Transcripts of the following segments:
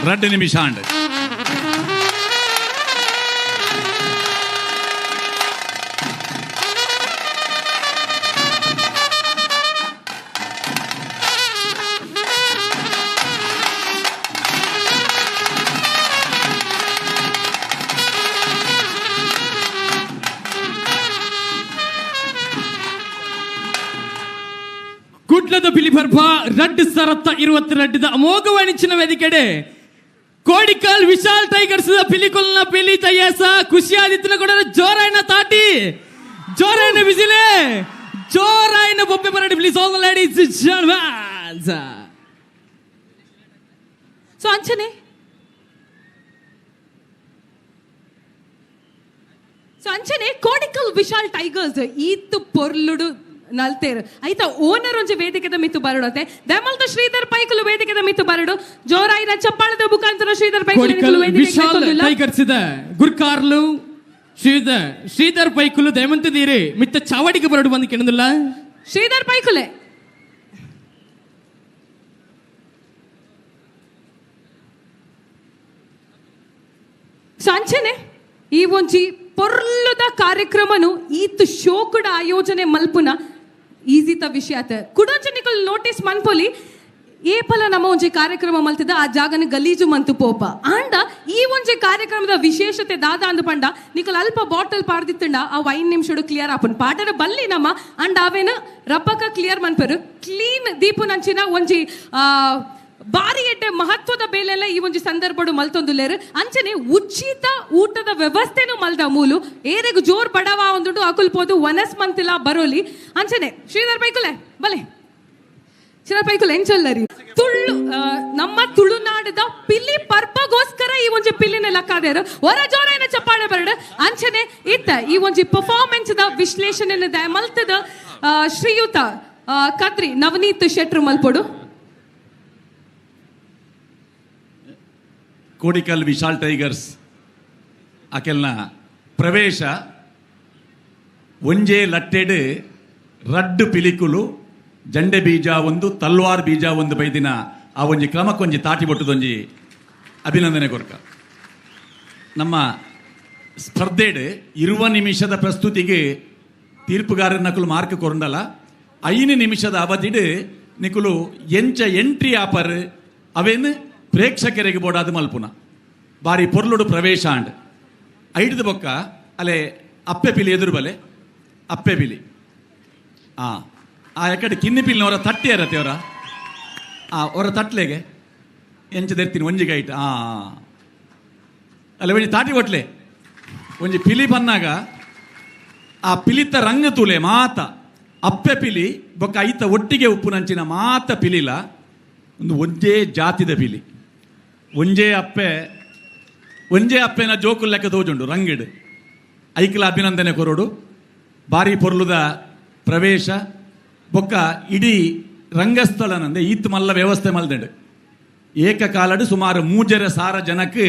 ರಡ್ಡ್ ನಿಮಿಷ ಆಂಡ್. ಕುಡ್ಲದ ಪಿಲಿಪರ್ಬ ರಡ್ಡು ಸರತ್ತ 22 ಅಮೋಘವಾಣಿಚ್ಚಿನ ವೇದಿಕೆಡೆ ಕೋಡಿಕಲ್ ವಿಶಾಲ್ ಟೈಗರ್ಸ್ ಪಿಲಿಕೊಲ್ನ ಪಿಲಿ ತಯ್ಯಾಸ ಖುಷಿಯಾದಿತ್ತಿನ ಕೂಡ ಜೋರಾಯನ ತಾಟಿ, ಜೋರಾಯನ ಬಿಸಿಲೆ, ಜೋರಾಯನ ಬೊಬ್ಬೆ ಬರಡಿ. Please all ladies gentlemen. So ಅಂಚನೆ ಸೊ ಅಂಚನೆ ಕೋಡಿಕಲ್ ವಿಶಾಲ್ ಟೈಗರ್ಸ್ ಈತ್ ಪೊರ್ಲುಡು ನಲ್ತೇರು ಐತ ಓನರ್ ಒಂಜಿ ವೇದಿಕೆದ ಮಿತ್ತು ಬರಡತೆ ದಮಲ್ದ ಶ್ರೀಧರ್ ಪೈಕುಲು ವೇದಿಕೆದ ಮಿತ್ತು ಬರಡು. ಜೋರಾಯಿನ ಚಪ್ಪಾಳದ ಮುಖಾಂತರ ಶ್ರೀಧರ್ ಪೈಕುಲು ಕೋಡಿಕಲ್ ವೇದಿಕೆಗೆ ವಿಶಾಲ್ ಲೆತ್ತೊಂದುಲ್ಲ. ಟೈಗರ್ಸ್ ಇದೆ ಗುರ್ಕಾರ್ಲು ಶ್ರೀಧರ್ ಶ್ರೀಧರ್ ಪೈಕುಲು ದಯಮಂತಿದ್ದೀರಿ ಮಿತ್ತ ಚಾವಡಿಗೆ ಬರಡು ಬಂದು ಕೆಣದಿಲ್ಲ. ಶ್ರೀಧರ್ ಪೈಕುಲೆ ಸೊ ಅಂಚನೆ ಈ ಒಂಜಿ ಪೊರ್ಲುದ ಕಾರ್ಯಕ್ರಮನು ಈತ್ ಶೋಕುಡ ಆಯೋಜನೆ ಮಲ್ಪುನ ಈಸಿತ ವಿಷಯ ಆತ. ಕುಡೊಂಚ ನಿಕುಲ್ ನೋಟಿಸ್ ಮನ್ಪೊಲಿ ಏಪಲ ನಮ್ಮ ಒಂಜಿ ಕಾರ್ಯಕ್ರಮ ಮಲ್ತಿದ ಆ ಜಾಗನ ಗಲೀಜು ಮಂತು ಪೋಪ ಆಂಡ ಈ ಒಂಜಿ ಕಾರ್ಯಕ್ರಮದ ವಿಶೇಷತೆ ದಾದ ಅಂದು ಪಂಡ ನಿಕುಲ್ ಅಲ್ಪ ಬಾಟಲ್ ಪಾಡ್ದಿತ್ತಂಡ ಆ 5 ನಿಮಿಷಡು ಕ್ಲಿಯರ್ ಆಪುನ್ ಪಾಟರ ಬಲ್ಲಿ ನಮ್ಮ ಅಂಡ ಅವೇನು ರಬ್ಬಕ ಕ್ಲಿಯರ್ ಮನ್ಪರು ಕ್ಲೀನ್ ದೀಪು ನಂಚಿನ ಒಂಜಿ ಬಾರಿ ಎಡ್ಡೆ ಮಹತ್ವದ ಬೇಲೆಲ್ಲ ಈ ಒಂಜಿ ಸಂದರ್ಭಡು ಮಲ್ತೊಂದುಲ್ಲೇರು. ಅಂಚನೆ ಉಚಿತ ಊಟದ ವ್ಯವಸ್ಥೆನೂ ಮಲ್ದ ಮೂಲು ಏರೆಗ್ ಜೋರ್ ಬಡವ ಒಂದುಂಡು ಅಕುಲ್ ಪೋದು ವನಸ್ ಮಂತಿಲ ಬರೋಲಿ. ಅಂಚನೆ ಶ್ರೀಧರ್ ಪೈಕುಲೆ ಬಲೆ ಶ್ರೀಧರ್ ಪೈಕುಲೆ ಎಂಚೊಲ್ಲರಿ ತುಳು ನಮ್ಮ ತುಳುನಾಡದ ಪಿಲಿ ಪರ್ಪಗೋಸ್ಕರ ಈ ಒಂಜಿ ಪಿಲಿನ ಲಕ್ಕಾದೇರು ಹೊರ ಜೋರಾಯಿನ ಚಪ್ಪಾಳೆ ಬರಡು. ಅಂಚನೆ ಇತ್ತ ಈ ಒಂಜಿ ಪರ್ಫಾರ್ಮೆನ್ಸ್ ದ ವಿಶ್ಲೇಷಣೆ ಮಲ್ತದ ಶ್ರೀಯುತ ಕದ್ರಿ ನವನೀತ್ ಶೆಟ್ರು ಮಲ್ಪೊಡು. ಕೋಡಿಕಲ್ ವಿಶಾಲ್ ಟೈಗರ್ಸ್ ಅಕೆಲ್ನ ಪ್ರವೇಶ ಒಂಜೇ ಲಟ್ಟೆಡ್ ರಡ್ಡು ಪಿಲಿಕುಲು ಜಂಡೆ ಬೀಜ ಒಂದು ತಲ್ವಾರ್ ಬೀಜ ಒಂದು ಬೈದಿನ ಆ ಒಂಜಿ ಕ್ರಮಕ್ಕೊಂಜಿ ತಾಟಿ ಬೊಟ್ಟುದೊಂಜಿ ಅಭಿನಂದನೆ ಕೊರ್ಕ. ನಮ್ಮ ಸ್ಪರ್ಧೆಡ್ 20 ನಿಮಿಷದ ಪ್ರಸ್ತುತಿಗೆ ತೀರ್ಪುಗಾರರ ನಕಲು ಮಾರ್ಕ್ ಕೊರಂಡಲ 5 ನಿಮಿಷದ ಅವಧಿಡ್ ನಿಕುಲು ಎಂಚ ಎಂಟ್ರಿ ಆಪರ್ ಅವೇನು ಪ್ರೇಕ್ಷಕರಿಗೆ ಬೋಡಾದ ಮಲ್ಪುನ ಬಾರಿ ಪೊರ್ಲುಡು ಪ್ರವೇಶ ಆಂಡ್ ಐಡ್ದು ಬೊಕ್ಕ ಅಲೆ ಅಪ್ಪೆ ಪಿಲಿ ಎದುರು ಬಲೆ ಅಪ್ಪೆ ಪಿಲಿ ಆ ಆ ಎಕಡೆ ಕಿನ್ನಿ ಪಿಲಿನವರ ತಟ್ಟಿ ಅರತೆ ಅವರ ಆ ಅವರ ತಟ್ಲೆಗೆ ಎಂಚ ದೆರ್ತೀನಿ ಒಂಜಿ ಗೈಟ್ ಆ ಅಲ್ಲ ಒಂಜಿ ತಾಟಿ ಒಟ್ಲೆ ಒಂಜಿ ಪಿಲಿ ಬನ್ನಾಗ ಆ ಪಿಲಿತ ರಂಗ ತೂಲೆ ಮಾತ ಅಪ್ಪೆ ಪಿಲಿ ಬೊಕ್ಕ ಐತ ಒಟ್ಟಿಗೆ ಉಪ್ಪು ನಂಚಿನ ಮಾತ ಪಿಲಿಲ ಒಂದು ಒಂಜೇ ಜಾತಿದ ಪಿಲಿ ಒಂಜೇ ಅಪ್ಪೆ ಒಂಜೇ ಅಪ್ಪೆನ ಜೋಕುಲ್ ಲೆಕ್ಕ ತೋಜುಂಡು ರಂಗಿಡು ಐಕ್ಲ ಅಭಿನಂದನೆ ಕೊರಡು. ಬಾರಿ ಪೊರ್ಲುದ ಪ್ರವೇಶ ಬೊಕ್ಕ ಇಡೀ ರಂಗಸ್ಥಳನಂದೆ ಈತ್ ಮಲ್ಲ ವ್ಯವಸ್ಥೆ ಮಲ್ದಂಡು ಏಕಕಾಲಡು ಸುಮಾರು 3,500 ಜನಕ್ಕೆ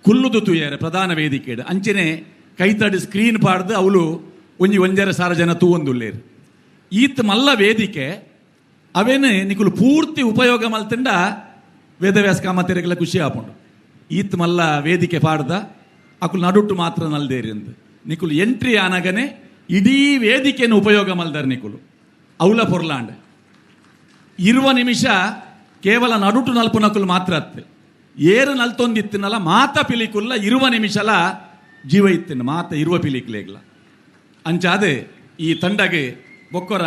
ಕುಲ್ಲುದು ತೂಯರೆ ಪ್ರಧಾನ ವೇದಿಕೆಡು ಅಂಚನೆ ಕೈತಡಿ ಸ್ಕ್ರೀನ್ ಪಾಡ್ದು ಅವಳು ಒಂಜಿ 1,500 ಜನ ತೂವೊಂದುಲ್ಲೇರು. ಈತ್ ಮಲ್ಲ ವೇದಿಕೆ ಅವೇನು ನಿಕುಲು ಪೂರ್ತಿ ಉಪಯೋಗ ಮಲ್ತಂಡ ವೇದವ್ಯಾಸ ಕಾಮತೆರೆಗೆಲ್ಲ ಖುಷಿ ಆಪುಂಡು. ಈತ್ ಮಲ್ಲ ವೇದಿಕೆ ಪಾಡ್ದ ಅಕುಲು ನಡುಟ್ಟು ಮಾತ್ರ ನಲ್ದೇರಿ ಅಂದ್ ನಿಕುಲು ಎಂಟ್ರಿ ಆನಗನೆ ಇಡೀ ವೇದಿಕೆಯನ್ನು ಉಪಯೋಗ ಮಲ್ದಾರ ನಿಕುಲು ಅವಲ ಪೊರ್ಲಾಂಡ್ 20 ನಿಮಿಷ ಕೇವಲ ನಡುಟು ನಲ್ಪು ನಕುಲು ಮಾತ್ರ ಅತ್ತೆ ಏರು ನಲ್ತೊಂದಿತ್ತಿನಲ್ಲ ಮಾತ ಪಿಲಿಕುಲ್ಲ 20 ನಿಮಿಷಲ ಜೀವ ಇತ್ತಿನ ಮಾತ 20 ಪಿಲಿಕ್ಲೇಗ್ಲ ಅಂಚಾದೆ ಈ ತಂಡಗೆ ಬೊಕ್ಕೊರ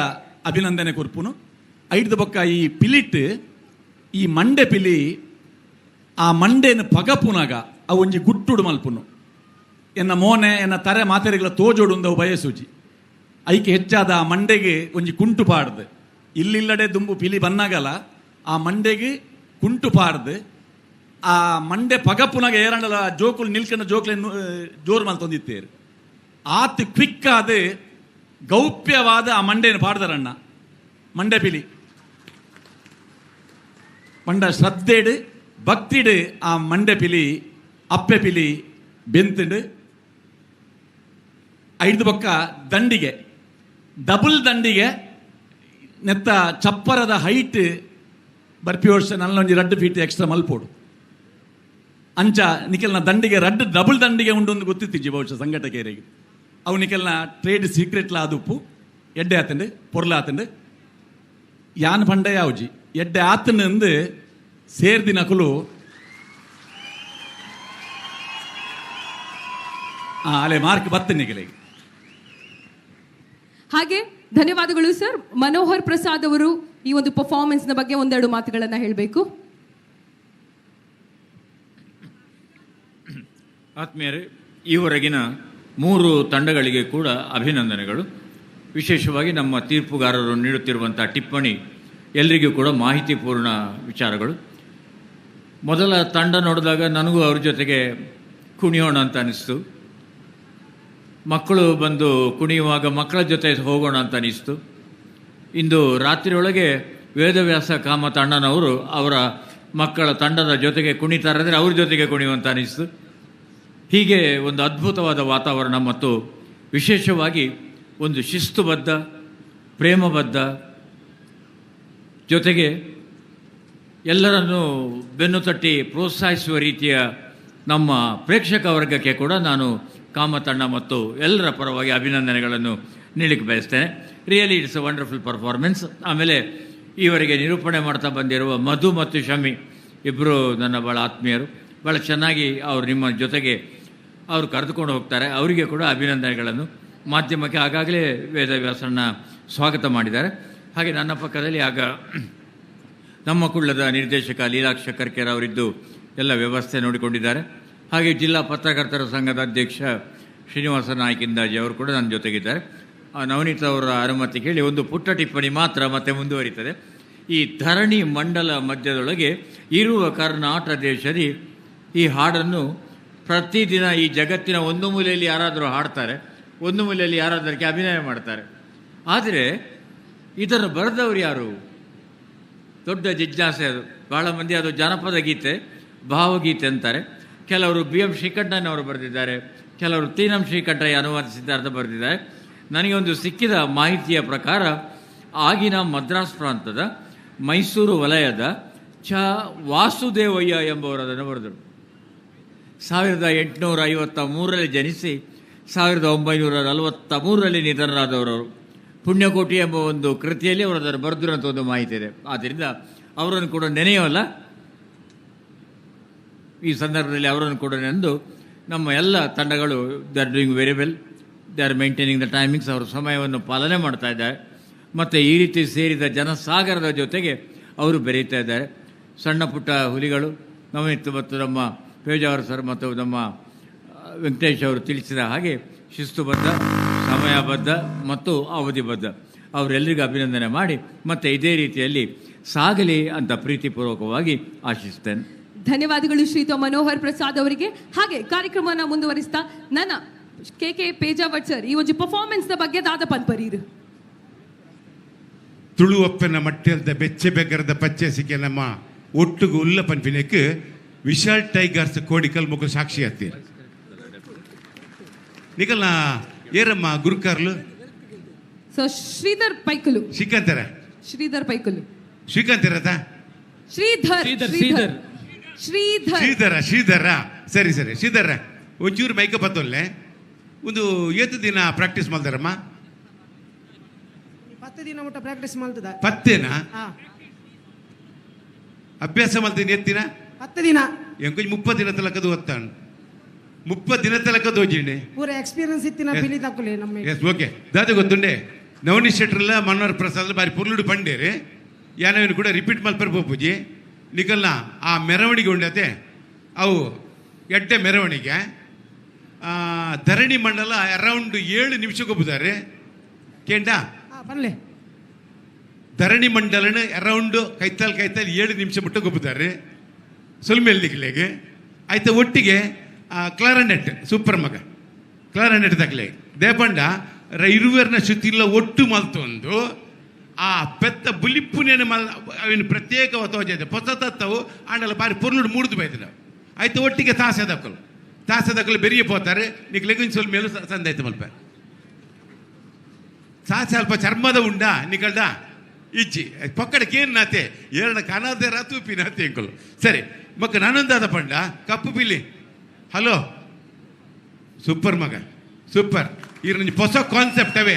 ಅಭಿನಂದನೆ ಕೊರ್ಪುನು. ಐಡ್ದು ಬೊಕ್ಕ ಈ ಪಿಲಿಟ್ ಈ ಮಂಡೆ ಪಿಲಿ ಆ ಮಂಡೆನ ಪಗಪುನಾಗ ಅವು ಒಂಜಿ ಗುಟ್ಟುಡು ಮಲ್ಪುನು ಎನ್ನ ಮೋನೆ ಎನ್ನ ತರೆ ಮಾತೆರೆಗಳ ತೋಜೋಡುಂದವು ಬಯಸೂಜಿ ಐಕೆ ಹೆಚ್ಚಾದ ಆ ಮಂಡೆಗೆ ಒಂಜಿ ಕುಂಟು ಪಾಡ್ದು ಇಲ್ಲಿಲ್ಲಡೆ ದುಂಬು ಪಿಲಿ ಬನ್ನಾಗಲ್ಲ ಆ ಮಂಡೆಗೆ ಕುಂಟು ಪಾಡ್ದು ಆ ಮಂಡೆ ಪಗಪುನಾಗ ಏರಂಡಲ ಜೋಕುಲು ನಿಲ್ಕಂಡ ಜೋಕ್ಲೆ ಜೋರು ಮಲ್ತೊಂದಿತ್ತೇರು ಆತ್ ಕ್ವಿಕ್ ಆದ ಗೌಪ್ಯವಾದ ಆ ಮಂಡೆನ ಪಾಡ್ದಾರಣ್ಣ ಮಂಡೆ ಪಿಲಿ ಪಂಡ ಶ್ರದ್ಧೆಡು ಭಕ್ತಿಡು ಆ ಮಂಡೆ ಪಿಲಿ ಅಪ್ಪೆ ಪಿಲಿ ಬೆಂತುಂಡು. ಐದು ಬೊಕ್ಕ ದಂಡಿಗೆ ಡಬಲ್ ದಂಡಿಗೆ ನೆತ್ತ ಚಪ್ಪರದ ಹೈಟ್ ಬರ್ಪಿ ವರ್ಷ ನಲ್ಲೊಂಜಿ 2 ಫೀಟ್ ಎಕ್ಸ್ಟ್ರಾ ಮಲ್ಪೋಡು. ಅಂಚ ನಿಖಲ್ನ ದಂಡಿಗೆ ರಡ್ಡ್ ಡಬಲ್ ದಂಡಿಗೆ ಉಂಡೊಂದು ಗೊತ್ತಿತ್ತಿಜ್ಜಿ ಬಹುಶಃ ಸಂಘಟಕರಿಗೆ. ಅವು ನಿಖಲ್ನ ಟ್ರೇಡ್ ಸೀಕ್ರೆಟ್ಲ ಆದುಪ್ಪು ಎಡ್ಡೆ ಆತಂಡು ಪೊರ್ಲ ಆತಂಡು ಯಾನ್ ಪಂಡ ಯಾವ್ಜಿ ಎಡ್ಡೆ ಆತಂಡು ಸೇರ್ದಿನಕುಲು ಅಲೆ ಮಾರ್ಕ್ ಬತ್ತ ನಿಖಲಿಗೆ. ಹಾಗೆ ಧನ್ಯವಾದಗಳು ಸರ್. ಮನೋಹರ್ ಪ್ರಸಾದ್ ಅವರು ಈ ಒಂದು ಪರ್ಫಾರ್ಮೆನ್ಸ್ ನ ಬಗ್ಗೆ ಒಂದೆರಡು ಮಾತುಗಳನ್ನ ಹೇಳಬೇಕು. ಆತ್ಮೀಯರೇ, ಈವರೆಗಿನ 3 ತಂಡಗಳಿಗೆ ಕೂಡ ಅಭಿನಂದನೆಗಳು. ವಿಶೇಷವಾಗಿ ನಮ್ಮ ತೀರ್ಪುಗಾರರು ನೀಡುತ್ತಿರುವಂಥ ಟಿಪ್ಪಣಿ ಎಲ್ಲರಿಗೂ ಕೂಡ ಮಾಹಿತಿಪೂರ್ಣ ವಿಚಾರಗಳು. ಮೊದಲ ತಂಡ ನೋಡಿದಾಗ ನನಗೂ ಅವ್ರ ಜೊತೆಗೆ ಕುಣಿಯೋಣ ಅಂತ ಅನಿಸ್ತು. ಮಕ್ಕಳು ಬಂದು ಕುಣಿಯುವಾಗ ಮಕ್ಕಳ ಜೊತೆ ಹೋಗೋಣ ಅಂತ ಅನಿಸ್ತು. ಇಂದು ರಾತ್ರಿಯೊಳಗೆ ವೇದವ್ಯಾಸ ಕಾಮತ್ ಅಣ್ಣನವರು ಅವರ ಮಕ್ಕಳ ತಂಡದ ಜೊತೆಗೆ ಕುಣಿತಾರೆ ಅಂದರೆ ಅವ್ರ ಜೊತೆಗೆ ಕುಣಿಯುವಂತ ಅನಿಸ್ತು. ಹೀಗೆ ಒಂದು ಅದ್ಭುತವಾದ ವಾತಾವರಣ ಮತ್ತು ವಿಶೇಷವಾಗಿ ಒಂದು ಶಿಸ್ತುಬದ್ಧ, ಪ್ರೇಮಬದ್ಧ, ಜೊತೆಗೆ ಎಲ್ಲರನ್ನೂ ಬೆನ್ನು ತಟ್ಟಿ ಪ್ರೋತ್ಸಾಹಿಸುವ ರೀತಿಯ ನಮ್ಮ ಪ್ರೇಕ್ಷಕ ವರ್ಗಕ್ಕೆ ಕೂಡ ನಾನು ಕಾಮತಣ್ಣ ಮತ್ತು ಎಲ್ಲರ ಪರವಾಗಿ ಅಭಿನಂದನೆಗಳನ್ನು ನೀಡಲಿಕ್ಕೆ ಬಯಸ್ತೇನೆ. Really it's a wonderful performance. ಆಮೇಲೆ ಈವರೆಗೆ ನಿರೂಪಣೆ ಮಾಡ್ತಾ ಬಂದಿರುವ ಮಧು ಮತ್ತು ಶಮಿ ಇಬ್ಬರು ನನ್ನ ಭಾಳ ಆತ್ಮೀಯರು. ಭಾಳ ಚೆನ್ನಾಗಿ ಅವರು ನಿಮ್ಮ ಜೊತೆಗೆ ಅವರು ಕರೆದುಕೊಂಡು ಹೋಗ್ತಾರೆ. ಅವರಿಗೆ ಕೂಡ ಅಭಿನಂದನೆಗಳನ್ನು. ಮಾಧ್ಯಮಕ್ಕೆ ಆಗಾಗಲೇ ವೇದವ್ಯಾಸಣ್ಣ ಸ್ವಾಗತ ಮಾಡಿದ್ದಾರೆ. ಹಾಗೆ ನನ್ನ ಪಕ್ಕದಲ್ಲಿ ಆಗ ನಮ್ಮ ಕುಳ್ಳದ ನಿರ್ದೇಶಕ ಲೀಲಾಕ್ಷ ಕರ್ಕೇರ್ ಅವರಿದ್ದು ಎಲ್ಲ ವ್ಯವಸ್ಥೆ ನೋಡಿಕೊಂಡಿದ್ದಾರೆ. ಹಾಗೆ ಜಿಲ್ಲಾ ಪತ್ರಕರ್ತರ ಸಂಘದ ಅಧ್ಯಕ್ಷ ಶ್ರೀನಿವಾಸ ನಾಯ್ಕ ಇಂದಾಜಿ ಅವರು ಕೂಡ ನನ್ನ ಜೊತೆಗಿದ್ದಾರೆ. ನವನೀತ್ ಅವರ ಅನುಮತಿ ಕೇಳಿ ಒಂದು ಪುಟ್ಟ ಟಿಪ್ಪಣಿ ಮಾತ್ರ ಮತ್ತೆ ಮುಂದುವರಿತದೆ. ಈ ಧರಣಿ ಮಂಡಲ ಮಧ್ಯದೊಳಗೆ ಇರುವ ಕರ್ನಾಟಕ ದೇಶದಿ ಈ ಹಾಡನ್ನು ಪ್ರತಿದಿನ ಈ ಜಗತ್ತಿನ ಒಂದು ಮೂಲೆಯಲ್ಲಿ ಯಾರಾದರೂ ಹಾಡ್ತಾರೆ, ಒಂದು ಮೂಲೆಯಲ್ಲಿ ಯಾರಾದಕ್ಕೆ ಅಭಿನಯ ಮಾಡ್ತಾರೆ. ಆದರೆ ಇದನ್ನು ಬರೆದವರು ಯಾರು? ದೊಡ್ಡ ಜಿಜ್ಞಾಸೆ ಅದು. ಭಾಳ ಮಂದಿ ಅದು ಜಾನಪದ ಗೀತೆ, ಭಾವಗೀತೆ ಅಂತಾರೆ. ಕೆಲವರು ಬಿ ಎಂ ಶ್ರೀಕಂಠಯ್ಯನವರು ಬರೆದಿದ್ದಾರೆ, ಕೆಲವರು ತೀನಂ ಶ್ರೀಕಂಠಯ್ಯ ಅನುವಾದಿಸಿದ್ದಾರೆ ಅಂತ ಬರೆದಿದ್ದಾರೆ. ನನಗೆ ಒಂದು ಸಿಕ್ಕಿದ ಮಾಹಿತಿಯ ಪ್ರಕಾರ ಆಗಿನ ಮದ್ರಾಸ್ ಪ್ರಾಂತದ ಮೈಸೂರು ವಲಯದ ಚ ವಾಸುದೇವಯ್ಯ ಎಂಬುವರು ಅದನ್ನು ಬರೆದರು. 1853 ಜನಿಸಿ 1943 ನಿಧನರಾದವರವರು. ಪುಣ್ಯಕೋಟಿ ಎಂಬ ಒಂದು ಕೃತಿಯಲ್ಲಿ ಅವರು ಅದನ್ನು ಬರೆದಿರುವಂಥ ಒಂದು ಮಾಹಿತಿ ಇದೆ. ಆದ್ದರಿಂದ ಅವರನ್ನು ಕೂಡ ನೆನೆಯೋಲ್ಲ ಈ ಸಂದರ್ಭದಲ್ಲಿ. ಅವರನ್ನು ಕೂಡ ನೆನೆದು ನಮ್ಮ ಎಲ್ಲ ತಂಡಗಳು they are doing very well, they are maintaining the timings. ಅವರು ಸಮಯವನ್ನು ಪಾಲನೆ ಮಾಡ್ತಾ ಇದ್ದಾರೆ. ಮತ್ತು ಈ ರೀತಿ ಸೇರಿದ ಜನಸಾಗರದ ಜೊತೆಗೆ ಅವರು ಬೆರೆಯುತ್ತಾ ಇದ್ದಾರೆ. ಸಣ್ಣ ಪುಟ್ಟ ಹುಲಿಗಳು ನವನೀತ್ ಮತ್ತು ನಮ್ಮ ಪೇಜಾವರ್ ಸರ್ ಮತ್ತು ನಮ್ಮ ವೆಂಕಟೇಶ್ ಅವರು ತಿಳಿಸಿದ ಹಾಗೆ ಶಿಸ್ತುಬದ್ಧ, ಸಮಯಬದ್ಧ ಮತ್ತು ಅವಧಿಬದ್ಧ. ಅವರೆಲ್ಲರಿಗೂ ಅಭಿನಂದನೆ ಮಾಡಿ ಮತ್ತು ಇದೇ ರೀತಿಯಲ್ಲಿ ಸಾಗಲಿ ಅಂತ ಪ್ರೀತಿಪೂರ್ವಕವಾಗಿ ಆಶಿಸ್ತೇನೆ. ಧನ್ಯವಾದಗಳು ಶ್ರೀಯುತ ಮನೋಹರ್ ಪ್ರಸಾದ್ ಅವರಿಗೆ. ಹಾಗೆ ಕಾರ್ಯಕ್ರಮವನ್ನು ಮುಂದುವರಿಸ್ತಾ ನನ್ನ ಕೆ ಕೆ ಪೇಜಾವಟ್ ಸರ್ ಈ ಒಂದು ಪರ್ಫಾರ್ಮೆನ್ಸ್ ನ ಬಗ್ಗೆ ದಾದ ಪನ್ಪರೀರು. ತುಳುವಪ್ಪನ ಮಟ್ಟೆಲ್ದ ಬೆಚ್ಚೆ ಬೆಗರದ ಪಚ್ಚೆಸಿಕೆ ನಮ್ಮ ಒಟ್ಟುಗು ಉಲ್ಲ ಪನ್ಪಿನಕ್ಕೆ ವಿಶಾಲ್ ಟೈಗರ್ಸ್ ಕೋಡಿಕಲ್ ಮುಖ ಸಾಕ್ಷಿ ಆತ್ತೀರ. ನಿಕಲ್ನ ಏರಮ್ಮ ಗುರುಕಾರ್ಲು ಸೊ ಶ್ರೀಧರ್ ಪೈಕಲು. ಶ್ರೀಕಾಂತರ ಶ್ರೀಧರ್ ಪೈಕಲು. ಶ್ರೀಕಾಂತರತ ಶ್ರೀಧರ್ ಶ್ರೀಧರ್ ಶ್ರೀಧರ್ ಶ್ರೀಧರ ಶ್ರೀಧರ ಸರಿ ಸರಿ ಶ್ರೀಧರ ಒಂಚೂರು ಮೈಕಪ್ ಹತ್ತೊಲ್ಲೆ ಒಂದು ಏತು ದಿನ ಪ್ರಾಕ್ಟೀಸ್ ಮಾಡ್ತಾರಮ್ಮ? 10 ದಿನ ಮುಟ್ಟ ಪ್ರಾಕ್ಟೀಸ್ ಮಾಡ್ತದ. ಪತ್ತೇನಾ ಅಭ್ಯಾಸ ಮಾಡ್ತೀನಿ ಎತ್ತಿನ 10 ದಿನ ಎಂಕೊಂಚ 30 ದಿನ ತಲಕದು ಒತ್ತಾನು 30 ದಿನ ತಲಕ ದೋಜಿಣೆ ಪೂರ ಎಕ್ಸ್ಪೀರಿಯನ್ಸ್ ಇತ್ತಿನ ಬಿಲಿ ತಕ್ಕಲೆ ನಮ್ಮ. ಎಸ್ ಓಕೆ ದಾದ ಗೊತ್ತುಂಡೆ ನವನೀತ್ ಶೆಟ್ರಲ್ಲ ಮನೋಹರ್ ಪ್ರಸಾದ್ ಬಾರಿ ಪುರ್ಲುಡು ಪಂಡೇರಿ ಯಾನವೇನು ಕೂಡ ರಿಪೀಟ್ ಮಲ್ಪರ್ ಪೂಜಿ ನಿಕಲ್ನ ಆ ಮೆರವಣಿಗೆ ಉಂಡತೆ ಅವು ಎಡ್ಡೆ ಮೆರವಣಿಗೆ ಧರಣಿ ಮಂಡಲ ಅರೌಂಡ್ 7 ನಿಮಿಷಕ್ಕೆ ಒಬ್ಬುತ್ತಾರೆ ಕೇಂಡ ಬನ್ನಿ. ಧರಣಿ ಮಂಡಲನ ಅರೌಂಡ್ ಕೈತಾಲ್ ಕೈತಾಲ್ 7 ನಿಮಿಷ ಮುಟ್ಟ ಗೊಬ್ಬುತ್ತಾರೆ ಸೊಲ್ಮೇಲ್ ನಿಕ್ಲೆಗೆ ಆಯ್ತಾ. ಒಟ್ಟಿಗೆ ಕ್ಲಾರನೆಟ್ ಸೂಪರ್ ಮಗ ಕ್ಲಾರನೆಟ್ ತಕ್ಲೆ ದೇಪಂಡ ಇರುವೆರ್ನ ಶ್ರುತಿಲ್ಲ ಒಟ್ಟು ಮಲ್ತೊಂದು ಆ ಪೆತ್ತ ಬುಲಿಪ್ಪುನೇನು ಮಲ್ ಅವಿನ ಪ್ರತ್ಯೇಕ ತೋಜ ಪೊಸ ತತ್ತವು ಆಂಡಲ ಬಾರಿ ಪೊರ್ಲುಡು ಮೂಡ್ದು ಬೈದಿನ ಆಯ್ತು. ಒಟ್ಟಿಗೆ ತಾಸೆ ದಕ್ಕಲು ತಾಸೆ ದಕ್ಕಲು ಬೆರಿಯ ಪೋತಾರೆ ನಿಕ್ಲೆಗೆ ಸ್ವಲ್ಪ ಮೇಲೂ ಸಂದಾಯ್ತು ಮಲ್ಪ ಸಾಸೆ ಅಲ್ಪ ಚರ್ಮದ ಉಂಡ ನಿಕಲ್ದ ಇಜ್ಜಿ ಪಕ್ಕಡಕ್ಕೆ ಏನು ನಾತೆ ಏರಣ ಕನದೇರ ತೂಪಿ ನಾತೆ ಎಂಕುಲು. ಸರಿ ಮಕ್ಕ ನಾನೊಂದಾದ ಪಂಡ ಕಪ್ಪು ಪಿಲಿ. ಹಲೋ ಸೂಪರ್ ಮಗ ಸೂಪರ್. ಈರೊಂಜಿ ಹೊಸ ಕಾನ್ಸೆಪ್ಟ್ ಅವೇ.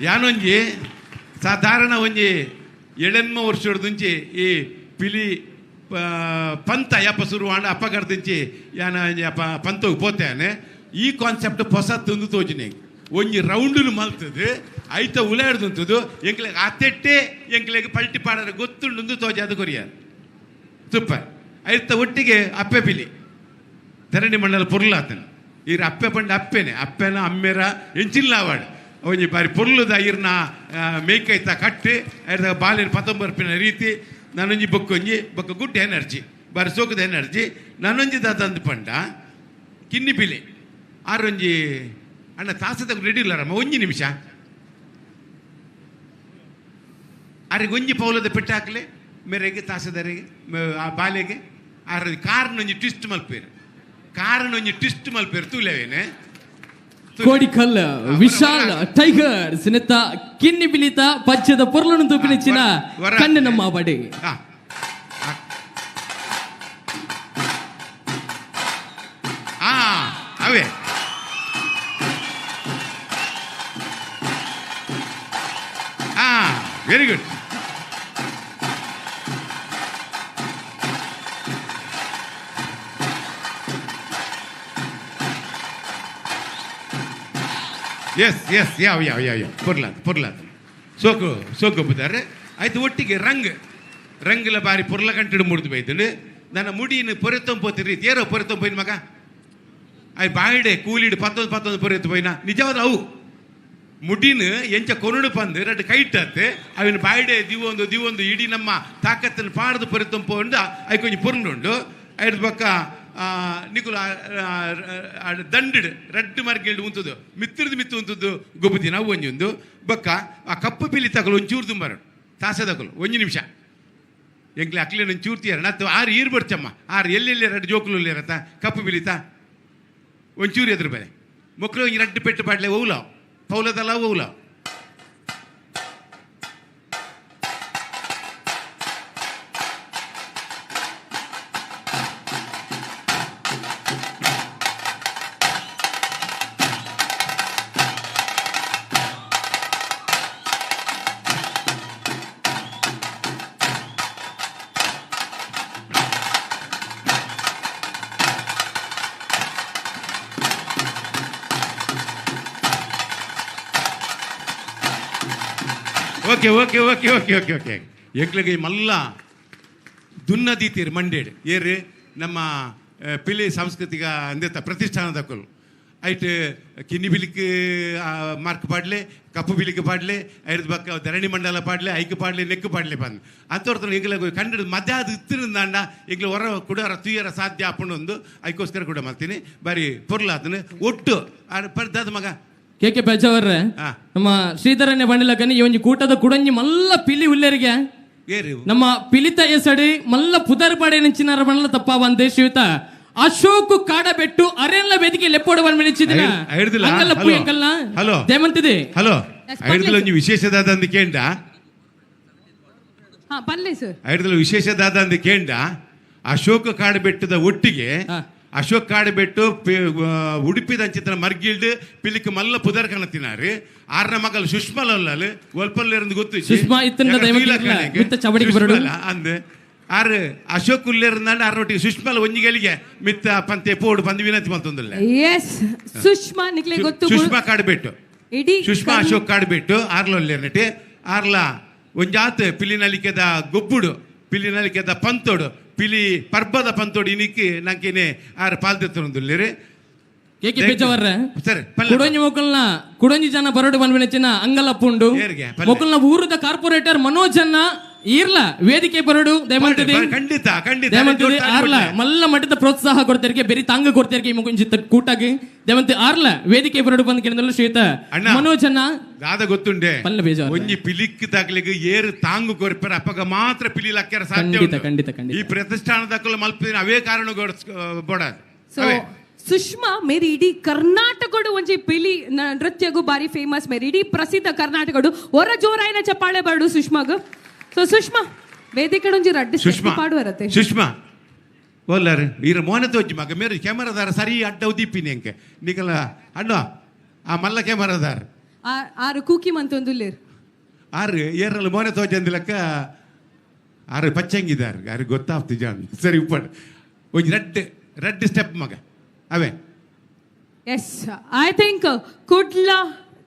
ಯಾನೊಂಜಿ ಸಾಧಾರಣ ಒಂಜಿ 7 ವರ್ಷದಂಚಿ ಈ ಪಿಲಿ ಪಂತ ಯಪ್ಪ ಶುರುವಾಂಡ ಅಪ್ಪಗರ್ದಿಂಚಿ ಯಾನ ಅಪ್ಪ ಪಂತೋಗಿ ಪೋತೇನೆ. ಈ ಕಾನ್ಸೆಪ್ಟ್ ಹೊಸ ತಂದು ತೋಜಿನಿ. ಒಂಜಿ ರೌಂಡುನು ಮಲ್ತದು ಐತ ಉಲಾಡ್ದುಂತದು ಎಂಕ್ಲೆಗ್ ಆತೆಟ್ಟೆ ಎಂಕ್ಲೆಗ್ ಪಲ್ಟಿ ಪಾಡರ ಗೊತ್ತುಂಡು ತೋಜಾದ ಕೊರಿಯ. ಸೂಪರ್. ಐತ ಒಟ್ಟಿಗೆ ಅಪ್ಪೆ ಪಿಲಿ ಧರಣಿ ಮಂಡಲ ಪೊರ್ಲಾತನ. ಈರ್ ಅಪ್ಪೆ ಪಂಡ ಅಪ್ಪೆನೆ ಅಪ್ಪೆನ ಅಮ್ಮೆರ ಎಂಚಿಲ್ಲ ಅವಾಡ್ ಒಂಜಿ ಬಾರಿ ಪೊರ್ಲುದ ಈರ್ನ ಮೇಕೈತ ಕಟ್ಟಿ ಐರ್ದ ಬಾಲಿನ ಪತೊಂಬರ್ಪಿನ ರೀತಿ. ನಾನೊಂಜಿ ಬೊಕ್ಕೊಂಜಿ ಬೊಕ್ಕ ಗುಡ್ ಎನರ್ಜಿ ಬಾರಿ ಸೋಕದ ಎನರ್ಜಿ. ನಾನೊಂಜಿ ದಾದಂದು ಪಂಡ ಕಿನ್ನಿ ಪಿಲಿ ಆರೊಂಜಿ ಅಣ್ಣ ತಾಸದ ರೆಡಿ ಇಲ್ಲಾರಮ್ಮ ಒಂಜಿ ನಿಮಿಷ. ಆರಿಗೆ ಒಂಜಿ ಪೌಲದ ಪೆಟ್ಟು ಹಾಕ್ಲೆ ಮೇರೆಗೆ ತಾಸದರಿಗೆ ಆ ಬಾಲೆಗೆ ಆರ ಕಾರ್ನೊಂಜಿ ಟ್ವಿಸ್ಟ್ ಮಲ್ಪೇರು ಕಾರನೊಂಜಿ ಟ್ವಿಸ್ಟ್ ಮಲ್ಪೇರು ತೂಲೇವೇನೆ. ಕೋಡಿಕಲ್ ವಿಶಾಲ್ ಟೈಗರ್ ಸಿನೆತ್ತ ಕಿನ್ನಿ ಬಿಲಿತ ಪಜ್ಜದ ಪೊರ್ಲನು ತೂಪಿನಿಚ್ಚಿನ ಕಣ್ಣು ನಮ್ಮ ಬಡಿ. ಅವೇ very good. S S ಯಾವ ಯಾವ ಯಾವ ಯಾವ ಪೊರ್ಲಾತ್ ಪೊರ್ಲಾತ್ ಸೋಕು ಸೋಕು ಒಪ್ಪುತ್ತಾರೆ. ಆಯ್ತು ಒಟ್ಟಿಗೆ ರಂಗ್ ರಂಗಿಲ ಬಾರಿ ಪೊರ್ಲ ಕಂಟಿಡು ಮುಡಿದು ಬೈತಂಡು ನನ್ನ ಮುಡಿನ ಪೊರೆತೊಂಪೋತಿರಿ ಏರೋ ಪೊರೆತೊಂಪೋಯಿನ ಮಗ ಆಯ್ ಬಾಯಿಡೆ ಕೂಲಿಡು ಪತ್ತೊಂದು ಪತ್ತೊಂದು ಪೊರೆತು ಪೋಯಿನ ನಿಜವಾದ ಅವು ಮುಡಿನ ಎಂಚ ಕೊನುಡು ಪಂದು ರಡ್ಡು ಕೈಟತ್ತೆ ಅವಿನ ಬಾಯಿಡೆ ದಿವೊಂದು ದಿವೊಂದು ಇಡೀ ನಮ್ಮ ತಾಕತ್ತನ್ನು ಪಾಡ್ದು ಪೊರೆತೊಂಪೋ ಉಂಡು ಅಯ್ ಕೊಂಚ ಪೊರ್ಲುಂಡು. ಐದು ಪಕ್ಕ ನಿಕುಲ ದಂಡಿಡು ರಡ್ಡು ಮಾರ್ಗೇಳು ಉಂತದ್ದು ಮಿತ್ತಿರ್ದು ಮಿತ್ತು ಉಂತದ್ದು ಗೊಬ್ಬುತ್ತಿ ನಾವು ಒಂಜಿ ಒಂದು ಬಕ್ಕ ಆ ಕಪ್ಪು ಪಿಲಿ ತಗಲು ಒಂಚೂರು ತುಂಬಾರು ತಾಸೆ ತಗಲು ಒಂಜಿ ನಿಮಿಷ ಎಂಕ್ಲೆ ಅಕ್ಲೇನು ಒಂಚೂರು ತೀರ ನತ್ತು ಆರು ಈರು ಬರ್ಚಮ್ಮ ಆರು ಎಲ್ಲೆಲ್ಲಿ ರಡ್ಡು ಜೋಕುಲು ಇರತ್ತ ಕಪ್ಪು ಬಿಲಿತ ಒಂಚೂರು ಎದುರು ಬೇರೆ ಮಕ್ಕಳು ಒಂಜಿ ರಡ್ಡು ಪೆಟ್ಟು ಪಾಡ್ಲೆ ಓಲ ಪೌಲದಲ್ಲ ಓಲ. Okay okay okay okay okay okay. ಎಂಕ್ಲೆಗೆ ಮಲ್ಲ ದುನ್ನದೀತೀರ್ ಮಂಡೇಡ್ ಏರು ನಮ್ಮ ಪಿಲಿ ಸಾಂಸ್ಕೃತಿಕ ಅಂದೆತ್ತ ಪ್ರತಿಷ್ಠಾನದಕ್ಕಲು ಐಟ್ ಕಿನ್ನಿ ಬಿಲಿಕ್ ಮಾರ್ಕ್ ಪಾಡ್ಲೆ ಕಪ್ಪು ಬಿಲಿಕ್ ಪಾಡ್ಲೆ ಐದು ಬಕ್ಕ ಧರಣಿ ಮಂಡಲ ಪಾಡ್ಲೆ ಐಕ್ ಪಾಡ್ಲೆ ನೆಕ್ಕು ಪಾಡ್ಲೆ ಬಂದು ಅಂಥವ್ರ ಎಂಗ್ಲೆಗ್ ಕಂಡು ಮಧ್ಯ ಅದು ಇತ್ತಿರಂದಾಂಡ ಎಂಗ್ಲೆ ಹೊರ ಕುಡರ ತುಯ್ಯರ ಸಾಧ್ಯ ಆಪುಂಡು ಐಕೋಸ್ಕರ ಕೂಡ ಮಾಡ್ತೀನಿ ಬಾರಿ ಪೊರ್ಲಾತನ ಒಟ್ಟು ಪರ್ದಾದ ಮಗ ಕೆ ಕೆ ಪೆಜವರ್ರೆ ನಮ್ಮ ಶ್ರೀಧರಣ್ಯ ಬಂಡಿಲಕನಿ ಈ ಒಂಜಿ ಕೂಟದ ಕುಡಂಜಿ ಮಲ್ಲ ಪಿಲಿ ಉಲ್ಲೇರಿಗೆ ನಮ್ಮ ಪಿಲಿತ ಎಸಡಿ ಮಲ್ಲ ಪುದರ್ ಪಾಡೆ ನಿಂಚಿನಾರ ಬಂಡ್ಲ ತಪ್ಪ ಬಂದೆ ಶ್ರೀಯುತ ಅಶೋಕ್ ಕಾಡಬೆಟ್ಟು ಅರೆಲ್ಲ ವೇದಿಕೆ ಲೆಪ್ಪೋಡ ಬಂದ್ ಮಿನಿಚಿದಿನ ಅಂಗಲ್ಲ ಪುಯಂಕಲ್ಲ ಹಲೋ ದೇಮಂತಿದೆ ಹಲೋ ಐಡ್ದಲ ಒಂಜಿ ವಿಶೇಷದಾದ ಅಂದ ಕೇಂಡ ಹಾ ಪಲ್ಲೆ ಸರ್ ಐಡ್ದಲ ವಿಶೇಷದಾದ ಅಂದ ಕೇಂಡ ಅಶೋಕ ಕಾಡಬೆಟ್ಟದ ಒಟ್ಟಿಗೆ ಅಶೋಕ್ ಕಾಡಬೆಟ್ಟು ಉಡುಪಿದ ಮರ್ಗಿಲ್ಡ್ ಪಿಲಿಕ್ ಮಲ್ಲ ಪುದರ್ ಕಣತಿನಾರು ಆರ್ನ ಮಗಲ್ ಸುಷ್ಮಲ ಒಲ್ಪಲ್ಲಿ ಗೊತ್ತು ಸುಷ್ಮಾ ಅಂದ್ ಆರು ಅಶೋಕ್ ಉಲ್ಲೇರ್ನಾಂಡ ಆರ್ನೊಟ್ಟಿಗೆ ಸುಷ್ಮಲ ಒಂಜಿಗಳಿಗೆ ಮಿತ್ತ ಪಂತೆ ಪೋಡು ಬಂದು ವಿನಂತಿ ಮಲ್ತೊಂದಿಲ್ಲ. ಎಸ್ ಸುಷ್ಮಾ ನಿಕ್ಲೆ ಗೊತ್ತು ಸುಷ್ಮಾ ಕಾಡಬೆಟ್ಟು ಇಡೀ ಸುಷ್ಮಾ ಅಶೋಕ್ ಕಾಡಬೆಟ್ಟು ಆರ್ಲೊಲ್ಲೇರ್ನಟಿ ಆರ್ಲ ಒಂಜಾತ್ ಪಿಲಿನಲಿಕೆದ ಗೊಬ್ಬುಡು ಪಿಲಿನಲಿಕೆದ ಪಂತೋಡು ಪಿಲಿ ಪರ್ಬದ ಪಂತೋಡು ಇನಿಕ್ ನಂಕೇನೆ ಆರು ಪಾಲ್ದೆತ್ತೊಂದುಲ್ಲೇರು. ಕೆ ಕೆ ಪೆಜವರ್ರೆ ಕುಡೊಂಜಿ ಮೊಕಲ್ನ ಕುಡೊಂಜಿ ಜನ ಬರೋಡು ಬಂದ್ಬಿನ ಅಂಗಲಪ್ಪುಂಡು ಮೊಕಲ್ನ ಊರದ ಕಾರ್ಪೊರೇಟರ್ ಮನೋಜ್ ಅನ್ನ ಈರ್ಲ ವೇದಿಕೆ ಬರೋಡು ದಯಮಂತದೆ ಖಂಡಿತ ಖಂಡಿತ ದಯಮಂತದೆ ಆರ್ಲ ಮಲ್ಲ ಮಟ್ಟದ ಪ್ರೋತ್ಸಾಹ ಕೊಡ್ತೇರಿಗೆ ಬೇರೆ ತಾಂಗ ಕೊಡ್ತೇರಿಗೆ ಮುಕುಂಚಿತ ಕೂಟಾಗಿ ದಯಮಂತೆ ಆರ್ಲ ವೇದಿಕೆ ಬರೋಡು ಬಂದ ಕೇಳಿದಲ್ಲ ಶ್ವೇತ ಮನೋಜ್ ಅನ್ನ ದಾದ ಗೊತ್ತುಂಡೆ ಒಂಜಿ ಪಿಲಿಕ್ ತಾಕ್ಲಿಗೆ ಏರು ತಾಂಗು ಕೊರ್ಪರ ಅಪ್ಪಗ ಮಾತ್ರ ಪಿಲಿ ಲಕ್ಕರ ಸಾಧ್ಯ. ಖಂಡಿತ ಖಂಡಿತ ಖಂಡಿತ ಈ ಪ್ರತಿಷ್ಠಾನದಕ್ಕಲ್ಲ ಮಲ್ಪಿನ ಅವೇ ಕಾರಣ ಬೋಡ. ಸುಷ್ಮಾ ಮೇರಿ ಇಡೀ ಕರ್ನಾಟಕಡು ಒಂಜಿ ಪಿಲಿ ನೃತ್ಯಗೂ ಬಾರಿ ಫೇಮಸ್ ಮೇರಿ ಇಡೀ ಪ್ರಸಿದ್ಧ ಕರ್ನಾಟಕಡು ಹೊರ ಜೋರಾಯಿನ ಚಪ್ಪಾಳೆ ಬರಡು ಸುಷ್ಮಾಗ. ಸೊ ಸುಷ್ಮಾ ವೇದಿಕೆಡೊಂಜಿ ರಡ್ಡ್ ಸುಷ್ಮಾ ಸ್ಟೆಪ್ ಪಾಡುವರತೆ. ಸುಷ್ಮಾ ಓಲ್ಲಾರು ಈರ ಮೋನ ತೋಜಿ ಮಗ ಮೇರು ಕ್ಯಾಮರಾದಾರ ಸರಿ ಅಡ್ಡ ಉದೀಪಿನಿ ಅಂಕೆ ನಿಕಲ ಅಣ್ಣ ಆ ಮಲ್ಲ ಕ್ಯಾಮರಾದಾರ ಆರು ಕೂಕಿ ಮಂತೊಂದುಲ್ಲೇರು ಆರು ಏರಲ್ಲ ಮೋನೆ ತೋಜಂದಿಲಕ್ಕ ಆರು ಪಚ್ಚಂಗಿದಾರು ಯಾರು ಗೊತ್ತಾಗ್ತಿ ಜಾನ್ ಸರಿ ಉಪ್ಪಡು ಒಂಜಿ ರೆಡ್ ರೆಡ್ ಸ್ಟೆಪ್ ಮಗ ಅವೇ. ಎಸ್, I think Kudla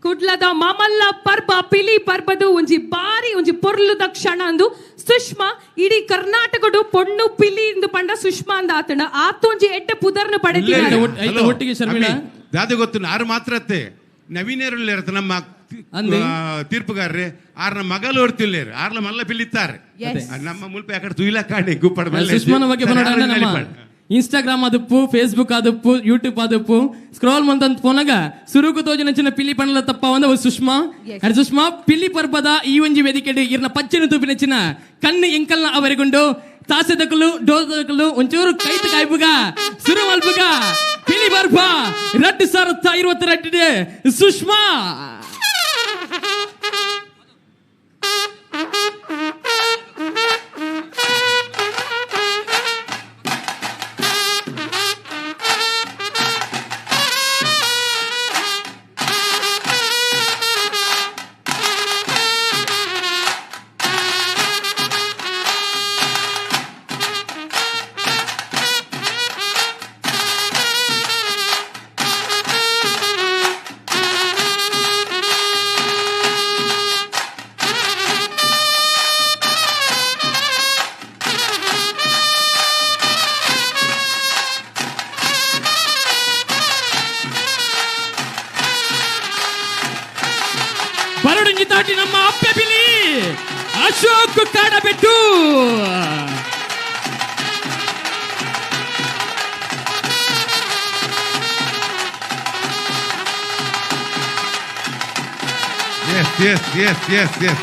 ಕುಡ್ಲದ ಮಾಮಲ್ಲ ಪರ್ಬ ಪಿಲಿ ಪರ್ಬದು ಒಂಜಿ ಬಾರಿ ಒಂಜಿ ಪೊರ್ಲುದ ಕ್ಷಣ ಅಂದು. ಸುಷ್ಮಾ ಇಡೀ ಕರ್ನಾಟಕಡು ಪೊಣ್ಣು ಪಿಲಿ ಇಂದು ಪಂಡ ಸುಷ್ಮಾ ಅಂದ ಆತಣ ಆತೊಂಜಿ ಎಡ್ಡೆ ಪುದರ್ನ ಪಡೆದಿದ್ದಾರೆ. ಐತ ಒಟ್ಟಿಗೆ ಶರ್ಮಿಳಾ. ದಾದ ಗೊತ್ತು ಆರು ಮಾತ್ರ ಅತ್ತೆ ನವೀನರುಳ್ಳೇರತ್ತ ನಮ್ಮ ಅಂದೆ. ತೀರ್ಪುಗಾರ್ರೆ ಆರ್ನ ಮಗಲು ಹೊರ್ತಿಲ್ಲೇರು ಆರ್ಲ ಮಲ್ಲ ಪಿಲಿತ್ತಾರೆ. Yes. ನಮ್ಮ ಮುಲ್ಪ ಯಾಕಡೆ ತುಯಿಲ ಕಾಣೆ ಗುಪ್ಪಡ ಮಲ್ಲ ಸುಷ್ಮಾನ ಬಗ್ಗೆ ಬನ್ನಡ ನಮ್ಮ ಇನ್ಸ್ಟಾಗ್ರಾಮ್ ಆದಪ್ಪು, ಫೇಸ್ಬುಕ್ ಆದಪ್ಪು, ಯೂಟ್ಯೂಬ್ ಆದಪ್ಪು ಸ್ಕ್ರಾಲ್ ಮಂತಂತ ಪೋನಾಗ ಸುರುಕು ತೋಜಿನ ಚಿನ್ನ ಪಿಲಿ ಪಣಲ ತಪ್ಪ ಒಂದ ಸುಷ್ಮಾ. Yes. ಅರೆ ಸುಷ್ಮಾ ಪಿಲಿ ಪರ್ಬದ ಈ ಒಂಜಿ ವೇದಿಕೆ ಇರ್ನ ಪಚ್ಚನ ತೂಪಿನ ಚಿನ್ನ ಕಣ್ಣು ಎಂಕಲ್ನ ಅವರಿಗುಂಡು ತಾಸೆದಕಲು ಡೋದಕಲು ಒಂಚೂರು ಕೈತ ಕಾಯ್ಬುಗ ಸುರು ಮಲ್ಪುಗ ಪಿಲಿ ಪರ್ಬ 2022 ಸುಷ್ಮಾ. ಬರಡುಂಜಿ ತಾಟಿ ನಮ್ಮ ಅಪ್ಪೆ ಬಿಲಿ Ashok ಕಾಡಬೆಟ್ಟು. Yes yes yes yes yes.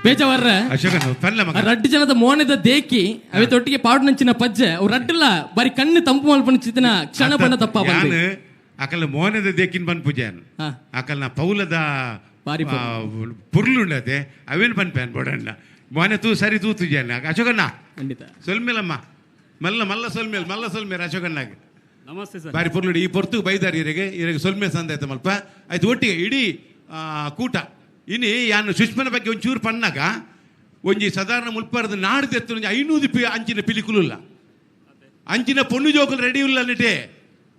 ಬೇಜವರ್ರ ಅಶೋಕನ ಪಲ್ಲ ಮಗ ರಡ್ಡು ಜನದ ಮೋನೆದ ದೇಕಿ ಅವೆ ತೊಟ್ಟಿಗೆ ಪಾಡು ನಂಚಿನ ಪಜ್ಜೆ ಅವು ರಡ್ಡಲ್ಲ ಬಾರಿ ಕಣ್ಣು ತಂಪು ಮಲ್ಪನ ಕ್ಷಣ ಬಣ್ಣ ತಪ್ಪ ಯಾನು ಅಕಲ ಮೋನೆದ ದೇಕಿನ್ ಬನ್ ಪೂಜೆ ಹಾ. ಅಕಲ್ನ ಪೌಲದ ಬಾರಿ ಪುರ್ಲುಂಡತೆ ಅವೇನು ಬನ್ ಪ್ಯಾನ್ ಬೋಡಣ್ಣ ಮೋನೆ ತೂ ಸರಿ ತೂತು ಜಾನ ಅಶೋಕಣ್ಣ ಖಂಡಿತ ಸೊಲ್ಮೇಲಮ್ಮ ಮಲ್ಲ ಮಲ್ಲ ಸೊಲ್ಮೇಲ್ ಮಲ್ಲ ಸೊಲ್ಮೇಲ್ ಅಶೋಕಣ್ಣಾಗ ನಮಸ್ತೆ ಸರ್. ಬಾರಿ ಪುರ್ಲುಂಡು ಈ ಪೊರ್ತು ಬೈದಾರಿ ಇರೆಗೆ ಇರೆಗೆ ಸೊಲ್ಮೆ ಸಂದಾಯ್ತ ಮಲ್ಪ ಆಯ್ತು ಒಟ್ಟಿಗೆ ಇಡೀ ಕೂಟ ಇನಿ ಯಾನು ಸುಷ್ಮನ ಬಗ್ಗೆ ಒಂಚೂರು ಪನ್ನಾಗ ಒಂಜಿ ಸಾಧಾರಣ ಮುಲ್ಪಾರದ ನಾಡ್ದೆತ್ತು ಒಂಜಿ 500 ಪಿ ಅಂಚಿನ ಪಿಲಿಕುಲುಲ್ಲ ಅಂಚಿನ ಪೊಣ್ಣು ಜೋಕುಲು ರೆಡಿ ಇಲ್ಲ ನಿಟೆ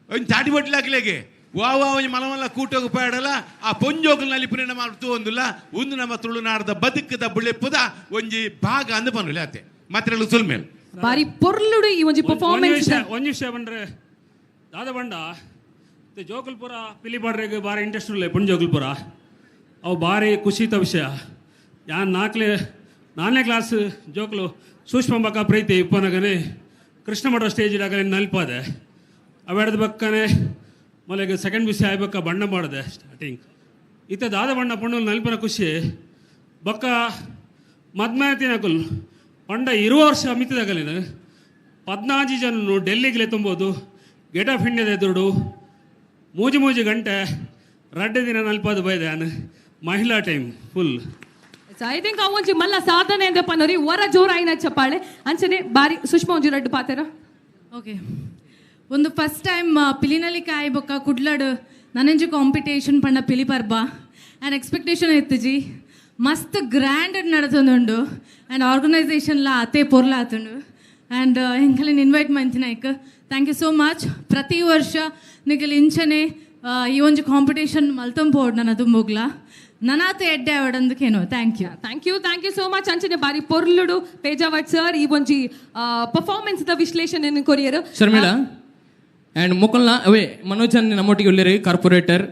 ಒಂಜಿ ಚಾಟಿ ಬಟ್ಲಾಕ್ಲೇಗೆ ವಾ ವಾ ಒಂಜಿ ಮಲ ಮಲ್ಲ ಕೂಟೋಗು ಪೇಡಲ ಆ ಪೊಂಜೋಕುಲು ನಲಿಪುನ ಮಾಡ್ತು ಒಂದುಲ್ಲ ಒಂದು ನಮ್ಮ ತುಳುನಾಡದ ಬದುಕದ ಬುಳೆಪ್ಪುದ ಒಂಜಿ ಭಾಗ ಅಂದು ಪನ್ನುಲೆ ಅತ್ತೆ ಮಾತ್ರ ಸುಲ್ಮೇಲ್ ಬಾರಿ ಪೊರ್ಲುಡು ಈ ಒಂಜಿ ಪರ್ಫಾರ್ಮೆನ್ಸ್. ಒಂಜಿ ವಿಷಯ ಬಂದ್ರೆ ದಾದ ಬಂಡ ಜೋಕುಲ್ಪುರ ಪಿಲಿ ಪಾಡ್ರೆಗ್ ಬಾರಿ ಇಂಟ್ರೆಸ್ಟ್ ಉಳ್ಳೆ ಪೊಣ್ಣು ಜೋಕುಲ್ಪುರ ಅವು ಭಾರಿ ಖುಷಿತ ವಿಷಯ. ಯಾನ್ ನಾಲ್ಕನೇ ಕ್ಲಾಸ್ ಜೋಕುಲು ಸೂಕ್ಷ್ಮ ಬಕ್ಕ ಪ್ರೀತಿ ಇಪ್ಪನಗನೆ ಕೃಷ್ಣ ಮಠ ಸ್ಟೇಜ್ ಆಗಲೇ ನಲ್ಪಾದೆ ಅವೆಡ್ದ ಬಕ್ಕನೆ ಮೊದಲಿಗೆ ಸೆಕೆಂಡ್ ಬಿ ಸಿ ಆಯ್ಬಕ್ಕ ಬಣ್ಣ ಮಾಡಿದೆ ಸ್ಟಾರ್ಟಿಂಗ್ ಇತ್ತ ದಾದ ಬಣ್ಣ ಪಣ್ಣು ನಲ್ಪನ ಖುಷಿ ಬಕ್ಕ ಮದ್ಮಾಯತಿನಕುಲ್ ಪಂಡ ಇರುವ ವರ್ಷ ಮಿತ್ತಿದಾಗಲಿನ 14 ಜನ ಡೆಲ್ಲಿಗೆ ತುಂಬೋದು ಗೇಟ್ ಆಫ್ ಇಂಡಿಯಾದ ಎದುರುಡು ಮೂಜಿ ಮೂಜಿ ಗಂಟೆ ರಡ್ಡೆ ದಿನ ನಲ್ಪಾದ ಬೈದೆ ನಾನು ಮಹಿಳಾ ಟೈಮ್ ಫುಲ್. I think ಅವೊಂಜಿ ಮಲ್ಲ ಸಾಧನೆ ಅಂದ ಪನೋರಿ ವರ ಜೋರಾಯಿನ ಚಪ್ಪಾಳೆ ಅಂಚನೆ ಬಾರಿ ಸುಷ್ಮಾ ಒಂಜಿ ರಡ್ಡು ಪಾತೆರ. ಓಕೆ, ಒಂದು ಫಸ್ಟ್ ಟೈಮ್ ಪಿಲಿನಲ್ಲಿ ಕಾಯಿ ಬೊಕ್ಕ ಕುಡ್ಲಡು ನನಂಜಿ ಕಾಂಪಿಟೇಷನ್ ಪಂಡ ಪಿಲಿ ಪರ್ಬ ಆ್ಯಂಡ್ ಎಕ್ಸ್ಪೆಕ್ಟೇಷನ್ ಇತ್ತುಜಿ ಮಸ್ತ್ ಗ್ರ್ಯಾಂಡ್ ನಡತೊಂದುಂಡು ಆ್ಯಂಡ್ ಆರ್ಗನೈಸೇಷನ್ಲ ಅತೆ ಪೊರ್ಲ ಆತುಂಡು ಆ್ಯಂಡ್ ಎಂಕಲಿನ ಇನ್ವೈಟ್ ಮಂತಿನಾಯ್ಕ್ thank you so much. ಪ್ರತಿ ವರ್ಷ ನಿಗಲ್ ಇಂಚನೆ ಈ ಒಂಜಿ ಕಾಂಪಿಟೇಷನ್ ಮಲ್ತೊಂಪೋಡು ನನ್ನ ದುಂಬುಗ್ಲ ನನಾತ ಎಡ್ಡೆ ಅವಡಂದಕ್ಕೇನು thank you. Thank you, thank you so much. ಅಂಚನೆ ಬಾರಿ ಪೊರ್ಲುಡು ಪೇಜಾವಟ್ ಸರ್ ಈ ಒಂಜಿ ಪರ್ಫಾರ್ಮೆನ್ಸ್ ದ ವಿಶ್ಲೇಷಣೆ ಕೊರಿಯರ್. ಶರ್ಮಿಳಾ ಆ್ಯಂಡ್ ಮೊಕಲ್ನ ಅವೇ ಮನೋಜ್ ಅಣ್ಣ ನಮ್ಮೊಟ್ಟಿಗೆ ಉಳ್ಳೇರಿ ಕಾರ್ಪೊರೇಟರ್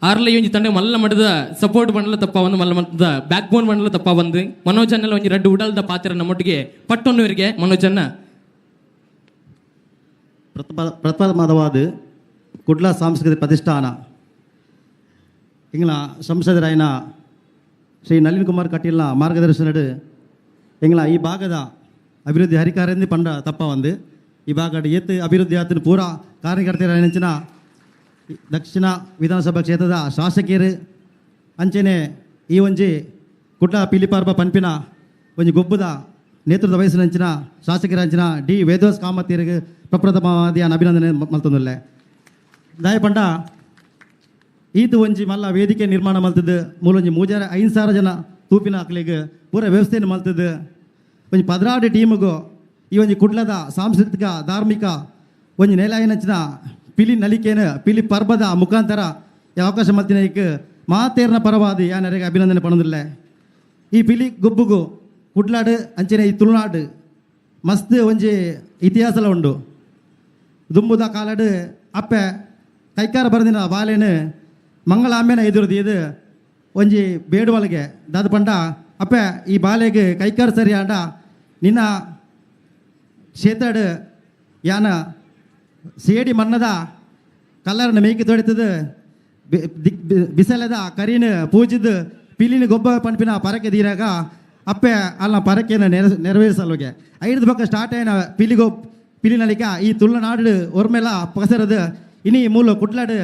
ಆರ್ಲ ಈ ಒಂಜಿ ತಂಡ ಮಲ್ಲ ಮಟ್ಟದ ಸಪೋರ್ಟ್ ಬಂಡಲ ತಪ್ಪ ಒಂದು ಮಲ್ಲ ಮಟ್ಟದ ಬ್ಯಾಕ್ ಬೋನ್ ಬಂಡಲ ತಪ್ಪ ಬಂದು ಮನೋಜ್ ಅಣ್ಣಲ ಒಂಜಿ ರಡ್ಡು ಉಡಲ್ದ ಪಾತ್ರ ನಮ್ಮೊಟ್ಟಿಗೆ ಪಟ್ಟೊನ್ನುವರಿಗೆ ಮನೋಜ್ ಅಣ್ಣ. ಪ್ರಥಮವಾದ ಕುಡ್ಲ ಸಾಂಸ್ಕೃತಿಕ ಪ್ರತಿಷ್ಠಾನ ಎಂಗ್ಲ ಸಂಸದರಾಯನ ಶ್ರೀ ನಳಿನ್ ಕುಮಾರ್ ಕಟೀಲ್ನ ಮಾರ್ಗದರ್ಶನಡು ಎಂಗ್ಲ ಈ ಭಾಗದ ಅಭಿವೃದ್ಧಿ ಹರಿಕಾರೆಂದು ಪಂಡ ತಪ್ಪ ಒಂದು ಈ ಭಾಗದ ಏತ್ ಅಭಿವೃದ್ಧಿ ಆತನ ಪೂರಾ ಕಾರ್ಯಕರ್ತರಾಯನಂಚಿನ ದಕ್ಷಿಣ ವಿಧಾನಸಭಾ ಕ್ಷೇತ್ರದ ಶಾಸಕರು ಅಂಚನೆ ಈ ಒಂಜಿ ಕುಡ್ಲ ಪಿಲಿಪರ್ಬ ಪನ್ಪಿನ ಒಂಜಿ ಗೊಬ್ಬದ ನೇತೃತ್ವ ವಹಿಸಿನಂಚಿನ ಶಾಸಕರ ಅಂಚಿನ ಡಿ ವೇದವಾಸ್ ಕಾಮತಿಯರಿಗೆ ಪ್ರಪ್ರಥಮವಾದಿ ಅಭಿನಂದನೆ ಮಲ್ತೊಂದುಲ್ಲೆ. ದಾಯ ಪಂಡ ಈತ ಒಂಜಿ ಮಲ್ಲ ವೇದಿಕೆ ನಿರ್ಮಾಣ ಮಲ್ತದ್ದು ಮೂಲೊಂಜಿ 3500 ಜನ ತೂಪಿನ ಅಕ್ಲೆಗ್ ಪೂರ ವ್ಯವಸ್ಥೆಯನ್ನು ಮಲ್ತದ್ದು ಒಂಜಿ 16 ಟೀಮುಗು ಈ ಒಂಜಿ ಕುಡ್ಲದ ಸಾಂಸ್ಕೃತಿಕ ಧಾರ್ಮಿಕ ಒಂಜಿ ನೆಲಾಯಿನಂಚಿನ ಪಿಲಿ ನಲಿಕೇನ ಪಿಲಿ ಪರ್ಬದ ಮುಖಾಂತರ ಈ ಅವಕಾಶ ಮಲ್ತಿನ ಮಾತೇರ್ನ ಪರವಾದಿ ಯಾನರಿಗೆ ಅಭಿನಂದನೆ ಪಣದಿಲ್ಲ. ಈ ಪಿಲಿ ಗೊಬ್ಬುಗು ಕುಡ್ಲಾಡು ಅಂಚನೆ ಈ ತುಳುನಾಡು ಮಸ್ತ್ ಒಂಜಿ ಇತಿಹಾಸಲ ಉಂಡು. ದುಂಬುದ ಕಾಲಡು ಅಪ್ಪೆ ಕೈಕಾರ ಬರದಿನ ಬಾಲೆನು ಮಂಗಳಾಂಬೆನ ಎದುರುದು ಇದು ಒಂಜಿ ಬೇಡುವಳಿಗೆ ದಾದ ಪಂಡ ಅಪ್ಪೆ ಈ ಬಾಲೆಗೆ ಕೈಕಾರ ಸರಿ ಆಂಡ ನಿನ್ನ ಕ್ಷೇತ್ರಡು ಯಾನ ಸೇಡಿ ಮನ್ನದ ಕಲ್ಲರನ್ನ ಮೇಕಿ ತೊಡಿತದ ಬಿಸಲದ ಕರಿನ ಪೂಜಿದ ಪಿಲಿನ ಗೊಬ್ಬ ಪನ್ಪಿನ ಪರಕೆ ದೀರಾಗ ಅಪ್ಪೆ ಅಲ್ಲ ಪರಕೆನ ನೆರವೇರಿಸಲ್ವಗೆ ಐದು ಪಕ್ಕ ಸ್ಟಾರ್ಟ್ ಆಯ್ನ ಪಿಲಿಗೊ ಪಿಲಿನಲಿಕ ಈ ತುಳುನಾಡು ಒರ್ಮೆಲ ಪಸರದು ಇನಿ ಮೂಲ ಕುಟ್ಲಾಡು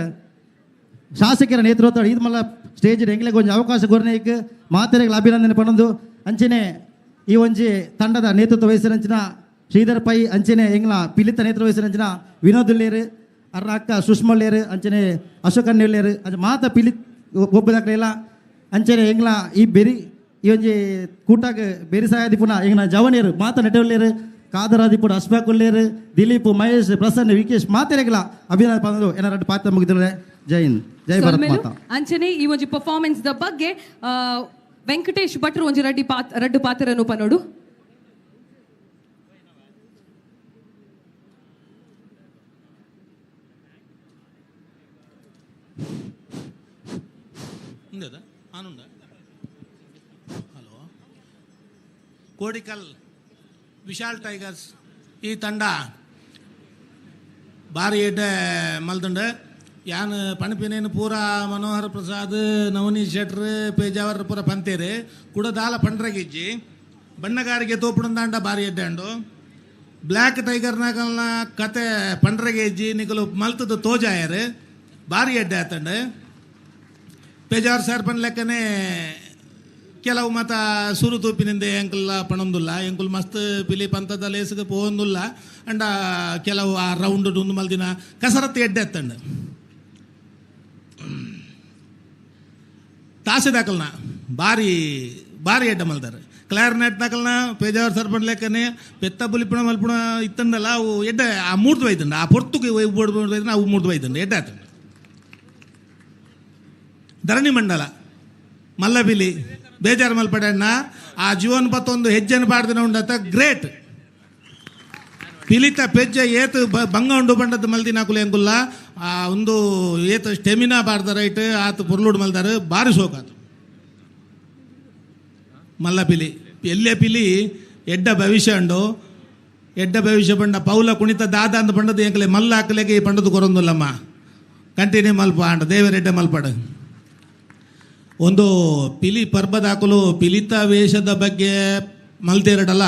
ಶಾಸಕರ ನೇತೃತ್ವ ಇದು ಮಲ್ಲ ಸ್ಟೇಜ್ ಎಂಗ್ಲೆಗ್ ಒಂಜಿ ಅವಕಾಶ ಕೊರ್ನೇಕ್ ಮಾತೆರೆಗಳ ಅಭಿನಂದನೆ ಪಣೊಂದು ಅಂಚನೆ ಈ ಒಂಜಿ ತಂಡದ ನೇತೃತ್ವ ವಹಿಸಿರಂಚಿನ ಶ್ರೀಧರ್ ಪೈ ಅಂಚನೆ ಎಂಗ್ಲ ಪಿಲಿತ ನೇತೃತ್ವ ವಹಿಸಿರಂಚಿನ ವಿನೋದ್ ಉಲ್ಲೇರು ಅರ್ನ ಅಕ್ಕ ಸುಷ್ಮಾ ಉಲ್ಲೇರು ಅಂಚನೆ ಅಶೋಕ್ ಅಣ್ಣೆ ಉಲ್ಲೇರು ಅಂಚೆ ಮಾತ ಪಿಲಿ ಗೊಬ್ಬದಕ್ಲೆಲ್ಲ ಅಂಚನೆ ಎಂಗ್ಲ ಈ ಬೆರಿ ಈ ಒಂಜಿ ಕೂಟಾಗ ಬೆರಿ ಸಹಾಯದಿಪುನ ಎಂಗ್ಲ ಜವನಿಯರು ಮಾತ ನೆಟುಲ್ಲೇರು ಕಾದರಾದಿಪುಡ ಅಶ್ಫಾಕ್ ಉಲ್ಲೇರು ದಿಲೀಪ್ ಮಹೇಶ್ ಪ್ರಸನ್ನ ವಿಕೇಶ್ ಮಾತೆರೆಗ್ಲ ಅಭಿನಂದನೆ ಪಂದು ಏನಾರ ಪಾತ್ರ ಮುಗಿದ್ರೆ. ಜೈ ಹಿಂದ್, ಜೈ ಭಾರತ್ ಮಾತಾ. ಅಂಚನೆ ಈ ಒಂಜಿ ಪರ್ಫಾರ್ಮೆನ್ಸ್ ದ ಬಗ್ಗೆ ವೆಂಕಟೇಶ್ ಭಟ್ರು ಒಂಜಿ ರಡ್ಡು ಪಾತ್ರನು ಪನೋಡು. ಹಲೋ, ಕೋಡಿಕಲ್ ವಿಶಾಲ್ ಟೈಗರ್ಸ್ ಈ ತಂಡ ಭಾರಿ ಎಡ್ಡೆ ಮಲ್ದುಂಡು. ಯಾನ್ ಪಣಪಿನೇನು ಪೂರ ಮನೋಹರ್ ಪ್ರಸಾದ್ ನವನೀಶ್ ಶೆಟ್ರ್ ಪೇಜಾವರ್ ಪೂರ ಪಂತೇರು ಕೂಡ ದಾಲ ಪಂಡ್ರಗಿಜ್ಜಿ ಬಣ್ಣಗಾರಿಗೆ ತೋಪುಡಂದಾಂಡ ಭಾರಿ ಎಡ್ಡೆ ಉಂಡು. ಬ್ಲ್ಯಾಕ್ ಟೈಗರ್ನಾಗಲ್ನ ಕತೆ ಪಂಡ್ರಗೇಜ್ಜಿ ನಿಕಲು ಮಲ್ತದ ತೋಜಾಯರು ಭಾರಿ ಎಡ್ಡೆ ಆತಂಡು. ಪೇಜಾವರ್ ಸರ್ ಪನ್ಲೆಕ್ಕನೆ ಕೆಲವು ಮತ ಸುರು ತೂಪಿನಿಂದ ಎಂಕುಲ್ಲ ಪಣೊಂದುಲ್ಲ ಎಂಕುಲ್ ಮಸ್ತ್ ಪಿಲಿ ಪಂತದ ಲೇಸ್ಗೆ ಪೋವೊಂದುಲ್ಲ ಅಂಡ ಕೆಲವು ಆ ರೌಂಡ್ ಡುಂದು ಮಲ್ದಿನ ಕಸರತ್ತು ಎಡ್ಡೆ ಎತ್ತಂಡು. ತಾಸೆ ದಾಕಲ್ನ ಭಾರಿ ಭಾರಿ ಎಡ್ಡೆ ಮಲ್ದಾರೆ. ಕ್ಲಾರ್ನೆಟ್ ದಾಕಲ್ನ ಪೇಜಾವರ್ ಸರ್ ಪನ್ಲೆಕ್ಕನೆ ಪೆತ್ತ ಬುಲಿಪುಣ ಮಲ್ಪುಣ ಇತ್ತಂಡಲ್ಲ ಅವು ಎಡ್ಡೆ ಆ ಮೂರ್ದು ಒಯ್ತಂಡ ಆ ಪೊರ್ತುಗೆ ಒಯ್ದು ಅವು ಮೂರ್ದು ಒಯ್ತಂಡ ಎಡ್ಡೆ ಆತಂಡ. ಧರಣಿ ಮಂಡಲ ಮಲ್ಲಬಿಲಿ ಬೇಜಾರು ಮಲ್ಪಡಣ್ಣ ಆ ಜೀವನ ಪತ್ತೊಂದು ಹೆಜ್ಜೆನ ಪಾಡ್ದಿನ ಉಂಡತ ಗ್ರೇಟ್ ಪಿಲಿತ ಪೆಜ್ಜೆ ಏತು ಬಂಗ ಉಂಡು ಬಂಡದ ಮಲ್ದಿನ ಕುಲೆಂಗುಲ್ಲ ಆ ಒಂದು ಏತು ಸ್ಟೆಮಿನಾ ಬಾರ್ದ ರೈಟ್ ಆತು ಪೊರ್ಲುಡು ಮಲ್ದಾರು ಭಾರಿ ಸೋಕಾತು. ಮಲ್ಲಪಿಲಿ ಎಲ್ಲೇ ಪಿಲಿ ಎಡ್ಡ ಭವಿಷ್ಯ ಉಂಡು ಎಡ್ಡ ಭವಿಷ್ಯ ಬಂಡ ಪೌಲ ಕುಣಿತ ದಾದ ಅಂತ ಬಂಡದು ಎಂಕಲೆ ಮಲ್ಲ ಹಾಕಲೆಗೆ ಈ ಬಂಡದು ಕೊರೊಂದುಲ್ಲಮ್ಮ ಕಂಟಿನ್ಯೂ ಮಲ್ಪ ಅಂಡ ದೇವರೆಡ್ಡೆ ಮಲ್ಪಡು. ಒಂದು ಪಿಲಿ ಪರ್ಬದಾಕಲು ಪಿಲಿತ ವೇಷದ ಬಗ್ಗೆ ಮಲ್ತೇರಡಲ್ಲ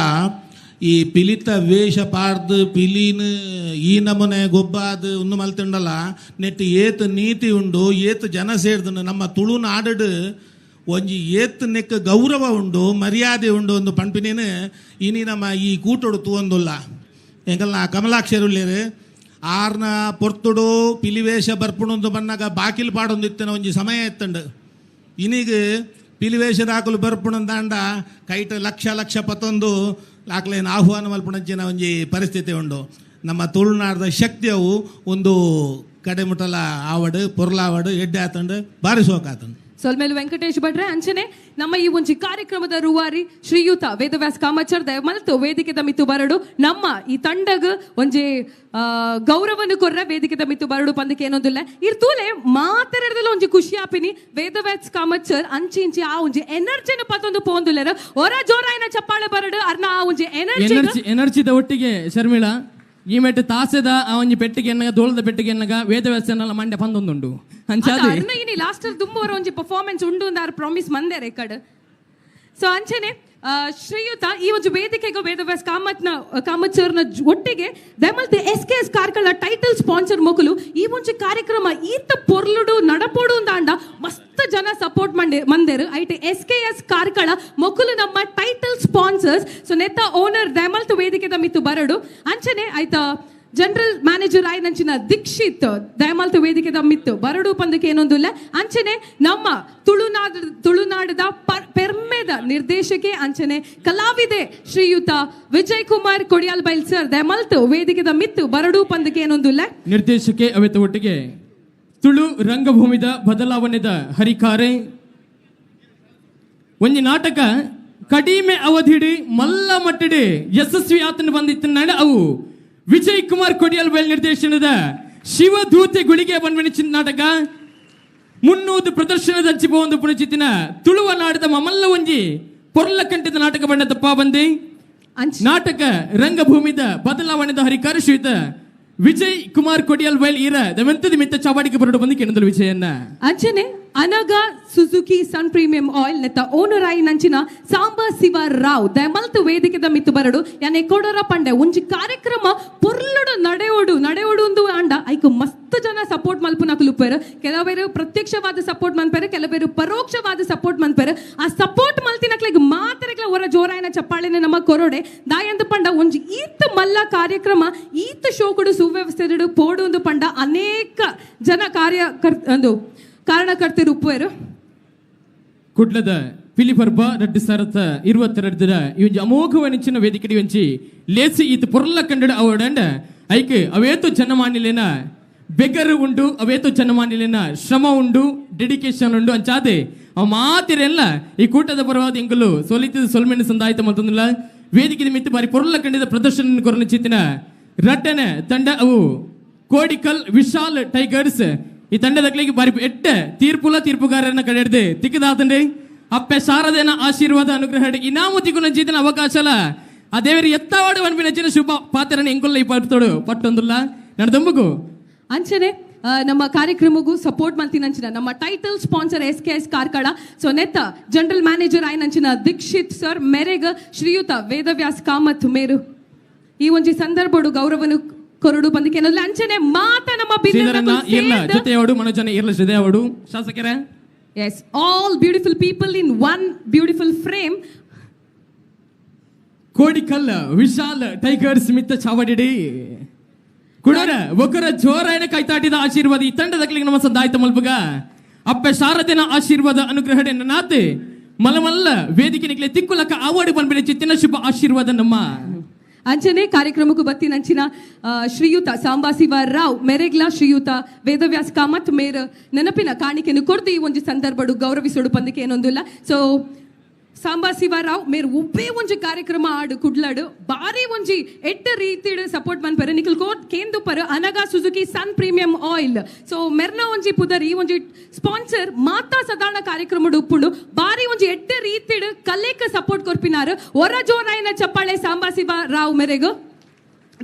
ಈ ಪಿಲಿತ ವೇಷ ಪಾಡ್ದು ಪಿಲಿನ ಈ ನಮೂನೆ ಗೊಬ್ಬಾದ ಒಂದು ಮಲ್ತುಂಡಲ್ಲ ನೆಟ್ ಏತ್ ನೀತಿ ಉಂಡು ಏತ್ ಜನ ಸೇರ್ದು ನಮ್ಮ ತುಳುನಾಡು ಒಂಜಿ ಏತ್ ನೆಕ್ ಗೌರವ ಉಂಡು ಮರ್ಯಾದೆ ಉಂಡು ಒಂದು ಪಂಪಿನೇನು ಇನಿ ನಮ್ಮ ಈ ಕೂಟೋಡು ತೂವೊಂದುಲ್ಲ. ಎಂಕಲ್ನ ಕಮಲಾಕ್ಷರುಳ್ಳೇರು ಆರ್ನ ಪೊರ್ತುಡು ಪಿಲಿವೇಷ ಬರ್ಪುಣೊಂದು ಬನ್ನಾಗ ಬಾಕಿಲ್ ಪಾಡೊಂದು ಇತ್ತನ ಒಂಜಿ ಸಮಯ ಎತ್ತಂಡು. ಇನಿಗೆ ಪಿಲಿವೇಷದ ಹಾಕಲು ಬರ್ಪುಣಂದಾಂಡ ಕೈಟ್ ಲಕ್ಷ ಲಕ್ಷ ಪತ್ತೊಂದು ಲಾಕ್ಲೇನು ಆಹ್ವಾನ ಮಲ್ಪುಣಂಚಿನ ಒಂಜಿ ಪರಿಸ್ಥಿತಿ ಉಂಡು. ನಮ್ಮ ತುಳುನಾಡದ ಶಕ್ತಿಯವು ಒಂದು ಕಡೆಮುಟಲ ಆವಡು ಪೊರ್ಲಾವಡು ಎಡ್ಡೆ ಆತಂಡು ಭಾರಿ ಸೋಕಾತಂಡು. ಸೊಲ್ಮೇಲು ವೆಂಕಟೇಶ್ ಭಟ್ರೆ ಅಂಚನೆ ನಮ್ಮ ಈ ಒಂಜಿ ಕಾರ್ಯಕ್ರಮದ ರೂವಾರಿ ಶ್ರೀಯುತ ವೇದವ್ಯಾಸ ಕಾಮಾಚಾರ್ ದಯಮಲ್ತು ವೇದಿಕೆದ ಮಿತ್ತು ಬರಡು ನಮ್ಮ ಈ ತಂಡಗ್ ಒಂಜಿ ಗೌರವನು ಕೊರ್ರ ವೇದಿಕೆದ ಮಿತ್ತು ಬರಡು ಪಂದಕ್ಕೆ ಏನೊಂದಿಲ್ಲ ಇರ್ ತೂಲೆ ಮಾತಾಡದಲ್ಲ ಒಂಜಿ ಖುಷಿ ಆಪಿನಿ ವೇದವ್ಯಾಸ ಕಾಮಾಚಾರ್ ಅಂಚಿ ಇಂಚಿ ಆ ಒಂಜಿ ಎನರ್ಜಿನ ಪತ್ತೊಂದು ಪೋಂದುಲ್ಲೆರ್ ಒರ ಜೋರಾಯಿನ ಚಪ್ಪಾಳೆ ಬರಡು ಅರ್ನ ಆ ಒಂಜಿ ಎನರ್ಜಿ ಎನರ್ಜಿದ ಒಟ್ಟಿಗೆ ಶರ್ಮಿಳಾ ಈ ಮೆಟ್ಟು ತಾಸೆದ ಆ ಒಂಜಿ ಪೆಟ್ಟಿಗೆ ಎನ್ನಗ ದೋಳದ ಪೆಟ್ಟಿಗೆ ಎನ್ನಗ ವೇದವ್ಯಾಸನೆಲ್ಲ ಮಂಡ್ಯ ಪಂದೊಂದುಂಡು ಅಂಚಾದೆ ಇನಿ ಲಾಸ್ಟ್ ದುಂಬುವರ ಒಂಜಿ ಪರ್ಫಾರ್ಮೆನ್ಸ್ ಉಂಡು ಅಂದಾರ್ ಪ್ರಾಮಿಸ್ ಮಂದೆ ರೆಕಾರ್ಡ್. ಸೊ ಅಂಚನೆ ಶ್ರೀಯುತ ಈ ಒಂದು ವೇದಿಕೆಗೆ ವೇದವ್ಯಾಸ್ ಕಾಮತ್ನ ಕಾಮತ್ ಸರ್ನ ಒಟ್ಟಿಗೆ ದಯಮಲ್ತೆ S K S Karkala title sponsor ಮೊಕಲು ಈ ಒಂಜಿ ಕಾರ್ಯಕ್ರಮ ಈತ ಪೊರ್ಲುಡು ನಡಪೋಡು ಅಂದಾಂಡ ಮಸ್ತ್ ಜನ ಸಪೋರ್ಟ್ ಮಂಡೆ ಮಂದೇರು ಐಟ್ ಎಸ್ ಕೆ ಎಸ್ ಕಾರ್ಕಳ ಮೊಕಲು ನಮ್ಮ ಟೈಟಲ್ ಸ್ಪಾನ್ಸರ್ಸ್. ಸೊ ನೆತ್ತ ಓನರ್ ದಯಮಲ್ತ ವೇದಿಕೆದ ಮಿತ್ತು ಬರಡು ಅಂಚನೆ ಆಯ್ತ ಜನರಲ್ ಮ್ಯಾನೇಜರ್ ಆಯ್ನಂಚಿನ ದೀಕ್ಷಿತ್ ದಯಮಾಲ್ತ ವೇದಿಕೆದ ಮಿತ್ತು ಬರಡು ಪಂದಕ್ಕೆ ಏನೊಂದಿಲ್ಲ. ಅಂಚನೆ ನಮ್ಮ ತುಳುನಾಡದ ಪೆರ್ಮೆದ ನಿರ್ದೇಶಕೆ ಅಂಚನೆ ಕಲಾವಿದೆ ಶ್ರೀಯುತ ವಿಜಯ್ ಕುಮಾರ್ ಕೊಡಿಯಾಲ್ ಬೈಲ್ ಸರ್ ದಯಮಾಲ್ತ ವೇದಿಕೆದ ಮಿತ್ತು ಬರಡು ಪಂದಕ್ಕೆ ಏನೊಂದಿಲ್ಲ. ನಿರ್ದೇಶಕೆ ಅವೆತ ಒಟ್ಟಿಗೆ ತುಳು ರಂಗಭೂಮಿದ ಬದಲಾವಣೆದ ಹರಿಕಾರೆ ಒಂಜಿ ನಾಟಕ ಕಡಿಮೆ ಅವಧಿಡಿ ಮಲ್ಲ ಮಟ್ಟಡಿ ಯಶಸ್ವಿ ಆತನ ಬಂದಿತ್ತು. ಅವು ವಿಜಯ್ ಕುಮಾರ್ ಕೊಡಿಯಲ್ ಬೈಲ್ ನಿರ್ದೇಶನದ ಶಿವದೂತೆ ಗುಳಿಗೆ ಬನ್ವಣಿಚಿನ ನಾಟಕ 300 ಪ್ರದರ್ಶನದ ಒಂದು ಪುಣಚಿತ್ತಿನ ತುಳುವ ನಾಡದ ಮಮಲ್ಲ ಒಂಜಿ ಪೊರ್ಲ ಕಂಠದ ನಾಟಕ ಬಣ್ಣ ತಪ್ಪ ಬಂದಿ ನಾಟಕ ರಂಗಭೂಮಿದ ಬದಲಾವಣೆದ ಹರಿಕಾರ ಶ್ರೀಯುತ ವಿಜಯ್ ಕುಮಾರ್ ಕೊಡಿಯಲ್ ಬೈಲ್ ಈರ ದವಂತದ ಮಿತ್ತ ಚಾವಾಡಿಗೆ ಬರಡು ಬಂದು ಕೆಣದಲು ವಿಜಯನ್ನ. ಅಂಚನೆ Anaga Suzuki Sun Premium Oil ನೆತ್ತ ಓನರ್ ಆಯಿ ನಂಚಿನ ಸಾಂಬ ಶಿವ ರಾವ್ ದಯಮಲ್ತು ವೇದಿಕೆದ ಮಿತ್ತು ಬರಡು ಯಾನೆ ಕೊಡರ ಪಂಡೆ ಒಂಜಿ ಕಾರ್ಯಕ್ರಮ ಪೊರ್ಲುಡು ನಡೆಯೋಡು ನಡೆಯೋಡು ಒಂದು ಅಂಡ ಐಕು ಮಸ್ತ್ ಜನ ಸಪೋರ್ಟ್ ಮಲ್ಪುನಕುಲು ಕೆಲವರು ಪ್ರತ್ಯಕ್ಷವಾದ ಸಪೋರ್ಟ್ ಮನ್ಪೇರು, ಕೆಲವರು ಪರೋಕ್ಷವಾದ ಸಪೋರ್ಟ್ ಮನ್ಪೇರು. ಆ ಸಪೋರ್ಟ್ ಮಲ್ತಿನಕ್ಲೆಗ್ ಮಾತ್ರ ಹೊರ ಜೋರಾಯನ ಚಪ್ಪಾಳೆನ ನಮ್ಮ ಕೊರೋಡೆ ದಾಯಂದು ಪಂಡ ಒಂಜಿ ಈತ ಮಲ್ಲ ಕಾರ್ಯಕ್ರಮ ಈತ ಶೋಕುಡು ಸುವ್ಯವಸ್ಥೆ ಪೋಡು ಒಂದು ಪಂಡ ಅನೇಕ ಜನ ಕಾರ್ಯ ಕಾರಣಕರ್ತರು ಉಪ್ಪುವರು. ಕುಡ್ಲದ ಪಿಲಿಪರ್ಬ 2022 ಇವಂಜಿ ಅಮೋಘವನಿಂಚಿನ ವೇದಿಕೆ ಒಂಜಿ ಲೇಸಿ ಈತ ಪೊರ್ಲ ಕಂಡಡ ಅವಡಂಡ ಐಕ್ ಅವೇತು ಜನಮಾನಿಲೇನ ಬೆಗರು ಉಂಡು, ಅವೇತು ಜನಮಾನಿಲೇನ ಶ್ರಮ ಉಂಡು, ಡೆಡಿಕೇಶನ್ ಉಂಡು ಅಂಚಾದೆ ಅವ ಮಾತಿರೆಲ್ಲ ಈ ಕೂಟದ ಪರವಾದ ಎಂಕುಲು ಸೊಲಿತದ ಸೊಲ್ಮೆಣ್ಣು ಸಂದಾಯಿತ ಮತ್ತೊಂದಿಲ್ಲ ವೇದಿಕೆ ಮಿತ್ತು ಬಾರಿ ಪೊರ್ಲ ಕಂಡಿದ ಪ್ರದರ್ಶನ ಕೊರನ ಚಿತ್ತಿನ ರಟ್ಟನೆ ತಂಡ ಅವು ಕೋಡಿಕಲ್ ವಿಶಾಲ್ ಟೈಗರ್ಸ್ ಈ ತಂಡದಕ್ಲಿಗೆ ಬಾರಿ ಎಟ್ಟ ತೀರ್ಪುಲ ತೀರ್ಪುಗಾರರನ್ನ ಕಡೆ ತಿಕ್ಕದಾತಂಡೆ ಅಪ್ಪೆ ಶಾರದೇನ ಆಶೀರ್ವಾದ ಅನುಗ್ರಹ ಇನಾಮು ತಿಗುನ ಜೀತನ ಅವಕಾಶಲ ಆ ದೇವರಿ ಎತ್ತವಾಡು ಅನ್ಪಿನ ಶುಭ ಪಾತ್ರನ ಎಂಕುಲ್ಲ ಈ ಪಟ್ಟೋಡು ಪಟ್ಟೊಂದುಲ್ಲ ನನ್ನ ದೊಂಬುಗು. ಅಂಚನೆ ನಮ್ಮ ಕಾರ್ಯಕ್ರಮಗೂ ಸಪೋರ್ಟ್ ಮಾಡ್ತೀನಂಚಿನ ನಮ್ಮ title sponsor S K S Karkala so ನೆತ್ತ ಜನರಲ್ ಮ್ಯಾನೇಜರ್ ಆಯ್ನಂಚಿನ ದೀಕ್ಷಿತ್ ಸರ್ ಮೆರೆಗ ಶ್ರೀಯುತ ವೇದವ್ಯಾಸ್ ಕಾಮತ್ ಮೇರು ಈ ಒಂಜಿ ಸಂದರ್ಭಡು ಗೌರವನು ಕೊರಡು ಬಂದಿಕೆ ಅಂಚನೆ ಮಾತ ನಮ್ಮ ಜೊತೆಯವಡು ಮನೋಜನ ಇರ್ಲ ಜೊತೆಯವಡು ಶಾಸಕರೇ. Yes, all beautiful people in one beautiful frame. Kodikal Vishal Tigers ಮಿತ್ತ ಚಾವಡಿಡಿ ಕುಡರ ಒಕ್ಕರ ಜೋರಾಯಣ ಕೈತಾಟಿದ ಆಶೀರ್ವಾದ ಈ ತಂಡದ ನಮ್ಮ ಸಂದಾಯ್ತ ಮಲ್ಪಗ ಅಪ್ಪೆ ಶಾರದನ ಆಶೀರ್ವಾದ ಅನುಗ್ರಹಡೆ ನಾತೆ ಮಲಮಲ್ಲ ವೇದಿಕೆ ನಿಕ್ಲೆ ತಿಕ್ಕುಲಕ್ಕ ಆವಾಡಿ ಬಂದ್ಬಿಡ ಚಿತ್ತಿನ ಶುಭ ಆಶೀರ್ವಾದ ನಮ್ಮ. ಅಂಚನೆ ಕಾರ್ಯಕ್ರಮಕ್ಕೂ ಬತ್ತಿನಂಚಿನ ಶ್ರೀಯುತ ಸಾಂಬಾಶಿವ ರಾವ್ ಮೆರೆಗ್ಲಾ ಶ್ರೀಯುತ ವೇದವ್ಯಾಸ್ ಕಾಮತ್ ಮೇರ್ ನೆನಪಿನ ಕಾಣಿಕೆಯನ್ನು ಕೊಡ್ದು ಈ ಒಂಜಿ ಸಂದರ್ಭಡು ಗೌರವಿಸೋಡು ಪಂದಿಕೆ ಏನೊಂದಿಲ್ಲ. ಸೊ ಸಾಂಬಾಶಿವ ರಾವ್ ಮೇರ್ ಒಬ್ಬೇ ಒಂಜಿ ಕಾರ್ಯಕ್ರಮ ಆಡು ಕುಡ್ಲಾಡು ಬಾರಿ ಒಂಜಿ ಎಟ್ಟ ರೀತಿಡು ಸಪೋರ್ಟ್ ಮನ್ಪೆರ್ ನಿಖಲ್ ಕೋಟ್ ಕೇಂದು ಪರ್ Anaga Suzuki Sun Premium Oil so ಮೆರ್ನ ಒಂಜಿ ಪುದರ್ ಈ ಒಂಜಿ ಸ್ಪಾನ್ಸರ್ ಮಾತಾ ಸದಾಣ ಕಾರ್ಯಕ್ರಮಡು ಉಪ್ಪುಂಡು ಬಾರಿ ಒಂಜಿ ಎಟ್ಟ ರೀತಿಡು ಕಲೇಕ ಸಪೋರ್ಟ್ ಕೊರ್ಪಿನಾರು ಹೊರ ಜೋರಾಯಿನ ಚಪ್ಪಾಳೆ ಸಾಂಬಾಶಿವ ರಾವ್ ಮೇರೆಗು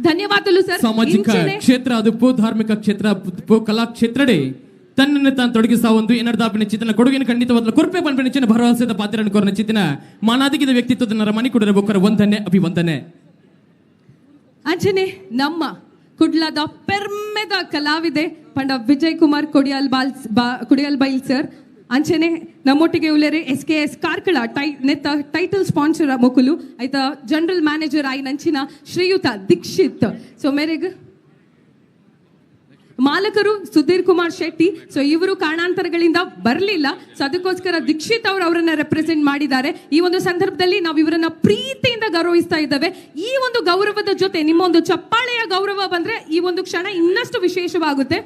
ಧನ್ಯವಾದಗಳು ಸರ್. ಸಾಮಾಜಿಕ ಕ್ಷೇತ್ರ ಅದುಪ್ಪು ಧಾರ್ಮಿಕ ಕ್ಷೇತ್ರ ಕಲಾ ಕ್ಷೇತ್ರಡೆ ತನ್ನನ್ನು ತಾನು ತೊಡಗಿಸ ಒಂದು ಎನ್ನರ್ದಾಪಿನ ಚಿತ್ತನ ಕೊಡುಗೆಯನ್ನು ಖಂಡಿತವಾದ ಕೊರ್ಪೆ ಪನ್ಪಿನ ಚಿನ್ನ ಭರವಸೆದ ಪಾತ್ರನ ಕೊರನ ಚಿತ್ತಿನ ಮಾನಾದಿಗಿದ ವ್ಯಕ್ತಿತ್ವದ ನರಮನಿ ಕೊಡರ ಬೊಕ್ಕರ ವಂದನೆ ಅಭಿವಂದನೆ. ಅಂಚನೆ ನಮ್ಮ ಕುಡ್ಲದ ಪೆರ್ಮೆದ ಕಲಾವಿದೆ ಪಂಡ ವಿಜಯ್ ಕುಮಾರ್ ಕೊಡಿಯಾಲ್ ಕೊಡಿಯಾಲ್ ಬೈಲ್ ಸರ್ ಅಂಚನೆ ನಮ್ಮೊಟ್ಟಿಗೆ ಉಳ್ಳೇರಿ ಎಸ್ ಕೆ ಎಸ್ ಕಾರ್ಕಳ ನೆತ್ತ ಟೈಟಲ್ ಸ್ಪಾನ್ಸರ್ ಮೊಕುಲು ಆಯ್ತಾ ಜನರಲ್ ಮ್ಯಾನೇಜರ್ ಆಯಿ ನಂಚಿನ ಶ್ರೀಯುತ ದೀಕ್ಷಿತ್ ಸೊ ಮೇರೆಗ್ ಮಾಲಕರು ಸುಧೀರ್ ಕುಮಾರ್ ಶೆಟ್ಟಿ ಸೊ ಇವರು ಕಾರಣಾಂತರಗಳಿಂದ ಬರಲಿಲ್ಲ ಸೊ ಅದಕ್ಕೋಸ್ಕರ ದೀಕ್ಷಿತ್ ಅವರು ಅವರನ್ನ ರೆಪ್ರೆಸೆಂಟ್ ಮಾಡಿದ್ದಾರೆ. ಈ ಒಂದು ಸಂದರ್ಭದಲ್ಲಿ ನಾವು ಇವರನ್ನ ಪ್ರೀತಿಯಿಂದ ಗೌರವಿಸ್ತಾ ಇದ್ದೇವೆ. ಈ ಒಂದು ಗೌರವದ ಜೊತೆ ನಿಮ್ಮ ಒಂದು ಚಪ್ಪಾಳೆಯ ಗೌರವ ಬಂದ್ರೆ ಈ ಒಂದು ಕ್ಷಣ ಇನ್ನಷ್ಟು ವಿಶೇಷವಾಗುತ್ತೆ.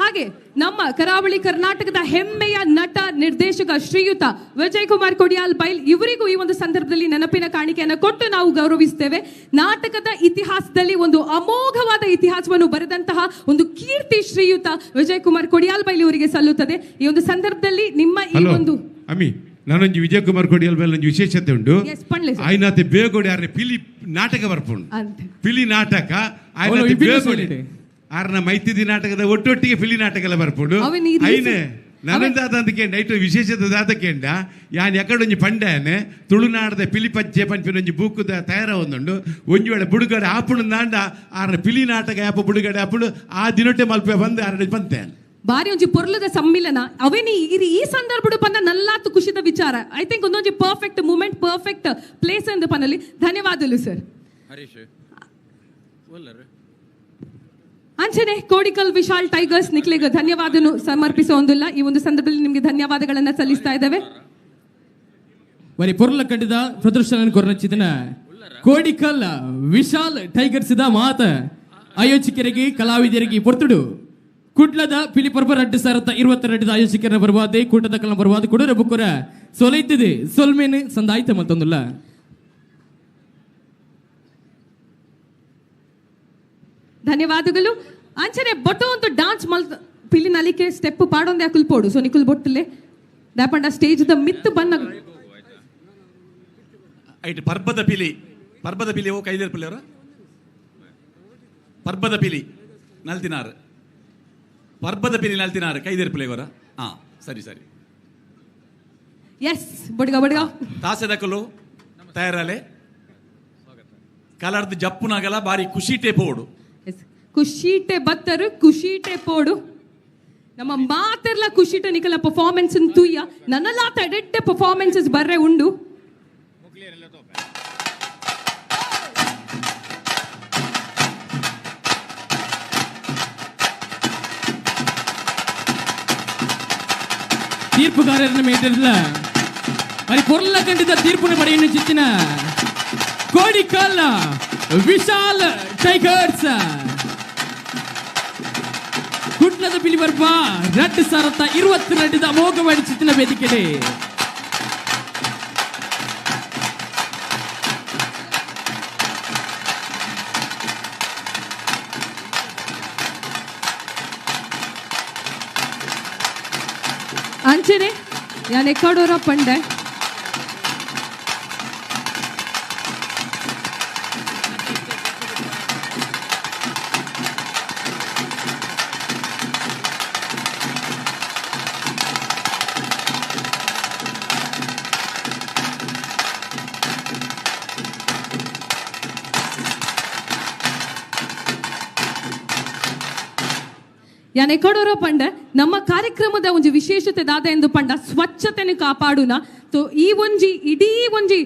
ಹಾಗೆ ನಮ್ಮ ಕರಾವಳಿ ಕರ್ನಾಟಕದ ಹೆಮ್ಮೆಯ ನಟ ನಿರ್ದೇಶಕ ಶ್ರೀಯುತ ವಿಜಯ್ ಕುಮಾರ್ ಕೊಡಿಯಾಲ್ ಬೈಲ್ ಇವರಿಗೂ ಈ ಒಂದು ಸಂದರ್ಭದಲ್ಲಿ ನೆನಪಿನ ಕಾಣಿಕೆಯನ್ನು ಕೊಟ್ಟು ನಾವು ಗೌರವಿಸ್ತೇವೆ. ನಾಟಕದ ಇತಿಹಾಸದಲ್ಲಿ ಒಂದು ಅಮೋಘವಾದ ಇತಿಹಾಸವನ್ನು ಬರೆದಂತಹ ಒಂದು ಕೀರ್ತಿ ಶ್ರೀಯುತ ವಿಜಯ್ ಕುಮಾರ್ ಕೊಡಿಯಾಲ್ ಬೈಲ್ ಇವರಿಗೆ ಸಲ್ಲುತ್ತದೆ. ಈ ಒಂದು ಸಂದರ್ಭದಲ್ಲಿ ನಿಮ್ಮ ಈ ಒಂದು ಅಮ್ಮಿ ನಾನೊಂದು ವಿಜಯ್ ಕುಮಾರ್ ಕೊಡಿಯಾಲ್ ಬೈಲ್ ಒಂದು ವಿಶೇಷತೆ ಉಂಟು. ಆಯ್ನಾತೆ ಬೇಗೋಡಿ ಆರ್ನೆ ಪಿಲಿ ನಾಟಕ ಬರ್ಪುಂಡು ಪಿಲಿ ನಾಟಕ ಆಯ್ನಾತೆ ಬೇಗೋಡಿ ಆರ್ನ ಮೈತಿದಿ ನಾಟಕದ ಒಟ್ಟೊಟ್ಟಿಗೆ ಫಿಲಿ ನಾಟಕ ಎಲ್ಲ ಬರ್ಪುಂಡು. ಐನೆ ನನಂದಾದಂದಕ್ಕೆ ನೈಟ್ ವಿಶೇಷದ ದಾದಕೇಂಡ ಯಾನ್ ಎಕಡೊಂಜಿ ಪಂಡಾನೆ ತುಳುನಾಡದ ಪಿಲಿಪಜ್ಜೆ ಪನ್ಪಿನೊಂಜಿ ಬೂಕುದ ತಯಾರ ಒಂದುಂಡು ಒಂಜಿ ವೇಳೆ ಬುಡುಗಡೆ ಆಪುಣು ನಾಂಡ ಆರ್ನ ಪಿಲಿ ನಾಟಕ ಆಪ ಬುಡುಗಡೆ ಆಪುಣು ಆ ದಿನೊಟ್ಟೆ ಮಲ್ಪೆ ಬಂದು ಆರಡೆ ಪಂತೆ ಬಾರಿ ಒಂಜಿ ಪೊರ್ಲದ ಸಮ್ಮಿಲನ ಅವೇನಿ ಈ ಸಂದರ್ಭಡು ಪಂದ ನಲ್ಲಾತು ಖುಷಿದ ವಿಚಾರ. I think ಒಂದೊಂಜಿ ಪರ್ಫೆಕ್ಟ್ ಮೂಮೆಂಟ್, ಪರ್ಫೆಕ್ಟ್ ಪ್ಲೇಸ್ ಎಂದು ಪನಲ್ಲಿ. ಧನ್ಯವಾದಗಳು ಸರ್. ಹರೀಶ್ ಅಂಚನೆ ಕೋಡಿಕಲ್ ವಿಶಾಲ್ ಟೈಗರ್ಸ್ ನಿಕ್ಲೆಗ್ ಧನ್ಯವಾದನು ಸಮರ್ಪಿಸೋಂದಿಲ್ಲ. ಈ ಒಂದು ಸಂದರ್ಭದಲ್ಲಿ ನಿಮಗೆ ಧನ್ಯವಾದಗಳನ್ನ ಸಲ್ಲಿಸ್ತಾ ಇದ್ದೇವೆ. ಬರೀ ಪೊರ್ಲ ಕಟ್ಟಿದ ಪ್ರದರ್ಶನ ಕೊರಚಿದನ ಕೋಡಿಕಲ್ ವಿಶಾಲ್ ಟೈಗರ್ಸ್ ಇದ ಮಾತ ಆಯೋಜಕರಿಗೆ ಕಲಾವಿದರಿಗೆ ಪೊರ್ತುಡು ಕುಡ್ಲದ ಪಿಲಿಪರ್ಬ 2022 ಆಯೋಜಕರ ಬರವಾದೆ ಕೂಟದ ಕಲ ಬರವಾದ ಕುಡರ ಬುಕ್ಕುರ ಸೊಲೈತಿದೆ ಸೊಲ್ಮೇನು ಸಂದಾಯ್ತ ಮತ್ತೊಂದಿಲ್ಲ. ಧನ್ಯವಾದಗಳು. ಅಂಚನೆ ಬೊಟ್ಟು ಒಂದು ಡಾನ್ಸ್ ಮಲ್ ಪಿಲಿ ನಲಿಕೆ ಸ್ಟೆಪ್ ಪಾಡೊಂದೆ ಅಕುಲ್ ಪೋಡು ಸೊ ನಿಕುಲ್ ಬೊಟ್ಟಲೆ ದಾಪಂಡ ಸ್ಟೇಜ್ the ಮಿತ್ತು ಬನ್ನ ಐಟ್ ಪರ್ಬದ ಪಿಲಿ, ಪರ್ಬದ ಪಿಲಿ ಓ ಕೈದೇರ್ ಪಿಲಿ ಪರ್ಬದ ಪಿಲಿ ನಲ್ತಿನಾರು, ಪರ್ಬದ ಪಿಲಿ ನಲ್ತಿನಾರು ಕೈದೇರ್ ಪಿಲಿ ಅವರ. ಹಾ ಸರಿ ಸರಿ ಎಸ್ ಬಡ್ಗ ಬಡ್ಗ ತಾಸೆದಕಲು ತಯಾರಲೆ ಕಲರ್ದು ಜಪ್ಪುನಾಗಲ ಬಾರಿ ಖುಷಿಟೆ ಪೋಡು ಖುಷಿಟೆ ಬತ್ತರು ಖುಷಿಟೆ ಪೋಡು ನಮ್ಮ ಮಾತೆರ್ಲ ಖುಷಿಟೆ ನಿಕಲ ಪರ್ಫಾರ್ಮೆನ್ಸ್ ತೂಯ್ಯ ನನ್ನಲಾತ ಎಡೆಡ್ಡೆ ಪರ್ಫಾರ್ಮೆನ್ಸಸ್ ಬರ್ರೆ ಉಂಡು. ತೀರ್ಪುಗಾರರನ್ನ ಮೇಟಿರಲ್ಲ మరి పొర్ల కంటిద తీర్పును పಡೆಯನ್ನು ಚಿತ್ತಿನ ಕೋಡಿಕಲ್ ವಿಶಾಲ್ ಟೈಗರ್ಸ್ ಕುಡ್ಲದ ಪಿಲಿಪರ್ಬ 2022 ಅಮೋಘವಾಗಿ ಚಿತ್ತಿನ ವೇದಿಕೆಡೆ. ಅಂಚನೆ ಯಾನ್ ಎಕ್ಕಡೋರ ಪಂಡೆ ಯಾನ್ ಎಕ್ಕಡೋರ ಪಂಡೆ ನಮ್ಮ ಕಾರ್ಯಕ್ರಮದ ಒಂಜಿ ವಿಶೇಷತೆ ದಾದ ಎಂದು ಪಂಡ ಸ್ವಚ್ಛತೆಯನ್ನು ಕಾಪಾಡುನ. ಸೊ ಈ ಒಂಜಿ ಇಡೀ ಒಂಜಿ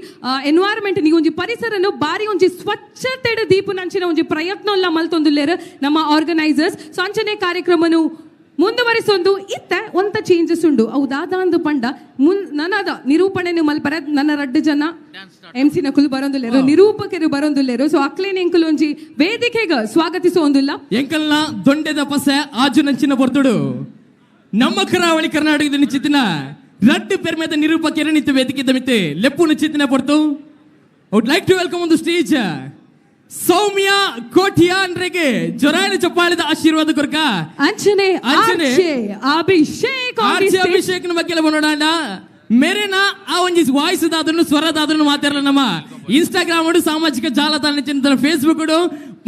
ಎನ್ವೈರನ್ಮೆಂಟ್ ಈ ಒಂಜಿ ಪರಿಸರನು ಬಾರಿ ಒಂಜಿ ಸ್ವಚ್ಛತೆ ದೀಪುನಂಚಿನ ಒಂಜಿ ಪ್ರಯತ್ನ ಎಲ್ಲ ಮಲ್ತೊಂದುಲ್ಲೇರು ನಮ್ಮ ಆರ್ಗನೈಸರ್ಸ್. ಸೊ ಅಂಚನೆ ಕಾರ್ಯಕ್ರಮನು ಮುಂದುವರಿಸೊಂದು ಇತ್ತ ಒಂತ ಚೇಂಜಸ್ ಉಂಡು ಅವು ದಾದ ಅಂದು ಪಂಡ ಮುನ್ ನನದ ನಿರೂಪಣೆನು ಮಲ್ಪರ ನನ್ನ ರಡ್ಡು ಜನ ಎಂ ಸಿ ನಕುಲು ಬರೋಂದುಲ್ಲೇರು, ನಿರೂಪಕರು ಬರೋಂದುಲ್ಲೇರು. ಸೊ ಅಕ್ಲೇನ್ ಎಂಕುಲು ಒಂಜಿ ವೇದಿಕೆಗ ಸ್ವಾಗತಿಸೋಂದುಲ್ಲ. ಎಂಕಲ್ನ ದೊಂಡೆದ ಪಸೆ ಆಜುನಂಚಿನ ಬರ್ತುಡು ನಮ್ಮ ಕರಾವಳಿ ಕರ್ನಾಟಕದ ನಿಶ್ಚಿತಿನ ರಡ್ಡು ಪೆರ್ಮೆದ ನಿರೂಪಕರು ನಿಂತು ವೇದಿಕೆ ಮಿತ್ತೆ ಲೆಪ್ಪು ನಿಶ್ಚಿತಿನ ಪೊರ್ತು. I would like to welcome on the stage Soumya ಕೋಟಿಯಾನ್ರಿಗೆ ಜೊರಾಯನ ಚಪ್ಪಾಳಿದ ಆಶೀರ್ವಾದ ಕೊರ್ಕ. ಅಂಚನೆ ಅಂಚನೆ ಅಭಿಷೇಕ್ ಅಭಿಷೇಕ್ ಬಗ್ಗೆ ನೋಡೋಣ. ಮೇರೆನ ಆ ಒಂಜಿ ವಾಯ್ಸ್ ದಾದನ್ನು ಸ್ವರದಾದನ್ನು ಮಾತಾಡಲ್ಲ ನಮ್ಮ ಇನ್ಸ್ಟಾಗ್ರಾಮ್ ಸಾಮಾಜಿಕ ಜಾಲತಾಣ ಫೇಸ್ಬುಕ್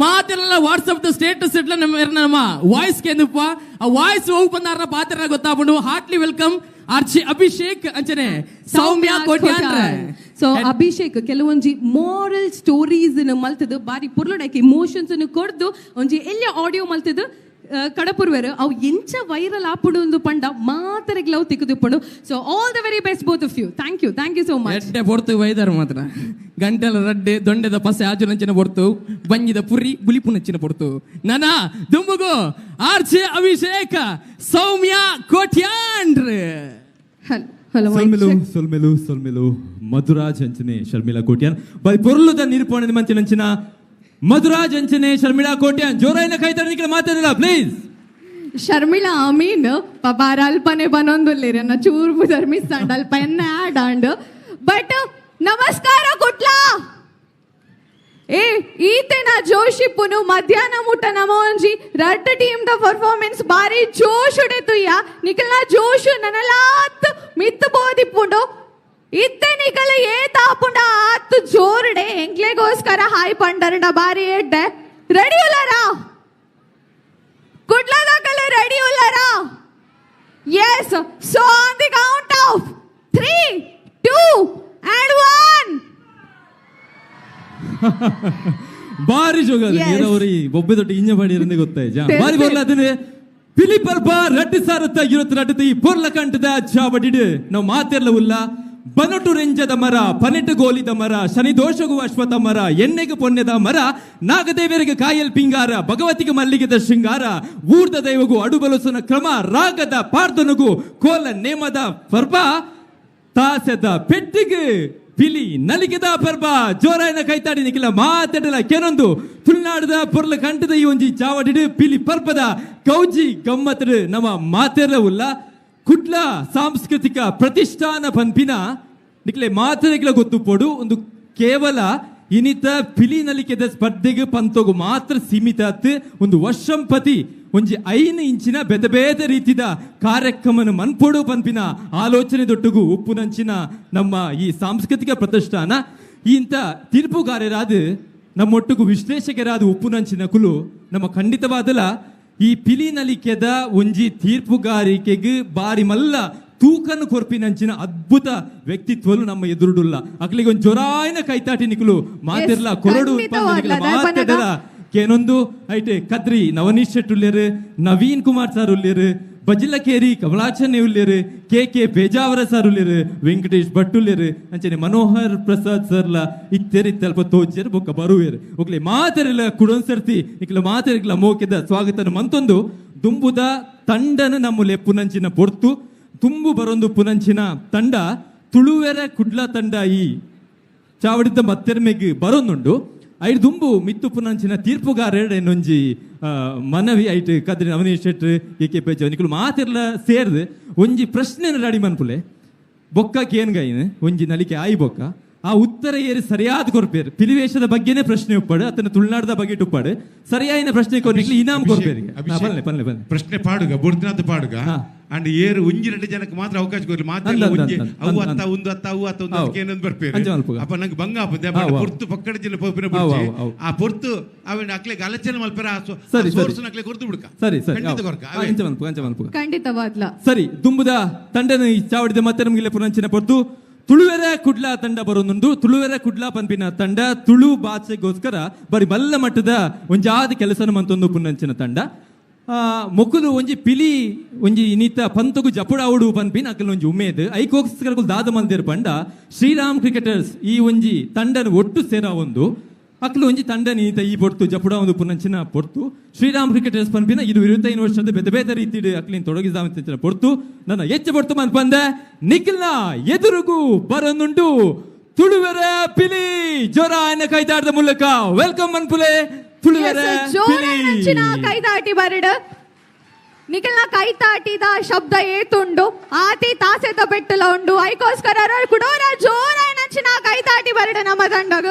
ಮಾತಿರಲ್ಲ ವಾಟ್ಸಪ್ ಸ್ಟೇಟಸ್ ಇಟ್ಲ ನಮ್ಮ ವಾಯ್ಸ್ ಕೇಂದ್ರಪ್ಪ ಆ ವಾಯ್ಸ್ ಹೋಗಿ ಬಂದಾರ ಪಾತ್ರ ಗೊತ್ತಾಗ್ಬಿಡು. ಹಾರ್ಟ್ಲಿ welcome ಆರ್ಚಿ ಅಭಿಷೇಕ್ ಅಂಚನೆ ಸೌಮ್ಯ ಕೋಟ್ಯಾನ್. ಸೊ ಅಭಿಷೇಕ್ ಕೆಲವೊಂಜಿ ಮಾರಲ್ ಸ್ಟೋರೀಸ್ ಮಲ್ತದು ಬಾರಿ ಪೊರ್ಲುಡೈಕ್ ಇಮೋಷನ್ಸ್ ಕೊಡ್ದು ಒಂಜಿ ಎಲ್ಲ ಆಡಿಯೋ ಮಲ್ತದು ಕಡಪುರ್ವೆರ್ ಅವು ಎಂಚ ವೈರಲ್ ಆಪುಡು ಒಂದು ಪಂಡ ಮಾತರೆಗ್ಲವು ತಿಕ್ಕುದಿಪ್ಪುಂಡು. So all the very best both of you. Thank you, thank you so much. ಎಡ್ಡೆ ಪೊರ್ತು ವೈದರ್ ಮಾತ್ರ ಗಂಟೆಲ ರಡ್ಡೆ ದೊಂಡೆದ ಪಸೆ ಆಜುನಂಚಿನ ಪೊರ್ತು ಬಂಜಿದ ಪುರಿ ಬುಲಿಪುನಂಚಿನ ಪೊರ್ತು ನನ ದುಂಬುಗು ಆರ್ಚಿ ಅಭಿಷೇಕ್ ಸೌಮ್ಯ ಕೋಟ್ಯಾನ್. ಹಲೋ ಸೊಲ್ಮೆಲು ಸೊಲ್ಮೆಲು ಸೊಲ್ಮೆಲು ಮಧುರಾಜ್ ಅಂಚನೆ ಶರ್ಮಿಳಾ ಕೋಟ್ಯಾನ್ ಬೈ ಪೊರ್ಲುದ ನಿರೂಪಣೆ ಮಂಚಿನಂಚಿನ ಮಧುರಾಜ್ ಅಂಚನೆ ಶರ್ಮಿಳಾ ಕೋಟ್ಯಾನ್ ಜೋರಾಯಿನ ಕೈತಾರ ನಿಖಿಲ ಮಾತಾಡಿಲ್ಲ ಪ್ಲೀಸ್. ಶರ್ಮಿಳಾ ಅಮೀನ್ ಪಾಪ ಅಲ್ಪನೆ ಬನೊಂದುಲ್ಲೇರ ನಾ ಚೂರು ಧರ್ಮಿಸ್ತಾಂಡ್ ಅಲ್ಪ ಎನ್ನ ಆಡ್ ಆಂಡ್ ಬಟ್ ನಮಸ್ಕಾರ ಕುಟ್ಲಾ. ಏ ಈತೆನ ಜೋಶಿಪ್ಪುನು ಮಧ್ಯಾಹ್ನ ಮುಟ್ಟ ನಮ ಒಂಜಿ ರಡ್ಡ್ ಟೀಮ್ the performance ಬಾರಿ ಜೋಶ್ ಉಡೆತುಯ್ಯ ನಿಖಲ್ನ ಜೋಶು ನನಲಾತ್ ಮಿತ್ತು ಬೋದಿಪ್ಪುಂಡು ಇತ್ತೆ ನಿಖಲ ಏ ತಾಪುಂಡ ಆತ್ ಜೋರುಡೆ ಎಂಕ್ಲೆಗೋಸ್ಕರ ಹಾಯ್ ಪಂಡರಂಡ ಬಾರಿ ಎಡ್ಡೆ ರೆಡಿ ಉಲ್ಲಾರಾ ಕುಡ್ಲದಾಕಲ ರೆಡಿ ಉಲ್ಲಾರಾ Yes, so on the count of 3, 2 and 1. ಬಾರಿ ಜೋಗ ನೀರವರಿ ಬೊಬ್ಬೆ ದೊಡ್ಡ ಇಂಜ ಮಾಡಿ ಇರಂದೆ ಗೊತ್ತಾಯ್ತು ಬಾರಿ ಬರ್ಲ ಅದನ್ನೇ ಪಿಲಿಪರ್ಬ ರಡ್ಡು ಸಾರತ್ತ ಇರುತ್ತ ರಡ್ಡು ಈ ಪೊರ್ಲ ಕಂಠದ ಚಾವಡಿಡು ನಾವು ಮಾತೆರ್ಲ ಉಲ್ಲ ಬನಟು ರೆಂಜದ ಮರ ಪನೆಟ್ಟು ಗೋಲಿದ ಮರ ಶನಿ ದೋಷಗೂ ಅಶ್ವಥ ಮರ ಎಣ್ಣೆಗೆ ಪೊನ್ನೆದ ಮರ ನಾಗದೇವರಿಗೆ ಕಾಯಲ್ ಪಿಂಗಾರ ಭಗವತಿಗೆ ಮಲ್ಲಿಗೆದ ಶೃಂಗಾರ ಊರ್ದ ದೈವಗೂ ಅಡುಬಲಸುನ ಕ್ರಮ ರಾಗದ ಪಾರ್ದನುಗೂ ಕೋಲ ನೇಮದ ಪರ್ಬ ತಾಸೆದ ಪೆಟ್ಟಿಗೆ ಪಿಲಿ ನಲಿಗೆದ ಪರ್ಬ ಜೋರಾಯನ ಕೈತಾಡಿ ನಿಖಿಲ ಮಾತಾಡಲ ಕೆನೊಂದು ತುಳುನಾಡದ ಪೊರ್ಲ ಕಂಠದ ಈ ಒಂಜಿ ಚಾವಡಿಡು ಪಿಲಿ ಪರ್ಬದ ಕೌಜಿ ಗಮ್ಮತ್ತಡು ನಮ್ಮ ಮಾತೆರ್ಲ ಉಲ್ಲ ಕುಡ್ಲ ಸಾಂಸ್ಕೃತಿಕ ಪ್ರತಿಷ್ಠಾನ ಪನ್ಪಿನ ನಿಕ್ಲೆ ಮಾತೆರೆಗ್ಲ ಗೊತ್ತು ಪೋಡು ಒಂದು ಕೇವಲ ಇನಿತ ಪಿಲಿ ನಲಿಕೆದ ಸ್ಪರ್ಧೆಗೆ ಪಂತೋಗು ಮಾತ್ರ ಸೀಮಿತ ಆತ್ ಒಂದು ವರ್ಷಂಪತಿ ಒಂಜಿ 5 ಇಂಚಿನ ಬೇತೆ ಬೇತೆ ರೀತಿದ ಕಾರ್ಯಕ್ರಮನ ಮನ್ಪೋಡು ಪನ್ಪಿನ ಆಲೋಚನೆ ದೊಟ್ಟುಗು ಉಪ್ಪುನಂಚಿನ ನಮ್ಮ ಈ ಸಾಂಸ್ಕೃತಿಕ ಪ್ರತಿಷ್ಠಾನ ಇಂಥ ತೀರ್ಪುಗಾರರಾದ ನಮ್ಮೊಟ್ಟುಗು ವಿಶ್ಲೇಷಕರಾದ ಉಪ್ಪುನಂಚಿನ ಕುಲು ನಮ್ಮ ಖಂಡಿತವಾದಲ ಈ ಪಿಲಿ ನಲಿಕೆದ ಒಂಜಿ ತೀರ್ಪುಗಾರಿಕೆಗೆ ಬಾರಿ ಮಲ್ಲ ತೂಕನ್ನು ಕೊರ್ಪಿನಂಚಿನ ಅದ್ಭುತ ವ್ಯಕ್ತಿತ್ವಲು ನಮ್ಮ ಎದುರುಡುಲ್ಲ ಅಕ್ಲಿಗೆ ಒಂದು ಜೊರಾಯನ ಕೈತಾಟಿ ನಿಕುಲು ಮಾತಿರ್ಲ ಕೊರಡು ಮಾತಾಡಲ ಕೇನೊಂದು ಐಟೆ ಕದ್ರಿ ನವನೀಶ್ ಶೆಟ್ಟಿ ಉಲ್ಲೇರು, ನವೀನ್ ಕುಮಾರ್ ಸರ್ ಉಲ್ಲೇರು, ಬಜಿಲಕೇರಿ ಕಮಲಾಚನೆ ಉಲ್ಲೇರು, ಕೆ ಕೆ ಬೇಜಾವರ ಸರ್ ಉಲ್ಲೇರು, ವೆಂಕಟೇಶ್ ಭಟ್ ಉಲ್ಲೇರು, ಅಂಚನೆ ಮನೋಹರ್ ಪ್ರಸಾದ್ ಸರ್ಲ ಇತ್ತೇರಿ ಇತ್ತಲ್ಪ ತೋಚೇರು ಬೊಕ್ಕ ಬರುವೇರು ಒಕ್ಲೆ ಮಾತೆರೆಲ್ಲ ಕುಡೊನ್ಸರ್ತಿ ನಿಕ್ಲ ಮಾತೆರೆಗ್ಲ ಮೋಕೆದ ಸ್ವಾಗತನ ಮಂತೊಂದು ದುಂಬುದ ತಂಡನ ನಮ್ಮ ಲೆಪ್ಪುನಂಚಿನ ಪೊರ್ತು ತುಂಬು ಬರೊಂದು ಪುನಂಚಿನ ತಂಡ ತುಳುವೆರ ಕುಡ್ಲ ತಂಡ ಈ ಚಾವಡಿದ್ದ ಮತ್ತೆರ್ಮೆಗ್ ಬರೊಂದುಂಡು ಐದು ದುಂಬು ಮಿತ್ತು ಪುನಂಚಿನ ತೀರ್ಪುಗಾರರನ್ನೊಂಜಿ ಮನವಿ ಐಟ್ ಕದ್ರಿ ನವನೀಶ್ ಶೆಟ್ರು ಎ ಕೆ ಪೇಜ ನಿಕುಲು ಮಾತೆರ್ಲ ಸೇರ್ದು ಒಂಜಿ ಪ್ರಶ್ನೆನ ರೆಡಿ ಮನ್ಪುಲೆ ಬೊಕ್ಕ ಕೇನ್ಗೈನ್ ಒಂಜಿ ನಲಿಕೆ ಆಯಿ ಬೊಕ್ಕ ಆ ಉತ್ತರ ಏರಿ ಸರಿಯಾದ ಕೊರ್ಪೇರು ಪಿಲಿವೇಶದ ಬಗ್ಗೆನೇ ಪ್ರಶ್ನೆ ಉಪ್ಪಾಡು ಅತನ ತುಳುನಾಡದ ಬಗ್ಗೆ ಉಪ್ಪಾಡು ಸರಿಯಾದ ಪ್ರಶ್ನೆ ಕೊರ್ನಿಕ್ಲಿ ಇನಾಮ್ ಕೊರ್ಪೇರು ಪಲ್ಲೆ ಪಲ್ಲೆ ಪಲ್ಲೆ ಪ್ರಶ್ನೆ ಪಾಡುಗ ಬುರ್ದಿನಾಥ ಪಾಡುಗ ಅಂಡ್ ಏರು ಒಂಜಿ ಎರಡು ಜನಕ್ಕೆ ಮಾತ್ರ ಅವಕಾಶ ಕೊರ್ಲಿ ಮಾತ್ರ ಒಂಜಿ ಅವು ಅತ್ತ ಒಂದು ಅತ್ತ ಅವು ಅತ್ತ ಒಂದು ಅದಕ್ಕೆ ಏನೊಂದು ಬರ್ಪೇರು ಅಪ್ಪ ನಂಗೆ ಬಂಗ ಆಪದೆ ಪೊರ್ತು ಪಕ್ಕಡ ಜಿಲ್ಲೆ ಪೋಪಿನ ಬುಡ್ಚಿ ಆ ಪೊರ್ತು ಅವನ ಅಕ್ಲೆಗೆ ಆಲೋಚನೆ ಮಲ್ಪೆರ ಆ ಸೋರ್ಸ್ ಅಕ್ಲೆ ಕೊರ್ತು ಬಿಡ್ಕ ಸರಿ ಸರಿ ಖಂಡಿತ ಕೊರ್ಕ ಅಂಚ ಮನ್ಪುಗ ಅಂಚ ಮನ್ಪುಗ ಖಂಡಿತವಾದ್ಲ ಸರಿ ದುಂಬುದ ತಂಡನ ಈ ಚಾವಡಿದ ಮತ್ತೆ ನಮಗೆ ಪುನಂಚಿನ ಪೊರ್ತು ತುಳುವೆರ ಕುಡ್ಲ ತಂಡ ಬರೋದೊಂದು ತುಳುವೆರ ಕುಡ್ಲ ಪಂಪಿನ ತಂಡ ತುಳು ಭಾಷೆಗೋಸ್ಕರ ಬರಿ ಮಲ್ಲ ಮಟ್ಟದ ಒಂಜಾದ ಕೆಲಸನ ಮಂತೊಂದು ಪುನ್ನಂಚಿನ ತಂಡ ಮೊಕುಲು ಒಂಜಿ ಪಿಲಿ ಒಂಜಿ ಇನ್ನಿತ ಪಂತಗು ಜಪುಡಾವುಡು ಪನ್ಪಿನ ಅಕಲ್ ಒಂಜಿ ಉಮೇದ್ ಐಕೋಸ್ಕರ ದಾದ ಮಂದಿರ್ ಪಂಡ ಶ್ರೀರಾಮ್ ಕ್ರಿಕೆಟರ್ಸ್ ಈ ಒಂಜಿ ತಂಡನ ಒಟ್ಟು ಸೇರ ಒಂದು ಅಕ್ಲು ಒಂಜಿ ತಂಡ ನೀತ ಈ ಪೊರ್ತು ಜಪುಡ ಒಂದು ಪುನಂಚಿನ ಪೊರ್ತು ಶ್ರೀರಾಮ್ ಕ್ರಿಕೆಟರ್ಸ್ ಪನ್ಪಿನ ಇದು 25 ವರ್ಷದ ಬೇತೆ ಬೇತೆ ರೀತಿ ಅಕ್ಲಿನ್ ತೊಡಗಿಸಿದ ಪೊರ್ತು ನನ್ನ ಹೆಚ್ಚು ಪೊರ್ತು ಮನ್ಪಂದೆ ನಿಖಿಲ್ನ ಎದುರುಗು ಬರನುಂಟು ತುಳುವೆರ ಪಿಲಿ ಜೋರ ಆಯನ ಕೈದಾಟದ ಮೂಲಕ welcome ಮನ್ಪುಲೆ ತುಳುವೆರ ಜೋರಾಯಿನ ಕೈದಾಟಿ ಬರಡು ನಿಖಿಲ್ನ ಕೈತಾಟಿದ ಶಬ್ದ ಏತುಂಡು ಆತಿ ತಾಸೆದ ಬೆಟ್ಟಲ ಉಂಡು ಐಕೋಸ್ಕರ ಕುಡೋರ ಜೋರಾಯಿನ ಕೈತಾಟಿ ಬರಡು ನಮ್ಮ ತಂಡಗ.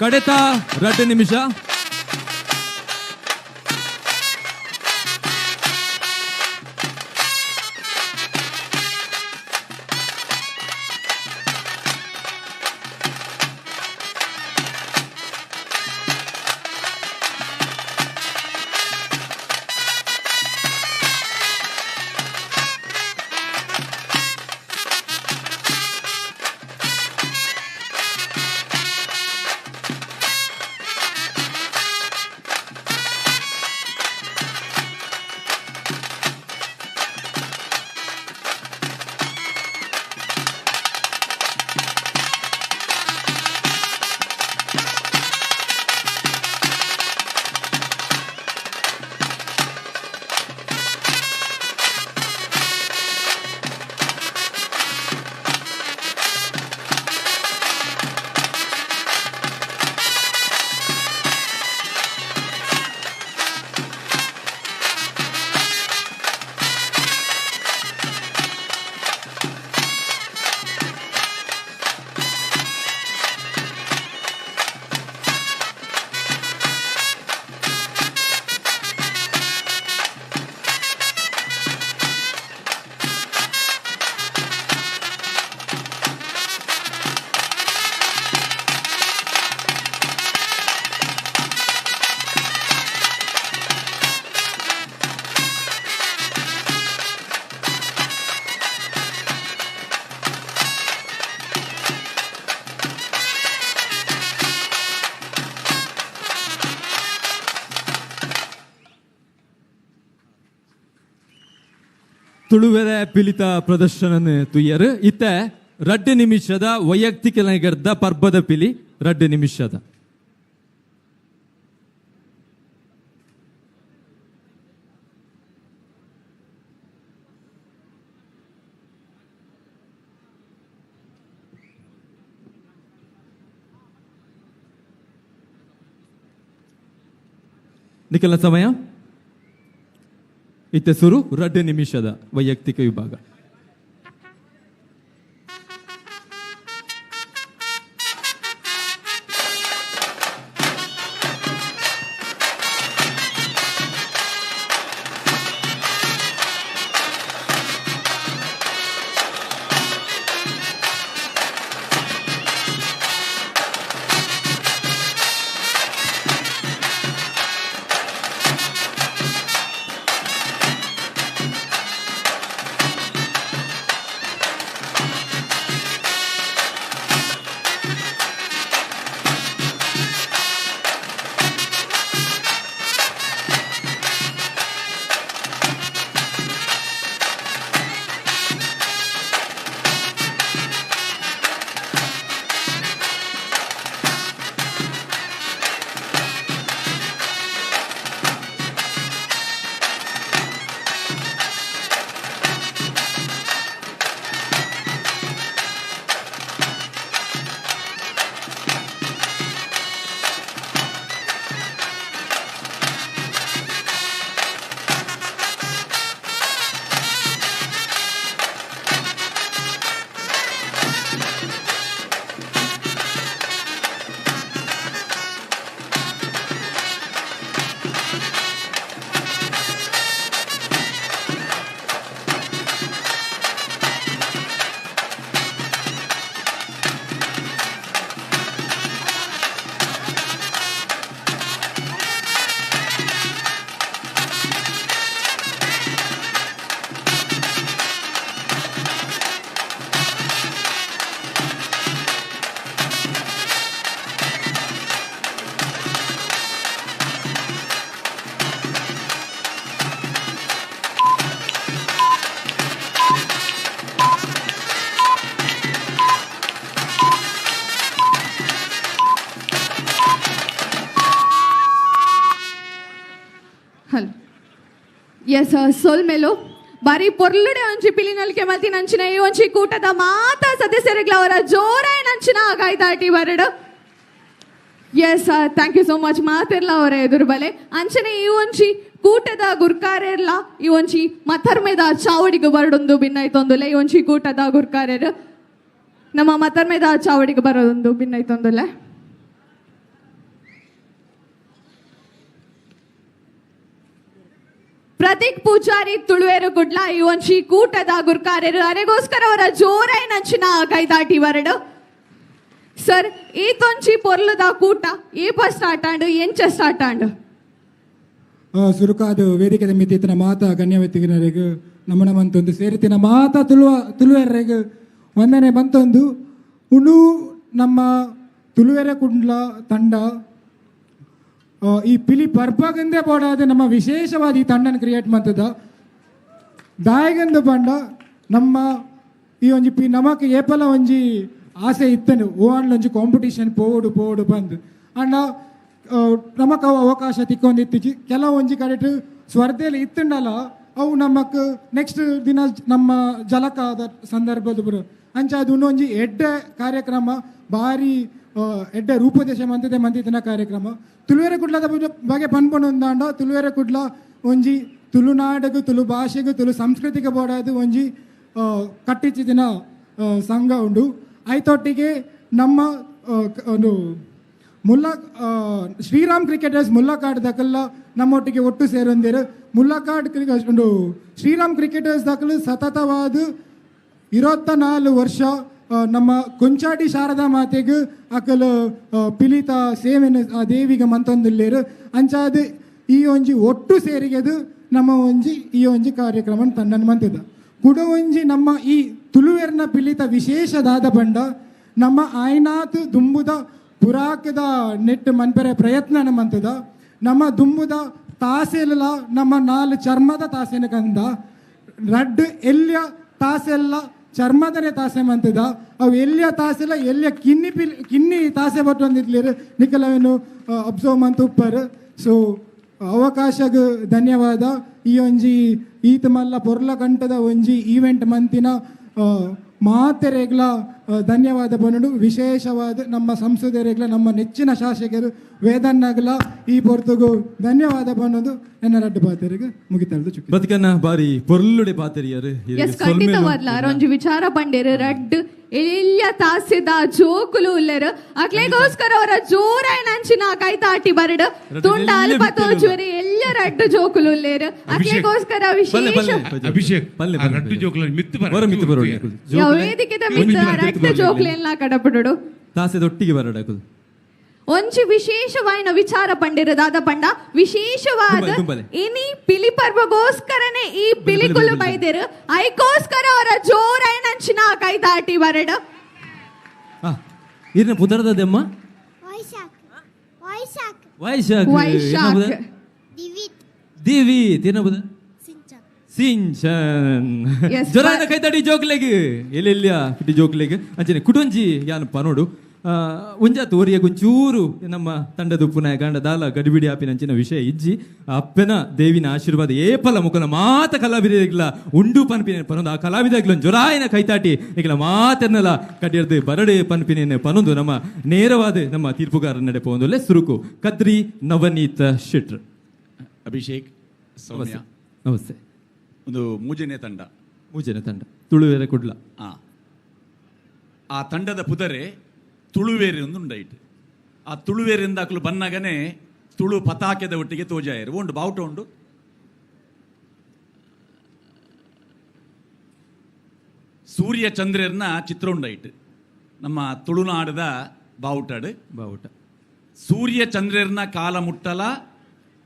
ಕಡೆತ 2 ನಿಮಿಷ. ತುಳುವೆರೆ ಪಿಲಿತ ಪ್ರದರ್ಶನ ತುಯ್ಯರು ಇತ್ತೆ 2 ನಿಮಿಷದ ವೈಯಕ್ತಿಕ ನಗರದ ಪರ್ಬದ ಪಿಲಿ 2 ನಿಮಿಷದ. ನಿಖಲ ಸಮಯ ಇತ್ತೆ ಸುರು 2 ನಿಮಿಷದ ವೈಯಕ್ತಿಕ ವಿಭಾಗ. ಎಸ್ ಸೊಲ್ಮೆಲು ಬಾರಿ ಪೊರ್ಲುಡೆ ಒಂಜಿ ಪಿಲಿನಲ್ಕೆ ಮಲ್ತಿ ನಂಚಿನ ಈ ಒಂಜಿ ಕೂಟದ ಮಾತಾ ಸದಸ್ಯರುಗಳ ಅವರ ಜೋರಾಯ ನಂಚಿನ ಆಗಾಯ್ತಾಟಿ ಬರಡು. Yes thank you so much ಮಾತಿರ್ಲ ಅವರ ಎದುರು ಬಲೆ ಅಂಚನೆ ಈ ಒಂಜಿ ಕೂಟದ ಗುರ್ಕಾರೆರ್ಲ ಈ ಒಂಜಿ ಮಥರ್ಮೆದ ಚಾವಡಿಗೆ ಬರಡೊಂದು ಭಿನ್ನೈತೊಂದುಲೆ ಈ ಒಂಜಿ ಕೂಟದ ಗುರ್ಕಾರೆರ್ ನಮ್ಮ ಮಥರ್ಮೆದ ಚಾವಡಿಗೆ ಬರೋದೊಂದು ಭಿನ್ನೈತೊಂದುಲೆ. ಪ್ರತೀಕ್ ಪೂಜಾರಿ ತುಳುವೇರು ಕುಡ್ಲ ಈ ಒಂಜಿ ಕೂಟದ ಗುರ್ಕಾರೆರು ಅರೆಗೋಸ್ಕರ ಅವರ ಜೋರಾಯಿನಂಚಿನ ಕೈದಾಟಿ ಬರಡು. ಸರ್, ಈತೊಂಜಿ ಪೊರ್ಲುದ ಕೂಟ ಏಪ ಸ್ಟಾರ್ಟ್ ಆಂಡ್ ಎಂಚ ಸ್ಟಾರ್ಟ್ ಆಂಡ್? ಸುರುಕಾದ ವೇದಿಕೆದ ಮಿತಿತ್ತಿನ ಮಾತಾ ಗಣ್ಯ ವ್ಯಕ್ತಿಗರಿಗೆ ನಮನ ಮಂತೊಂದು ಸೇರಿತಿನ ಮಾತಾ ತುಳುವೆರೆಗ್ ವಂದನೆ ಬಂತೊಂದು. ಉಂಡು ನಮ್ಮ ತುಳುವೆರೆ ಕುಡ್ಲ ತಂಡ ಈ ಪಿಲಿ ಪರ್ಪಗಂದೇ ಬೋಡಾದ ನಮ್ಮ ವಿಶೇಷವಾದ ಈ ತಂಡನ ಕ್ರಿಯೇಟ್ ಮಾಡ್ತದ. ದಾಯಗಂದು ಪಂಡ ನಮ್ಮ ಈ ಒಂಜಿ ಪಿ ನಮಕ್ ಏಪಲ ಒಂಜಿ ಆಸೆ ಇತ್ತನು ಓನ್ಲೊಂಜಿ ಕಾಂಪಿಟೇಷನ್ ಪೋಡು ಪೋಡು ಬಂದು ಅಂಡ ನಮಕ್ ಅವು ಅವಕಾಶ ತಿಕ್ಕೊಂದಿತ್ತೀಚಿ. ಕೆಲವೊಂಜಿ ಕಡೆಟ್ ಸ್ಪರ್ಧೆಯಲ್ಲಿ ಇತ್ತಂಡಲ್ಲ ಅವು ನಮಕ್ ನೆಕ್ಸ್ಟ್ ದಿನ ನಮ್ಮ ಜಲಕಾದ ಸಂದರ್ಭದ ಬರು ಅಂಚ ಅದು ಇನ್ನೊಂಜಿ ಎಡ್ಡೆ ಕಾರ್ಯಕ್ರಮ ಭಾರಿ ಎಡ್ಡೆ ರೂಪದೇಶ ಮಂತಿದೆ ಮಂತಿನ ಕಾರ್ಯಕ್ರಮ. ತುಳುವೆರೆ ಕುಡ್ಲದ ಬಗ್ಗೆ ಪನ್ಪೊಂದಾಂಡ ತುಳುವೆರೆ ಕುಡ್ಲ ಒಂಜಿ ತುಳುನಾಡಗು ತುಳು ಭಾಷೆಗು ತುಳು ಸಂಸ್ಕೃತಿಗೆ ಬೋಡಾದು ಒಂಜಿ ಕಟ್ಟಿಚ್ಚಿದಿನ ಸಂಘ ಉಂಡು. ಐತೊಟ್ಟಿಗೆ ನಮ್ಮ ಒಂದು ಮುಲ್ಲ ಶ್ರೀರಾಮ್ ಕ್ರಿಕೆಟರ್ಸ್ ಮುಲ್ಲಕಾಡ್ ದಕಲ್ಲ ನಮ್ಮೊಟ್ಟಿಗೆ ಒಟ್ಟು ಸೇರೊಂದಿರು. ಮುಲ್ಲಕಾಡ್ ಒಂದು ಶ್ರೀರಾಮ್ ಕ್ರಿಕೆಟರ್ಸ್ ದಕಲು ಸತತವಾದ 24 ವರ್ಷ ನಮ್ಮ ಕೊಂಚಾಡಿ ಶಾರದಾ ಮಾತೆಗೆ ಅಕಲು ಪಿಲಿತ ಸೇವೆನ ಆ ದೇವಿಗೆ ಮಂತೊಂದಿಲ್ಲೇರು. ಅಂಚಾದ ಈ ಒಂಜಿ ಒಟ್ಟು ಸೇರಿಗೆದು ನಮ್ಮ ಒಂಜಿ ಈ ಒಂಜಿ ಕಾರ್ಯಕ್ರಮ ತನ್ನನ್ನು ಮಂತಿದ್ದ. ಕುಡ ಒಂಜಿ ನಮ್ಮ ಈ ತುಳುವೆರ್ನ ಪಿಲಿತ ವಿಶೇಷದಾದ ಬಂಡ ನಮ್ಮ ಆಯ್ನಾತ್ ದುಂಬುದ ಪುರಾಕದ ನೆಟ್ ಮನ್ಪೆರೆ ಪ್ರಯತ್ನ ಮಂತದ. ನಮ್ಮ ದುಂಬುದ ತಾಸೆಲ್ಲ ನಮ್ಮ 4 ಚರ್ಮದ ತಾಸೆನ ಕಂದ ರಡ್ಡು ಎಲ್ಲಿಯ ತಾಸೆಲ್ಲ ಚರ್ಮದನೆ ತಾಸೆ ಮಂತದ. ಅವು ಎಲ್ಲಿಯ ತಾಸೆಲ್ಲ ಎಲ್ಲಿಯ ಕಿನ್ನಿ ಕಿನ್ನಿ ತಾಸೆ ಬಟ್ಟೊಂದಿರ್ಲಿರು ನಿಕಲವೇನು ಅಬ್ಸರ್ವ್ ಮಂತ್ ಉಪ್ಪರು. ಸೊ ಅವಕಾಶಗ್ ಧನ್ಯವಾದ. ಈ ಒಂಜಿ ಈತ ಮಲ್ಲ ಪೊರ್ಲ ಕಂಠದ ಒಂಜಿ ಈವೆಂಟ್ ಮಂತಿನ ಮಾತೆರೆಗ್ಲ ಧನ್ಯವಾದ ಬನ್ನಡು. ವಿಶೇಷವಾದ ನಮ್ಮ ಸಂಸದರೆಗ್ಲ ನಮ್ಮ ನೆಚ್ಚಿನ ಶಾಸಕರು ವೇದನ್ನಾಗಲ ಈ ಪೊರ್ತುಗು ಧನ್ಯವಾದ ಬನ್ನೋದು ನನ್ನ ರಡ್ಡು ಪಾತೆರಿಗೆ ಮುಗಿತಲ್ದು ಚುಕ್ಕಿ. ಬದುಕನ್ನ ಬಾರಿ ಪೊರ್ಲುಡೆ ಪಾತೆರಿಯರು. ಎಸ್, ಖಂಡಿತವಾದ್ಲ ಅರೊಂಜಿ ವಿಚಾರ ಪಂಡೇರು ರಡ್ಡು ಎಲ್ಲಿಯ ತಾಸೆದ ಜೋಕುಲು ಉಲ್ಲೆರು ಅಕ್ಲೆಗೋಸ್ಕರ ಅವರ ಜೋರಾಯಿನಂಚಿನ ಕೈತಾಟಿ ಬರಡು ತುಂಡ ಅಲ್ಪ ತೋಚುವರಿ ಎಲ್ಲ ರಡ್ಡು ಜೋಕುಲು ಉಲ್ಲೇರು ಅಕ್ಲೆಗೋಸ್ಕರ ವಿಶೇಷ ಅಭಿಷೇಕ್ ರಡ್ಡು ಜೋಕುಲು ಮಿತ್ತು ಬರ ಮಿತ್ತು ಬರೋಡು ವೇದಿಕೆದ ಮಿತ್ತ ರಡ್ಡು ಜೋಕುಲೆಲ್ಲ ಕಡಪಡು ತಾಸೆದೊಟ್ಟಿಗೆ ಬರಡು. ಒಂಜಿ ವಿಶೇಷವಾಯಿನ ವಿಚಾರ ಪಂಡಿರ ದಾದ ಪಂಡ ವಿಶೇಷವಾದ ಇನಿ ಪಿಲಿ ಪರ್ವಗೋಸ್ಕರನೇ ಈ ಪಿಲಿಕುಲು ಬೈದೇರು ಐಕೋಸ್ಕರ ಅವರ ಜೋರಾಯಿನಂಚಿನ ಕೈದಾಟಿ ಬರಡು. ಇರ್ನ ಪುದರದೆಮ್ಮ ವೈಶಾಖ್ ವೈಶಾಖ್ ದಿವಿತ್ ಏನ ಪುದರ್ ಸಿಂಚನ್ ಜೋರಾಯಿನ ಕೈತಾಟಿ ಜೋಕ್ಲೆಗ್ ಎಲ್ಲೆಲ್ಲಿಯ ಪಿಟಿ ಜೋಕ್ಲೆಗ್ ಅಂಚನೆ ಕುಟುಂಜಿ ಯಾನ್ ಪನೋಡು ಒಂಜಾತು ಒರಿಯ ಒಂಚೂರು ನಮ್ಮ ತಂಡದ ಉಪ್ಪುನಾಯ ಗಂಡ ದಾಲ ಗಡಿಬಿಡಿ ಆಪಿನಂಚಿನ ವಿಷಯ ಇಜ್ಜಿ ಅಪ್ಪನ ದೇವಿನ ಆಶೀರ್ವಾದ ಏಪಲ ಮುಖನ ಮಾತ ಕಲಾವಿದಗ್ಲ ಉಂಡು ಪನ್ಪಿನ ಪನೊಂದು ಆ ಕಲಾವಿದಗ್ಲ ಜೊರಾಯನ ಕೈತಾಟಿ ಈಗಲ ಮಾತನ್ನೆಲ್ಲ ಕಡಿಯರ್ದು ಬರಡೆ ಪನ್ಪಿನ ಪನೊಂದು ನಮ್ಮ ನೇರವಾದ ನಮ್ಮ ತೀರ್ಪುಗಾರ ನಡೆಪೊಂದುಲ್ಲೆ ಸುರುಕು ಕದ್ರಿ ನವನೀತ ಶೆಟ್ರ್. ಅಭಿಷೇಕ್ ಸೌಮ್ಯ ನಮಸ್ತೆ. ಒಂದು ಮೂಜನೇ ತಂಡ, ಮೂಜನೇ ತಂಡ ತುಳುವೆರೆ ಕುಡ್ಲ. ಆ ತಂಡದ ಪುದರೆ ತುಳುವೇರಿ ಒಂದು ಉಂಡೈಟ್. ಆ ತುಳುವೇರಿಂದ ಅಕಲು ಬನ್ನಗನೆ ತುಳು ಪತಾಕೆದ ಒಟ್ಟಿಗೆ ತೋಜಾಯರು ಉಂಡು ಬಾವುಟ ಉಂಡು. ಸೂರ್ಯ ಚಂದ್ರರ್ನ ಚಿತ್ರ ಉಂಡೈಟ್ ನಮ್ಮ ತುಳುನಾಡದ ಬಾವುಟಾಡು ಬಾವುಟ. ಸೂರ್ಯ ಚಂದ್ರರ್ನ ಕಾಲ ಮುಟ್ಟಲ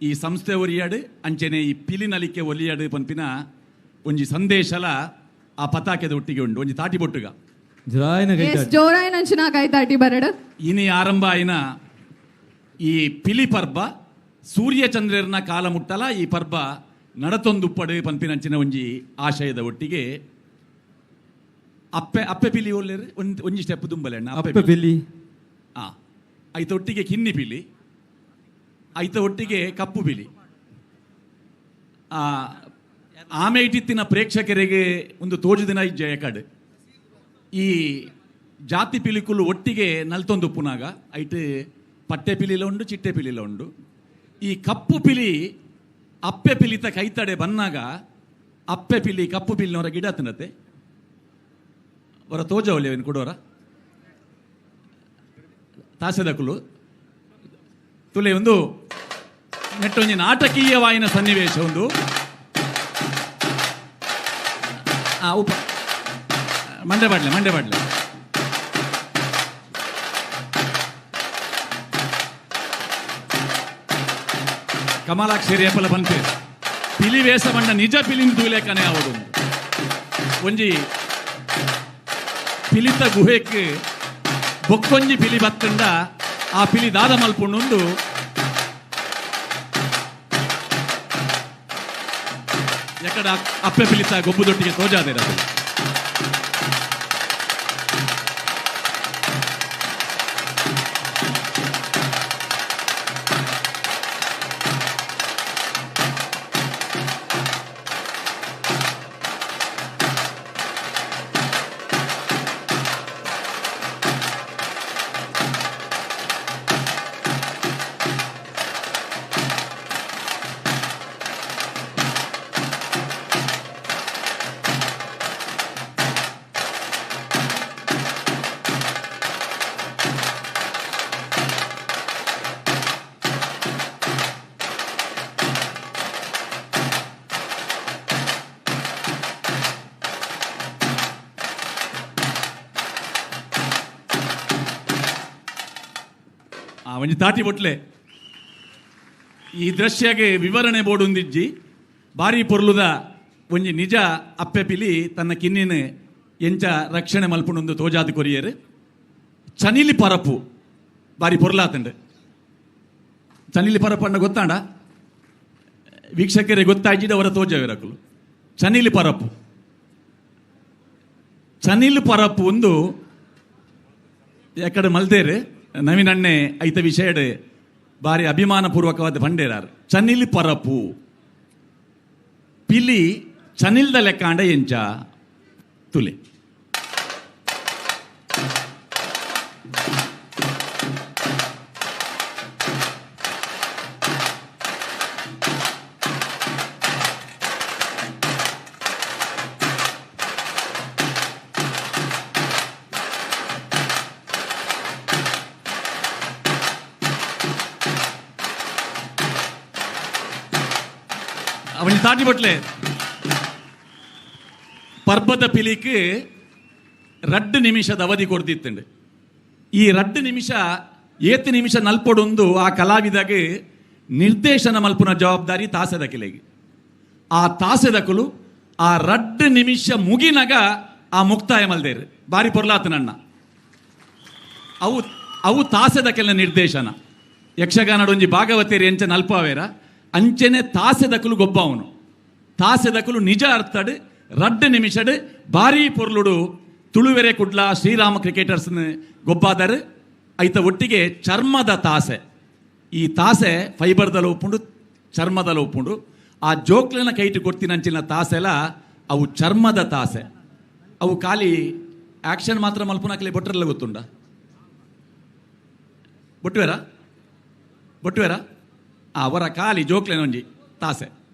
ಈ ಸಂಸ್ಥೆ ಒರಿಯಾಡು ಅಂಚನೆ ಈ ಪಿಲಿನಲಿಕೆ ಒಲಿಯಾಡು ಪನ್ಪಿನ ಒಂಜಿ ಸಂದೇಶಲ ಆ ಪತಾಕೆದ ಒಟ್ಟಿಗೆ ಉಂಡು ಒಂಜಿ ತಾಟಿ ಬೊಟ್ಟುಗ ಜೋರಾಯಿನಂಚಿನ ಕೈತಾಟಿ ಬರಡು. ಇನಿ ಆರಂಭ ಆಯಿನ ಈ ಪಿಲಿ ಪರ್ಬ ಸೂರ್ಯಚಂದ್ರರ್ನ ಕಾಲ ಮುಟ್ಟಲ ಈ ಪರ್ಬ ನಡತೊಂದುಪ್ಪಡು ಪನ್ಪಿನಂಚಿನ ಒಂಜಿ ಆಶಯದ ಒಟ್ಟಿಗೆ ಅಪ್ಪೆ ಅಪ್ಪೆ ಪಿಲಿ ಒಲ್ಲೆರು ಒಂದು ಒಂಜಿ ಸ್ಟೆಪ್ ದುಂಬಲೆ ಅಪ್ಪೆ ಪಿಲಿ ಐತ ಒಟ್ಟಿಗೆ ಕಿನ್ನಿ ಪಿಲಿ ಐತ ಒಟ್ಟಿಗೆ ಕಪ್ಪು ಪಿಲಿ. ಆಮೆ ಇಟ್ಟಿತ್ತಿನ ಪ್ರೇಕ್ಷಕರಿಗೆ ಒಂದು ತೋಜುದಿನ ಜಯಕಾಡು ಈ ಜಾತಿ ಪಿಲಿಕುಲು ಒಟ್ಟಿಗೆ ನಲ್ತೊಂದು ಪುನಾಗ ಐಟ್ ಪಟ್ಟೆ ಪಿಲಿಲ ಉಂಡು ಚಿಟ್ಟೆ ಪಿಲಿಲ ಉಂಡು. ಈ ಕಪ್ಪು ಪಿಲಿ ಅಪ್ಪೆ ಪಿಲಿತ ಕೈತಡೆ ಬನ್ನಾಗ ಅಪ್ಪೆ ಪಿಲಿ ಕಪ್ಪು ಪಿಲಿನವರ ಗಿಡ ತಿನ್ನತ್ತೆ ಅವರ ತೋಜವಲ್ಲಿ ಕೊಡೋರ ತಾಸೆದಕುಲು ತುಲೆ ಒಂದು ನೆಟ್ಟೊಂಜಿ ನಾಟಕೀಯವಾಯಿನ ಸನ್ನಿವೇಶ ಒಂದು. ಉಪ ಮಂಡೆ ಬಾಡ್ಲೆ ಮಂಡೆ ಬಾಡ್ಲೆ. ಕಮಲಾಕ್ಷರಿ ಏಪಲ ಬಂತೆ ಪಿಲಿ ವೇಷ ಬಣ್ಣ ನಿಜ ಪಿಲಿನ ದೂಲೇಕನೆ ಆವದು. ಒಂಜಿ ಪಿಲಿತ ಗುಹೆಕ್ ಬೊಕ್ಕೊಂಜಿ ಪಿಲಿ ಬತ್ತಂಡ ಆ ಪಿಲಿ ದಾದ ಮಲ್ಪುಂಡು ಎಕಡ ಅಪ್ಪೆ ಪಿಲಿತ ಗೊಬ್ಬುದೊಟ್ಟಿಗೆ ತೋಜಾದೇರ. ಒಂಜಿ ತಾಟಿ ಬೊಟ್ಲೆ ಈ ದೃಶ್ಯಗೆ ವಿವರಣೆ ಬೋರ್ಡ್ ಉಂದಿಜ್ಜಿ. ಬಾರಿ ಪೊರ್ಲುದ ಒಂಜಿ ನಿಜ ಅಪ್ಪೆ ಪಿಲಿ ತನ್ನ ಕಿನ್ನಿನ ಎಂಚ ರಕ್ಷಣೆ ಮಲ್ಪುಂಡು ತೋಜಾದ ಕೊರಿಯರ್. ಚನಿಲಿ ಪರಪು ಬಾರಿ ಪೊರ್ಲಾತಂಡು. ಚನಿಲಿ ಪರಪು ಅಣ್ಣ ಗೊತ್ತಾಂಡ ವೀಕ್ಷಕರಿಗೆ ಗೊತ್ತಾಯ್ಜಿದ ಅವರ ತೋಜವಿರಕುಲು. ಚನಿಲಿ ಪರಪು ಚನಿಲ್ ಪರಪು ಒಂದು ಎಕಡೆ ಮಲ್ದೇರು ನವೀನ್ ಅಣ್ಣೆ ಐತ ವಿಷಯಡ್ ಬಾರಿ ಅಭಿಮಾನಪೂರ್ವಕವಾದ ಬಂಡೇರಾರು. ಚನಿಲ್ ಪರಪು ಪಿಲಿ ಚನಿಲ್ದ ಲೆಕ್ಕಾಂಡ ಎಂಚ ತುಲೆ. ಅವನಿ ತಾಟಿ ಬಟ್ಲೆ ಪರ್ಬದ ಪಿಲಿಕ್ ರಡ್ಡು ನಿಮಿಷದ ಅವಧಿ ಕೊಡ್ತಿತ್ತಂಡು. ಈ ರಡ್ಡು ನಿಮಿಷ ಏತು ನಿಮಿಷ ನಲ್ಪೊಡೊಂದು ಆ ಕಲಾವಿದಾಗ ನಿರ್ದೇಶನ ಮಲ್ಪುನ ಜವಾಬ್ದಾರಿ ತಾಸೆದಕಿಲೆಗೆ. ಆ ತಾಸೆದಕುಲು ಆ ರಡ್ಡು ನಿಮಿಷ ಮುಗಿನಾಗ ಆ ಮುಕ್ತಾಯ ಮಲ್ದೇರು. ಬಾರಿ ಪೊರ್ಲಾತನಣ್ಣ. ಅವು ಅವು ತಾಸೆದಕೆಲ ನಿರ್ದೇಶನ. ಯಕ್ಷಗಾನಡೊಂಜಿ ಭಾಗವತೇರಿ ಎಂಚ ನಲ್ಪಾವೇರ ಅಂಚೆನೆ ತಾಸೆದಕುಲು ಗೊಬ್ಬವನು. ತಾಸೆದಕುಲು ನಿಜ ಅರ್ಥಡ್ ರಡ್ಡು ನಿಮಿಷಡ್ ಭಾರಿ ಪೊರ್ಲುಡು ತುಳುವೆರೆ ಕುಡ್ಲ ಶ್ರೀರಾಮ ಕ್ರಿಕೆಟರ್ಸ್ ಗೊಬ್ಬಾದರು. ಐತ ಒಟ್ಟಿಗೆ ಚರ್ಮದ ತಾಸೆ. ಈ ತಾಸೆ ಫೈಬರ್ದಲ್ಲ ಉಪ್ಪುಂಡು ಚರ್ಮದಲ್ಲ ಉಪ್ಪುಂಡು. ಆ ಜೋಕ್ಲಿನ ಕೈಟು ಕೊಡ್ತಿನಂಚಿನ ತಾಸೆಲ ಅವು ಚರ್ಮದ ತಾಸೆ. ಅವು ಖಾಲಿ ಆಕ್ಷನ್ ಮಾತ್ರ ಮಲ್ಪುನಕಲೆ ಬೊಟ್ಟರೆಲ್ಲ ಗೊತ್ತುಂಡ? ಬೊಟ್ಟುವೆರಾ ಬೊಟ್ಟುವೆರಾ? ಅವರ ಖಾಲಿ ಜೋಕ್ಲೆನೊಂಜಿ ತಾಸೆ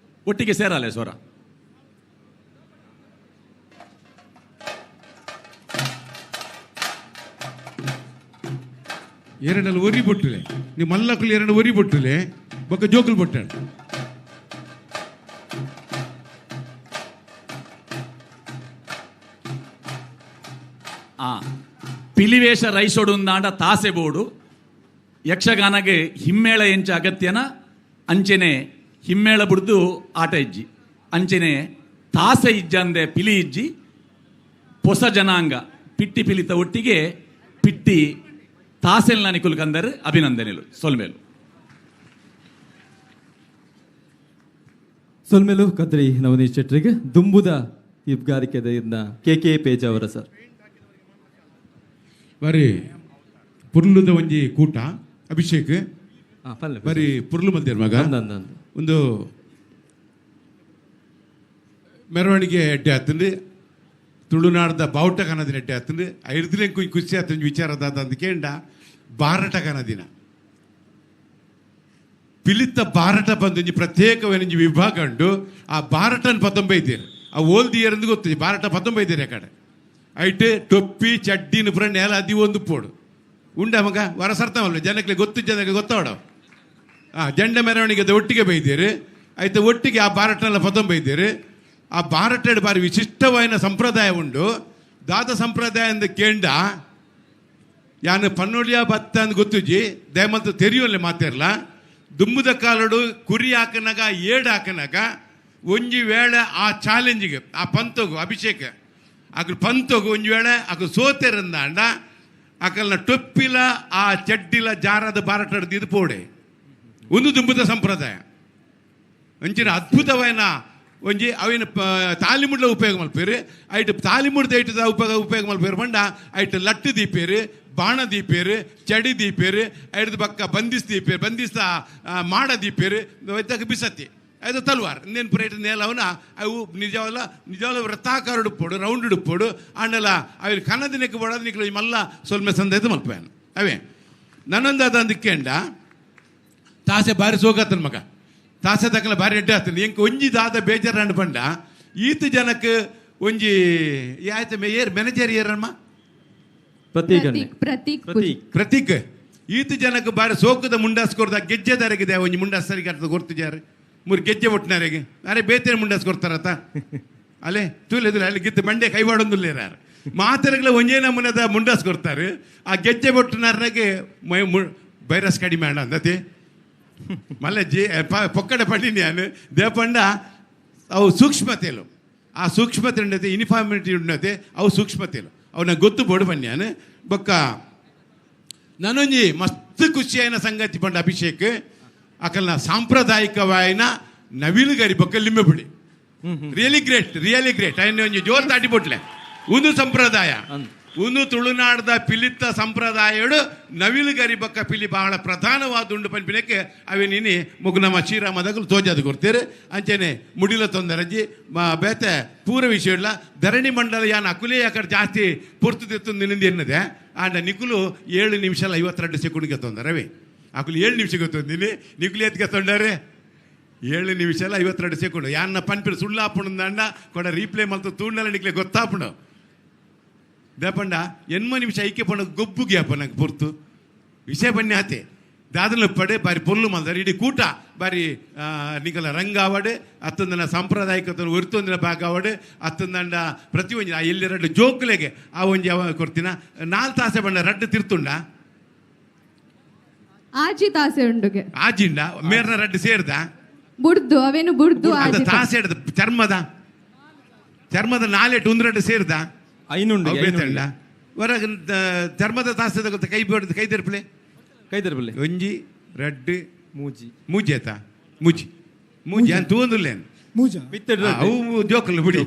ಒಟ್ಟಿಗೆ ಸೇರಲ್ಲ ಸ್ವರ. ಎರಡಲ್ಲಿ ಒರಿ ಬೊಟ್ಟುಲೆ ನೀವು ಮಲ್ಲಕುಲು ಎರಡು ಒರಿ ಬೊಟ್ಟುಲೆ ಬೊಕ್ಕ ಜೋಕುಲು ಬೊಟ್ಟಾಡು. ಪಿಲಿವೇಶ ರೈಸೊಡುಂದಾಂಡ ತಾಸೆ ಬೋಡು. ಯಕ್ಷಗಾನಗೆ ಹಿಮ್ಮೇಳ ಎಂಚ ಅಗತ್ಯನ ಅಂಚೆನೆ ಹಿಮ್ಮೇಳ ಬುಡ್ದು ಆಟ ಇಜ್ಜಿ, ಅಂಚೆನೆ ತಾಸೆ ಇಜ್ಜಂದೆ ಪಿಲಿ ಇಜ್ಜಿ. ಹೊಸ ಜನಾಂಗ ಪಿಟ್ಟಿ ಪಿಲಿತ ಒಟ್ಟಿಗೆ ಪಿಟ್ಟಿ ತಾಸೆಲ್ನ ನಿಕುಲ್ ಕಂದರ್ ಅಭಿನಂದನೆಲು ಸೊಲ್ಮೇಲು. ಸೊಲ್ಮೇಲು ಕದ್ರಿ ನವನೀಶ್ ಶೆಟ್ಟರಿಗೆ ದುಂಬುದ ತೀರ್ಗಾರಿಕೆದ ಕೆ ಕೆ ಪೇಜ್ ಅವರ ಸರ್. ಬಾರಿ ಪುರ್ಲುದ ಒಂಜಿ ಕೂಟ ಅಭಿಷೇಕ್ ಬಾರಿ ಪುರ್ಲು ಮಂದಿರ ಮಗ. ಒಂದು ಮೆರವಣಿಗೆ ಎಡ್ಡೆ ಆತಂದು ತುಳುನಾಡ್ದ ಬಾವುಟ ಕನದಿನ ಎಡ್ಡೆ ಆತಂದು ಐರ್ದಿನ ಖುಷಿ ಆತಂದು ವಿಚಾರ ದಾದ ಕೇಂಡ ಬಾರಟ ಕನದಿನ ಪಿಲಿತ ಬಾರಟ ಬಂದೊಂಜಿ ಪ್ರತ್ಯೇಕವೇನೊಂಜಿ ವಿಭಾಗ ಉಂಡು. ಆ ಬಾರಟನ್ ಪತ್ತೊಂಬೈದೇರು ಆ ಓಲ್ದಿಯರಂದು ಗೊತ್ತಿದೆ ಬಾರಟ ಪತ್ತೊಂಬೈದೇರು ಆ ಕಡೆ ಐಟ್ ಟೊಪ್ಪಿ ಚಡ್ಡಿನ ಪುರ ನೆಲ ಅದಿ ಒಂದು ಪೋಡು ಉಂಡ ಮಗ ವರ ಸರ್ತವಲ್ಲ ಜನಕ್ಕೆ ಗೊತ್ತು ಜನಕ್ಕೆ ಗೊತ್ತಾಡ. ಆ ಜಂಡ ಮೆರವಣಿಗೆ ಒಟ್ಟಿಗೆ ಬೈದೇರು ಆಯ್ತು ಒಟ್ಟಿಗೆ ಆ ಬಾರಟನೆಲ್ಲ ಪತ್ತೊಂಬೈದೇರು. ಆ ಭಾರತದ ಬಾರಿ ವಿಶಿಷ್ಟವಾದ ಸಂಪ್ರದಾಯ ಉಂಡು. ದಾದ ಸಂಪ್ರದಾಯ ಅಂದ ಕೇಂಡ ಯಾನು ಪನ್ನೊಳಿಯ ಬತ್ತ ಅಂದ್ ಗೊತ್ತುಜಿ ದಯಮಂತ ತೆರಿಯೋಲ್ಲ ಮಾತಿರಲ್ಲ. ದುಂಬುದ ಕಾಲಡು ಕುರಿ ಹಾಕನಾಗ ಏಡು ಹಾಕನಾಗ ಒಂಜಿ ವೇಳೆ ಆ ಚಾಲೆಂಜಿಗೆ ಆ ಪಂತೋಗು ಅಭಿಷೇಕ ಅಕಲ್ ಪಂತೋಗು ಒಂಜಿ ವೇಳೆ ಅಕಲ್ ಸೋತೆರಂದಾಂಡ ಅಕಲ್ನ ಟೊಪ್ಪಿಲ ಆ ಚಡ್ಡಿಲ ಜಾರದ ಬಾರಟಡ್ದು ಇದು ಪೋಡೆ ಒಂದು ದುಂಬುದ ಸಂಪ್ರದಾಯ. ಒಂಚಿನ ಅದ್ಭುತವಾದ ಒಂಜಿ ಅವಿನ ತಾಲಿಮುಡ್ಲ ಉಪಯೋಗ ಮಲ್ಪೇರು. ಐಟ್ ತಾಲಿಮುಡ್ದ ಐಟ್ ಉಪಯೋಗ ಮಲ್ಪೇರು ಪಂಡ ಐಟ್ ಲಟ್ಟು ದೀಪೇರು, ಬಾಣ ದೀಪೇರು, ಚಡಿ ದೀಪೇರು, ಐಡ್ದು ಪಕ್ಕ ಬಂದಿಸ್ ದೀಪೇರು, ಬಂದಿಸ್ತ ಮಾಡ ದೀಪೇರು, ಐತಕ್ಕೆ ಬಿಸತ್ತಿ ಐದು ತಲ್ವಾರ್ ಇನ್ನೇನು ಪುರೇಟ್ ನೇಲವನ ಅವು ನಿಜವಲ್ಲ ನಿಜವಲ್ಲ ವೃತ್ತಾಕಾರ ಉಡುಪೋಡು ರೌಂಡ್ ಉಡುಪೋಡು ಆಂಡಲ ಅವಿನ ಕನ್ನದಿನಕ್ಕೆ ಬೋಡೋದು ನಿಕ್ಲು ಮಲ್ಲ ಸೊಲ್ಮೆ ಸಂದೈದು ಮಲ್ಪೇನು. ಅವೇ ನನ್ನೊಂದು ಅಂದಿಕ್ಕೇಂಡ ತಾಸೆ ಬಾರಿ ಸೋಗತ್ತನ ಮಗ ತಾಸೆ ತಕ್ಕಲ ಬಾರಿ ಎಡ್ಡೆ ಆಗ್ತದೆ. ಎಂಕ್ ಒಂಜಿ ದಾದ ಬೇಜಾರು ಪಂಡ ಈತ ಜನಕ್ಕೆ ಒಂಜಿ ಆಯ್ತು ಏರ್ ಮ್ಯಾನೇಜರ್ ಏರಮ್ಮ ಪ್ರತೀಕ್ ಪ್ರತೀಕ್ ಪ್ರತೀಕ್ ಈತ ಜನಕ್ಕೆ ಬಾರಿ ಸೋಕದ ಮುಂಡಾಸ್ ಕೊಡ್ದ ಗೆಜ್ಜೆದಾರಿಗಿದೆ ಒಂಜಿ ಮುಂಡಾಸ್ ಸರಿಗೆ ಅರ್ಥ ಗೊತ್ತಿದ್ದಾರೆ ಮೂರು ಗೆಜ್ಜೆ ಒಟ್ಟಿನಾರಿಗೆ ಅರೆ ಬೇತೇನೆ ಮುಂಡಾಸ್ ಕೊಡ್ತಾರತ ಅಲ್ಲೇ ತೂಲೆದಿಲ್ಲ ಅಲ್ಲಿ ಗಿತ್ತು ಮಂಡೆ ಕೈವಾಡೊಂದಿಲ್ಲ ಯಾರು ಮಾತೆರಗಳ ಒಂಜೇ ನಮೂನೆದ ಮುಂಡಾಸ್ ಕೊಡ್ತಾರೆ. ಆ ಗೆಜ್ಜೆ ಒಟ್ಟಿನಾರನಾಗೆ ವೈರಸ್ ಕಡಿಮೆ ಅಣ್ಣ ಅಂದತಿ ಮಲ್ಲ ಜಿ ಪೊಕ್ಕಡೆ ಪಂಡಿನ್ಯಾನು ದೇಪಂಡ ಅವು ಸೂಕ್ಷ್ಮತೆಲು ಆ ಸೂಕ್ಷ್ಮತೆ ಉಂಡತೆ ಯೂನಿಫಾರ್ಮಿಟಿ ಉಂಡತೆ ಅವು ಸೂಕ್ಷ್ಮತೆಲು ಅವನ ಗೊತ್ತು ಬೋಡು ಬನ್ಯಾನು. ಬೊಕ್ಕ ನಾನೊಂಜಿ ಮಸ್ತ್ ಖುಷಿಯಾಯಿನ ಸಂಗತಿ ಪಂಡ ಅಭಿಷೇಕ್ ಅಕಲ್ನ ಸಾಂಪ್ರದಾಯಿಕವಾಯಿನ ನವಿಲುಗರಿ ಬೊಕ್ಕ ಲಿಂಬೆಪುಡಿ ರಿಯಲಿ ಗ್ರೇಟ್ ರಿಯಲಿ ಗ್ರೇಟ್. ಅಯ್ಯ ಒಂಜಿ ಜೋರು ತಾಟಿ ಬೊಟ್ಲೆ ಒಂದು ಸಂಪ್ರದಾಯ ಒಂದು ತುಳುನಾಡದ ಪಿಲಿತ್ತ ಸಂಪ್ರದಾಯಡು ನವಿಲುಗರಿ ಬೊಕ್ಕ ಪಿಲಿ ಬಹಳ ಪ್ರಧಾನವಾದ ಉಂಡು ಪನ್ಪಿನಕ್ಕೆ ಅವೇ ನೀನಿ ಮುಗ್ನಮ್ಮ ಶ್ರೀರಾಮದಾಗಲು ತೋಜಾದ ಕೊಡ್ತೀರಿ. ಅಂಚೆನೆ ಮುಡಿಲ ತೊಂದರಜ್ಜಿ ಬೇತೆ ಪೂರ ವಿಷಯ ಇಲ್ಲ. ಧರಣಿ ಮಂಡಲ ಯಾನ್ ಅಕುಲೇ ಯಾಕಡೆ ಜಾಸ್ತಿ ಪೂರ್ತಿ ನಿಂದ ಎನ್ನದೆ ಆಂಡ ನಿಕುಲು 7 ನಿಮಿಷ 52 ಸೆಕೆಂಡ್ಗೆ ತೊಂದರೆ ಅಕುಲು 7 ನಿಮಿಷಕ್ಕೆ ತೊಂದಿನಿ ನಿಕುಲು ಎತ್ಗೆ ತೊಂದರೆ 7 ನಿಮಿಷ 52 ಸೆಕೆಂಡ್ ಯಾನ್ನ ಪನ್ಪಿನ ಸುಳ್ಳಾಪುಣಂದಾಂಡ ಕೊಡ ರೀಪ್ಲೇ ಮಲ್ತು ತೂಂಡಲ ನಿಕ್ಲೆ ಗೊತ್ತಾಪುಂಡು. ದೇಪಂಡ ಎನ್ಮ ನಿಮಿಷ ಐಕ್ಯ ಪಂಡ ಗೊಬ್ಬು ಗ್ಯಾಪ ನಂಗೆ ಪೊರ್ತು ವಿಷಯ ಬನ್ನಿ ಆತೆ ದಾದನ ಪಡೆ ಬಾರಿ ಪೊರ್ಲು ಮಲ್ದಾರೆ ಇಡೀ ಕೂಟ ಬಾರಿ ನಿಕಲ ರಂಗಾವಡೆ ಅತ್ತೊಂದಿನ ಸಾಂಪ್ರದಾಯಿಕತೆ ಒರ್ತೊಂದಿನ ಭಾಗ ಅವಡೆ ಅತ್ತೊಂದಂಡ ಪ್ರತಿ ಒಂಜಿ ಆ ಎಲ್ಲಿ ರಡ್ಡು ಜೋಕ್ಲೆಗೆ ಆ ಒಂಜಿ ಅವ ಕೊಡ್ತೀನ 4 ತಾಸೆ ಬಣ್ಣ ರಡ್ಡು ತಿರ್ತುಂಡ ಆಜಿ ತಾಸೆ ಉಂಡುಗೆ ಆಜಿಂಡ ಮೇರ್ನ ರಡ್ಡು ಸೇರ್ದ ಬುಡ್ದು ಅವೇನು ಬುಡ್ದು ತಾಸೆ ಹಿಡ್ದು ಚರ್ಮದ ಚರ್ಮದ ನಾಲೆಟ್ ಒಂದು ರಡ್ಡು ಸೇರ್ದ ಐನುಂಡು ಹೊರಗೆ ಚರ್ಮದ ತಾಸೆ ತಗೊಳ್ತ ಕೈ ಬಿಡ್ದು ಕೈ ತೆರಪಲೆ ಕೈ ತೆರಪಲೆ ಒಂಜಿ ರಡ್ಡು ಮೂಜಿ ಮೂಜಿ ಆಯ್ತಾ ಮೂಜಿ ಮೂಜಿ ಅಂತ ತೂಂದುಲ್ಲೇನು ಮೂಜ ಅವು ಜೋಕಲ್ ಬಿಡಿ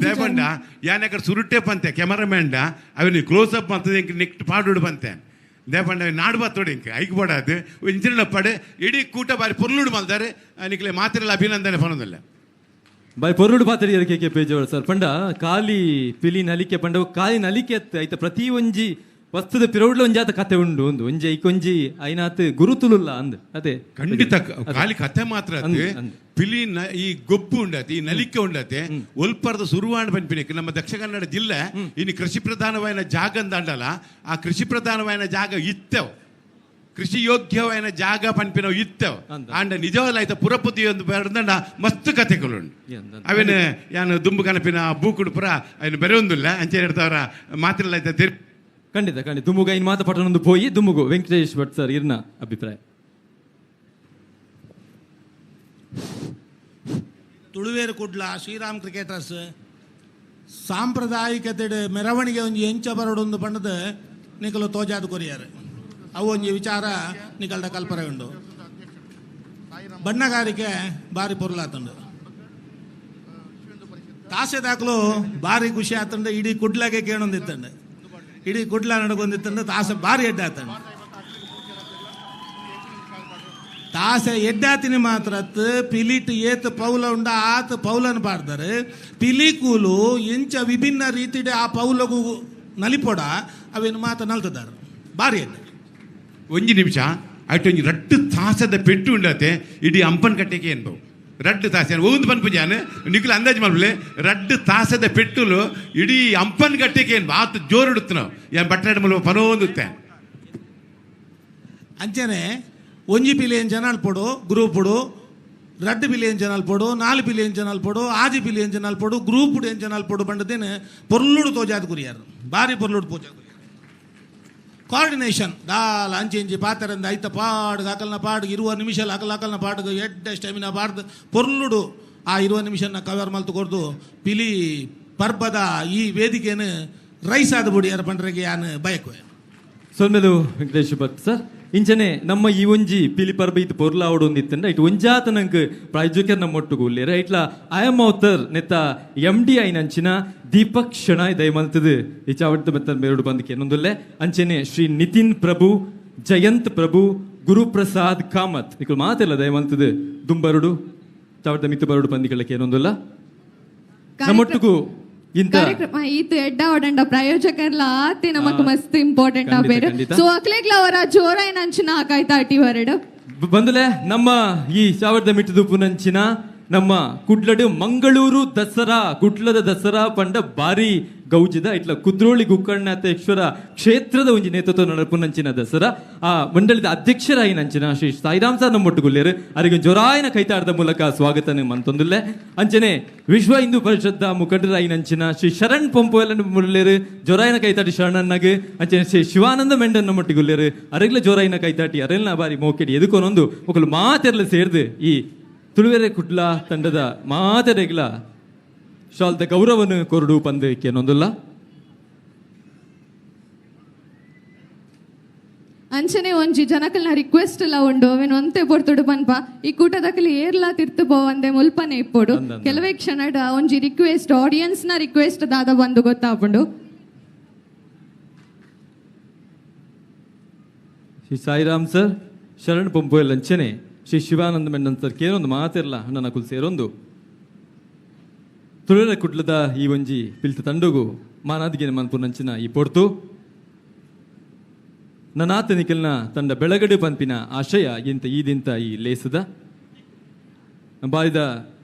ದೇಪಂಡ ಯಾನಕಡೆ ಸುರುಟೆ ಪಂತೆ ಕೆಮರಾಮ್ಯಾನ್ಡ ಅವನಿಗೆ ಕ್ಲೋಸ್ ಅಪ್ ಅಂತದೆ ಇಂಕ ನೆಕ್ಸ್ಟ್ ಪಾಡುಡು ಬಂತೆ ದೇಪಂಡ ನಾಡು ಬತ್ತೋಡಿ ಇಂಕ ಐಕ್ ಬೋಡಾದು ಇಂಚಿನ ಪಡೆ ಇಡೀ ಕೂಟ ಬಾರಿ ಪೊರ್ಲುಡು ಮಲ್ದಾರೆ ನಿಕ್ಲೆ ಮಾತ್ರೆಲ್ಲ ಅಭಿನಂದನೆ ಪನೋದಲ್ಲ ಬಾರಿ ಪೊರ್ಲುಡು ಪಾತ್ರೆ ಕೆ ಕೆ ಪೇಜವರ್ ಸರ್. ಪಂಡ ಖಾಲಿ ಪಿಲಿ ನಲಿಕೆ ಪಂಡ ಖಾಲಿ ನಲಿಕೆ ಐತ ಪ್ರತಿ ಒಂಜಿ ವಸ್ತುದ ಪಿರೌಡ್ಲ ಒಂಜಾತ ಕತೆ ಉಂಡು ಒಂದು ಒಂಜಿ ಐಕೊಂಜಿ ಐನಾತ್ ಗುರುತುಲುಲ್ಲ ಅಂದ್ ಅದೇ ಖಂಡಿತ ಖಾಲಿ ಕತೆ ಮಾತ್ರ ಪಿಲಿ ಈ ಗೊಬ್ಬು ಉಂಡತೆ ಈ ನಲಿಕೆ ಉಂಡತೆ ಒಲ್ಪರ್ದ ಸುರುವಾಣ ಪನ್ಪಿನಕ್ಕೆ ನಮ್ಮ ದಕ್ಷಿಣ ಕನ್ನಡ ಜಿಲ್ಲೆ ಇನ್ನು ಕೃಷಿ ಪ್ರಧಾನವಾದ ಜಾಗ ಅಂದಾಂಡಲ ಆ ಕೃಷಿ ಪ್ರಧಾನವಾದ ಜಾಗ ಇತ್ತೇವ್ ಕೃಷಿ ಯೋಗ್ಯವಾದ ಜಾಗ ಪನ್ಪಿನವು ಇತ್ತೇವ್ ಆಂಡ ನಿಜವಲ್ಲ ಆಯ್ತ ಪುರಪತಿ ಒಂದು ಬೆರೆದಂಡ ಮಸ್ತ್ ಕತೆಗಳುಂಡು ಅವೇನು ಯಾನು ದುಂಬು ಕನಪಿನ ಬೂಕುಡು ಪುರ ಅವನು ಬೆರೆ ಒಂದಿಲ್ಲ ಅಂಚೆ ಹೇಳ್ತಾವ್ರ ಮಾತ್ರ ಆಯ್ತ ಖಂಡಿತ ಖಂಡಿತ ದುಮ್ಮುಗ ಇನ್ ಮಾತ ಪಟ್ಟಣೊಂದು ಪೋಯಿ ದುಮ್ಮುಗು ವೆಂಕಟೇಶ್ ಭಟ್ ಸರ್ ಇರ್ನ ಅಭಿಪ್ರಾಯ. ತುಳುವೇರು ಕುಡ್ಲ ಶ್ರೀರಾಮ್ ಕ್ರಿಕೆಟರ್ಸ್ ಸಾಂಪ್ರದಾಯಿಕತೆ ಮೆರವಣಿಗೆ ಒಂಜಿ ಎಂಚ ಬರಡೊಂದು ಬಣ್ಣದ ನಿಕಲು ತೋಜಾದ ಕೊರಿಯಾರು ಅವು ಒಂಜಿ ವಿಚಾರ ನಿಕಲ್ದ ಕಲ್ಪನೆ ಉಂಡು. ಬಣ್ಣಗಾರಿಕೆ ಬಾರಿ ಪೊರ್ಲಾತಂಡು ತಾಸೆ ದಾಖಲು ಬಾರಿ ಖುಷಿ ಆತಂಡು ಇಡೀ ಕುಡ್ಲಾಗೆ ಕೇಳೊಂದಿತ್ತಂಡು ಇಡೀ ಕುಡ್ಲ ನಡ್ಕೊಂಡಿತ್ತಂಡು ತಾಸೆ ಬಾರಿ ಎಡ್ಡೆ ಆತಂಡು ತಾಸೆ ಎಡ್ಡಾತಿನಿ ಮಾತ್ರ ಪಿಲಿಟ್ ಏತ್ ಪೌಲ ಉಂಡ ಆತ ಪೌಲನ್ನು ಪಾಡ್ತಾರೆ ಪಿಲಿ ಕೂಲು ಎಂಚ ವಿಭಿನ್ನ ರೀತಿಡೆ ಆ ಪೌಲಗು ನಲಿಪೊಡ ಅವೇನು ಮಾತ ನಲ್ತದಾರ ಬಾರಿ ಎಡ್ಡೆ. ಒಂಜಿ ನಿಮಿಷ ಅಟ್ ಒಂಜಿ ರಡ್ಡು ತಾಸದ ಪೆಟ್ಟು ಉಂಡತೆ ಇಡೀ ಅಂಪನ್ ಕಟ್ಟೆಗೆ ಏನ್ಬವು ರಡ್ಡು ತಾಸೆ ಒಂದು ಪನ್ಪುಜಾನ ನಿಖಿಲ್ ಅಂದಾಜು ಮಲ್ಪಲೆ ರಡ್ಡು ತಾಸದ ಪೆಟ್ಟುಲು ಇಡೀ ಅಂಪನ್ ಕಟ್ಟೆಗೆ ಏನು ಆತ ಜೋರು ನಾವು ಏನು ಬಟ್ಟೆ ಮಲ್ಪ ಪನೋಂದುತ್ತೆ. ಅಂಚನೆ ಒಂಜಿ ಪಿಲಿ ಏನು ಜನ ಅಲ್ಪೊಡು ಗ್ರೂಪುಡು 2 ಬಿಲಿಯನ್ ಜನ ಅಲ್ಪೋಡು, 4 ಬಿಲಿಯನ್ ಜನ ಅಲ್ಪೋಡು, 6 ಬಿಲಿಯನ್ ಜನ ಅಲ್ಪೋಡು, ಗ್ರೂಪ್ ಎಂಚ ಅಲ್ಪೋಡು ಬಂಡದೇನು ಪೊರ್ಲುಡು ತೋಜಾದ ಕುರಿಯಾರು, ಭಾರಿ ಪೊರ್ಲುಡು ತೋಜಾದ ಕುರಿಯಾರು. ಕೋಆರ್ಡಿನೇಷನ್ ದಾಲ ಅಂಚೆ ಇಂಚಿ ಪಾತರಂದ ಐತ ಪಾಡ್ಗೆ ಅಕಲ್ನ ಪಾಡ್ಗೆ 20 ನಿಮಿಷ ಅಕಲ್ ಅಕಲ್ನ ಪಾಡ್ಗೆ ಎಡ್ಡೆ ಸ್ಟೆಮಿನ ಪಾಡ್ದು ಪೊರ್ಲುಡು ಆ 20 ನಿಮಿಷನ ಕವರ್ ಮಲ್ತು ಕೊರ್ದು ಪಿಲಿ ಪರ್ಬದ ಈ ವೇದಿಕೆಯನ್ನು ರೈಸ್ ಆದ ಬುಡಿಯಾರ ಪಂಡ್ರೆಗೆ ಯಾನು ಬಯಕುವೆ. ಸೊಲ್ಮೆದು ವೆಂಕಟೇಶ್ ಭಟ್ ಸರ್. ಇಂಚನೆ ನಮ್ಮ ಈ ಒಂಜಿ ಪಿಲಿ ಪರ್ಬ ಇತ್ತು ಪೊರ್ಲಾವಡು ಒಂದಿತ್ತಂಡ ಇಟ್ಟು ಒಂಜಾತ ನಂಗೆ ಪ್ರಾಯೋಜಕರ್ ನಮ್ಮ ಒಟ್ಟುಗು ಉಲ್ಲೇರ ಇಟ್ಲ I M ಅವತರ್ ನೆತ್ತ ಎಂ ಡಿ I ನಂಚಿನ ದೀಪಕ್ ಶೆಣಾಯ್ ದಯಮಲ್ತದು ಈ ಚಾವಡ್ದ ಮೆತ್ತ ಮೇರುಡು ಬಂದಕ್ಕೆ ಇನ್ನೊಂದುಲ್ಲೆ. ಅಂಚನೆ ಶ್ರೀ ನಿತಿನ್ ಪ್ರಭು, ಜಯಂತ್ ಪ್ರಭು, ಗುರುಪ್ರಸಾದ್ ಕಾಮತ್ ಇಕ್ಳು ಮಾತೆಲ್ಲ ದಯಮಲ್ತದು ದುಂಬರುಡು ಚಾವಡ್ದ ಮಿತ್ತು ಬರುಡು ಬಂದಿಗಳಕ್ಕೆ ಏನೊಂದುಲ್ಲ ನಮ್ಮೊಟ್ಟಿಗೂ ಇಂತ ಕಾರ್ಯಕ್ರಮ ಈತ ಎಡ್ಡ ಒಡಂಡ ಪ್ರಾಯೋಜಕರ್ಲ ಆತೆ ನಮಕ್ ಮಸ್ತ್ ಇಂಪಾರ್ಟೆಂಟ್ ಆಬೇರು. ಸೊ ಅಕ್ಲೇಗ್ಲ ಅವರ ಜೋರ ಏನಂಚಿನ ಆಕಾಯ್ತಾ ಅಟಿ ಹೊರಡು ಬಂದಲೆ ನಮ್ಮ ಈ ಸಾವಿರದ ಮಿಟ್ಟುದುಪ್ಪು ನಂಚಿನ ನಮ್ಮ ಕುಡ್ಲಡು ಮಂಗಳೂರು ದಸರಾ, ಕುಡ್ಲದ ದಸರಾ ಪಂಡ ಬಾರಿ ಗೌಜಿದ ಇಟ್ಲ ಕುದ್ರೋಳಿ ಗುಕ್ಕಣ್ಣಾಥೇಶ್ವರ ಕ್ಷೇತ್ರದ ಒಂಜಿ ನೇತೃತ್ವ ನಡಪುನಂಚಿನ ದಸರಾ. ಆ ಮಂಡಳಿದ ಅಧ್ಯಕ್ಷರಾಯಿ ನಂಚಿನ ಶ್ರೀ ಸಾಯಿರಾಮ್ ಸರ್ ನಮ್ಮೊಟ್ಟುಗುಲ್ಲೇರು ಅರಿಗೆ ಜೊರಾಯನ ಕೈತಾಡದ ಮೂಲಕ ಸ್ವಾಗತ ಮಂತೊಂದುಲ್ಲೆ. ಅಂಚನೆ ವಿಶ್ವ ಹಿಂದೂ ಪರಿಷತ್ ಮುಖಂಡರಾಯಿ ನಂಚಿನ ಶ್ರೀ ಶರಣ್ ಪಂಪೋಯಲ ಮುಲ್ಲೇರು ಜೊರಾಯನ ಕೈತಾಟಿ ಶರಣನ್ನಾಗ. ಅಂಚನೆ ಶ್ರೀ ಶಿವಾನಂದ ಮೆಂಡನ್ ನಮ್ಮೊಟ್ಟಿಗುಲ್ಲೇರು ಅರೆಗ್ಲ ಜೋರಾಯಿನ ಕೈತಾಟಿ ಅರೆಲ್ನ ಬಾರಿ ಮೋಕೆಡಿ ಎದುಕೊನೊಂದು ಒಕ್ಕಲು ಮಾತೆರ್ಲ ಸೇರ್ದು ಈ ತುಳುವೆರೆ ಕುಡ್ಲ ತಂಡದ ಮಾತೆರೆಗ್ಲ ಶಾಲ್ದ ಗೌರವನು ಕೊರಡು ಪಂದು ಕೇನೊಂದುಲ್ಲ. ಅಂಚನೆ ಒಂಜಿ ಜನಕಲ್ನ ರಿಕ್ವೆಸ್ಟ್ ಎಲ್ಲ ಉಂಡು ಅವೇನು ಒಂತೆ ಪೊರ್ತುಡು ಪನ್ಪ ಈ ಕೂಟದಕಲಿ ಏರ್ಲಾ ತಿರ್ತು ಪೋವಂದೆ ಮುಲ್ಪನೆ ಇಪ್ಪೋಡು ಕೆಲವೇ ಕ್ಷಣ ಒಂಜಿ ರಿಕ್ವೆಸ್ಟ್ ಆಡಿಯನ್ಸ್ ನ ರಿಕ್ವೆಸ್ಟ್ ದಾದ ಬಂದು ಗೊತ್ತಾಪುಂಡು. ಶ್ರೀ ಸಾಯಿರಾಮ್ ಸರ್, ಶರಣ್ ಪಂಪೋಯಲ್ ಅಂಚನೆ ಶ್ರೀ ಶಿವಾನಂದ ಮೆಂಡನ್ ಸರ್ ಕೇನೊಂದು ಮಾತಿರಲ್ಲ ಅಣ್ಣನ ಕುಲ್ ಸೇರೊಂದು ತುಳುವೆರ ಕುಡ್ಲದ ಈ ಒಂಜಿ ಪಿಲ್ತ ತಂಡಗು ಮಾನಾದಿಗೆ ಮನ್ಪುನಂಚಿನ ಈ ಪೊರ್ತು ನನಾತ ನಿಖಲ್ನ ತಂಡ ಬೆಳಗಡು ಪನ್ಪಿನ ಆಶಯ ಎಂತ ಈ ದಿಂತ ಈ ಲೇಸದ ಬಾರಿದ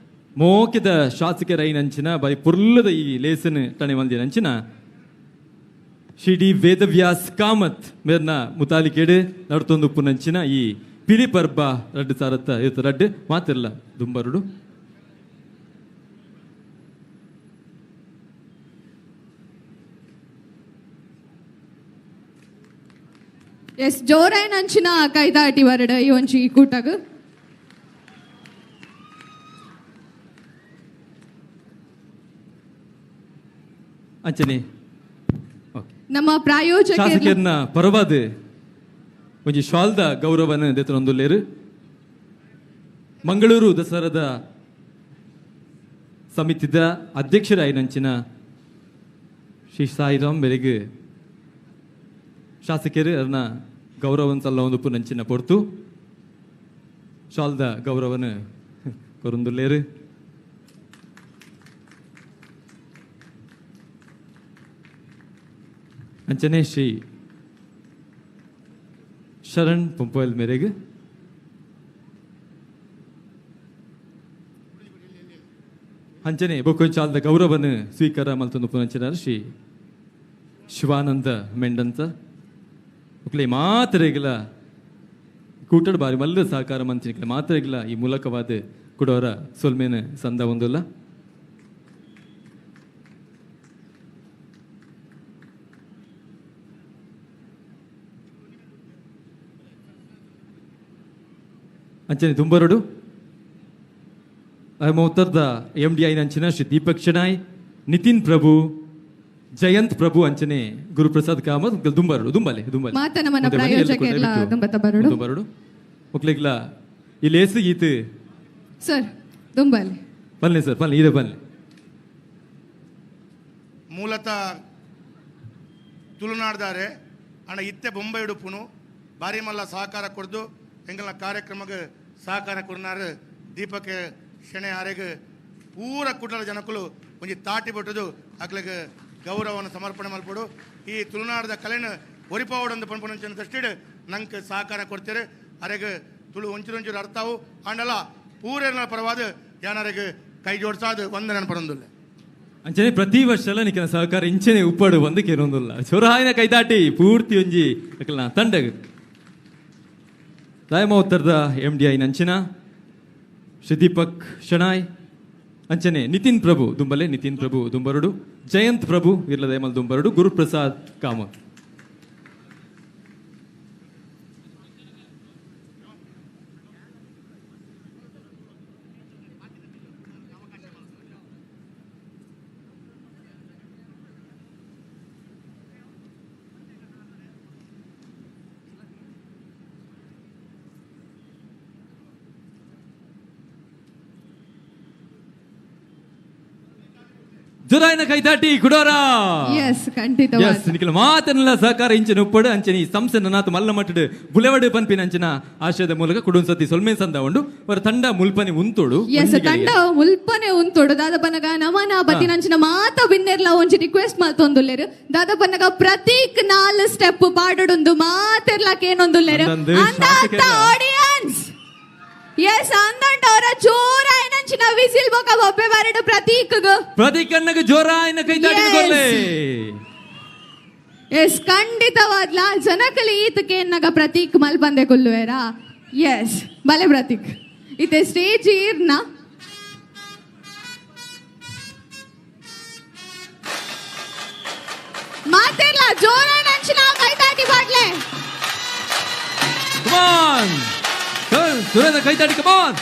ಮೋಕೆದ ಶಾಸಕರೈನಂಚಿನ ಬಾರಿ ಪುರ್ಲದ ಈ ಲೇಸನ್ ತಣೆ ಮಂದಿನಂಚಿನ ಶ್ರೀ ಡಿ ವೇದವ್ಯಾಸ್ ಕಾಮತ್ ಮೇರ್ನ ಮುತಾಲಿಕೇಡು ನಡ್ತೊಂದು ಉಪ್ಪುನಂಚಿನ ಈ ಪಿಲಿ ಪರ್ಬ ರಡ್ಡು ಸಾರತ್ತ ಇರ್ತ ರಡ್ಡು ಮಾತಿರಲ್ಲ ದುಂಬರುಡು. ಎಸ್ ಜೋರಾಯ್ ನಂಚಿನ ಕೈದಾಟಿ ವರಡ ಈ ಒಂಜಿ ಈ ಕೂಟಗ್. ಅಂಚನೆ ನಮ್ಮ ಪ್ರಾಯೋಜಕ ಶಾಸಕರನ್ನ ಪರವಾದ ಒಂಜಿ ಶಾಲ್ದ ಗೌರವನ ದೆತನೊಂದುಲ್ಲೇರು. ಮಂಗಳೂರು ದಸರಾದ ಸಮಿತಿದ ಅಧ್ಯಕ್ಷರಾಯಿನಂಚಿನ ಶ್ರೀ ಸಾಯಿರಾಮ್ ಬೆರೆಗ್ ಶಾಸಕರು ಅದನ್ನ ಗೌರವನ್ ಸಲ್ಲ ಒಂದು ಪುನಂಚಿನ ಪೊರ್ತು ಶಾಲ್ದ ಗೌರವನ ಕೊರಂದುಲ್ಲೇರು. ಅಂಚನೆ ಶ್ರೀ ಶರಣ್ ಪಂಪೋಯಲ್ ಮೇರೆಗೆ ಅಂಚನೆ ಬೊಕ್ಕೊಂಚಾಲ್ದ ಗೌರವನ ಸ್ವೀಕಾರ ಮಲ್ತೊಂದು ಪುನಂಚಿನ ಶ್ರೀ ಶಿವಾನಂದ ಮೆಂಡನ್ ಸರ್ ಒಕ್ಲೆ ಮಾತ್ರೆಗಳ ಕೂಟಡ್ ಬಾರಿ ಮಲ್ಲ ಸಹಕಾರ ಮಂಚಿನ ಮಾತ್ರೆಗಳ ಈ ಮೂಲಕವಾದ ಕೊಡೋರ ಸೊಲ್ಮೇನ ಸಂದ ಒಂದುಲ್ಲ. ಅಂಚನೆ ತುಂಬರಡು ಮೌತರ್ದ ಎಂ ಡಿ I ನಂಚಿನ ಶ್ರೀ ದೀಪಕ್ ಶೆಣಾಯ್, ನಿತಿನ್ ಪ್ರಭು, ಜಯಂತ್ ಪ್ರಭು ಅಂಚನೆ ಗುರುಪ್ರಸಾದ್ ಕಾಮತ್ ದುಂಬರಡು ದುಂಬಲೆ ದುಂಬಲೆ ದುಂಬರಡು ಒಕ್ಲೆಗ್ಲ ಈ ಲೇಸು ಈತು ಸರ್ ದುಂಬಲೆ ಬನ್ನಿ ಸರ್ ಬನ್ನಿ ಇದೆ ಬನ್ನಿ. ಮೂಲತಃ ತುಳುನಾಡ್ದಾರೆ ಅಣ್ಣ ಇತ್ತೆ ಬೊಂಬೈ ಉಡುಪುನು ಬಾರಿ ಮಲ್ಲ ಸಹಕಾರ ಕೊಡ್ದು ಎಂಗಲ್ನ ಕಾರ್ಯಕ್ರಮಕ್ಕೆ ಸಹಕಾರ ಕೊಡ್ನಾರು ದೀಪಕ್ ಶೆಣೆ ಆರೆಗ್ ಪೂರ ಕುಟಲ ಜನಕುಲು ಒಂಜಿ ತಾಟಿ ಬಟ್ಟದು ಅಕ್ಲೆಗ್ ಗೌರವವನ್ನು ಸಮರ್ಪಣೆ ಮಲ್ಪಡು ಈ ತುಳುನಾಡದ ಕಲೆನ ಒರಿಪಾವಡೊಂದು ಪನ್ಪುನಂಚಿನ ದೃಷ್ಟಿಡ್ ನಂಗೆ ಸಹಕಾರ ಕೊಡ್ತಾರೆ ಅರೆಗ್ ತುಳು ಒಂಚೂರು ಒಂಚೂರು ಅರ್ಥವು ಆಂಡಲ ಪೂರೇನ ಪರವಾದ ಯಾನರೆಗ್ ಕೈ ಜೋಡಿಸಾದು ವಂದನೆ ಪಡೊಂದುಲ್ಲ. ಅಂಚನೆ ಪ್ರತಿ ವರ್ಷಲ ನಿಖನ ಸಹಕಾರ ಇಂಚನೆ ಉಪ್ಪಾಡು ಬಂದು ಕೇರೊಂದುಲ್ಲ ಚೊರಾಯಿನ ಕೈದಾಟಿ ಪೂರ್ತಿ ಒಂಜಿ ಅಕಲ್ನ ತಂಡಗ್ ದಾಯಮೌತ್ತರದ ಎಂ ಡಿ I ನಂಚಿನ ಶ್ರೀ ದೀಪಕ್ ಶೆಣಾಯ್ ಅಂಚನೆ ನಿತಿನ್ ಪ್ರಭು ದುಂಬಲೆ, ನಿತಿನ್ ಪ್ರಭು ದುಂಬರುಡು, ಜಯಂತ್ ಪ್ರಭು ಇರ್ಲದಯಮಲ್ ದುಂಬರುಡು, ಗುರುಪ್ರಸಾದ್ ಕಾಮತ್. ಜುರಾಯಿನ ಕೈತಾಟಿ ಕುಡೋರ. ಎಸ್, ಖಂಡಿತವಾದ. ಎಸ್, ನಿಖಿಲ ಮಾತನೆಲ್ಲ ಸಹಕಾರ ಇಂಚಿನ ಉಪ್ಪಡು ಅಂಚನೆ ಈ ಸಂಸ್ಥೆ ನನಾತ್ ಮಲ್ಲ ಮಟ್ಟಡು ಬುಲೆವಡು ಪನ್ಪಿನ ಅಂಚಿನ ಆಶಯದ ಮೂಲಕ ಕುಡುನ್ ಸತಿ ಸೊಲ್ಮೆ ಸಂದ ಉಂಡು ಅವರ ತಂಡ ಮುಲ್ಪನೆ ಉಂತೋಡು. ಎಸ್, ತಂಡ ಮುಲ್ಪನೆ ಉಂತೋಡು. ದಾದ ಪನ್ನಗ ನಮನ ಬತ್ತಿನಂಚಿನ ಮಾತ ಬಿನ್ನೆರ್ಲ ಒಂಜಿ ರಿಕ್ವೆಸ್ಟ್ ಮಲ್ತೊಂದುಲ್ಲೆರ್. ದಾದ ಪನ್ನಗ ಪ್ರತೀಕ್ 4 ಸ್ಟೆಪ್ ಪಾಡೊಡುಂದು ಮಾತೆರ್ಲಕ್ ಏನೊಂದುಲ್ಲೆರ್ ಅಂದಾತ ಆಡಿಯನ್ಸ್. ಎಸ್, ಅಂದಂಡ ಅವರ ಜೋರಾಯಿನಂಚಿನ ವಿಸಿಲ್ ಬೊಕ ಬೊಬ್ಬೆ ಬಾರಡು ಪ್ರತೀಕ್ ಪ್ರತೀಕ್ ಅಣ್ಣಗ ಜೋರಾಯಿನ ಕೈತಾಟಿ ಕೊರ್ಲೆ. ಎಸ್, ಖಂಡಿತವಾದ್ಲ ಜನಕಲಿ ಈತಕ್ಕೆ ಎನ್ನಗ ಪ್ರತೀಕ್ ಮಲ್ಪಂದೆ ಕೊಲ್ಲುವೇರಾ. ಎಸ್, ಬಲೆ ಪ್ರತೀಕ್ ಇತ್ತೆ ಸ್ಟೇಜ್ ಈರ್ನ. ಮಾತೆರ್ಲ ಜೋರಾಯಿನಂಚಿನ ಕೈತಾಟಿ ಬಾಡ್ಲೆ. Come on. Surendra ಕೈತಾಡಿ, come on.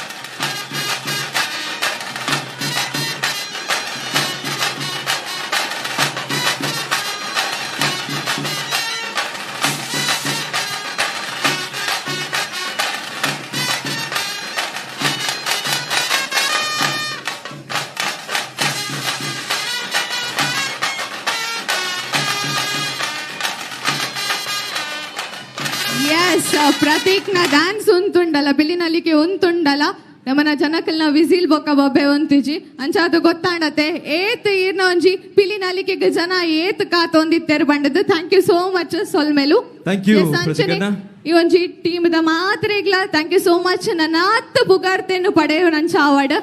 ಪ್ರತೀಕ್ನ dance ಉಂತುಂಡಲ, ಬಿಲಿನಲಿಕೆ ಉಂತುಂಡಲ, ನಮನ ಜನಕಲ್ನ ವಿಸಿಲ್ ಬೊಕ್ಕ ಬೊಬ್ಬೆ ಉಂತಿಜಿ ಅಂಚಾದ ಗೊತ್ತಾಂಡತೆ ಏತ್ ಈರ್ನ ಒಂಜಿ ಪಿಲಿನಲಿಕೆಗೆ ಜನ ಏತ್ ಕಾತೊಂದಿತ್ತೆರ್ ಬಂಡದು. Thank you so much ಸೊಲ್ಮೆಲು. Thank you ಪ್ರತೀಕಣ್ಣ. ಈ ಒಂಜಿ ಟೀಮ್ ದ ಮಾತ್ರೆಗ್ಲ thank you so much. ನನ್ನ ಆತ್ ಪುಗಾರ್ತೆಯನ್ನು ಪಡೆಯು ನಂಚ ಅವಾರ್ಡ್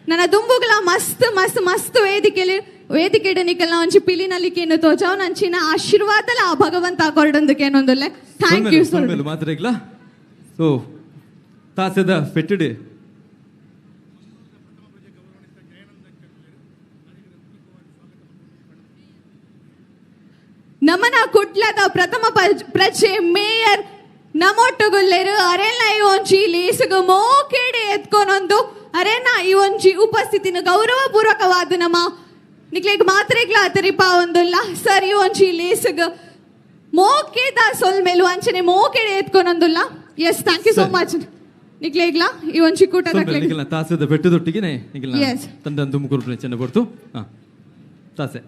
ನನ್ನ ದುಂಬುಗ್ಲ ಮಸ್ತ್ ಮಸ್ತ್ ಮಸ್ತ್ ವೇದಿಕೆಲಿ ವೇದಿಕೆಡ್ ನಿಕಲ್ನ ಒಂಜಿ ಪಿಲಿನಲಿಕೆಯನ್ನು ತೋಜಾವ್ ನಂಚಿನ ಆಶೀರ್ವಾದಲ ಆ ಭಗವಂತ ಕೊರಡೊಂದಕ್ಕೇನೊಂದುಲ್ಲೆ. Thank you ಸೊಲ್ಮೆಲು ಮಾತ್ರೆಗ್ಲ. ಸೊ ತಾಸೆದ ಫೆಟ್ಟೆಡ್ ನಮನ ಕುಡ್ಲದ ಪ್ರಥಮ ಪ್ರಜೆ ಮೇಯರ್ ನಮೊಟ್ಟುಗುಲ್ಲೆರು ಅರೆಲ್ಲ ಈ ಒಂಜಿ ಲೇಸುಗು ಮೋಕೆಡೆ ಎತ್ಕೊನೊಂದು ಅರೆನ ಈ ಒಂಜಿ ಉಪಸ್ಥಿತಿನ ಗೌರವಪೂರ್ವಕವಾದ ನಮ್ಮ ನಿಕ್ಲೆಗ್ ಮಾತ್ರೆಗ್ಲ ಅತರಿಪ ಒಂದುಲ್ಲ ಸರ್ ಈ ಒಂಜಿ ಲೇಸುಗು ಮೋಕೆದ ಸೊಲ್ಮೆಲು ಅಂಚನೆ ಮೋಕೆಡೆ ಎತ್ಕೊನೊಂದುಲ್ಲ. Yes, thank you so much ನಿಕ್ಲೆಗ್ಲ ಈ ಒಂಜಿ ಕೂಟದ ನಿಖಿಲ್ನ ತಾಸೆದ ಬೆಟ್ಟದೊಟ್ಟಿಗೆ ನಿಖಿಲ್ನ ತಂಡ ತುಮಕೂರು ಚೆನ್ನ ಬರ್ತು. ತಾಸೆ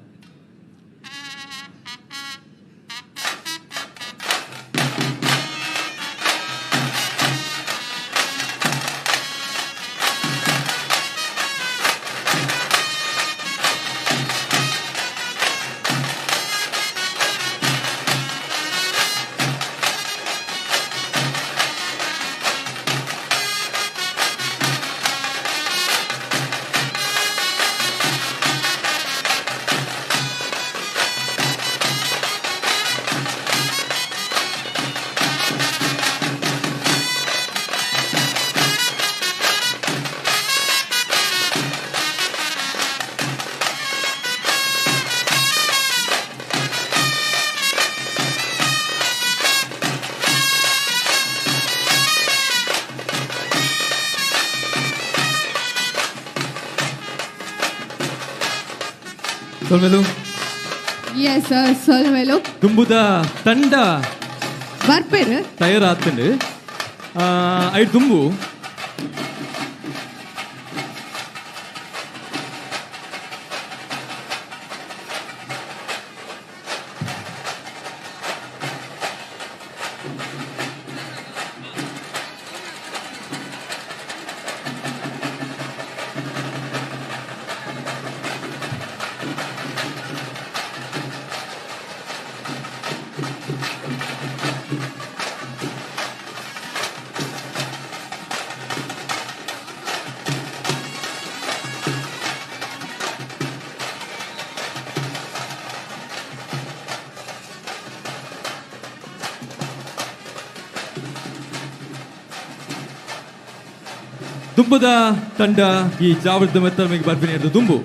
ಸೊಲ್ಮೆಲು. ದುಂಬುದ ತಂಡ ಬರ್ಪೇರು ತಯಾರಾತಂಡು ಐದು ದುಂಬು ದುಂಬುದ ತಂಡ ಈ ಜಾವದ ಮೆತ್ತರ್ಮೆಗೆ ಬರ್ಪಿನ ದುಂಬು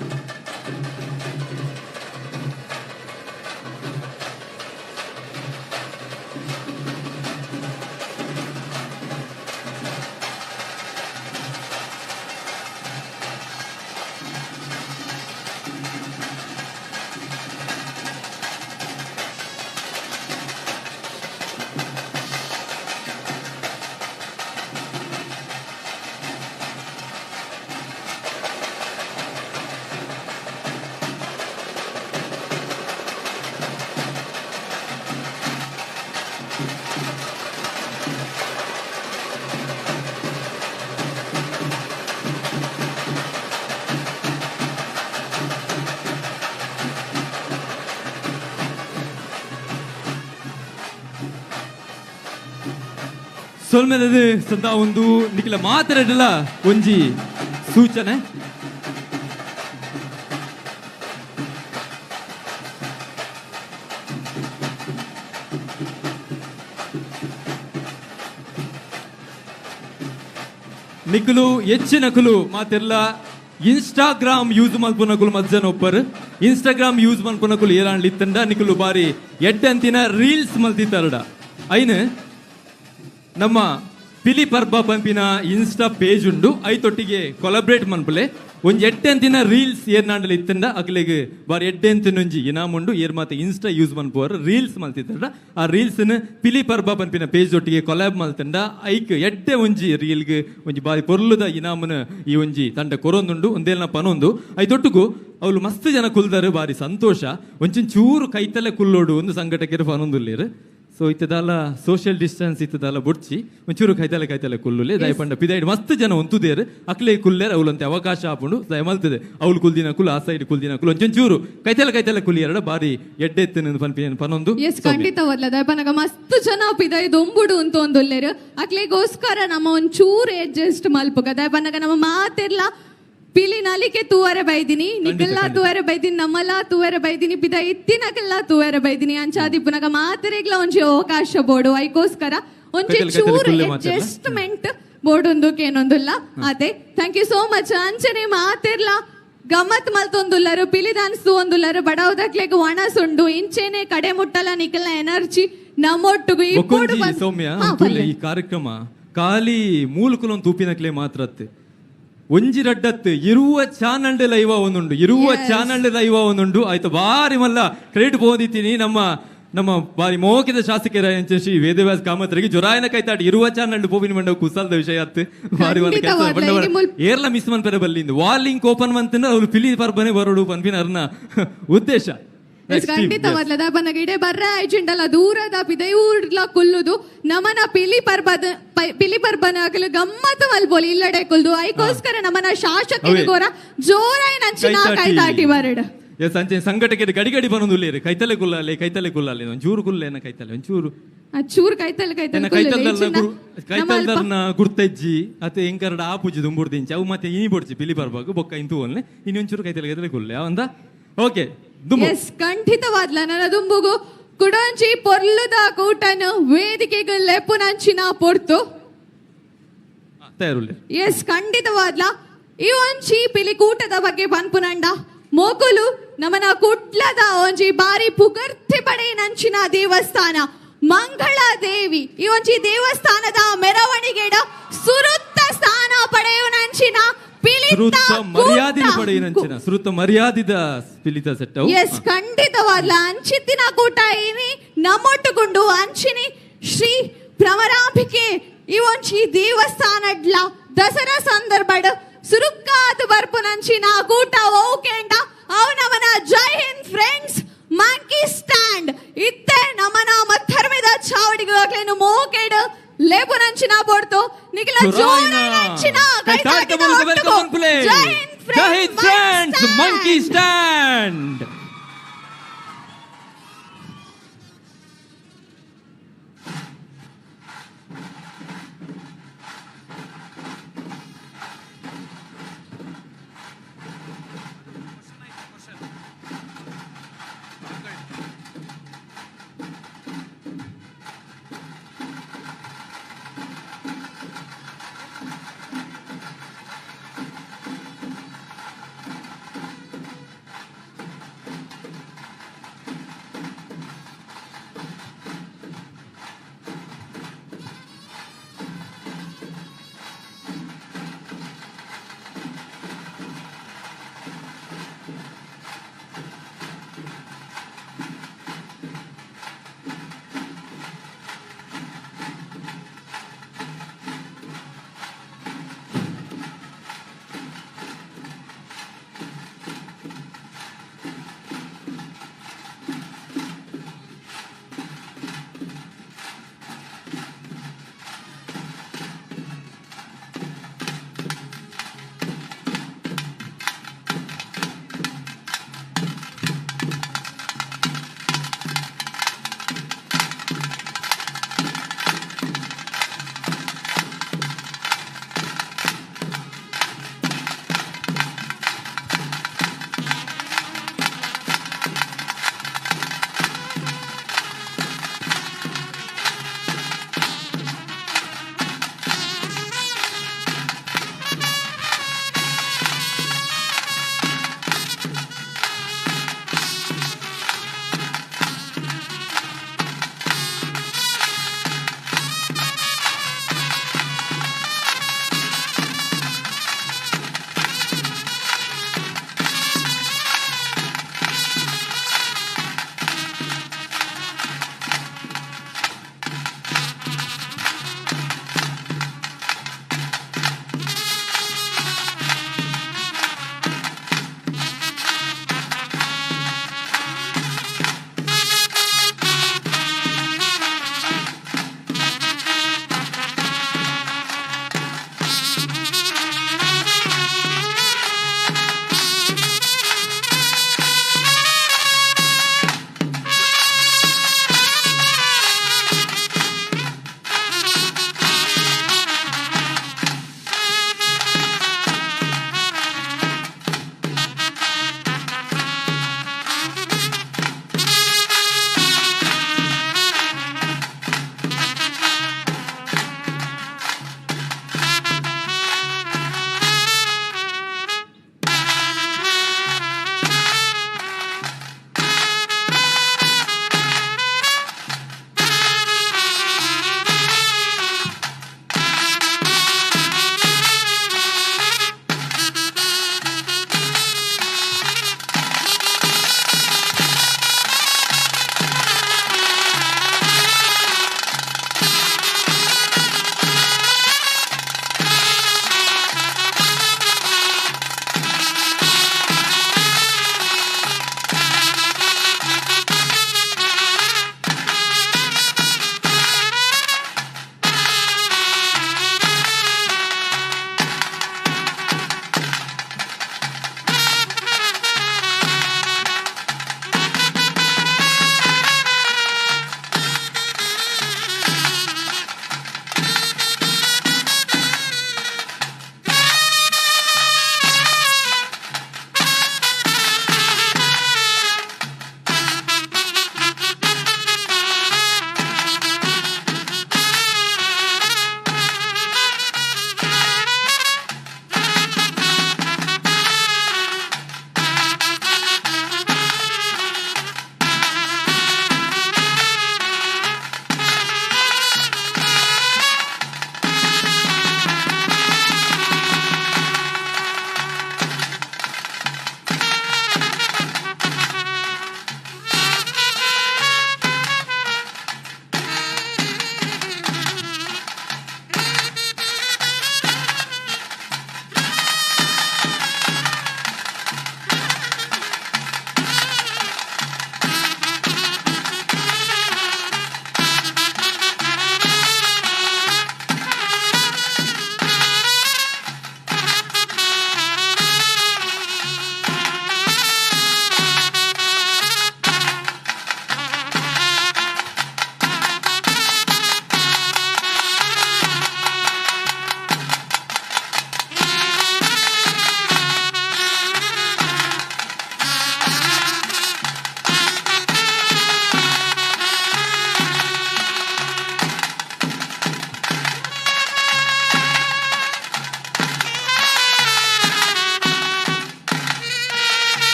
ಸೊಲ್ಮೆಲದು ಸದಾ ಒಂದು ನಿಖಿಲ ಮಾತಾಡಲ್ಲ ಒಂಜಿ ಸೂಚನೆ. ನಿಖಲು ಹೆಚ್ಚಿನಕುಲು ಮಾತೆಲ್ಲ ಇನ್ಸ್ಟಾಗ್ರಾಮ್ ಯೂಸ್ ಮಲ್ಪುನಕುಲು ಮಜ್ಜನ ಒಪ್ಪರು ಇನ್ಸ್ಟಾಗ್ರಾಮ್ ಯೂಸ್ ಮಲ್ಪುನಕುಲು ಏರಾಂಡ್ಲಿ ಇತ್ತಂಡ ನಿಖಲು ಬಾರಿ ಎಡ್ಡಂತಿನ ರೀಲ್ಸ್ ಮಲ್ತಿತ್ತಾರಡ. ಐನು ನಮ್ಮ ಪಿಲಿ ಪರ್ಬ ಪಂಪಿನ ಇನ್ಸ್ಟಾ ಪೇಜ್ ಉಂಡು ಐತೊಟ್ಟಿಗೆ ಕೊಲಬ್ರೇಟ್ ಮನ್ಪುಲೆ ಒಂಜಿ ಎಡ್ಡೆಂತಿನ ರೀಲ್ಸ್ ಏರ್ನಾಂಡಲ ಇತ್ತಂಡ ಅಕ್ಲೆಗ್ ಬಾರಿ ಎಡ್ಡೆಂತಿನ ಒಂಜಿ ಇನಾಮುಂಡು ಏರ್ ಮಾತ ಇನ್ಸ್ಟಾ ಯೂಸ್ ಮನ್ಪುವರು ರೀಲ್ಸ್ ಮಲ್ತಿತ್ತಂಡ ಆ ರೀಲ್ಸ್ನ ಪಿಲಿ ಪರ್ಬ ಪಂಪಿನ ಪೇಜ್ ಒಟ್ಟಿಗೆ ಕೊಲಾಬ್ ಮಲ್ತಂಡ ಐಕ್ ಎಡ್ಡೆ ಒಂಜಿ ರೀಲ್ಗ್ ಒಂಜಿ ಬಾರಿ ಪೊರ್ಲುದ ಇನಾಮುನ ಈ ಒಂಜಿ ತಂಡ ಕೊರೊಂದುಂಡು ಒಂದೇಲ್ನ ಪನೊಂದು ಐತೊಟ್ಟುಗು ಅವಳು ಮಸ್ತ್ ಜನ ಕುಲ್ದಾರು ಬಾರಿ ಸಂತೋಷ ಒಂಚೂರು ಕೈತಲೆ ಕುಲ್ಲೋಡು ಒಂದು ಸಂಘಟಕರು ಪನೊಂದುಲ್ಲೇರು. ಸೊ ಇತ್ತದಲ್ಲ ಸೋಷಿಯಲ್ ಡಿಸ್ಟೆನ್ಸ್ ಇತ್ತದಲ್ಲ ಬುಡ್ಚಿ ಒಂಚೂರು ಕೈತಲೆ ಕೈತಲೆ ಕುಲ್ಲುಲೆ ದಯಪಂಡ ಪಿದೈಡ್ ಮಸ್ತ್ ಜನ ಒಂತುದೇರು ಅಕ್ಲೆ ಕುಲ್ಲೇರು ಅವಳಂತೆ ಅವಕಾಶ ಆಪುಂಡು ದಯಮಲ್ತದೆ ಅವಳು ಕುಲ್ದಿನ ಕುಲ್ ಆ ಸೈಡ್ ಕುಲ್ದಿನ ಕುಲ್ ಒಂಚೂರು ಕೈತಲೆ ಕೈತಲೆ ಕುಲಿಯರಡ ಬಾರಿ ಎಡ್ಡೆ ಪನ್ಪಿನ ಪನೊಂದು. ಎಸ್ ಖಂಡಿತವಲ್ಲ ದಯಪನಗ ಮಸ್ತ್ ಜನ ಪಿದೈದ್ ಒಂಬುಡು ಅಂತ ಒಂದುಲ್ಲೇರು ಅಕ್ಲೆಗೋಸ್ಕರ ನಮ್ಮ ಒಂಚೂರು ಅಡ್ಜಸ್ಟ್ ಮಲ್ಪುಗ ದಯಪನಗ ನಮ್ಮ ಮಾತಿರ್ಲ ಪಿಲಿ ನಲಿಕೆ ತೂವರೆ ಬೈದಿನಿ ನಿಕ್ಕೆಲ್ಲ ತೂವರೆ ಬೈದಿನಿ ನಮ್ಮಲ್ಲ ತೂವರೆ ಬೈದಿನಿ ಪಿದ ಇತ್ತಿನಕ್ಕೆಲ್ಲ ತೂವರೆ ಬೈದಿನಿ ಅಂಚಾದಿ ಪುನಗ ಮಾತೆರೆಗ್ಲ ಒಂಜಿ ಅವಕಾಶ ಬೋಡು ಐಕೋಸ್ಕರ ಒಂಜಿ ಚೂರು ಅಡ್ಜಸ್ಟ್ಮೆಂಟ್ ಬೋಡೊಂದು ಕೇನೊಂದುಲ್ಲ ಅದೇ. Thank you so much. ಅಂಚನೆ ಮಾತಿರ್ಲ ಗಮ್ಮತ್ ಮಲ್ತೊಂದುಲ್ಲರು ಪಿಲಿ ದಾನ್ಸು ಒಂದುಲ್ಲರು ಬಡವದಕ್ಲೆಗ್ ಒಣಸುಂಡು ಇಂಚೆನೆ ಕಡೆ ಮುಟ್ಟಲ ನಿಕ್ಕೆಲ್ಲ ಎನರ್ಜಿ ನಮ್ಮೊಟ್ಟುಗು ಸೌಮ್ಯ ಈ ಕಾರ್ಯಕ್ರಮ ಖಾಲಿ ಮೂಲಕುಲೊಂದು ತೂಪಿನಕ್ಲೆ ಮಾತ್ರ ಒಂಜಿ ರಡ್ಡತ್ತು ಇರುವ ಚಾನಲ್ಡ್ ಲೈವ ಒಂದುಂಡು ಇರುವ ಚಾನಲ್ಡ್ ಲೈವ ಒಂದುಂಡು ಆಯ್ತು ಬಾರಿ ಮಲ್ಲ ಕ್ರೆಡಿಟ್ ಹೋದಿತ್ತೀನಿ ನಮ್ಮ ನಮ್ಮ ಬಾರಿ ಮೋಕಿದ ಶಾಸಕರ ಶ್ರೀ ವೇದವ್ಯಾಸ ಕಾಮತ್ರಿಗೆ ಜೊರಾಯನ ಕೈತಾಟಿ ಇರುವ ಚಾನಲ್ಡ್ ಪೋವಿನ ಮಂಡ ಕುಸಲ್ದ ವಿಷಯ ಆತ್ ಬಾರಿ ಮಲ್ಲ ಕೆಲಸ ಏರ್ಲ ಮಿಸ್ ಮನ್ಪೆರೆ ಬಲ್ಲಿಂದು ವಾಲ್ ಲಿಂಕ್ ಓಪನ್ ಮಂತಂದ್ರೆ ಅವ್ರು ಪಿಲಿ ಪರ್ಬನೆ ಬರೋಡು ಪನ್ಪಿನ ಅರ್ನ ಉದ್ದೇಶ. ಖಂಡಿತವಾದ್ಲದ ಬನ್ನಗ ಇಡೆ ಬರ್ರ ಆಯ್ಚಿಂಡಲ್ಲ ದೂರದ ಪಿದಯೂರ್ಲ ಕುಲ್ಲುದು ನಮನ ಪಿಲಿ ಪರ್ಬದ ಪಿಲಿ ಪರ್ಬನ ಆಗಲು ಗಮ್ಮತ್ತು ಮಲ್ಬೋಲಿ ಇಲ್ಲಡೆ ಕುಲ್ದು ಐಕೋಸ್ಕರ ನಮನ ಶಾಸಕರಿಗೋರ ಜೋರಾಯಿ ನಂಚಿನ ಕೈತಾಟಿ ಬರಡ. ಎಸ್ ಅಂಚೆ ಸಂಘಟಕರು ಗಡಿ ಗಡಿ ಬರೋದು ಕೈತಲೆ ಕುಲ್ಲಾಲೆ ಕೈತಲೆ ಕುಲ್ಲಾಲೆ ಒಂಚೂರು ಕುಲ್ಲೇನ ಕೈತಲೆ ಒಂಚೂರು ಚೂರು ಕೈತಲೆ ಕೈತಲೆ ಕೈತಲ್ದರ್ನ ಗುರ್ತಜ್ಜಿ ಅತ್ತೆ ಎಂಕರಡ ಆ ಪೂಜೆ ದುಂಬುಡ್ದಿಂಚಿ ಅವು ಮತ್ತೆ ಇನಿ ಬೊಡ್ಚಿ ಪಿಲಿ ಪರ್ಬಾಗು ಬೊಕ್ಕ ಇಂತು ಒಲ್ಲೆ ಇನ್ನೊಂಚೂರು ಕೈತಲೆ ಕೈತಲೆ ಕುಲ್ಲೆ ಅವಂದ ಓಕೆ. ಎಸ್ ಖಂಡಿತವಾದ್ಲ ನನ್ನ ದುಂಬುಗು ಕುಡಂಚಿ ಪೊರ್ಲುದ ಕೂಟನು ವೇದಿಕೆಗೆ ಲೆಪ್ಪುನಂಚಿನ ಪೊರ್ತು. ಎಸ್ ಖಂಡಿತವಾದ್ಲ ಈ ಒಂಜಿ ಪಿಲಿ ಕೂಟದ ಬಗ್ಗೆ ಪನ್ಪುನಂಡ ಮೋಕುಲು ನಮನ ಕುಟ್ಲದ ಒಂಜಿ ಬಾರಿ ಪುಗರ್ತಿ ಪಡೆಯಿನಂಚಿನ ದೇವಸ್ಥಾನ ಮಂಗಳ ದೇವಿ ಈ ಒಂಜಿ ದೇವಸ್ಥಾನದ ಮೆರವಣಿಗೆಡ ಸುರುತ್ತ ಸ್ಥಾನ ಪಡೆಯುನಂಚಿನ ಎಸ್ ಖಂಡಿತವಾದ್ಲ ಅಂಚಿತ್ತಿನ ಕೂಟ ಇನಿ ನಮ್ಮೊಟ್ಟುಕೊಂಡು ಅಂಚಿನಿ ಶ್ರೀ ಭ್ರಮರಾಂಬಿಕೆ ಈ ಒಂಜಿ ದೇವಸ್ಥಾನಡ್ಲ ದಸರಾ ಸಂದರ್ಭಡ್ ಸುರುಕ್ಕಾದ ಬರ್ಪುನಂಚಿನ ಕೂಟ ಓಕೆಂಡ ಅವು ನಮನ ಜೈ ಹಿಂದ್ ಫ್ರೆಂಡ್ಸ್ ಮಂಕಿ ಸ್ಟ್ಯಾಂಡ್ ಇತ್ತೆ ನಮನ ಮತ್ತರ್ಮೆದ ಚಾವಡಿಗೆ ಮೋಕೆಡ್ ಲೇಬುನಂಚಿನ ಬೋಡ್ತು ನಿಖಿಲ ಜೋರನಂಚಿನ ಕೈತಾಟದ ಒಟ್ಟುಗು ಜೈ ಹಿಂದ್ ಫ್ರೆಂಡ್ಸ್ ಮಂಕಿ ಸ್ಟ್ಯಾಂಡ್.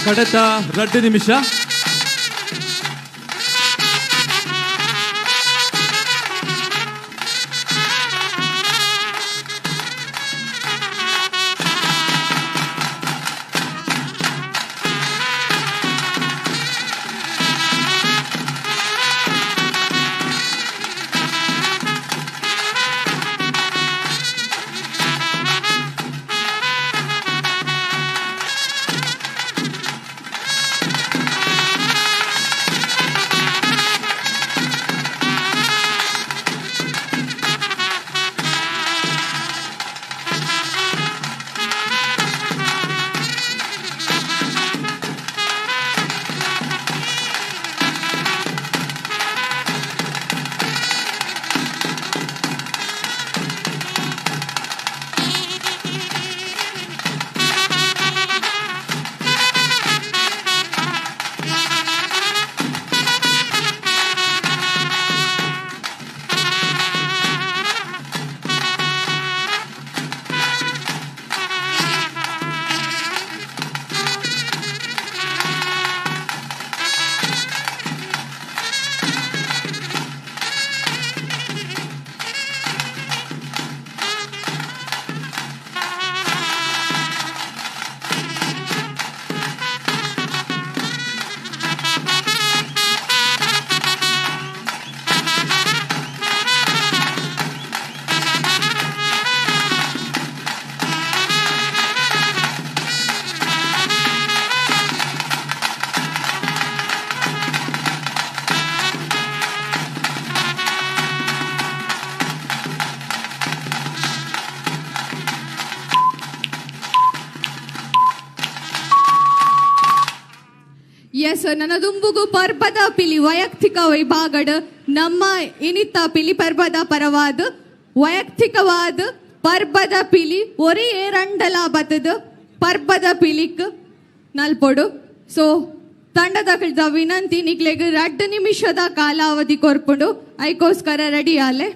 ಕಡತ 2 ನಿಮಿಷ. ಎಸ್, ನನ್ನ ದುಂಬುಗು ಪರ್ಬದ ಪಿಲಿ ವೈಯಕ್ತಿಕ ವಿಭಾಗಡ್ ನಮ್ಮ ಇನಿತ ಪಿಲಿ ಪರ್ಬದ ಪರವಾದ ವೈಯಕ್ತಿಕವಾದ ಪರ್ಬದ ಪಿಲಿ ಒರಿ ಏರಂಡಲ ಬತ್ತದ ಪರ್ಬದ ಪಿಲಿಕ್ ನಲ್ಪೊಡು. ಸೊ ತಂಡದ ಕಳ್ದ ವಿನಂತಿ ನಿಕ್ಲೆಗ್ 2 ನಿಮಿಷದ ಕಾಲಾವಧಿ ಕೊರ್ಪುಂಡು, ಐಕೋಸ್ಕರ ರೆಡಿ ಆಲೆ.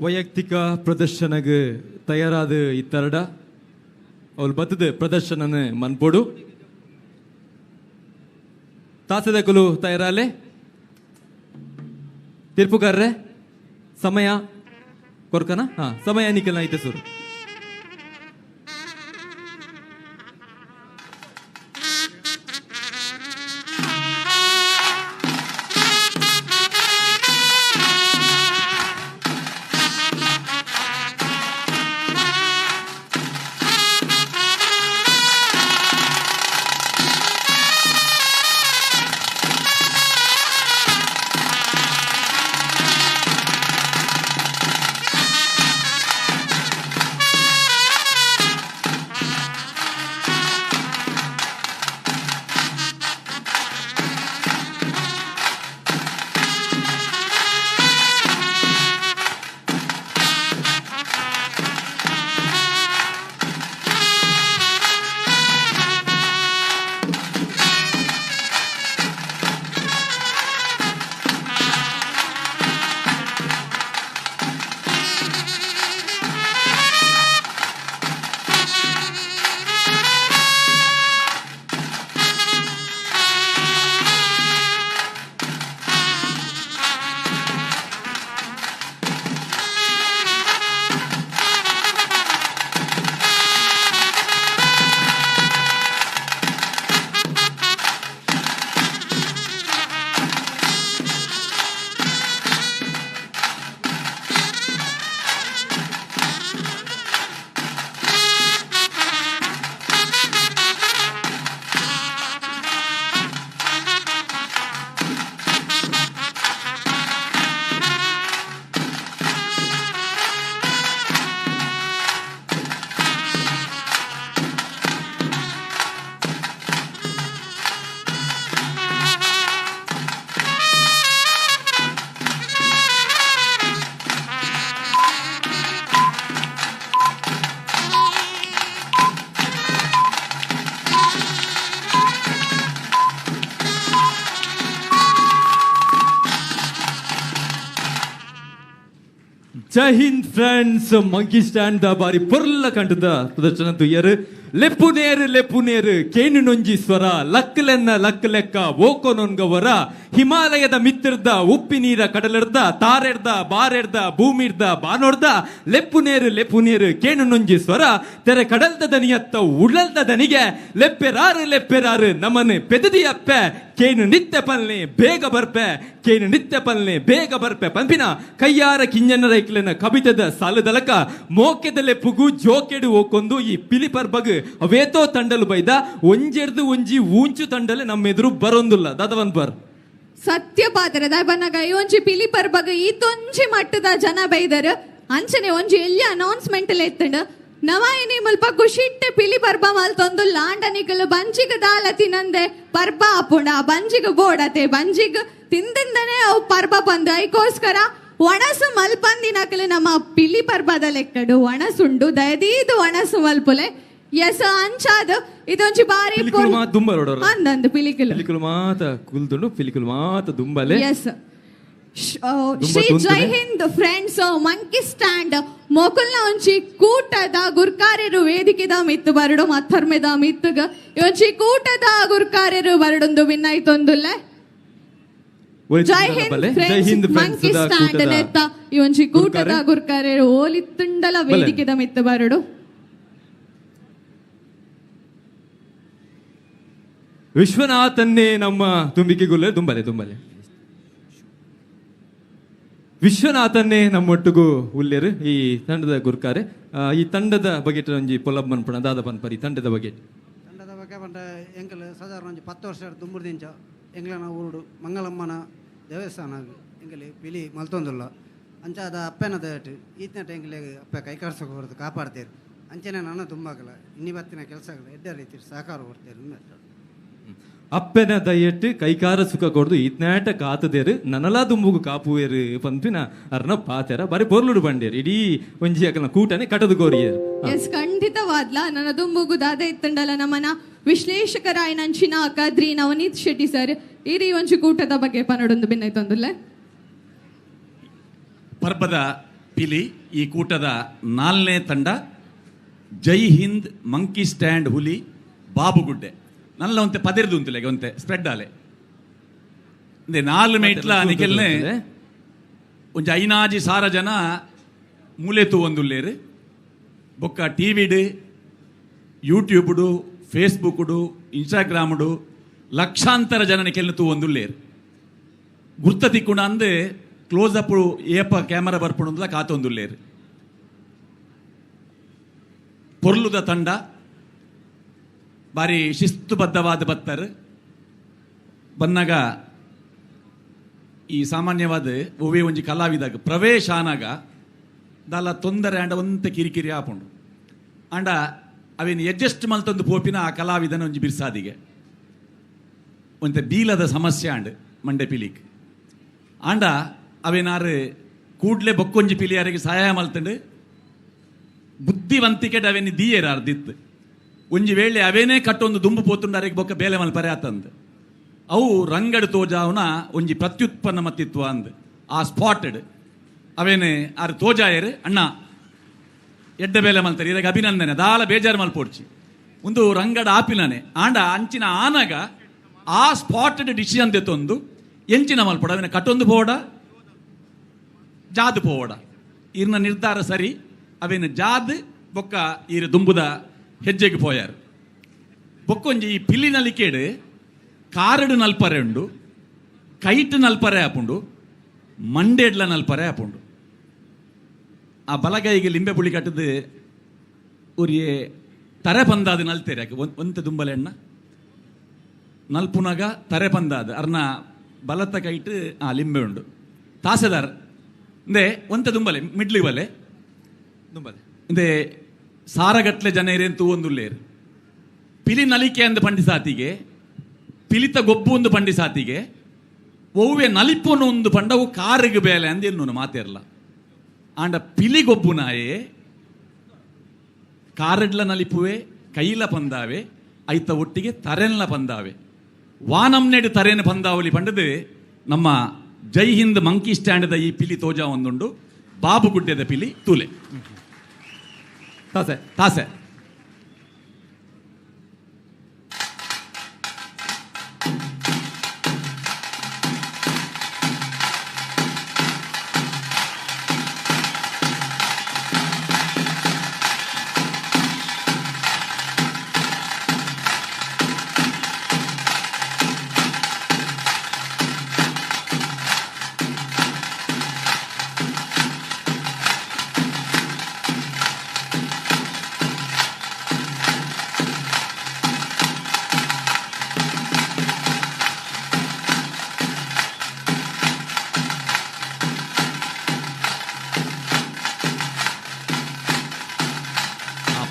ವೈಯಕ್ತಿಕ ಪ್ರದರ್ಶನಗೆ ತಯಾರಾದ ಇತ್ತರಡ ಅವಳು ಬತ್ತದ ಪ್ರದರ್ಶನನ ಮನ್ಪೋಡು. ತಾಸದಕಲು ತಯಾರಾಲೆ ತೀರ್ಪುಗಾರ್ರೆ ಸಮಯ ಕೊರ್ಕನ ಹಾ ಸಮಯ ನಿಖಲ್ನ ಐತೆ ಸುರು. Jai Hind friends, monkey stand the ಬಾರಿ ಪೊರ್ಲ ಕಂಠದ ಪ್ರದರ್ಶನ ತುಯ್ಯರು. ಲೆಪ್ಪು ನೇರು ಲೆಪ್ಪು ನೇರು ಕೇನು ನೊಂಜಿ ಸ್ವರ, ಲಕ್ಕಲೆನ್ನ ಲಕ್ಕ ಲೆಕ್ಕ ಓಕೊನೊನ್ಗವರ, ಹಿಮಾಲಯದ ಮಿತ್ರರ್ದ ಉಪ್ಪಿ ನೀರ ಕಡಲರ್ದ ತಾರೆರ್ದ ಬಾರೆರ್ದ ಭೂಮಿರ್ದ ಬಾನೋರ್ದ, ಲೆಪ್ಪು ನೇರು ಲೆಪ್ಪು ನೇರು ಕೇನು ನೊಂಜಿ ಸ್ವರ, ತೆರೆ ಕಡಲ್ದ ದನಿಯತ್ತ ಉಳಲ್ದ ದನಿಗೆ, ಲೆಪ್ಪೆರಾರು ಲೆಪ್ಪೆರಾರು ನಮನೆ ಪೆದದಿಯಪ್ಪೆ, ಕೇನು ನಿತ್ಯ ಪಲ್ನೆ ಬೇಗ ಬರ್ಪೆ, ಕೇನು ನಿತ್ಯ ಪಲ್ನೆ ಬೇಗ ಬರ್ಪೆ ಪಂಪಿನ ಕೈಯಾರ ಕಿಂಜನ ರೈಕ್ಲೆನ ಕವಿತದ ಸಾಲದಲಕ ಮೋಕೆದ ಲೆಪ್ಪುಗು ಜೋಕೆಡು ಓಕೊಂದು ಈ ಪಿಲಿ ಪರ್ಬಗ್ ಅವೇತೋ ತಂಡಲು ಬೈದ ಒಂಜೆರ್ದು ಒಂಜಿ ಊಂಚು ತಂಡಲೆ ನಮ್ಮೆದುರು ಬರೊಂದುಲ್ಲ. ದಾದವನ್ ಬರ್ ಸತ್ಯ ಪಾತ್ರ ದಾಯ್ ಒಂಜಿ ಪಿಲಿ ಪರ್ಬಗ್ ಈತೊಂಜಿ ಮಟ್ಟದ ಜನ ಬೈದರು ಅಂಚನೆ ಒಂಜಿ ಎಲ್ಲಿ ಅನೌನ್ಸ್ಮೆಂಟ್ ಎತ್ತಂಡು ನವಾಯಿನಿ ಮುಲ್ಪ ಖುಷಿಟ್ಟೆ ಪಿಲಿ ಪರ್ಬ ಮಲ್ತೊಂದು ಲಾಂಡ ನಿಕಲು ಬಂಜಿಗ್ ದಾಲ ತಿನ್ನಂದೆ ಪರ್ಬ ಆಪುಂಡ ಬಂಜಿಗ್ ಬೋಡತೆ ಬಂಜಿಗ್ ತಿಂದಿಂದನೆ ಅವು ಪರ್ಬ ಬಂದು ಐಕೋಸ್ಕರ ಒಣಸು ಮಲ್ಪಂದಿನಕಲು ನಮ್ಮ ಪಿಲಿ ಪರ್ಬದ ಲೆಕ್ಕಡು ಒಣಸುಂಡು ದಯದೀದು ಒಣಸು ಮಲ್ಪುಲೆ ಎಸ್ ಅಂಚಾದ ಇದೊಂಜಿ ಬಾರಿ ಅಂದಂದು ಪಿಲಿಕುಲು ಪಿಲಿಕುಲು ಮಾತ ಕುಲ್ದುಂಡು ಪಿಲಿಕುಲು ಮಾತ ದುಂಬಲೆ. Yes Shri Jai Hind friends monkey stand ಮೊಕುಲ್ನ ಒಂಜಿ ಕೂಟದ ಗುರ್ಕಾರ್ಯರು ವೇದಿಕೆದ ಮಿತ್ತು ಬರಡು ಮತ್ತರ್ಮೆದ ಮಿತ್ತುಗ ಒಂಜಿ ಕೂಟದ ಗುರ್ಕಾರ್ಯರು ಬರಡೊಂದು ವಿನ್ನಾಯ್ತೊಂದುಲ್ಲೆ. ಜೈ ಹಿಂದ್ ಫ್ರೆಂಡ್ಸ್ ಮಂಕಿ ಸ್ಟ್ಯಾಂಡ್ ನೆತ್ತ ಈ ಒಂಜಿ ಕೂಟದ ಗುರ್ಕಾರ್ಯರು ಓಲಿತ್ತುಂಡಲ ವೇದಿಕೆದ ಮಿತ್ತು ಬರಡು. ವಿಶ್ವನಾಥನ್ನೇ ನಮ್ಮ ತುಂಬಿಕೆಗುಲ್ಲೆ ದುಂಬಲೆ ದುಂಬಲೆ ವಿಶ್ವನಾಥನ್ನೇ ನಮ್ಮೊಟ್ಟಿಗೂ ಉಲ್ಲೇರು ಈ ತಂಡದ ಗುರ್ಕಾರೆ. ಈ ತಂಡದ ಬಗ್ಗೆ ಒಂಜಿ ಪೊಲಬ್ ಮನ್ಪಣ ದಾದ ಪನ್ಪರ್ ಈ ತಂಡದ ಬಗ್ಗೆ. ತಂಡದ ಬಗ್ಗೆ ಪಂಡ ಎಂಕಲ್ ಸಾಧಾರಣ ಒಂಜಿ 10 ವರ್ಷ ದುಂಬುರ್ದಿಂಚ ಎಂಗ್ಲನ ಊರುಡು ಮಂಗಳಮ್ಮನ ದೇವಸ್ಥಾನ ಎಂಕಲಿ ಪಿಲಿ ಮಲ್ತೊಂದುಲ್ಲ ಅಂಚಾದ ಅಪ್ಪನ ದಯಟು ಈತನಟ ಎಂಕಲಿಗೆ ಅಪ್ಪ ಕೈ ಕಾಡ್ಸೋಕೆ ಹೊರತು ಕಾಪಾಡ್ತೇರು ಅಂಚನೆ ನಾನು ತುಂಬಾಗಲ್ಲ ಇನ್ನಿ ಬತ್ತಿನ ಕೆಲಸಗಳು ಎಡ್ಡ ರೀತಿ ಸಹಕಾರ ಕೊಡ್ತೇರು. ಅಪ್ಪೆನ ದಯೆಟ್ಟು ಕೈಕಾರ ಸುಖ ಕೊಡ್ದು ಈತ್ನಾಟ ಕಾತದೇರು ನನಲಾ ದುಂಬುಗು ಕಾಪುವೇರು ಪಂಪಿನ ಅರ್ನ ಪಾತೆರ ಬಾರಿ ಪೊರ್ಲುಡು ಬಂಡೇರು ಇಡೀ ಒಂಜಿ ಅಕಲ್ನ ಕೂಟನೆ ಕಟದು ಕೋರಿಯರು. ಎಸ್ ಖಂಡಿತವಾದ್ಲ ನನ್ನ ದುಂಬುಗು ದಾದ ಇತ್ತಂಡಲ ನಮ್ಮನ ವಿಶ್ಲೇಷಕರಾಯ ನಂಚಿನ ಕದ್ರಿ ನವನೀತ್ ಶೆಟ್ಟಿ ಸರ್ ಈ ಒಂಜಿ ಕೂಟದ ಬಗ್ಗೆ ಪನಡೊಂದು ಭಿನ್ನೈತೊಂದುಲ್ಲೆ. ಪರ್ಬದ ಪಿಲಿ ಈ ಕೂಟದ 4ನೇ ತಂಡ ಜೈ ಹಿಂದ್ ಮಂಕಿ ಸ್ಟ್ಯಾಂಡ್ ಹುಲಿ ಬಾಬುಗುಡ್ಡೆ ನಲ್ಲ ಒಂತೆ ಪದಿರ್ದು ಉಂತುಲೆ ಒಂತೆ ಸ್ಪ್ರೆಡ್ ಆಲೆ ಇಂದೆ 4 ಮೈಟ್ಲ ನಿಕೆಲ್ನೆ ಒಂಜಿ ಐನಾಜಿ ಸಾರ ಜನ ಮೂಲೆ ತೂವೊಂದುಲ್ಲೇರು ಬೊಕ್ಕ ಟಿವಿಡ್ ಯೂಟ್ಯೂಬ್ಡು ಫೇಸ್ಬುಕ್ಡು ಇನ್ಸ್ಟಾಗ್ರಾಮ್ಡು ಲಕ್ಷಾಂತರ ಜನ ನಿಕೆಲ್ನ ತೂವೊಂದುಲ್ಲೇರು ಗುರ್ತ ತಿಕ್ಕುಂಡ ಅಂದು ಕ್ಲೋಸ್ ಅಪ್ ಏಪ ಕ್ಯಾಮರಾ ಬರ್ಪುಂಡುಂದಲ ಕಾತೊಂದುಲ್ಲೇರು. ಪೊರ್ಲುದ ತಂಡ ಬಾರಿ ಶಿಸ್ತುಬದ್ಧವಾದ ಬತ್ತರ್ ಬನ್ನಾಗ ಈ ಸಾಮಾನ್ಯವಾದ ಒವ್ವೇ ಒಂಜಿ ಕಲಾವಿದಾಗ ಪ್ರವೇಶ ಆನಾಗ ದಾಲ ತೊಂದರೆ ಆಂಡ ಒಂತೆ ಕಿರಿಕಿರಿ ಆಪುಂಡು ಆಂಡ ಅವೇನು ಅಡ್ಜಸ್ಟ್ ಮಲ್ತೊಂದು ಪೋಪಿನ ಆ ಕಲಾವಿದನ ಒಂಜಿ ಬಿರ್ಸಾದಿಗೆ ಒಂತೆ ಬೀಲದ ಸಮಸ್ಯೆ ಆಂಡ್ ಮಂಡೆ ಪಿಲಿಕ್ ಆಂಡ ಅವೇನಾರು ಕೂಡ್ಲೆ ಬೊಕ್ಕೊಂಜಿ ಪಿಲಿಯಾರಿಗೆ ಸಹಾಯ ಮಲ್ತಂಡು ಬುದ್ಧಿವಂತಿಕೆ ಅವೇನು ದೀಯೇರು ಅರ್ದಿತ್ತು ಒಂಜಿ ವೇಳೆ ಅವೇನೇ ಕಟ್ಟೊಂದು ದುಂಬು ಪೋತುಂಡಾರಿಗೆ ಬೊಕ್ಕ ಬೇಲೆ ಮಲ್ಪರೆ ಆತಂದು ಅವು ರಂಗಡು ತೋಜಾವನ ಒಂಜಿ ಪ್ರತ್ಯುತ್ಪನ್ನ ಮತ್ತಿತ್ವ ಅಂದ್ ಆ ಸ್ಪಾಟೆಡ್ ಅವೇನೆ ಆರು ತೋಜಾಯರು ಅಣ್ಣ ಎಡ್ಡ ಬೇಲೆ ಮಲ್ತಾರೆ ಇರಾಗ ಅಭಿನಂದನೆ ದಾಲ ಬೇಜಾರು ಮಲ್ಪೋಡ್ಚಿ ಒಂದು ರಂಗಡ ಆಪಿನನೆ ಆಂಡ ಅಂಚಿನ ಆನಗ ಆ ಸ್ಪಾಟೆಡ್ ಡಿಸಿಷನ್ ತೆತ್ತೊಂದು ಎಂಚಿನ ಮಲ್ಪೋಡ ಅವೇನ ಕಟ್ಟೊಂದು ಪೋಡ ಜಾದು ಪೋಡ ಇರ್ನ ನಿರ್ಧಾರ ಸರಿ ಅವೇನು ಜಾದು ಬೊಕ್ಕ ಈರು ದುಂಬುದ ಹೆಜ್ಜೆಗೆ ಪೋಯಾರು ಬೊಕ್ಕೊಂಜಿ ಈ ಪಿಲಿನ ಲಿಕೇಡು ಕಾರಡು ನಲ್ಪರೆ ಉಂಡು ಕೈಟ್ ನಲ್ಪರೆ ಆಪುಂಡು ಮಂಡೇಡ್ಲ ನಲ್ಪರೆ ಆಪುಂಡು ಆ ಬಲಗೈಗೆ ಲಿಂಬೆ ಪುಳಿ ಕಟ್ಟದು ಉರಿಯೇ ತರೆ ಪಂದಾದ ನಲ್ತೇರೆ ಯಾಕೆ ಒಂತೆ ದುಂಬಲೆ ಎಣ್ಣ ನಲ್ಪುನಗ ತರೆ ಪಂದಾದ ಅರ್ನ ಬಲತ್ತ ಕೈಟ್ ಆ ಲಿಂಬೆ ಉಂಡು ತಾಸೆದಾರ್ ಇಂದೆ ಒಂತೆ ದುಂಬಲೆ ಮಿಡ್ಲಿ ಬಲೆ ದುಂಬಲೆ ಇಂದೆ ಸಾರಗಟ್ಲೆ ಜನ ಇರೇನು ತೂವೊಂದುಲ್ಲೇರು ಪಿಲಿ ನಲಿಕೆ ಅಂದ ಪಂಡಿಸಾತಿಗೆ ಪಿಲಿತ ಗೊಬ್ಬು ಒಂದು ಪಂಡಿಸಾತಿಗೆ ಒವ್ವೆ ನಲಿಪುನು ಒಂದು ಪಂಡವು ಕಾರಿಗೆ ಬೇಲೆ ಅಂದ ಎನ್ನು ಮಾತಿರಲ್ಲ ಆಂಡ ಪಿಲಿ ಗೊಬ್ಬು ನಾಯೇ ಕಾರಡ್ಲ ನಲಿಪುವೆ ಕೈಲ ಪಂದಾವೆ ಐತ ಒಟ್ಟಿಗೆ ತರೆನ್ಲ ಪಂದಾವೆ ವಾನಂನೆಡು ತರೇನು ಪಂದಾವಲಿ ಪಂಡದು ನಮ್ಮ ಜೈ ಹಿಂದ್ ಮಂಕಿ ಸ್ಟ್ಯಾಂಡ್ದ ಈ ಪಿಲಿ ತೋಜಾ ಒಂದುಂಡು. ಬಾಬುಗುಡ್ಡೆದ ಪಿಲಿ ತೂಲೆ ತಾಸೆ ತಾಸೆ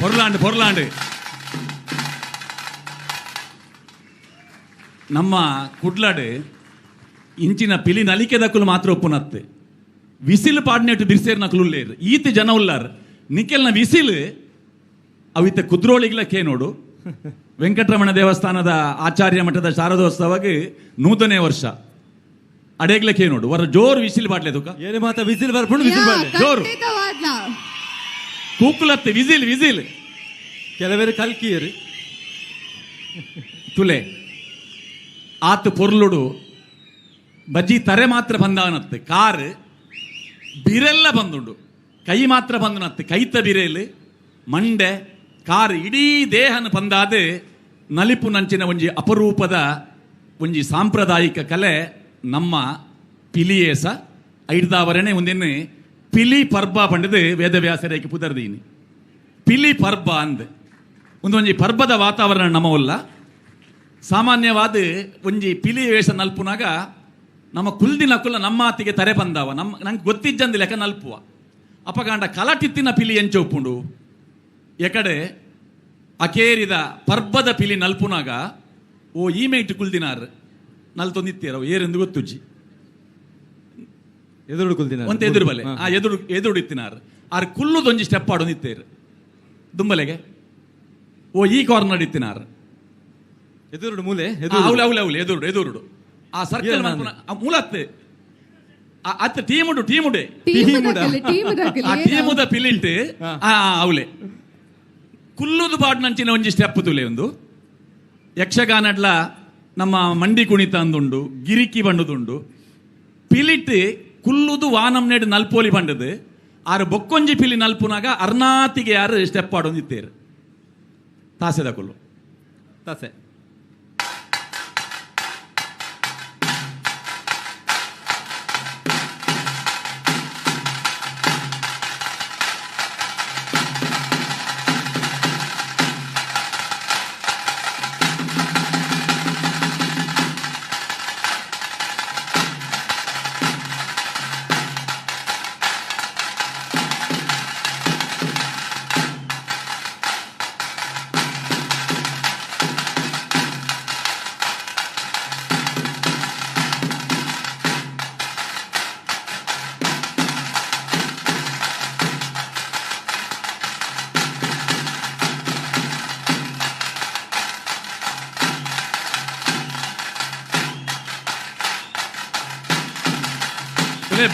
ಪೊರ್ಲಾಂಡ್ ಪೊರ್ಲಾಂಡ್ ನಮ್ಮ ಕುಡ್ಲಾಡು ಇಂಚಿನ ಪಿಲಿ ನಲಿಕೆ ದಕ್ಕಲು ಮಾತ್ರ ಒಪ್ಪುನತ್ತೆ ವಿಸಿಲ್ ಪಾಡ್ನೆಟ್ಟು ಬಿರ್ಸೇರ್ ನಕಲು ಉಲ್ಲೇರು ಈತ ಜನ ಉಲ್ಲಾರ್ ನಿಕೆಲ್ನ ವಿಸಿಲ್ ಅವಿತ ಕುದ್ರೋಳಿಗ್ಲ ಕೇ ನೋಡು. ವೆಂಕಟರಮಣ ದೇವಸ್ಥಾನದ ಆಚಾರ್ಯ ಮಠದ ಶಾರದೋತ್ಸವಕ್ಕೆ 100ನೇ ವರ್ಷ ಅಡೇಗ್ಲ ಕೇ ನೋಡು ವರ ಜೋರು ವಿಸಿಲ್ ಪಾಡ್ಲೆ ತುಕ ಏನೇ ಮಾತ ವಿಸಿಲ್ ಬರ್ಪುಂಡು ವಿಸಿಲ್ ಪಾಡ್ಲೆ ಜೋರು ಕೂಕುಲತ್ತೆ ವಿಸಿಲ್ ವಿಸಿಲ್ ಕೆಲವರು ಕಲ್ಕಿಯರು ತುಲೆ ಆತ ಪೊರ್ಲುಡು ಬಜ್ಜಿ ತರೆ ಮಾತ್ರ ಬಂದಾನತ್ತೆ ಕಾರ್ ಬಿರೆಲ್ಲ ಬಂದುಂಡು ಕೈ ಮಾತ್ರ ಬಂದನತ್ತೆ ಕೈತ ಬಿರೇಲು ಮಂಡೆ ಕಾರ್ ಇಡೀ ದೇಹನ ಬಂದಾದ ನಲಿಪು ನಂಚಿನ ಒಂಜಿ ಅಪರೂಪದ ಒಂಜಿ ಸಾಂಪ್ರದಾಯಿಕ ಕಲೆ ನಮ್ಮ ಪಿಲಿಯೇಸ ಐಡ್ದಾವರಣೆ ಒಂದಿನ್ನು ಪಿಲಿ ಪರ್ಬ ಪಂಡದು ವೇದವ್ಯಾಸರೇಕೆ ಪುದರ್ದೀನಿ ಪಿಲಿ ಪರ್ಬ ಅಂದ್ ಒಂದೊಂಜಿ ಪರ್ಬದ ವಾತಾವರಣ ನಮ್ಮವಲ್ಲ. ಸಾಮಾನ್ಯವಾದ ಒಂಜಿ ಪಿಲಿ ವೇಷ ನಲ್ಪುನಾಗ ನಮ್ಮ ಕುಲ್ದಿನ ಕುಲ್ಲ ನಮ್ಮ ಆತಿಗೆ ತರೆ ಬಂದಾವ ನಮ್ಮ ನಂಗೆ ಗೊತ್ತಿಜ್ಜಂದಿ ಲೆಕ್ಕ ನಲ್ಪುವ ಅಪಗಾಂಡ ಕಲಟಿತ್ತಿನ ಪಿಲಿ ಎಂಚೊಪ್ಪುಂಡು ಎಕಡೆ ಅಕೇರಿದ ಪರ್ಬದ ಪಿಲಿ ನಲ್ಪುನಾಗ ಓ ಈ ಮೇಟ್ ಕುಲ್ದಿನಾರ್ ನಲ್ತೊಂದಿತ್ತೀರ ಏರೆಂದು ಗೊತ್ತುಜ್ಜಿ ಎದುರು ಕುಲ್ದಿನಾರ್ ಒಂತೆ ಎದುರು ಬಲೆ ಆ ಎದುರು ಎದುರು ಇತ್ತಿನಾರ್ ಆರ್ ಕುಲ್ಲುದೊಂಜಿ ಸ್ಟೆಪ್ ಆಡೊಂದಿತ್ತೇರು ದುಂಬಲೆಗೆ ಓ ಈ ಕಾರ್ನರ್ ಇತ್ತಿನಾರ್ ಎದುರುಡು ಮೂಲೆ ಅವಲೆ ಅವಲೆ ಅವಲೆ ಎದುರುಡು ಎದುರುಡು ಆ ಸರ್ಕಲ್ ಮೂಲತ್ತೆ ಅತ್ತ ಟೀಮುಡು ಟೀಮುಡೆ ಆ ಟೀಮುದ ಪಿಲಿಂಟ್ ಆ ಅವಲೆ ಕುಲ್ಲುದು ಬಾಡ್ನಂಚಿನ ಒಂಜಿ ಸ್ಟೆಪ್ ತುಲೆ ಒಂದು ಯಕ್ಷಗಾನಡ್ಲ ನಮ್ಮ ಮಂಡಿ ಕುಣಿತ ಅಂದುಂಡು ಗಿರಿಕಿ ಬಂಡುದುಂಡು ಪಿಲಿಟ್ ಕುಲ್ಲುದು ವಾನಂನೇಡು ನಲ್ಪೋಲಿ ಬಂಡದು ಆರು ಬೊಕ್ಕೊಂಜಿ ಪಿಲಿ ನಲ್ಪುನಾಗ ಅರ್ನಾತಿಗೆ ಯಾರು ಸ್ಟೆಪ್ ಆಡೊಂದಿತ್ತೇರು ತಾಸೆದ ಕುಲ್ಲು ತಾಸೆ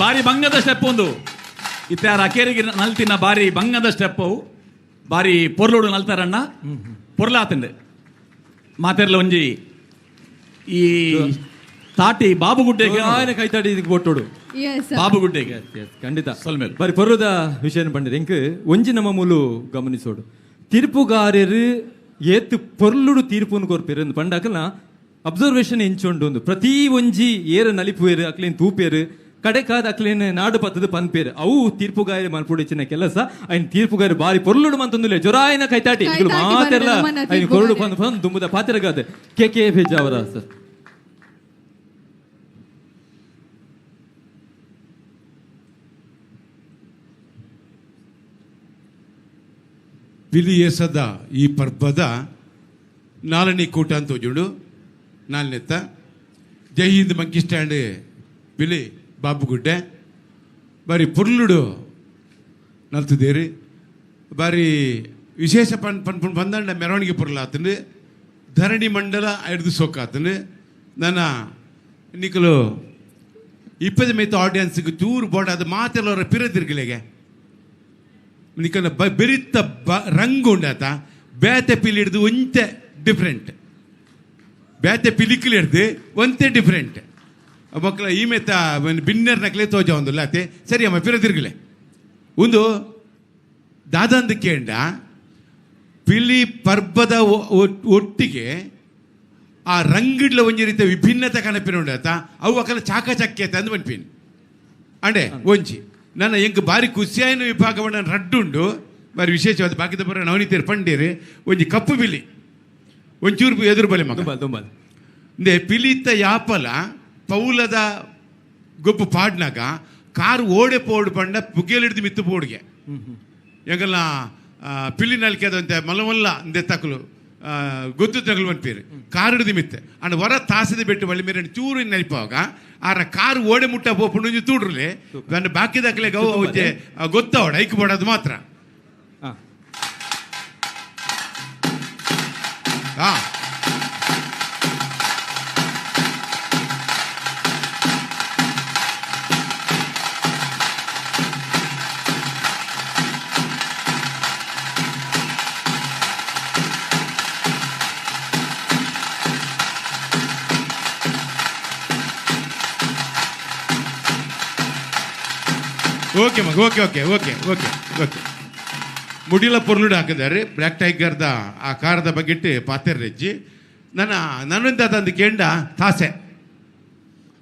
ಬಾರಿ ಬಂಗದ ಸ್ಟೆಪ್ ಒಂದು ಇತ್ತಾರ ಅಕೇರಿಗೆ ನಲ್ತಿನ ಬಾರಿ ಬಂಗದ ಸ್ಟೆಪ್ ಅವು ಬಾರಿ ಪೊರ್ಲುಡು ನಲ್ತಾರಣ್ಣ ಪೊರ್ಲಾತಂಡೆ ಮಾತೆರ್ಲ ಒಂಜಿ ಈ ತಾಟಿ ಬಾಬುಗುಡ್ಡೆಗೆ ಕೈತಾಟಿ ಕೊಟ್ಟೋಡು ಬಾಬುಗುಡ್ಡೆಗೆ ಖಂಡಿತ ಬಾರಿ ಪೊರ್ಲುದ ವಿಷಯ ಪಂಡಿರ ಎಂಕ್ ಒಂಜಿ ನಮ್ಮ ಮೂಲು ಗಮನಿಸೋಡು ತೀರ್ಪುಗಾರರು ಏತ್ ಪೊರ್ಲುಡು ತೀರ್ಪುನು ಕೊರ್ಪೇರು ಪಂಡಾಕಲ್ನ ಅಬ್ಸರ್ವೇಷನ್ ಎಂಚುಂಡು ಒಂದು ಪ್ರತಿ ಒಂಜಿ ಏರ ನಲಿಪುವೇರು ಅಕ್ಲೇನ್ ತೂಪೇರು ಕಡೆಕಾದ ಅಕ್ಲೇನ್ ನಾಡು ಪತ್ತದ ಪನ್ಪೇರು ಅವು ತೀರ್ಪುಗಾರಿ ಮಲ್ಪುಡಿಚಿನ ಕೆಲಸ ಐನ್ ತೀರ್ಪುಗಾರಿ ಬಾರಿ ಪೊರ್ಲುಡು ಮಂತೊಂದುಲೆ ಜೊರಾಯನ ಕೈತಾಟಿ ಮಾತೆರ್ಲ ಐನ್ ಕೊರಡು ಪಂದ್ ಪಂದ್ ದುಂಬುದ ಪಾತೆರಗಾದೆ ಕೆ ಕೆ ಅವರ ಸರ್. ಪಿಲಿಯೇಸದ ಈ ಪರ್ಬದ ನಾಲ್ನೇ ಕೂಟ ಅಂತ ಹೋಜುಂಡು ನಾಲ್ನೆತ್ತ ಜೈ ಹಿಂದ್ ಮಂಕಿ ಸ್ಟ್ಯಾಂಡ್ ಪಿಲಿ ಬಾಬುಗುಡ್ಡೆ ಬಾರಿ ಪುರ್ಲುಡು ನಲ್ತದೇರಿ ಬಾರಿ ವಿಶೇಷ ಪನ್ ಪನ್ ಪನ್ ಬಂದಂಡ ಮೆರವಣಿಗೆ ಪುರ್ಲಾತನು ಧರಣಿ ಮಂಡಲ ಐದು ಸೋಕಾತನು ನನ್ನ ನಿಕಲು ಇಪ್ಪದ ಮೇತ ಆಡಿಯನ್ಸ್ಗೆ ಚೂರು ಬೋಡ ಅದು ಮಾತೆಲ್ಲವರ ಪಿರದಿರ್ಗಲೆಗೆ ನಿಕನ ಬೆರಿತ ರಂಗು ಉಂಡಾತ ಬೇತೆ ಪಿಲಿ ಹಿಡ್ದು ಒಂತೆ ಡಿಫ್ರೆಂಟ್ ಬೇತೆ ಪಿಲಿಕ್ಲಿ ಹಿಡ್ದು ಒಂತೆ ಡಿಫ್ರೆಂಟ್ ಮಕ್ಕಳ ಈ ಮೇತ ಬಿನ್ನರ್ ನಕಲೆ ತೋಜ ಒಂದುಲ್ಲ ಅತ್ತೆ ಸರಿ ಅಮ್ಮ ಪಿರದಿರ್ಗಲೆ ಒಂದು ದಾದಂದ ಕೇಂಡ ಪಿಲಿ ಪರ್ಬದ ಒಟ್ಟಿಗೆ ಆ ರಂಗಿಡ್ಲ ಒಂಜಿ ರೀತಿಯ ವಿಭಿನ್ನತೆ ಕನಪಿನ ಉಂಡಾತ ಅವು ಅಕಲ ಚಾಕಚಕ್ಯತೆ ಅಂದ್ ಮನ್ಪಿನ್ ಅಂಡೆ ಒಂಜಿ ನನ್ನ ಎಂಕ್ ಬಾರಿ ಖುಷಿಯಾಯಿನ ವಿಭಾಗವನ್ನು ರಡ್ಡುಂಡು ಬಾರಿ ವಿಶೇಷವಾದ ಬಾಕಿದ ಬರ ನವನೀತಿಯರು ಪಂಡೇರು ಒಂಜಿ ಕಪ್ಪು ಬಿಲಿ ಒಂಚೂರು ಎದುರು ಬಲೆ ಮಗ ಇಂದೆ ಪಿಲಿತ ಯಾಪಲ ಪೌಲದ ಗೊಬ್ಬು ಪಾಡ್ನಾಗ ಕಾರು ಓಡೆ ಪೋಡು ಪಂಡ ಪುಗ್ಗೆಲಿಡ್ದು ಮಿತ್ತು ಪೋಡಿಗೆ ಎಂಗಲ್ಲ ಪಿಲಿ ನಲ್ಕೆದಂತೆ ಮಲ್ಲ ಇಂದೆ ತಕಲು ಗೊತ್ತು ತಗಲು ಮನ್ಪೀರು ಕಾರು ಹಿಡಿದು ಮಿತ್ತೆ ಅಂಡ್ ಹೊರ ತಾಸದ ಬೆಟ್ಟು ಬಳ್ಳಿ ಮೇರೆ ಚೂರು ನೆನಪಾಗ ಆರ ಕಾರು ಓಡೆ ಮುಟ್ಟ ಪೋಪುಂಡು ತೂಡ್ರಲಿ ನನ್ನ ಬಾಕಿ ದಾಖಲೆ ಗೌ ಗೊತ್ತವಡ ಐಕ್ ಬೋಡೋದು ಮಾತ್ರ ಹಾ ಓಕೆ ಮಗ okay okay okay okay okay ಮುಡಿಲ ಪೊರ್ಲುಡು ಹಾಕಿದ್ದಾರೆ ಬ್ಲ್ಯಾಕ್ ಟೈಗರ್ದ ಆ ಕಾರದ ಬಗ್ಗೆಟ್ಟು ಪಾತೆರ್ ರೆಜ್ಜಿ ನನ್ನ ನನ್ನಿಂದ ತಂದು ಕೇಂಡ ತಾಸೆ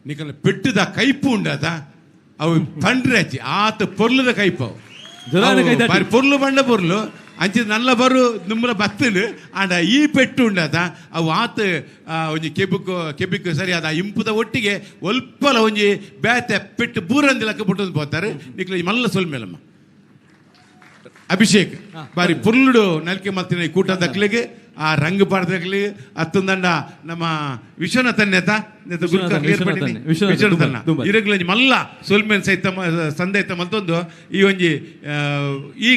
ನಿಕಲ ಪೆಟ್ಟದ ಕೈಪು ಉಂಡಾತ ಅವು ಪಂಡ್ರೆ ಅಜ್ಜಿ ಆತ ಪೊರ್ಲುದ ಕೈಪು ಅವು ಪೊರ್ಲು ಬಂಡ ಪೊರ್ಲು ಅಂಚಿದ ನಲ್ಲ ಬರು ನುಮ್ಮಲ ಬತ್ತಲು ಆಂಡ ಈ ಪೆಟ್ಟು ಉಂಡಾತ ಅವು ಆತ ಒಂಜಿ ಕೆಬುಕು ಕೆಬಿಕು ಸರಿ ಅದ ಇಂಪುದ ಒಟ್ಟಿಗೆ ಒಲ್ಪಲ ಒಂಜಿ ಬೇತೆ ಪೆಟ್ಟು ಬೂರಂದಿ ಲೆಕ್ಕ ಬಿಟ್ಟು ಹೋಗ್ತಾರೆ ನಿಕ್ಲ ಮಲ್ಲ ಸೊಲ್ಮೇಲಮ್ಮ ಅಭಿಷೇಕ್ ಬಾರಿ ಪುರ್ಲುಡು ನಲ್ಕೆ ಮತ್ತಿನ ಈ ಕೂಟ ದಕ್ಲಿಗೆ ಆ ರಂಗ ಪಾಡ್ದಕ್ಲಿ ಅತ್ತಂದಂಡ ನಮ್ಮ ವಿಶ್ವನಾಥನ್ ನೇತ ವಿಶ್ವನಾಥನ್ನ ಇರಗ್ಲಂಜಿ ಮಲ್ಲ ಸೊಲ್ಮೇನ್ ಸಹಿತ ಸಂದೈತ ಮತ್ತೊಂದು ಈ ಒಂಜಿ ಈ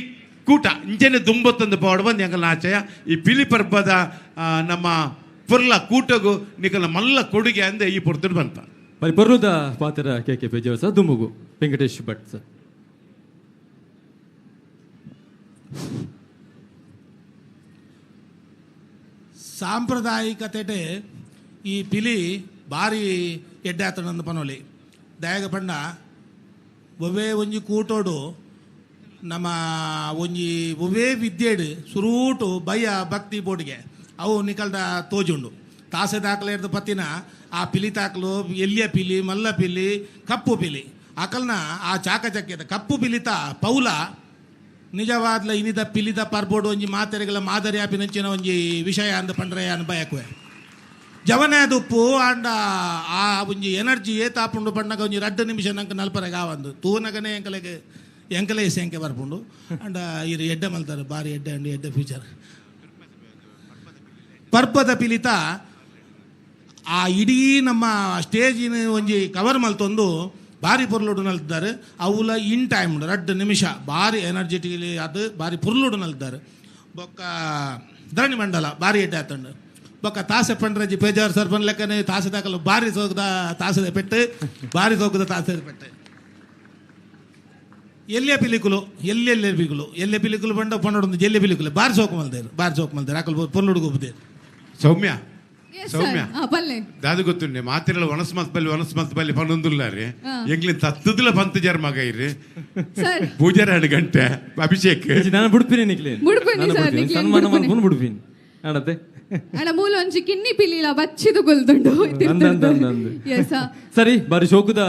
ಕೂಟ ಇಂಚನೆ ದುಂಬತ್ತೊಂದು ಪವಾಡ ಬಂದು ಎಂಕಲ್ನ ಆಚಯ ಈ ಪಿಲಿ ಪರ್ಬದ ನಮ್ಮ ಪೊರ್ಲ ಕೂಟಗು ನಿಕಲ ಮಲ್ಲ ಕೊಡುಗೆ ಅಂದೆ ಈ ಪೊರ್ತುಡು ಬಂತ ಬರಿ ಪೊರ್ಲುದ ಪಾತ್ರ ಕೆ ಕೆ ಪೇಜಾವರ್ ಸರ್ ದುಂಬುಗು ವೆಂಕಟೇಶ್ ಭಟ್ ಸರ್. ಸಾಂಪ್ರದಾಯಿಕತೆ ಈ ಪಿಲಿ ಭಾರಿ ಎಡ್ಡೆ ಪನೋಲಿ ದಯಾಗ ಪಂಡ ಒವ್ವೇ ಒಂಜಿ ಕೂಟೋಡು ನಮ್ಮ ಒಂಜಿ ಒವ್ವೇ ವಿದ್ಯೆಡು ಸುರೂಟು ಭಯ ಭಕ್ತಿ ಬೋಡಿಗೆ ಅವು ನಿಕಲ್ದ ತೋಜುಂಡು ತಾಸೆ ದಾಖಲೆ ಹಿಡ್ದು ಪತ್ತಿನ ಆ ಪಿಲಿ ತಾಕಲು ಎಲ್ಲಿಯ ಪಿಲಿ ಮಲ್ಲ ಪಿಲಿ ಕಪ್ಪು ಪಿಲಿ ಅಕಲ್ನ ಆ ಚಾಕಚಕ್ಯದ ಕಪ್ಪು ಪಿಲಿತ ಪೌಲ ನಿಜವಾದ್ಲ ಇನಿದ ಪಿಲಿದ ಪರ್ಬೋಡು ಒಂಜಿ ಮಾತೆರೆಗಳ ಮಾದರಿ ಆಪಿನಂಚಿನ ಒಂಜಿ ವಿಷಯ ಅಂದ ಪಂಡ್ರೆ ಅನ್ ಬಯಕುವೆ ಜವನೇ ದುಪ್ಪು ಆಂಡ ಆ ಒಂಜಿ ಎನರ್ಜಿ ಏತಾಪುಂಡು ಪಣ್ಣಗ ಒಂಜಿ 2 ನಿಮಿಷ ನಂಗೆ ನಲ್ಪರೆಗೆ ಆವಂದು ತೂನಗನೇ ಎಂಕಲೆಗೆ ಎಂಕಲೇ ಎಂಕೆ ಬರ್ಪುಂಡು ಅಂಡ ಇರು ಎಡ್ಡೆ ಮಲ್ತಾರೆ ಬಾರಿ ಎಡ್ಡೆ ಅಂಡ್ ಎಡ್ಡೆ ಫ್ಯೂಚರ್ ಪರ್ಬದ ಪಿಲಿತ ಆ ಇಡೀ ನಮ್ಮ ಸ್ಟೇಜಿನ ಒಂಜಿ ಕವರ್ ಮಲ್ತೊಂದು ಭಾರಿ ಪೊರ್ಲುಡು ನಲ್ತಿದ್ದಾರೆ ಅವುಲ ಇನ್ ಟೈಮ್ 2 ನಿಮಿಷ ಭಾರಿ ಎನರ್ಜೆಟಿಕಲಿ ಅದು ಭಾರಿ ಪೊರ್ಲುಡು ನಲ್ತಿದ್ದಾರೆ ಬೊಕ್ಕ ಧರಣಿ ಮಂಡಲ ಭಾರಿ ಎಡ್ಡೆ ಆತಂಡು ಬೊಕ್ಕ ತಾಸೆ ಪಂಡ್ರಜ್ಜಿ ಪೇಜಾವರ್ ಸರ್ ಲೆಕ್ಕನೆ ತಾಸೆ ದಾಕಲು ಭಾರಿ ಸೋಕದ ತಾಸದ ಪೆಟ್ಟು ಭಾರಿ ಸೋಕದ ತಾಸೆದ ಪೆಟ್ಟು ಎಲ್ಲಿಯ ಪಿಲಿಕುಲು ಎಲ್ಲೆಲ್ಲೆ ಪಿಲಿಕುಲು ಎಲ್ಲೆ ಪಿಲಿಕುಲು ಬಂಡ ಪಂಡೊಂದು ಜೆಲ್ಲೆ ಪಿಲಿಕುಲು ಬಾರಿ ಸೋಕು ಮಲ್ದೇರು ಬಾರಿ ಸೋಕು ಮಲ್ದೇರು ಆಕಲ್ ಪೊರ್ಲುಡು ಗೊಬ್ಬದೇರು. ಸೌಮ್ಯ ಸೌಮ್ಯ ದಾದು ಗೊತ್ತುಂಡೆ ಮಾತಿರಲ್ಲ ಒಣಸ್ ಮಲ್ತ್ ಬಲ್ಲಿ ಒಣಸ್ ಮಲ್ತ್ ಬಲ್ಲಿ ಪನ್ನೊಂದುಲ್ಲಾರಿ ಎಂಗ್ಲಿ ತತ್ತದಲ ಪಂತ ಜರ್ ಮಗ ಇರ್ರಿ ಪೂಜಾರಿ 2 ಗಂಟೆ ಅಭಿಷೇಕ್ ನಾನು ಬುಡ್ಪಿನಿ ನಿಕ್ಲೆ ಸನ್ಮಾನ ಮಲ್ಪುನು ಬುಡ್ಪಿನಿ ಆಡತೆ ಅಣ್ಣ ಮೂಲ ಒಂಜಿ ಕಿನ್ನಿ ಪಿಲಿಲ ಬಚ್ಚಿದು ಗೊಲ್ದುಂಡು ಸರಿ ಬಾರಿ ಶೋಕದ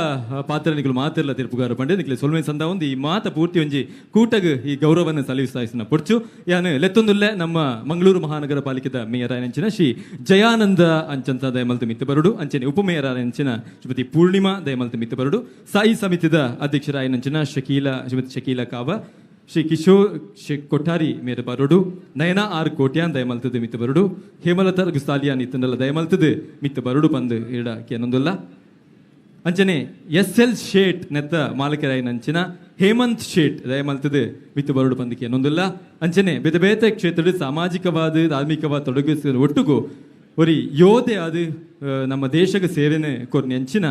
ಪಾತ್ರ ನಿಕಲು ಮಾತಿರಲ್ಲ ತೀರ್ಪುಗಾರ ಪಂಡೆ ನಿಕ್ಲೆ ಸೊಲ್ಮೆ ಸಂದ ಒಂದು ಈ ಮಾತ ಪೂರ್ತಿ ಒಂಜಿ ಕೂಟಗ್ ಈ ಗೌರವವನ್ನು ಸಲ್ಲಿಸಾಯಿಸಿನ ಪೊಡ್ಚು ಯಾನು ಲೆತ್ತೊಂದುಲ್ಲೆ ನಮ್ಮ ಮಂಗಳೂರು ಮಹಾನಗರ ಪಾಲಿಕೆದ ಮೇಯರ್ ಅಂಚಿನ ಶ್ರೀ ಜಯಾನಂದ ಅಂಚಂತ ದಯಮಲ್ತು ಮಿತ್ತ ಬರುಡು ಅಂಚನೆ ಉಪಮೇಯರ್ ಅಂಚಿನ ಶ್ರೀಮತಿ ಪೂರ್ಣಿಮಾ ದಯಮಲ್ತು ಮಿತ್ತ ಬರುಡು ಸಾಯಿ ಸಮಿತಿದ ಅಧ್ಯಕ್ಷರಾಯನಂಚಿನ ಶಕೀಲಾ ಶ್ರೀಮತಿ ಶಕೀಲಾ ಕಾವ ಶ್ರೀ ಕಿಶೋರ್ ಕೊಠಾರಿ ಮೇರೆ ಬರುಡು ನಯನ ಆರ್ ಕೋಟ್ಯಾನ್ ದಯಮಲ್ತದೆ ಮಿತ್ತ ಬರುಡು ಹೇಮಲತಾ ಗುಸ್ತಾಲಿಯಾ ನಿತ್ತಂಡಲ ದಯಮಲ್ತದೆ ಮಿತ್ತ ಬರುಡು ಪಂದು ಇಡ ಕೇನೊಂದುಲ್ಲ ಅಂಚನೆ ಎಸ್ ಎಲ್ ಶೇಟ್ ನೆತ್ತ ಮಾಲಕರಾಯನಂಚಿನ ಹೇಮಂತ್ ಶೇಟ್ ದಯಮಲ್ತದೆ ಮಿತ್ತ ಬರುಡು ಪಂದು ಕೇನೊಂದುಲ್ಲ ಅಂಚನೆ ಬೇತೆ ಬೇತೆ ಕ್ಷೇತ್ರದ ಸಾಮಾಜಿಕವಾದ ಧಾರ್ಮಿಕವಾದ ತೊಡಗಿಸಿದ ಒಟ್ಟುಗು ಒರಿ ಯೋಧೆ ಅದು ನಮ್ಮ ದೇಶಕ್ಕೆ ಸೇವೆನೆ ಕೊರ್ನಿ ಅಂಚಿನ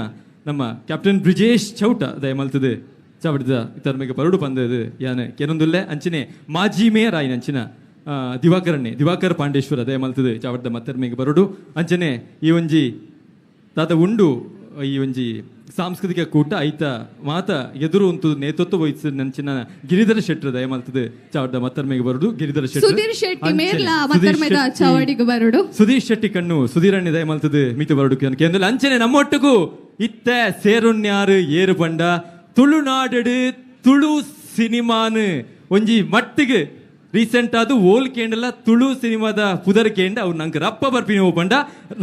ನಮ್ಮ ಕ್ಯಾಪ್ಟನ್ ಬ್ರಿಜೇಶ್ ಚೌಟ ದಯಮಲ್ತದೆ ಚಾವಡಿದ ಇತರ್ಮೆಗೆ ಬರಡು ಪಂದದು ಯಾನೆ ಕೆನೊಂದುಲ್ಲೆ ಅಂಚನೆ ಮಾಜಿ ಮೇಯರ್ ಆಯಿನ ಅಂಚಿನ ದಿವಾಕರಣ್ಣೆ ದಿವಾಕರ್ ಪಾಂಡೇಶ್ವರ ದಯಮಲ್ತದೆ ಚಾವಡಿದ ಮತ್ತರ್ಮೆಗೆ ಬರಡು ಅಂಚನೆ ಈ ಒಂಜಿ ತಾತ ಉಂಡು ಈ ಒಂಜಿ ಸಾಂಸ್ಕೃತಿಕ ಕೂಟ ಐತ ಮಾತ ಎದುರು ಉಂಟು ನೇತೃತ್ವ ವಹಿಸಿ ನಂಚಿನ ಗಿರಿಧರ ಶೆಟ್ಟರ್ ದಯಮಲ್ತದೆ ಚಾವಡ್ದ ಮತ್ತರ್ಮೆಗೆ ಬರುಡು ಗಿರಿಧರ ಶೆಟ್ಟರ್ ಸುಧೀರ್ ಶೆಟ್ಟಿ ಮೇರ್ಲ ಮತ್ತರ್ಮೆದ ಚಾವಡಿಗೆ ಬರುಡು ಸುಧೀರ್ ಶೆಟ್ಟಿ ಕಣ್ಣು ಸುಧೀರಣ್ಣೆ ದಯಮಲ್ತದೆ ಮಿತ ಬರುಡು ಕೇಂದ್ರ ಅಂಚನೆ ನಮ್ಮೊಟ್ಟುಗು ಇತ್ತ ಸೇರುಣ್ಯಾರು ಏರು ಬಂಡ ತುಳುನಾಡು ತುಳು ಸಿನಿಮಾನು ಒಂಜಿ ಮಟ್ಟಿಗೆ ರೀಸೆಂಟ್ ಅದು ಓಲ್ ಕೇಂಡಲ ತುಳು ಸಿನಿಮಾದ ಪುದರ್ ಕೇಂಡ ಅವ್ರು ನಂಗೆ ರಪ್ಪ ಬರ್ಪಿನ ಬಂಡ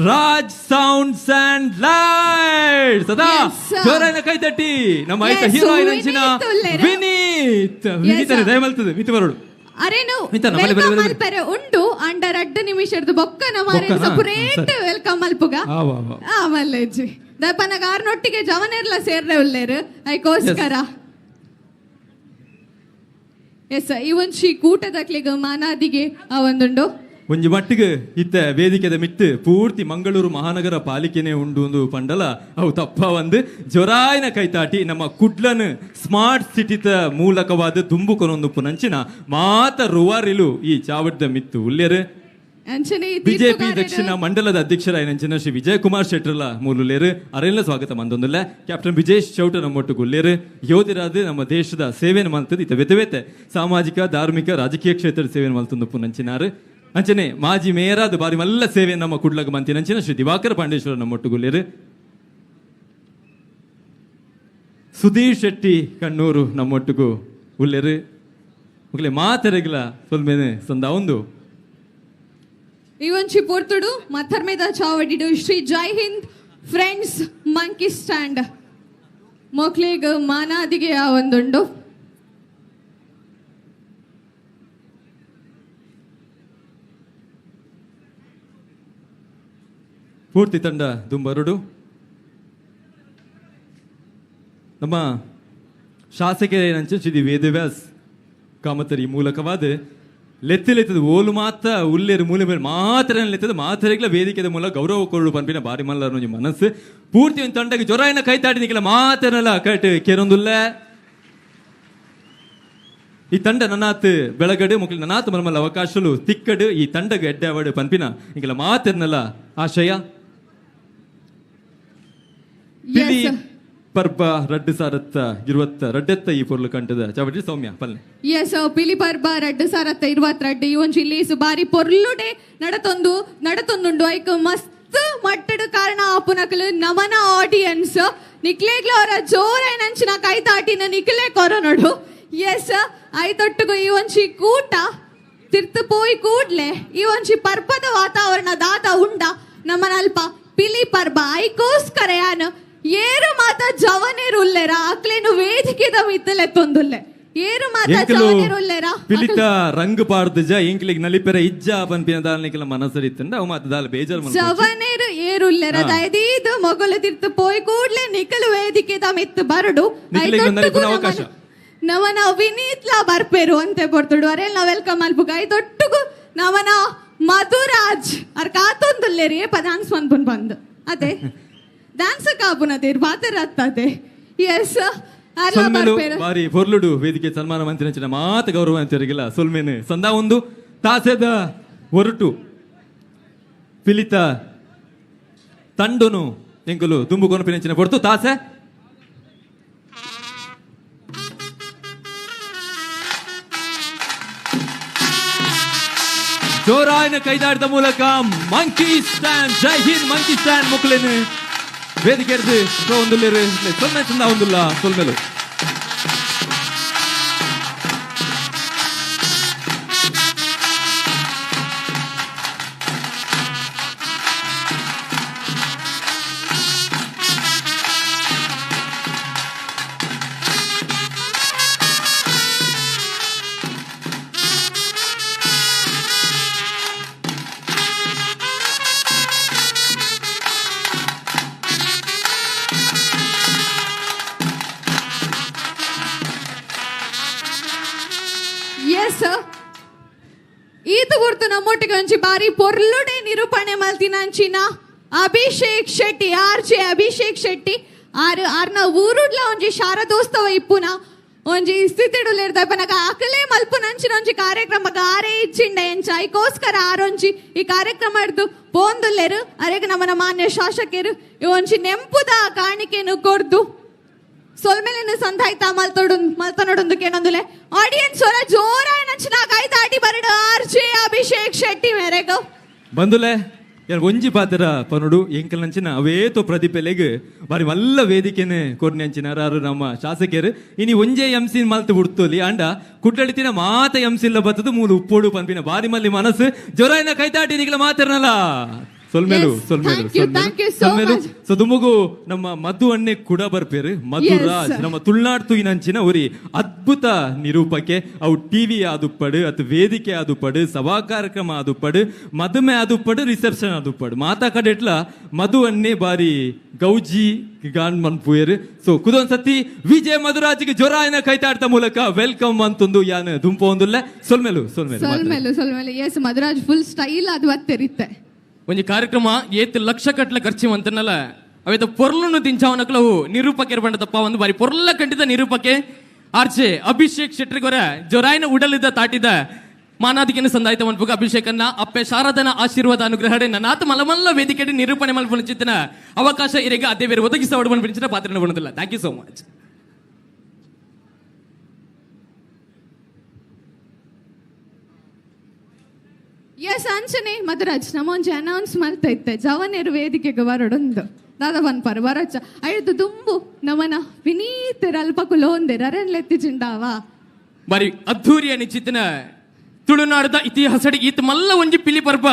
ರಾಜ್ ಸೌಂಡ್ಸ್ ಅಂಡ್ ಲೈಟ್ಸ್ ಸದಾ ಜೋರಾನ ಕೈ ತಟ್ಟಿ ನಮ್ಮ ಐತ ಹೀರೋಯಿನ್ ಅಂಚಿನ ವಿನೀತ್ ವಿನೀತ್ ದಯಮಲ್ತದೆ ಮಿತಿ ಬರೋಡು ಅರೇನು welcome ಮಲ್ಪೆರೆ ಉಂಡು ಅಂಡ ರಡ್ಡು ನಿಮಿಷದ ಬೊಕ್ಕನ ಮಾರೆ ಸಪರೇಟ್ welcome ಮಲ್ಪುಗ ಆ ಮಲ್ಲೆಜ್ಜಿ ದಪನಗ ಆರ್ನೊಟ್ಟಿಗೆ ಜವನೆರ್ಲ ಸೇರ್ರೆ ಉಲ್ಲೇರು ಐಕೋಸ್ಕರ. ಎಸ್ ಈ ಒಂಜಿ ಕೂಟದಕ್ಲೆಗ್ ಮಾನಾದಿಗೆ ಆ ಒಂದುಂಡು ಒಂಜಿ ಮಟ್ಟಿಗೆ ಇತ್ತ ವೇದಿಕೆದ ಮಿತ್ತು ಪೂರ್ತಿ ಮಂಗಳೂರು ಮಹಾನಗರ ಪಾಲಿಕೆನೆ ಉಂಡು ಒಂದು ಪಂಡಲ ಅವು ತಪ್ಪ ಒಂದು ಜೊರಾಯನ ಕೈತಾಟಿ ನಮ್ಮ ಕುಡ್ಲನ್ ಸ್ಮಾರ್ಟ್ ಸಿಟಿತ ಮೂಲಕವಾದ ದುಂಬು ಕೊನೊಂದು ಪುನಂಚಿನ ಮಾತ ರುವಾರಿಲು ಈ ಚಾವಡ್ದ ಮಿತ್ತು ಉಲ್ಲೇರು. ಬಿಜೆಪಿ ದಕ್ಷಿಣ ಮಂಡಲದ ಅಧ್ಯಕ್ಷರಾಯನಂಚಿನ ಶ್ರೀ ವಿಜಯಕುಮಾರ್ ಶೆಟ್ಟರ್ಲ ಮೂಲುಲ್ಲೇರು ಅರೆಲ್ಲ ಸ್ವಾಗತ ಮಂದೊಂದುಲ್ಲ ಕ್ಯಾಪ್ಟನ್ ವಿಜೇಶ್ ಚೌಟ ನಮ್ಮೊಟ್ಟು ಗುಲ್ಲೇರು ಯೋಧರಾದ ನಮ್ಮ ದೇಶದ ಸೇವೆಯನ್ನು ಮಲ್ತದ್ದು ಇತ ವೆತೆ ಸಾಮಾಜಿಕ ಧಾರ್ಮಿಕ ರಾಜಕೀಯ ಕ್ಷೇತ್ರದ ಸೇವೆಯನ್ನು ಮಲ್ತೊಂದು ಪುನಂಚಿನಾರು ಅಂಚನೆ ಮಾಜಿ ಮೇಯರಾದ ಬಾರಿ ಮಲ್ಲ ಸೇವೆ ನಮ್ಮ ಕುಡ್ಲಗ ಮಂತಿನಂಚಿನ ಶ್ರೀ ದಿವಾಕರ ಪಾಂಡೇಶ್ವರ ನಮ್ಮೊಟ್ಟು ಗುಲ್ಲೇರು ಸುಧೀರ್ ಶೆಟ್ಟಿ ಕಣ್ಣೂರು ನಮ್ಮೊಟ್ಟಿಗೂ ಉಲ್ಲೇರು ಮಕ್ಕಳೇ ಮಾತೆರೆಗ್ಲ ಸೊಲ್ಮೇನೆ ಸಂದ ಒಂದು ಈ ಒಂಜಿ ಪೊರ್ತುಡು ಮತ್ತರ್ಮೆದ ಚಾವಡಿಡು Shri Jai Hind friends monkey stand ಮೋಕ್ಲೆಗ್ ಮಾನಾದಿಗೆ ಆ ಒಂದುಂಡು. ಪೂರ್ತಿ ತಂಡ ದುಂಬರುಡು ನಮ್ಮ ಶಾಸಕರೇನಂಚ ಶ್ರೀ ವೇದವ್ಯಾಸ್ ಕಾಮತರಿ ಮೂಲಕವಾದ ಲೆತ್ತಲೆತ್ತದ ಓಲು ಮಾತ್ರ ಉಲ್ಲೇರು ಮೂಲೆ ಮೇಲೆ ಮಾತ್ರ ಲೆತ್ತದ ಮಾತ್ರೆಗಳ ವೇದಿಕೆದ ಮೂಲಕ ಗೌರವ ಕೊರಳು ಪಂಪಿನ ಬಾರಿ ಮಲ್ಲರ ಮನಸ್ಸು ಪೂರ್ತಿ ಒಂದು ತಂಡಕ್ಕೆ ಜ್ವರ ಕೈ ತಾಟಿ ನಿಕ್ಕಿಲ್ಲ ಮಾತ್ರನಲ್ಲ ಕಟ್ ಕೇರೊಂದುಲ್ಲ. ಈ ತಂಡ ನನ್ನಾತ್ ಬೆಳಗಡು ಮಕ್ಕಳು ನನ್ನಾತ್ ಮಲ್ಮಲ್ಲ ಅವಕಾಶಲು ತಿಕ್ಕಡು ಈ ತಂಡಗೆ ಎಡ್ಡೆ ಪಂಪಿನ ನಿಕ್ಕಿಲ್ಲ ಮಾತ್ರನಲ್ಲ ಆಶಯ ಪಿಲಿ ಪರ್ಬ ರಡ್ಡು ಸಾರತ್ತ ಇರುವತ್ತ ರಡ್ಡೆತ್ತ ಈ ಪೊರ್ಲು ಕಂಟದ ಚಾವಡಿ ಸೌಮ್ಯ ಪಲ್ಲೆ. ಎಸ್ ಪಿಲಿ ಪರ್ಬ ರಡ್ಡು ಸಾರತ್ತ 22 ಈ ಒಂಜಿ ಲೇಸು ಬಾರಿ ಪೊರ್ಲುಡೆ ನಡತೊಂದುಂಡು ಐಕ್ ಮಸ್ತ್ ಮಟ್ಟಡು ಕಾರಣ ಆಪುನಕಲು ನಮನ ಆಡಿಯನ್ಸ್ ನಿಕ್ಲೇಗ್ಲ ಅವರ ಜೋರೇನಂಚಿನ ಕೈ ತಾಟಿನ ನಿಕ್ಲೆ ಕೊರನೋಡು. ಎಸ್ ಐತೊಟ್ಟುಗು ಈ ಒಂಜಿ ಕೂಟ ತಿರ್ತು ಪೋಯಿ ಕೂಡ್ಲೆ ಈ ಒಂಜಿ ಪರ್ಬದ ವಾತಾವರಣ ದಾದ ಉಂಡ ನಮನಲ್ಪ ಪಿಲಿ ಪರ್ಬ ಐಕೋಸ್ಕರ ಯಾನು ಏರು ಮಾತ ಜವನೇರು ಉಲ್ಲೇರ ಅಕ್ಲೇನು ವೇದಿಕೆದ ಮಿತ್ತಲೆತ್ತೊಂದುಲ್ಲೆ ಏರು ಮಾತ ಜವನೇರು ಉಲ್ಲೇರ ಪಿಲಿತ ರಂಗ್ ಪಾಡ್ದಜ ಎಂಕ್ಲಿಗ್ ನಲಿಪೆರ ಇಜ್ಜ ಪನ್ಪಿನ ದಾಲ್ನಿಕಲ ಮನಸರಿತ್ತಂಡ ಅವು ಮಾತ ದಾಲ ಬೇಜಾರ್ ಜವನೇರು ಏರು ಉಲ್ಲೇರ ದಯದೀದು ಮೊಗಲು ತಿರ್ತು ಪೋಯ್ ಕೂಡ್ಲೆ ನಿಕಲು ವೇದಿಕೆದ ಮಿತ್ತು ಬರಡು ಅವಕಾಶ ನವನ ವಿನೀತ್ಲಾ ಬರ್ಪೇರು ಅಂತೆ ಪೊರ್ತುಡು ಅರೆಲ್ ನಾವ್ welcome ಅಲ್ಪುಗ ಐತೊಟ್ಟುಗು ನವನ ಮಧುರಾಜ್ ಅರ್ ಕಾತೊಂದುಲ್ಲೇರಿ ಏಪ ಡ್ಯಾನ್ಸ್ ಮನ್ಪುನ್ ಬಂದು ಅದೇ ಡ್ಯಾನ್ಸ್ ಕಾಪುನದೇರ್ ಬಾತರಾಗ್ತದೆ. ಎಸ್ ಬಾರಿ ಪೊರ್ಲುಡು ವೇದಿಕೆ ಸನ್ಮಾನ ಮಂತ್ರಿ ಮಾತ ಗೌರವ ಅಂತಿರಗಿಲ್ಲ ಸೊಲ್ಮೇನು ಸಂದಾ ಒಂದು ತಾಸೆದ ಹೊರಟು ಪಿಲಿತ ತಂಡುನು ಎಂಕುಲು ದುಂಬು ಕೊನಪಿನಂಚಿನ ಹೊರತು ತಾಸೆ ಜೋರಾಯನ ಕೈದಾಟದ ಮೂಲಕ monkey stand Jai Hind monkey stand ಮುಕ್ಲೇನು ವೇದಿಕೆ ಒಂದುಲ್ಲೇರು ಸೊನ್ನೆ ಚಂದ ಒಂದುಲ್ಲ ಸೊಲ್ಮೇಲು. ಈತ ಗುರ್ತು ನಮ್ಮೊಟ್ಟಿಗೆ ಒಂಜಿ ಬಾರಿ ಪೊರ್ಲುಡೆ ನಿರೂಪಣೆ ಮಲ್ತಿನಂಚಿನ ಅಭಿಷೇಕ್ ಶೆಟ್ಟಿ, ಆರ್ ಜೆ ಅಭಿಷೇಕ್ ಶೆಟ್ಟಿ ಆರು ಆರ್ನ ಊರುಡ್ಲ ಒಂಜಿ ಶಾರದೋತ್ಸವ ಇಪ್ಪುನ ಒಂಜಿ ಸ್ಥಿತಿಡುಲಿರ್ದ ಪನಗ ಅಕಲೇ ಮಲ್ಪುನಂಚಿನ ಒಂಜಿ ಕಾರ್ಯಕ್ರಮ ಗಾರೆ ಇಚ್ಚಿಂಡ ಎಂಚ ಐಕೋಸ್ಕರ ಆರೊಂಜಿ ಈ ಕಾರ್ಯಕ್ರಮ ಹಿಡ್ದು ಪೋಂದುಲ್ಲೆರು ಅರೆಗ್ ನಮ್ಮನ ಮಾನ್ಯ ಶಾಸಕರು ಈ ಒಂಜಿ ನೆಂಪುದ ಕಾಣಿಕೆನು ಕೊರ್ದು ಸೊಲ್ಮೆಲೆನು ಸಂಧಾಯ್ತ ಮಲ್ತೊಡು ಮಲ್ತನೊಡೊಂದು ಕೇನೊಂದುಲೆ ಆಡಿಯನ್ಸ್ ಹೊರ ಜೋರಾಯ ನಂಚಿನ ಕಾಯ್ತಾಟಿ ಬರಡು ಆರ್ ಜೆ ಅಭಿಷೇಕ್ ಶೆಟ್ಟಿ ಮೇರೆಗು ಬಂದುಲೆ ಯಾರು ಒಂಜಿ ಪಾತ್ರ ಪನುಡು ಎಂಕಲ್ ನಂಚಿನ ಅವೇತೋ ಪ್ರತಿಭೆಲೆಗ್ ಬಾರಿ ಮಲ್ಲ ವೇದಿಕೆನೆ ಕೊರ್ನೆ ಅಂಚಿನ ಯಾರು ನಮ್ಮ ಶಾಸಕರು ಇನಿ ಒಂಜೇ ಎಂಸಿನ್ ಮಲ್ತು ಬಿಡ್ತೋಲಿ ಅಂಡ ಕುಡ್ಲಡಿತಿನ ಮಾತ ಎಂಸಿಲ್ಲ ಬತ್ತದು ಮೂಲು ಉಪ್ಪೋಡು ಪನ್ಪಿನ ಬಾರಿ ಮಲ್ಲಿ ಮನಸ್ಸು ಜೊರಾಯಿನ ಕೈತಾಟಿ ನಿಗಲ ಮಾತಿರ್ನಲ್ಲ ಸೊಲ್ಮೇಲು ಸೊಲ್ಮೇಲು thank you, thank you so ಸೊಲ್ಮೇಲು much. So ದುಮುಗು ನಮ್ಮ ಮಧು ಅಣ್ಣೆ ಕೂಡ ಬರ್ಪೇರು ಮಧುರಾಜ್ ನಮ್ಮ ತುಳುನಾಡ್ ತೂಯಿನಂಚಿನ ಒರಿ ಅದ್ಭುತ ನಿರೂಪಕೆ ಅವು ಟಿವಿ ಆದುಪ್ಪಡು ಅತ್ ವೇದಿಕೆ ಆದುಪ್ಪಡು ಸಭಾ ಕಾರ್ಯಕ್ರಮ ಆದುಪ್ಪಡು ಮದುಮೆ ಆದುಪ್ಪಡು ರಿಸೆಪ್ಷನ್ ಆದುಪ್ಪಡು ಮಾತಾ ಕಡೆಟ್ಲ ಮಧು ಅಣ್ಣೆ ಬಾರಿ ಗೌಜಿ ಗಾನ್ ಮನ್ಪುಯರು. ಸೊ ಕುದೊಂದ್ ಸತಿ ವಿಜಯ ಮಧುರಾಜ್ಗೆ ಜೊರಾಯನ ಕೈತಾಡ್ತ ಮೂಲಕ welcome ಅಂತಂದು ಯಾನ್ ದುಂಪ ಒಂದುಲ್ಲೆ ಸೊಲ್ಮೇಲು ಸೊಲ್ಮೇಲು ಸೊಲ್ಮೆಲು ಸೊಲ್ಮೆಲು. ಎಸ್ ಮಧುರಾಜ್ ಫುಲ್ ಸ್ಟೈಲ್ ಅದು ಅತ್ತೆರಿತ್ತೆ ಒಂಜಿ ಕಾರ್ಯಕ್ರಮ ಏತ್ ಲಕ್ಷ ಕಟ್ಲೆ ಖರ್ಚು ಅಂತನಲ್ಲ ಅವೇತ ಪೊರ್ಲುನು ತಿಂಚಾವನಕ್ಲವು ನಿರೂಪಕೆ ಬಂಡ ತಪ್ಪ ಒಂದು ಬಾರಿ ಪೊರ್ಲ ಕಂಡಿದ ನಿರೂಪಕೆ ಆರ್ಜೆ ಅಭಿಷೇಕ್ ಶೆಟ್ಟರ್ಗೊರ ಜೊರಾಯಿನ ಉಡಲಿದ್ದ ತಾಟಿದ ಮಾನಾದಿಕೆನ ಸಂದಾಯಿತ ಮನ್ಪುಗ ಅಭಿಷೇಕನ್ನ ಅಪ್ಪೆ ಶಾರದನ ಆಶೀರ್ವಾದ ಅನುಗ್ರಹಡೆ ನನಾತ ಮಲಮಲ್ಲ ವೇದಿಕೆ ನಿರೂಪಣೆ ಮಲ್ಪುನಚಿತ್ತನ ಅವಕಾಶ ಇರೆಗ ಅದೇ ಬೇರೆ ಒದಗಿಸ ಒಡಬನ್ ಪಾತ್ರ ಬಣದಿಲ್ಲ. Thank you so much. Yes ಅಂಚನೆ ಮಧುರಾಜ್ ನಮ್ಮೊಂಜಿ ಅನೌನ್ಸ್ ಮಾಡ್ತಾ ಇತ್ತೆ ಜವನೇರು ವೇದಿಕೆಗೆ ಬರೋಡೊಂದು ದಾದ ಪನ್ಪರ್ ಬರೋಚ ಐದು ದುಂಬು ನಮನ ವಿನೀತರ ಅಲ್ಪ ಕುಲೋಂದೆರ್ ಅರೆನ್ ಲೆತ್ತಿಜಿಂಡಾವ ಬಾರಿ ಅದ್ಧೂರಿಯ ನಿಶ್ಚಿತನ ತುಳುನಾಡದ ಇತಿಹಾಸಡಿ ಈತ ಮಲ್ಲ ಒಂಜಿ ಪಿಲಿ ಪರ್ಬ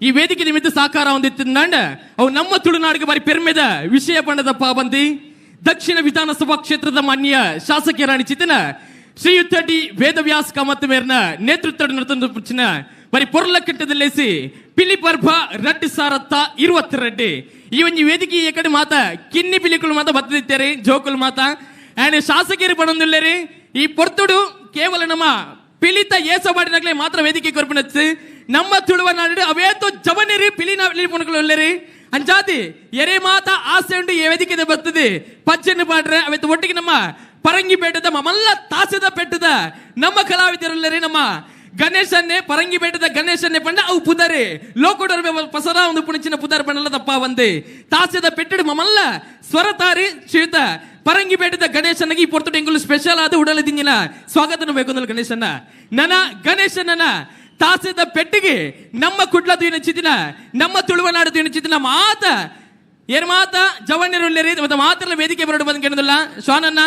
ಈ ವೇದಿಕೆ ನಿಮಿತ್ತ ಸಾಕಾರ ಹೊಂದಿತ್ತಿಂದಾಂಡ ಅವು ನಮ್ಮ ತುಳುನಾಡಿಗೆ ಬಾರಿ ಪೆರ್ಮೆದ ವಿಷಯ ಬಣ್ಣದ ಪಾಬಂದಿ ದಕ್ಷಿಣ ವಿಧಾನಸಭಾ ಕ್ಷೇತ್ರದ ಮಾನ್ಯ ಶಾಸಕರ ನಿಶ್ಚಿತನ ಶ್ರೀಯುತ ಡಿ ವೇದವ್ಯಾಸ್ ಕಾಮತ್ ಮೇರ್ನ ನೇತೃತ್ವ ನರ್ತನ ಬರಿ ಪೊರ್ಲ ಕಟ್ಟದಲ್ಲೇಸಿ ಪಿಲಿ ಪರ್ಬ ರಡ್ಡು ಸಾರತ್ತ 22 ಈ ಒಂಜಿ ವೇದಿಕೆ ಈ ಕಡೆ ಮಾತ ಕಿನ್ನಿ ಪಿಲಿಕುಲು ಮಾತ ಬತ್ತದಿತ್ತಾರೆ ಜೋಕುಲು ಮಾತ ಆ್ಯಂಡ್ ಶಾಸಕರು ಪಣೊಂದುಲ್ಲೇರಿ ಈ ಪೊರ್ತುಡು ಕೇವಲ ನಮ್ಮ ಪಿಲಿತ ಏಸಬಾಡಿನಾಗಲೇ ಮಾತ್ರ ವೇದಿಕೆ ಕೊರ್ಪಿನಚ್ಚು ನಮ್ಮ ತುಳುವ ನಾಡು ಅವೇತೋ ಜವನಿರಿ ಪಿಲಿನ ಪುಣಕುಲು ಅಂಜಾತಿ ಎರೆ ಮಾತ ಆಸೆ ಉಂಟು ಈ ವೇದಿಕೆ ಬರ್ತದೆ ಪಚ್ಚನ್ನು ಪಾಡ್ರೆ ಅವೆತ್ತ ಒಟ್ಟಿಗೆ ನಮ್ಮ ಪರಂಗಿ ಪೇಟದ ಮಲ್ಲ ತಾಸದ ಪೆಟ್ಟದ ನಮ್ಮ ಕಲಾವಿದರುಲ್ಲರಿ ನಮ್ಮ ಗಣೇಶನ್ನೇ ಪರಂಗಿ ಬೇಟದ ಗಣೇಶನ್ನೇ ಪಂಡ ಅವು ಪುದರೆ ಲೋಕೋಡರ್ ಪಸರ ಒಂದು ಪುಣಿಚಿನ ಪುದರ್ ಪಂಡಲ ತಪ್ಪ ಒಂದೇ ತಾಸದ ಪೆಟ್ಟಡು ಮಮಲ್ಲ ಸ್ವರತಾರಿ ಶ್ರೀಯುತ ಪರಂಗಿ ಬೇಟದ ಗಣೇಶನಿಗೆ ಈ ಪೊರ್ತುಡು ಎಂಗುಲು ಸ್ಪೆಷಲ್ ಆದ ಉಡಲ ದಿಂಜಿನ ಸ್ವಾಗತನ ಬೇಕು ಅಂದ್ರೆ ಗಣೇಶನ ನನ್ನ ಗಣೇಶನ ತಾಸದ ಪೆಟ್ಟಿಗೆ ನಮ್ಮ ಕುಡ್ಲ ಚಿತಿನ ನಮ್ಮ ತುಳುವನಾಡು ಚಿತಿನ ಮಾತ ಏರ್ ಮಾತ ಜವಣ್ಯರುಳ್ಳೇರಿ ಮತ್ತೆ ಮಾತ್ರ ವೇದಿಕೆ ಬರಡು ಬಂದು ಕೇಳೋದಿಲ್ಲ ಶ್ವಾನನ್ನ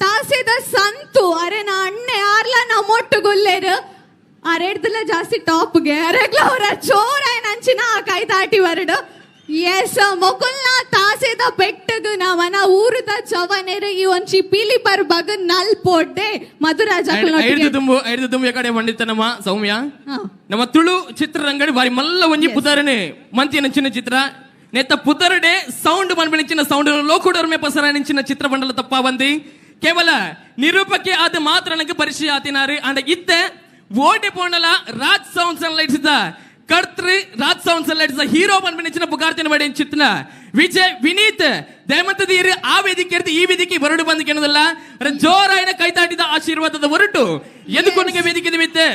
ತಾಸೆದ ಸಂತು ಅರೆ ನಾ ಅಣ್ಣೆ ಆರ್ಲ ನಾ ಮೊಟ್ಟು ಗುಲ್ಲೇರು ಅರೆಡ್ದಲ ಜಾಸ್ತಿ ಟಾಪ್ಗೆ ಅರೆಗ್ಲ ಅವರ ಚೋರ ನಂಚಿನ ಆ ಕೈ ತಾಟಿ ಬರಡು. ಎಸ್ ಮೊಕುಲ್ನ ತಾಸೆದ ಬೆಟ್ಟಗು ನಾವನ ಊರುದ ಜವನೆರು ಈ ಒಂಚಿ ಪೀಲಿ ಪರ್ ಬಗ್ ನಲ್ ಪೋಡ್ಡೆ ಮಧುರಾಜ ಐದು ತುಂಬು ಐದು ತುಂಬು ಕಡೆ ಬಂಡಿತ್ತ ನಮ್ಮ ಸೌಮ್ಯ ನಮ್ಮ ತುಳು ಚಿತ್ರರಂಗಡಿ ಬಾರಿ ಮಲ್ಲ ಒಂಜಿ ಪುದರನೆ ಮಂತಿನ ಚಿನ್ನ ಚಿತ್ರ ನೇತ ಪುದರಡೆ ಸೌಂಡ್ ಮನ್ಬಿಣಿಚಿನ ಸೌಂಡ್ ಲೋಕುಡರ್ಮೆ ಪಸರ ನಿಂಚಿನ ಚಿತ್ರ ಬಂಡಲ ತಪ್ಪ ಬಂದಿ ಕೇವಲ ನಿರೂಪಕ್ಕೆ ಆದ ಮಾತ್ರ ನನಗೆ ಪರಿಚಯ ಆತಿನಾರು ಅಂಡ ಇತ್ತೆ ಓಟೆ ಪೋಣಲ ರಾಜ್ ಸೌಂಡ್ಸ್ ಅಂಡ್ ಲೈಟ್ಸ್ ಇದ್ದ ಕರ್ತೃ Raj sounds and lights hero ಬಂದ್ಬಿಣಿಚಿನ ಪುಕಾರ್ತಿನ ಮಾಡಿ ಚಿತ್ನ ವಿಜಯ್ ವಿನೀತ್ ದಯಮಂತದೀರು ಆ ವೇದಿಕೆ ಇರ್ದು ಈ ವೇದಿಕೆ ಬರಡು ಬಂದು ಕೇಳೋದಲ್ಲ ಜೋರಾಯಿನ ಕೈತಾಟಿದ ಆಶೀರ್ವಾದದ ಹೊರಟು ಎದುಕೊನಿಗೆ ವೇದಿಕೆ ನಿಮಿತ್ತೆ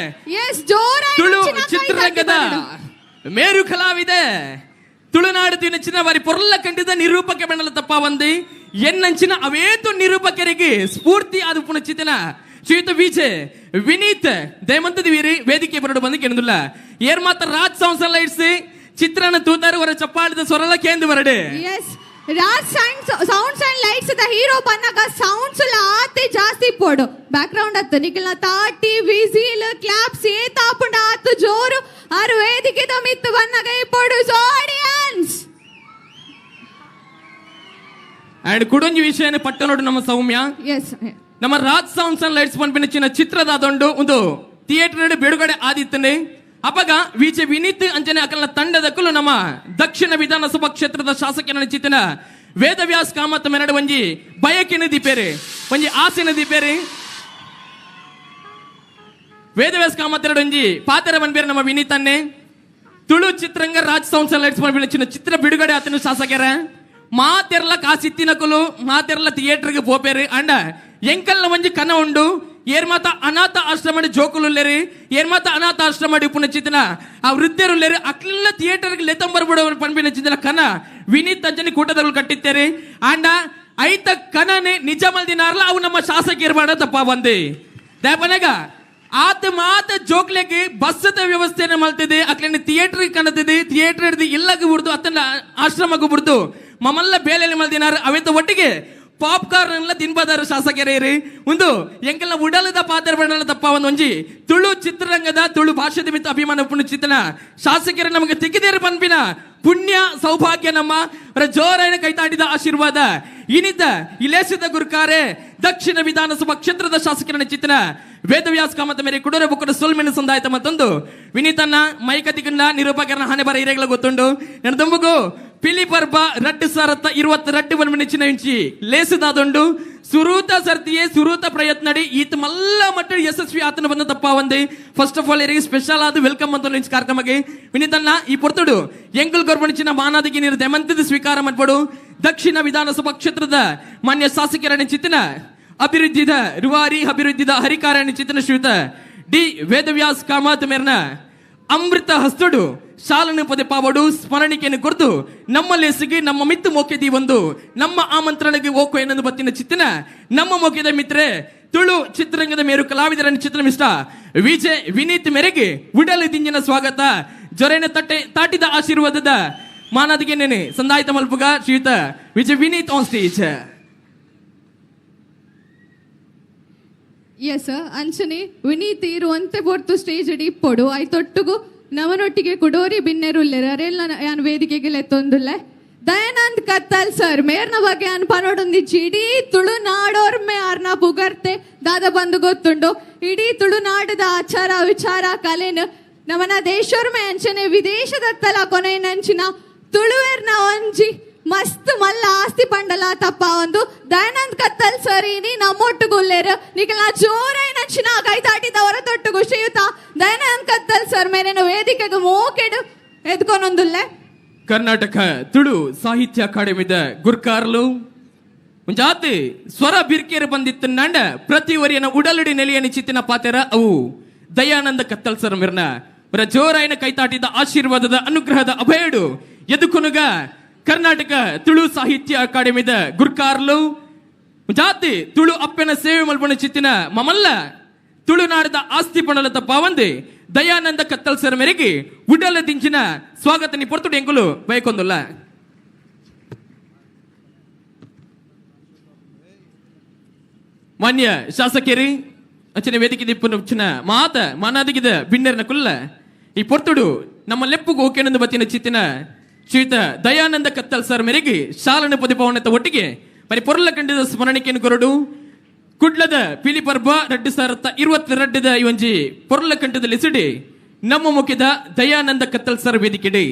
ತುಳು ಚಿತ್ರರಂಗದ ಮೇರು ಕಲಾವಿದೆ ತುಳುನಾಡು ತಿನಚಿನ ಬಾರಿ ಪೊರ್ಲ ಕಂಡಿದ ನಿರೂಪಕ್ಕೆ ಬಣ್ಣಲ ತಪ್ಪ ಬಂದಿ ಎನ್ನಂಚಿನ ಅವೇತು ನಿರೂಪಕರಿಗೆ ಸ್ಫೂರ್ತಿ ಆದ ಪುಣಚಿತನ ಶ್ರೀಯುತ ವಿಜಯ್ ವಿನೀತ್ ದಯಮಂತದ ವೀರಿ ವೇದಿಕೆ ಬರಡು ಬಂದು ಕೇಳೋದಿಲ್ಲ ಏರ್ ಮಾತ್ರ ರಾಜ್ ಸೌಂಡ್ಸ್ ಎಲ್ಲ ಇಡ್ಸಿ ಚಿತ್ರನ ತೂತಾರು ಹೊರ ಚಪ್ಪಾಳಿದ ಸ್ವರಲ ಕೇಂದ್ರ ಬರಡೆ. Yes Raj sounds and lights the hero ಬನ್ನಾಗ sounds ಎಲ್ಲ ಆತೆ ಜಾಸ್ತಿ ಪೋಡು ಬ್ಯಾಕ್ ಗ್ರೌಂಡ್ ಅತ್ತು ನಿಖಲ್ನ ತಾಟಿ ವಿಸಿಲ್ ಕ್ಲಾಪ್ಸ್ ಏ ತಾಪುಂಡ ಆತು ಜೋರು ಆರು ವೇದಿಕೆ ಮಿತ್ತು ಬನ್ನಾಗ ಪೋಡು ಆಡಿಯನ್ಸ್. ಅಂಡ್ ಕುಡೊಂಜಿ ವಿಷಯನ ಪಟ್ಟ ನೋಡು ನಮ್ಮ ಸೌಮ್ಯ. ಎಸ್ ನಮ್ಮ ರಾಜ್ ಸೌಂಡ್ಸ್ ಅಂಡ್ ಲೈಟ್ಸ್ ಪನ್ಪಿನ ಚಿನ್ನ ಚಿತ್ರದ ಅದೊಂಡು ಒಂದು ಥಿಯೇಟರ್ ಬಿಡುಗಡೆ ಆದಿತ್ತನೆ ಅಪಗ ವಿಜೆ ವಿನೀತ್ ಅಂಜನೆ ಅಕಲ್ನ ತಂಡದಕ್ಕೂ ನಮ್ಮ ದಕ್ಷಿಣ ವಿಧಾನಸಭಾ ಕ್ಷೇತ್ರದ ಶಾಸಕನ ಚಿತ್ತನ ವೇದವ್ಯಾಸ್ ಕಾಮತ್ ಮೆರಡು ಒಂಜಿ ಬಯಕಿನ ದೀಪೇರಿ ಒಂಜಿ ಆಸೆನ ದೀಪೇರಿ ವೇದವ್ಯಾಸ್ ಕಾಮತ್ ಎರಡು ಒಂಜಿ ಪಾತ್ರ ಬನ್ಬೇರೆ ನಮ್ಮ ವಿನೀತನ್ನೇ ತುಳು ಚಿತ್ರರಂಗ ರಾಜ್ ಸೌಂಡ್ಸ್ ಲೈಟ್ಸ್ ಮಾಡ್ಬಿಡ ಚಿತ್ರ ಬಿಡುಗಡೆ ಆತನ ಶಾಸಕರ ಮಾತೆರ್ಲ ಕಾಸಿತ್ತಿನಕುಲು ಮಾತೆರ್ಲ ಥಿಯೇಟರ್ಗೆ ಪೋಪೇರು ಅಂಡ ಎಂಕಲ್ನ ಒಂಜಿ ಕನ ಉಂಡು ಏರ್ಮಾತ ಅನಾಥ ಆಶ್ರಮ ಜೋಕುಲುಲ್ಲೇರಿ ಏರ್ಮಾತ ಅನಾಥ ಆಶ್ರಮ ಉಪ್ಪುನ ಚಿತ್ತನ ಆ ವೃದ್ಧರುಲ್ಲೇರಿ ಅಕ್ಲೆಲ್ಲ ಥಿಯೇಟರ್ಗೆ ಲೆತ್ತಂಬರ್ಬಿಡ ಪನ್ಪಿನ ಚಿತ್ತನ ಕನ ವಿನೀತ್ ಅಂಜನಿ ಕೂಟದಗಳು ಕಟ್ಟಿತ್ತೇರಿ ಅಂಡ ಐತ ಕನನೆ ನಿಜ ಮಲ್ದಿನಾರ್ಲ ಅವು ನಮ್ಮ ಶಾಸಕಿಯರು ಮಾಡ ತಪ್ಪ ಬಂದಿ ದೇಪನಗ ಆತ ಮಾತ ಜೋಕ್ಲೆಗೆ ಬಸ್ಸದ ವ್ಯವಸ್ಥೆಯನ್ನು ಮಲ್ತಿದೆ ಅಕ್ಲೆನ ಥಿಯೇಟರ್ ಕಾಣುತ್ತಿದೆ ಥಿಯೇಟರ್ ಹಿಡಿದು ಇಲ್ಲಗೆ ಬಿಡ್ದು ಅತ್ತನ ಆಶ್ರಮಕ್ಕೆ ಬಿಡ್ದು ಮಮಲ್ಲ ಬೇಲೆಯಲ್ಲಿ ಮಲ್ದಿನಾರು ಅವೆತ್ತ ಒಟ್ಟಿಗೆ ಪಾಪ್ಕಾರ್ನ್ ಎಲ್ಲ ತಿನ್ಬದಾರು ಶಾಸಕರೇರಿ ಒಂದು ಎಂಕಲ್ನ ಉಡಲದ ಪಾತ್ರ ಬಣ್ಣದ ತಪ್ಪ ಒಂದು ಒಂಜಿ ತುಳು ಚಿತ್ರರಂಗದ ತುಳು ಭಾಷೆದ ಮಿತ್ತ ಅಭಿಮಾನ ಪುಣ್ಯ ಚಿತ್ರನ ಶಾಸಕರು ನಮಗೆ ತಿಕ್ಕಿದೇರು ಪನ್ಪಿನ ಪುಣ್ಯ ಸೌಭಾಗ್ಯ ನಮ್ಮ ಜೋರಾಯಣ ಕೈತಾಡಿದ ಆಶೀರ್ವಾದ ಇನಿತ ಇಲೇಸಿದ ಗುರುಕಾರೆ ದಕ್ಷಿಣ ವಿಧಾನಸಭಾ ಕ್ಷೇತ್ರದ ಶಾಸಕರನ್ನ ಚಿತ್ರನ ವೇದವ್ಯಾಸ ಕಾಮತ ಮೇರೆ ಕುಡರೆ ಬುಕ್ಕಡ ಸೊಲ್ಮೆನ ಸಂದಾಯ್ತ ಮತ್ತೊಂದು ವಿನೀತನ್ನ ಮೈಕತಿಕನ್ನ ನಿರೂಪಕರನ ಹಣೆ ಬರ ಹಿರೇಗಳ ಗೊತ್ತುಂಡು ನನ್ನ ತುಂಬುಗು ಪಿಲಿ ಪರ್ಬ ರಡ್ಡು ಸಾರತ್ತ ಇರುವತ್ತ ರಡ್ಡು ಬನ್ಮಿನ ಇಂಚಿ ಲೇಸುದಾದುಂಡು ಸುರೂತ ಸರ್ತಿಯೇ ಸುರೂತ ಪ್ರಯತ್ನಡಿ ಈತ ಮಲ್ಲ ಮಟ್ಟ ಯಶಸ್ವಿ ಆತನ ಬಂದ ತಪ್ಪ ಒಂದೇ ಫಸ್ಟ್ ಆಫ್ ಆಲ್ ಇರಿಗೆ ಸ್ಪೆಷಲ್ ಆದ welcome ಅಂತ ನಿಂಚ್ ಕಾರ್ಯಕ್ರಮಕ್ಕೆ ವಿನೀತನ್ನ ಈ ಪೊರ್ತುಡು ಎಂಕಲ್ ಗೌರ್ಮಣಿಚಿನ ಮಾನಾದಿಗೆ ನೀರು ದೆಮಂತದ ಸ್ವೀಕಾರ ಮಾಡ್ಬಡು ದಕ್ಷಿಣ ವಿಧಾನಸಭಾ ಕ್ಷೇತ್ರದ ಮಾನ್ಯ ಶಾಸಕರಣ ಚಿತ್ತನ ಅಭಿವೃದ್ಧಿದ ರುವಾರಿ ಅಭಿವೃದ್ಧಿದ ಹರಿಕಾರಣ ಚಿತ್ತನ ಶ್ರೀಯುತ ಡಿ ವೇದವ್ಯಾಸ್ ಕಾಮತ್ ಮೇರ್ನ ಅಮೃತ ಹಸ್ತುಡು ಶಾಲನ ಪದೇ ಪಾವಡು ಸ್ಮರಣಿಕೆಯನ್ನು ಕೊರ್ದು ನಮ್ಮ ಲೇಸಿಗೆ ನಮ್ಮ ಮಿತ್ತು ಮೋಕೆದಿ ಒಂದು ನಮ್ಮ ಆಮಂತ್ರಣಕ್ಕೆ ಓಕೋ ಎನ್ನದು ಬತ್ತಿನ ಚಿತ್ತನ ನಮ್ಮ ಮೋಕೆದ ಮಿತ್ರೆ ತುಳು ಚಿತ್ರರಂಗದ ಮೇರು ಕಲಾವಿದರನ್ನು ಚಿತ್ರ ಮಿಷ್ಟ ವಿಜಯ್ ವಿನೀತ್ ಮೇರೆಗೆ ಉಡಲು ದಿಂಜಿನ ಸ್ವಾಗತ ಜೊರೆನ ತಟ್ಟೆ ತಾಟಿದ ಆಶೀರ್ವಾದದ ಮಾನಾದಿಗೆ ನೆನೆ ಸಂದಾಯಿತ ಮಲ್ಪುಗ ಶ್ರೀಯುತ Vijay Vineeth on stage. Yes ಅಂಚನೆ ವಿನೀತ್ ಇರುವಂತೆ ಪೊರ್ತು ಸ್ಟೇಜ್ ಅಡಿ ಇಪ್ಪೊಡು ಐತೊಟ್ಟುಗು ನವನೊಟ್ಟಿಗೆ ಕುಡೋರಿ ಬಿನ್ನೆರುಲ್ಲೆರ್ ಅರೆಲ್ಲ ಯಾನ್ ವೇದಿಕೆಗೆ ಲೆತ್ತೊಂದುಲ್ಲೆ ದಯಾನಂದ್ ಕತ್ತಲ್ ಸರ್ ಮೇರ್ನ ಬಗ್ಗೆ ಅನ್ ಪನೋಡೊಂದಿಚ್ಚಿ ಇಡೀ ತುಳುನಾಡೋರ್ಮೆ ಆರ್ನ ಪುಗರ್ತೆ ದಾದ ಬಂದು ಗೊತ್ತುಂಡು ಇಡೀ ತುಳುನಾಡದ ಆಚಾರ ವಿಚಾರ ಕಲೆನು ನಮನ ದೇಶೋರ್ಮೆ ಅಂಚನೆ ವಿದೇಶದತ್ತಲ ಕೊನೆಯಂಚಿನ ತುಳುವೆರ್ನ ಒಂಜಿ ಮಸ್ತ್ ಮಲ್ಲ ಆಸ್ತಿ ಪಂಡಲ ತಪ್ಪ ಒಂದು ದಯಾನಂದ್ ಕತ್ತಲ್ ಸರ್ ಇನಿ ನಮ್ಮೊಟ್ಟುಗುಲ್ಲೇರು ನಿಕಲ್ನ ಜೋರೈನಂಚಿನ ಕೈತಾಟಿದವರ ತೊಟ್ಟುಗು ಶ್ರೀಯುತ ದಯಾನಂದ್ ಕತ್ತಲ್ ಸರ್ ಮೇರೇನು ವೇದಿಕೆಗೆ ಮೋಕೆಡು ಎದ್ಕೊನೊಂದುಲ್ಲೆ. ಕರ್ನಾಟಕ ತುಳು ಸಾಹಿತ್ಯ ಅಕಾಡೆಮಿದ ಗುರ್ಕಾರ್ಲು ಮುಂಜಾತಿ ಸ್ವರ ಬಿರ್ಕೇರು ಬಂದಿತ್ತು ನಂಡ ಪ್ರತಿ ವರಿಯನ ಉಡಲುಡಿ ನೆಲೆಯ ಚಿತ್ತಿನ ಪಾತೆರ ಅವು ದಯಾನಂದ ಕತ್ತಲ್ ಸರ್ ಮಿರ್ನ ಬರ ಜೋರಾಯನ ಕೈತಾಟಿದ ಆಶೀರ್ವಾದದ ಅನುಗ್ರಹದ ಅಭಯಡು ಎದುಕುನುಗ ಕರ್ನಾಟಕ ತುಳು ಸಾಹಿತ್ಯ ಅಕಾಡೆಮಿದ ಗುರ್ಕಾರ್ಲು ಜಾತಿ ತುಳು ಅಪ್ಪನ ಸೇವೆ ಮಲ್ಪಣ ಚಿತ್ತಿನ ಮಮಲ್ಲ ತುಳುನಾಡದ ಆಸ್ತಿ ಪಣಲ ತಪ್ಪಾವಂದೆ ದಯಾನಂದ ಕತ್ತಲ್ ಸರ್ ಮೇರೆಗೆ ಉಡಲ ದಿಂಚಿನ ಸ್ವಾಗತ ನಿ ಪೊರ್ತುಡು ಎಂಕುಲು ಬಯಕೊಂದುಲ್ಲ. ಮಾನ್ಯ ಶಾಸಕರಿ ಅಂಚನೆ ವೇದಿಕೆ ದಿಪ್ಪುನ ಮಾತ ಮಾನಾದಿಗಿದ ಬಿಣ್ಣರ್ನ ಕುಲ್ಲ ಈ ಪೊರ್ತುಡು ನಮ್ಮ ಲೆಪ್ಪುಗು ಓಕೆನಂದು ಬತ್ತಿನ ಚಿತ್ತಿನ ಶ್ರೀಯುತ ದಯಾನಂದ ಕತ್ತಲ್ ಸರ್ ಮೇರೆಗೆ ಶಾಲನ ಪದಿಪವನದ ಒಟ್ಟಿಗೆ ಬರಿ ಪೊರ್ಲ ಕಂಡಿದ ಸ್ಮರಣಿಕೆಯನ್ನು ಕೊರಡು ಕುಡ್ಲದ ಪಿಲಿ ಪರ್ಬ ರಡ್ಡು ಸಾರತ್ತ 22 ಈ ಒಂಜಿ ಪೊರ್ಲ ಕಂಠದ ಲಿಸಿಡಿ ನಮ್ಮ ಮುಖ್ಯದ ದಯಾನಂದ ಕತ್ತಲ್ ಸರ್ ವೇದಿಕೆಡೆ.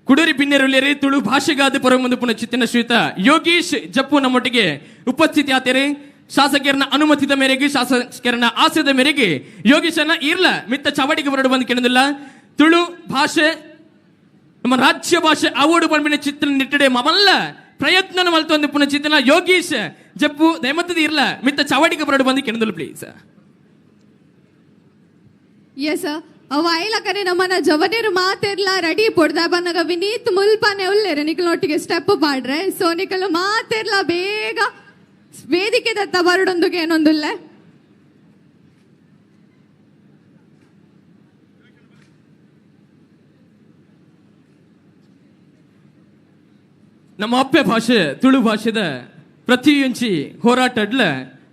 ಕುಡೂರಿ ಬಿನ್ನೆರುಲೇರಿ ತುಳು ಭಾಷೆಗಾದ ಪರಮುಂದು ಪುನಃ ಚಿತ್ತಿನ ಶ್ರೀಯುತ ಯೋಗೀಶ್ ಜಪ್ಪು ನಮ್ಮೊಟ್ಟಿಗೆ ಉಪಸ್ಥಿತಿ ಆತೇರಿ. ಶಾಸಕರನ್ನ ಅನುಮತಿದ ಮೇರೆಗೆ ಶಾಸಕರನ್ನ ಆಸೆದ ಮೇರೆಗೆ ಯೋಗೀಶನ ಇರ್ಲ ಮಿತ್ತ ಚಾವಡಿಗೆ ಹೊರಡು ಬಂದು ಕೇಳೋದಿಲ್ಲ. ತುಳು ಭಾಷೆ ನಮ್ಮ ರಾಜ್ಯ ಭಾಷೆ ಆವೋಡು ಬಂಬಿನ ಚಿತ್ರ ನಿಟ್ಟಡೆ ಮಮಲ್ಲ ಪ್ರಯತ್ನ ಮಲ್ತೊಂದು ಪುನಃ ಚಿತ್ತಿನ ಯೋಗೀಶ್ ಜಪ್ಪು ದಯಮತ್ತದ ಇರ್ಲ ಮಿತ್ತ ಚಾವಡಿಗೆ ಹೊರಡು ಬಂದು ಕೇಳೋದಿಲ್ಲ ಪ್ಲೀಸ್. ಎಸ್ ಅವ ಐಲಕನೆ ನಮ್ಮನ ಜವನೇರು ಮಾತಿರ್ಲ ರೆಡಿ ಪೊಡ್ದ ಬನ್ನಗ ವಿನೀತ್ ಮುಲ್ಪನೆ ಉಲ್ಲೇರೆ ನಿಕಲ್ನೊಟ್ಟಿಗೆ ಸ್ಟೆಪ್ ಪಾಡ್ರೆ ಸೊ ನಿಕಲ್ ಮಾತಿರ್ಲ ಬೇಗ ವೇದಿಕೆ ದತ್ತ ಬರಡೊಂದುಗೆ ಏನೊಂದುಲ್ಲೆ. ನಮ್ಮ ಅಪ್ಪೆ ಭಾಷೆ ತುಳು ಭಾಷೆದ ಪ್ರತಿಯೊಂಚಿ ಹೋರಾಟಡ್ಲ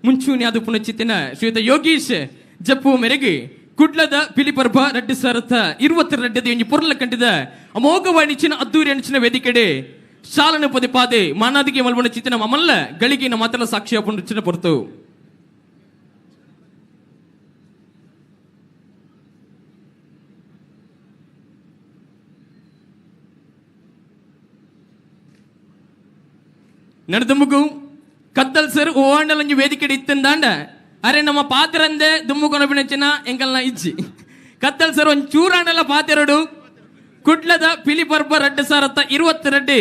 ಮುಂಚೂಣಿ ಅದು ಪುನಚಿತ್ತಿನ ಶ್ರೀಯುತ ಯೋಗೀಶ್ ಜಪ್ಪು ಮೇರೆಗೆ ಕುಡ್ಲದ ಪಿಲಿಪರ್ಬ ರಡ್ಡು ಸಾರಥ 22 ಒಂಜಿ ಪೊರ್ಲ ಕಂಟಿದ ಅಮೋಘವಾಣಿಚಿನ ಅದ್ದೂರಿ ಅಣಿಚಿನ ವೇದಿಕೆಡೆ ಶಾಲನ ಪದೇ ಪಾದೆ ಮಾನಾದಿಗೆ ಮಲ್ಬಣ ಚಿತ್ತಿನ ಮಮಲ್ಲ ಗಳಿಗಿನ ಮಾತ್ರ ಸಾಕ್ಷಿಯ ಪುನಚಿನ ಪೊರ್ತು. ನಡೆದ ಮುಗು ಕತ್ತಲ್ ಸರ್ ಓಂಡಲೊಂಜಿ ವೇದಿಕೆ ಇತ್ತಂದಾಂಡ ಅರೆ ನಮ್ಮ ಪಾತ್ರಂದೆ ದುಮ್ಮು ಕೊನಪಿನಚಿನ ಎಂಕಲ್ನ ಇಜ್ಜಿ ಕತ್ತಲ್ ಸರ್ ಒಂದ್ ಚೂರಾಂಡಲ ಪಾತೆರಡು ಕುಡ್ಲದ ಪಿಲಿ ಪರ್ಬ ರಡ್ಡು ಸಾರತ್ತ 22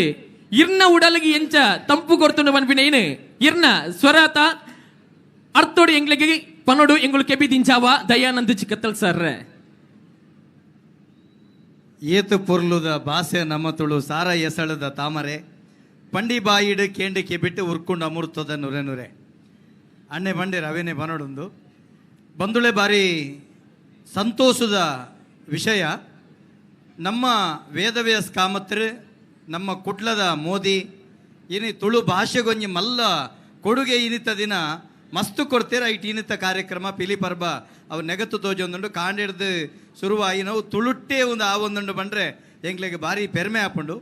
ಇರ್ನ ಉಡಲಿಗೆ ಎಂಚ ತಂಪು ಕೊರ್ತುಂಡು ಪನ್ಪಿನ ಏನು ಇರ್ನ ಸ್ವರಾತ ಅರ್ಥೋಡು ಎಂಗ್ಲಿಗೆ ಪನೋಡು ಎಂಗುಳು ಕೆಬಿ ದಿಂಚಾವ ದಯಾನಂದ ಚಿಕ್ಕತ್ತಲ್ ಸರ್. ಏತು ಪೊರ್ಲುದ ಬಾಸೆ ನಮ್ಮ ತುಳು ಸಾರ ಎಸಳದ ತಾಮರೆ ಪಂಡಿ ಬಾಯಿಡು ಕೇಂಡಿ ಕೆಬಿಟ್ಟು ಉರ್ಕೊಂಡು ಅಮೃತದ ನುರೆ ನುರೆ ಅಣ್ಣೆ ಬಂಡೆ ರವೇನೆ ಬನೋಡೊಂದು ಬಂದುಳೆ ಬಾರಿ ಸಂತೋಷದ ವಿಷಯ. ನಮ್ಮ ವೇದವ್ಯಾಸ್ ಕಾಮತ್ರು ನಮ್ಮ ಕುಡ್ಲದ ಮೋದಿ ಇನಿ ತುಳು ಭಾಷೆಗೊಂಜಿ ಮಲ್ಲ ಕೊಡುಗೆ ಇನಿತ ದಿನ ಮಸ್ತು ಕೊಡ್ತೀರ ಐಟ್ ಇನಿತ ಕಾರ್ಯಕ್ರಮ ಪಿಲಿ ಪರ್ಬ ಅವು ನೆಗತ್ತು ತೋಜೊಂದುಂಡು ಕಾಂಡಿಡ್ದು ಶುರುವಾಯಿ ನಾವು ತುಳುಟ್ಟೇ ಒಂದು ಆ ಒಂದುಂಡು ಬಂದರೆ ಎಂಗ್ಲಿಗೆ ಭಾರಿ ಪೆರ್ಮೆ ಆಪುಂಡು.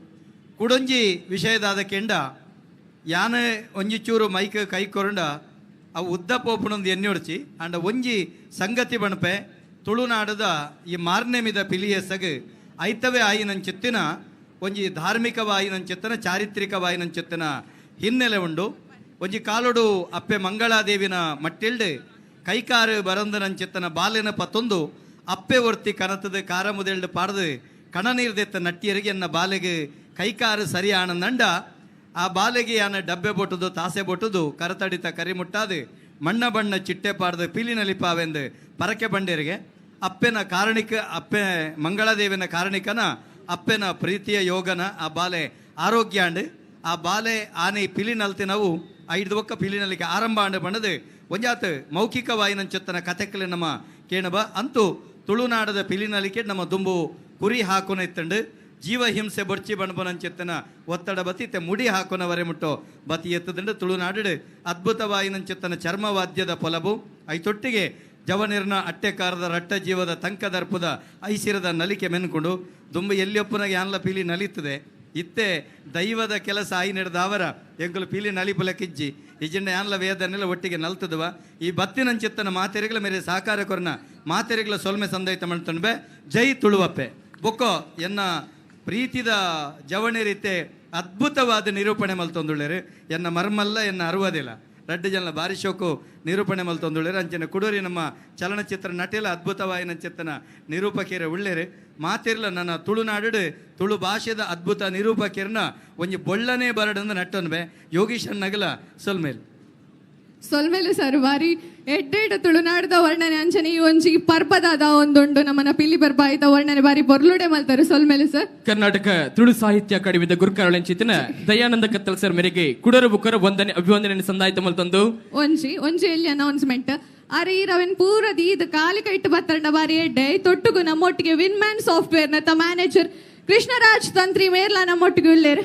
ಕುಡೊಂಜಿ ವಿಷಯದಾದ ಕೆಂಡ ಯಾನೆ ಒಂಜಿ ಚೂರು ಮೈಕ್ ಕೈ ಕೊರಂಡ ಅವು ಉದ್ದ ಪೋಪುನೊಂದು ಎಣ್ಣೆ ಅಂಡ ಒಂಜಿ ಸಂಗತಿ ಬಣಪೆ ತುಳುನಾಡದ ಈ ಮಾರ್ನೆಮಿದ ಪಿಲಿಯಸಗು ಐತವೇ ಆಯಿನಂಚಿತ್ತಿನ ಒಂಜಿ ಧಾರ್ಮಿಕವಾಯಿನಂಚಿತ್ತನ ಚಾರಿತ್ರಿಕವಾಯಿನಂಚಿತ್ತಿನ ಹಿನ್ನೆಲೆ ಉಂಡು. ಒಂಜಿ ಕಾಲೋಡು ಅಪ್ಪೆ ಮಂಗಳಾದೇವಿನ ಮಟ್ಟಿಲ್ಡು ಕೈಕಾರು ಬರಂದನಂಚಿತ್ತನ ಬಾಲೆನ ಪತ್ತೊಂದು ಅಪ್ಪೆ ಒರ್ತಿ ಕನತದ ಕಾರ ಮುದೆಲ್ಡು ಪಾಡ್ದು ಕಣನೀರ್ದೆತ್ತ ನಟ್ಟಿಯರಿಗೆ ಎನ್ನ ಬಾಲೆಗೆ ಕೈಕಾರು ಸರಿ ಆನಂದಂಡ ಆ ಬಾಲೆಗೆ ಯಾನ ಡಬ್ಬೆ ಬೊಟ್ಟುದು ತಾಸೆ ಬೊಟ್ಟುದು ಕರತಡಿತ ಕರಿ ಮುಟ್ಟಾದು ಮಣ್ಣ ಬಣ್ಣ ಚಿಟ್ಟೆ ಪಾಡ್ದು ಪೀಲಿನಲಿಪಾವೆಂದು ಪರಕೆ ಬಂಡೇರಿಗೆ ಅಪ್ಪೆನ ಕಾರಣಿಕ ಅಪ್ಪೆ ಮಂಗಳಾದೇವಿನ ಕಾರಣಿಕನ ಅಪ್ಪೆನ ಪ್ರೀತಿಯ ಯೋಗನ ಆ ಬಾಲೆ ಆರೋಗ್ಯ ಅಂಡು ಆ ಬಾಲೆ ಆನೆ ಪಿಲಿನಲ್ತಿ ನಾವು ಐದು ಒಕ್ಕ ಪಿಲಿನಲ್ಲಿಗೆ ಆರಂಭ ಅಂಡು ಬಣ್ಣದು ಒಂಜಾತ ಮೌಖಿಕವಾಯಿನಂಚೊತ್ತನ ಕತೆಕಲೆ ನಮ್ಮ ಕೇಣಬ ಅಂತೂ ತುಳುನಾಡದ ಪಿಲಿನಲಿಕೆ ನಮ್ಮ ದುಂಬು ಕುರಿ ಹಾಕೋನ ಇತ್ತಂಡು ಜೀವಹಿಂಸೆ ಬೊರ್ಚಿ ಬಣ್ಬನಂಚೆತ್ತನ ಒತ್ತಡ ಬತಿ ಇತ್ತೆ ಮುಡಿ ಹಾಕೋನವರೆ ಮುಟ್ಟೋ ಬತಿ ಎತ್ತದಂಡು ತುಳುನಾಡು ಅದ್ಭುತವಾಯಿನಂಚೆತ್ತನ ಚರ್ಮವಾದ್ಯದ ಪೊಲಬು ಐತೊಟ್ಟಿಗೆ ಜವನಿರ್ನ ಅಟ್ಟೆಕಾರದ ರಟ್ಟ ಜೀವದ ತಂಕದರ್ಪದ ಐಸಿರದ ನಲಿಕೆ ಮೆನ್ಕೊಂಡು ದುಂಬು ಎಲ್ಲಿಯೊಪ್ಪನಾಗ ಯಾನ್ಲ ಪೀಲಿ ನಲಿತದೆ ಇತ್ತೆ ದೈವದ ಕೆಲಸ ಆಯಿ ನಡೆದಾವರ ಎಂಕುಲು ಪೀಲಿ ನಲಿಪುಲಕ್ಕಿಜ್ಜಿ ಇಜ್ಜಿಂಡ ಯಾನ್ಲ ವೇದನೆಲ್ಲ ಒಟ್ಟಿಗೆ ನಲ್ತದವ ಈ ಬತ್ತಿನಂಚಿತ್ತನ ಮಾತೆರೆಗಳ ಮೇರೆ ಸಹಕಾರ ಕೊರನ ಮಾತೆರೆಗಳ ಸೊಲ್ಮೆ ಸಂದೈತ ಮಾಡ್ತಣ್ಬೆ ಜೈ ತುಳುವಪ್ಪೆ ಬೊಕ್ಕೋ ಎನ್ನ ಪ್ರೀತಿದ ಜವಣಿರಿತೆ ಅದ್ಭುತವಾದ ನಿರೂಪಣೆ ಮಲ್ತೊಂದುಳ್ಳೇರು ಎನ್ನ ಮರ್ಮಲ್ಲ ಎನ್ನ ಅರುವದಿಲ್ಲ ರಡ್ಡು ಜನ ಬಾರಿ ಶೋಕು ನಿರೂಪಣೆ ಮಲ್ತೊಂದುಳ್ಳೇರು ಅಂಚನೆ ಕುಡೂರಿ ನಮ್ಮ ಚಲನಚಿತ್ರ ನಟಿಲ ಅದ್ಭುತವಾಯಿನ ಚಿತ್ತನ ನಿರೂಪಕೇರ ಉಳ್ಳೇರು ಮಾತಿರ್ಲ ನನ್ನ ತುಳುನಾಡು ತುಳು ಭಾಷೆದ ಅದ್ಭುತ ನಿರೂಪಕೇರ್ನ ಒಂಜಿ ಬೊಳ್ಳನೇ ಬರಡಂದು ನಟ್ಟನ್ಬೆ ಯೋಗೀಶ್ ನಗಲ ಸೊಲ್ಮೇಲ್ ಸೊಲ್ಮೇಲು ಸರ್ ಬಾರಿ ಎಡ್ಡೆಡ್ ತುಳುನಾಡದ ವರ್ಣನೆ ಅಂಚನೆ ಈ ಒಂಜಿ ಪರ್ಬದಾದ ಒಂದುಂಡು ನಮ್ಮನ ಪಿಲಿ ಪರ್ಬ ಆಯ್ತ ವರ್ಣನೆ ಬಾರಿ ಬೊರ್ಲುಡೆ ಮಲ್ತಾರೆ ಸೊಲ್ಮೇಲು ಸರ್. ಕರ್ನಾಟಕ ತುಳು ಸಾಹಿತ್ಯ ಅಕಾಡೆಮಿದ ಗುರುಕರಳಂಚಿತನ ದಯಾನಂದ ಕತ್ತಲ್ ಸರ್ ಮೇರೆಗೆ ಕುಡರು ಬುಕ್ಕರ ವಂದನೆ ಅಭಿವಂದನೆ ಸಂದಾಯ್ತ ಮಲ್ತಂದು ಒಂಜಿ ಒಂಜಿ ಎಲ್ಲಿ ಅನೌನ್ಸ್ಮೆಂಟ್ ಅರೆ ಈ ರವನ್ ಪೂರ ದೀದ ಕಾಲಿ ಕೈಟ್ಟು ಬತ್ತಂಡ ಬಾರಿ ಎಡ್ಡೆ ತೊಟ್ಟುಗು ನಮ್ಮೊಟ್ಟಿಗೆ win man software ನತ್ತ manager Krishnaraj ತಂತ್ರಿ ಮೇರ್ಲಾ ನಮ್ಮೊಟ್ಟಿಗೆ ಉಳ್ಳೇರು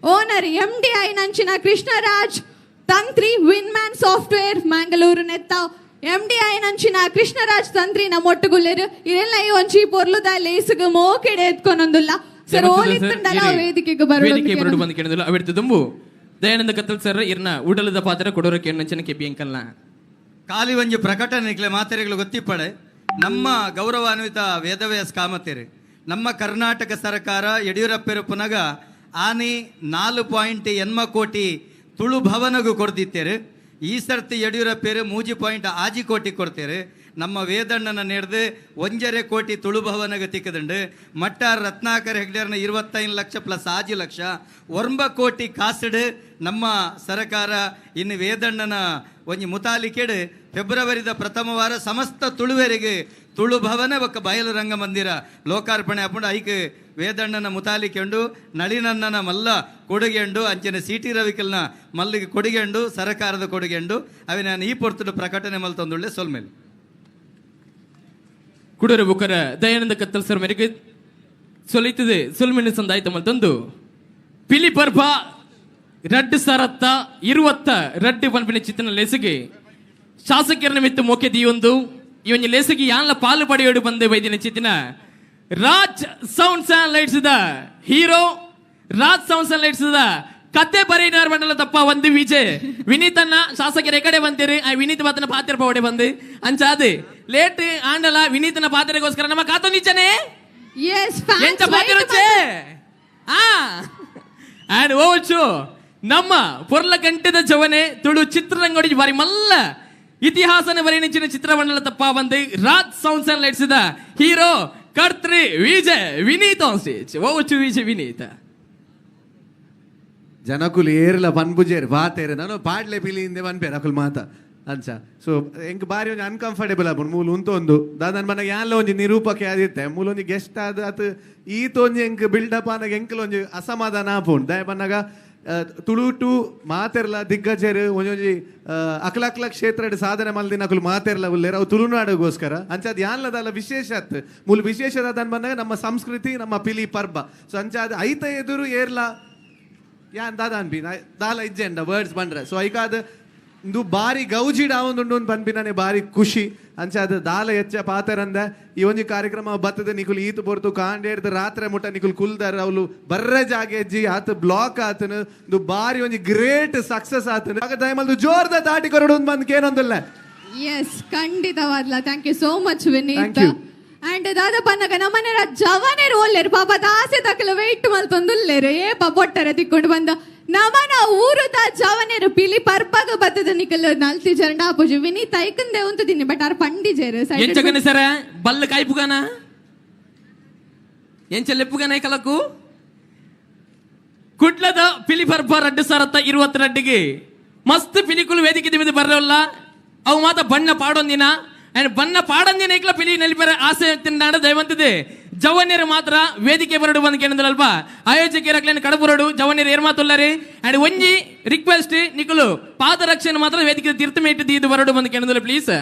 owner M D I ನಂಚಿನ Krishnaraj Tantri win man software Mangalore ನೆತ್ತ ಎಂ ಡಿ I ನಂಚಿನ ಕೃಷ್ಣರಾಜ್ ತಂತ್ರಿ ನಮ್ಮೊಟ್ಟುಗುಲ್ಲೇರು ಇದೆಲ್ಲ ಈ ಒಂಜಿ ಪೊರ್ಲುದ ಲೇಸುಗು ಮೋಕೆಡೆ ಎತ್ಕೊನೊಂದುಲ್ಲ ಸರ್ ಓಲಿತ್ತುಂಡಲ ವೇದಿಕೆಗೆ ವೇದಿಕೆ ಬರಡು ಬಂದು ಕೇಳಿದಲ್ಲ ಅವಿಡ್ತು ದುಂಬು ದಯಾನಂದ ಕತ್ತಲ್ ಸರ್ ಇರ್ನ ಉಡಲದ ಪಾತ್ರ ಕೊಡೋರ ಕೇಳಿನ ಕೆಪಿ ಅಂಕಲ್ನ ಖಾಲಿ ಒಂಜಿ ಪ್ರಕಟಣೆ ಮಾತೆರೆಗಳು ಗೊತ್ತಿಪ್ಪಡೆ ನಮ್ಮ ಗೌರವಾನ್ವಿತ ವೇದವ್ಯಾಸ್ ಕಾಮತೇರಿ ನಮ್ಮ ಕರ್ನಾಟಕ ಸರ್ಕಾರ ಯಡಿಯೂರಪ್ಪರು ಪುನಗ ಆನಿ 4.8 ಕೋಟಿ ತುಳು ಭವನಗೂ ಕೊಡ್ದಿತ್ತೇರು ಈ ಸರ್ತಿ ಯಡಿಯೂರಪ್ಪೇರು 3.6 ಕೋಟಿ ಕೊಡ್ತೇರು ನಮ್ಮ ವೇದಣ್ಣನ ನೆಡ್ದು 1.5 ಕೋಟಿ ತುಳು ಭವನಗ ತಿಕ್ಕದಂಡು ಮಟ್ಟಾರ್ ರತ್ನಾಕರ್ ಹೆಗ್ಡೇರ್ನ 25 ಲಕ್ಷ ಪ್ಲಸ್ 6 ಲಕ್ಷ 9 ಕೋಟಿ ಕಾಸುಡು ನಮ್ಮ ಸರಕಾರ ಇನ್ನು ವೇದಣ್ಣನ ಒಂಜಿ ಮುತಾಲಿಕೆಡು ಫೆಬ್ರವರಿದ ಪ್ರಥಮ ವಾರ ಸಮಸ್ತ ತುಳುವೆರಿಗೆ ತುಳು ಭವನ ಒಕ್ಕ ಬಯಲು ರಂಗಮಂದಿರ ಲೋಕಾರ್ಪಣೆ ಹಾಕೊಂಡು ಐಕ್ ವೇದಣ್ಣನ ಮುತಾಲಿಕೆಂಡು ನಳಿನಣ್ಣನ ಮಲ್ಲ ಕೊಡುಗೆಂಡು ಅಂಚನೆ ಸಿ ಟಿ ರವಿಕಲ್ನ ಮಲ್ಲಿಗೆ ಕೊಡುಗೆಂಡು ಸರಕಾರದ ಕೊಡುಗೆಂಡು ಅವೆ ನಾನು ಈ ಪೊರ್ತುಡು ಪ್ರಕಟಣೆ ಮಲ್ತೊಂದುಳ್ಳೆ ಸೊಲ್ಮೇಲೆ. ಕುಡರು ಬುಕ್ಕರ ದಯಾನಂದ ಕತ್ತಲ್ ಸರ್ ಮೇರೆಗೆ ಸೊಲಿತದೆ ಸೊಲ್ಮೆನೆ ಸಂದಾಯ್ತ ಮಲ್ತೊಂದು ಪಿಲಿ ಪರ್ಬ ರಡ್ಡು ಸರತ್ತ ಇರುವತ್ತ ರಡ್ಡು ಪನ್ಪಿನ ಚಿತ್ತನ ಲೇಸಿಗೆ ಶಾಸಕರ ನಿಮಿತ್ತ ಮೋಕೆ ದಿಯೊಂದು ಈ ಒಂಜಿ ಲೇಸಿಗೆ ಯಾನ್ಲ ಪಾಲು ಪಡೆಯೋಡು ಬಂದೆ ವೈದ್ಯನ ಚಿತ್ತಿನ Raj sounds and lights the hero Raj sounds and lights the ಕತೆ ಬರೀನಾರ್ ಬಂಡಲ ತಪ್ಪ ಒಂದು ವಿಜಯ್ ವಿನೀತನ್ನ ಶಾಸಕರ ಕಡೆ ಬಂತೀರಿ ಆ ವಿನೀತ್ ಮಾತನ ಪಾತ್ರ ಪವಡೆ ಬಂದು ಅಂಚಾದು ಲೇಟ್ ಆಂಡಲ ವಿನೀತನ ಪಾತ್ರೆಗೋಸ್ಕರ ನಮ್ಮ ಕಾತು ನಿಚ್ಚನೆ ಎಂಚ ಪಾತ್ರ ಆ ಅಂಡ್ ಓಚು ನಮ್ಮ ಪೊರ್ಲ ಗಂಟೆದ ಜವನೆ ತುಳು ಚಿತ್ರರಂಗಡಿ ಬಾರಿ ಮಲ್ಲ ಇತಿಹಾಸನ ಬರೆಯಣಿಂಚಿನ ಚಿತ್ರಮಂಡಲ ತಪ್ಪ ಬಂದು Raj sounds and lights the hero ಕರ್ತ್ರಿ Vijay Vineeth on stage. Over to Vijay Vineeth. ಜನಕುಲು ಏರ್ಲ ಪನ್ಪುಜೇರು ಬಾತೇರು ನಾನು ಪಾಡ್ಲೆ ಪಿಲಿಯಿಂದೆ ಪನ್ಪೇರು ಅಕುಲು ಮಾತ ಅಂಚ. ಸೊ ಎಂಕ್ ಬಾರಿ ಒಂಜಿ ಅನ್ಕಂಫರ್ಟೇಬಲ್ ಆಪುಂಡು ಮೂಲು ಉಂತೊಂದು ದಾದನ್ ಮನಗ ಯಾನ್ಲ ಒಂಜಿ ನಿರೂಪಕೆ ಆದಿತ್ತೆ ಮೂಲು ಒಂಜಿ ಗೆಸ್ಟ್ ಆದ ಅತ್ ಈತ ಒಂಜಿ ಎಂಕ್ ಬಿಲ್ಡಪ್ ಆನಗ ಎಂಕಲ್ ಒಂಜಿ ಅಸಮಾಧಾನ ಆಪುಂಡು. ದಾಯ ಪನ್ನಗ ತುಳು ಟು ಮಾತೆರ್ಲ ದಿಗ್ಗಜರು ಒಂಜೊಂಜಿ ಅಕ್ಲಕ್ಲ ಕ್ಷೇತ್ರಡ್ ಸಾಧನೆ ಮಲ್ದಿನ ಅಕುಲು ಮಾತೆರ್ಲ ಉಲ್ಲೇರು ಅವು ತುಳುನಾಡುಗೋಸ್ಕರ ಅಂಚಾದ್ ಯಾನ್ಲದಲ್ಲ ವಿಶೇಷ ಅತ್ ಮೂಲು ವಿಶೇಷ ದಾದನ್ ಬಂದಾಗ ನಮ್ಮ ಸಂಸ್ಕೃತಿ ನಮ್ಮ ಪಿಲಿ ಪರ್ಬ. ಸೊ ಅಂಚಾದ್ ಐತ ಎದುರು ಏರ್ಲ ಯಾನ್ ದಾದ ಅನ್ಪಿ ದಾಲ ಇಜ್ಜೆಂಡ ವರ್ಡ್ಸ್ ಬಂದ್ರೆ. ಸೊ ಐಕಾದ್ ಇಂದು ಬಾರಿ ಗೌಜಿಡ್ ಆವೊಂದುಂಡು ಪನ್ಪಿನಾನೆ ಬಾರಿ ಖುಷಿ. ಅಂಚಾದ್ ದಾಲ ಹೆಚ್ಚ ಪಾತೆರಂದ ಈ ಒಂಜಿ ಕಾರ್ಯಕ್ರಮ ಬತ್ತದ ನಿಕುಲು ಈತ್ ಪೊರ್ತು ಕಾಂಡೇರ್ದು ರಾತ್ರೆ ಮುಟ್ಟ ನಿಕುಲು ಕುಲ್ದಾರ ಅವಳು ಬರ್ರೆ ಜಾಗೆ ಹೆಜ್ಜಿ ಆತ ಬ್ಲಾಕ್ ಆತನು ಇಂದು ಬಾರಿ ಒಂಜಿ ಗ್ರೇಟ್ ಸಕ್ಸಸ್ ಆತನು. ಆಗ ದಯಮಲ್ದು ಜೋರ್ದ ತಾಟಿ ಕೊರಡು ಬಂದ್ ಏನೊಂದಿಲ್ಲ. ಎಸ್, ಖಂಡಿತವಾದ್ಲ. Thank you so much Vineeth. Thank you. And ದಾದಪ್ಪ ನಗ ನಮ್ಮನೇರ ಜವನೇರು ಒಲ್ಲೇರು ಪಾಪ ದಾಸೆ ತಕಲ ವೆಯ್ಟ್ ಮಲ್ತೊಂದುಲ್ಲೇರು ಏ ಪೊಟ್ಟರೆ ತಿಕ್ಕೊಂಡು ಬಂದ ನಮನ ಊರುದ ಜವನೇರು ಪಿಲಿ ಪರ್ಪಗ ಬತ್ತದ ನಿಕಲ್ ನಲ್ತಿ ಜರಂಡ ಆಪುಜು ವಿನೀತ್ ಐಕಂದೆ ಉಂತುದಿನಿ ಬಟ್ ಆರ್ ಪಂಡಿಜೇರು ಎಂಚಗನೆ ಸರ ಬಲ್ಲ ಕಾಯ್ಪುಗಾನ ಎಂಚ ಲೆಪ್ಪುಗಾನ ಕಲಕು ಕುಡ್ಲದ ಪಿಲಿ ಪರ್ಪ ರಡ್ಡು ಸರತ್ತ 22 ಮಸ್ತ್ ಪಿಲಿಕುಲು ವೇದಿಕೆ ದಿಮಿದ ಬರ್ರಲ್ಲ ಅವು ಮಾತ ಬಣ್ಣ ಪಾಡೊಂದಿನ ಅಂಡ್ ಬಣ್ಣ ಪಾಡಂದಿನ ಐಕ್ಲ ಪಿಲಿ ನಲಿಪರ ಆಸೆ ತಿಂದಾಡ ದಯವಂತದೆ ಜವನ್ಯರು ಮಾತ್ರ ವೇದಿಕೆ ಬರಡು ಬಂದ್ ಕೇಳಿದ್ರಲ್ಪ ಆಯೋಜಕರಕ್ಲೇನು ಕಡಬುರಡು ಜವನ್ಯರು ಏರ್ ಮಾತುಲ್ಲರಿ. ಅಂಡ್ ಒಂಜಿ ರಿಕ್ವೆಸ್ಟ್ ನಿಕುಲು ಪಾದರಕ್ಷೆಯನ್ನು ಮಾತ್ರ ವೇದಿಕೆ ತೀರ್ಥ ಮೇಟಿದ್ದು ಇದು ಬರಡು ಬಂದ್ ಕೇಳಿದ್ರೆ ಪ್ಲೀಸ್.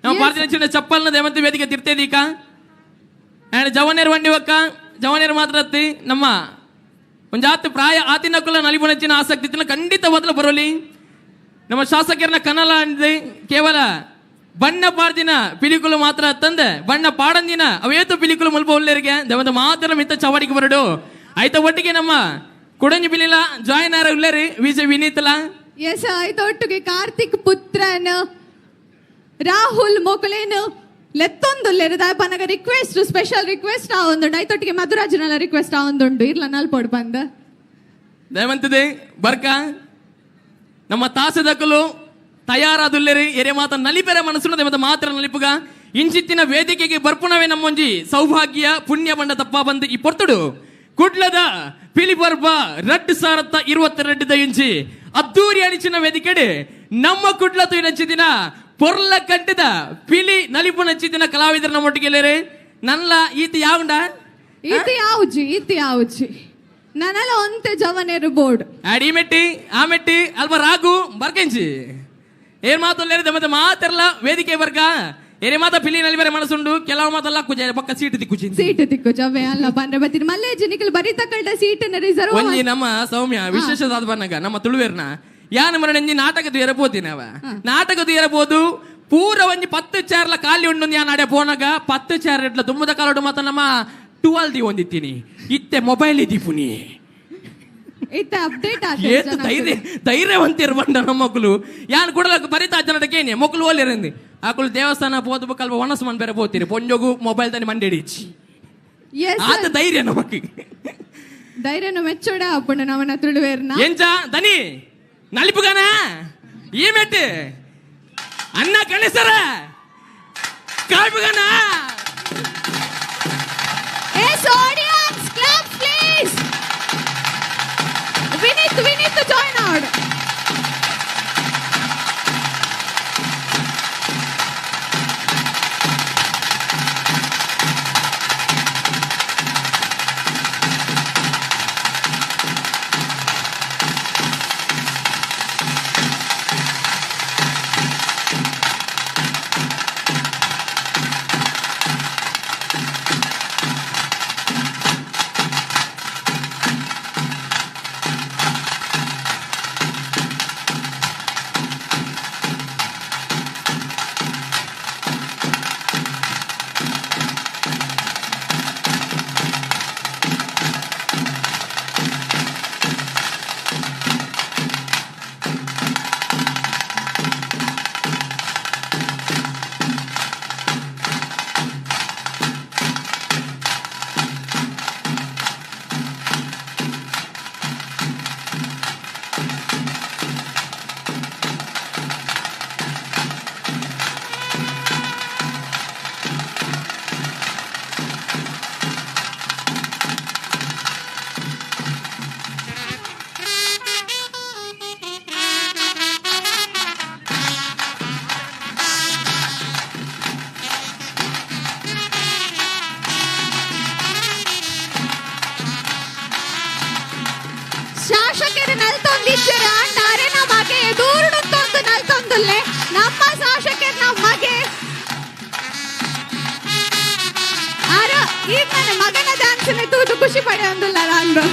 ನಮ್ಮ ಪಾರ್ಟಿನ ಚಿನ್ನ ಚಪ್ಪಲ್ನ ದಯವಂತ ವೇದಿಕೆ ತೀರ್ಥೇದೀಕ. ಅಂಡ್ ಜವನ್ಯರು ವಂಡಿ ಒಕ್ಕ ಜವನ್ಯರು ಮಾತ್ರ ಅತ್ತಿ ನಮ್ಮ ಒಂಜಾತ್ ಪ್ರಾಯ ಆತಿನಕುಲ ನಲಿಪುಣಚಿನ ಆಸಕ್ತಿ ಇತ್ತಿನ ಖಂಡಿತ ಮೊದಲು ಬರೋಲಿ. ನಮ್ಮ ಶಾಸಕರನ್ನ ಕನಲ ಅಂದೆ ಕೇವಲ ಬಣ್ಣ ಪಾಡ್ದಿನ ಪಿಲಿಕುಲು ಮಾತ್ರ ತಂದೆ ಬಣ್ಣ ಪಾಡಂದಿನ ಅವೇತು ಪಿಲಿಕುಲು ಮುಲ್ಪ ಉಳ್ಳರಿಗೆ ದೇವಂತ ಮಾತ್ರ ಮಿತ್ತ ಚವಾಡಿಗೆ ಬರಡು ಆಯ್ತ. ಒಟ್ಟಿಗೆ ನಮ್ಮ ಕುಡಂಜಿ ಪಿಲಿಲ ಜಾಯಿನ್ ಆರ ಉಳ್ಳೇರಿ ವಿಜಯ್ ವಿನೀತ್ಲ. ಎಸ್, ಆಯ್ತ ಒಟ್ಟಿಗೆ ಕಾರ್ತಿಕ್ ಪುತ್ರನ್ ರಾಹುಲ್ ಮೊಕಲೇನು ಲೆತ್ತೊಂದುಲ್ಲೇರು ದಾಯಪನಗ ರಿಕ್ವೆಸ್ಟ್ ಸ್ಪೆಷಲ್ ರಿಕ್ವೆಸ್ಟ್ ಆ ಒಂದುಂಡು. ಆಯ್ತೊಟ್ಟಿಗೆ ಮಧುರಾಜನೆಲ್ಲ ರಿಕ್ವೆಸ್ಟ್ ಆ ಒಂದುಂಡು ಇರ್ಲ ನಲ್ಪೋಡು ಬಂದ ದಯವಂತದೆ ಬರ್ಕ ನಮ್ಮ ತಾಸದಕಲು ತಯಾರಾದುಲ್ಲೇರಿ ಎರೆ ಮಾತ ನಲಿಪೆರ ಮನಸ್ಸು ಮತ್ತೆ ಮಾತ್ರ ನಲಿಪುಗ ಇಂಚಿತ್ತಿನ ವೇದಿಕೆಗೆ ಬರ್ಪುಣವೇ ನಮ್ಮೊಂಜಿ ಸೌಭಾಗ್ಯ ಪುಣ್ಯ ಬಂಡ ತಪ್ಪ ಬಂದು ಈ ಪೊರ್ತುಡು ಕುಡ್ಲದ ಪಿಲಿಪರ್ಬ ರಡ್ಡು ಸಾರತ್ತ 22 ಇಂಚಿ ಅದ್ದೂರಿ ಅಣಿಚಿನ ವೇದಿಕೆಡೆ ನಮ್ಮ ಕುಡ್ಲ ತುಯಿನಂಚಿದಿನ ಪೊರ್ಲ ಕಟ್ಟಿದ ಪಿಲಿ ನಲಿಪು ನಂಚಿದಿನ ಕಲಾವಿದರ ನಮ್ಮೊಟ್ಟಿಗೆ ನಲ್ಲ ಈತ ಯಾವುಂಡ ಈತ ಯಾವುಜಿ ಈತ ಯಾವುಜಿ ನನ್ನಲ್ಲ ಒಂತೆ ಜವನೇರು ಬೋರ್ಡ್ ಈ ಮೆಟ್ಟಿ ಆ ಮೆಟ್ಟಿ ಅಲ್ಪ ರಾಗು ಬರ್ಕೆಂಚಿ ಏನ್ ಮಾತಲ್ಲೇರಿ ಮತ್ತೆ ಮಾತೆಲ್ಲ ವೇದಿಕೆ ಬರ್ಕ ಏನೇ ಮಾತ ಪಿಲಿ ನಲಿ ಬೇರೆ ಮನಸ್ಸುಂಡು ಕೆಲವು ಮಾತಲ್ಲ ಕುಜ ಪಕ್ಕ ಸೀಟ್ ತಿಕ್ಕು ಸೀಟ್ ತಿಕ್ಕು ಜವೆ ಅಲ್ಲ ಬಂದ್ರೆ ಬತ್ತೀನಿ ಮಲ್ಲೇಜಿ ನಿಕಲ್ ಬರೀ ತಕ್ಕಲ್ಟ ಸೀಟ್ ರಿಸರ್ವ್ ಒಂಜಿ ನಮ್ಮ ಸೌಮ್ಯ ವಿಶೇಷದಾದ ಬನ್ನಗ ನಮ್ಮ ತುಳುವೇರ್ನ ಯಾನ ಮರಣ ಒಂಜಿ ನಾಟಕದ ಎರಬೋದು ನಾವ ನಾಟಕದ ಎರಬೋದು ಪೂರ ಒಂಜಿ 10 ಚಾರ್ಲ ಖಾಲಿ ಉಂಡು ಯಾನ್ ಅಡೆ ಪೋನಾಗ 10 ಚಾರ್ ಎಟ್ಲ ದುಮ್ಮದ ಕಾಲೋಡು ಮಾತ ನಮ್ಮ 12 the ಒಂದಿತ್ತೀನಿ ಇತ್ತೆ ಮೊಬೈಲ್ ಇದ್ದೀಪುನಿ ಇತ್ತೆ ಅಪ್ಡೇಟ್ ಏತು ಧೈರ್ಯ ಧೈರ್ಯವಂತಿರು ಬಂಡ ನಮ್ಮ ಮಕ್ಕಳು ಯಾನ್ ಕೂಡಲ ಬರಿತಾ ಜನಟಕ್ಕೇನೆ ಮಕ್ಕಳು ಓಲಿರಂದಿ ಆಕುಲು ದೇವಸ್ಥಾನ ಪೋದು ಕಲ್ಪ ಒಣಸು ಮನ್ ಬೇರೆ ಪೋತೀರಿ ಪೊಂಜೋಗು ಮೊಬೈಲ್ ತಾನೆ ಮಂಡಿಡಿಚಿ ಆತ ಧೈರ್ಯ ನಮಕ್ ಧೈರ್ಯನು ಮೆಚ್ಚೋಡ ಅಪ್ಪಣ ನಮನ ತುಳುವೇರ್ನ ಎಂಚ ದನಿ ನಲಿಪುಗಾನ ಈ ಮೆಟ್ಟಿ ಅನ್ನ ಕಣಿಸರ ಕಾಯ್ಪುಗಾನ. Yes, audience, clap please. Vineeth, Vineeth join out. ಈತನ ಮಗನ ಡ್ಯಾನ್ಸ್ ತೂದು ಖುಷಿ ಪಡೆಯೊಂದುಲ್ಲ ನಾನು.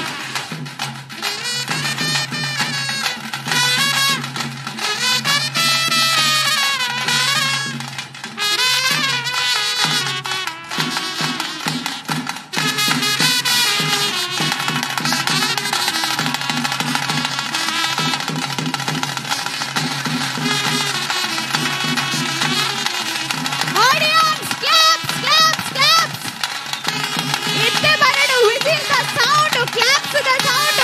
Audience, claps, claps, claps. ಇತ್ತೆ ಬರಡು whistle the sound, claps the sound.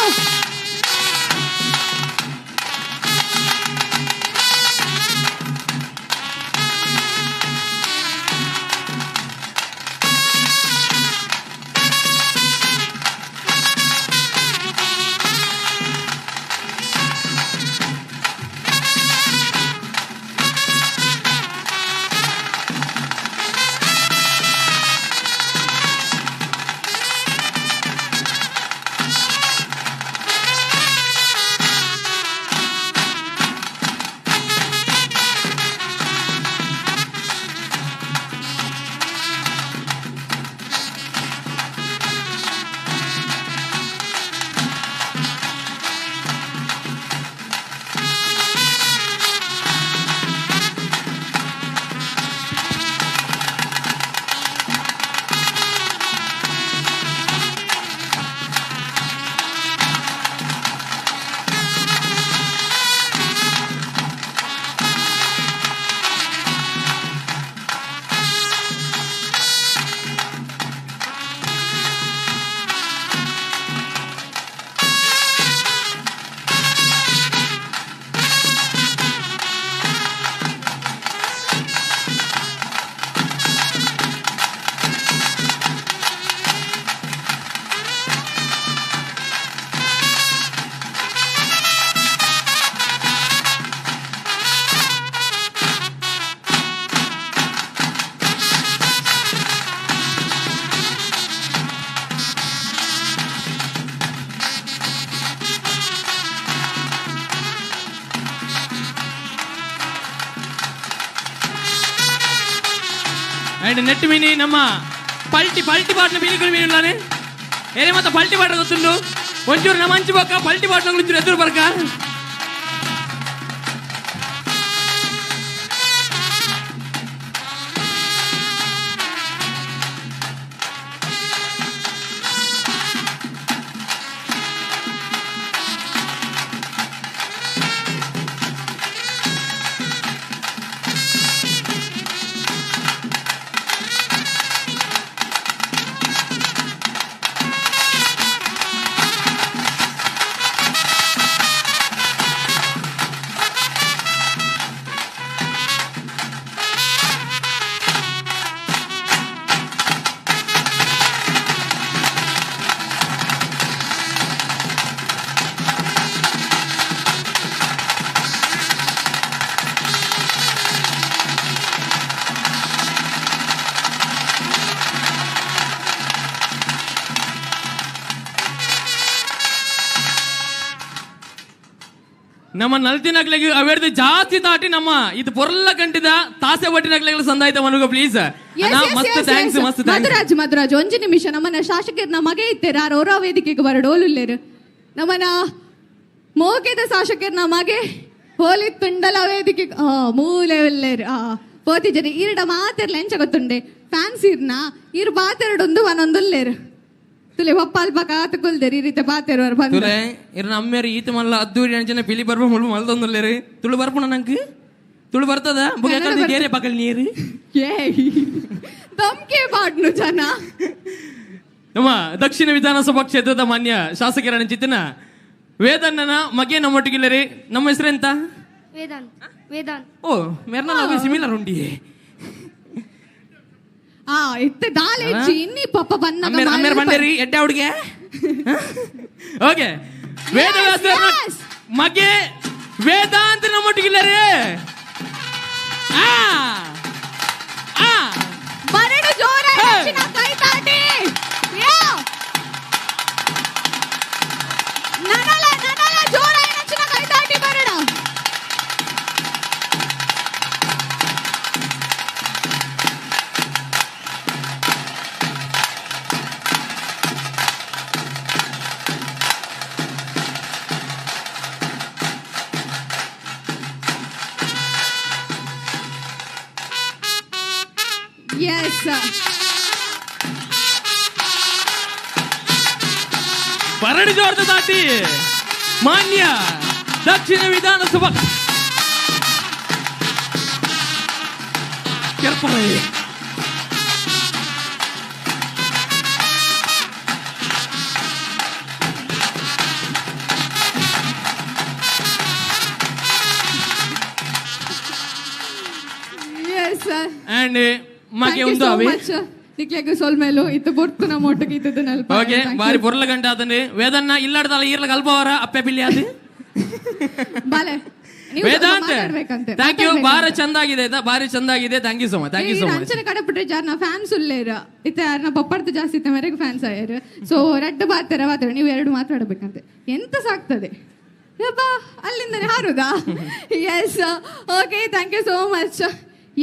And net mini ನಮ್ಮ ಪಲ್ಟಿ ಪಲ್ಟಿ ಪಾಟ್ನ ಬೀಲಿಗಳು ಮೀನುಲ್ಲಾನೆ ಏನೇ ಮತ್ತೆ ಪಲ್ಟಿ ಪಾಟ್ನ ಗೊತ್ತುಂಡು ಒಂಚೂರು ನಮ್ಮ ಅಂಚು ಬಕ್ಕ ಪಲ್ಟಿ ಪಾಟ್ನ ಒಂಚೂರು ಎದುರು ಬರ್ಕ. ನಮ್ಮ ನಲ್ತಿನಕ್ಲೆಗೆ ಅವೇರ್ದು ಜಾಸ್ತಿ ತಾಟಿ ನಮ್ಮ ಇದು ಪೊರ್ಲ ಕಂಟಿದ ತಾಸೆ ಒಟ್ಟಿನಕ್ಲೆಗಳ ಸಂದಾಯ್ತ ಮನುಗ ಪ್ಲೀಸ್. ಮಸ್ತ್ thanks, ಮಸ್ತ್ thanks. Madhuraj, Madhuraj ಒಂಜಿ ನಿಮಿಷ. ನಮ್ಮನ್ನ ಶಾಸಕರ್ನ ಮಗೆ ಇತ್ತೇರ ಓರಾ ವೇದಿಕೆಗೆ ಬರಡೋಲುಲ್ಲೇರು. ನಮ್ಮನ ಮೋಗೆದ ಶಾಸಕರ್ನ ಮಗೆ ಹೋಲಿ ತುಂಡಲ ವೇದಿಕೆ ಮೂಲೆ ಉಲ್ಲೇರು. ಪೋತಿ ಜನ ಈರಡ ಮಾತಿರ್ಲ ಎಂಚ ಗೊತ್ತುಂಡೆ ಫ್ಯಾನ್ಸ್ ಇರ್ನ ಇರು ಬಾತೆರಡೊಂದು ಒಂದೊಂದುಲ್ಲೇರು ತುಲೆ ಪಪ್ಪ ಅಲ್ಪ ಕಾತು ಕುಲ್ದೇರಿ ಈ ರೀತಿ ಬಾತೆರುವರು ಬಂದು ತುಲೆ ಇರ್ ನಮ್ಮೇರು ಈತ ಮಲ್ಲ ಅದ್ದೂರಿ ಅಂಚನೆ ಪಿಲಿ ಬರ್ಪ ಮುಳ್ಳು ಮಲ್ದೊಂದುಲ್ಲೇರು. ತುಳು ಬರ್ಪುಣ ನಂಗೆ ತುಳು ಬರ್ತದ ಬೇರೆ ಪಕಲ್ ನೀರು ದಮ್ಕೆ ಬಾಡ್ನು ಜನ. ನಮ್ಮ ದಕ್ಷಿಣ ವಿಧಾನಸಭಾ ಕ್ಷೇತ್ರದ ಮಾನ್ಯ ಶಾಸಕರ ಚಿತ್ತಿನ ವೇದಣ್ಣನ ಮಗೆ ನಮ್ಮೊಟ್ಟಿಗಿಲ್ಲರಿ. ನಮ್ಮ ಹೆಸರೆಂತ? ವೇದಾಂತ್. ವೇದಾಂತ್. ಓ ಮೇರ್ನ ಸಿಮಿಲರ್ ಉಂಡಿ. ಆ ಇತ್ತೆ ದಾಲೇಜಿ ಇನ್ನಿ ಪಪ್ಪ ಬನ್ನ ಅಮ್ಮೇರ್ ಬಂಡೇರಿ ಎಡ್ಡೆ ಹುಡುಗೆ. ಓಕೆ ವೇದವ್ಯಾಸ ಮಗೆ ವೇದಾಂತ ನಮ್ಮೊಟ್ಟಿಗಿಲ್ಲರಿ. ಆ ಆ ಬರಡು ಜೋರಾಗಿ ಕೈ ತಾಟಿ. ಯಾ ನನಲ ನನಲ ಜೋರಾಗಿ ನಚ್ಚಿನ ಕೈ ತಾಟಿ ಬರಡು. ಎಸ್. ಬರಡು ಜೋರ್ದ ದಾಟಿ ಮಾನ್ಯ ದಕ್ಷಿಣ ವಿಧಾನಸಭಾ ಕೆರ್ಪರೆ. ಎಸ್. ಅಂಡ್ ಮಗೆ thank you ಒಂದು ಸೋ ಅವಿ ಮಚ್ ನಿಕ್ಲೆಗ್ ಸೊಲ್ಮೆಲು ಇತ್ತು ಬೊರ್ತು ನಮ್ಮ ಒಟ್ಟಿಗೆ ಇತ್ತದನಲ್ಪ. ಓಕೆ, ಬಾರಿ ಪೊರ್ಲ ಗಂಟೆ ಆತಂದ್ರೆ ವೇದನ್ನ ಇಲ್ಲಾಡ್ದಲ್ಲ ಈರ್ಲ ಕಲ್ಪವರ ಅಪ್ಪೆ ಪಿಲ್ಲಿ ಅದು ಬಾಲೆ ನೀವು ವೇದಾಂತ ಮಾತಾಡ್ಬೇಕಂತೆ, thank you, ಮಾತಾಡ್ಬೇಕಂತೆ. ಬಾರಿ ಚಂದಾಗಿದೆ ಆಯ್ತಾ, ಬಾರಿ ಚಂದಾಗಿದೆ. Thank you so much, thank you so much. ಅಂಚನೆ ಕಡಪಟ್ರೆ ಜಾರ್ ನಾ ಫ್ಯಾನ್ಸ್ ಉಲ್ಲೇರ ಇತ್ತೆ ಯಾರನ್ನ ಪಪ್ಪರ್ದು ಜಾಸ್ತಿ ಇತ್ತೆ ಮೇರೆಗೆ ಫ್ಯಾನ್ಸ್ ಆಯರ್. ಸೊ ರಡ್ಡು ಬಾತೆರ ಬಾತೆರ ನೀವು ಎರಡು ಮಾತಾಡಬೇಕಂತೆ, ಎಂತ ಸಾಕ್ತದೆ ಯಬ್ಬಾ ಅಲ್ಲಿಂದನೇ ಹಾರುದಾ. Yes, okay, thank you so much.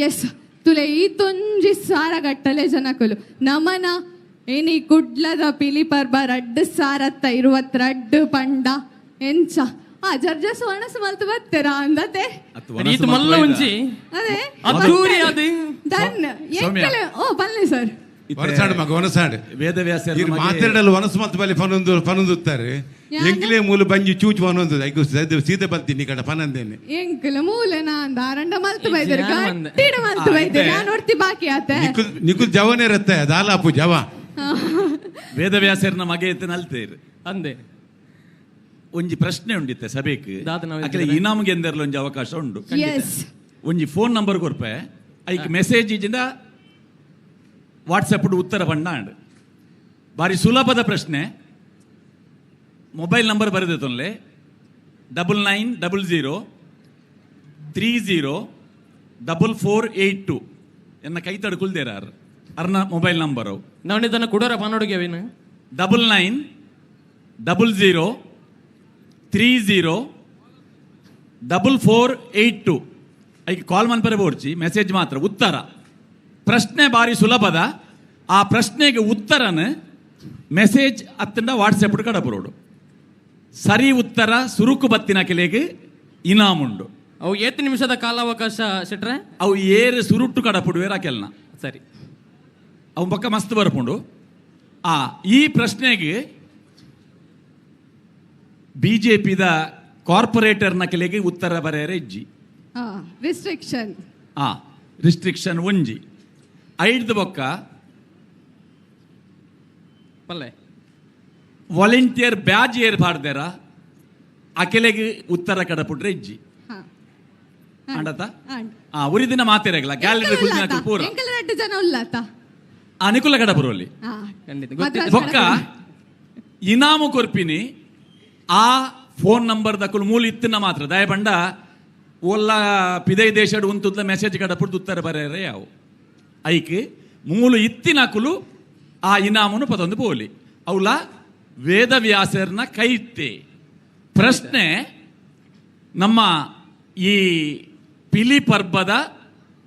Yes, ತುಲೆ ಈ ತೊಂಜಿ ಸಾರ ಗಟ್ಟಲೆ ಜನಕುಲು ನಮನ ಏನಿ ಕುಡ್ಲದ ಪಿಲಿ ಪರ್ಬ ರಡ್ಡು ಸಾರತ್ತ ಇರುವತ್ ರಡ್ಡು ಪಂಡ ಎಂಚ ಆ ಜರ್ಜಸ್ ಒಣಸು ಮಲ್ತು ಬತ್ತೆರಾ ಅಂದತೆ. ಈತ ಮಲ್ಲ ಒಂಜಿ ಅದೇ ಅದ್ದೂರಿ ಅದು. ಡನ್ ಎಂಕಲೆ ಓ ಬನ್ನಿ ಸರ್. ವನಸಾಡು ಮಗ ವನಸಾಡು ವೇದವ್ಯಾಸ ಮಾತಾಡಲು ವನಸು ಮಲ್ತು ಬಲಿ ಫನೊಂದು ಫನೊಂದುತ್ತಾರೆ ಎಂಕ್ಲೇ ಮೂಲ ಬಂಜಿ ಚೂಚು ಫನೊಂದು ಐಕು ಸೀದೆ ಬಲ್ತೀನಿ ಕಡ ಫನಂದೇನೆ ಎಂಕಲ ಮೂಲೆ ನಾನ್ ದಾರಂಡ ಮಲ್ತು ಬೈದರು ಗಟ್ಟಿಡ ಮಲ್ತು ಬೈದೆ ನಾನು ಒರ್ತಿ ಬಾಕಿ ಆತೆ. ನಿಕುಲ್ ನಿಕುಲ್ ಜವನೇ ಇರುತ್ತೆ ದಾಲಾಪು ಜವ. ವೇದವ್ಯಾಸರ್ನ ಮಗೆ ಇತ್ತು ನಲ್ತೇರು ಅಂದೆ ಒಂಜಿ ಪ್ರಶ್ನೆ ಉಂಡಿತ್ತೆ ಸಭೆಕ್ ಅಕಲೆ ಇನಾಮ್ಗೆ ಎಂದರ್ಲ ಒಂಜಿ ಅವಕಾಶ ಉಂಡು. ಎಸ್. ಒಂಜಿ ಫೋನ್ ನಂಬರ್ ಕೊರ್ಪೆ, ಐಕ್ ಮೆಸೇಜ್ ಇಜಿಂದ ವಾಟ್ಸಪ್ ಉತ್ತರ ಬಣ್ಣ ಬಾರಿ ಸುಲಭದ ಪ್ರಶ್ನೆ. ಮೊಬೈಲ್ ನಂಬರ್ ಬರೆದ ತೊಂದರೆ 9900 30 4482 ಎನ್ನ ಕೈ ತಡ್ಕೊಳ್ದೇರ ಅರ್ನ ಮೊಬೈಲ್ ನಂಬರು. ನಾನು ಇದನ್ನು ಕೊಡೋರ ಪನ್ನೊಡುಗೆ ಅವಿನ 9900 30 4482 ಐಕ್ ಕಾಲ್ ಮನ್ಪರೆ ಬೋರ್ಚಿ, ಮೆಸೇಜ್ ಮಾತ್ರ ಉತ್ತರ. ಪ್ರಶ್ನೆ ಬಾರಿ ಸುಲಭದ, ಆ ಪ್ರಶ್ನೆಗೆ ಉತ್ತರನ ಮೆಸೇಜ್ ಅತ್ತಂಡ ವಾಟ್ಸಪ್ ಕಡಪರೋಡು. ಸರಿ ಉತ್ತರ ಸುರುಕು ಬತ್ತಿನ ಕೆಲೆಗೆ ಇನಾಮುಂಡು. ಅವು ಏತ್ ನಿಮಿಷದ ಕಾಲಾವಕಾಶ ಶೆಟ್ರೆ? ಅವು ಏರು ಸುರುಟ್ಟು ಕಡಪುಡುವೇರ ಕೆಲ್ನ. ಸರಿ, ಅವು ಪಕ್ಕ ಮಸ್ತ್ ಬರ್ಪುಂಡು. ಆ ಈ ಪ್ರಶ್ನೆಗೆ ಬಿಜೆಪಿದ ಕಾರ್ಪೊರೇಟರ್ನ ಕೆಲೆಗೆ ಉತ್ತರ ಬರೆಯರೆ ಇಜ್ಜಿ. ರಿಸ್ಟ್ರಿಕ್ಷನ್ ರಿಸ್ಟ್ರಿಕ್ಷನ್ ಒಂಜಿ ಐದು ಬೊಕ್ಕ ಪಲ್ಲೆ ವಾಲಂಟಿಯರ್ ಬ್ಯಾಜ್ ಏರ್ ಪಾಡ್ದೇರ ಅಕೆಲೆಗೆ ಉತ್ತರ ಕಡಪುಟ್ರೆ ಇಜ್ಜಿ. ಅಂಡತ ಉರಿದಿನ ಮಾತಿರಗಲ್ಲ ಗ್ಯಾಲರಿ ಕುಲ್ದಿನ ಪೂರ ಜನ ಉಲ್ಲಾತ ಅನುಕೂಲ ಕಡಪುರಲ್ಲಿ ಬೊಕ್ಕ ಇನಾಮು ಕೊರ್ಪಿನಿ. ಆ ಫೋನ್ ನಂಬರ್ ದಕ್ಕಲು ಮೂಲ ಇತ್ತಿನ ಮಾತ್ರ ದಯಪಂಡ ಓಲ್ಲ ಪಿದೈ ದೇಶಡ್ ಉಂತುದ್ಲ ಮೆಸೇಜ್ ಕಡಪುಡ್ದು ಉತ್ತರ ಬರೆಯರೆ ಯಾವು ಐಕ್ ಮೂಲು ಇತ್ತಿನಕುಲು ಆ ಇನಾಮನು ಪದೊಂದು ಪೋಲಿ ಅವಲ ವೇದವ್ಯಾಸರ್ನ ಕೈತೆ. ಪ್ರಶ್ನೆ ನಮ್ಮ ಈ ಪಿಲಿ ಪರ್ಬದ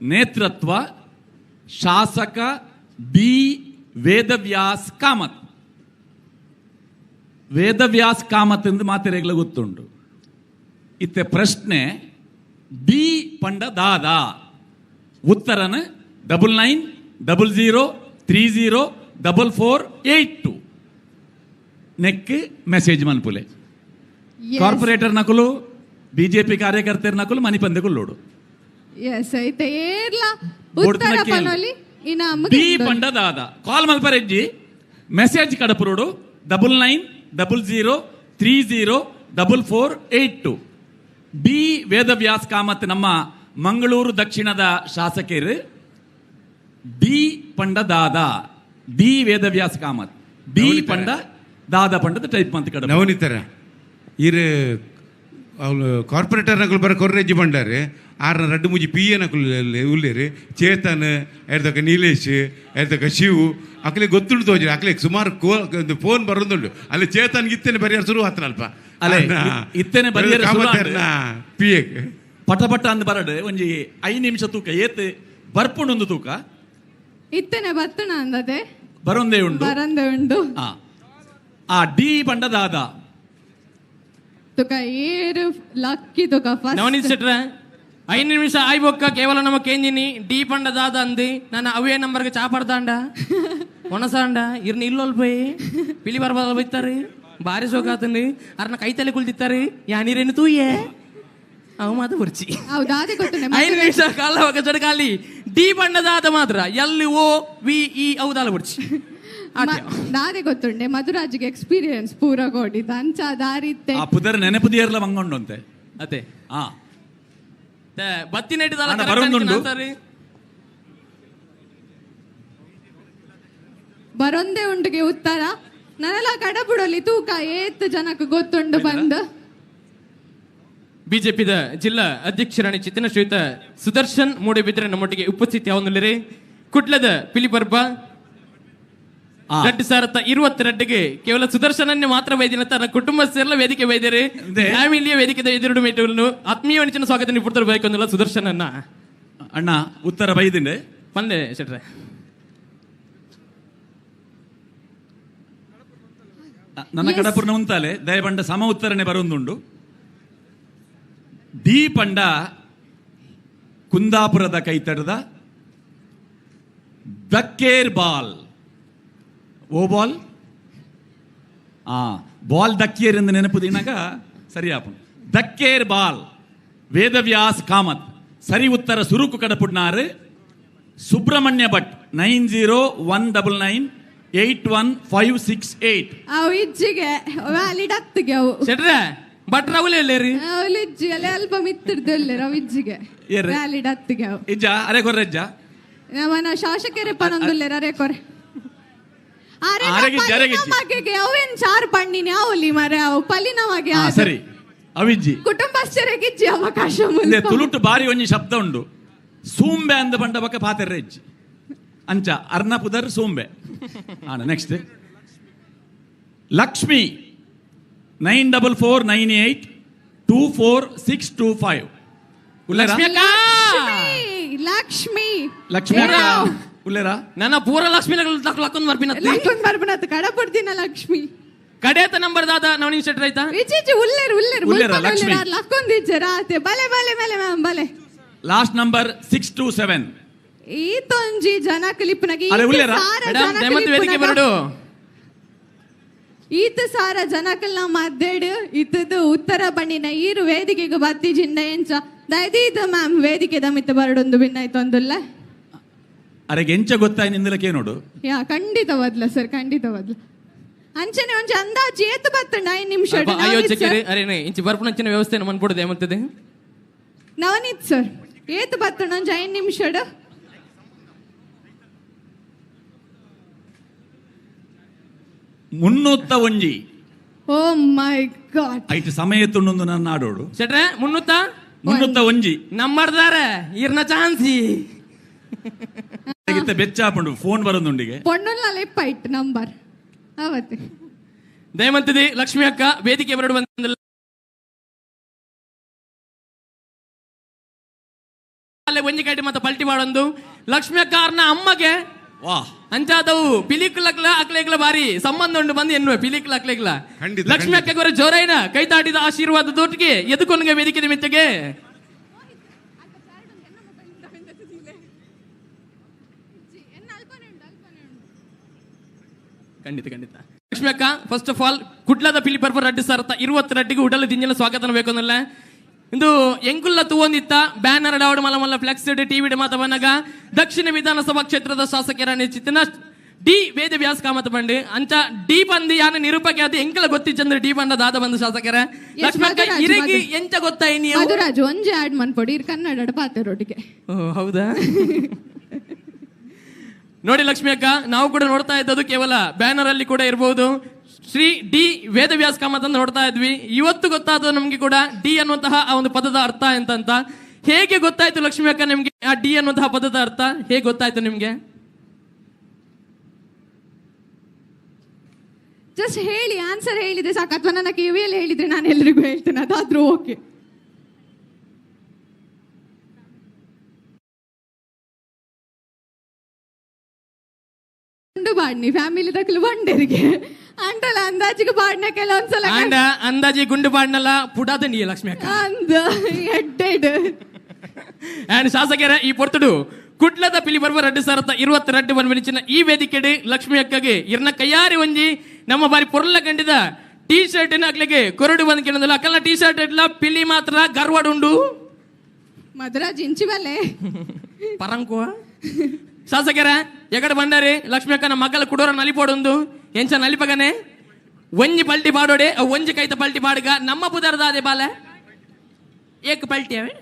ನೇತೃತ್ವ ಶಾಸಕ ಡಿ ವೇದವ್ಯಾಸ್ ಕಾಮತ್. ವೇದವ್ಯಾಸ್ ಕಾಮತ್ ಎಂದು ಮಾತೆರೆಗಳ ಗೊತ್ತುಂಟು. ಇತ್ತೆ ಪ್ರಶ್ನೆ ಡಿ ಪಂಡ ದಾದಾ ಉತ್ತರನ 9900 30 4482 ನೆಕ್ ಮೆಸೇಜ್ ಮನ್ಪುಲೆ. ಕಾರ್ಪೊರೇಟರ್ ನಕಲು ಬಿಜೆಪಿ ಕಾರ್ಯಕರ್ತರ ನಕಲು ಮನಿಪಂದೆಗುಲ್ಲೋಡು. ಎಸ್, ಐತೆ ಏರ್ಲ ಉತ್ತರ ಪನೋಲಿ ಇನಾಮ ಡಿ ಪಂಡ ದಾದಾ ಕಾಲ್ ಮಲ್ಪರೆಜ್ಜಿ ಮೆಸೇಜ್ ಕಡಪುರೋಡು 9900 30 4482. ಡಿ ವೇದವ್ಯಾಸ್ ಕಾಮತ್ ನಮ್ಮ ಮಂಗಳೂರು ದಕ್ಷಿಣದ ಶಾಸಕರು. ಡಿ ಪಂಡ ದಾದಾ, ಡಿ ವೇದವ್ಯಾಸ್ ಕಾಮತ್, ಡಿ ಪಂಡ ದಾದಾ ಪಂಡದ ಟೈಪ್ ಅಂತ ಕಡೆ ನವನಿತರ ಇರು ಅವಳು ಕಾರ್ಪೊರೇಟರ್ ನಕಲು ಬರ ಕೊರ್ರೆಜ್ಜಿ ಬಂಡಾರೆ ಆರ್ನ ರಡ್ಡು ಮುಜಿ ಪಿ ಎ ನಕಲು ಉಲ್ಲೇರು ಚೇತನ್ ಎರ್ದಕ ನೀಲೇಶ್ ಎರ್ದಕ ಶಿವು ಅಕ್ಲೆ ಗೊತ್ತುಂಟು ತೋಜಿ ಅಕ್ಲೆ ಸುಮಾರು ಫೋನ್ ಬರೋದುಂಟು. ಅಲ್ಲಿ ಚೇತನ್ ಇತ್ತೇನೆ ಬರಿಯಾರ ಶುರು ಆತನಲ್ಪ ಅಲ್ಲೇ ಇತ್ತೇನೆ ಬರಿಯಾರ ಪಿ ಎ ಪಟ ಪಟ ಅಂದ್ ಬರಡು ಒಂಜಿ 5 ನಿಮಿಷ ತೂಕ ಏತ್ ಬರ್ಪುಂಡು ತೂಕ ಇತ್ತೇನೆ ಬತ್ತಣ ಅಂದದೆ ಬರಂದೇ ಉಂಟು ಬರಂದೇ ಉಂಟು. ಆ ಡಿ ಪಂಡ ದಾದಾ ತುಕ ಏರು ಲಕ್ಕಿ ತುಕ ಫಸ್ಟ್ ನವನೀತ್ ಶೆಟ್ರೆ 5 ನಿಮಿಷ ಆಯ್ಬೊಕ್ಕ ಕೇವಲ ನಮ್ಮ ಕೇಂದಿನಿ ಡಿ ಪಂಡ ದಾದ ಅಂದಿ ನಾನು ಅವೇ ನಂಬರ್ಗೆ ಚಾಪಡ್ದಾಂಡ ಒಣಸಾಂಡ ಇರ್ನ ಇಲ್ಲೊಲ್ ಪೋಯಿ ಪಿಲಿ ಬರ್ಬಾದ ಬೈತಾರೆ ಬಾರಿ ಸೋಕಾತಂడి ಅರ್ನ ಕೈತಲೆ ಕುಲ್ದಿತ್ತಾರೆ ಯಾನೀರೇನು ತೂಯೆ ಅವು ಮಾತು ಬುರ್ಚಿ. ಹೌದಾ, ಅದೇ ಗೊತ್ತುಂಡೆ. 5 ನಿಮಿಷ ಕಾಲ ಖಾಲಿ ಡಿ ಬಣ್ಣದಾದ ಮಾತ್ರ ಎಲ್ ಓ ವಿ ಇ ಹೌದಲ್ಲ ಬುರ್ಚಿ. ದಾದೆ ಗೊತ್ತುಂಡೆ ಮಧುರಾಜಿಗೆ ಎಕ್ಸ್ಪೀರಿಯನ್ಸ್ ಪೂರ ಕೊಡಿದ ಅಂಚ ದಾರಿತ್ತೆ ಆ ಪುದರ್ ನೆನಪುದಿಯರ್ಲ ಮಂಗೊಂಡಂತೆ ಅದೇ ಆ ಬತ್ತಿ ನೆಟ್ಟಿದಲ್ಲ ಬರೊಂದೇ ಉಂಡುಗೆ ಉತ್ತರ ನನಲ ಕಡಬುಡಲಿ ತೂಕ ಏತ್ ಜನಕ್ಕೆ ಗೊತ್ತುಂಡು ಬಂದ್. ಬಿಜೆಪಿದ ಜಿಲ್ಲಾ ಅಧ್ಯಕ್ಷರಾಣಿ ಚಿತ್ತಿನ ಶ್ರೀಯುತ ಸುದರ್ಶನ್ ಮೂಡಬಿದ್ರೆ ನಮ್ಮೊಟ್ಟಿಗೆ ಉಪಸ್ಥಿತಿ ಅವನುಲ್ಲರಿ. ಕುಟ್ಲದ ಪಿಲಿಪರ್ಬ 2022ಗೆ ಕೇವಲ ಸುದರ್ಶನನ್ನೇ ಮಾತ್ರ ವೈದ್ಯನ ತನ್ನ ಕುಟುಂಬ ಸೇರಲ ವೇದಿಕೆ ವೈದ್ಯರು ಫ್ಯಾಮಿಲಿಯ ವೇದಿಕೆ ಎದುರು ಮೇಟುಗಳನ್ನು ಆತ್ಮೀಯ ವಣಿಚನ ಸ್ವಾಗತ ನಿಪುಣರು ಬೇಕು ಸುದರ್ಶನನ್ನ. ಅಣ್ಣ ಉತ್ತರ ಬೈದಿಂಡೆ ಬಂದೆ ಶೆಟ್ರೆ. ನನ್ನ ಕಡಪುರ್ನ ಉಂತಾಲೆ ದಯಪಂಡ ಸಮ ಉತ್ತರನೆ ಬರೊಂದುಂಡು. ಡಿ ಪಂಡ ಕುಂದಾಪುರದ ಕೈತಡದ ದಕ್ಕೇರ್ ಬಾಲ್ ಓ ಬಾಲ್ ಆ ಬಾಲ್ ದಕ್ಕೇರ್ ಎಂದು ನೆನಪು ದಿನಾಗ ಸರಿಯಾಪ ದಕ್ಕೇರ್ ಬಾಲ್ ವೇದವ್ಯಾಸ್ ಕಾಮತ್ ಸರಿ ಉತ್ತರ ಸುರುಕು ಕಡಪುಡ್ನಾರು ಸುಬ್ರಹ್ಮಣ್ಯ ಭಟ್ 90199 81568. ಅವು ಇಜ್ಜಿಗೆ ವ್ಯಾಲಿಡ್ ಅತ್ತಿಗೆ ಅವು ಶೆಟ್ರೆ ಭಟ್ರ ಅವಲೇ ಇಲ್ಲೇರಿ ಅವಳು ಇಜ್ಜಿ ಅಲ್ಲೇ ಅಲ್ಪ ಮಿತ್ತಿರ್ದಲ್ಲೇ ರವ್ ಇಜ್ಜಿಗೆ ವ್ಯಾಲಿಡ್ ಅತ್ತಿಗೆ ಅವು ಇಜ್ಜ ಅರೆ ಕೊರ್ರೆ ಇಜ್ಜ ನಮ್ಮನ ಶಾಸಕರೇ ಪನೊಂದುಲ್ಲೇರ ಅರೆ ಕೊರೆ ಅವೇನ್ ಚಾರ್ ಪಣ್ಣಿನಿ ಅವಲಿ ಮರೆ ಅವು ಪಲಿನವಾಗಿ ಸರಿ ಅವಿಜ್ಜಿ ಕುಟುಂಬಸ್ಥರಿಗೆ ಇಜ್ಜಿ ಅವಕಾಶ. ತುಳುಟು ಬಾರಿ ಒಂಜಿ ಶಬ್ದ ಉಂಡು ಸೂಂಬೆ ಅಂದ ಪಂಡ ಬಕ್ಕ ಪಾತೆರ್ರೆ ಇಜ್ಜಿ ಅಂಚ ಅರ್ನ ಪುದರ್ ಸೂಂಬೆ. Next Lakshmi 94498 24625. Lakshmi Lakshmi Lakshmi ಉಲ್ಲೇರಾ ನನ್ನ ಪೂರ ಲಕ್ಷ್ಮಿ ಲಕ್ಕೊಂದು ಬರ್ಪಿನ ಲಕ್ಕೊಂದು ಬರ್ಪಿನ ಕಡಪಡ್ದಿನ ಲಕ್ಷ್ಮಿ ಕಡೇತ ನಂಬರ್ ದಾದ ನವನೀತ್ ಶೆಟ್ಟರ್ ಆಯ್ತಾ ಇಜ್ಜಿ ಉಲ್ಲೇರು ಉಲ್ಲೇರು ಲಕ್ಷ್ಮಿ ಲಕ್ಕೊಂದು ಇಜ್ಜರ ಆತೆ ಬಲೆ ಬಲೆ ಬಲೆ ಮ್ಯಾಮ್ ಬಲೆ. Last number 627. ಈ ತೊಂಜಿ ಜನ ಕ್ಲಿಪ್ನಗೆ ಈತ ಸಾರ ಜನಕಲ್ನ ಮದ್ದೇಡು ಇತ್ತದು ಉತ್ತರ ಬಣ್ಣಿನ ಈರು ವೇದಿಕೆಗೆ ಬತ್ತಿ ಜಿಂಡ ಎಂಚ ದಯದೀತ ಮ್ಯಾಮ್ ವೇದಿಕೆ ದಮಿತ ಬರಡೊಂದು ಭಿನ್ನಾಯ್ತೊಂದುಲ್ಲ ಅರೆ ಎಂಚ ಗೊತ್ತಾಯ್ ನಿಂದಲಕ್ಕೆ ನೋಡು. ಯಾ ಖಂಡಿತ ಬದ್ಲ ಸರ್, ಖಂಡಿತ ಬದ್ಲ. ಅಂಚನೆ ಒಂಜಿ ಅಂದಾಜು ಏತು ಬತ್ತಂಡ 5 ನಿಮಿಷ ಆಯೋಜಕರು ಅರೆ ಇಂಚಿ ಬರ್ಪುನಂಚಿನ ವ್ಯವಸ್ಥೆ ಮನ್ಪೊಡುದು ಏಮಂತದೆ ನವನೀತ್ ಸರ್ ಏತು ಬತ್ತಂಡ ಒಂಜಿ 5 ನಿಮಿಷ 301. ಓ ಮೈ ಗಾಡ್ ಐಟ್ ಸಮಯ ತುಂಡೊಂದು ನನ್ನ ಆಡೋಡು ಶೆಟ್ರೆ 301 ನಂಬರ್ದಾರೆ ಇರ್ನ ಚಾನ್ಸಿ ಬೆಚ್ಚಾಪಂಡು ಫೋನ್ ಬರೋದುಂಡಿಗೆ ಪೊಣ್ಣುಲ್ಲ ಲೆಪ್ಪ ನಂಬರ್ ಅವತ್ತೆ. ದಯಮಂತದಿ ಲಕ್ಷ್ಮಿ ಅಕ್ಕ ವೇದಿಕೆ ಬರಡು ಬಂದ ಒಂಜಿ ಕೈಟಿ ಮತ್ತೆ ಪಲ್ಟಿ ಮಾಡೊಂದು ಲಕ್ಷ್ಮಿ ಅಕ್ಕ ಅರ್ನ ಅಮ್ಮಗೆ ವಾ ಅಂಚಾದವು ಪಿಲಿಕುಲಕ್ಲ ಅಕ್ಲೇಗ್ಲ ಬಾರಿ ಸಂಬಂಧ ಉಂಡು ಬಂದು ಎನ್ನುವೆ ಪಿಲಿಕುಲ ಅಕ್ಲೇಗ್ಲ. ಲಕ್ಷ್ಮಿ ಅಕ್ಕ ಗೊರ ಜೋರೈನ ಕೈ ತಾಟಿದ ಆಶೀರ್ವಾದ ದೊಟ್ಟಿಗೆ ಎದುಕೊನ್ಗೆ ವೇದಿಕೆ ನಿಮಿತ್ತಗೆ. ಖಂಡಿತ ಖಂಡಿತ ಲಕ್ಷ್ಮಿ ಅಕ್ಕ ಫಸ್ಟ್ ಆಫ್ ಆಲ್ ಕುಡ್ಲದ ಪಿಲಿ ಪರ್ಪ ರಡ್ಡು ಸರತ 20 ಉಡಲ ದಿಂಜಲ ಸ್ವಾಗತ ಬೇಕು ಅನ್ನಲ್ಲ ಇಂದು ಎಂಕುಲ್ಲ ತೂವೊಂದಿತ್ತ ಬ್ಯಾನರ್ ಡಾವಡ್ ಮಲ್ಲ ಮಲ್ಲ ಫ್ಲೆಕ್ಸ್ ಟಿವಿ ಮಾತ ಬನ್ನಗ ದಕ್ಷಿಣ ವಿಧಾನಸಭಾ ಕ್ಷೇತ್ರದ ಶಾಸಕರ ಚಿತ್ತನ ಡಿ ವೇದವ್ಯಾಸ್ ಕಾಮತ್ ಬಂಡಿ ಅಂಚ ಡಿ ಬಂದು ಯಾನ ನಿರೂಪಕ್ಕೆ ಅದು ಎಂಕಲ ಗೊತ್ತಿಚ್ಚಂದ್ರೆ ಡಿ ಬಂಡ ದಾದ ಬಂದು ಶಾಸಕರ ಲಕ್ಷ್ಮಿ ಅಕ್ಕ ಇರಗಿ ಎಂಚ ಗೊತ್ತಾಯಿ ನೀವು ಮಧುರಾಜ್ ಒಂಜಿ ಆಡ್ ಮನ್ಪೊಡಿ ಕನ್ನಡ ಪಾತೆರೊಟ್ಟಿಗೆ. ಓ ಹೌದಾ ನೋಡಿ ಲಕ್ಷ್ಮಿ ಅಕ್ಕ ನಾವು ಕೂಡ ನೋಡ್ತಾ ಇದ್ದದ್ದು ಕೇವಲ ಬ್ಯಾನರ್ ಅಲ್ಲಿ ಕೂಡ ಇರಬಹುದು ಶ್ರೀ ಡಿ ವೇದವ್ಯಾಸ್ ಕಾಮತ್ ಅಂತ ನೋಡ್ತಾ ಇದ್ವಿ. ಇವತ್ತು ಗೊತ್ತಾದ ನಮ್ಗೆ ಕೂಡ ಡಿ ಅನ್ನುವಂತಹ ಆ ಒಂದು ಪದದ ಅರ್ಥ ಎಂತ ಹೇಗೆ ಗೊತ್ತಾಯ್ತು ಲಕ್ಷ್ಮಿ ಅಕ್ಕ ನಿಮ್ಗೆ ಆ ಡಿ ಅನ್ನುವಂತಹ ಪದದ ಅರ್ಥ ಹೇಗೆ ಗೊತ್ತಾಯ್ತು ನಿಮ್ಗೆ? ಜಸ್ಟ್ ಹೇಳಿ ಆನ್ಸರ್ ಹೇಳಿದ್ರೆ ಸಾಕು, ಅಥವಾ ನನ್ನ ಕಿವಿಯಲ್ಲಿ ಹೇಳಿದ್ರೆ ನಾನು ಎಲ್ರಿಗೂ ಹೇಳ್ತೇನೆ, ಅದಾದ್ರೂ ಓಕೆ. ಬಾಡ್ನಿ ಫ್ಯಾಮಿಲಿ ದಕ್ಕಲು ಬಂಡೇರಿಗೆ ಅಂಟಲ್ಲ ಅಂದಾಜಿಗೆ ಬಾಡ್ನ ಕೆಲವೊಂದ್ಸಲ ಅಂದಾಜಿ ಗುಂಡು ಬಾಡ್ನಲ್ಲ ಪುಡಾದ ನೀ ಲಕ್ಷ್ಮಿ ಅಕ್ಕ ಅಂದ ಎಡ್ಡೆಡ್. ಆ್ಯಂಡ್ ಶಾಸಕರ ಈ ಪೊರ್ತುಡು ಕುಡ್ಲದ ಪಿಲಿ ಪರ್ವ 2022 ಬನ್ಬಿಡಿಚಿನ ಈ ವೇದಿಕೆಡೆ ಲಕ್ಷ್ಮಿ ಅಕ್ಕಗೆ ಇರ್ನ ಕೈಯಾರಿ ಒಂಜಿ ನಮ್ಮ ಬಾರಿ ಪೊರ್ಲ ಕಂಡಿದ ಟೀ ಶರ್ಟ್ ಅಕ್ಲಿಗೆ ಕೊರಡು ಬಂದ್ ಕೇಳೋದಿಲ್ಲ. ಅಕ್ಕಲ್ಲ ಟೀ ಶರ್ಟ್ ಇಡ್ಲ ಪಿಲಿ ಮಾತ್ರ ಗರ್ವಡುಂಡು ಮಧುರಾಜ್ ಇಂಚಿವಲ್ಲೇ ಪರಂಕುವ. ಶಾಸಕರ ಎಗಡೆ ಬಂಡಾರಿ ಲಕ್ಷ್ಮಿ ಅಕ್ಕನ ಮಕ್ಕಳ ಕುಡೋರ ನಲಿಪೋಡುಂದು ಎಂಚ ನಲಿಪಗನೆ ಒಂಜಿ ಪಲ್ಟಿ ಪಾಡೋಡೆ ಒಂಜಿ ಕೈತ ಪಲ್ಟಿ ಪಾಡುಗ ನಮ್ಮ ಪುದರ್ದಾದೆ ಬಾಲೆ ಏಕ್ ಪಲ್ಟಿ ಅವೇ.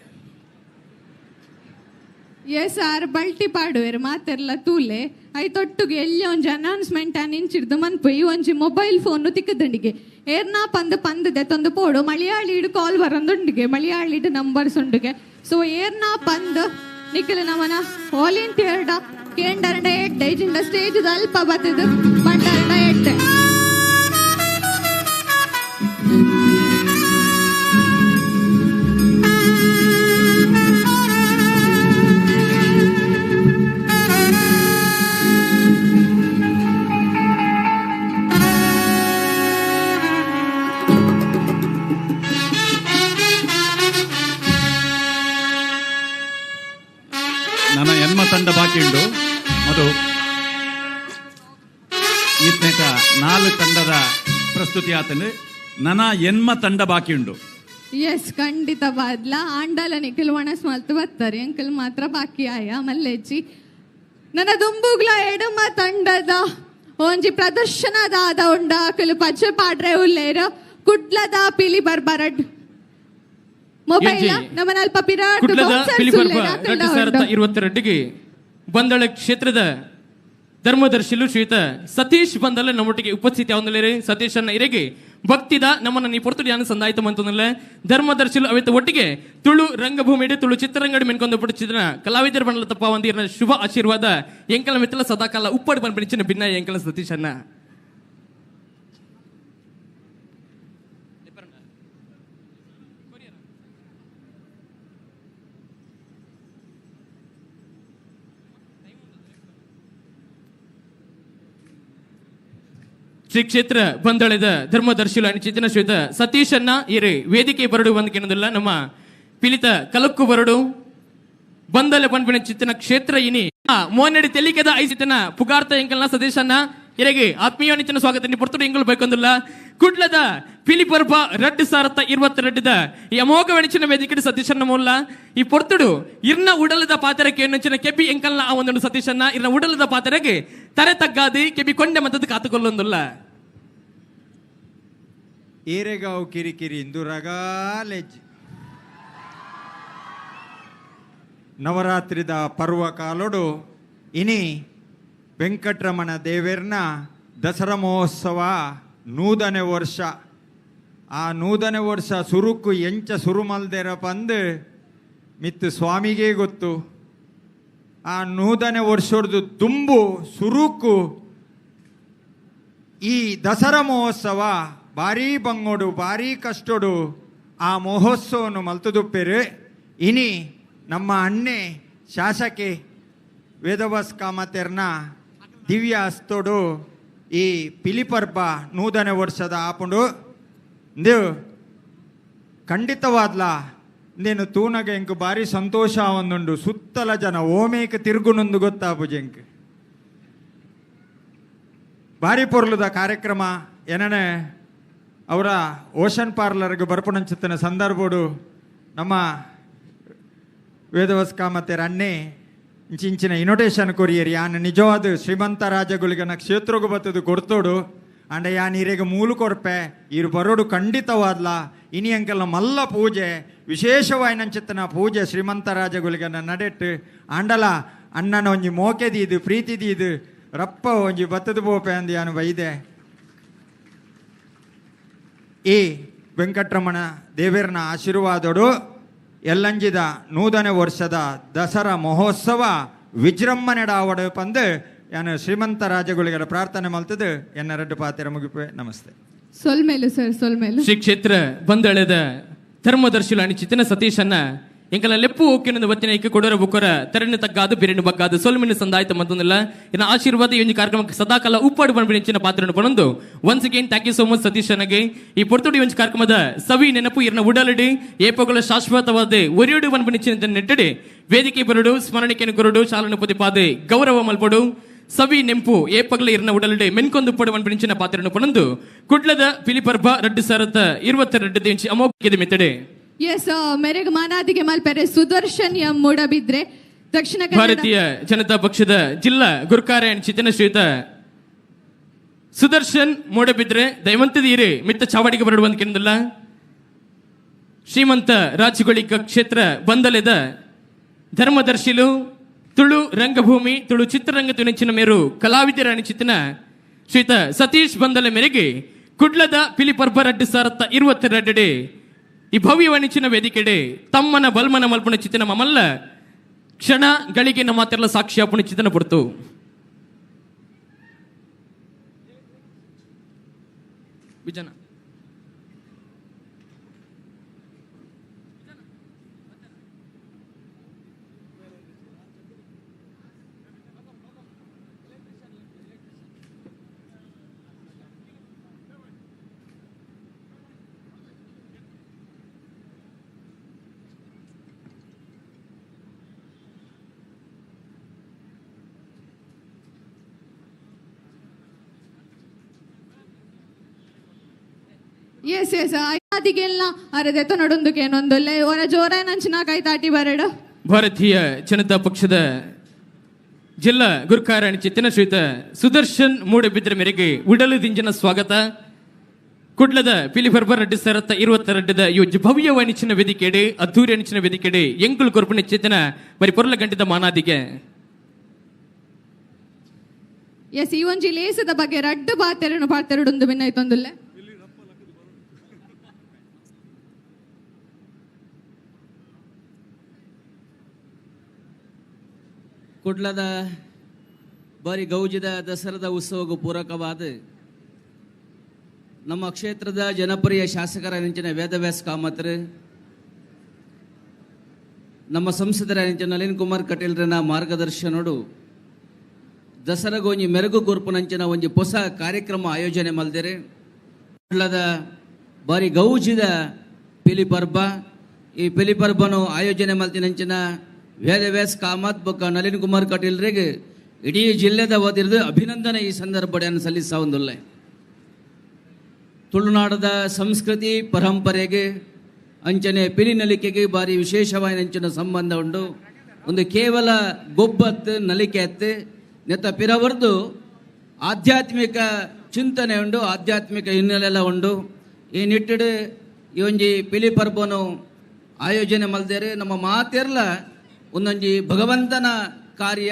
ಎಸ್ ಆರ್ ಬಲ್ಟಿ ಪಾಡುವೆರ್ ಮಾತೆರ್ಲ ತೂಲೆ I ತೊಟ್ಟುಗೆ ಎಲ್ಲಿ ಒಂಜಿ ಅನೌನ್ಸ್ಮೆಂಟ್ ನಿಂಚಿಡ್ದು ಮನ್ಪು ಈ ಒಂಜಿ ಮೊಬೈಲ್ ಫೋನ್ ತಿಕ್ಕದಂಡಿಗೆ ಏರ್ನಾ ಪಂದ್ ಪಂದದೆ ತೊಂದು ಪೋಡು ಮಲಯಾಳಿಡು ಕಾಲ್ ಬರಂದುಂಡಿಗೆ ಮಲಯಾಳಿಡು ನಂಬರ್ಸ್ ಉಂಡುಗೆ. ಸೊ ಏರ್ನಾ ಪಂದ್ ನಿಖಲ ನಮನ ವಾಲಂಟಿಯರ್ಡ ಕೇಂಡರಂಡ ಎಡ್ಡೆ ಇಜಿಂಡ ಸ್ಟೇಜ್ ಅಲ್ಪ ಬತ್ತದು ಬಂಡರಂಡ ಎಡ್ಡೆ. ನನ್ನ ಎನ್ಮ ತಂಡ ಬಾಕಿ ಉಂಡು ಅದು ಈತ್ನೇಟ 4 ತಂಡದ ಪ್ರಸ್ತುತಿ ಆತನು ನನ್ನ ಎನ್ಮ ತಂಡ ಬಾಕಿ ಉಂಡು. ಎಸ್ ಖಂಡಿತ ಬಾದ್ಲ ಆಂಡಲ ನಿಖಿಲ್ ಒಣಸ್ ಮಲ್ತು ಬರ್ತಾರೆ ಅಂಕಲ್ ಮಾತ್ರ ಬಾಕಿ ಆಯ ಮಲ್ಲೆಜ್ಜಿ. ನನ್ನ ದುಂಬುಗ್ಲ ಎಡಮ ತಂಡದ ಒಂಜಿ ಪ್ರದರ್ಶನದಾದ ಉಂಡ ಅಕಲು ಪಚ್ಚೆ ಪಾಡ್ರೆ ಉಲ್ಲೇರ ಕುಡ್ಲದ ಪಿಲಿ ಬರ್ಬರಡ್ ಮೊಬೈಲ್ ನಮ್ಮನ ಅಲ್ಪ ಪಿರಾಟ್ 2022 ಬಂದಳ ಕ್ಷೇತ್ರದ ಧರ್ಮದರ್ಶಿಲು ಶ್ರೀಯುತ ಸತೀಶ್ ಬಂದಲ್ಲ ನಮ್ಮೊಟ್ಟಿಗೆ ಉಪಸ್ಥಿತಿ ಅವನಲ್ಲೇ ಸತೀಶ್ ಅನ್ನ ಇರೆಗೆ ಭಕ್ತಿದ ನಮ್ಮನ್ನ ನೀ ಪೊರ್ತು ಧ್ಯಾನ ಸಂದಾಯಿತು ಅಂತಂದಲ್ಲ ಧರ್ಮದರ್ಶಿಲು ಅವಿತ ಒಟ್ಟಿಗೆ ತುಳು ರಂಗಭೂಮಿ ತುಳು ಚಿತ್ರರಂಗಡಿ ಮೆನ್ಕೊಂಡು ಪುಟ್ಟಿನ ಕಲಾವಿದರ ಬಂಡಲ ತಪ್ಪ ಒಂದಿರ ಶುಭ ಆಶೀರ್ವಾದ ಎಂಕಲ ಮಿತ್ತಲ ಸದಾಕಾಲ ಉಪ್ಪಡು ಬಂದ್ಬಿಡಿಚಿನ ಭಿನ್ನ ಎಂಕಲ ಸತೀಶ್ ಅನ್ನ. ಶ್ರೀ ಕ್ಷೇತ್ರ ಬಂದಳೆದ ಧರ್ಮದರ್ಶಿಲು ಅಣಿಚಿತ್ತಿನ ಶ್ರೀಯುತ ಸತೀಶನ್ನ ಇರು ವೇದಿಕೆ ಬರಡು ಬಂದಕೆನ್ನೋದಿಲ್ಲ ನಮ್ಮ ಪಿಲಿತ ಕಲಕ್ಕು ಬರಡು ಬಂದಲೆ ಪನ್ಪಿನ ಚಿತ್ತಿನ ಕ್ಷೇತ್ರ ಇನಿ ಮೋನಡಿ ತೆಲಿಕೆದ ಐಸಿತನ ಪುಗಾರ್ತ ಎಂಕಲ್ನ ಸತೀಶನ್ನ ಇರೆಗೆ ಆತ್ಮೀಯ ನಿಚ್ಚಿನ ಸ್ವಾಗತ ಪೊರ್ತುಡು ಎಂಗಳು ಬೇಕೊಂದಿಲ್ಲ. ಕುಡ್ಲದ ಪಿಲಿಪರ್ಬ 2022 ಈ ಅಮೋಘ ವೆಣಚಿನ ವೇದಿಕೆ ಸತೀಶನ್ನ ಮೂಲ ಈ ಪೊರ್ತುಡು ಇರ್ನ ಉಡಲದ ಪಾತ್ರಕ್ಕೆ ನೆಚ್ಚಿನ ಕೆಬಿ ಎಂಕಲ್ನ ಆ ಒಂದೊಂದು ಸತೀಶನ್ನ ಇರ್ನ ಉಡಲದ ಪಾತ್ರಕ್ಕೆ ತರೆ ತಗ್ಗಾದಿ ಕೆಬಿ ಕೊಂಡೆ ಮತ್ತದು ಕಾತುಕೊಳ್ಳೊಂದಿಲ್ಲ. ಏರೆಗಾವು ಕಿರಿಕಿರಿ ಇಂದು ರಗಾಲೆಜ್ ನವರಾತ್ರಿದ ಪರ್ವ ಕಾಲೋಡು ಇನಿ ವೆಂಕಟರಮಣ ದೇವೇರ್ನ ದಸರಾ ಮಹೋತ್ಸವ 100ನೇ ವರ್ಷ. ಆ 100ನೇ ವರ್ಷ ಸುರುಕು ಎಂಚ ಸುರು ಮಲ್ದೇರಪ್ಪ ಅಂದು ಮಿತ್ತು ಸ್ವಾಮಿಗೇ ಗೊತ್ತು. ಆ 100ನೇ ವರ್ಷದ ದುಂಬು ಸುರುಕು ಈ ದಸರಾ ಮಹೋತ್ಸವ ಭಾರೀ ಬಂಗೋಡು ಭಾರೀ ಕಷ್ಟೋಡು ಆ ಮಹೋತ್ಸವವನ್ನು ಮಲ್ತುದುಪ್ಪೇರು. ಇನಿ ನಮ್ಮ ಅಣ್ಣೆ ಶಾಸಕಿ ವೇದವಾಸ್ ಕಾಮತೆರ್ನ ದಿವ್ಯ ಹಸ್ತೋಡು ಈ ಪಿಲಿಪರ್ಬ 100ನೇ ವರ್ಷದ ಆಪುಂಡು ಖಂಡಿತವಾದ್ಲ ನೀನು ತೂನಗ ಎಂಕ್ ಭಾರಿ ಸಂತೋಷ ಒಂದುಂಡು. ಸುತ್ತಲ ಜನ ಓಮೇಕ ತಿರುಗುನೊಂದು ಗೊತ್ತಾಪುಜಿ ಎಂಕ್ ಭಾರಿ ಪೊರ್ಲುದ ಕಾರ್ಯಕ್ರಮ. ಏನನೆ ಅವರ ಓಷನ್ ಪಾರ್ಲರ್ಗೆ ಬರ್ಪುಣಂಚಿತ್ತನ ಸಂದರ್ಭೋಡು ನಮ್ಮ ವೇದವಾಸ್ ಕಾಮತೆರ್ ಅಣ್ಣೆ ಇಂಚಿಂಚಿನ ಇನ್ವಿಟೇಷನ್ ಕೊರಿಯರ್ ಯಾನ್ ನಿಜವಾದ ಶ್ರೀಮಂತ ರಾಜಗುಳಿಗನ ಕ್ಷೇತ್ರಗೂ ಬತ್ತದು ಕೊರ್ತೋಡು ಅಂಡ ಯಾನ್ ಈರೆಗೆ ಮೂಲು ಕೊರ್ಪೆ ಇರು ಬರೋಡು ಖಂಡಿತವಾದ್ಲ ಇನಿ ಅಂಕಲ್ನ ಮಲ್ಲ ಪೂಜೆ ವಿಶೇಷವಾಯಿನಂಚಿತ್ತನ ಪೂಜೆ ಶ್ರೀಮಂತ ರಾಜಗುಳಿಗನ ನಡೆಟ್ಟು ಆಂಡಲ ಅಣ್ಣನ ಒಂಜಿ ಮೋಕೆದೀದು ಪ್ರೀತಿದೀದು ರಪ್ಪ ಒಂಜಿ ಬತ್ತದು ಪೋಪೆ ಅಂದು ಯಾನು ಬೈದೆ. ಈ ವೆಂಕಟರಮಣ ದೇವೇರ್ನ ಆಶೀರ್ವಾದೋಡು ಎಲ್ಲಂಜಿದ 100ನೇ ವರ್ಷದ ದಸರಾ ಮಹೋತ್ಸವ ವಿಜೃಂಭಣೆಡಾವಡು ಪಂದು ಯಾನು ಶ್ರೀಮಂತ ರಾಜಗುಳಿಗರ ಪ್ರಾರ್ಥನೆ ಮಲ್ತದು ಎನ್ನ ರೆಡ್ಡು ಪಾತ್ರ ಮುಗಿಪೆ. ನಮಸ್ತೆ. ಸೊಲ್ಮೇಲು ಸರ್, ಸೊಲ್ಮೇಲು. ಶ್ರೀ ಕ್ಷೇತ್ರ ಬಂದಳೆದ ಧರ್ಮದರ್ಶಿಲು ಅಣಿಚಿತ್ತಿನ ಸತೀಶನ್ನ ಎಂಕಲ ಲೆಪ್ಪು ಓಕೆನೊಂದು ಬತ್ತಿನ ಇಕ್ಕ ಕೊಡೋರ ಬುಕ್ಕೊರ ತೆರನ್ನು ತಗ್ಗಾದು ಬಿರಿನು ಬಗ್ಗಾದು ಸೊಲ್ಮಿನ ಸಂದಾಯ್ತ ಮತ್ತೊಂದಿಲ್ಲ ಇನ್ನು ಆಶೀರ್ವಾದ ಈ ಒಂದು ಕಾರ್ಯಕ್ರಮಕ್ಕೆ ಸದಾಕಾಲ ಉಪ್ಪಾಡು ಬಂದು ಹೆಚ್ಚಿನ ಪಾತ್ರವನ್ನು ಪಣೊಂದು. Once again thank you so much Satish ಅಣ್ಣಗೆ. ಈ ಪೊರ್ತುಡಿ ಒಂದು ಕಾರ್ಯಕ್ರಮದ ಸವಿ ನೆನಪು ಇರನ ಉಡಲಡಿ ಏಪಗಳ ಶಾಶ್ವತವಾದ ಒರಿಯೋಡು ಬಂದು ಹೆಚ್ಚಿನ ನೆಟ್ಟಡಿ ವೇದಿಕೆ ಬರಡು ಸ್ಮರಣಿಕೆಯನ್ನು ಕೊರಡು ಶಾಲನ್ನು ಪದಿಪಾದೆ ಗೌರವ ಮಲ್ಪಡು ಸವಿ ನೆಂಪು ಏಪಗಲ ಇರನ ಉಡಲಡೆ ಮೆನ್ಕೊಂದು ಪಡುವನ್ ಪಿಂಚಿನ ಪಾತ್ರವನ್ನು ಪಣಂದು ಕುಡ್ಲದ ಪಿಲಿಪರ್ಬ ರಡ್ಡು ಸರತ 22 ಇಂಚು ಅಮೋಘ ಮೆತ್ತಡೆ. ಎಸ್ ಮೆರೆಗ್ ಮಾನಾದಿಗೆ ಮಲ್ಪೆರೆ ಸುದರ್ಶನ್ ಎಂ ಮೂಡಬಿದ್ರೆ ದಕ್ಷಿಣ ಕನ್ನಡ ಭಾರತೀಯ ಜನತಾ ಪಕ್ಷದ ಜಿಲ್ಲಾ ಗುರುಕಾರೆ ಚಿತನ ಶ್ರೀಯುತ ಸುದರ್ಶನ್ ಮೂಡಬಿದ್ರೆ ದಯವಂತದೀರಿ ಮಿತ್ತ ಚಾವಡಿಗೆ ಬರಡುವಂತ ಕೇಂದ್ರಲ್ಲ ಶ್ರೀಮಂತ ರಾಜುಗಳಿಕ ಕ್ಷೇತ್ರ ಬಂದಲೆದ ಧರ್ಮದರ್ಶಿಲು ತುಳು ರಂಗಭೂಮಿ ತುಳು ಚಿತ್ರರಂಗ ತುನೆಂಚಿನ ಮೇರು ಕಲಾವಿದರ ಅಣಿಚಿತನ ಶ್ರೀತ ಸತೀಶ್ ಬಂದಲೆ ಮೇರೆಗೆ ಕುಡ್ಲದ ಪಿಲಿಪರ್ಬ ರಡ್ಡು ಸಾರತ್ತ 22 ಈ ಭವ್ಯ ವಾಣಿಜ್ಯನ ವೇದಿಕೆಡೆ ತಮ್ಮನ ಬಲ್ಮನ ಮಲ್ಪುಣ ಚಿತನ ಮಮಲ್ಲ ಕ್ಷಣ ಗಳಿಗೆ ನಮ್ಮ ಮಾತೆಲ್ಲ ಸಾಕ್ಷಿ ಅಪ್ಪುಣ ಚಿತನ ಪಡ್ತು. ವಿಜನ ಎಸ್ ಎಸ್ ಅದಿಗೆಲ್ಲ ಅರದೆತ್ತ ನಡೊಂದಕ್ಕೆ ಏನೊಂದೊಲ್ಲೆ ಹೊರ ಜೋರ ನಂಚಿನ ಕೈ ತಾಟಿ ಬರಡು. ಭಾರತೀಯ ಜನತಾ ಪಕ್ಷದ ಜಿಲ್ಲಾ ಗುರುಕಾರ ಚಿತ್ತನ ಶ್ರೀಯುತ ಸುದರ್ಶನ್ ಮೂಡಬಿದ್ರ ಮೇರೆಗೆ ಉಡಲು ದಿಂಜನ ಸ್ವಾಗತ. ಕುಡ್ಲದ ಪಿಲಿಪರ್ಬ ರಡ್ಡು ಸರತ್ತ 22 ಈ ಭವ್ಯ ವಾಣಿಜ್ಯನ ವೇದಿಕೆಡೆ ಅದ್ದೂರಿ ಅಣಿಚಿನ ವೇದಿಕೆಡೆ ಎಂಕುಲು ಕೊರ್ಪುಣ ಚೇತನ ಬರಿ ಪೊರ್ಲ ಗಂಟದ ಮಾನಾದಿಗೆ. ಎಸ್ ಈ ಒಂಜಿ ಲೇಸದ ಬಗ್ಗೆ ರಡ್ಡು ಬಾತೆರಡು ಪಾತೆರಡೊಂದು ಭಿನ್ನಾಯ್ತೊಂದುಲ್ಲೆ. ಕುಡ್ಲದ ಬಾರಿ ಗೌಜಿದ ದಸರಾದ ಉತ್ಸವಕ್ಕೂ ಪೂರಕವಾದ ನಮ್ಮ ಕ್ಷೇತ್ರದ ಜನಪ್ರಿಯ ಶಾಸಕರ ನೆಂಚಿನ ವೇದವ್ಯಾಸ ಕಾಮತ್ರು, ನಮ್ಮ ಸಂಸದರ ನೆಂಚಿನ ನಳಿನ್ ಕುಮಾರ್ ಕಟೀಲ್ರನ ಮಾರ್ಗದರ್ಶನೋಡು ದಸರಾಗೊಂಜಿ ಮೆರುಗು ಕೊರ್ಪುನಂಚಿನ ಒಂಜಿ ಹೊಸ ಕಾರ್ಯಕ್ರಮ ಆಯೋಜನೆ ಮಲ್ದಿರಿ. ಕುಡ್ಲದ ಬಾರಿ ಗೌಜಿದ ಪಿಲಿಪರ್ಬ, ಈ ಪಿಲಿಪರ್ಬನು ಆಯೋಜನೆ ಮಲ್ತಿನಂಚಿನ ವೇದವ್ಯಾಸ್ ಕಾಮತ್ ಬೊಕ್ಕ ನಳಿನ್ ಕುಮಾರ್ ಕಟೀಲ್ರಿಗೆ ಇಡೀ ಜಿಲ್ಲೆದ ವತಿರ್ದು ಅಭಿನಂದನೆ ಈ ಸಂದರ್ಭವನ್ನು ಸಲ್ಲಿಸ. ತುಳುನಾಡದ ಸಂಸ್ಕೃತಿ ಪರಂಪರೆಗೆ ಅಂಚನೆ ಪಿಲಿ ನಲಿಕೆಗೆ ಭಾರಿ ವಿಶೇಷವಾದ ಅಂಚಿನ ಸಂಬಂಧ ಉಂಟು. ಒಂದು ಕೇವಲ ಗೊಬ್ಬತ್ತು ನಲಿಕೆ ಅತ್ತು ನೆತ್ತ ಪಿರವರ್ದು ಆಧ್ಯಾತ್ಮಿಕ ಚಿಂತನೆ ಉಂಡು, ಆಧ್ಯಾತ್ಮಿಕ ಹಿನ್ನೆಲೆಲ್ಲ ಉಂಡು. ಈ ನಿಟ್ಟಿಡು ಈ ಒಂಜಿ ಪಿಲಿ ಪರ್ಬನು ಆಯೋಜನೆ ಮಲ್ದೇರೆ ನಮ್ಮ ಮಾತೆರ್ಲ ಒಂದೊಂಜಿ ಭಗವಂತನ ಕಾರ್ಯ,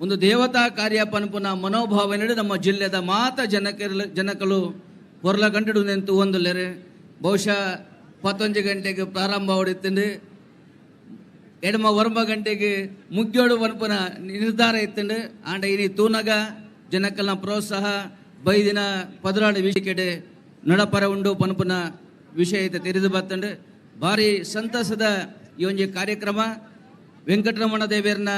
ಒಂದು ದೇವತಾ ಕಾರ್ಯ ಪನ್ಪುನ ಮನೋಭಾವನೆ ನಮ್ಮ ಜಿಲ್ಲೆದ ಮಾತ ಜನಕಲು ಹೊರ್ಲ ಗಂಟೆಡು ನಿಂತು ಒಂದುಲ್ಲೆರೆ. ಬಹುಶಃ 11 ಗಂಟೆಗೆ ಪ್ರಾರಂಭ ಹೊಡಿತೀನಿ, ಎಡಮ 9 ಗಂಟೆಗೆ ಮುಗ್ಯೋಡು ಪನ್ಪುನ ನಿರ್ಧಾರ ಇತ್ತಂಡು. ಆಂಡ ಇನಿ ತೂನಗ ಜನಕಲ್ನ ಪ್ರೋತ್ಸಾಹ ಬೈದಿನ 16 ವಿಷಯಕೆಡೆ ನಡಪರ ಉಂಡು ಪನ್ಪುನ ವಿಷಯ ಐತೆ ತಿಳಿದು ಬತ್ತಂಡು. ಭಾರಿ ಸಂತಸದ ಈ ಒಂಜಿ ಕಾರ್ಯಕ್ರಮ ವೆಂಕಟರಮಣ ದೇವರನ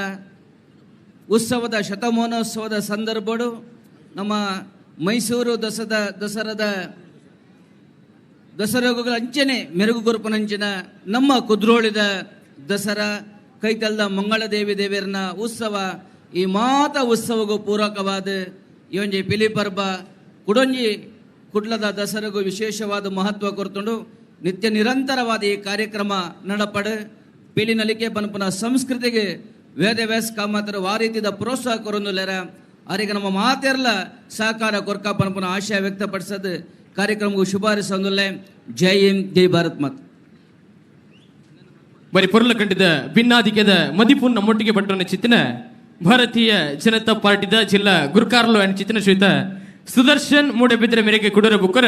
ಉತ್ಸವದ ಶತಮಾನೋತ್ಸವದ ಸಂದರ್ಭಡು ನಮ್ಮ ಮೈಸೂರು ದಸರಾದ ದಸರಾಗಳ ಅಂಚನೆ ಮೆರುಗು ಗುರುಪನಂಚಿನ ನಮ್ಮ ಕುದ್ರೋಳಿದ ದಸರಾ ಕೈತಲ್ದ ಮಂಗಳದೇವಿ ದೇವರನ ಉತ್ಸವ ಈ ಮಾತ ಉತ್ಸವಗೂ ಪೂರಕವಾದ ಈ ಒಂಜಿ ಪಿಲಿಪರ್ಬ ಕುಡೊಂಜಿ ಕುಡ್ಲದ ದಸರಾಗೂ ವಿಶೇಷವಾದ ಮಹತ್ವ ಕೊರ್ತುಂಡು. ನಿತ್ಯ ನಿರಂತರವಾದ ಈ ಕಾರ್ಯಕ್ರಮ ನಡಪಡು ಪಿಲಿ ನಲಿಕೆ ಪನ್ಪುನ ಸಂಸ್ಕೃತಿಗೆ ವೇದವ್ಯಾಸ ಕಾಮತರ ವಾರೀತಿದ ಪ್ರೋತ್ಸಾಹ ಕೊರೊಂದುಲ್ಲೆರ ಅವರಿಗೆ ನಮ್ಮ ಮಾತೆರ್ಲ ಸಹಕಾರ ಕೊರ್ಕ ಪನ್ಪುನ ಆಶಯ ವ್ಯಕ್ತಪಡಿಸೋದು ಕಾರ್ಯಕ್ರಮಕ್ಕೂ ಶುಭಾರಿಸೊಂದುಲ್ಲೆ. ಜೈ ಹಿಂದ್, ಜೈ ಭಾರತ್ ಮಾತ್. ಬರಿ ಪೊರ್ಲ ಕಂಡಿದ ಭಿನ್ನಾಧಿಕ್ಯದ ಮದಿಪುನ್ ನಮ್ಮೊಟ್ಟಿಗೆ ಪಟ್ಟಣ ಚಿತ್ತಿನ ಭಾರತೀಯ ಜನತಾ ಪಾರ್ಟಿದ ಜಿಲ್ಲಾ ಗುರುಕಾರ್ಲು ಅಂಡ್ ಚಿತ್ತಿನ ಶ್ರೀಯುತ ಸುದರ್ಶನ್ ಮೂಡಬಿದ್ರೆ ಮೇರೆಗೆ ಕುಡರ ಬುಕ್ಕರ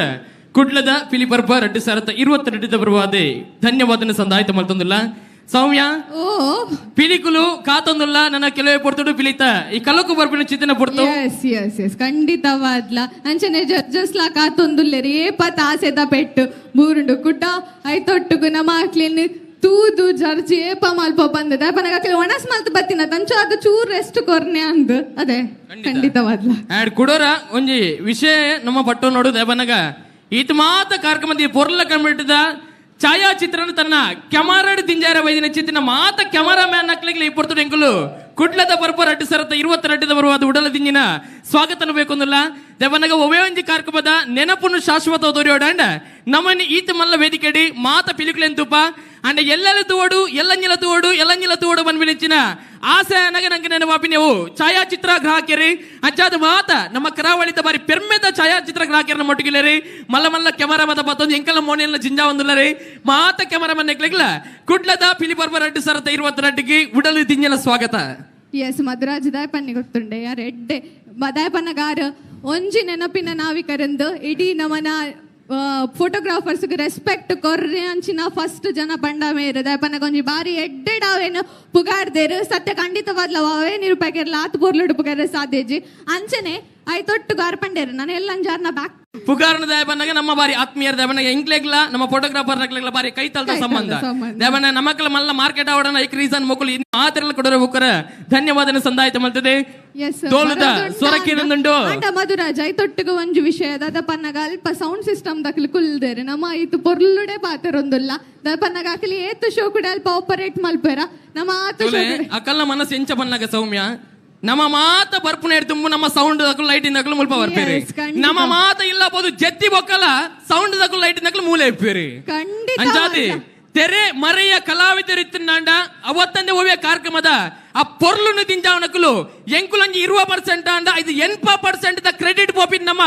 ಕುಡ್ಲದ ಪಿಲಿಪರ್ಬ 2022 ಬರುವಾದೆ ಧನ್ಯವಾದನ ಸಂದಾಯ್ತ ಮಲ್ತೊಂದಿಲ್ಲ. ಸೌಮ್ಯ ಪಿಲಿಕುಲು ಕಾತೊಂದುಲ್ಲ ನನ್ನ ಕೆಲವೇ ಪೊರ್ತುಡು ಪಿಲಿತ ಈ ಕಲಕು ಬರ್ಪಿನ ಚಿತ್ತಿನ ಪೊರ್ತು. S S S ಖಂಡಿತವಾದ್ಲ ಅಂಚನೆ ಜಡ್ಜಸ್ಲಾ ಕಾತೊಂದುಲ್ಲೆರಿ ಏಪತ್ ಆಸೆದ ಪೆಟ್ಟು ಬೂರುಂಡು ಕುಟ್ಟ ಐತೊಟ್ಟುಗು ನಮ್ಮ ಆಕ್ಲಿನ್ ತೂದು ಜರ್ಜಿ ಏಪ ಮಲ್ಪ ಬಂದದ ಪನಗ ಅಕ್ಲೆ ಒಣಸ್ ಮಲ್ತ್ ಬತ್ತಿನ ತಂಚ ಅದು ಚೂರ್ ರೆಸ್ಟ್ ಕೊರ್ನೆ ಅಂದ್ ಅದೇ ಖಂಡಿತವಾದ್ಲ. ಆಡ್ ಕುಡೋರ ಒಂಜಿ ವಿಷಯ ನಮ್ಮ ಪಟ್ಟು ನೋಡು ದೇವನಗ ಈತ ಮಾತ ಕಾರ್ಯಕ್ರಮದ ಪೊರ್ಲ ಕಂಬಿಟ್ಟದ ಛಾಯಾಚಿತ್ರನ ತನ್ನ ಕೆಮರಾಡ್ ದಿಂಜಾರ ವೈದಿನ ಚಿತ್ತಿನ ಮಾತ ಕೆಮರಾ ಮ್ಯಾನ್ ಅಕ್ಲಿಗ್ಲ ಈ ಪೊರ್ತು ಎಂಕುಲು ಕುಡ್ಲದ ಬರ್ಪರ ಅಡ್ಡು ಸರತ 28 ಬರುವ ಅದು ಉಡಲ ದಿಂಜಿನ ಸ್ವಾಗತನ ಬೇಕೊಂದಿಲ್ಲ ದೇವನಗ ಒವೇ ಒಂಜಿ ಕಾರ್ಯಕ್ರಮದ ನೆನಪುನು ಶಾಶ್ವತ ದೊರೆಯೋಡಂಡ ನಮ್ಮನ್ನು ಈತ ಮಲ್ಲ ವೇದಿಕೆಡಿ ಮಾತ ಪಿಲಿಕುಲೆನ್ ತೂಪ ಅಂಡ ಎಲ್ಲೆಲ್ಲ ತೂವಡು ಎಲ್ಲಂಜಿಲ ತೂವಡು ಎಲ್ಲಂಜಿಲ ತೂವಡು ಬಂದ್ಬಿಡಿಂಚಿನ ಆಸೆ ಅನಗ ನಂಗೆ ನೆನಪಾಪಿ ನೀವು ಛಾಯಾಚಿತ್ರ ಗ್ರಾಹಕರಿ ಅಂಚಾದ ಮಾತ ನಮ್ಮ ಕರಾವಳಿದ ಬಾರಿ ಪೆರ್ಮೆದ ಛಾಯಾಚಿತ್ರ ಗ್ರಾಹಕರನ್ನ ಮೊಟ್ಟಿಗಿಲ್ಲರಿ ಮಲ್ಲ ಮಲ್ಲ ಕೆಮರಾ ಮತ ಪತ್ತೊಂದು ಎಂಕಲ ಮೋನೆಲ್ಲ ಜಿಂಜಾ ಒಂದುಲ್ಲರಿ ಮಾತ ಕೆಮರಾ ಮನೆಗ್ಲಿಗ್ಲ ಕುಡ್ಲದ ಪಿಲಿಪರ್ವ ರಡ್ಡು ಸರತ 28 ಉಡಲು ದಿಂಜಲ ಸ್ವಾಗತ. ಎಸ್ ಮದ್ರಾಜ್ ದಾಯಪನ್ನಿ ಗೊತ್ತುಂಡೆ ಯಾರು ಎಡ್ಡೆ ದಾಯಪನ್ನಗಾರ ಒಂಜಿ ನೆನಪಿನ ನಾವಿಕರಂದು ಇಡೀ ನಮನ ಫೋಟೋಗ್ರಾಫರ್ಸ್ ರೆಸ್ಪೆಕ್ಟ್ ಕೊರ್ರೆ ಅಂಚಿನ ಫಸ್ಟ್ ಜನ ಪಂಡ ಮೇರು ದಾಯಪನ್ನಗ ಒಂಜಿ ಬಾರಿ ಎಡ್ಡೆಡಾವೇನು ಪುಗಾರ್ದೇರು ಸತ್ಯ ಖಂಡಿತವಾದ್ಲ ಅವೇ ನಿರೂಪಕರ್ಲ ಆತ್ ಪೊರ್ಲುಡು ಪುಗಾರ ಸಾಧ್ಯಜಿ ಅಂಚನೆ ಐತೊಟ್ಟು ಗಾರ್ ಪಂಡೇರು ನಾನು ಎಲ್ಲ ಅಂಜಾರ್ನ ಬ್ಯಾಕ್ ಪುಗಾರನ ದೇವನಾಗ ನಮ್ಮ ಬಾರಿ ಆತ್ಮೀಯರ ದೇವನಾಗ ಎಂಕ್ಲೆಗ್ಲ ನಮ್ಮ ಫೋಟೋಗ್ರಾಫರ್ ನಕ್ಲೆಗ್ಲ ಬಾರಿ ಕೈತಲ್ದ ಸಂಬಂಧ ದೇವನ ನಮಕ್ಲ ಮಲ್ಲ ಮಾರ್ಕೆಟ್ ಆವಡನ ಐಕ್ ರೀಸನ್ ಮೊಕುಲು ಮಾತಿರಲ್ ಕೊಡೋರ ಬುಕ್ಕರ ಧನ್ಯವಾದನ ಸಂದಾಯಿತ ಮಲ್ತದೆ ತೋಲುದ ಸ್ವರಕಿರಂದುಂಡು. ಅಂಡ ಮಧುರಾಜ್ ಐತೊಟ್ಟಿಗೆ ಒಂಜಿ ವಿಷಯ ದಾದ ಪನ್ನಗ ಅಲ್ಪ ಸೌಂಡ್ ಸಿಸ್ಟಮ್ ದಕ್ಲು ಕುಲ್ದೇರೆ ನಮ್ಮ ಐತು ಪೊರ್ಲುಡೆ ಪಾತೆರೊಂದುಲ್ಲ ದಾದ ಪನ್ನಗ ಅಕಲಿ ಏತು ಶೋ ಕೂಡ ಅಲ್ಪ ಆಪರೇಟ್ ಮಲ್ಪೆರ ನಮ್ಮ ಆತು ಅಕಲ್ಲ ಮನಸ್ಸು ಎಂಚ ಪನ್ನಗ ಸೌಮ್ಯ ನಮ್ಮ ಮಾತ ಬರ್ಪುನ ತುಂಬ ನಮ್ಮ ಸೌಂಡ್ ದಕ್ಕಲು ಲೈಟಿಂಗ್ ದಕ್ಕಲು ಮುಲ್ಪ ಬರ್ಪೇರಿ ನಮ್ಮ ಮಾತ ಇಲ್ಲ ಬೋದು ಜತ್ತಿ ಬೊಕ್ಕಲ ಸೌಂಡ್ ದಕ್ಕಲು ಲೈಟಿಂಗ್ ದಕ್ಕಲು ಮೂಲೆ ಇಪ್ಪೇರಿ ಅಂಚಾದಿ ತೆರೆ ಮರೆಯ ಕಲಾವಿದರಿತ್ತಿನಾಂಡ ಅವತ್ತಂದೆ ಓವಿಯ ಕಾರ್ಯಕ್ರಮದ ಆ ಪೊರ್ಲುನು ದಿಂಜಾವನಕುಲು ಎಂಕುಲಂಜಿ 20% ಅಂಡ ಇದು 80% the credit ಪೋಪಿನ್ ನಮ್ಮ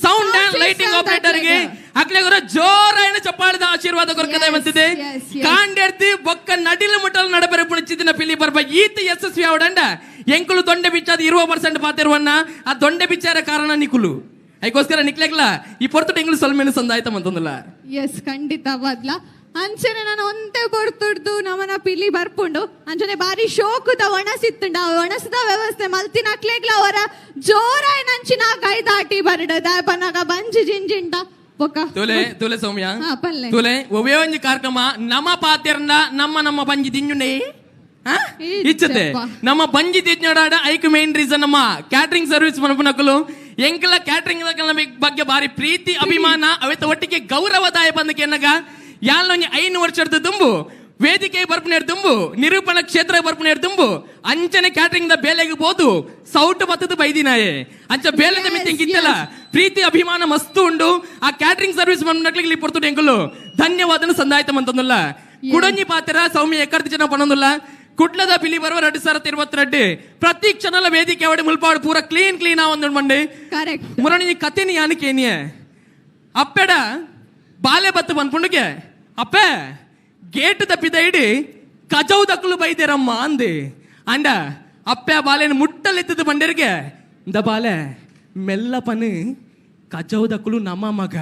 ಸೌಂಡ್ ಅಂಡ್ ಲೈಟಿಂಗ್ ಆಪರೇಟರ್ ಗೆ ಅಕ್ಲೆಗುರ ಜೋರಾಯಣ ಚಪ್ಪಾಳದ ಆಶೀರ್ವಾದ ಕೊರಕದ ಬಂತಿದೆ ಕಾಂಡೆಡ್ತಿ ಬೊಕ್ಕ ನಡಿಲು ಮುಟ್ಟಲು ನಡಬೆರೆ ಪುಣಿಚಿದಿನ ಪಿಲಿ ಬರ್ಬ ಈತ ಯಶಸ್ವಿ ಆವಡಂಡ ಎಂಕುಲು ದೊಂಡೆ ಬಿಚ್ಚಾದ 20% ಪಾತಿರುವನ್ನ ಆ ದೊಂಡೆ ಬಿಚ್ಚಾರ ಕಾರಣ ನಿಕುಲು ಅದಕ್ಕೋಸ್ಕರ ನಿಕ್ಲೆಗ್ಲ ಈ ಪೊರ್ತು ಎಂಗ್ಲು ಸೊಲ್ಮೇನು ಸಂದಾಯ್ತ ಮಂತಂದಿಲ್ಲ. ಎಸ್ ಖಂಡಿತವಾದ್ಲ ಅಂಚನೆ ನಾನು ಒಂತೆ ಪೊರ್ತುಡ್ದು ನಮನ ಪಿಲಿ ಬರ್ಪುಂಡು ಅಂಚನೆ ಬಾರಿ ಶೋಕುದ ಒಣಸಿತ್ತುಂಡ ಒಣಸದ ವ್ಯವಸ್ಥೆ ಮಲ್ತಿನ ಅಕ್ಲೆಗ್ಲ ಅವರ ಜೋರಾಯ್ ನಂಚಿನ ಕೈ ದಾಟಿ ಬರಡ ದಾಪನಾಗ ಬಂಜಿ ಜಿಂಜಿಂಡ ತುಲೆ ತುಲೆ ಸೌಮ್ಯ ತುಲೆ ಒವೇ ಒಂಜಿ ಕಾರ್ಯಕ್ರಮ ನಮ್ಮ ಪಾತೆರ್ನ ನಮ್ಮ ನಮ್ಮ ಬಂಜಿ ದಿಂಜುಂಡೆ ಇಚ್ಚತೆ ನಮ್ಮ ಬಂಜಿ ತಿಜ್ಞಾಡ ಐಕ್ ಮೇನ್ ರೀಸನ್ ನಮ್ಮ ಕ್ಯಾಟರಿಂಗ್ ಸರ್ವಿಸ್ ಮನಪುನಕುಲು ಎಂಕಲ ಕ್ಯಾಟರಿಂಗ್ ಬಗ್ಗೆ ಬಾರಿ ಪ್ರೀತಿ ಅಭಿಮಾನ ಅವೆತ ಒಟ್ಟಿಗೆ ಗೌರವದಾಯ ಬಂದಕ್ಕೆ ಎನ್ನಗ ಯಾಲೊಂಜಿ 5 ವರ್ಷದ ತುಂಬು ವೇದಿಕೆ ಬರ್ಪುನೇರ್ ತುಂಬು ನಿರೂಪಣಾ ಕ್ಷೇತ್ರ ಬರ್ಪುನೇರ್ ತುಂಬು ಅಂಚನೆ ಕ್ಯಾಟರಿಂಗ್ the ಬೇಲೆಗೆ ಬೋದು ಸೌಟು ಬತ್ತದ ಬೈದಿನಾಯೆ ಅಂಚ ಬೇಲೆದ ಮಿತ್ತಿಂಗಿತ್ತಲ್ಲ ಪ್ರೀತಿ ಅಭಿಮಾನ ಮಸ್ತು ಉಂಡು ಆ ಕ್ಯಾಟರಿಂಗ್ ಸರ್ವಿಸ್ ಮನಕ್ಲಿಗೆ ಪೊರ್ತುಡು ಎಂಕುಲು ಧನ್ಯವಾದನ ಸಂದಾಯ್ತ ಮಂತಂದುಲ್ಲ ಕುಡಂಜಿ ಪಾತ್ರ ಸೌಮ್ಯ ಎಕ್ಕರ್ತಿ ಜನ ಪಣಂದುಲ್ಲ ಕುಡ್ಲದ ಪಿಲಿ ಬರುವ 2022 ಪ್ರತಿ ಕ್ಷಣಲ ವೇದಿಕೆ ಅವಡೆ ಮುಲ್ಪಾಡು ಪೂರ ಕ್ಲೀನ್ ಕ್ಲೀನ್ ಆ ಒಂದು ಮಂಡೆ ಮುರಣಿ ಕತೆನಿ ಯಾನಕೇನಿಯೇ ಅಪ್ಪೆಡ ಬಾಲೆ ಬತ್ತು ಬಂದ್ಪುಂಡುಗೆ ಅಪ್ಪೆ ಗೇಟ್ ತಪ್ಪಿದ ಇಡಿ ಕಜೌ ದಕ್ಕಲು ಬೈದೇರಮ್ಮ ಅಂದೆ ಅಂಡ ಅಪ್ಪೆ ಬಾಲೆನ ಮುಟ್ಟಲೆತ್ತದ ಬಂಡೇರಿಗೆ ಇಂದ ಬಾಲೆ ಮೆಲ್ಲ ಪನು ಕಜೌ ದಕ್ಕಲು ನಮ್ಮ ಮಗ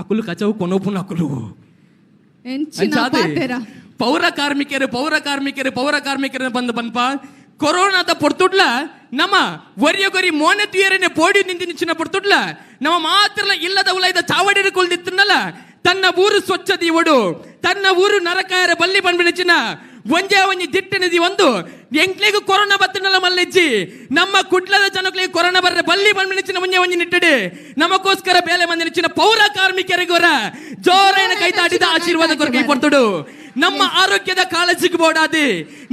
ಅಕುಲು ಕಜೌ ಕೊನೋಪುನ ಅಕುಲು ಪೌರ ಕಾರ್ಮಿಕರು ಪೌರ ಕಾರ್ಮಿಕರು ಪೌರ ಕಾರ್ಮಿಕರು ಬಂದು ಬಂದ್ಪ ಕೊರೋನಾದ ಪೊರ್ತುಡ್ಲ ನಮ್ಮ ಒರಿಯಗೊರಿ ಮೋನೆ ತುಯರನೆ ಪೋಡಿ ನಿಂತಿನ ಪೊರ್ತುಡ್ಲ ನಮ್ಮ ಮಾತ್ರ ಇಲ್ಲದ ಉಲೈದ ಚಾವಡಿರು ಕುಲ್ದಿತ್ತನಲ್ಲ ತನ್ನ ಊರು ಸ್ವಚ್ಛದಿ ಒಡು ತನ್ನ ಊರು ನರಕಾಯರ ಬಲ್ಲಿ ಬಂದ್ಬಿಡಿಚಿನ ಒಂಜೇ ಒಂಜಿ ದಿಟ್ಟನಿದಿ ಒಂದು ಎಂಕ್ಲಿಗೂ ಕೊರೋನಾ ಬತ್ತನಲ್ಲ ಮಲ್ಲಿಜ್ಜಿ ನಮ್ಮ ಕುಡ್ಲದ ಜನಗಳಿಗೆ ಕೊರೋನಾ ಬರ್ರೆ ಬಲ್ಲಿ ಬಂದ್ಬಿಡಿಚಿನ ಒಂಜೆ ಒಂಜಿ ನಿಟ್ಟಡಿ ನಮಗೋಸ್ಕರ ಬೇಲೆ ಮಂದಿ ಪೌರ ಕಾರ್ಮಿಕರಿಗೋರ ಜೋರೈನ ಕೈತಾಟಿದ ಆಶೀರ್ವಾದ ಕೊರಕೈ ಪೊರ್ತುಡು ನಮ್ಮ ಆರೋಗ್ಯದ ಕಾಳಜಿಗೆ ಬೋಡಾದಿ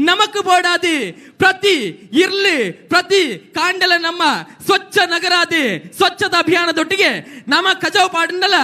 ನಮಕ್ ಬೋಡಾದಿ ಪ್ರತಿ ಇರ್ಲಿ ಪ್ರತಿ ಕಾಂಡಲ ನಮ್ಮ ಸ್ವಚ್ಛ ನಗರಾದಿ ಸ್ವಚ್ಛತಾ ಅಭಿಯಾನದೊಟ್ಟಿಗೆ ನಮ್ಮ ಕಜಾವ್ ಪಾಡಂಡಲ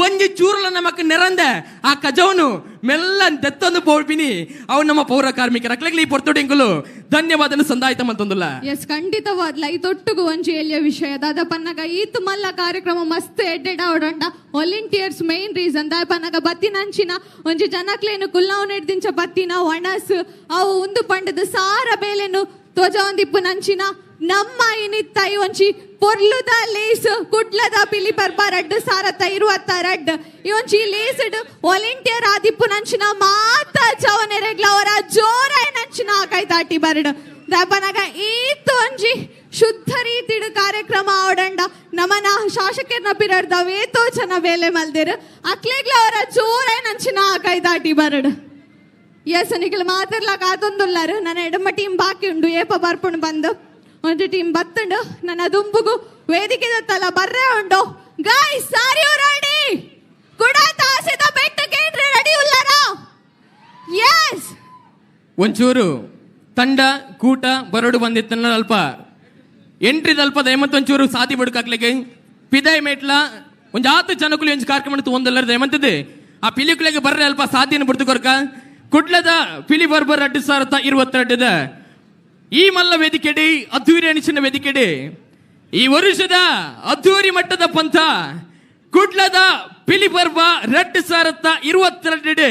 ಒಂಜಿ ಚೂರುಲ ನಮಕ್ ನೆರಂದೆ ಆ ಕಜೌನು ಮೆಲ್ಲ ದತ್ತೊಂದು ಪೋಡ್ಬಿನಿ ಅವು ನಮ್ಮ ಪೌರ ಕಾರ್ಮಿಕರ ಅಕ್ಲಗ್ಲಿ ಪೊರ್ತುಡಿಂಕುಲು ಧನ್ಯವಾದನ ಸಂದಾಯ್ತ ಮಂತಂದುಲ್ಲ. ಎಸ್ ಖಂಡಿತವಾದ್ಲ ಈ ತೊಟ್ಟುಗು ಒಂಜಿ ಎಲ್ಲಿಯ ವಿಷಯ ದಾದ ಪನ್ನಗ ಈತ್ ಮಲ್ಲ ಕಾರ್ಯಕ್ರಮ ಮಸ್ತ್ ಎಡ್ಡೆಡ್ ಅವಡಂಡ ವಾಲಂಟಿಯರ್ಸ್ ಮೇನ್ ರೀಸನ್ ದಾದ ಪನ್ನಗ ಬತ್ತಿನಂಚಿನ ಒಂಜಿ ಜನಕ್ಲೇನು ಕುಲ್ಲಾವ್ ನೆಡ್ದಿಂಚ ಬತ್ತಿನ ಒಣಸ್ ಅವು ಒಂದು ಪಂಡದ ಸಾರ ಬೇಲೆನು ಧ್ವಜ ಒಂದಿಪ್ಪು ನಂಚಿನ ನಮ್ಮ ಇನಿತ್ತೈ ಒಂಜಿ ಪೊರ್ಲುದ ಲೇಸ್ ಕುಡ್ಲದ ಪಿಲಿ ಪರ್ಬ ರಡ್ಡು ಸಾರತ್ತ ಇರುವತ್ತ ರಡ್ಡು ಈ ಒಂಜಿ ಲೇಸ್ಡ್ ವಾಲಂಟಿಯರ್ ಆದಿಪ್ಪು ನಂಚಿನ ಮಾತ ಚವನೆರೆಗ್ಲ ಅವರ ಜೋರಾಯ್ ನಂಚಿನ ಕೈ ತಾಟಿ ಬರಡು ದಪನಗ ಈತ್ ಒಂಜಿ ಶುದ್ಧ ರೀತಿಡು ಕಾರ್ಯಕ್ರಮ ಅವಡಂಡ ನಮನ ಶಾಸಕರ್ನ ಪಿರಡ್ದ ವೇತೋ ಜನ ಬೇಲೆ ಮಲ್ದಿರು ಅಕ್ಲೆಗ್ಲ ಅವರ ಜೋರಾಯ್ ನಂಚಿನ ಕೈ ತಾಟಿ ಬರಡು. ಎಸ್ ನಿಖಿಲ್ ಮಾತಿರ್ಲ ಕಾತೊಂದುಲ್ಲಾರು ನನ್ನ ಎಡಮ ಟೀಮ್ ಬಾಕಿ ಉಂಡು ಏಪ ಬರ್ಪುಂಡು ಬಂದು ಒಂದು ಟೀಮ್ ಬತ್ತುಂಡು ನನ್ನ ದುಂಬುಗು ವೇದಿಕೆ ದತ್ತಲ್ಲ ಬರ್ರೆ ಉಂಡು. Guys are you ready? ಕುಡ ತಾಸಿದ ಬೆಟ್ಟು ಕೇಂದ್ರ ರೆಡಿ ಉಲ್ಲಾರ? ಎಸ್. ಒಂಚೂರು ತಂಡ ಕೂಟ ಬರಡು ಬಂದಿತ್ತನ್ನ ಅಲ್ಪ ಎಂಟ್ರಿದಲ್ಪ ದಯಮಂತ ಒಂಚೂರು ಸಾದಿ ಬಡುಕಾಕ್ಲಿಕ್ಕೆ ಪಿದಾಯ್ ಮೇಟ್ಲ ಒಂಜಾತು ಆತು ಜನಕುಲು ಒಂಜಿ ಕಾರ್ಯಕ್ರಮ ಒಂದಲ್ಲರ ದಯಮಂತದೆ ಆ ಪಿಲಿಕುಲೆಗೆ ಬರ್ರೆ ಅಲ್ಪ ಸಾದಿಯನ್ನು ಬಿಡ್ತು ಕೊರ್ಕ ಕುಡ್ಲದ ಪಿಲಿ ಬರ್ಬರ್ 2022 ಈ ಮಲ್ಲ ವೇದಿಕೆಡಿ ಅದ್ದೂರಿ ಅನಿಸಿನ ವೇದಿಕೆಡಿ ಈ ವರುಷದ ಅದ್ದೂರಿ ಮಟ್ಟದ ಪಂಥ ಕುಡ್ಲದ ಪಿಲಿ ಬರ್ಬ 2022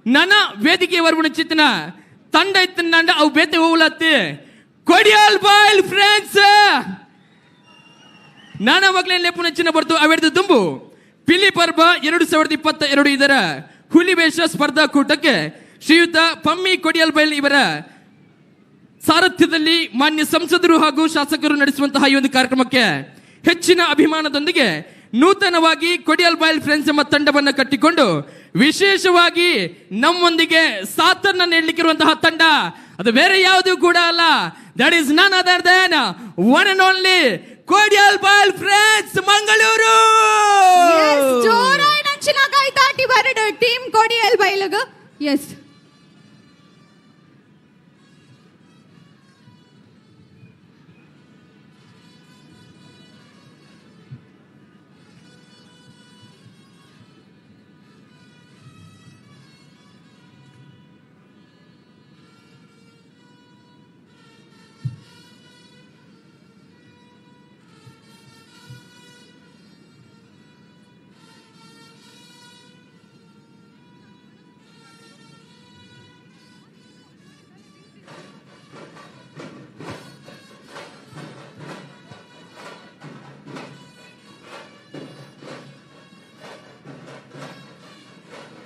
ನನ್ನ ವೇದಿಕೆ ವರ್ಬುಣ ಚಿತ್ತನ ತಂಡ ಇತ್ತಂಡ ಅವು ಬೇತೆ ಹೋಗ್ಲತ್ತಿ ಕೊಡಿಯಾಲ್ ಬಾಯ್ಲ್ ಫ್ರೆಂಡ್ಸ್ ನಾನಾ ಮಕ್ಕಳನ್ನ ಲೆಪ್ಪು ನೆಚ್ಚಿನ ಬರ್ತು ಅವೆಡ್ದು ದುಂಬು ಪಿಲಿ ಪರ್ಬ 2022 ಇದರ ಹುಲಿವೇಷ ಸ್ಪರ್ಧಾಕೂಟಕ್ಕೆ ಶ್ರೀಯುತ ಪಮ್ಮಿ ಕೊಡಿಯಲ್ ಬೈಲ್ ಇವರ ಸಾರಥ್ಯದಲ್ಲಿ ಮಾನ್ಯ ಸಂಸದರು ಹಾಗೂ ಶಾಸಕರು ನಡೆಸುವಂತಹ ಈ ಒಂದು ಕಾರ್ಯಕ್ರಮಕ್ಕೆ ಹೆಚ್ಚಿನ ಅಭಿಮಾನದೊಂದಿಗೆ ನೂತನವಾಗಿ ಕೊಡಿಯಲ್ ಬೈಲ್ ಫ್ರೆಂಡ್ಸ್ ಎಂಬ ತಂಡವನ್ನು ಕಟ್ಟಿಕೊಂಡು ವಿಶೇಷವಾಗಿ ನಮ್ಮೊಂದಿಗೆ ಸಾಥನ್ನ ನೀಡಲಿಕ್ಕಿರುವಂತಹ ತಂಡ ಅದು ಬೇರೆ ಯಾವುದೂ ಕೂಡ ಅಲ್ಲ, that is none other than one and only Kodial Bail friends Mangaluru. ಜೋರಾಗಿ ನಂಚಿನ ಕೈ ತಾಟಿ ಬರಡು ಟೀಮ್ ಕೊಡಿಯಲ್ ಬೈಲಗ. ಎಸ್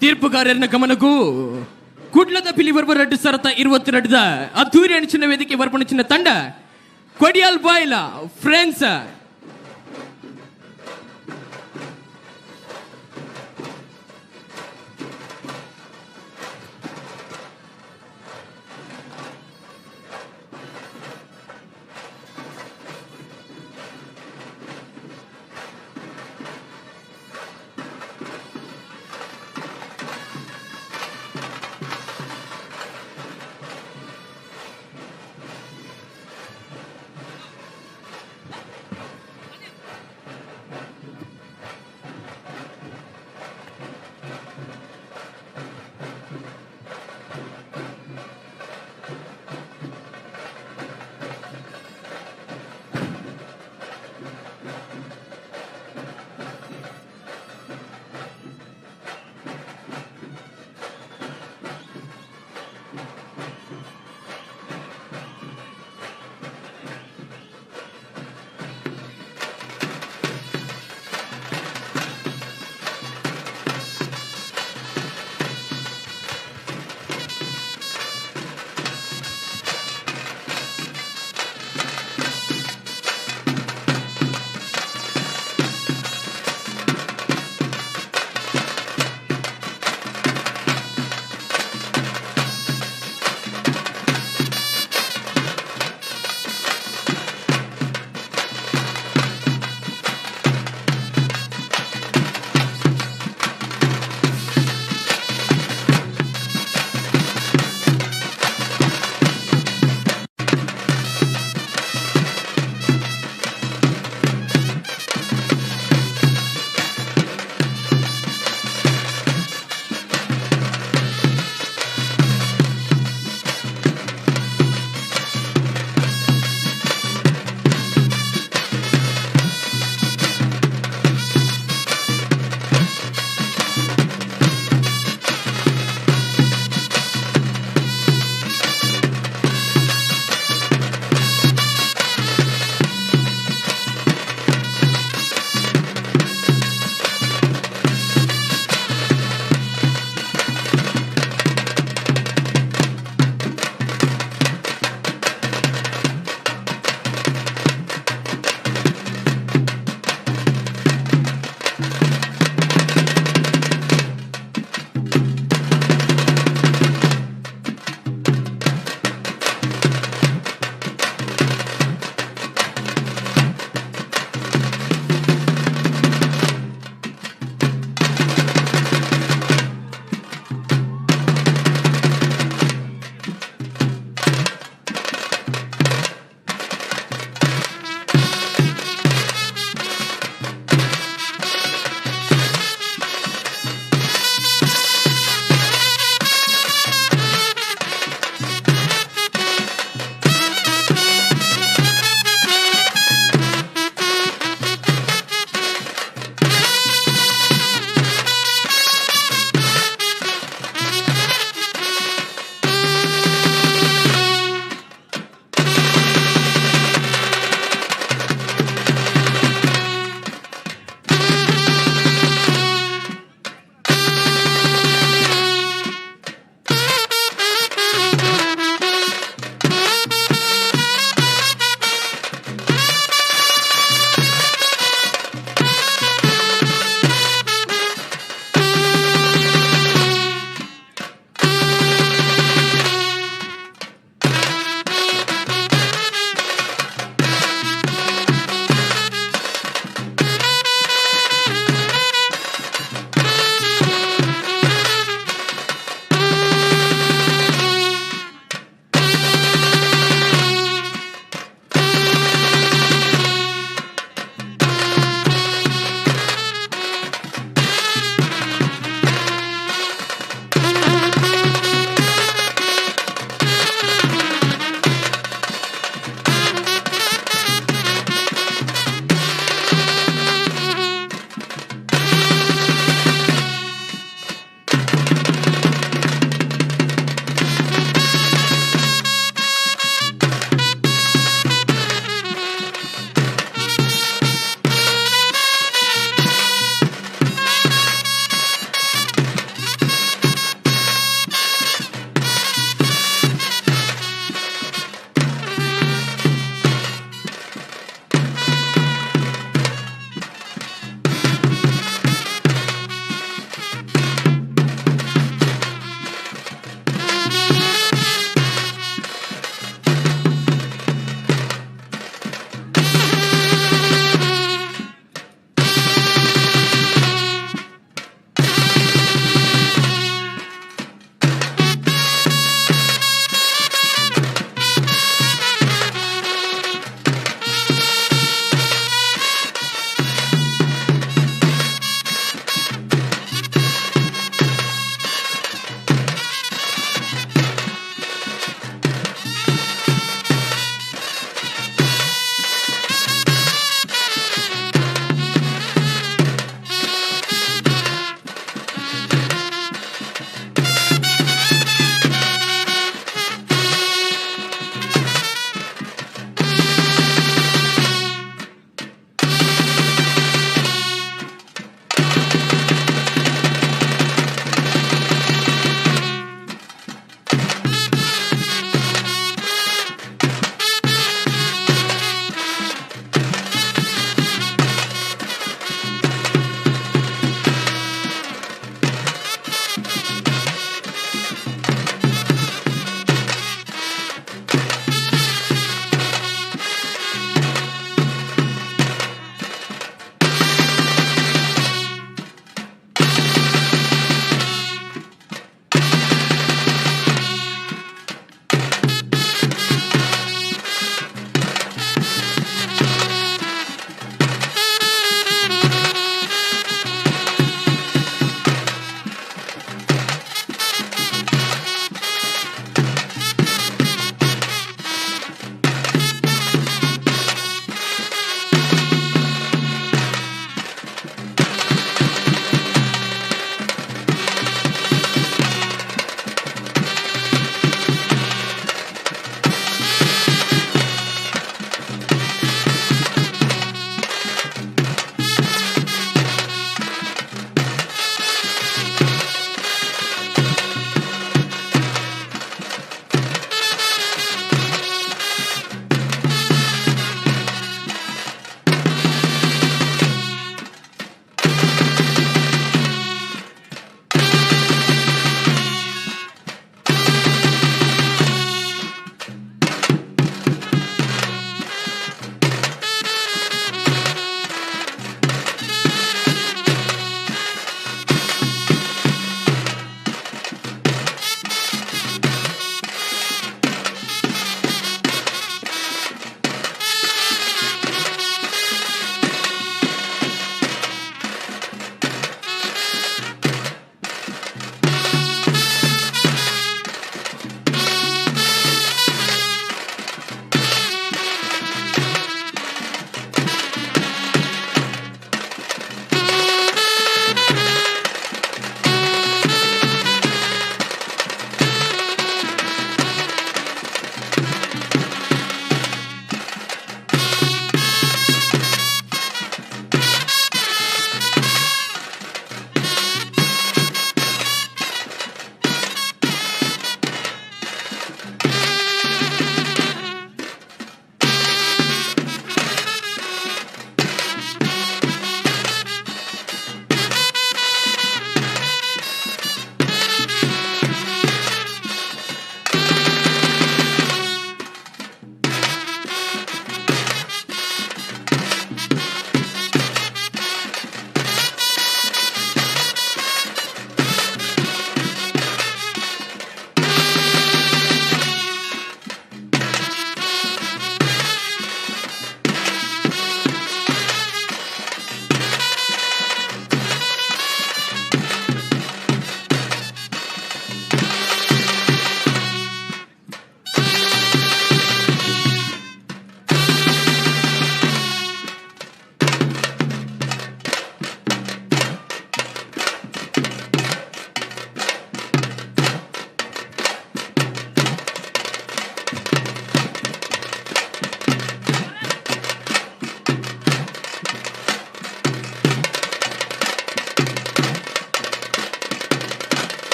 ತೀರ್ಪುಗಾರರನ್ನ ಗಮನಕ್ಕೂ ಕುಡ್ಲದ ಪಿಲಿ ಬರ್ಬ 2022 ಅದ್ದೂರಿ ಅಣಿಚಿನ ವೇದಿಕೆ ಬರ್ಪಣಿಚಿನ ತಂಡ ಕೊಡಿಯಲ್ ಬಾಯ್ಲ ಫ್ರೆಂಡ್ಸ್.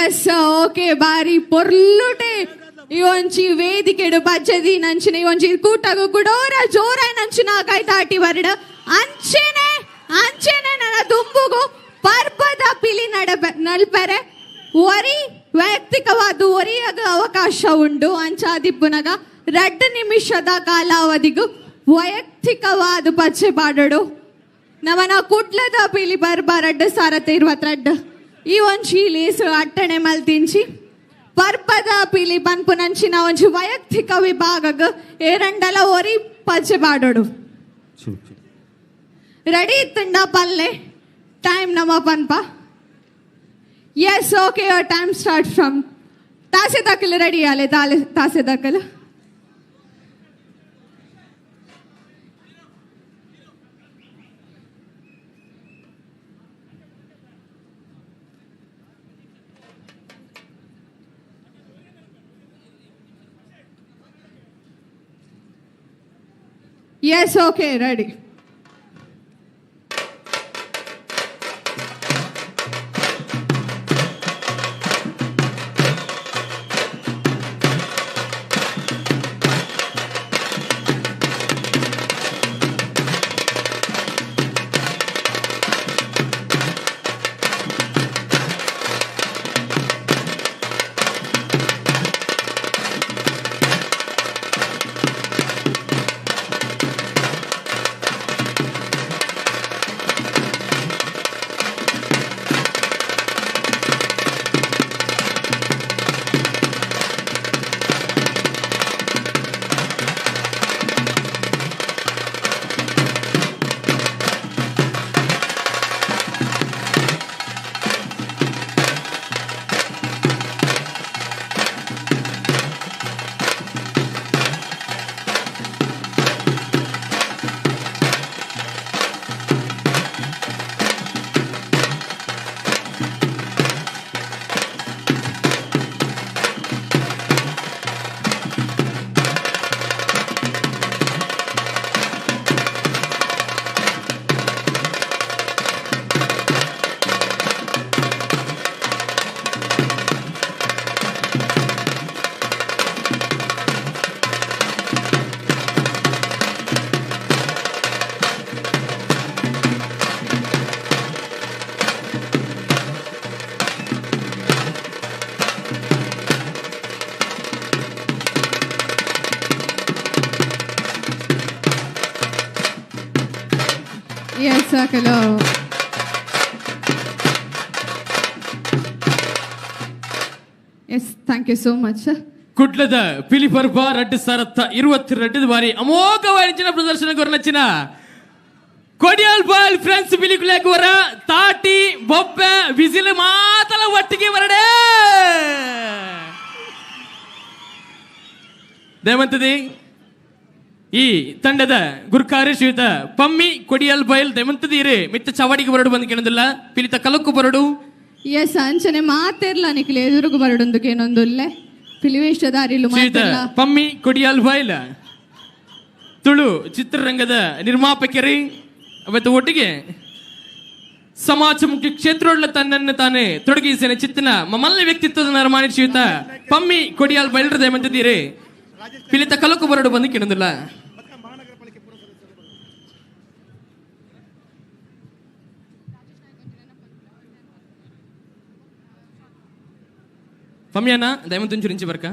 ಎಸ್ ಓಕೆ ಬಾರಿ ಪೊರ್ಲುಟೆ ಈ ಒಂಜಿ ವೇದಿಕೆಡು ಪಜ್ಜದಿ ನಂಚಿನ ಈ ಒಂಜಿ ಕೂಟಗು ಕುಡೋರ ಜೋರ ನಂಚಿನ ಕೈತಾಟಿ ಬರಡ ಅಂಚೆನೆ ಅಂಚೆನೆ ನನ್ನ ದುಂಬುಗು ಪರ್ಬದ ಪಿಲಿ ನಲ್ಪೆರೆ ಒರಿ ವೈಯಕ್ತಿಕವಾದ ಒರಿಯಾಗ ಅವಕಾಶ ಉಂಡು ಅಂಚಾದಿಪ್ಪುನಗ 2 ನಿಮಿಷದ ಕಾಲಾವಧಿಗೂ ವೈಯಕ್ತಿಕವಾದ ಪಚ್ಚೆ ಪಾಡೋಡು ನಮನ ಕುಡ್ಲದ ಪಿಲಿ ಪರ್ಬ 2022 ಈ ಒಂಜಿ ಲೇಸು ಅಟ್ಟಣೆ ಮಲ್ತಿಂಚಿ ಪರ್ಪದ ಪಿಲಿ ಪನ್ಪು ನಂಚಿನ ಒಂಜಿ ವೈಯಕ್ತಿಕ ವಿಭಾಗಗ್ ಏರಂಡಲ ಒರಿ ಪಚ್ಚೆ ಪಾಡೋಡು ರೆಡಿ ಇತ್ತುಂಡ ಪಲ್ಲೆ ಟೈಮ್ ನಮ್ಮ ಪನ್ಪ. Yes okay your time start from ತಾಸೆ ದಾಖಲು ರೆಡಿ ಆಲೆ ತಾಸೆ ದಾಖಲು. Yes, okay, ready. Yes, hello. Yes, thank you so much. ಕುಡ್ಲದ ಪಿಲಿಪರ್ಬ 2022 ಬಾರಿ ಅಮೋಘವಾದ ಪ್ರದರ್ಶನ ಕೊರನಚ್ಚಿನ ಕೊಡಿಯಲ್ ಬಾಲ್ ಫ್ರೆಂಡ್ಸ್ ಪಿಲಿಕುಲೇಕುವರ ತಾಟಿ ಬೊಬ್ಬೆ ವಿಸಿಲು ಮಾತಲ ಒಟ್ಟಿಗೆ ಬರಡೆ ದೇವಂತದಿ ಈ ತಂಡದ ಗುರ್ಕಾರಿ ಶ್ರೀಯುತ ಪಮ್ಮಿ ಕೊಡಿಯಲ್ ಬಯಲ್ ದೆಮಂತದೀರೆ ಮಿತ್ತ ಚವಾಡಿಗೆ ಬರಡು ಬಂದು ಕೇಳೋದಿಲ್ಲ ಪಿಲಿತ ಕಲಕ್ಕು ಬರಡು. ಎಸ್ ಅಂಚನೆ ಮಾತಿರ್ಲ ನಿಖಿಲ್ ಎದುರುಗು ಬರಡೊಂದು ಕೇನೊಂದುಲ್ಲೆ ಪಿಲಿವೇಶದಾರಿಲು ಶ್ರೀಯುತ ಪಮ್ಮಿ ಕೊಡಿಯಲ್ ಬಯಲ್ ತುಳು ಚಿತ್ರರಂಗದ ನಿರ್ಮಾಪಕರಿ ಅವತ್ತು ಒಟ್ಟಿಗೆ ಸಮಾಜಮುಖಿ ಕ್ಷೇತ್ರೊಳ್ಳ ತನ್ನನ್ನು ತಾನೇ ತೊಡಗಿಸಿನ ಚಿತ್ತನ ಮಮ್ಮಲ್ಲ ವ್ಯಕ್ತಿತ್ವದ ನಿರ್ಮಾಣ ಶ್ರೀಯುತ ಪಮ್ಮಿ ಕೊಡಿಯಲ್ ಬಯಲ್ರ ದೆಮಂತದೀರೆ ಪಿಲಿತ ಕಲಕು ಬರಡು ಬಂದು ಕೇಳೋದಿಲ್ಲ. ಪಮ್ಮಿಯನ್ನ ದಯಮಂತುಂಚು ರಿಂಚಿ ಬರ್ಕ.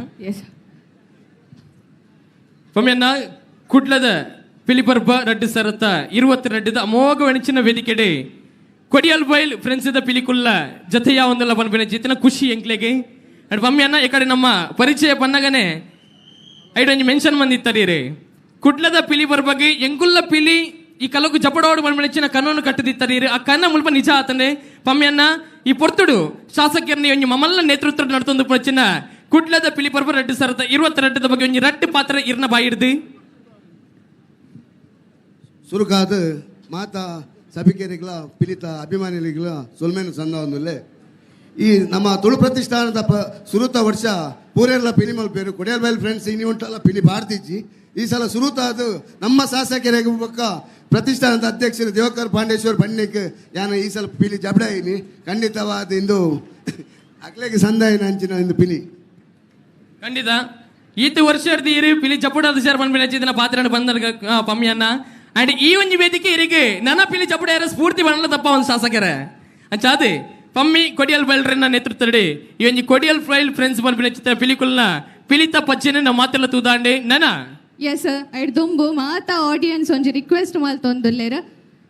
ಪಮ್ಮಿಯನ್ನ ಕುಡ್ಲದ ಪಿಲಿಪರ್ಬ 2022 ಅಮೋಘ ವೆಣಚಿನ ವೇದಿಕೆಡೆ ಕೊಡಿಯಲ್ ಬೈಲ್ ಫ್ರೆಂಡ್ಸ್ ಪಿಲಿಕುಲ್ಲ ಜತೆಯ ಒಂದಲ್ಲ ಪನ್ಪಿನ ಜಿತಿನ ಖುಷಿ ಎಂಕ್ಲೆಗೆ. ಅಂಡ್ ಪಮ್ಮಿಯನ್ನ ಈ ಕಡೆ ನಮ್ಮ ಪರಿಚಯ ಪನ್ನಗನೆ ಐಡೊಂಜಿ ಮೆನ್ಷನ್ ಮಂದಿತ್ತರೀರೆ ಕುಡ್ಲದ ಪಿಲಿ ಬರ್ಬಗೆ ಎಂಕುಲ್ಲ ಪಿಲಿ ಈ ಕಲಕು ಜಪಡೋಡು ಬಂದ್ಮೇಲೆ ಕನ್ನನ್ನು ಕಟ್ಟದಿತ್ತರೀರೆ ಆ ಕನ್ನ ಮುಲ್ಪ ನಿಜ ಆತನೆ ಪಮ್ಮಿಯನ್ನ ಈ ಪೊರ್ತುಡು ಶಾಸಕರನ್ನ ಒಂಜಿ ಮಮಲ್ಲ ನೇತೃತ್ವ ನಡ್ತೊಂದು ಪುಣಚಿನ ಕುಡ್ಲದ ಪಿಲಿ ಪರ್ಬ 2022 ಬಗ್ಗೆ ಒಂಜಿ ರಡ್ಡು ಪಾತ್ರ ಇರ್ನ ಬಾಯಿಡ್ದು ಸುರುಕಾದ ಮಾತಾ ಸಭಿಕರಿಗಳ ಪಿಲಿತ ಅಭಿಮಾನಿಗಳ ಸೊಲ್ಮೇನು ಸಂದವೊಂದುಲ್ಲೆ ಈ ನಮ್ಮ ತುಳು ಪ್ರತಿಷ್ಠಾನದ ಸುರುತ ವರ್ಷ ಪೂರೆಲ್ಲ ಪಿಲಿ ಮಲ್ಪೇರು ಕೊಡಿಯಲ್ ಬೈಲ್ ಫ್ರೆಂಡ್ಸ್ ಇನಿ ಉಂಟಲ್ಲ ಪಿಲಿ ಬಾರ್ತಿಜ್ಜಿ ಈ ಸಲ ಸುರುತ ಅದು ನಮ್ಮ ಶಾಸಕರಿಗೆ ಬೊಕ್ಕ ಪ್ರತಿಷ್ಠಾನದ ಅಧ್ಯಕ್ಷರು ದೇವಕರ್ ಪಾಂಡೇಶ್ವರ್ ಬನ್ನಿಕ್ ಯಾನ ಈ ಸಲ ಪಿಲಿ ಜಬಡಾಯಿನಿ ಖಂಡಿತವಾದ ಇಂದು ಅಕ್ಲೆಗೆ ಸಂದಾಯನ ಅಂಚಿನ ಒಂದು ಪಿಲಿ. ಖಂಡಿತ ಈತ ವರ್ಷ ಇರಿ ಪಿಲಿ ಚಪುಡಾದ ಸೇರ್ ಪನ್ಪಿನ ಪಾತ್ರ ಬಂದ ಪಮ್ಮಿಯನ್ನ ಅಂಡ್ ಈ ಒಂಜಿ ವೇದಿಕೆ ಇರಿಗೆ ನನ್ನ ಪಿಲಿ ಚಪುಡ ಸ್ಫೂರ್ತಿ ಬಣ್ಣಲ ತಪ್ಪ ಒಂದು ಶಾಸಕರೇ ಅಂಚಾದೆ ಪಮ್ಮಿ ಕೊಡಿಯಲ್ ಬೈಲ್ರನ್ನ ನೇತೃತ್ವದಡಿ ಈ ಒಂಜಿ ಕೊಡಿಯಲ್ ಫೈಲ್ ಫ್ರೆಂಡ್ಸ್ ಪನ್ಪಿನ ಚಿತ್ರ ಪಿಲಿಕುಲ್ನ ಪಿಲಿತ ಪಚ್ಚೆನೆ ನಮ್ಮ ಮಾತೆಲ್ಲ ತೂದಾಂಡೆ ನನ. ಎಸ್ ಐಡ್ ದುಂಬು ಮಾತಾ ಆಡಿಯನ್ಸ್ ಒಂಜಿ ರಿಕ್ವೆಸ್ಟ್ ಮಲ್ತೊಂದುಲ್ಲೇರ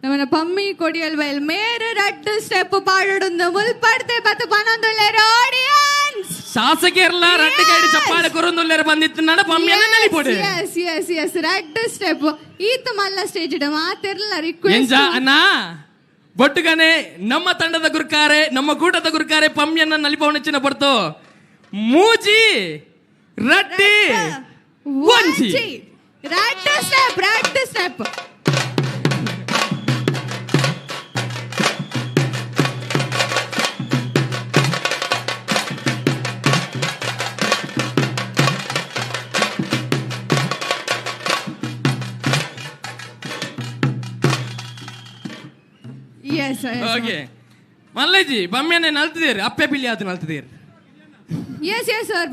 ನಮ್ಮನ ಪಮ್ಮಿ ಕೊಡಿಯಲ್ ಬೈಲ್ ಮೇರೆ ರಡ್ಡು ಸ್ಟೆಪ್ ಪಾಡೊಡೊಂದು ಮುಲ್ಪಡ್ತೆ ಬತ್ತು ಪನೊಂದುಲ್ಲೇರ ಆಡಿಯನ್ಸ್ ಶಾಸಕಿಯರ್ಲ ರಡ್ಡು ಕೈಡ್ ಚಪ್ಪಾಳೆ ಕೊರೊಂದುಲ್ಲೇರ ಬಂದಿತ್ತು ನಡ ಪಮ್ಮಿಯನ್ನ ನಲಿಪೊಡೆ. ಎಸ್ ಎಸ್ ಎಸ್ ರಡ್ಡು ಸ್ಟೆಪ್ ಈತ ಮಲ್ಲ ಸ್ಟೇಜ್ ಇಡ ಮಾತೆರ್ಲ ರಿಕ್ವೆಸ್ಟ್ ಎಂಜ ಅಣ್ಣ ಬೊಟ್ಟುಗನೆ ನಮ್ಮ ತಂಡದ ಗುರುಕಾರೆ ನಮ್ಮ ಕೂಟದ ಗುರುಕಾರೆ ಪಮ್ಮಿಯನ್ನ ನಲಿಪವನಚ್ಚಿನ ಪಡ್ತು ಮೂಜಿ ರಡ್ಡಿ ಒಂಜಿ ರಡ್ಡು ಸ್ಟೆಪ್ ರಡ್ಡು ಸ್ಟೆಪ್. ಓಕೆ ಮಲ್ಲೇಜಿ ಬಮ್ಮಿಯನ್ನೇ ನಲ್ತಿದ್ದೀರಿ ಅಪ್ಪೆ ಪಿಲಿ ಆತು ನಲ್ತಿದ್ದೀರಿ. ಎಸ್ ಎಸ್ ಸರ್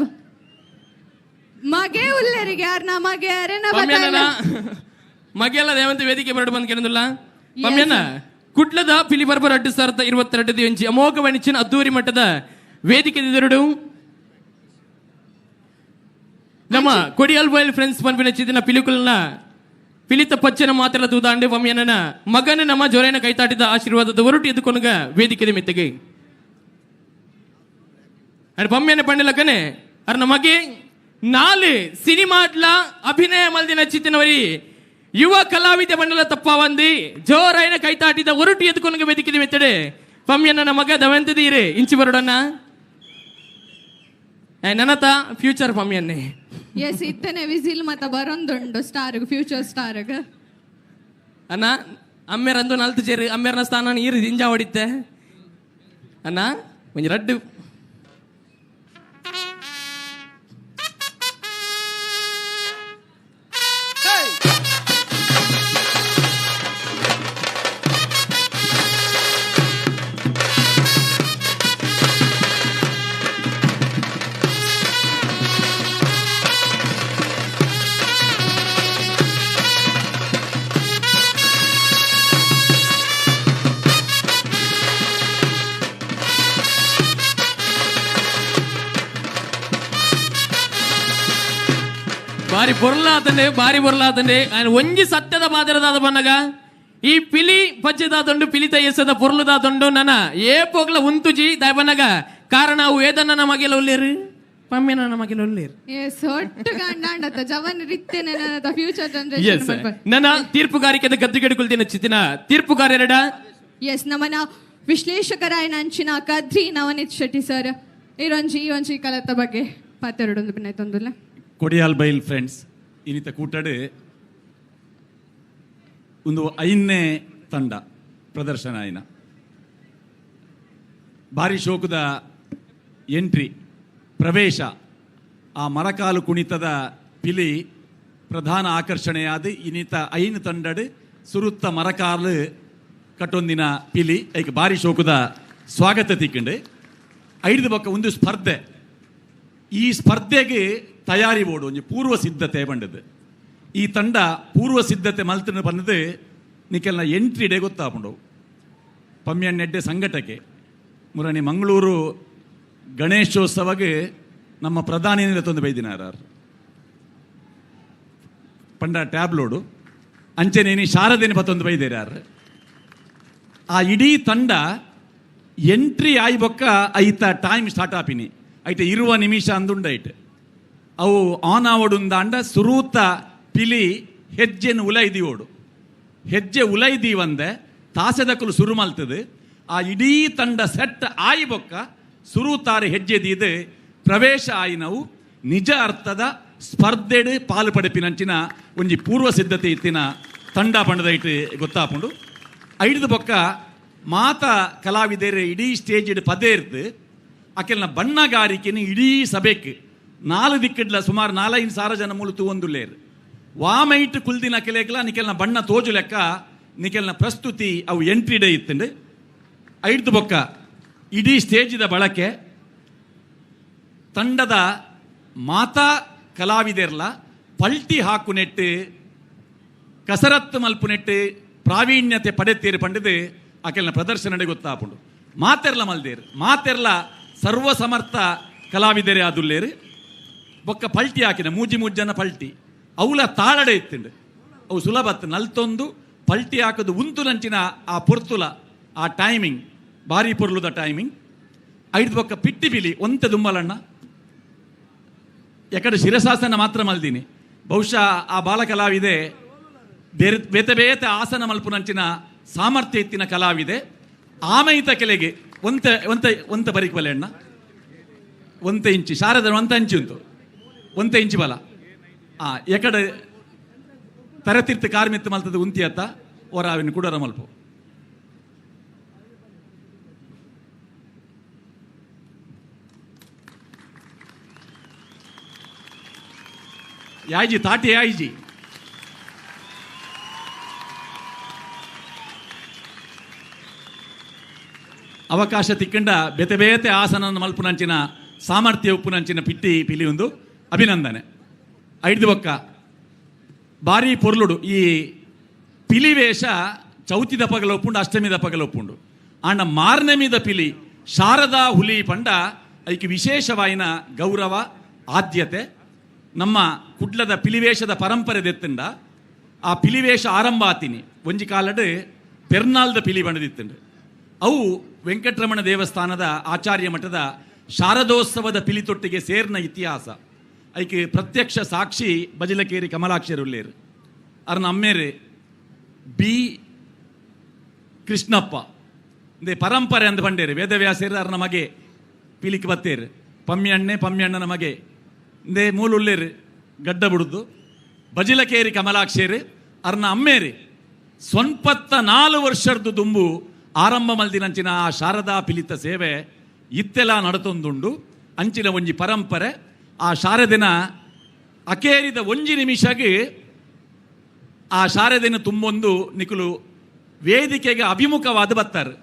ಮಗೆ ಉಲ್ಲೇರಿಗೆ ಯಾರು ನಾ ಮಗೆ ಯಾರೇನ ಪಮ್ಮಿಯನ್ನ ಮಗೆಲ್ಲ ದೇವಂತ ವೇದಿಕೆ ಬರಡು ಬಂದ್ ಕೇಳಿದಿಲ್ಲ ಪಮ್ಮಿಯನ್ನ ಕುಡ್ಲದ ಪಿಲಿ ಬರ್ಬರ್ 2022 ಇಂಚಿ ಅಮೋಘ ವಾಣಿಜ್ಯನ ಅದ್ದೂರಿ ಮಟ್ಟದ ವೇದಿಕೆ ಎರಡು ನಮ್ಮ ಕೊಡಿಯಲ್ ಬೈಲ್ ಫ್ರೆಂಡ್ಸ್ ಪನ್ಪಿನ ಚಿದಿನ ಪಿಲಿಕುಲ್ನ ಪಿಲಿತ ಪಚ್ಚನ ಮಾತ್ರ ತೂದಾಂಡೆ ಪಮ್ಮಿಯನ್ನ ಮಗನ ನಮ್ಮ ಜೊರೆನ ಕೈತಾಟಿದ ಆಶೀರ್ವಾದದ ಒರಟು ಎದುಕೊನುಗ ವೇದಿಕೆ ಮೆತ್ತಗೆ ಪಮ್ಮಿಯನ್ನ ಪಂಡಿಲಕ್ಕನೆ ಅರ್ನ ಮಗೆ 4 ಸಿನಿಮಾಟ್ಲ ಅಭಿನಯ ಮಲ್ದಿನ ಚಿತ್ತಿನವರಿ ಯುವ ಕಲಾವಿದ ಮಂಡಲ ತಪ್ಪವಂದಿ ಜೋರಾಯನ ಕೈತಾಟಿದ ಒರಟು ಎದುಕೊನುಗ ವೇದಿಕೆ ಮೆತ್ತಡೆ ಪಮ್ಮಿಯನ್ನ ಮಗ ದವಂತದೀರೆ ಇಂಚಿ ಬರೋಡನ್ನ ನನತ ಫ್ಯೂಚರ್ ಪಮ್ಮಿಯನ್ನೇ. ಎಸ್ ಇತ್ತನೆ ವಿಸಿಲ್ ಮತ ಬರೊಂದುಂಡು ಸ್ಟಾರ್ ಫ್ಯೂಚರ್ ಸ್ಟಾರ್ ಅಣ್ಣ ಅಮ್ಮೇರಂದು ನಲ್ತು ಚೇರು ಅಮ್ಮೇರನ ಸ್ಥಾನ ನೀರು ದಿಂಜ ಹೊಡಿತೆ ಅಣ್ಣ ಒಂಜಿ ರಡ್ಡು ಬಾರಿ ಪೊರ್ಲಾತಂಡೆ ಬಾರಿ ಪೊರ್ಲಾತಂಡೆ ಒಂಜಿ ಸತ್ಯದ ಪಾತ್ರದಾದ ಬನ್ನಗ ಈ ಪಿಲಿ ಪಚ್ಚೆದಾತೊಂಡು ಪಿಲಿತ ಎಸದ ಪೊರ್ಲುದಾತೊಂಡು ನನ್ನ ಏ ಪೋಗ್ಲ ಉಂತುಜಿ ದಾಯ ಬನ್ನಗ ಕಾರಣ ಅವು ಏದನ್ನ ಮಗೆಲ ಉಲ್ಲೇರು ಪಮ್ಮಿನ ಮಗೆಲ ಉಲ್ಲೇರು. ಎಸ್ ಒಟ್ಟು ಗಂಡಾಂಡತ ಜವನ್ ರಿತ್ತೇನೆ ನನ್ನ ಫ್ಯೂಚರ್ ಜನರೇಷನ್. ನನ್ನ ತೀರ್ಪುಗಾರಿಕೆದ ಗದ್ದುಗೆಡುಕುಲ್ದಿನ ಚಿತ್ತಿನ ತೀರ್ಪುಗಾರರೆಡ. ಎಸ್ ನಮ್ಮನ ವಿಶ್ಲೇಷಕರಾಯನ ಅಂಚಿನ ಕದ್ರಿ ನವನೀತ್ ಶೆಟ್ಟಿ ಸರ್ ಇರೊಂಜಿ ಈ ಒಂಜಿ ಕಲತ ಬಗ್ಗೆ ಪಾತೆರಡೊಂದು ಬಿನ್ನಾಯ್ತೊಂದುಲ್ಲ. ಕೊಡಿಯಾಲ್ ಬೈಲ್ ಫ್ರೆಂಡ್ಸ್ ಇನ್ನಿತ ಕೂಟಡು ಒಂದು 5ನೇ ತಂಡ ಪ್ರದರ್ಶನ ಆಯ್ನ ಭಾರಿ ಶೋಕದ ಎಂಟ್ರಿ ಪ್ರವೇಶ ಆ ಮರಕಾಲು ಕುಣಿತದ ಪಿಲಿ ಪ್ರಧಾನ ಆಕರ್ಷಣೆಯಾದ ಇನ್ನಿತ 5 ತಂಡಡು ಸುರುತ್ತ ಮರಕಾಲು ಕಟ್ಟೊಂದಿನ ಪಿಲಿ ಐಕ್ ಭಾರಿ ಶೋಕದ ಸ್ವಾಗತ ತಿಕ್ಕಂಡು 5 ಪಕ್ಕ ಒಂದು ಸ್ಪರ್ಧೆ ಈ ಸ್ಪರ್ಧೆಗೆ ತಯಾರಿ ಬೋಡು ಒಂಜಿ ಪೂರ್ವ ಸಿದ್ಧತೆ ಬಂದದ್ದು ಈ ತಂಡ ಪೂರ್ವ ಸಿದ್ಧತೆ ಮಲ್ತನ ಬಂದದ್ದು ನಿಕೆಲ್ನ ಎಂಟ್ರಿ ಡೇ ಗೊತ್ತಾಪುಂಡು ಪಮ್ಮಿಯಣ್ಣೆಡ್ಡೆ ಸಂಘಟಕೆ ಮುರಣಿ ಮಂಗಳೂರು ಗಣೇಶೋತ್ಸವಗೆ ನಮ್ಮ ಪ್ರಧಾನಿ ತೊಂದು ಬೈದಿನಾರ ಪಂಡ ಟ್ಯಾಬ್ಲೋಡು ಅಂಚೆನೇನಿ ಶಾರದೇನಿ ಪತ್ತೊಂದು ಬೈದೇರಾರು ಆ ಇಡೀ ತಂಡ ಎಂಟ್ರಿ ಆಯಿ ಬೊಕ್ಕ ಐತ ಟೈಮ್ ಸ್ಟಾರ್ಟ್ ಆಪಿನಿ ಐಟ 20 ನಿಮಿಷ ಅಂದುಂಡೈಟ್ ಅವು ಆನ್ ಆವಡುಂದಾಂಡ ಸುರೂತ ಪಿಲಿ ಹೆಜ್ಜೆನು ಉಲೈದಿ ಓಡು ಹೆಜ್ಜೆ ಉಲೈದಿ ಒಂದೆ ತಾಸೆದಕ್ಕಲು ಸುರು ಮಲ್ತದೆ ಆ ಇಡೀ ತಂಡ ಸೆಟ್ ಆಯಿ ಬೊಕ್ಕ ಸುರುತಾರೆ ಹೆಜ್ಜೆ ದೀದು ಪ್ರವೇಶ ಆಯಿನವು ನಿಜ ಅರ್ಥದ ಸ್ಪರ್ಧೆಡು ಪಾಲು ಪಡೆಪಿನಂಚಿನ ಒಂಜಿ ಪೂರ್ವ ಸಿದ್ಧತೆ ಇತ್ತಿನ ತಂಡ ಪಂಡದೈಟ್ ಗೊತ್ತಾಪುಂಡು ಐದು ಬೊಕ್ಕ ಮಾತ ಕಲಾವಿದರು ಇಡೀ ಸ್ಟೇಜ್ ಪದೇ ಇರ್ತು ಅಕೆಲ್ನ ಬಣ್ಣಗಾರಿಕೆನ ಇಡೀ ಸಭೆಕ್ 4 ದಿಕ್ಕಿಡ್ಲ ಸುಮಾರು 4-5 ಸಾವಿರ ಜನ ಮುಳುತು ಒಂದುಲ್ಲೇರು ವಾಮೈಟ್ ಕುಲ್ದಿನ ಕೆಲೆಕ್ಲ ನಿಕೆಲ್ನ ಬಣ್ಣ ತೋಜು ಲೆಕ್ಕ ನಿಕೆಲ್ನ ಪ್ರಸ್ತುತಿ ಅವು ಎಂಟ್ರಿ ಡೇ ಇತ್ತಂಡು ಐದು ಬೊಕ್ಕ ಇಡೀ ಸ್ಟೇಜಿದ ಬಳಕೆ ತಂಡದ ಮಾತಾ ಕಲಾವಿದೆರ್ಲ ಪಲ್ಟಿ ಹಾಕುನೆಟ್ಟು ಕಸರತ್ತು ಮಲ್ಪುನೆಟ್ಟು ಪ್ರಾವೀಣ್ಯತೆ ಪಡೆತೀರು ಪಂಡದು ಆಕೆಲ್ನ ಪ್ರದರ್ಶನ ಗೊತ್ತಾಪುಂಡು. ಮಾತೆರ್ಲ ಮಲ್ದೇರು ಮಾತೆರ್ಲ ಸರ್ವಸಮರ್ಥ ಕಲಾವಿದರೆ ಆದುಲ್ಲೇರು. ಬೊಕ್ಕ ಪಲ್ಟಿ ಹಾಕಿನ ಮೂಜಿ ಮೂಜನ ಪಲ್ಟಿ ಅವಲ ತಾಳಡೆ ಇತ್ತುಂಡು. ಅವು ಸುಲಭತ್ತು ನಲ್ತೊಂದು ಪಲ್ಟಿ ಹಾಕೋದು ಉಂತು ನಂಚಿನ ಆ ಪೊರ್ತುಲ ಆ ಟೈಮಿಂಗ್ ಭಾರಿ ಪೊರ್ಲುದ ಟೈಮಿಂಗ್. ಐದು ಬೊಕ್ಕ ಪಿಟ್ಟಿ ಬಿಲಿ ಒಂತೆ ದುಮ್ಮಲಣ್ಣ ಎಕಡೆ ಶಿರಸಾಸನ ಮಾತ್ರ ಮಲ್ದೀನಿ. ಬಹುಶಃ ಆ ಬಾಲಕಲಾವಿದೆ ಬೇರೆ ಬೇತೆ ಬೇತೆ ಆಸನ ಮಲ್ಪುನಂಚಿನ ಸಾಮರ್ಥ್ಯ ಇತ್ತಿನ ಕಲಾವಿದೆ. ಆಮೈತ ಕೆಲೆಗೆ ಒಂತೆ ಒಂತೆ ಒಂತೆ ಬರಿಕ್ ಬಲೆ ಅಣ್ಣ ಒಂತೆ ಇಂಚಿ ಶಾರದ ಒಂತೆ ಇಂಚಿ ಉಂಟು ಒಂತೆ ಇಂಚಿ ಬಲ ಆ ಎಕಡೆ ತರತಿರ್ತ ಕಾರ್ಮಿತ್ತು ಮಲ್ತದ ಉಂತಿ ಅತ್ತ ಓರ ಅವಿನ ಕುಡರ ಮಲ್ಪು. ಯಾಯ್ಜಿ ತಾಟಿ ಯಾಯ್ಜಿ ಅವಕಾಶ ತಿಕ್ಕಂಡ ಬೇತೆ ಬೇತೆ ಆಸನ ಮಲ್ಪುನಂಚಿನ ಸಾಮರ್ಥ್ಯ ಉಪ್ಪುನಂಚಿನ ಪಿಟ್ಟಿ ಪಿಲಿಯೊಂದು ಅಭಿನಂದನೆ. ಐದು ಬೊಕ್ಕ ಭಾರಿ ಪೊರ್ಲುಡು ಈ ಪಿಲಿ ವೇಷ ಚೌತಿ ದಪಗಲ ಒಪ್ಪುಂಡು ಅಷ್ಟಮಿ ದಪಗಲ ಒಪ್ಪುಂಡು. ಆಂಡ ಮಾರ್ನಮಿದ ಪಿಲಿ ಶಾರದಾ ಹುಲಿ ಪಂಡ ಐಕೆ ವಿಶೇಷವಾಯಿನ ಗೌರವ ಆದ್ಯತೆ. ನಮ್ಮ ಕುಡ್ಲದ ಪಿಲಿವೇಷದ ಪರಂಪರೆ ದೆತ್ತುಂಡ ಆ ಪಿಲಿವೇಷ ಆರಂಭ ಆತೀನಿ ಒಂಜಿ ಕಾಲಡು ಪೆರ್ನಾಲ್ದ ಪಿಲಿ ಬಂಡದಿತ್ತುಂಡು. ಅವು ವೆಂಕಟರಮಣ ದೇವಸ್ಥಾನದ ಆಚಾರ್ಯ ಮಠದ ಶಾರದೋತ್ಸವದ ಪಿಲಿತೊಟ್ಟಿಗೆ ಸೇರ್ನ ಇತಿಹಾಸ. ಐಕೆ ಪ್ರತ್ಯಕ್ಷ ಸಾಕ್ಷಿ ಬಜಿಲಕೇರಿ ಕಮಲಾಕ್ಷರುಲ್ಲೇರು ಅರ್ನ ಅಮ್ಮೇರು ಬಿ ಕೃಷ್ಣಪ್ಪ ಇಂದೇ ಪರಂಪರೆ ಅಂದ್ ಬಂಡೇರು ವೇದವ್ಯಾಸೇರು ಅರ್ನ ಮಗೆ ಪಿಲಿಕ್ ಬತ್ತೇರು ಪಮ್ಮಿಯಣ್ಣೆ ಪಮ್ಮಿಯಣ್ಣನ ಮಗೆ ಇಂದೇ ಮೂಲುಲ್ಲೇರು ಗಡ್ಡ ಬುಡುದು ಬಜಿಲಕೇರಿ ಕಮಲಾಕ್ಷೇರು ಅರ್ನ ಅಮ್ಮೇರು 94 ವರ್ಷದ್ದು ದುಂಬು ಆರಂಭ ಮಲ್ದಿನಂಚಿನ ಆ ಶಾರದಾ ಪಿಲಿತ ಸೇವೆ ಇತ್ತೆಲ್ಲ ನಡತೊಂದುಂಡು. ಅಂಚಿನ ಒಂಜಿ ಪರಂಪರೆ ಆ ಶಾರದಿನ ಅಕೇರಿದ ಒಂಜಿ ನಿಮಿಷಗೆ ಆ ಶಾರದಿನ ತುಂಬೊಂದು ನಿಕುಲು ವೇದಿಕೆಗೆ ಅಭಿಮುಖವಾದ ಬತ್ತಾರೆ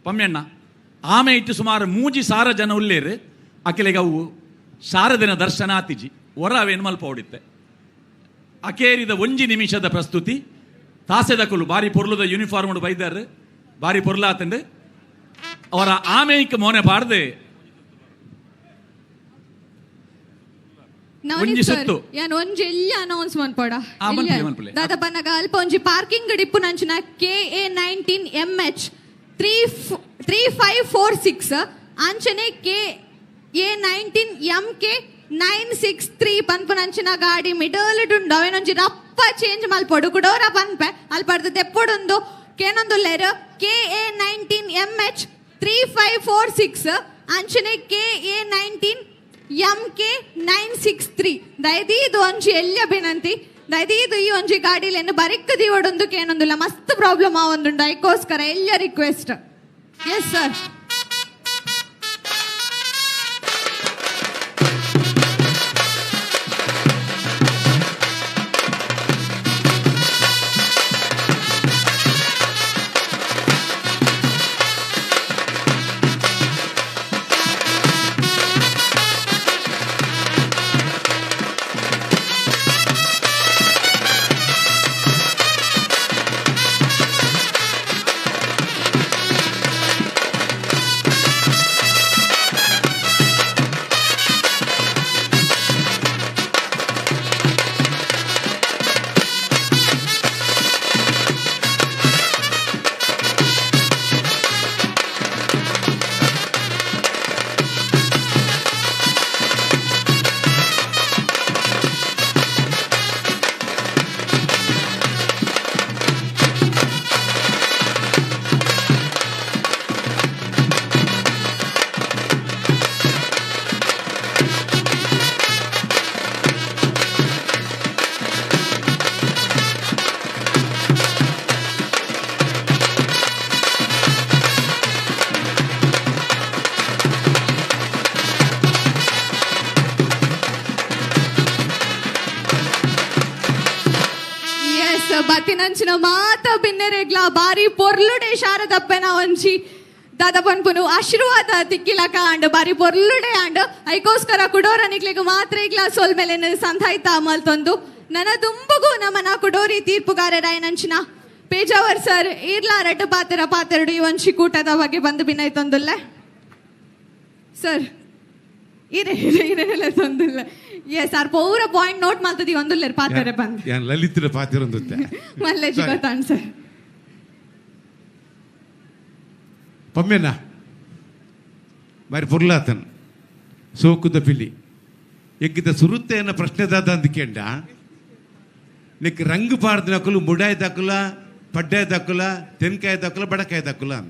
ಪಮ್ಯಣ್ಣ. ಆಮೆ ಇಟ್ಟು ಸುಮಾರು 3,000 ಜನ ಉಲ್ಲೇರು ಅಕೆಲೆಗೆ ಅವು ಶಾರದಿನ ದರ್ಶನ ಆತಿಜಿ ಹೊರ ಅವೇನು ಮಲ್ಪ ಹೊಡಿತ್ತೆ. ಅಕೇರಿದ ಒಂಜಿ ನಿಮಿಷದ ಪ್ರಸ್ತುತಿ ತಾಸೆದಕುಲು ಬಾರಿ ಪೊರ್ಲುದ ಯೂನಿಫಾರ್ಮ್ ಬೈದಾರು ಬಾರಿ ಪೊರ್ಲಾತಂಡು ಅವರ ಆಮೇಕ್ ಮೋನೆ ಪಾಡ್ದು ಒಂಜಿ ಸುತ್ತು ಯಾನ್ ಒಂಜಿ ಎಲ್ಲಿ ಅನೌನ್ಸ್ ಮನ್ಪೋಡ ದಾದ ಪನ್ನಗ ಅಲ್ಪ ಒಂಜಿ ಪಾರ್ಕಿಂಗ್ ಡಿಪ್ಪು ನಂಚಿನ KA 19 MH 3546 ಅಂಚನೆ KA 19 MK 963 ಪನ್ಪು ನಂಚಿನ ಗಾಡಿ ಮಿಡಲ್ ಡುಂಡು ಅವೇನೊಂಜಿ ರಪ್ಪ ಚೇಂಜ್ ಮಲ್ಪೊಡು ಕುಡೋರ ಪನ್ಪೆ ಅಲ್ಪಡ್ದು ತೆಪ್ಪೊಡುಂದು ಕೇನೊಂದುಲ್ಲೇರು KA 19 MH 3546 ಅಂಚನೆ KA 19 MK 963 ದಯದೀದು ಒಂಜಿ ಎಲ್ಲಿ ಅಭಿನಂತಿ ದಯದೀದು ಈ ಒಂಜಿ ಗಾಡಿಲೇನು ಬರಿಕ್ ದೀವಡೊಂದು ಕೇನೊಂದುಲ್ಲ ಮಸ್ತ್ ಪ್ರಾಬ್ಲಮ್ ಆವೊಂದುಂಡು ಐಕೋಸ್ಕರ ಎಲ್ಲ ರಿಕ್ವೆಸ್ಟ್. Yes sir. ಬತ್ತಿನಂಚಿನ ಮಾತ ಬಿನ್ನೆರೆಗ್ಲ ಬಾರಿ ಪೊರ್ಲುಡೆ ಶಾರದಪ್ಪೆನ ಒಂಜಿ ದಾದ ಪನ್ಪುನು ಆಶೀರ್ವಾದ ತಿಕ್ಕಿಲಕ ಆಂಡ್ ಬಾರಿ ಪೊರ್ಲುಡೆ ಆಂಡ್ ಐಕೋಸ್ಕರ ಕುಡೋರ ನಿಕ್ಲೆಗ್ ಮಾತ್ರ ಇಗ್ಲ ಸೊಲ್ಮೆಲೆನ್ ಸಂಧಾಯ್ತ ಮಲ್ತೊಂದು ನನ ದುಂಬುಗು ನಮನ ಕುಡೋರಿ ತೀರ್ಪುಗಾರರಾಯನಂಚಿನ ಪೇಜಾವರ್ ಸರ್ ಈರ್ಲಾ ರಡ್ಡು ಪಾತೆರ ಪಾತೆರಡು ಈ ಒಂಜಿ ಕೂಟದ ಬಗ್ಗೆ ಬಂದು ಬಿನ್ನೈತೊಂದುಲ್ಲೆ ಸರ್ ಇರೆ ಇರೆ ತೊಂದುಲ್ಲೆ ಎಸ್ ಸರ್ ಪೂರ ಪಾಯಿಂಟ್ ನೋಟ್ ಮಲ್ತದಿ ಒಂದುಲ್ಲೆರ್ ಪಾತೆರ ಬಂದು ಯಾನ್ ಲಲಿತರ ಪಾತೆರ ಒಂದುತ್ತೆ ಮಲ್ಲೆಜಿ ಗೊತ್ತಾಂಡ್ ಸರ್ ಪಮ್ಮೆನ ಬಾರಿ ಪೊರ್ಲಾತನ್ ಸೋಕುದ ಪಿಲಿ ಎಗ್ಗಿದ ಸುರುತ್ತೆಯನ್ನ ಪ್ರಶ್ನೆ ದಾದ ಅಂದ್ಕೆಂಡ ನಿಕ್ ರಂಗು ಪಾಡ್ದಿನಕುಲು ಮುಡಾಯಿ ದಕ್ಕುಲ ಪಡ್ಡಾಯಿ ದಕ್ಕುಲ ತೆನ್ಕಾಯಿ ದಕ್ಕುಲ ಬಡಕಾಯಿ ದಕ್ಕುಲ ಅನ್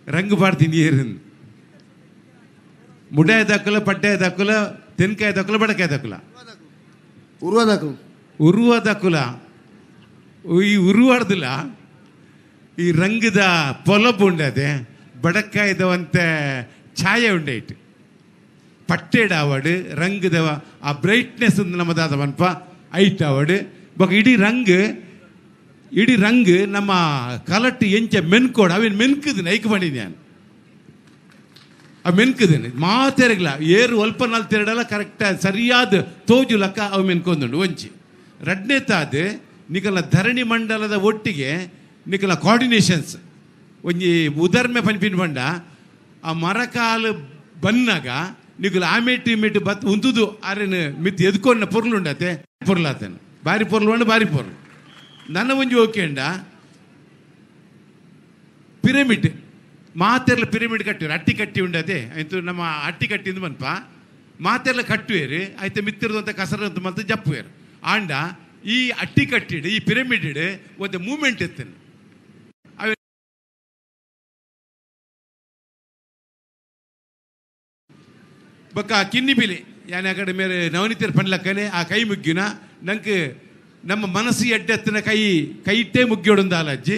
ರಂಗು ಪಾಡ್ತೀನಿ ಏರಿನ್ ಮುಡಾಯಿ ದಕ್ಕುಲ ಪಡ್ಡಾಯಿ ದಕ್ಕುಲ ತೆನ್ಕಾಯಿ ದಕ್ಕುಲ ಬಡಕಾಯಿ ದಕ್ಕುಲ ಉರುವ ದಕ್ಕುಲ ಉರುವ ದಕ್ಕುಲ ಈ ಉರುವಾಡ್ದಿಲ್ಲ ಈ ರಂಗದ ಪೊಲಬು ಉಂಡದೆ ಬಡಕಾಯ್ದವಂತೆ ಛಾಯೆ ಉಂಡೈಟ್ ಪಟ್ಟೆಡ್ ಆವಡು ರಂಗದವ ಆ ಬ್ರೈಟ್ನೆಸ್ ನಮ್ಮದಾದ ಮನ್ಪ ಐಟ್ ಆವಡು ಬೊಕ ಇಡೀ ರಂಗ್ ನಮ್ಮ ಕಲಟ್ಟು ಎಂಚ ಮೆನ್ಕೋಡು ಅವೇನು ಮೆನ್ಕುದಿನ ಐಕ್ ಮಾಡಿನಿ ನಾನು ಆ ಮೆನ್ಕುದಿನ ಮಾತೆರಗ್ಲ ಏರು ಒಲ್ಪ ನಾಲ್ ತೆರಡಲ್ಲ ಕರೆಕ್ಟ್ ಸರಿಯಾದ ತೋಜು ಲಕ್ಕ ಅವು ಮೆನ್ಕೊಂದುಂಡು ಒಂಚಿ ರಡ್ನೇ ತಾದ ನಿಕಲ ಧರಣಿ ಮಂಡಲದ ಒಟ್ಟಿಗೆ ನಿಕಲ ಕೋಆರ್ಡಿನೇಷನ್ಸ್ ಒಂಜಿ ಉದರ್ಮೆ ಪನ್ಪಿನ ಬಂಡ ಆ ಮರಕಾಲು ಬನ್ನಾಗ ನಿಕುಲು ಆಮೇಟಿ ಇಮೇಟಿ ಬತ್ ಉಂತುದು ಆರೇನು ಮಿತ್ ಎದ್ಕೊಂಡ ಪೊರ್ಲುಂಡತೆ ಪೊರ್ಲಾತೇನು ಬಾರಿ ಪೊರ್ಲು ಉಂಡು ಬಾರಿ ಪೊರ್ಲು ನನ್ನ ಒಂಜಿ ಓಕೆಂಡ ಪಿರಮಿಡ್ ಮಾತೆರ್ಲ ಪಿರಮಿಡ್ ಕಟ್ಟಿರು ಅಟ್ಟಿ ಕಟ್ಟಿ ಉಂಡತೆ ಆಯ್ತು ನಮ್ಮ ಅಟ್ಟಿ ಕಟ್ಟಿಂದು ಮನ್ಪ ಮಾತೆರ್ಲ ಕಟ್ಟುವೇರು ಆಯ್ತು ಮಿತ್ತಿರದಂತ ಕಸರಂತ ಮಲ್ತು ಜಪ್ಪುವೇರು ಆಂಡ ಈ ಅಟ್ಟಿ ಕಟ್ಟಿಡು ಈ ಪಿರಮಿಡ್ ಒಂದು ಮೂಮೆಂಟ್ ಇತ್ತೇನೆ ಬೊಕ್ಕ ಕಿನ್ನಿ ಬಿಲಿ ಯಾನೆ ಆ ಕಡೆ ಮೇರೆ ನವನಿತರ ಪನ್ಲಕ್ಕನೆ ಆ ಕೈ ಮುಗ್ಗಿನ ನಂಗೆ ನಮ್ಮ ಮನಸ್ಸು ಎಡ್ಡೆತ್ತಿನ ಕೈ ಕೈಟೇ ಮುಗ್ಗಿಯೋಡೊಂದು ಅಜ್ಜಿ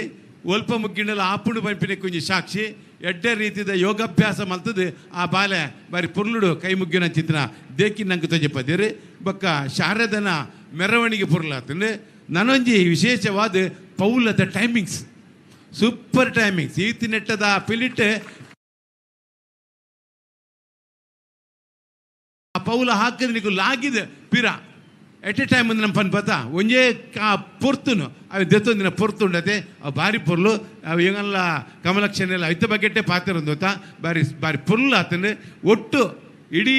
ಒಲ್ಪ ಮುಗ್ಗಿಂಡಲ ಆಪುಂಡು ಪಂಪಿನ ಕುಂಜಿ ಸಾಕ್ಷಿ ಎಡ್ಡೆ ರೀತಿದ ಯೋಗಾಭ್ಯಾಸ ಮಲ್ತದು ಆ ಬಾಲೆ ಬಾರಿ ಪುರ್ಲುಡು ಕೈ ಮುಗ್ಗಿನ ಚಿತ್ರ ದೇಕಿ ನಂಗೆ ತೊಜಪದಿರಿ ಬೊಕ್ಕ ಶಾರದನ ಮೆರವಣಿಗೆ ಪುರ್ಲಾತಂದು ನನೊಂಜಿ ವಿಶೇಷವಾದ ಪೌಲದ ಟೈಮಿಂಗ್ಸ್ ಸೂಪರ್ ಟೈಮಿಂಗ್ಸ್ ಈತಿ ನೆಟ್ಟದ ಪಿಲಿಟ್ ಆ ಪೌಲ ಹಾಕಿದ್ರೆ ನಿಕ್ಕು ಲಾಗಿದೆ ಪಿರ ಎಟ್ ಎ ಟೈಮ್ ಒಂದು ನಮ್ಮ ಪನ್ ಪತ ಒಂಜೇ ಆ ಪೊರ್ತುನು ಅವು ದೆತ್ತೊಂದಿನ ಪೊರ್ತು ಉಂಡತೆ ಅವು ಬಾರಿ ಪೊರ್ಲು ಅವು ಎಂಗಲ್ಲ ಕಮಲಕ್ಷನೆಲ್ಲ ಐತ ಬಗ್ಗೆಟ್ಟೆ ಪಾತ್ರ ಗೊತ್ತಾ ಬಾರಿ ಬಾರಿ ಪೊರ್ಲು ಆತಂದು ಒಟ್ಟು ಇಡೀ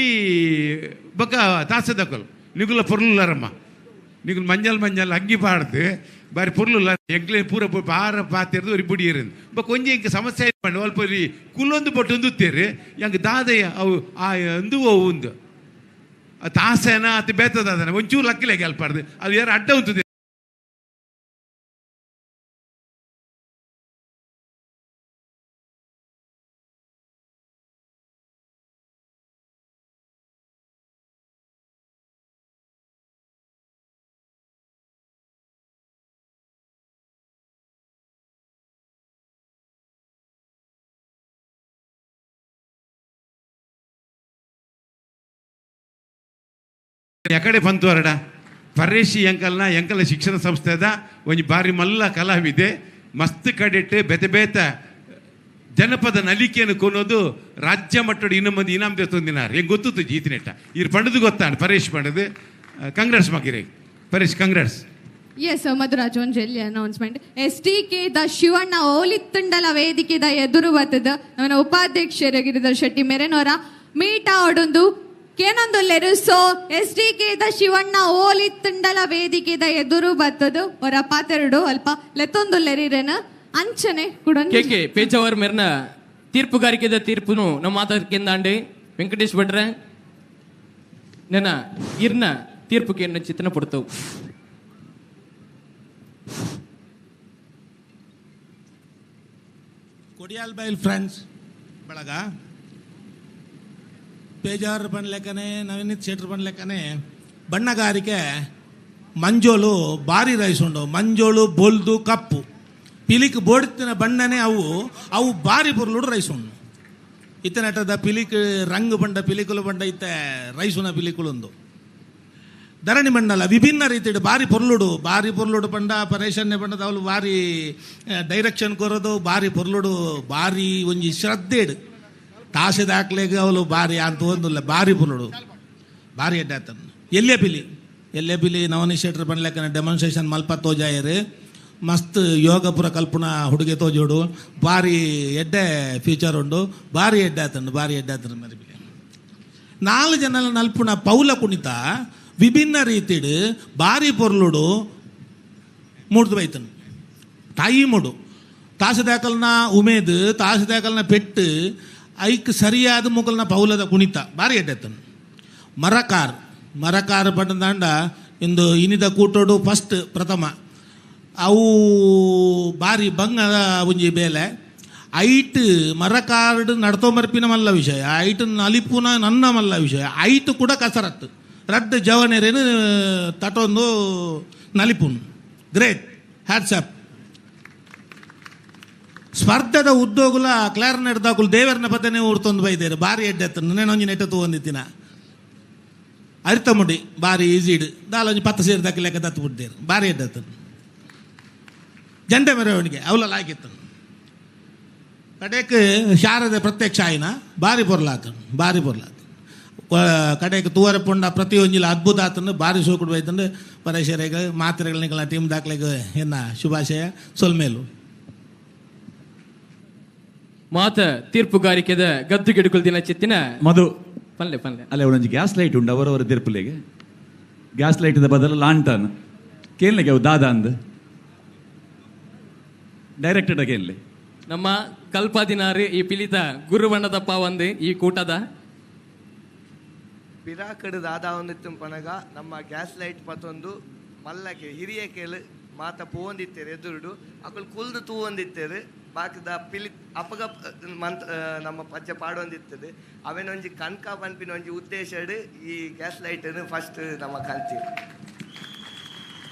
ಬೊಕ್ಕ ತಾಸದಕ್ಕಲು ನಿಗುಲ ಪೊರ್ಲುಲ್ಲಾರಮ್ಮ ನಿಗುಲು ಮಂಜಲ್ ಮಂಜಲ್ ಅಂಗಿ ಪಾಡ್ದು ಬಾರಿ ಪೊರ್ಲುಲ್ಲ ಎಂಕ್ಲೆ ಪೂರ ಬಾರ ಪಾತಿರ್ದು ಒರಿ ಬುಡಿಯರಿಂದ ಬೊಕ್ಕ ಒಂಜಿ ಇಂಕ ಸಮಸ್ಯೆ ಪಂಡ ಅಲ್ಪ ಒರಿ ಕುಲ್ಲೊಂದು ಪೊಟ್ಟೊಂದು ಉತ್ತೇರು ಎಂಕ್ ದಾದಯ್ಯ ಅವು ಆ ಅಂದು ಅವು ಒಂದು ತಾಸೇನ ಅತಿ ಬೇತದ ಒಂಚೂರು ಲಕ್ಕಿಲೆ ಗೆಲ್ಪಾರ್ದು ಅದು ಯಾರು ಅಡ್ಡ ಉಂತದೆ ಎಕಡೆ ಪಂತುವರಡ ಪರೇಶಿ ಎಂಕಲ್ನ ಎಂಕಲ್ನ ಶಿಕ್ಷಣ ಸಂಸ್ಥೆದ ಒಂಜಿ ಬಾರಿ ಮಲ್ಲ ಕಲಾವಿದೆ ಮಸ್ತ್ ಕಡೆಟ್ ಬೇತೆ ಬೇತೆ ಜನಪದ ನಲಿಕೆಯನ್ನು ಕೊನೋದು ರಾಜ್ಯ ಮಟ್ಟದ ಇನ್ನೊಂದು ಇನಾಮ್ ದೇತೊಂದಿನಾರ್ ಹೆಂಗೆ ಗೊತ್ತಿತ್ತು ಜೀತಿನೆಟ್ಟ ಇರ್ ಪಂಡದು ಗೊತ್ತಾಂಡ್ ಪರೇಶ್ ಪಂಡದು ಕಂಗ್ರೆಸ್ ಮಗಿರೆ ಪರೇಶ್ ಕಂಗ್ರೆಸ್ ಎಸ್ ಮಧುರಾಜ್ ಒಂಜೆಲ್ಲಿ announcement S T K the Shivanna ಓಲಿತ್ತುಂಡಲ ವೇದಿಕೆದ ಎದುರು ಬತ್ತದ ಅವನ ಉಪಾಧ್ಯಕ್ಷರ ಗಿರಿಧರ್ ಶೆಟ್ಟಿ ಮೆರೆನೋರ ಮೀಟ ಒಡೊಂದು ಕೇನೊಂದುಲ್ಲೆರು so S D K the Shivanna ಓಲಿತ್ತುಂಡಲ ವೇದಿಕೆದ ಎದುರು ಬತ್ತದು ಅವರ ಪಾತೆರಡು ಅಲ್ಪ ಲೆತ್ತೊಂದುಲ್ಲೆರಿರೇನ ಅಂಚನೆ ಕುಡೊಂದು ಕೆ ಕೆ ಪೇಜಾವರ್ ಮೆರ್ನ ತೀರ್ಪುಗಾರಿಕೆದ ತೀರ್ಪುನು ನಮ್ಮ ಮಾತಾಡ್ಕೆಂದಾಂಡೆ ವೆಂಕಟೇಶ್ ಭಟ್ರೆ ನನ್ನ ಇರ್ನ ತೀರ್ಪುಗೆ ಚಿತ್ರಣ ಪಡ್ತವು. ಕೊಡಿಯಾಲ್ ಬೈಲ್ ಫ್ರೆಂಡ್ಸ್ ಬಳಗ ಬೇಜಾರು ಬನ್ಲೆಕ್ಕನೆ ನವೀನಿತ್ ಶೆಟ್ರ್ ಬನ್ಲೆಕ್ಕನೆ ಬಣ್ಣಗಾರಿಕೆ ಮಂಜೋಳು ಭಾರಿ ರೈಸ್ ಉಂಡು ಮಂಜೋಳು ಬೊಲ್ದು ಕಪ್ಪು ಪಿಲಿಕ್ ಬೋಡ್ತಿನ ಬಣ್ಣನೆ ಅವು ಅವು ಭಾರಿ ಪೊರ್ಲುಡು ರೈಸ್ ಉಂಡು ಇತ್ತನಟದ ಪಿಲಿಕ್ ರಂಗು ಬಂಡ ಪಿಲಿಕುಲು ಬಂಡ ಇತ್ತ ರೈಸುನ ಪಿಲಿಕುಲುಂದು. ಧರಣಿ ಮಂಡಲ ವಿಭಿನ್ನ ರೀತಿಡು ಬಾರಿ ಪೊರ್ಲುಡು ಬಾರಿ ಪೊರ್ಲುಡು ಪಂಡ ಪರೇಶನ್ಯ ಪಂಡದ ಅವಳು ಬಾರಿ ಡೈರೆಕ್ಷನ್ ಕೊರೋದು ಬಾರಿ ಪೊರ್ಲುಡು ಬಾರಿ ಒಂಜಿ ಶ್ರದ್ಧೆಡು ತಾಸೆ ದಾಖಲೆಗೆ ಅವಳು ಬಾರಿ ಅಂತ ಒಂದಿಲ್ಲ ಬಾರಿ ಪೊರ್ಲುಡು ಬಾರಿ ಎಡ್ಡೆ ಆತನು. ಎಲ್ಲೇ ಪಿಲಿ ಎಲ್ಲೇ ಪಿಲಿ ನವನೀಶ್ ಶೆಟ್ಟರ್ ಪಂಡ್ಲೆಕ್ಕನ ಡೆಮಾನ್ಸ್ಟ್ರೇಷನ್ ಮಲ್ಪ ತೋಜಾಯರು ಮಸ್ತ್ ಯೋಗ ಪುರ ಕಲ್ಪನ ಹುಡುಗೆ ತೋಜೋಡು ಬಾರಿ ಎಡ್ಡೆ ಫ್ಯೂಚರ್ ಉಂಡು ಬಾರಿ ಎಡ್ಡೆ ಆತನು ಬಾರಿ ಎಡ್ಡೆ ಆತನು ಮರಿ ಪಿಲಿ. 4 ಜನ ನಲ್ಪುನ ಪೌಲ ಕುಣಿತ ವಿಭಿನ್ನ ರೀತಿಡು ಬಾರಿ ಪೊರ್ಲುಡು ಮೂಡ್ದು ಬೈತನು ತಾಯಿ ಮೂಡು ತಾಸದಾಕಲ್ನ ಉಮೇದು ತಾಸದಾಕಲ್ನ ಪೆಟ್ಟು ಐಕ್ ಸರಿಯಾದ ಮುಗಲ್ನ ಪೌಲದ ಕುಣಿತ ಬಾರಿ ಎಡ್ಡೆತ್ತನು. ಮರಕಾರ್ ಮರಕಾರ್ ಪಂಡದಾಂಡ ಇಂದು ಇನಿದ ಕೂಟೋಡು ಫಸ್ಟ್ ಪ್ರಥಮ ಅವು ಬಾರಿ ಬಂಗದ ಒಂಜಿ ಬೇಲೆ ಐಟ್ ಮರಕಾರ್ಡ್ ನಡ್ತೊಂಬರ್ಪಿನ ಮಲ್ಲ ವಿಷಯ ಐಟ್ ನಲಿಪುನ ನನ್ನ ಮಲ್ಲ ವಿಷಯ ಐಟ್ ಕೂಡ ಕಸರತ್ತು ರಡ್ಡು ಜವನೇರೇನು ತಟೊಂದು ನಲಿಪುನ್ ಗ್ರೇಟ್ ಹ್ಯಾಟ್ಸಪ್. ಸ್ಪರ್ಧದ ಉದ್ಯೋಗುಲ ಕ್ಲಾರ್ನೆಟ್ ದಾಕುಲು ದೇವರನ ಪತನೆ ಊರ್ತೊಂದು ಬೈದೇರು ಬಾರಿ ಎಡ್ಡೆತ್ತು ನೆನೊಂಜಿ ನೆಟ್ಟ ತೂವೊಂದಿತ್ತಿನ ಅರಿತ ಮುಡಿ ಬಾರಿ ಈಸಿಡ್ ದಾಲೊಂಜಿ 10 ಸೇರು ದಾಕಿ ಲೆಕ್ಕ ದತ್ತು ಬಿಡ್ತೇರು ಬಾರಿ ಎಡ್ಡೆತ್ತು. ಜಂಡೆ ಮೆರವಣಿಗೆ ಅವಲ ಲಾಗಿತ್ತು ಕಡೆಕ್ ಶಾರದೆ ಪ್ರತ್ಯಕ್ಷ ಆಯ್ನ ಬಾರಿ ಪೊರ್ಲಾತನು ಬಾರಿ ಪೊರ್ಲಾತನು ಕಡೆಗೆ ತೂವರೆ ಪೊಂಡ ಪ್ರತಿಯೊಂಜಿಲ ಅದ್ಭುತ ಆತನು ಬಾರಿ ಸೋಕುಡು ಬೈತಂದು ಪರೇಶರೇಗ ಮಾತ್ರೆಗಳ ಟೀಮ್ ದಾಖಲೆಗೆ ಎನ್ನ ಶುಭಾಶಯ ಸೊಲ್ಮೇಲು. ಮಾತ ತೀರ್ಪುಗಾರಿಕೆದ ಗದ್ದು ಗಿಡುಕುಲ್ ದಿನ ಚಿತ್ತಿನ ಮಧು ಪಲ್ಲೆ ಪಲ್ಲೆ ಅಲ್ಲೇ ಒಂದೊಂದು ಗ್ಯಾಸ್ ಲೈಟ್ ಉಂಡು ಅವರವರ ತೀರ್ಪುಲೆಗೆ ಗ್ಯಾಸ್ ಲೈಟ್ ಬದಲು ಲಾಂಟನ್ ಕೇಳಲಿಕ್ಕೆ ಅವು ದಾದ ಅಂದ್ ಡೈರೆಕ್ಟೆಡ್ ಕೇಳಲಿ. ನಮ್ಮ ಕಲ್ಪಾದಿನಾರು ಈ ಪಿಲಿತ ಗುರುವಣ್ಣದಪ್ಪ ಒಂದು ಈ ಕೂಟದ ಪಿರಾಕಡು ದಾದಾವೊಂದಿತ್ತು ಪನಗ ನಮ್ಮ ಗ್ಯಾಸ್ ಲೈಟ್ ಪತ್ತೊಂದು ಮಲ್ಲಕ್ಕೆ ಹಿರಿಯ ಕೇಳು ಮಾತ ಪೋವೊಂದಿತ್ತೇರು ಎದುರುಡು ಅಕುಲು ಕುಲ್ದು ತೂವೊಂದಿತ್ತೇರು ಬಾಕಿದ ಪಿಲಿ ಅಪಗ ಮಂತ್ ನಮ್ಮ ಪಜ್ಜೆ ಪಾಡೊಂದಿತ್ತದು ಅವೇನೊಂಜಿ ಕನ್ಕ ಪನ್ಪಿನ ಒಂಜಿ ಉದ್ದೇಶಡ್ ಈ ಗ್ಯಾಸ್ ಲೈಟನ್ನು ಫಸ್ಟ್ ನಮ್ಮ ಕಲ್ತಿ.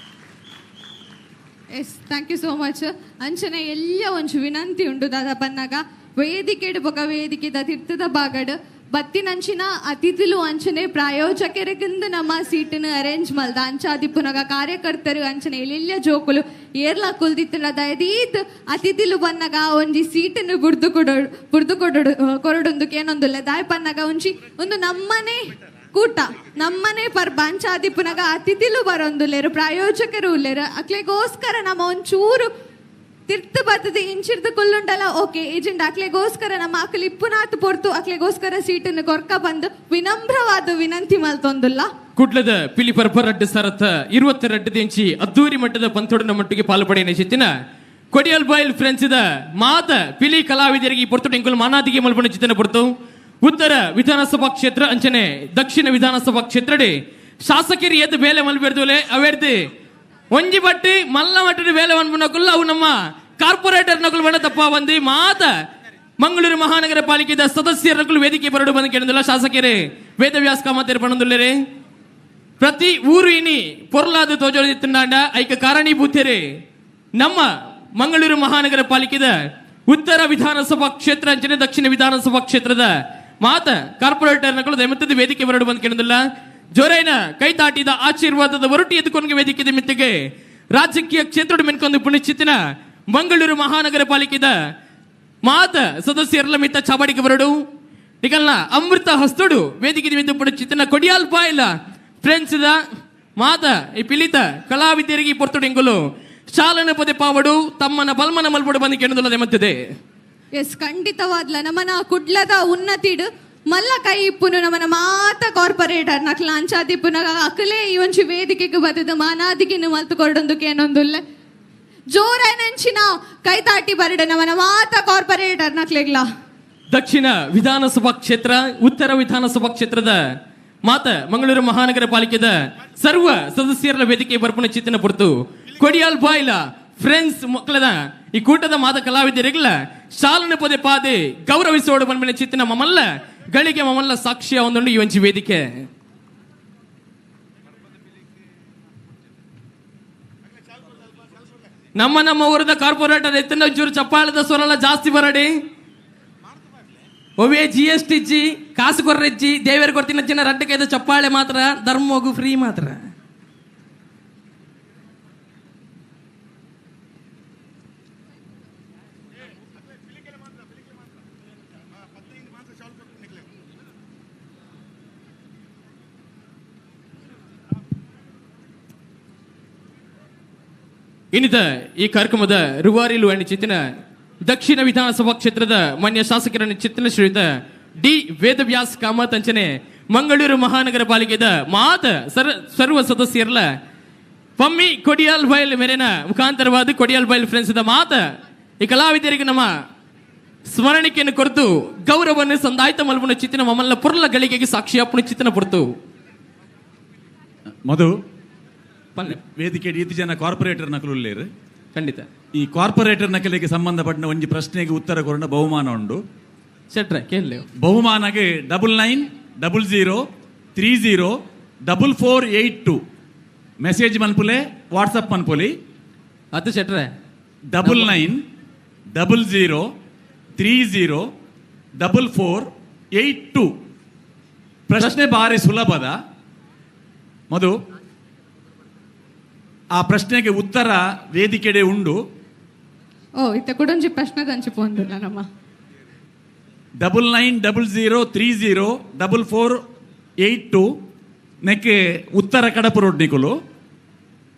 Yes, thank you so much. ಅಂಚನೆ ಎಲ್ಲ ಒಂಜಿ ವಿನಂತಿ ಉಂಡು ದಾದಾ ಪನ್ನಾಗ ವೇದಿಕೆಡು ಬೊಕ ವೇದಿಕೆದ ತಿರ್ತದ ಬಾಗಡು ಬತ್ತಿನಂಚಿನ ಅತಿಥಿಲು ಅಂಚನೆ ಪ್ರಾಯೋಜಕರಿಗಿಂದ ನಮ್ಮ ಸೀಟನ್ನು ಅರೇಂಜ್ ಮಲ್ದ ಅಂಚಾದಿಪ್ಪುನಗ ಕಾರ್ಯಕರ್ತರು ಅಂಚನೆ ಎಲ್ಲೆಲ್ಲ ಜೋಕುಲು ಏರ್ಲ ಕುಲ್ದಿತ್ತನ ದಯದೀತ್ ಅತಿಥಿಲು ಬನ್ನಗ ಒಂಜಿ ಸೀಟನ್ನು ಬುಡ್ದು ಕೊಡೋಡು ಕೊರಡೊಂದು ಕೇನೊಂದುಲ್ಲ ದಾಯ ಪನ್ನಗ ಒಂಜಿ ಒಂದು ನಮ್ಮನೆ ಕೂಟ ನಮ್ಮನೆ ಪರ್ಬ ಅಂಚಾದಿಪ್ಪುನಗ ಅತಿಥಿಲು ಬರೊಂದುಲ್ಲೇರು ಪ್ರಾಯೋಜಕರು ಉಲ್ಲೇರು ಅಕ್ಲೆಗೋಸ್ಕರ ನಮ್ಮ ಒಂಚೂರು ತಿರ್ತು ಬರ್ತದೆ ಇಂಚಿರ್ದು ಕುಲ್ಲುಂಡಲ್ಲ ಓಕೆ ಏಜೆಂಟ್ ಅಕ್ಲೆಗೋಸ್ಕರ ನಮ್ಮ ಅಕ್ಲು ಇಪ್ಪುನಾತ್ ಪೊರ್ತು ಅಕ್ಲೆಗೋಸ್ಕರ ಸೀಟನ್ನು ಕೊರ್ಕ ಬಂದು ವಿನಮ್ರವಾದ ವಿನಂತಿ ಮಲ್ತೊಂದುಲ್ಲ. ಕುಡ್ಲದ ಪಿಲಿ ಪರ್ಬ ರಡ್ಡು ಸರತ್ತ 22 ದಿಂಚಿ ಅದ್ದೂರಿ ಮಟ್ಟದ ಪಂಥೊಡನ ಮಟ್ಟಿಗೆ ಪಾಲ್ಪಡೆಯ ನಿಶ್ಚಿತಿನ ಕೊಡಿಯಲ್ ಬಾಯ್ಲ್ ಫ್ರೆಂಡ್ಸ್ ಮಾತ ಪಿಲಿ ಕಲಾವಿದರಿಗೆ ಈ ಪೊರ್ತು ಟೆಂಕುಲ್ ಮಾನಾದಿಗೆ ಮಲ್ಪಣ ಚಿತ್ತನ ಪೊರ್ತು. ಉತ್ತರ ವಿಧಾನಸಭಾ ಕ್ಷೇತ್ರ ಅಂಚನೆ ದಕ್ಷಿಣ ವಿಧಾನಸಭಾ ಕ್ಷೇತ್ರಡೆ ಶಾಸಕರು ಎದ್ದು ಬೇಲೆ ಮಲ್ಬೇರ್ದೋಲೆ ಅವೇರ್ದು ಒಂಜಿ ಬಟ್ಟಿ ಮಲ್ಲ ಮಟ್ಟದ ಬೇಲೆ ಮನ್ಪುನಕುಲ್ಲ ಅವು ನಮ್ಮ ಕಾರ್ಪೊರೇಟರ್ ನಕುಲು ಬಣ್ಣ ತಪ್ಪ ಬಂದು ಮಾತ ಮಂಗಳೂರು ಮಹಾನಗರ ಪಾಲಿಕೆದ ಸದಸ್ಯರ ವೇದಿಕೆ ಬರಡು ಬಂದು ಕೇಳಿದಿಲ್ಲ ಶಾಸಕರೇ ವೇದವ್ಯಾಸ ಕಾಮತೇರು ಪಣಂದುಲ್ಲೇರೆ ಪ್ರತಿ ಊರು ಇನಿ ಪೊರ್ಲಾದ ತೋಜೋದಿತ್ತಂಡ ಐಕ ಕಾರಣೀಭೂತರೇ ನಮ್ಮ ಮಂಗಳೂರು ಮಹಾನಗರ ಪಾಲಿಕೆದ ಉತ್ತರ ವಿಧಾನಸಭಾ ಕ್ಷೇತ್ರ ಅಂಚನೆ ದಕ್ಷಿಣ ವಿಧಾನಸಭಾ ಕ್ಷೇತ್ರದ ಮಾತ ಕಾರ್ಪೊರೇಟರ್ ನಕಲು ದಯಮತ್ತದ ವೇದಿಕೆ ಬರಡು ಬಂದು ಕೇಳಿದಿಲ್ಲ ಜೋರೈನ ಕೈತಾಟಿದ ಆಶೀರ್ವಾದದ ಒರಟಿ ಎದ್ದುಕೊಂಡ ವೇದಿಕೆ ಮಿತ್ತಿಗೆ ರಾಜಕೀಯ ಕ್ಷೇತ್ರದ ಮೆನ್ಕೊಂದು ಪುಣಿಶ್ಚಿತಿನ ಮಂಗಳೂರು ಮಹಾನಗರ ಪಾಲಿಕೆದ ಮಾತ ಸದಸ್ಯರಲ್ಲ ಮಿತ್ತ ಚಾಬಾಡಿಗೆ ಬರಡು ನಿಗಲ್ನ ಅಮೃತ ಹಸ್ತುಡು ವೇದಿಕೆ ಮಿತ್ತ ಪುಣಿಶ್ಚಿತಿನ ಕೊಡಿಯಾಲ್ ಬಾಯಿಲ ಫ್ರೆಂಡ್ಸ್ ಮಾತ ಈ ಪಿಲಿತ ಕಲಾವಿದರಿಗೆ ಪೊರ್ತುಡು ಎಂಗುಲು ಶಾಲನ ಪದೇ ಪಾವಡು ತಮ್ಮನ ಬಲ್ಮನ ಮಲ್ಪಡು ಬಂದು ಕೇಳದಲ್ಲದೆ ಮತ್ತಿದೆ. ಎಸ್, ಖಂಡಿತವಾದ್ಲ ನಮ್ಮನ ಕುಡ್ಲದ ಉನ್ನತಿಡು ಮಲ್ಲ ಕೈ ಇಪ್ಪುನು ನಮ್ಮನ ಮಾತ ಕಾರ್ಪೊರೇಟರ್ ನಕ್ಲ ಅಂಚಾದಿಪ್ಪುನ ಅಕಲೇ ಈ ಒಂಜಿ ವೇದಿಕೆಗೆ ಬತ್ತದ ಮಾನಾದಿಗೆನು ಮಲ್ತು ಕೊರಡೊಂದು ಕೇನೊಂದುಲ್ಲ ಜೋರಾಯನಂಚಿನ ಕೈ ತಾಟಿ ಬರಡ ನಮ್ಮನ ಮಾತ ಕಾರ್ಪೊರೇಟರ್ ನಕ್ಲೆಗ್ಲ. ದಕ್ಷಿಣ ವಿಧಾನಸಭಾ ಕ್ಷೇತ್ರ ಉತ್ತರ ವಿಧಾನಸಭಾ ಕ್ಷೇತ್ರದ ಮಾತ ಮಂಗಳೂರು ಮಹಾನಗರ ಪಾಲಿಕೆದ ಸರ್ವ ಸದಸ್ಯರ ವೇದಿಕೆ ಬರ್ಪುಣ ಚಿತ್ತನ ಪೊರ್ತು ಕೊಡಿಯಾಲ್ ಬಾಯ್ಲ ಫ್ರೆಂಡ್ಸ್ ಮಕ್ಕಳದ ಈ ಕೂಟದ ಮಾತ ಕಲಾವಿದರಿಗಲ ಶಾಲನ ಪದೇ ಪಾದೆ ಗೌರವಿಸೋಡು ಬಂದ ಚಿತ್ತನ ಮಮಲ್ಲ ಗಳಿಗೆ ಮಮಲ್ಲ ಸಾಕ್ಷಿಯ ಒಂದೊಂದು ಈ ಒಂಜಿ ವೇದಿಕೆ. ನಮ್ಮ ನಮ್ಮ ಊರದ ಕಾರ್ಪೊರೇಟರ್ ಎತ್ತಿನ ಒಂಚೂರು ಚಪ್ಪಾಳದ ಸ್ವರಲ್ಲ ಜಾಸ್ತಿ ಬರಡಿ. ಒವೇ ಜಿ ಎಸ್ ಟಿ ಜಿ ಕಾಸು ಕೊರ್ರೆಜ್ಜಿ ದೇವೇರು ಕೊಡ್ತಿನ ಚಿನ್ನ ರಡ್ಡ ಕೈದ ಚಪ್ಪಾಳೆ ಮಾತ್ರ ಧರ್ಮೋಗು ಫ್ರೀ ಮಾತ್ರ. ಇನ್ನಿತ ಈ ಕಾರ್ಯಕ್ರಮದ ರುವಾರಿಲು ಚಿತ್ತಿನ ದಕ್ಷಿಣ ವಿಧಾನಸಭಾ ಕ್ಷೇತ್ರದ ಮಾನ್ಯ ಶಾಸಕರನ್ನು ಚಿತ್ತಿನ ಶ್ರೀಯುತ ಡಿ ವೇದವ್ಯಾಸ್ ಕಾಮತ್ ಅಂಚನೆ ಮಂಗಳೂರು ಮಹಾನಗರ ಪಾಲಿಕೆದ ಮಾತ ಸರ್ವ ಸದಸ್ಯರಲ್ಲ ಪಮ್ಮಿ ಕೊಡಿಯಾಲ್ ಬೈಲ್ ಮೇರೆನ ಮುಖಾಂತರವಾದ ಕೊಡಿಯಾಲ್ ಬೈಲ್ ಫ್ರೆಂಡ್ಸ್ ಮಾತ ಈ ಕಲಾವಿದರಿಗೆ ನಮ್ಮ ಸ್ಮರಣಿಕೆಯನ್ನು ಕೊರತು ಗೌರವವನ್ನು ಸಂದಾಯ್ತ ಮಲ್ಪುನ ಚಿತ್ತಿನ ಮಮ್ಮಲ್ಲ ಪುರ್ಲ ಗಳಿಗೆಗೆ ಸಾಕ್ಷಿ ಅಪ್ಪನ ಚಿತ್ತಿನ ಪೊರ್ತು. ಮಧು, ವೇದಿಕೆ ಇತಿ ಜನ ಕಾರ್ಪೊರೇಟರ್ ನಕಲು ಖಂಡಿತ ಈ ಕಾರ್ಪೊರೇಟರ್ ನಕಲಿಗೆ ಸಂಬಂಧಪಟ್ಟ ಒಂಜಿ ಪ್ರಶ್ನೆಗೆ ಉತ್ತರ ಕೊರಣ ಬಹುಮಾನ ಉಂಡು. ಶೆಟ್ರೆ ಕೇಳಿ ಬಹುಮಾನಗೆ 99 00 30 44 82 ಮೆಸೇಜ್ ಮನ್ಪುಲೆ, ವಾಟ್ಸಪ್ ಮನ್ಪುಲಿ. ಅದು ಶೆಟ್ರೆ 99 00 30 44 82. ಪ್ರಶ್ನೆ ಬಾರಿ ಸುಲಭದ ಮಧು, ಆ ಪ್ರಶ್ನೆಗೆ ಉತ್ತರ ವೇದಿಕೆಡೆ ಉಂಡು. ಓ ಇತ್ತ ಕುಡೊಂಜಿ ಪ್ರಶ್ನೆ ದಂಚಿ ಪೋಂದಿಲ್ಲ ನಮ್ಮ 99 00 30 44 82 ನೆಕ್ಕೆ ಉತ್ತರ ಕಡಪು ರೋಡ್ ನಿಕುಲು.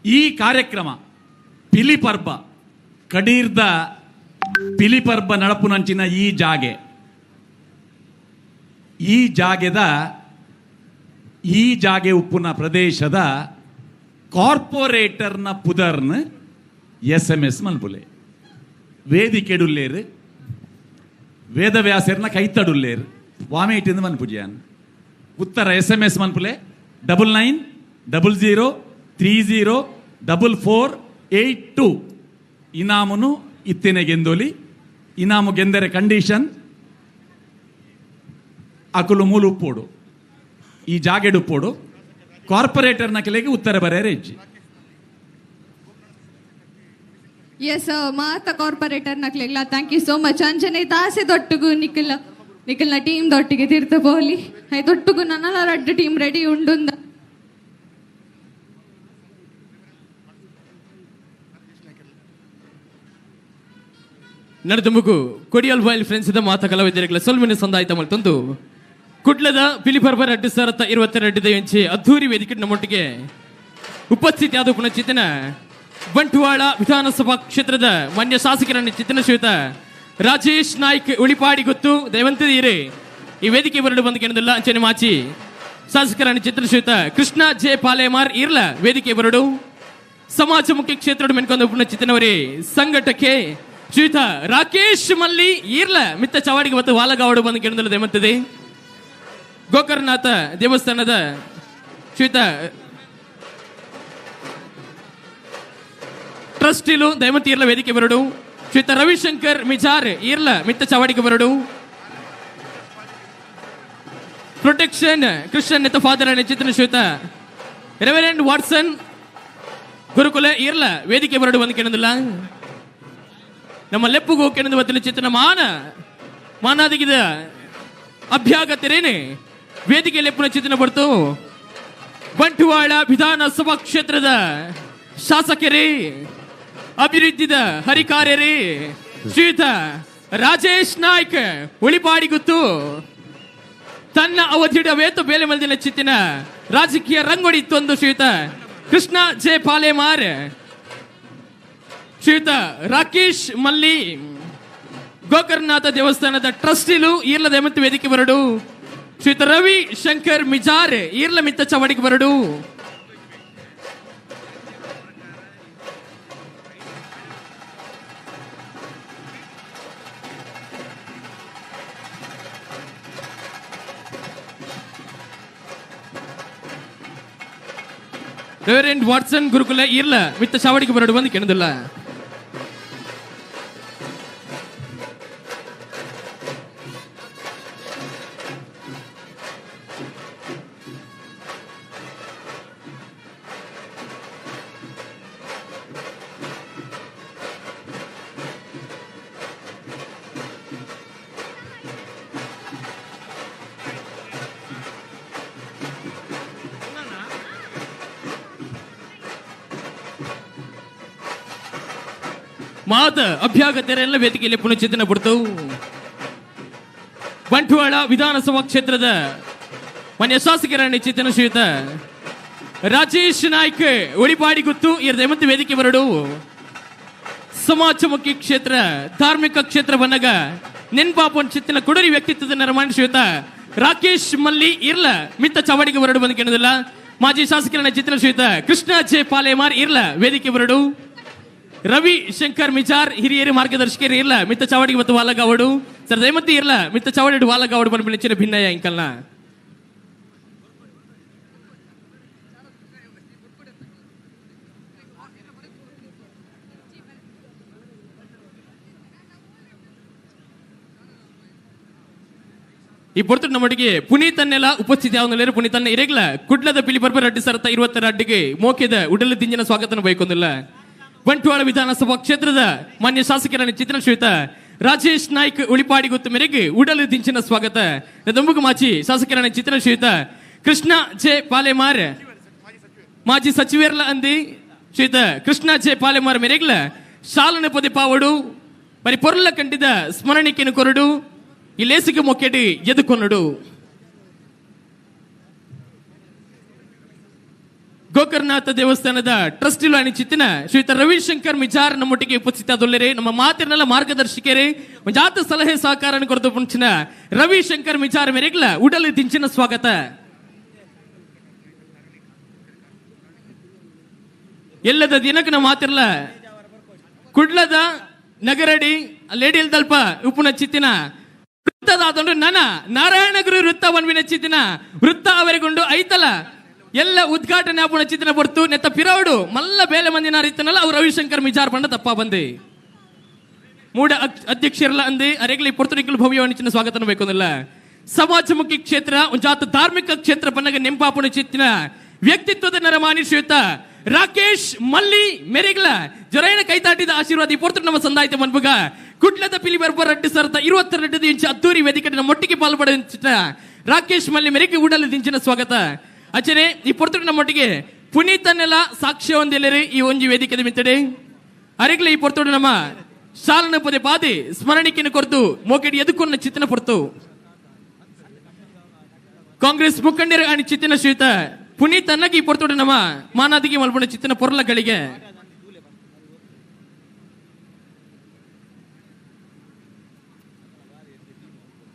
ಈ ಕಾರ್ಯಕ್ರಮ ಪಿಲಿಪರ್ಬ ಕಡೀರ್ದ ಪಿಲಿಪರ್ಬ ನಡಪುನಂಚಿನ ಈ ಜಾಗೆ, ಈ ಜಾಗೆದ ಈ ಜಾಗೆ ಉಪ್ಪುನ ಪ್ರದೇಶದ ಕಾರ್ಪೊರೇಟರ್ನ ಪುದರ್ನ SMS ಮನ್ಪುಲೆ. ವೇದಿಕೆಡುಲ್ಲೇರು ವೇದವ್ಯಾಸರ್ನ ಕೈತಡುಲ್ಲೇರು ವಾಮೇಟಿಂದ ಮನ್ಪುಜಿಯಾನ್. ಉತ್ತರ SMS ಮನ್ಪುಲೆ 99 00 30 44 82. ಇನಾಮುನು ಇತ್ತಿನ ಗೆಂದೋಲಿ. ಇನಾಮು ಗೆಂದರೆ ಕಂಡೀಷನ್ ಅಕುಲು ಮೂಲು ಉಪ್ಪೋಡು, ಈ ಜಾಗೆಡುಪ್ಪೋಡು. ಕಾರ್ಪೊರೇಟರ್ನ ಕೆಲೆಗೆ ಉತ್ತರ ಬರೆಯರೆ ಹೆಜ್ಜೆ. ಎಸ್ ಮಾತ corporator ನಕ್ಲೆಗ್ಲ thank you so much. ಅಂಚನೆ ತಾಸೆ ದೊಟ್ಟುಗು ನಿಖಿಲ್ ನಿಖಿಲ್ನ ಟೀಮ್ ದೊಟ್ಟಿಗೆ ತೀರ್ಥ ಪೋಲಿ ದೊಟ್ಟುಗು ನನ್ನಲ ರಡ್ಡು ಟೀಮ್ ರೆಡಿ ಉಂಡುಂದ. ನಡೆದುಮುಗು ಕೊಡಿಯಲ್ ಬೈಲ್ ಫ್ರೆಂಡ್ಸ್ ಇದ್ದ ಮಾತ ಕಲಾವಿದರಿಗಳ ಸೊಲ್ಮಿನ ಸಂದಾಯಿತ ಮಲ್ತೊಂದು ಕುಡ್ಲದ ಪಿಲಿಪರ್ಬ ರಡ್ಡು ಸಾವಿರದ 22 ಎಂಚಿ ಅದ್ಧೂರಿ ವೇದಿಕೆ ನಮ್ಮೊಟ್ಟಿಗೆ ಉಪಸ್ಥಿತಿ ಆದ ಪುನಚಿತನ ಬಂಟ್ವಾಳ ವಿಧಾನಸಭಾ ಕ್ಷೇತ್ರದ ಮಾನ್ಯ ಶಾಸಕರನ್ನು ಚಿತ್ತನ ಶ್ರೀಯುತ ರಾಜೇಶ್ ನಾಯ್ಕ್ ಉಳಿಪಾಡಿ ಗೊತ್ತು ದಯವಂತಿದ್ದೀರಿ ಈ ವೇದಿಕೆ ಬರಲು ಬಂದು ಕೇಳದಿಲ್ಲ. ಅಂಚನೆ ಮಾಚಿ ಶಾಸಕರನ್ನು ಚಿತ್ರ ಶ್ರೀಯುತ ಕೃಷ್ಣ ಜೆ ಪಾಲೇಮಾರ್ ಇರ್ಲ ವೇದಿಕೆ ಬರಡು. ಸಮಾಜಮುಖಿ ಕ್ಷೇತ್ರದ ಮೆನ್ಕೊಂದು ಪುನಚಿತನವರೇ ಸಂಘಟಕ್ಕೆ ಶ್ರೀಯುತ ರಾಕೇಶ್ ಮಲ್ಲಿ ಈರ್ಲ ಮಿತ್ತ ಚವಾಡಿಗೆ ಮತ್ತು ವಾಲಗಾವಡು ಬಂದು ಕೇಳದಿಲ್ಲ ದಯವಂತಿದೆ. ಗೋಕರ್ಣನಾಥ ದೇವಸ್ಥಾನದ ಶ್ರೀಯುತ ಟ್ರಸ್ಟಿಲು ದಯಮತಿ ಇರ್ಲ ವೇದಿಕೆ ಬರಡು. ಶ್ರೀಯುತ ರವಿಶಂಕರ್ ಮಿಜಾರ್ ಇರ್ಲ ಮಿತ್ತ ಚವಾಡಿಗೆ ಬರಡು. ಪ್ರೊಟೆಕ್ಷನ್ ಕ್ರಿಶ್ಚಿಯನ್ ನೆತ್ತ ಫಾದರ್ ಚಿತ್ರ ಶ್ರೀಯುತ ರೆವರೆಂಡ್ ವಾಟ್ಸನ್ ಗುರುಕುಲ ಇರ್ಲ ವೇದಿಕೆ ಬರಡು ಬಂದು ಕೇಳೋದಿಲ್ಲ. ನಮ್ಮ ಲೆಪ್ಪುಗೂ ಕೆಣದು ಬತ್ತಿನ ಚಿತ್ರ ಮಾನ ಮಾನಾದಿಗಿದ ಅಭ್ಯಾಗತರೇನೆ ವೇದಿಕೆ ಲೆಪ್ಪುನ ಚಿತ್ರನ ಬರ್ತು. ಬಂಟ್ವಾಳ ವಿಧಾನಸಭಾ ಕ್ಷೇತ್ರದ ಶಾಸಕರೇ, ಅಭಿವೃದ್ಧಿದ ಹರಿಕಾರ್ಯರೇ ಶ್ರೀಯುತ ರಾಜೇಶ್ ನಾಯ್ಕ್ ಉಳಿಪಾಡಿ ಗುತ್ತು ತನ್ನ ಅವಧಿಡ ವೇತು ಬೇಲೆ ಮಲ್ದಿನ ಚಿತ್ತಿನ ರಾಜಕೀಯ ರಂಗೊಡಿ ಇತ್ತೊಂದು ಶ್ರೀಯುತ ಕೃಷ್ಣ ಜೆ ಪಾಲೇಮಾರ್, ಶ್ರೀಯುತ ರಾಕೇಶ್ ಮಲ್ಲಿ ಗೋಕರ್ಣನಾಥ ದೇವಸ್ಥಾನದ ಟ್ರಸ್ಟಿಲು ಈರ್ಲದ ಮತ್ತು ವೇದಿಕೆ ಬರಡು. ಶ್ರೀಯುತ ರವಿ ಶಂಕರ್ ಮಿಜಾರ್ ಈರ್ಲ ಮಿತ್ತ ಚವಡಿಗೆ ಬರಡು. ರೆವರೆಂಡ್ ವಾಟ್ಸನ್ ಗುರುಕುಲ ಈರ್ಲ ಮಿತ್ತ ಚಾವಡಿಗೆ ಬರಡು ಬಂದು ಕೆಣದಿಲ್ಲ. ಮಾತ ಅಭ್ಯಾಗತರೆಲ್ಲ ವೇದಿಕೆಯಲ್ಲಿ ಪುನಶ್ಚೇತನ ಪಡ್ತವು. ಬಂಟ್ವಾಳ ವಿಧಾನಸಭಾ ಕ್ಷೇತ್ರದ ಮಾನ್ಯ ಶಾಸಕರ ಚೇತನ ಶ್ರೀಯುತ ರಾಜೇಶ್ ನಾಯ್ಕ್ ಒಳಿಪಾಡಿ ಗುತ್ತು ಮತ್ತು ವೇದಿಕೆ ಬರಡು. ಸಮಾಜಮುಖಿ ಕ್ಷೇತ್ರ, ಧಾರ್ಮಿಕ ಕ್ಷೇತ್ರ ಬನ್ನಗ ನೆನ್ಪಾಪನ್ ಚಿತ್ತಿನ ಕುಡರಿ ವ್ಯಕ್ತಿತ್ವದ ನಿರ್ಮಾಣ ರಾಕೇಶ್ ಮಲ್ಲಿ ಇರ್ಲ ಮಿತ್ತ ಚವಡಿಗೆ ಬರಡು ಬಂದು ಕೇಳೋದಿಲ್ಲ. ಮಾಜಿ ಶಾಸಕರನ್ನ ಚಿತ್ರ ಶ್ರೀಯುತ ಕೃಷ್ಣ ಜೆ ಪಾಲೇಮಾರ್ ಇರ್ಲ ವೇದಿಕೆ ಬರಡು. ರವಿ ಶಂಕರ್ ಮಿಜಾರ್ ಹಿರಿಯರು ಮಾರ್ಗದರ್ಶಕರು ಇರ್ಲ ಮಿತ್ತ ಚಾವಡಿಗೆ ಮತ್ತು ವಾಲಗಾವಡು. ಸರ್ ದಯಮತಿ ಇರ್ಲ ಮಿತ್ತ ಚಾವಡಿ ವಾಲಗಾವಡು ಬಂದ ಭಿನ್ನಯ ಇಂಕಲ್ನ. ಈ ಪೊರ್ತು ನಮ್ಮೊಟ್ಟಿಗೆ ಪುನೀತನ್ನೆಲ್ಲ ಉಪಸ್ಥಿತಿ ಅವನಲ್ಲಿ ಪುನೀತನ್ನ ಇರಗ್ಲ ಕುಡ್ಲದ ಪಿಲಿ ಬರ್ಬ ರಡ್ಡಿ ಸರತ 20 ಅಡ್ಡಿಗೆ ಮೋಕೆದ ಉಡಲು ದಿಂಜಿನ ಸ್ವಾಗತನ ಬಯಕೊಂದಿಲ್ಲ. ಬಂಟ್ವಾಳ ವಿಧಾನಸಭಾ ಕ್ಷೇತ್ರದ ಮಾನ್ಯ ಶಾಸಕರನ್ನ ಚಿತ್ರ ಶ್ರೀಯುತ ರಾಜೇಶ್ ನಾಯ್ಕ್ ಉಳಿಪಾಡಿ ಗೊತ್ತು ಮೇರೆಗೆ ಉಡಲು ದಿಂಚಿನ ಸ್ವಾಗತ. ದುಂಬುಗು ಮಾಚಿ ಶಾಸಕರನ್ನ ಚಿತ್ರ ಶ್ರೀಯುತ ಕೃಷ್ಣ ಜೆ ಪಾಲೆಮಾರ್ ಮಾಜಿ ಸಚಿವರ್ಲ ಅಂದಿ ಶ್ರೀಯುತ ಕೃಷ್ಣ ಜೆ ಪಾಲೆಮಾರ್ ಮೇರೆಗ್ಲ ಶಾಲನ ಪದೇ ಪಾವಡು ಬರಿ ಪೊರ್ಲ ಕಂಡಿದ ಸ್ಮರಣಿಕೆಯನ್ನು ಕೊರಡು ಈ ಲೇಸಿಗೆ ಮೊಕ್ಕೆಡಿ ಎದುಕೊನ್ನಡು. ಗೋಕರ್ಣನಾಥ ದೇವಸ್ಥಾನದ ಟ್ರಸ್ಟಿಲು ಚಿತ್ತಿನ ಶ್ರೀಯುತ ರವಿಶಂಕರ್ ಮಿಜಾರ್ ನಮ್ಮೊಟ್ಟಿಗೆ ಉಪಸ್ಥಿತದೊಲ್ಲರೆ ನಮ್ಮ ಮಾತಿನಲ್ಲ ಮಾರ್ಗದರ್ಶಕರೇ ಜಾತ ಸಲಹೆ ಸಹಕಾರ ಕೊರತು ಪುಂಚಿನ ರವಿಶಂಕರ್ ಮಿಜಾರ್ ಮೇರೆಗ್ಲ ಉಡಲು ದಿಂಚಿನ ಸ್ವಾಗತ. ಎಲ್ಲದ ದಿನಕ್ಕೆ ನಮ್ಮ ಮಾತಿರಲ್ಲ ಕುಡ್ಲದ ನಗರಡಿ ಲೇಡಿಯಲ್ ತಲ್ಪ ಉಪ್ಪುನ ಚಿತ್ತಿನ ವೃತ್ತದಾದಂಡ್ರೆ ನನ ನಾರಾಯಣಗುರು ವೃತ್ತ ವನ್ವಿನ ಚಿತ್ತಿನ ವೃತ್ತ ಅವರಿಗೊಂಡು ಐತಲ ಎಲ್ಲ ಉದ್ಘಾಟನೆ ಆಪುಣ ಚಿತ್ತಿನ ಬರ್ತು ನೆತ್ತ ಪಿರವಡು ಮಲ್ಲ ಬೇಲೆ ಮಂದಿನ ರೀತನಲ್ಲ ಅವ್ರು ರವಿಶಂಕರ್ ಮಿಜಾರ್ ಬಂಡ ತಪ್ಪ ಬಂದೆ ಮೂಡ ಅಧ್ಯಕ್ಷರಲ್ಲ ಅಂದೆ ಅರೆಗ್ಲಿ ಪೊರ್ತುನಿಕಲ್ ಭವ್ಯವಾಣಿಚಿನ ಸ್ವಾಗತನ ಬೇಕೊಂದಿಲ್ಲ. ಸಮಾಜಮುಖಿ ಕ್ಷೇತ್ರ ಒಂಜಾತ ಧಾರ್ಮಿಕ ಕ್ಷೇತ್ರ ಬನ್ನಗ ನೆಂಪಾಪುಣ ಚಿತ್ತಿನ ವ್ಯಕ್ತಿತ್ವದ ನರಮಾನಿ ಶ್ರೀಯುತ ರಾಕೇಶ್ ಮಲ್ಲಿ ಮೆರೆಗ್ಲ ಜೊರೈನ ಕೈತಾಟಿದ ಆಶೀರ್ವಾದ ಈ ಪೊರ್ತು ನಮ್ಮ ಸಂದಾಯಿತ ಮನ್ಬುಗ ಕುಡ್ಲದ ಪಿಲಿ ಬರ್ಬ ರಡ್ಡು ಸರ್ತ 22 ಇಂಚು ಅದ್ದೂರಿ ವೇದಿಕೆ ನಮ್ಮೊಟ್ಟಿಗೆ ಪಾಲ್ಪಡ ರಾಕೇಶ್ ಮಲ್ಲಿ ಮೆರೆಗೆ ಉಡಲು ದಿಂಚಿನ ಸ್ವಾಗತ. ಅಚನೆ ಈ ಪೊರ್ತುಡು ನಮ್ಮೊಟ್ಟಿಗೆ ಪುನೀತನ್ನೆಲ್ಲ ಸಾಕ್ಷ್ಯ ಹೊಂದಿಲ್ಲರಿ ಈ ಒಂಜಿ ವೇದಿಕೆ ಮಿತ್ತಡೆ ಅರೆಗ್ಲ ಈ ಪೊರ್ತುಡು ನಮ್ಮ ಶಾಲನ ಪದೇ ಪಾದೆ ಸ್ಮರಣಿಕೆಯನ್ನು ಕೊರತು ಮೋಕೆಡಿ ಎದುಕೊನ್ನ ಚಿತ್ತನ ಪೊರ್ತು ಕಾಂಗ್ರೆಸ್ ಮುಖಂಡರು ಅಣಿ ಚಿತ್ತಿನ ಶ್ರೀಯುತ ಪುನೀತ್ ಅನ್ನಗೆ ಈ ಪೊರ್ತುಡು ನಮ್ಮ ಮಾನಾದಿಗೆ ಮಲ್ಪುಣ ಚಿತ್ತಿನ ಪೊರ್ಲಗಳಿಗೆ.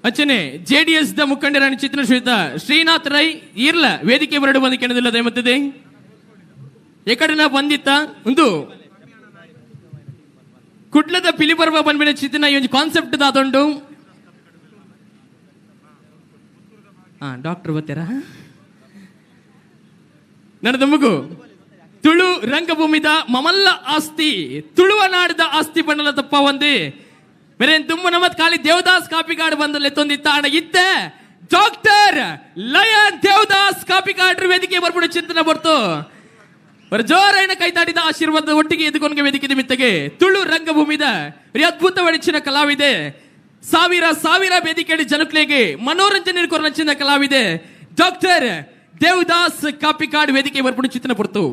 ಅಚ್ಚನೆ ಜೆಡಿಎಸ್ the ಮುಖಂಡರಾಣಿ ಚಿತ್ರ ಶ್ರೀಯುತ ಶ್ರೀನಾಥ್ ರೈ ಇರ್ಲ ವೇದಿಕೆ ಬರಡು ಬಂದು ಕೆಣದಿಲ್ಲ ದಯಮತ್ತದೆ ಎಕಡೆನ ಬಂದಿತ್ತ ಒಂದು ಕುಡ್ಲದ ಪಿಲಿಪರ್ವ ಬಂದ್ಬಿನ ಚಿತ್ತಿನ ಈ ಒಂದು ಕಾನ್ಸೆಪ್ಟ್ ದಾದೊಂಡು. ಡಾಕ್ಟರ್ ಬರ್ತೀರಾ ನನ್ನ ಮಗು ತುಳು ರಂಗಭೂಮಿದ ಮಮಲ್ಲ ಆಸ್ತಿ ತುಳುವ ನಾಡದ ಆಸ್ತಿ ಬಣ್ಣದ ತಪ್ಪ ಒಂದೇ ಬೇರೆ ತುಂಬ ನಮ್ಮ ಖಾಲಿ ದೇವದಾಸ್ ಕಾಪಿಗಾಡು ಬಂದಲ್ಲಿ ತೊಂದಿತ್ತ ಅಣ್ಣ ಇತ್ತೆ ಡಾಕ್ಟರ್ ಲಯನ್ ದೇವದಾಸ್ ಕಾಪಿಗಾಡ್ರ ವೇದಿಕೆ ಬರ್ಬಿಡು ಚಿಂತನೆ ಬರ್ತು ಜೋರೈನ ಕೈತಾಡಿದ ಆಶೀರ್ವಾದ ಒಟ್ಟಿಗೆ ಎದುಕೊಂಡ ವೇದಿಕೆ ನಿಮಿತ್ತಗೆ ತುಳು ರಂಗಭೂಮಿದ ಅದ್ಭುತ ವಡಿಚಿನ ಕಲಾವಿದೆ ಸಾವಿರ ಸಾವಿರ ವೇದಿಕೆ ಜನಕ್ಲೆಗೆ ಮನೋರಂಜನೆ ಕೊರಚಿನ ಕಲಾವಿದೆ ಡಾಕ್ಟರ್ ದೇವದಾಸ್ ಕಾಪಿಕಾಡ್ ವೇದಿಕೆ ಬರ್ಬಿಡು ಚಿಂತನೆ ಬರ್ತು.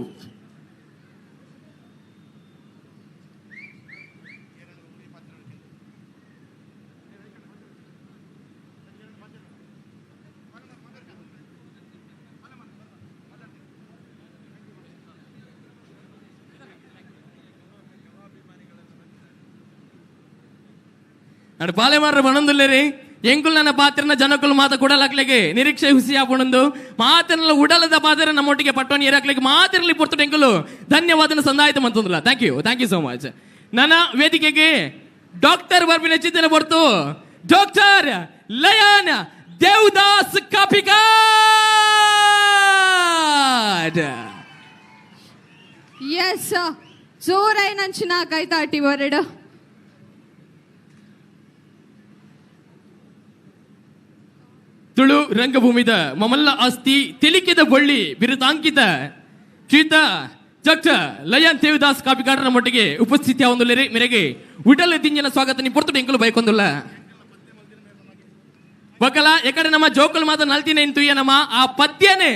ಪಾಲೆಮಾರ ಬಣಂದುಲ್ಲೇರಿ ಎಂಕುಲ್ ನನ್ನ ಪಾತ್ರನ ಜನಕುಲ್ ಮಾತ ಕೊಡಲಾಕ್ಲಿಗೆ ನಿರೀಕ್ಷೆ ಹುಸಿ ಆಪಣಂದು ಮಾತಿನ ಉಡಲದ ಪಾತ್ರ ನಮ್ಮೊಟ್ಟಿಗೆ ಪಟ್ಟವನಿ ಏರಾಕ್ಲಿಗೆ ಮಾತಿರಲಿ ಪೊರ್ತು ಎಂಕುಲು ಧನ್ಯವಾದನ ಸಂದಾಯಿತ ಮಂತಂದಿಲ್ಲ. Thank you, thank you so much. ನನ್ನ ವೇದಿಕೆಗೆ ಡಾಕ್ಟರ್ ಬರ್ಬಿನ ಚಿಂತನೆ ಬರ್ತು doctor lion Devadas Kapikad. Yes ಜೋರೈನಂಚಿನ ಕೈತಾಟಿ ಬರಡು. ತುಳು ರಂಗಭೂಮಿದ ಮಮಲ್ಲ ಆಸ್ತಿ ತೆಲಿಕೆದ ಬಳ್ಳಿ ಬಿರುದಾಂಕಿತ ಶ್ರೀತ ಡಾಕ್ಟರ್ ಲಯನ್ ದೇವದಾಸ್ ಕಾಪಿಕಾಡರ ಮಟ್ಟಿಗೆ ಉಪಸ್ಥಿತಿ ಹೊಂದಲೇರಿ ಮೇರೆಗೆ ಉಡಲ ದಿಂಜನ ಸ್ವಾಗತ ನಿ ಪೊರ್ತುಡು ಎಂಕಲು ಬೈಕೊಂದುಲ್ಲ. ಬಕಲ ಎಕಡೆ ನಮ್ಮ ಜೋಕುಲ್ ಮಾತ ನಲ್ತಿನ ಇಂತುಯ್ಯ ನಮ್ಮ ಆ ಪದ್ಯನೇ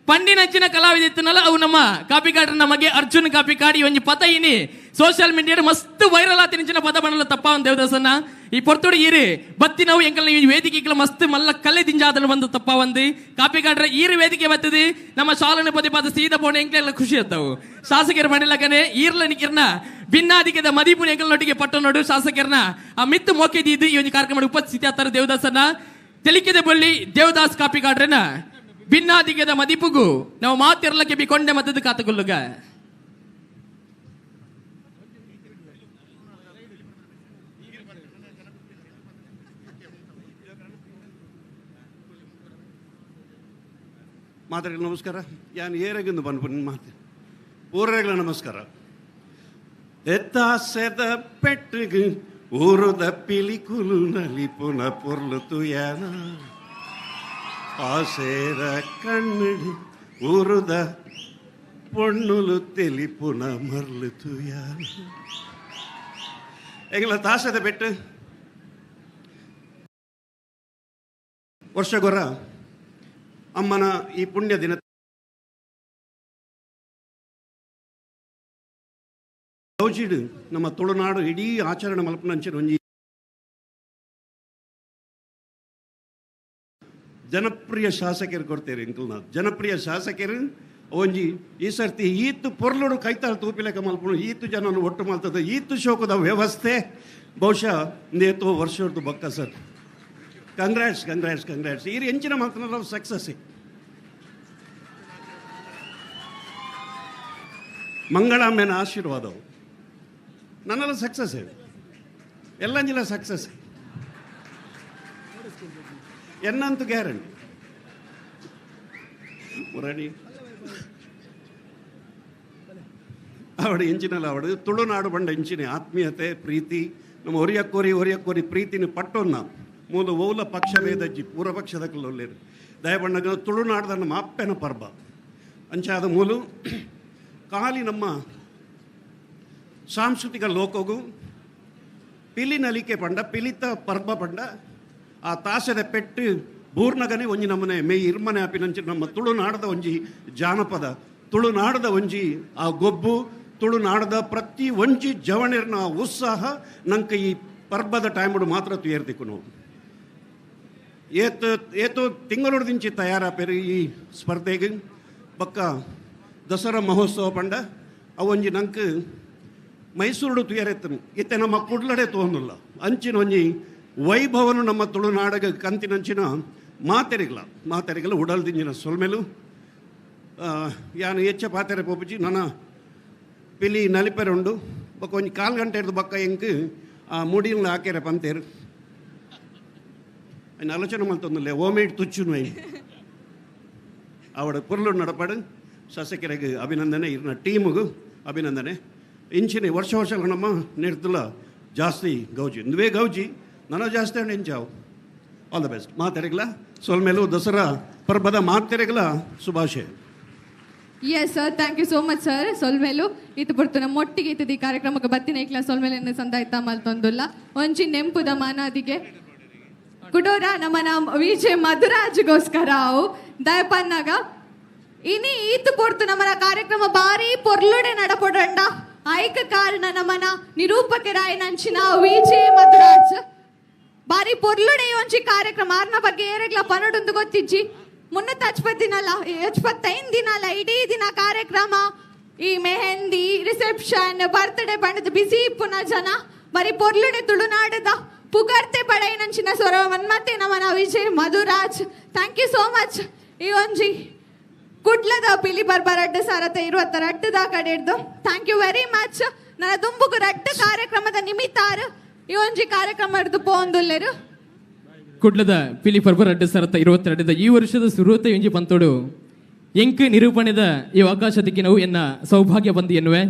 ಪಂಡಿನಂಚಿನ ಕಲಾವಿದ ಅವು ನಮ್ಮ ಕಾಪಿಕಾಡ್ರ ನಮಗೆ ಅರ್ಜುನ್ ಕಾಪಿಕಾಡಿ ಒಂಜಿ ಪದ ಇನಿ ಸೋಷಿಯಲ್ ಮೀಡಿಯಾ ಮಸ್ತ್ ವೈರಲ್ ಆತಿನಂಚಿನ ಪದ ಬಣ್ಣಲ ತಪ್ಪ ಒಂದು ದೇವದಾಸನ್ನ ಈ ಪೊರ್ತುಡು ಈರು ಬತ್ತಿನವು ಎಂಕಲ್ನ ಈ ವೇದಿಕೆಗಳ ಮಸ್ತ್ ಮಲ್ಲ ಕಲೆ ದಿಂಜಾದನ ಬಂದು ತಪ್ಪ ಒಂದು ಕಾಪಿಕಾಡ್ರೆ ಈರು ವೇದಿಕೆ ಬರ್ತದೆ ನಮ್ಮ ಶಾಲನ ಪದೇ ಪದ ಸೀದಾ ಪೋಣ ಎಂಕಲೆಲ್ಲ ಖುಷಿ ಆಯ್ತಾವು ಶಾಸಕರ ಮನೆಲಗನೆ ಈರ್ಲ ನಿಕಿರ್ನ ಭಿನ್ನಾಧಿಕದ ಮದಿಪುನ ಎಂಕಲ್ನೊಟ್ಟಿಗೆ ಪಟ್ಟನೋಡು ಶಾಸಕರನ್ನ ಆ ಮಿತ್ತು ಮೋಕೆದಿದ್ದು ಈ ಒಂದು ಕಾರ್ಯಕ್ರಮ ಉಪಸ್ಥಿತಿ ಆಗ್ತಾರೆ ದೇವದಾಸನ ತೆಲಿಕೆದ ಬಳ್ಳಿ ದೇವದಾಸ್ ಕಾಪಿಕಾಡ್ರೆನ ಭಿನ್ನಾಧಿಕದ ಮದಿಪುಗು ನಾವು ಮಾತಿರ್ಲಕ್ಕೆ ಬಿಕೊಂಡೆ ಮತ್ತದು ಕಾತುಕೊಳ್ಳುಗ. ಮಾತಾಡಿ ನಮಸ್ಕಾರ. ಯಾನ್ ಏರೆಗಿಂದು ಬಂದ್ಬಿಟ್ಟು ಮಾತು ಪೂರ್ವಗಳ ನಮಸ್ಕಾರ. ಎತ್ತಾಸೆದ ಪೆಟ್ಟಿಗೆ ಊರುದ ಪಿಲಿಕುಲು ನಲಿಪುನ ಪೊರ್ಲು ತುಯಾನ ಆಸೇರ ಕಣ್ಣಡಿ ಊರುದ ಪೊಣ್ಣುಲು ತೆಲಿಪುನ ಮರ್ಲು ತುಯಾನ. ಎಂಗಲ ತಾಸದ ಪೆಟ್ಟು ವರ್ಷಗೊರ ಅಮ್ಮನ ಈ ಪುಣ್ಯ ದಿನ ಗೌಜಿಡು ನಮ್ಮ ತುಳುನಾಡು ಇಡೀ ಆಚರಣೆ ಮಲ್ಪನಂಚಿನ ಒಂಜಿ ಜನಪ್ರಿಯ ಶಾಸಕರು ಕೊಡ್ತೇವೆ ಇಂಕಲ್ನ ಜನಪ್ರಿಯ ಶಾಸಕರು ಒಂಜಿ ಈ ಸರ್ತಿ ಈತು ಪೊರ್ಲುಡು ಕೈತಾಳು ತೂಪಿಲೆಕ್ಕ ಮಲ್ಪುನು ಈತು ಜನನು ಒಟ್ಟು ಮಲ್ತದ ಈತು ಶೋಕದ ವ್ಯವಸ್ಥೆ ಬಹುಶಃ ನೇತೋ ವರ್ಷದ್ದು ಬಕ್ಕ ಸರ್. Congrats congrats congrats. ಈ ಎಂಚಿನ ಮಾತ್ರ ಸಕ್ಸಸ್. ಮಂಗಳಾಂಬೆನ ಆಶೀರ್ವಾದವು ನನ್ನೆಲ್ಲ ಸಕ್ಸಸ್ ಎಲ್ಲಂಜಿಲ್ಲ ಸಕ್ಸಸ್ ಎನ್ನಂತೂ ಗ್ಯಾರಂಟಿ. ಮುರಣಿ ಅವಡು ಎಂಚಿನಲ್ಲ ಅವಡು ತುಳುನಾಡು ಬಂಡ ಎಂಚಿನ ಆತ್ಮೀಯತೆ ಪ್ರೀತಿ ನಮ್ಮ ಒರಿಯಕ್ಕೋರಿ ಒರಿಯಕ್ಕೋರಿ ಪ್ರೀತಿನ ಪಟ್ಟೊನ್ನ ಮೂಲ ಓಲ ಪಕ್ಷ ವೇದಜ್ಜಿ ಪೂರ್ವ ಪಕ್ಷದ ಕಲ್ಲೊಲ್ಲೇರು ದಯಬಣ್ಣಗ ತುಳುನಾಡದ ನಮ್ಮ ಅಪ್ಪೆನ ಪರ್ಬ ಅಂಚಾದ ಮೂಲು ಖಾಲಿ ನಮ್ಮ ಸಾಂಸ್ಕೃತಿಕ ಲೋಕಗೂ ಪಿಲಿ ನಲಿಕೆ ಪಂಡ ಪಿಲಿತ ಪರ್ಬ ಪಂಡ ಆ ತಾಸದ ಪೆಟ್ಟು ಬೂರ್ನಗನೆ ಒಂಜಿ ನಮ್ಮನೆ ಮೇಯ್ ಇರ್ಮನೆ ಆಪಿನಂಚಿ ನಮ್ಮ ತುಳುನಾಡದ ಒಂಜಿ ಜಾನಪದ ತುಳುನಾಡದ ಒಂಜಿ ಆ ಗೊಬ್ಬು ತುಳುನಾಡದ ಪ್ರತಿ ಒಂಜಿ ಜವಣಿರ್ನ ಉತ್ಸಾಹ ನಂಗೆ ಈ ಪರ್ಬದ ಟೈಮುಡು ಮಾತ್ರ ತುಯರ್ದಿಕ್ಕು ನಾವು ಏತು ಏತೋ ತಿಂಗಳೊಡ್ದಿಂಚಿ ತಯಾರಾಪೇರು ಈ ಸ್ಪರ್ಧೆಗೆ ಬಕ್ಕ ದಸರಾ ಮಹೋತ್ಸವ ಪಂಡ ಅವೊಂಜಿ ನಂಗೆ ಮೈಸೂರುಡು ತುಯರೆತ್ತನು ಇತ್ತೆ ನಮ್ಮ ಕುಡ್ಲಡೆ ತೋಂದುಲ್ಲ ಅಂಚಿನ ಒಂಜಿ ವೈಭವನು ನಮ್ಮ ತುಳುನಾಡಗ ಕಂತಿನಂಚಿನ ಮಾತೆರಿಗಲ ಮಾತೆರಿಗಲ ಉಡಲ್ದಿಂಜಿನ ಸೊಲ್ಮೆಲು ಯಾನು ಹೆಚ್ಚ ಪಾತೆರೆ ಪೋಪುಜಿ ನನ್ನ ಪಿಲಿ ನಲಿಪೆರೆ ಉಂಡು ಬೊಕ್ಕ ಒಂಜಿ ಕಾಲು ಗಂಟೆ ಹಿಡ್ದು ಬಕ್ಕ ಎಂಕ್ ಆ ಮುಡಿನ ಹಾಕ್ಯಾರೆ ಪಂತೇರು ఆయన ಆಲೋಚನೆ ಮಲ್ತೊಂದುಲ್ಲೆ ಓಮೇಟ್ ತುಚ್ಚುನು ಅವಡ ಪುರ್ಲು ನಡಪಾಡು ಶಾಸಕರಿಗೆ ಅಭಿನಂದನೆ ಇರ್ನ ಟೀಮುಗು ಅಭಿನಂದನೆ. ಇಂಚಿನ ವರ್ಷ ವರ್ಷ ನಮ್ಮ ನಿರ್ದುಲ ಜಾಸ್ತಿ ಗೌಜಿ ಇಂದುವೇ ಗೌಜಿ ನನ್ನ ಜಾಸ್ತಿ ಅಂಡ್ ಇಂಚಾವು. ಆಲ್ the best ಮಾತೆರೆಗ್ಲ ಸೊಲ್ಮೇಲು ದಸರಾ ಪರ್ಬದ ಮಾತೆರೆಗ್ಲ ಶುಭಾಶಯ. Yes sir, thank you so much sir. ಸೊಲ್ಮೇಲು ಇತ್ತು ಪುರ್ತುನ ಮೊಟ್ಟಿಗೆ ಇತ್ತದ ಈ ಕಾರ್ಯಕ್ರಮಕ್ಕೆ ಬತ್ತಿನ ಐಕ್ಲ ಸೊಲ್ಮೇಲೆ ಸಂದಾಯ್ತ ಮಲ್ತೊಂದುಲ್ಲ ಒಂಜಿ ನೆಂಪುದ ಮಾನಾದಿಗೆ ಕುಡೋರ ನಮ್ಮ ವಿಜಯ ಮಧುರಾಜ್ಗೋಸ್ಕರ ಅವು ದಯಪನ್ನಾಗ ಇನಿ ಈತು ಪೊರ್ತು ನಮ್ಮನ ಕಾರ್ಯಕ್ರಮ ಬಾರಿ ಪೊರ್ಲುಡೆ ನಡಪೊಡಂಡ ಐಕ ಕಾರಣ ನಮ್ಮನ ನಿರೂಪಕರಾಯನಂಚಿನ ವಿಜಯ ಮಧುರಾಜ್ ಬಾರಿ ಪೊರ್ಲುಡೆ ಒಂಜಿ ಕಾರ್ಯಕ್ರಮ ಆರ್ನ ಬಗ್ಗೆ ಏರೆಗ್ಲ ಪನಡೊಂದು ಗೊತ್ತಿಜ್ಜಿ ಮುನ್ನೂತ್ತ ಹಚ್ಪತ್ತಿನಲ್ಲ 75 ದಿನ ಅಲ್ಲ ಇಡೀ ದಿನ ಕಾರ್ಯಕ್ರಮ ಈ ಮೆಹಂದಿ ರಿಸೆಪ್ಷನ್ ಬರ್ತ್ಡೇ ಬಣ್ಣದ ಬಿಸಿ ಪುನಃ ಜನ ಬರೀ ಪೊರ್ಲುಡೆ ತುಳುನಾಡದ ಪುಗರ್ತೆ ಪಡೆಯನಂಚಿನ ಸ್ವರ ಮನ್ಮತೆ ನಮನ Vijay Madhuraj. Thank you so much. ಈ ಒಂಜಿ ಕುಡ್ಲದ ಪಿಲಿ ಬರ್ಬ ರಡ್ಡು ಸಾರತ ಇರುವತ್ತ ರಡ್ಡುದ ಕಡೆ ಹಿಡ್ದು thank you very much. ನನ್ನ ದುಂಬುಗು ರಡ್ಡು ಕಾರ್ಯಕ್ರಮದ ನಿಮಿತ್ತಾರು ಈ ಒಂಜಿ ಕಾರ್ಯಕ್ರಮ ಹಿಡ್ದು ಪೋಂದುಲ್ಲೆರು. ಕುಡ್ಲದ ಪಿಲಿ ಪರ್ಬ ರಡ್ಡು ಸಾರತ 22 ಈ ವರ್ಷದ ಸುರುತ ಒಂಜಿ ಪಂತೋಡು ಎಂಕ್ ನಿರೂಪಣೆದ ಈ ಅವಕಾಶದಕ್ಕೆ ನಾವು ಎನ್ನ ಸೌಭಾಗ್ಯ ಬಂದು ಎನ್ನುವೆ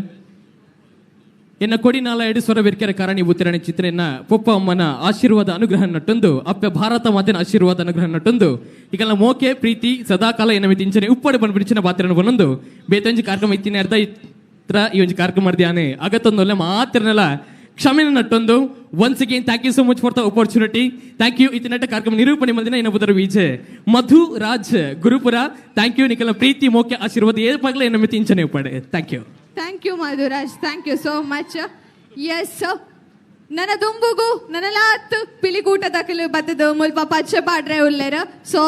ಎನ್ನ ಕೊಡಿನಾಲ ಎರಡು ಸ್ವರ ಬೆರ್ಕೆರೆ ಕಾರಣಿ ಬುತ್ತಿರಣಿ ಚಿತ್ರನ್ನ ಪೊಪ್ಪ ಅಮ್ಮನ ಆಶೀರ್ವಾದ ಅನುಗ್ರಹ ನಟ್ಟೊಂದು ಅಪ್ಪೆ ಭಾರತ ಮಾತಿನ ಆಶೀರ್ವಾದ ಅನುಗ್ರಹ ನಟ್ಟೊಂದು ಈಗೆಲ್ಲ ಮೋಕೆ ಪ್ರೀತಿ ಸದಾಕಾಲ ಎನ್ನ ಮಿತಿ ಉಪ್ಪಡೆ ಬಂದು ಪಾತ್ರನ ಬನ್ನೊಂದು ಬೇತೊಂಜಿ ಕಾರ್ಯಕ್ರಮ ಇತ್ತಿನ ಅರ್ಧ ಇತ್ರ ಈ ಒಂಜಿ ಕಾರ್ಯಕ್ರಮ ಮಾಡಿದ್ಯಾನೆ ಅಗತ್ತೊಂದೊಲ್ಲೆ ಮಾತ್ರನೆಲ್ಲ ಕ್ಷಮೆನ ನಟ್ಟೊಂದು once again thank you so much for the opportunity. Thank you. ಇತಿನಟ್ಟ ಕಾರ್ಯಕ್ರಮ ನಿರೂಪಣೆ ಮಲ್ದಿನ ಎನ್ನ ಬುದರ ವಿಜಯ್ ಮಧು ರಾಜ್ ಗುರುಪುರ. Thank you. ನಿಕಲ ಪ್ರೀತಿ ಮೋಕೆ ಆಶೀರ್ವಾದ ಏಪಾಗಲೇ ಎನ್ನ ಮಿತಿ ಇಂಚನೆ ಉಪ್ಪಡೆ. Thank you. Thank you Madhuraj, thank you so much. Yes, ನನ್ನ ದುಂಬುಗು ನನಲಾತ್ ಪಿಲಿಕೂಟದಕಲು ಬತ್ತದು ಮುಲ್ಪ ಪಚ್ಚೆ ಪಾಡ್ರೆ ಉಲ್ಲೆರ್. ಸೊ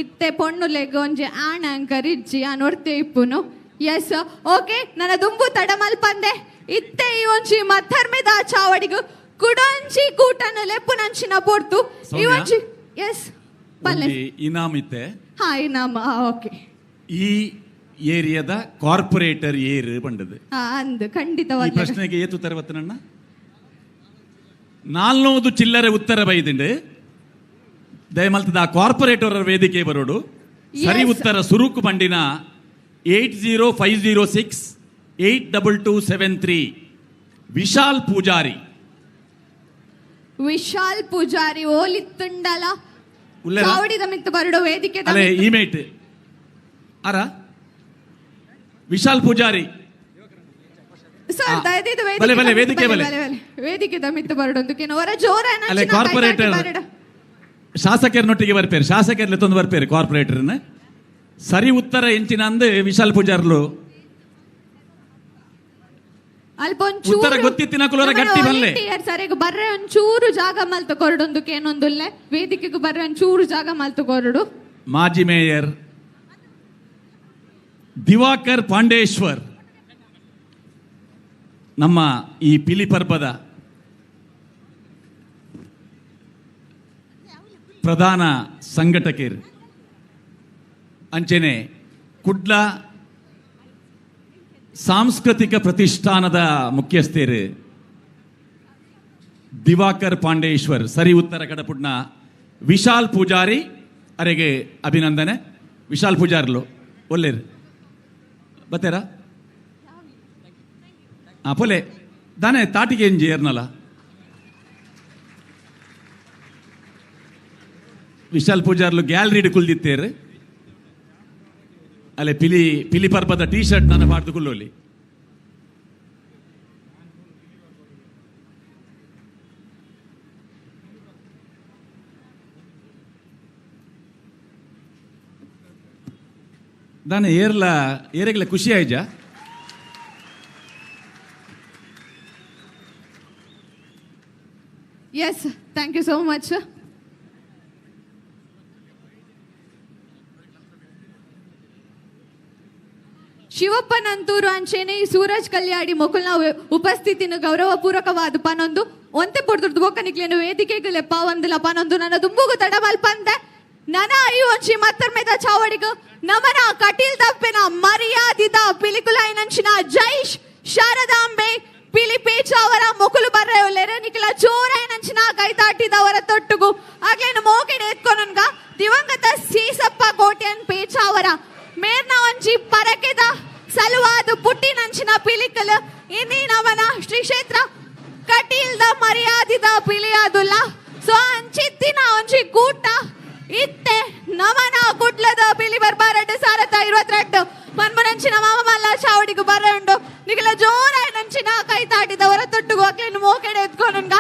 ಇತ್ತೆ ಪೊಣ್ಣುಲೆಗ್ ಒಂಜಿ ಆಣ್ ಆಂಕರ್ ಇಜ್ಜಿ ಆನ್ ಒರ್ತೆ ಇಪ್ಪುನು. ಎಸ್ ಓಕೆ, ನನ್ನ ದುಂಬು ತಡ ಮಲ್ಪಂದೆ ಇತ್ತೆ ಈ ಒಂಜಿ ಮತ್ತರ್ಮೆದ ಚಾವಡಿಗು ಕುಡೊಂಜಿ ಕೂಟನು ಲೆಪ್ಪುನಂಚಿನ ಪೊರ್ತು ಈ ಒಂಜಿ ಎಸ್ ಪಲ್ಲೆ ಇನಾಮ್ ಇತ್ತೆ. ಹಾ ಇನಾಮ್ ಓಕೆ. ಈ ಏರಿಯಾದ ಕಾರ್ಪೊರೇಟರ್ ಏರು ಬಂಡದು ಅಂದು ಖಂಡಿತವಾಗಿ ಈ ಪ್ರಶ್ನೆಗೆ ಏತು ತರವತ್ತನಣ್ಣ 400 ಚಿಲ್ಲರೆ ಉತ್ತರ ಬೈದಿಂಡು. ದಯಮಲ್ತದ ಕಾರ್ಪೊರೇಟರ್ ವೇದಿಕೆ ಬರೋಡು. ಸರಿ ಉತ್ತರ ಸುರುಕು ಬಂಡಿನ 80506 82273 ವಿಶಾಲ್ ಪೂಜಾರಿ. ವಿಶಾಲ್ ಪೂಜಾರಿ ಓಲಿತ್ತುಂಡಲ ಚಾವಡಿದ ಮಿತ್ತು ಬರಡು ವೇದಿಕೆ ಅಲೆ ಇಮೇಟ್ ಅರ ವಿಶಾಲ್ ಪೂಜಾರಿ ಸರ್ ದಯದಿದ್ದು ವೇದಿಕೆ ವೇದಿಕೆ ಬಲೆ ವೇದಿಕೆ ಮಿತ್ತು ಬರಡೊಂದು ಅವರ ಜೋರ ಅಲೆ ಕಾರ್ಪೊರೇಟರ್ ಶಾಸಕರನ್ನೊಟ್ಟಿಗೆ ಬರ್ಪೇರು, ಶಾಸಕರಲ್ಲಿ ತೊಂದು ಬರ್ಪೇರು ಕಾರ್ಪೊರೇಟರ್ನ. ಸರಿ ಉತ್ತರ ಎಂಚಿನ ಅಂದು ವಿಶಾಲ್ ಪೂಜಾರ್ಲು ಉತ್ತರ ಗೊತ್ತಿತ್ತಿನ ಕುಲರ ಗಟ್ಟಿ ಬಲ್ಲೆ ಸರಿಗ ಬರ್ರೆ ಒಂಚೂರು ಜಾಗ ಮಲ್ತು ಕೊರಡೊಂದಕ್ಕೆ ಏನೊಂದುಲ್ಲೆ ವೇದಿಕೆಗೆ ಬರ್ರೆ ಒಂಚೂರು ಜಾಗ ಮಲ್ತು ಕೊರಡು. ಮಾಜಿ ಮೇಯರ್ ದಿವಾಕರ್ ಪಾಂಡೇಶ್ವರ್ ನಮ್ಮ ಈ ಪಿಲಿ ಪರ್ಬದ ಪ್ರಧಾನ ಸಂಘಟಕರು ಅಂಚೆನೆ ಕುಡ್ಲ ಸಾಂಸ್ಕೃತಿಕ ಪ್ರತಿಷ್ಠಾನದ ಮುಖ್ಯಸ್ಥರು ದಿವಾಕರ್ ಪಾಂಡೇಶ್ವರ್. ಸರಿ ಉತ್ತರ ಕಡಪುಡ್ನ ವಿಶಾಲ್ ಪೂಜಾರಿ ಅರೆಗೆ ಅಭಿನಂದನೆ. ವಿಶಾಲ್ ಪೂಜಾರ್ಲು ಒಲ್ಲೇರು ಬತ್ತೇರಾ? ಪೊಲೆ ದಾನೆ ತಾಟಿಗೆ ಎಂಜಿ ಏರ್ನಲ್ಲ. ವಿಶಾಲ್ ಪೂಜಾರ್ಲು ಗ್ಯಾಲರಿಡ್ ಕುಲ್ದಿತ್ತೇರು. ಅಲ್ಲೇ ಪಿಲಿ ಪಿಲಿ ಪರ್ಬದ ಟೀ ಶರ್ಟ್ ನಾನು ಪಾಡ್ದು ಕುಲ್ಲೋಲಿ. ದಾನೆ ಏರ್ಲ ಏರೆಗ್ಲ ಖುಷಿ ಆಯ್ಜಾ? Yes, thank you so much. Shivappa Nanturu ಅಂಚೆನೆ ಸೂರಜ್ ಕಲ್ಯಾಡಿ ಮೊಕುಲ್ನ ಉಪಸ್ಥಿತಿನ ಗೌರವಪೂರ್ವಕವಾದ ಪನೊಂದು ಒಂತೆ ಪೊಡ್ದುರ್ದು ಬೊಕ್ಕನಿಕ್ಲೇನು ವೇದಿಕೆಗೆ ಲೆಪ್ಪ ಒಂದಿಲ್ಲ ಪನೊಂದು ನನ್ನ ದುಂಬುಗು ತಡ ಮಲ್ಪಂದೆ ನನ ಈ ಒಂಚಿ ಮತ್ತರ್ಮೆದ ಚಾವಡಿಗು ನಮನ ಕಟೀಲ್ ತಪ್ಪಿನ ಮರ್ಯಾದಿದ ಪಿಲಿಕುಲಾಯಿನಂಚಿನ ಜೈಶ್ ಶಾರದಾಂಬೆ ಪಿಲಿ ಪೇಚಾವರ ಮೊಕುಲು ಬರ್ರೆ ಒಲ್ಲೆರೆ ನಿಖಿಲ ಜೋರಾಯಿನಂಚಿನ ಕೈತಾಟಿದವರ ತೊಟ್ಟುಗು ಆಗ್ಲೇನು ಮೋಕೆಡೆ ಎತ್ಕೊನನ್ಗ ದಿವಂಗತ ಸೀಸಪ್ಪ ಕೋಟ್ಯನ್ ಪೇಚಾವರ ಮೇರ್ನ ಒಂಜಿ ಪರಕೆದ ಸಲುವಾದ ಪುಟ್ಟಿನಂಚಿನ ಪಿಲಿಕಲ್ ಇನ್ನಿ ನಮನ ಶ್ರೀ ಕ್ಷೇತ್ರ ಕಟೀಲ್ದ ಮರ್ಯಾದಿದ ಪಿಲಿಯಾದುಲ್ಲ. ಸೊ ಅಂಚಿತ್ತಿನ ಒಂಜಿ ಕೂಟ ಇತ್ತೆ ನಮನ ಕುಟ್ಲದ ಪಿಲಿ ಬರ್ಬಾರಡ್ಡು ಸಾರತ 22 ಮನ್ಮನಂಚಿನ ಮಾಮ ಮಲ್ಲ ಚಾವಡಿಗು ಬರ ಉಂಡು ನಿಖಿಲ ಜೋರಾಯಿನಂಚಿನ ಕೈ ತಾಟಿದವರ ತೊಟ್ಟುಗು ಅಕ್ಲೇನು ಮೋಕೆಡೆ ಎತ್ಕೊನನ್ಗ.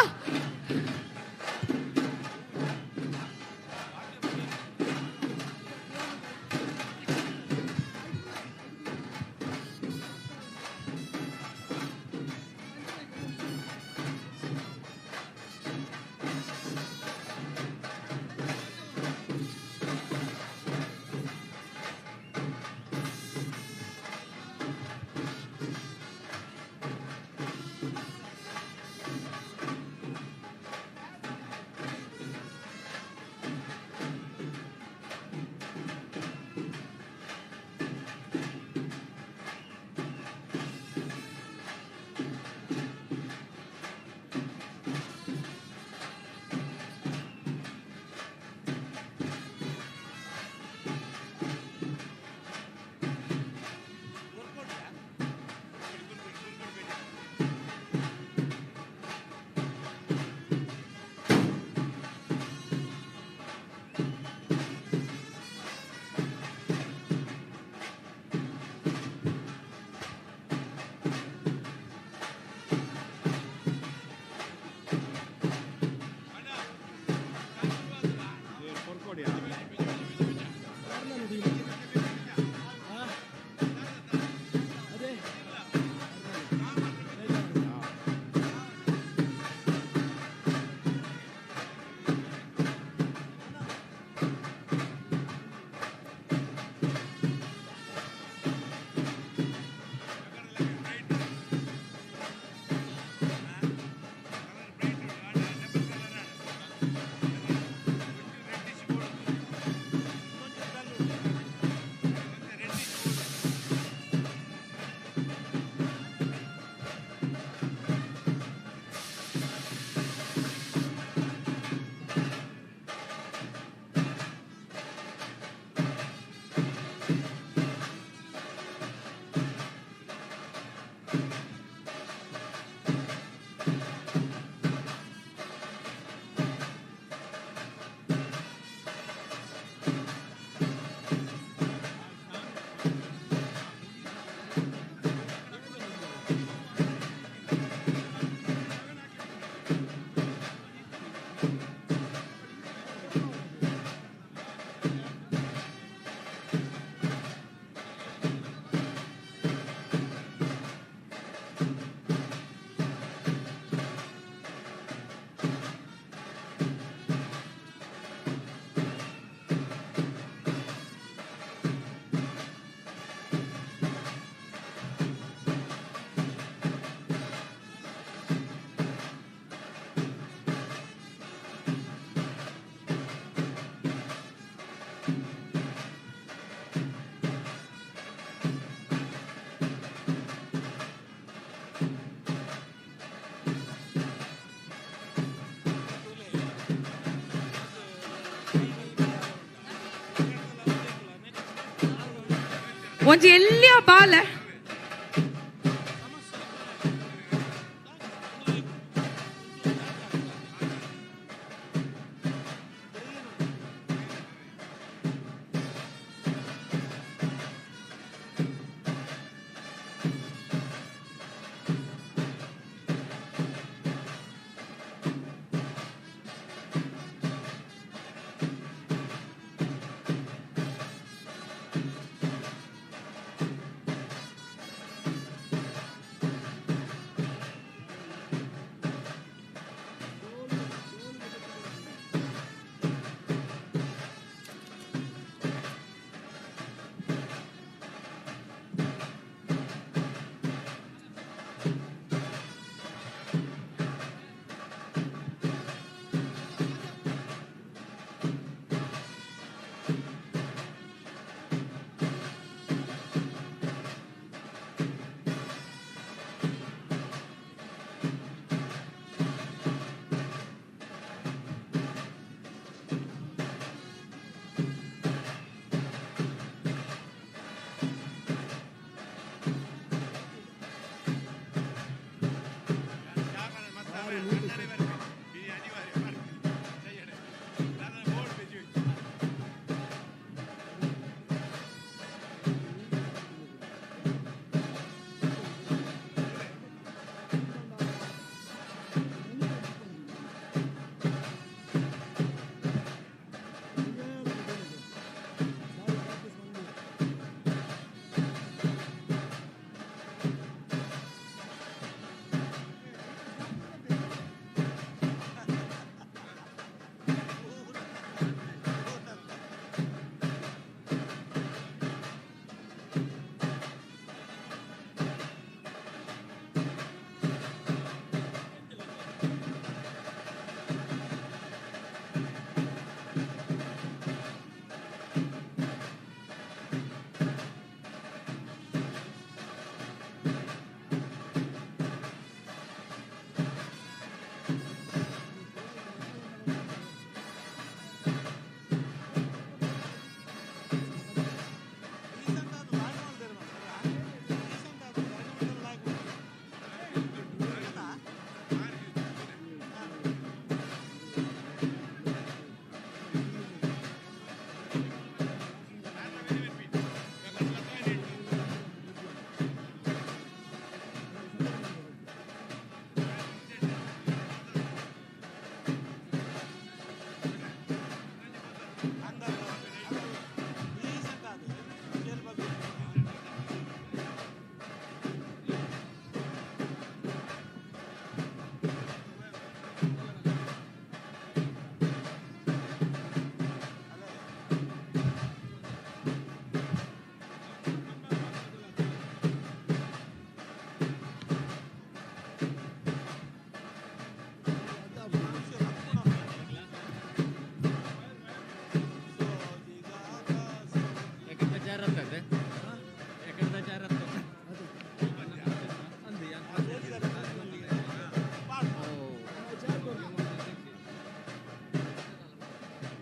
ಒಂಜಿ ಎಲ್ಲಿಯ ಬಾಲೆ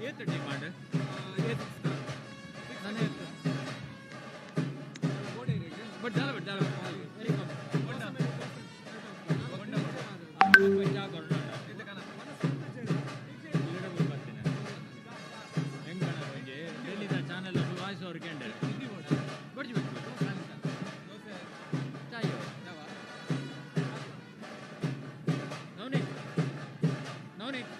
ಏತ್ ಡಿಮಾಂಡ್? ಬಟ್ ದಾಲ ಬಟ್ ದಾಲ ಚಾನಲ್ ವಾಯ್ಸ್ ಅವ್ರು ಕೇಂದ್ರ ಬಡ್ಜಿ ನವನೀತ್ ನವನೀತ್.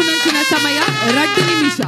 ಇಪ್ಪುನಂಚಿನ ಸಮಯ 2 ನಿಮಿಷ.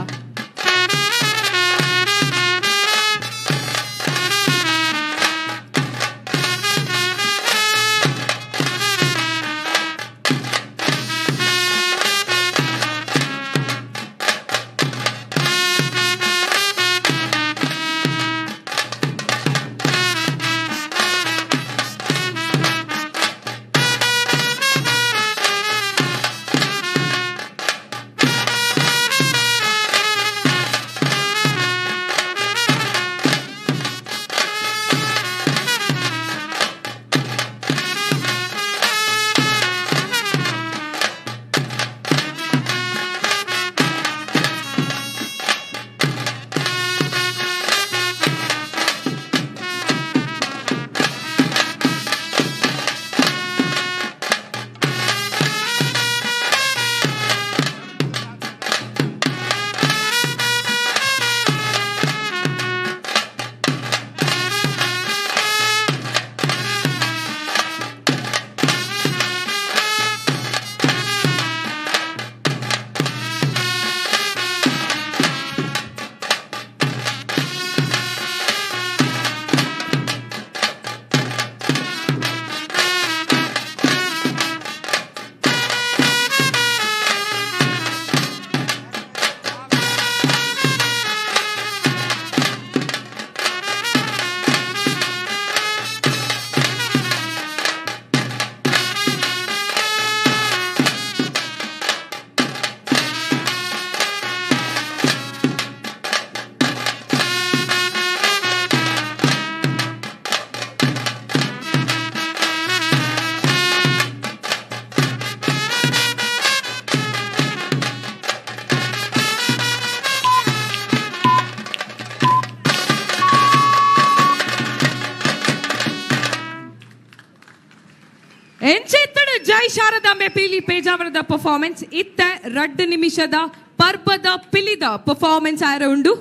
ಜೈ ಶಾರದಾಂಬೆ ಪೀಲಿ ಪೇಜಾವರದ ಪರ್ಫಾರ್ಮೆನ್ಸ್ ಇತ್ತ 2 ನಿಮಿಷದ ಪರ್ಬದ ಪಿಲಿದ ಪರ್ಫಾರ್ಮೆನ್ಸ್ ಆರ ಉಂಡು.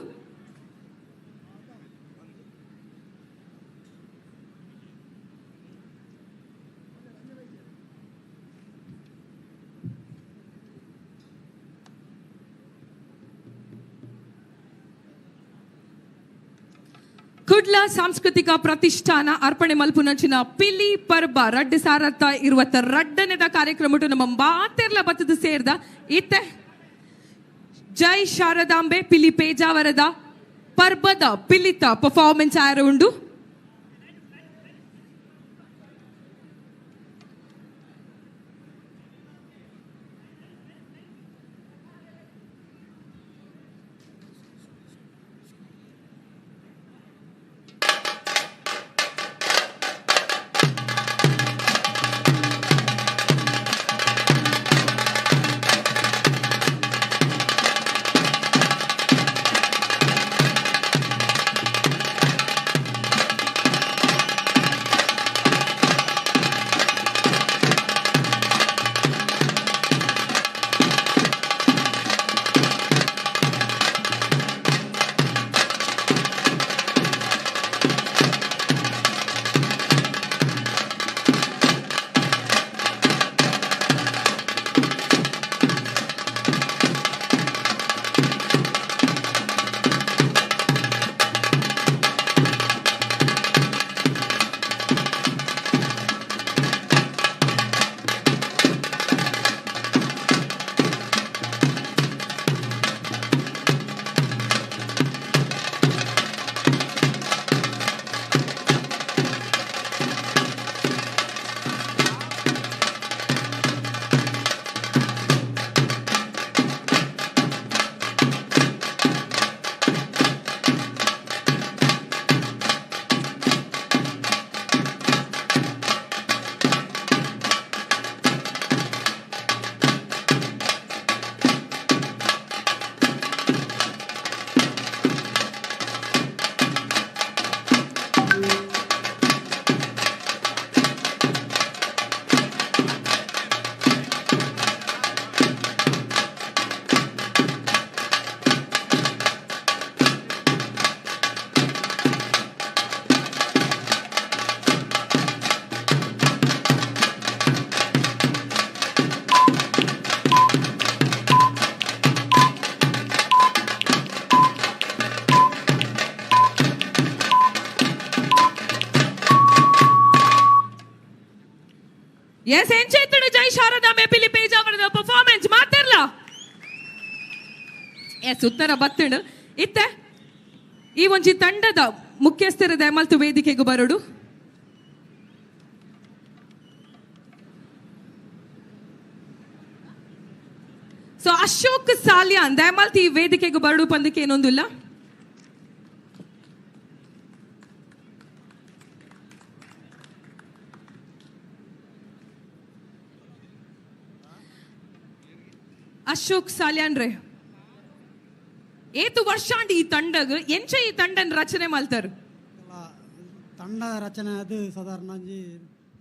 ಕುಡ್ಲ ಸಾಂಸ್ಕೃತಿಕ ಪ್ರತಿಷ್ಠಾನ ಅರ್ಪಣೆ ಮಲ್ಪುನಂಚಿನ ಪಿಲಿ ಪರ್ಬ 2022ನೇದ ಕಾರ್ಯಕ್ರಮ ನಮ್ಮ ಮಾತೆರ್ಲ ಬತ್ತದ ಸೇರ್ದ ಇತ್ತೆ ಜೈ ಶಾರದಾಂಬೆ ಪಿಲಿ ಪೇಜಾವರದ ಪರ್ಬದ ಪಿಲಿತ ಪರ್ಫಾರ್ಮೆನ್ಸ್ ಆರ ಉಂಡು. ಎಸ್ ಎಂಚೆತ್ತುಡು ಜೈ ಶಾರದಾಂಬೆ ಪಿಲಿ ಪೇಜಾವರದ ಪರ್ಫಾರ್ಮೆನ್ಸ್ ಮಾತಿರ್ಲ. ಎಸ್ ಉತ್ತರ ಬತ್ತುಂಡು. ಇತ್ತೆ ಈ ಒಂಜಿ ತಂಡದ ಮುಖ್ಯಸ್ಥರ ದಯಮಲ್ತು ವೇದಿಕೆಗೂ ಬರೋಡು. ಸೊ ಅಶೋಕ್ ಸಾಲಿಯಾನ್ ದಯಮಲ್ತು ಈ ವೇದಿಕೆಗೂ ಬರೋಡು ಪಂದಕ್ಕೆ ಏನೊಂದಿಲ್ಲ. ಅಶೋಕ್ ಸಾಲಿಯಾನ್ ರೇ ಏತು ವರ್ಷಾಂಡ್ ಈ ತಂಡಗ್ ಎಂಚ ಈ ತಂಡನ್ ರಚನೆ ಮಲ್ತಾರು? ತಂಡ ರಚನೆ ಅದು ಸಾಧಾರಣ ಒಂಜಿ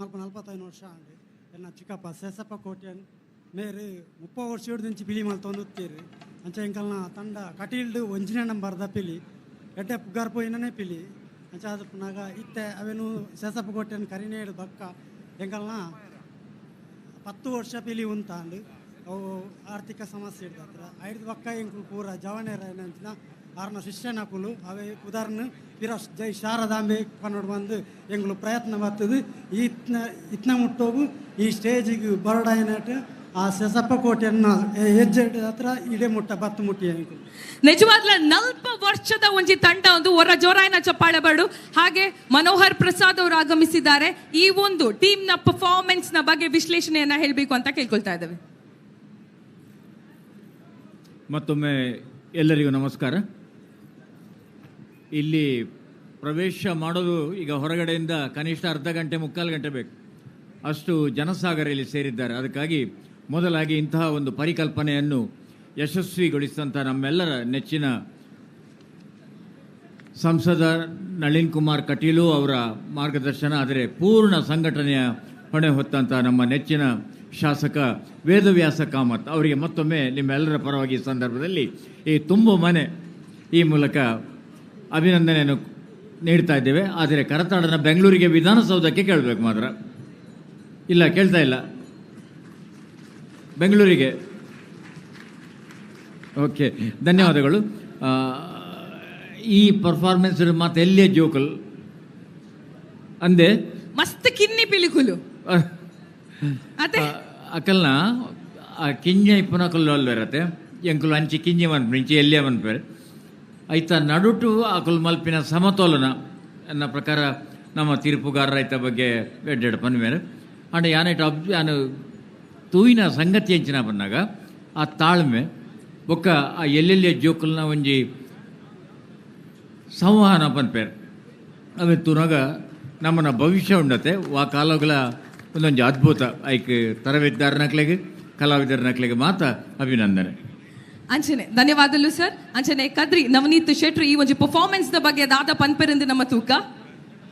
45 ವರ್ಷ ಆಂಡ್. ಎನ್ನ ಚಿಕ್ಕಪ್ಪ ಸೇಸಪ್ಪ ಕೋಟ್ಯನ್ ಮೇರು 30 ವರ್ಷ ಹಿಡ್ದಿಂಚಿ ಪಿಲಿ ಮಲ್ತೊಂದು ಅಂಚ ಎಂಕಲ್ನ ತಂಡ ಕಟೀಲ್ಡು ಒಂಜಿನೇ ನಂಬರ್ದ ಪಿಲಿ ಎಡ್ಡೆ ಪುಗಾರ್ ಪೋಯಿನೇ ಪಿಲಿ ಅಂಚ ಅದು ಪುನಾಗ ಇತ್ತೆ ಅವೇನು ಸೇಸಪ್ಪ ಕೋಟ್ಯನ್ ಕರಿನೇಡು ಬಕ್ಕ ಎಂಕಲ್ನ 10 ವರ್ಷ ಪಿಲಿ ಉಂತಾಂಡು. ಅವು ಆರ್ಥಿಕ ಸಮಸ್ಯೆ ಹಿಡ್ದತ್ರ ಐದು ಬಕ್ಕ ಎಂಕುಲು ಪೂರ ಜವನೇರ ಏನಂಚಿನ ಆರ್ನ ಶಿಷ್ಯನಕುಲು ಅವೇ ಉದಾಹರಣೆ ಪಿರಸ್ ಜೈ ಶಾರದಾಂಬೆ ಪನ್ನೋಡು ಬಂದು ಎಂಗಳು ಪ್ರಯತ್ನ ಬರ್ತದೆ. ಇತ್ನ ಇತ್ನ ಮುಟ್ಟೋಗು ಈ ಸ್ಟೇಜಿಗೆ ಬರೋಡಾಯನಟ್ಟು ಆ ಸೆಸಪ್ಪ ಕೋಟೆಯನ್ನ ಹೆಜ್ಜೆ ಹತ್ರ ಇಡೆ ಮುಟ್ಟ ಬತ್ತು ಮುಟ್ಟಿ ಎಂಕುಲು. ನಿಜವಾಗ್ಲ 40 ವರ್ಷದ ಒಂಜಿ ತಂಡ ಒಂದು ಹೊರ ಜೋರಾಯನ ಚಪ್ಪಾಳೆ ಬರಡು. ಹಾಗೆ ಮನೋಹರ್ ಪ್ರಸಾದ್ ಅವರು ಆಗಮಿಸಿದ್ದಾರೆ. ಈ ಒಂದು ಟೀಮ್ ನ ಪರ್ಫಾರ್ಮೆನ್ಸ್ ನ ಬಗ್ಗೆ ವಿಶ್ಲೇಷಣೆಯನ್ನ ಹೇಳಬೇಕು ಅಂತ ಕೇಳ್ಕೊಳ್ತಾ ಇದ್ದೇವೆ. ಮತ್ತೊಮ್ಮೆ ಎಲ್ಲರಿಗೂ ನಮಸ್ಕಾರ. ಇಲ್ಲಿ ಪ್ರವೇಶ ಮಾಡೋದು ಈಗ ಹೊರಗಡೆಯಿಂದ ಕನಿಷ್ಠ ಅರ್ಧ ಗಂಟೆ ಮುಕ್ಕಾಲು ಗಂಟೆ ಬೇಕು, ಅಷ್ಟು ಜನಸಾಗರ ಇಲ್ಲಿ ಸೇರಿದ್ದಾರೆ. ಅದಕ್ಕಾಗಿ ಮೊದಲಾಗಿ ಇಂತಹ ಒಂದು ಪರಿಕಲ್ಪನೆಯನ್ನು ಯಶಸ್ವಿಗೊಳಿಸಿದಂಥ ನಮ್ಮೆಲ್ಲರ ನೆಚ್ಚಿನ ಸಂಸದ ನಳಿನ್ ಕುಮಾರ್ ಕಟೀಲು ಅವರ ಮಾರ್ಗದರ್ಶನ, ಆದರೆ ಪೂರ್ಣ ಸಂಘಟನೆಯ ಹೊಣೆ ಹೊತ್ತಂಥ ನಮ್ಮ ನೆಚ್ಚಿನ ಶಾಸಕ ವೇದವ್ಯಾಸ ಕಾಮತ್ ಅವರಿಗೆ ಮತ್ತೊಮ್ಮೆ ನಿಮ್ಮೆಲ್ಲರ ಪರವಾಗಿ ಈ ಸಂದರ್ಭದಲ್ಲಿ ಈ ತುಂಬು ಮನೆ ಈ ಮೂಲಕ ಅಭಿನಂದನೆಯನ್ನು ನೀಡ್ತಾ ಇದ್ದೇವೆ. ಆದರೆ ಕರತಾಡನ ಬೆಂಗಳೂರಿಗೆ ವಿಧಾನಸೌಧಕ್ಕೆ ಕೇಳಬೇಕು ಮಾತ್ರ, ಇಲ್ಲ ಕೇಳ್ತಾ ಇಲ್ಲ ಬೆಂಗಳೂರಿಗೆ. ಓಕೆ, ಧನ್ಯವಾದಗಳು. ಈ ಪರ್ಫಾರ್ಮೆನ್ಸ್ ಮಾತು ಎಲ್ಲಿಯ ಜೋಕಲ್ ಅಂದೆ ಮಸ್ತ್ ಕಿನ್ನಿ ಪಿಲಿಕುಲು ಅಕಲ್ನ ಆ ಕಿಂಜ ಇಪ್ಪನ ಕಲ್ಲು ಅಲ್ವೇರತ್ತೆ ಎಂಕುಲು ಅಂಚಿ ಕಿಂಜಿ ಮನ್ಪು ಇಂಚಿ ಎಲ್ಲಿಯ ಮನ್ಪೇರೆ ಐತ ನಡುಟು ಅಕುಲ್ ಮಲ್ಪಿನ ಸಮತೋಲನ ಎನ್ನ ಪ್ರಕಾರ ನಮ್ಮ ತೀರ್ಪುಗಾರರ ಐತ ಬಗ್ಗೆ ಎಡ್ಡೆಡ್ ಪನ್ಮೇರೆ ಅಂಡ್ ಯಾನೇಟ್ ಅಬ್ ಯಾನು ತೂಯಿನ ಸಂಗತಿ ಎಂಚಿನ ಬಂದಾಗ ಆ ತಾಳ್ಮೆ ಬೊಕ್ಕ ಆ ಎಲ್ಲೆಲ್ಲಿಯ ಜೋಕುಲ್ನ ಒಂಜಿ ಸಂವಹನ ಪನ್ಪೇರು ಅವೆ ತೂನಾಗ ನಮ್ಮನ್ನ ಭವಿಷ್ಯ ಉಂಡತೆ ಆ ಕಾಲಗಳ ಒಂದೊಂದು ಅದ್ಭುತ ಐಕ್ ತರಬೇತುದಾರನ ನಕ್ಲೆಗೆ ಕಲಾವಿದರ ನಕ್ಲೆಗೆ ಮಾತ್ರ ಅಭಿನಂದನೆ. ಅಂಚನೆ ಧನ್ಯವಾದಗಳು ಸರ್. ಅಂಚನೆ ಕದ್ರಿ ನವನೀತ್ ಶೆಟ್ರು ಈ ಒಂದು ಪರ್ಫಾರ್ಮೆನ್ಸ್ the ಬಗ್ಗೆ ದಾದ ಪನ್ಪೆರೆಂದು ನಮ್ಮ ತೂಕ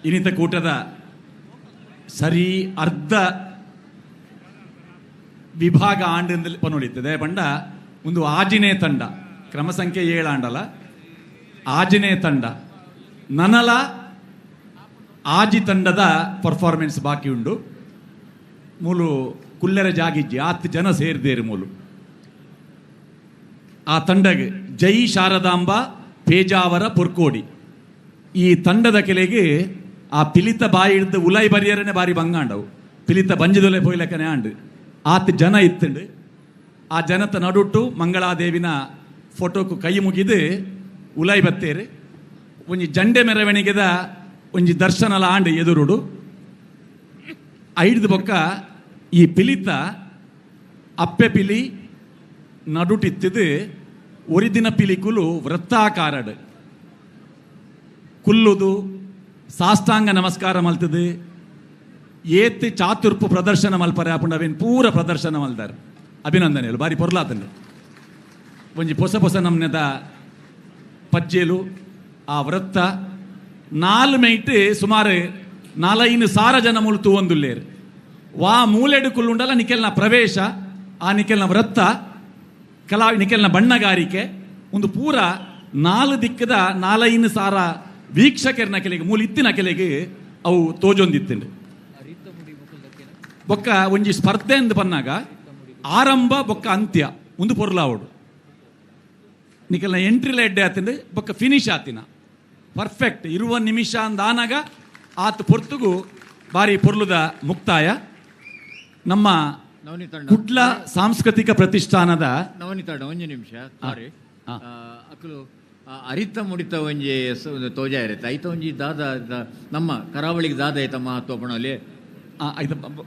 ಇನ್ನಿತ ಕೂಟದ ಸರಿ ಅರ್ಧ ವಿಭಾಗ ಆಂಡ್ ಪನೊಳಿತದೆ ಪಂಡ ಒಂದು ಆಜಿನೇ ತಂಡ ಕ್ರಮ ಸಂಖ್ಯೆ 7 ಆಂಡಲ ಆಜಿನೇ ತಂಡ ನನಲ ಆಜಿ ತಂಡದ ಪರ್ಫಾರ್ಮೆನ್ಸ್ ಬಾಕಿ ಉಂಡು. ಮೂಲು ಕುಲ್ಲರ ಜಾಗಿಜ್ಜಿ ಆತ್ ಜನ ಸೇರಿದೇರು ಮೂಲು ಆ ತಂಡಗೆ ಜೈ ಶಾರದಾಂಬ ಪೇಜಾವರ ಪೊರ್ಕೋಡಿ ಈ ತಂಡದ ಕೆಲೆಗೆ ಆ ಪಿಲಿತ ಬಾಯಿ ಹಿಡ್ದು ಉಲೈ ಬರಿಯರನೆ ಬಾರಿ ಬಂಗಾಂಡವು ಪಿಲಿತ ಬಂಜದೊಲೆ ಪೋಯ್ಲಕ್ಕನೆ ಆಂಡು ಆತ್ ಜನ ಇತ್ತಂಡು. ಆ ಜನತ ನಡುಟ್ಟು ಮಂಗಳಾದೇವಿನ ಫೋಟೋಕು ಕೈ ಮುಗಿದು ಉಲೈ ಬತ್ತೇರು ಒಂಜಿ ಜಂಡೆ ಮೆರವಣಿಗೆದ ಒಂಜಿ ದರ್ಶನಲ ಆಂಡು ಎದುರುಡು ಐಡ್ದು ಬೊಕ್ಕ ಈ ಪಿಲಿತ ಅಪ್ಪೆ ಪಿಲಿ ನಡುಟಿತ್ತಿದ್ದು ಒರಿದಿನ ಪಿಲಿಕುಲು ವೃತ್ತಾಕಾರಡು ಕುಲ್ಲುದು ಸಾಷ್ಟಾಂಗ ನಮಸ್ಕಾರ ಮಲ್ತದು ಏತ್ ಚಾತುರ್ಪು ಪ್ರದರ್ಶನ ಮಲ್ಪರೆ ಅಪುಂಡವೇನು ಪೂರ ಪ್ರದರ್ಶನ ಮಲ್ದಾರೆ. ಅಭಿನಂದನೆಗಳು ಬಾರಿ ಪೊರ್ಲಾತಂಡು ಒಂಜಿ ಪೊಸ ಪೊಸ ನಮ್ನೆದ ಪಜ್ಜೇಲು ಆ ವೃತ್ತ 4 ಮೈಟ್ ಸುಮಾರು 4-5 ಸಾವಿರ ಜನ ಮೂಲು ತೂವೊಂದುಲ್ಲೇರು ವಾ ಮೂಲೆಡು ಕುಲ್ಲುಂಡಲ ನಿಕೆಲ್ನ ಪ್ರವೇಶ ಆ ನಿಕೆಲ್ನ ವೃತ್ತ ಕಲಾ ನಿಕೆಲ್ನ ಬಣ್ಣಗಾರಿಕೆ ಒಂದು ಪೂರ 4 ದಿಕ್ಕದ 4-5 ಸಾವಿರ ವೀಕ್ಷಕರನ ಕೆಲೆಗೆ ಮೂಲ ಇತ್ತಿನ ಕೆಲೆಗೆ ಅವು ತೋಜೊಂದಿತ್ತಂಡು. ಬೊಕ್ಕ ಒಂಜಿ ಸ್ಪರ್ಧೆ ಎಂದು ಬಂದಾಗ ಆರಂಭ ಬೊಕ್ಕ ಅಂತ್ಯ ಒಂದು ಪೊರ್ಲಾವಡು ನಿಕೆಲ್ನ ಎಂಟ್ರಿ ಎಡ್ಡೆ ಆತಿಂಡು ಬೊಕ್ಕ ಫಿನಿಶ್ ಆತಿನ ಪರ್ಫೆಕ್ಟ್ ಇರುವ ನಿಮಿಷ ಅಂದಾನಾಗ ಆತ ಪೊರ್ತುಗು ಬಾರಿ ಪೊರ್ಲುದ ಮುಕ್ತಾಯ. ನಮ್ಮ ಕುಡ್ಲ ಸಾಂಸ್ಕೃತಿಕ ಪ್ರತಿಷ್ಠಾನದ ನವನಿತಣ್ಣ ಒಂಜಿ ನಿಮಿಷ ಸಾರಿ ಅಕುಲು ಅರಿತ ಮುಡಿತ ಒಂಜಿ ತೋಜ ಇರುತ್ತೆ ಐತ ಒಂಜಿ ದಾದ ನಮ್ಮ ಕರಾವಳಿಗೆ ದಾದ ಐತ ಮಹತ್ವ ಪಣಲಿ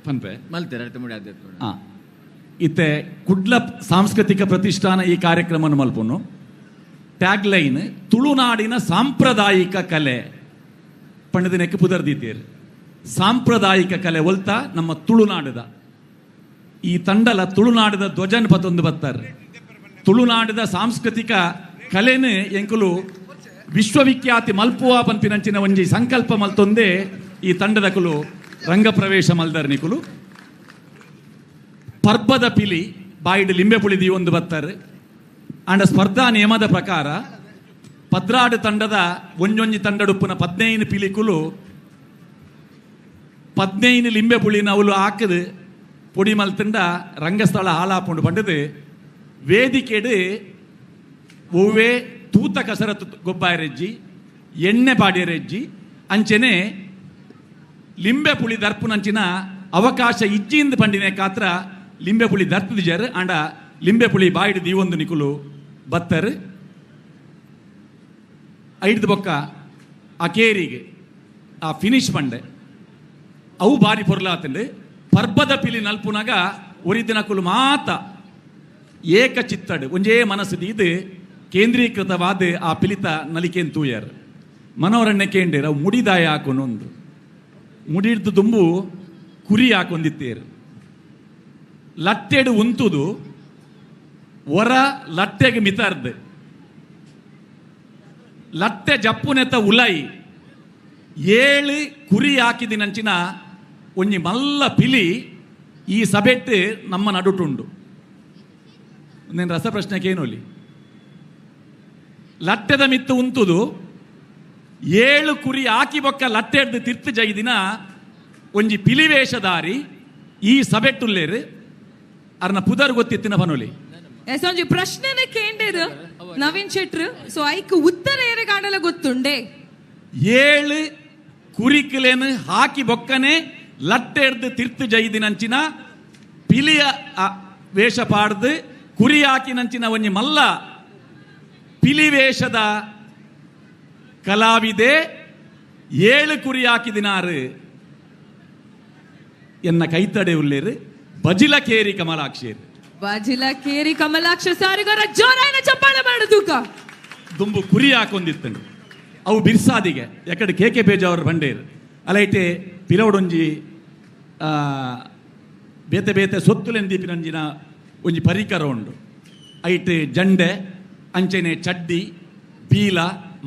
ಪನ್ಪೆ ಮಲ್ತೆರ್ ಅರಿತ ಮುಡಿ ಆದ ಇತ್ತೆ ಕುಡ್ಲ ಸಾಂಸ್ಕೃತಿಕ ಪ್ರತಿಷ್ಠಾನ ಈ ಕಾರ್ಯಕ್ರಮವನ್ನು ಮಲ್ಪುನು ಟ್ಯಾಗ್ ಲೈನ್ ತುಳುನಾಡಿನ ಸಾಂಪ್ರದಾಯಿಕ ಕಲೆ ಪಂಡದಿನಕ್ಕೆ ಪುದರ್ದಿದ್ದೀರಿ. ಸಾಂಪ್ರದಾಯಿಕ ಕಲೆ ಒಲ್ತಾ ನಮ್ಮ ತುಳುನಾಡದ ಈ ತಂಡಲ ತುಳುನಾಡದ ಧ್ವಜನ್ ಪತ್ತೊಂದು ಬತ್ತಾರೆ. ತುಳುನಾಡದ ಸಾಂಸ್ಕೃತಿಕ ಕಲೆನು ಎಂಕುಲು ವಿಶ್ವವಿಖ್ಯಾತಿ ಮಲ್ಪುವ ಪನ್ಪಿನಂಚಿನ ಒಂಜಿ ಸಂಕಲ್ಪ ಮಲ್ತೊಂದೇ ಈ ತಂಡದಕುಲು ರಂಗಪ್ರವೇಶ ಮಲ್ದರ್ ನಿಕುಲು. ಪರ್ಬದ ಪಿಲಿ ಬಾಯಿಡ್ ಲಿಂಬೆ ಪುಳಿದಿ ಒಂದು ಬತ್ತಾರೆ. ಆಂಡ ಸ್ಪರ್ಧಾ ನಿಯಮದ ಪ್ರಕಾರ ಪದ್ರಾಡು ತಂಡದ ಒಂಜೊಂಜಿ ತಂಡಡುಪ್ಪುನ 15 ಪಿಲಿಕುಲು 15 ಲಿಂಬೆ ಪುಳಿನ ಅವಳು ಹಾಕದು ಪೊಡಿ ಮಲ್ತಂಡ ರಂಗಸ್ಥಳ ಹಾಳಾಪುಂಡು ಪಂಡದು ವೇದಿಕೆಡು ಒವ್ವೇ ತೂತ ಕಸರತ್ತು ಗೊಬ್ಬಾಯರೆಜ್ಜಿ ಎಣ್ಣೆ ಪಾಡ್ಯರೆಜ್ಜಿ ಅಂಚೆನೆ ಲಿಂಬೆ ಪುಳಿ ದರ್ಪುನಂಚಿನ ಅವಕಾಶ ಇಜ್ಜಿಂದ ಪಂಡಿನ ಕಾತ್ರ ಲಿಂಬೆ ಪುಳಿ ದರ್ಪುದಿಜರ್. ಆಂಡ ಲಿಂಬೆ ಪುಳಿ ಬಾಯಿಡು ದೀವೊಂದು ನಿಕುಲು ಬತ್ತರ್. ಐಡ್ದು ಬೊಕ್ಕ ಆ ಕೇರಿಗೆ ಆ ಫಿನಿಶ್ ಪಂಡೆ ಅವು ಬಾರಿ ಪೊರ್ಲಾತಂಡು. ಪರ್ಬದ ಪಿಲಿ ನಲ್ಪುನಾಗ ಒರಿದಿನಕುಲು ಮಾತ ಏಕಚಿತ್ತಡು ಒಂಜೇ ಮನಸ್ಸು ಇದು ಕೇಂದ್ರೀಕೃತವಾದ ಆ ಪಿಲಿತ ನಲಿಕೆನ್ ತೂಯರ್. ಮನೋರಣ್ಯ ಕೇಂದ್ರ ಅವು ಮುಡಿದಾಯ ಹಾಕೊನೊಂದು ಮುಡಿಡ್ದು ದುಂಬು ಕುರಿ ಹಾಕೊಂದಿತ್ತೇರು. ಲಟ್ಟೆಡು ಉಂತುದು ಒರ ಲಟ್ಟೆಗೆ ಮಿತರ್ದು ಲಟ್ಟೆ ಜಪ್ಪುನೆತ ಉಲೈ 7 ಕುರಿ ಹಾಕಿದಿನಂಚಿನ ಒಂಜಿ ಮಲ್ಲ ಪಿಲಿ ಈ ಸಭೆಟ್ಟು ನಮ್ಮ ನಡುಟುಂಡು. నేను ರಸಪ್ರಶ್ನೆಗೆ ಲಟ್ಟೆದ ಮಿತ್ತು ಉಂತುದು 7 ಕುರಿ ಹಾಕಿ ಬೊಕ್ಕ ಲಟ್ಟೆಡ್ದು ತಿರ್ತು ಜೈದಿನ ಒಂಜಿ ಪಿಲಿ ವೇಷಧಾರಿ ಈ ಸಭೆಟ್ಟುಲ್ಲೇರು. ಅರ್ನ ಪುದರ್ ಗೊತ್ತಿತ್ತಿನ ಪನೊಲಿ. ಎಸ್ ಒಂಜಿ ಪ್ರಶ್ನೆನೆ ಕೇಂಡೇರು ನವೀನ್ ಶೆಟ್ರು. ಸೊ ಐಕ್ ಉತ್ತರ ಏರೆಗಾಡಲ ಗೊತ್ತುಂಡೆ. 7 ಕುರಿಕುಲೇನು ಹಾಕಿ ಬೊಕ್ಕನೆ ಲಟ್ಟೆಡ್ದು ತಿರ್ತು ಜೈದಿನಂಚಿನ ಪಿಲಿಯ ವೇಷ ಪಾಡ್ದು ಕುರಿ ಹಾಕಿನಂಚಿನ ಒಂಜಿ ಮಲ್ಲ ಪಿಲಿ ವೇಷದ ಕಲಾವಿದೆ 7 ಕುರಿ ಹಾಕಿದಿನಾರು ಎನ್ನ ಕೈತಡೆ ಉಲ್ಲೇರು ಬಜಿಲ ಕೇರಿ ಕಮಲಾಕ್ಷೇರು. ಬಜಿಲ ಕೇರಿ ಕಮಲಾಕ್ಷ ಸಾರಿಗರ ಜೋರಾಯಿನ ಚಪ್ಪಾಳೆ ಮಾಡುದುಕ. ದುಂಬು ಕುರಿ ಹಾಕೊಂದಿತ್ತಂಡು ಅವು ಬಿರ್ಸಾದಿಗೆ ಯಾಕಡೆ ಕೆ ಕೆ ಪೇಜಾವರ್ ಬಂಡೇರು ಅಲೈಟೆ ಪಿರವಡೊಂಜಿ ಬೇತೆ ಬೇತೆ ಸೊತ್ತುಲೆಂದೀಪಿನಂಜಿನ ಒಂಜಿ ಪರಿಕರ ಉಂಡು. ಐಟ್ ಜಂಡೆ ಅಂಚೆನೆ ಚಡ್ಡಿ ಬೀಲ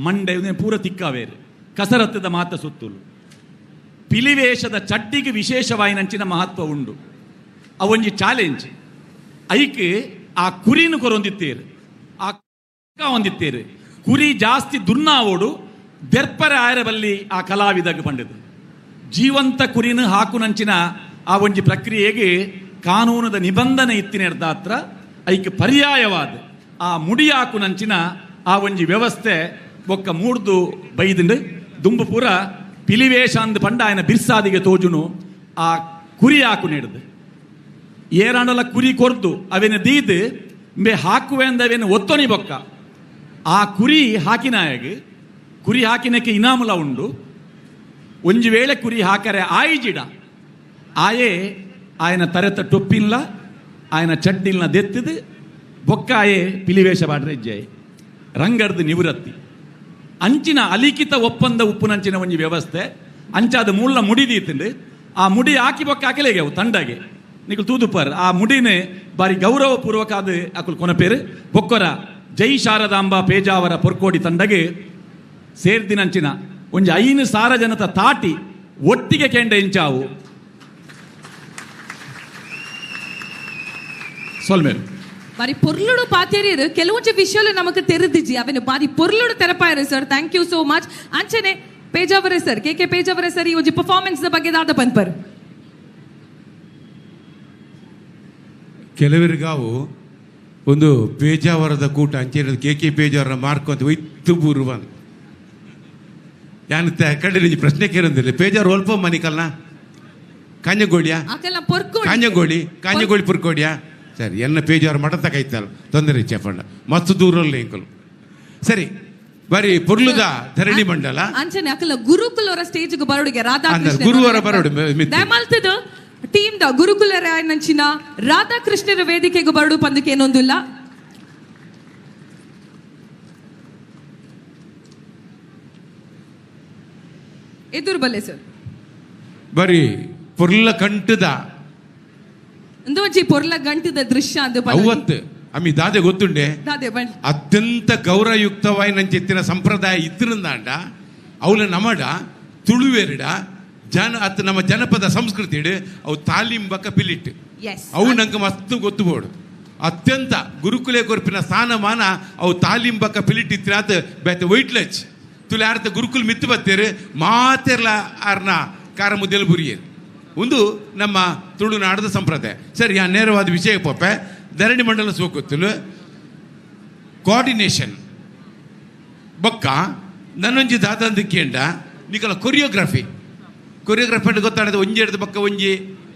ಮಂಡೆ ಪೂರ ತಿಕ್ಕಾವೇರು ಕಸರತ್ತದ ಮಾತ ಸೊತ್ತುಲು. ಪಿಲಿವೇಷದ ಚಡ್ಡಿಗೆ ವಿಶೇಷವಾಯಿನಂಚಿನ ಮಹತ್ವ ಉಂಡು. ಅವೊಂಜಿ ಚಾಲೆಂಜ್ ಐಕ್ ಆ ಕುರಿನು ಕೊರೊಂದಿತ್ತೇರು ಆ ಹೊಂದಿತ್ತೇರು ಕುರಿ ಜಾಸ್ತಿ ದುರ್ನಾವೋಡು ದೆರ್ಪರ ಆಯರಬಲ್ಲಿ ಆ ಕಲಾವಿದಾಗ ಪಂಡದು ಜೀವಂತ ಕುರಿನು ಹಾಕುನಂಚಿನ ಆ ಒಂಜಿ ಪ್ರಕ್ರಿಯೆಗೆ ಕಾನೂನದ ನಿಬಂಧನೆ ಇತ್ತಿನ ಐಕ್ ಪರ್ಯಾಯವಾದ ಆ ಮುಡಿ ಹಾಕುನಂಚಿನ ಆ ಒಂಜಿ ವ್ಯವಸ್ಥೆ ಬೊಕ್ಕ ಮೂಡ್ದು ಬೈದಿಂಡು ದುಂಬು ಪೂರ ಪಿಲಿವೇಷ ಅಂದ್ ಪಂಡ ಆಯನ ಬಿರ್ಸಾದಿಗೆ ತೋಜುನು ಆ ಕುರಿ ಹಾಕು ನೀಡ್ದು ಏರಾಂಡಲ ಕುರಿ ಕೊರ್ದು ಅವೇನು ದೀದು ಇಂಬೆ ಹಾಕುವೆ ಅಂದ ಅವೇನು ಒತ್ತೊನಿ ಬೊಕ್ಕ ಆ ಕುರಿ ಹಾಕಿನಾಯಗೆ ಕುರಿ ಹಾಕಿನಕ್ಕೆ ಇನಾಮುಲ ಉಂಡು. ಒಂಜಿ ವೇಳೆ ಕುರಿ ಹಾಕರೆ ಆಯಿಜಿಡ ಆಯೇ ಆಯನ ತರೆತ ಟೊಪ್ಪಿಲ್ಲ ಆಯನ ಚಡ್ಡಿಲ್ನ ದೆತ್ತಿದು ಬೊಕ್ಕ ಆಯೇ ಪಿಲಿವೇಷ ಬಾಡ್ರೆ ಇಜ್ಜಾಯ ರಂಗರ್ದು ನಿವೃತ್ತಿ ಅಂಚಿನ ಅಲಿಖಿತ ಒಪ್ಪಂದ ಉಪ್ಪುನಂಚಿನ ಒಂಜಿ ವ್ಯವಸ್ಥೆ ಅಂಚಾದ ಮೂಲ ಮುಡಿದೀತಂಡು ಆ ಮುಡಿ ಹಾಕಿ ಬೊಕ್ಕ ಹಾಕಲೇಗೆ ಅವು ತಂಡಗೆ ನಿಕುಲು ತೂದುಪ್ಪರ್ ಆ ಮುಡಿನೇ ಬಾರಿ ಗೌರವಪೂರ್ವಕ ಅದು ಅಕುಲು ಕೊನಪೇರು. ಬೊಕ್ಕೊರ ಜೈ ಶಾರದಾಂಬ ಪೇಜಾವರ ಪೊರ್ಕೋಡಿ ತಂಡಗೆ ಸೇರ್ದಿನಂಚಿನ ಒಂಜಿ 5,000 ಜನತ ತಾಟಿ ಒಟ್ಟಿಗೆ ಕೆಂಡ ಇಂಚಾವು ಸೊಲ್ಮೇರು. ಬಾರಿ ಪೊರ್ಲುಡು ಪಾತೇರಿಯರು ಕೆಲವೊಂಜಿ ವಿಷಯಲು ನಮಕ್ ತೆರೆದಿಜಿ ಅವೆನು ಬಾರಿ ಪೊರ್ಲುಡು ತೆರಪಾಯರು sir. Thank you so much. ಅಂಚನೆ Pejavara sir, K K Pejavara sir ಈ ಒಂಜಿ ಪರ್ಫಾರ್ಮೆನ್ಸ್ ಬಗ್ಗೆ ದಾದ ಪನ್ಪರ್. ಕೆಲವರಿಗಾವು ಒಂದು ಪೇಜಾವರದ ಕೂಟ ಅಂಚೆ ಕೆ ಕೆ ಪೇಜಾವರ ಮಾರ್ಕ್ ಅಂತ ಒಯ್ತು ಬೂರು ಬಂದು ಯಾನು ಕಡೆ ಪ್ರಶ್ನೆ ಕೇಳೊಂದಿಲ್ಲ. ಪೇಜಾವರ ಒಲ್ಪ ಮನಿಕಲ್ನ ಕಾಂಜಗೋಳಿಯಾ? ಅಕಲ್ನ ಪೊರ್ಕೋಡಿ. ಕಾಂಜಗೋಳಿ, ಕಾಂಜಗೋಳಿ ಪುರ್ಕೋಡಿಯಾ? ಸರಿ, ಎನ್ನ ಪೇಜಾರು ಮಠ ಕೈತಲ್ಲ ತೊಂದರೆ ಚೇಪಂಡ ಮಸ್ತ್ ದೂರಲ್ಲಿ ಇಂಕಲು. ಸರಿ, ಬರೀ ಪೊರ್ಲುದ ಧರಣಿ ಮಂಡಲ ಅಂಚನೆ ಅಕಲ ಗುರುಕುಲವರ ಸ್ಟೇಜ್ ಬರೋಡಿಗೆ ರಾಧಾಕೃಷ್ಣ ಗುರುವರ ಬರೋಡು ದಯಮಾಲ್ತದ ಟೀಮ್ the ಗುರುಕುಲರ ನಂಚಿನ ರಾಧಾಕೃಷ್ಣರ ವೇದಿಕೆಗೆ ಬರಡು ಪಂದಕ್ಕೆ ಏನೊಂದಿಲ್ಲ. ಎದುರು ಬಲ್ಲೆ ಸರ್. ಬರೀ ಪೊರ್ಲ ಕಂಟದ ಒಂಜಿ ಪೊರ್ಲ ಗಂಟದ ದೃಶ್ಯ ಅಂದು ಅವತ್ತು ಅಮ್ಮಿ ದಾದೆ ಗೊತ್ತುಂಡೆ ಅತ್ಯಂತ ಗೌರವಯುಕ್ತವಾಗಿ ನಂಚೆತ್ತಿನ ಸಂಪ್ರದಾಯ ಇತ್ತಿರಂದಾಂಡ ಅವಳ ನಮಡ ತುಳುವೆರಡ ಜನ ಅತ್ ನಮ್ಮ ಜನಪದ ಸಂಸ್ಕೃತಿ ಅವು ತಾಲಿಂಬಕ ಪಿಲಿಟ್ಟು ಅವು ನಂಗೆ ಮಸ್ತ್ ಗೊತ್ತು ಬೋಡು. ಅತ್ಯಂತ ಗುರುಕುಲೆ ಕೊರ್ಪಿನ ಸ್ಥಾನಮಾನ ಅವು ತಾಲಿಂಬಕ ಪಿಲಿಟ್ಟಿತ್ತಿನಾತ್ ಬೇತೆ ವೈಟ್ಲಚ್ ತುಲೆ ಆರ್ತ ಗುರುಕುಲ್ ಮಿತ್ತು ಬತ್ತೇರು ಮಾತೆರ್ಲ ಆರ್ನ ಕಾರ ಮುದ್ದೆಲು ಬುರಿಯರು. ಒಂದು ನಮ್ಮ ತುಳುನಾಡದ ಸಂಪ್ರದಾಯ. ಸರಿ, ಆ ನೇರವಾದ ವಿಷಯ ಪೋಪೆ ಧರಣಿ ಮಂಡಲ ಸೋಕೊತ್ತಲು ಕೋಆರ್ಡಿನೇಷನ್ ಬೊಕ್ಕ ನನ್ನೊಂಜಿ ದಾದಂದು ಕೇಂಡ ನಿಕಲ ಕೊರಿಯೋಗ್ರಫಿ ಕೊರಿಯೋಗ್ರಫಿ ಅಂದ್ರೆ ಗೊತ್ತಾಡೋದು ಒಂಜಿ ಹಿಡಿದ ಬೊಕ್ಕ ಒಂಜಿ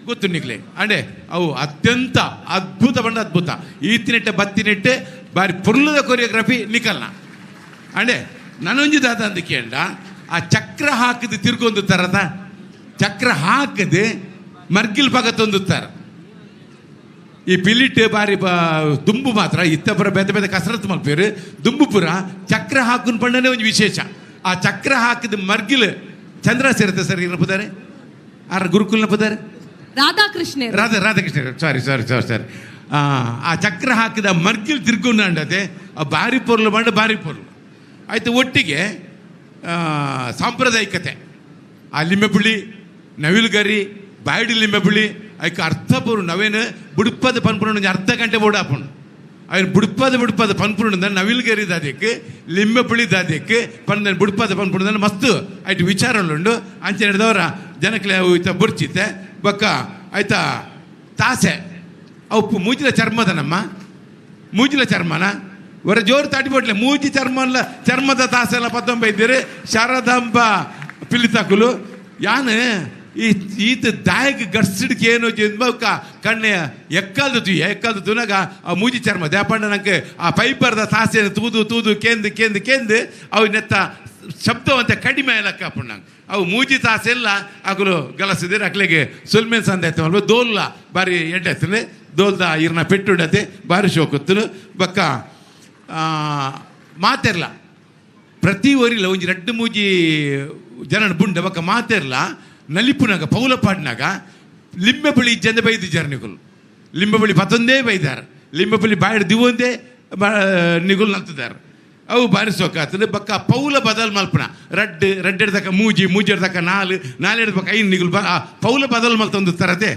ಗೊತ್ತು ನಿಕ್ಲೆ ಅಂಡೆ ಅವು ಅತ್ಯಂತ ಅದ್ಭುತ ಬಂಡ ಅದ್ಭುತ ಈತಿನೆಟ್ಟೆ ಬತ್ತಿನೆಟ್ಟೆ ಬಾರಿ ಪೊರ್ಲದ ಕೊರಿಯೋಗ್ರಫಿ ನಿಕಲ್ನ ಅಂಡೆ ನನ್ನೊಂಜಿ ದಾದಂದು ಕೇಂಡ ಆ ಚಕ್ರ ಹಾಕಿದ ತಿರ್ಗೊಂದು ತರದ ಚಕ್ರ ಹಾಕದೆ ಮರ್ಗಿಲ್ ಪಗ ತಂದುತ್ತಾರೆ. ಈ ಪಿಲಿಟ್ ಬಾರಿ ದುಂಬು ಮಾತ್ರ ಇತ್ತಪುರ ಬೇತೆ ಬೇತೆ ಕಸರತ್ತು ಮಲ್ಪೇರು ದುಂಬುಪುರ ಚಕ್ರ ಹಾಕುನ್ ಪಂಡನೆ ಒಂದು ವಿಶೇಷ. ಆ ಚಕ್ರ ಹಾಕಿದ ಮರ್ಗಿಲ್ ಚಂದ್ರ ಸೇರುತ್ತೆ ಸರ್ ಏನಪ್ಪದಾರೆ ಆರ್ ಗುರುಕುಲ್ನಪ್ಪದಾರೆ Radhakrishna Radha Radhakrishna sorry sorry sorry sorry ಆ ಚಕ್ರ ಹಾಕಿದ ಮರ್ಗಿಲ್ ತಿರ್ಗೊಂಡು ಅಂಡತೆ ಆ ಬಾರಿ ಪೊರ್ಲು ಮಂಡ ಬಾರಿ ಪೊರ್ಲು ಆಯಿತು. ಒಟ್ಟಿಗೆ ಸಾಂಪ್ರದಾಯಿಕತೆ ಆ ಲಿಂಬೆಪುಳಿ ನವಿಲುಗರಿ ಬಾಯ್ಡಿ ಲಿಂಬೆಪುಳಿ ಐಕ್ ಅರ್ಥ ಪೂರು ನವೇನು ಬುಡುಪದ ಪನ್ಪುರು ಅರ್ಧ ಗಂಟೆ ಬೋಡ ಆಪುಂಡು ಅಯ್ಯ ಬುಡುಪದ ಬುಡುಪದ ಪನ್ಪುರು ನವಿಲುಗರಿ ದಾದಕ್ಕೆ ಲಿಂಬೆಪುಳಿ ದಾದಕ್ಕೆ ಪಂದ ಬುಡುಪದ ಪನ್ಪುರು ಮಸ್ತ್ ಆಯ್ತು ವಿಚಾರಗಳುಂಡು ಅಂಚೆ ಹಿಡಿದವರ ಜನಕ್ಲೆ ಅವು ಈತ ಬುರ್ಚಿತ್ತೆ ಬೊಕ್ಕ ಆಯ್ತಾ ತಾಸೆ ಅವು ಮೂಜಿಲ ಚರ್ಮದ ನಮ್ಮ ಮೂಜಿಲ ಚರ್ಮನ ಹೊರ ಜೋರು ತಾಟಿಬೋಟ್ಲೆ ಮೂಜಿ ಚರ್ಮಲ್ಲ ಚರ್ಮದ ತಾಸೆ ಎಲ್ಲ ಪತ್ತೊಂಬೈದ್ದೀರಿ ಶಾರದಾಂಬ ಪಿಲಿತಾಕುಲು ಯಾನ್ ಈ ಈತ ದಾಯಕ ಗಡ್ಸಿಡ್ಕೆ ಏನು ಕಣ್ಣೆ ಎಕ್ಕಲ್ದು ತುಯ್ಯ ಎಕ್ಕಲ್ದು ತುನಾಗ ಆ ಮೂಜಿ ಚರ್ಮ ದೇಪಂಡ ನಂಗೆ ಆ ಪೈಪರ್ದ ತಾಸೆಯನ್ನು ತೂದು ತೂದು ಕೇಂದು ಕೇಂದು ಕೇಂದು ಅವು ನೆತ್ತ ಶಬ್ದವಂತ ಕಡಿಮೆ ಲೆಕ್ಕ ನಂಗೆ ಅವು ಮೂಜಿ ತಾಸೆಲ್ಲ ಅಗಲು ಗಲಸಿದ್ರೆ ಅಕ್ಲೆಗೆ ಸುಲ್ಮೇನ್ ಸಂದ ಆಯ್ತು ಅಲ್ವ ದೋಲ್ಲ ಬಾರಿ ಎಡ್ಡೆ ಆಯ್ತದೆ ದೋಲ್ದ ಇರ್ನ ಪೆಟ್ಟುಡತೆ ಬಾರಿ ಶೋಕುತ್ತಲು ಬಕ್ಕ ಮಾತೆರ್ಲ ಪ್ರತಿ ಊರಿಲ್ಲ ಒಂಜಿ ರಡ್ಡು ಮೂಜಿ ಜನನ ಬುಂಡ ಬಕ್ಕ ಮಾತೆರ್ಲ ನಲಿಪುನಾಗ ಪೌಲಪಾಡ್ನಾಗ ಲಿಂಬೆ ಬಳಿ ಜನ ಬೈದು ಜರ್ನಿಗುಲು ಲಿಂಬೆ ಬಳಿ ಪತ್ತೊಂದೇ ಬೈದಾರ ಲಿಂಬೆ ಬಳಿ ಬಾಯಿಡ್ ದಿವೊಂದೇ ನಿಗುಲು ನಲ್ತಿದ್ದಾರೆ ಅವು ಬಾರಿ ಸೋಕಾತದೆ ಬಕ್ಕ ಪೌಲ ಬದಲ್ ಮಲ್ಪನ ರಡ್ಡು ರಡ್ಡು ಹಿಡ್ದಕ್ಕ ಮೂಜಿ ಮೂಜಿ ಹಿಡ್ದಕ್ಕ ನಾಲು ನಾಲು ಹಿಡ್ದಕ್ಕ ಐದು ನಿಗುಲು ಪೌಲ ಬದಲ್ ಮಲ್ತೊಂದು ತರತೆ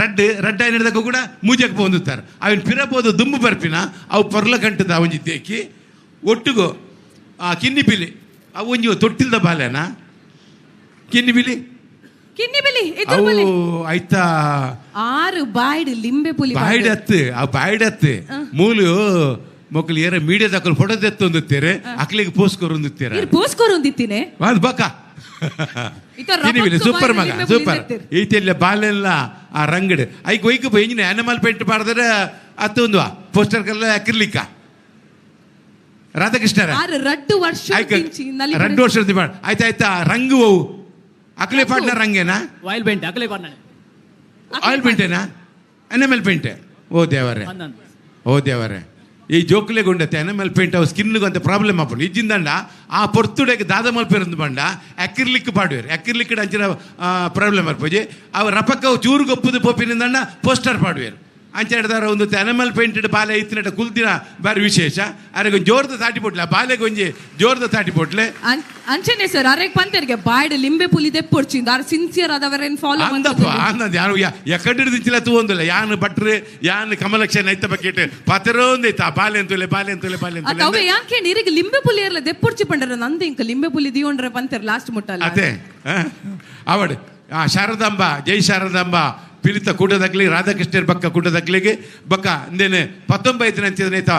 ರಡ್ಡು ರಡ್ಡು ಐನು ಹಿಡ್ದಕ್ಕ ಕೂಡ ಮೂಜಕ್ಕೆ ಹೊಂದುತ್ತಾರೆ ಅವನ್ ಪಿರಬೋದು ದುಂಬು ಬರ್ಪಿನ ಅವು ಪೊರ್ಲ ಕಂಟದ ಒಂಜಿ ತೇಕಿ ಒಟ್ಟಿಗೂ ಆ ಕಿನ್ನಿ ಪಿಲಿ ಅವು ಒಂಜಿ ತೊಟ್ಟಿಲ್ದ ಬಾಲೆನಾ ಕಿನ್ನಿ ಬಿಲಿ ಕಿನ್ನಿ ಬಿಲಿ ಎದುರು ಬಲೆ ಅವು ಆಯ್ತಾ ಆರು ಬಾಯ್ಡ್ ಲಿಂಬೆ ಪುಲಿ ಬಾಯ್ಡತ್ತು ಆ ಬಾಯ್ಡತ್ತು ಮೂಲು ಮಕ್ಕಳು ಏರ ಮೀಡಿಯಾದ ಫೋಟೋ ತೆತ್ತೊಂದುತ್ತೀರಿ ಅಕ್ಲಿಗೆ ಪೋಸ್ಕೋರ್ ಹೊಂದುತ್ತೀರ ಪೋಸ್ಕೋರ್ ಹೊಂದಿತ್ತೀನಿ ಅದು ಬಕ್ಕ ಸೂಪರ್ ಮಗ ಸೂಪರ್ ಈತೆಲ್ಲ ಬಾಲೆಲ್ಲ ಆ ರಂಗಡ್ ಐಕ್ ಒಯ್ಕ engine animal paint ಮಾಡಿದ್ರೆ ಅತ್ತೊಂದು ಪೋಸ್ಟರ್ ಕಲ್ಲ ಅಕ್ರಿಲಿಕ್ಕ ರಾಧಾಕೃಷ್ಣರ ರಡ್ಡು ವರ್ಷ ರಡ್ಡು ವರ್ಷ ಆಯ್ತಾ ಆಯ್ತಾ ರಂಗು ಅವು ಅಕ್ಲೆ ಪಾಡ್ನ ರಂಗೇನಾ ಆಯಿಲ್ ಪೇಂಟ್ ಅಕ್ಲೆ ಪಾಡ್ನ ಆಯಿಲ್ ಪೇಂಟೇನಾ ಎನಿಮಲ್ ಪೇಂಟ್ ಓ ದೇವರೇ ಓ ದೇವರೇ ಈ ಜೋಕುಲೆ ಗುಂಡತ್ತೆ ಎನಿಮಲ್ ಪೇಂಟ್ ಅವು ಸ್ಕಿನ್ಗೆ ಅಂತ ಪ್ರಾಬ್ಲಮ್ ಆಪುಂಡು ಇಜ್ಜಿಂದಂಡ ಆ ಪೊರ್ತುಡೆಗೆ ದಾದ ಮಲ್ಪೇರಂದು ಬಂಡ ಅಕ್ರಿಲಿಕ್ ಪಾಡುವೇರು ಅಕ್ರಿಲಿಕ್ ಅಂಚಿನ ಪ್ರಾಬ್ಲಮ್ ಬರ್ಪೋಜಿ ಅವು ರಪಕ್ಕ ಅವು ಚೂರು ಗೊಪ್ಪುದು ಪೋಪಿನಿಂದಂಡ ಪೋಸ್ಟರ್ ಪಾಡುವೇರು ಅಂಚೆ ಹಿಡ್ದಾರ ಒಂದು ಎನಿಮಲ್ ಪೇಂಟೆಡ್ ಬಾಲೆ ಇತ್ತಿನಟ ಕುಲ್ದಿನ ಬಾರಿ ವಿಶೇಷ ಅರೆಗೆ ಜೋರ್ದ ತಾಟಿ ಪೊಟ್ಲೆ ಬಾಲೆಗೆ ಒಂಜಿ ಜೋರ್ದ ತಾಟಿ ಪೊಟ್ಲೆ ಅಂಚನೆ ಸರ್ ಅರೆಗೆ ಪಂತರಿಗೆ ಬಾಯ್ಡ್ ಲಿಂಬೆ ಪುಲಿ ದೆಪ್ಪೊಡ್ಚಿಂದ ಆರ್ ಸಿನ್ಸಿಯರ್ ಆದವರೇನ್ ಫಾಲೋ ಅಂದಪ್ಪ ಅಂದ ಯಾರು ಎಕಡಿಡ್ದಿಂಚಿಲ್ಲ ತೂವೊಂದಿಲ್ಲ ಯಾನ್ ಭಟ್ರು ಯಾನ್ ಕಮಲಕ್ಷ ನೈತ ಬಕೆಟ್ ಪತಿರೋಂದೈತ ಬಾಲೆ ಅಂತುಲೆ ಬಾಲೆ ಅಂತುಲೆ ಬಾಲೆ ಅಂತುಲೆ ಅವೆ ಯಾನ್ ಕೇಂಡ್ ಇರಿಗೆ ಲಿಂಬೆ ಪುಲಿ ಇರಲ್ಲ ದೆಪ್ಪೊಡ್ಚಿ ಪಂಡರ ನಂದು ಇಂಕ ಲಿಂಬೆ ಪುಲಿ ದಿಯೋಂಡ್ರೆ ಪಂತರ್ ಲಾಸ್ಟ್ ಮುಟ್ಟಲ್ಲ ಅದೇ ಅವಡ್ ಆ ಶಾರದಾಂಬ ಜೈ ಶಾರದಾಂಬ ಪಿಲಿತ ಕೂಟದಾಗ್ಲಿ ರಾಧಾಕೃಷ್ಣರ ಬಕ್ಕ ಕೂಟದಾಗ್ಲಿಗೆ ಬಕ್ಕ ಅಂದೇನೆ ಪತ್ತೊಂಬೈತಿನ ಅಂಚಿದನೇತ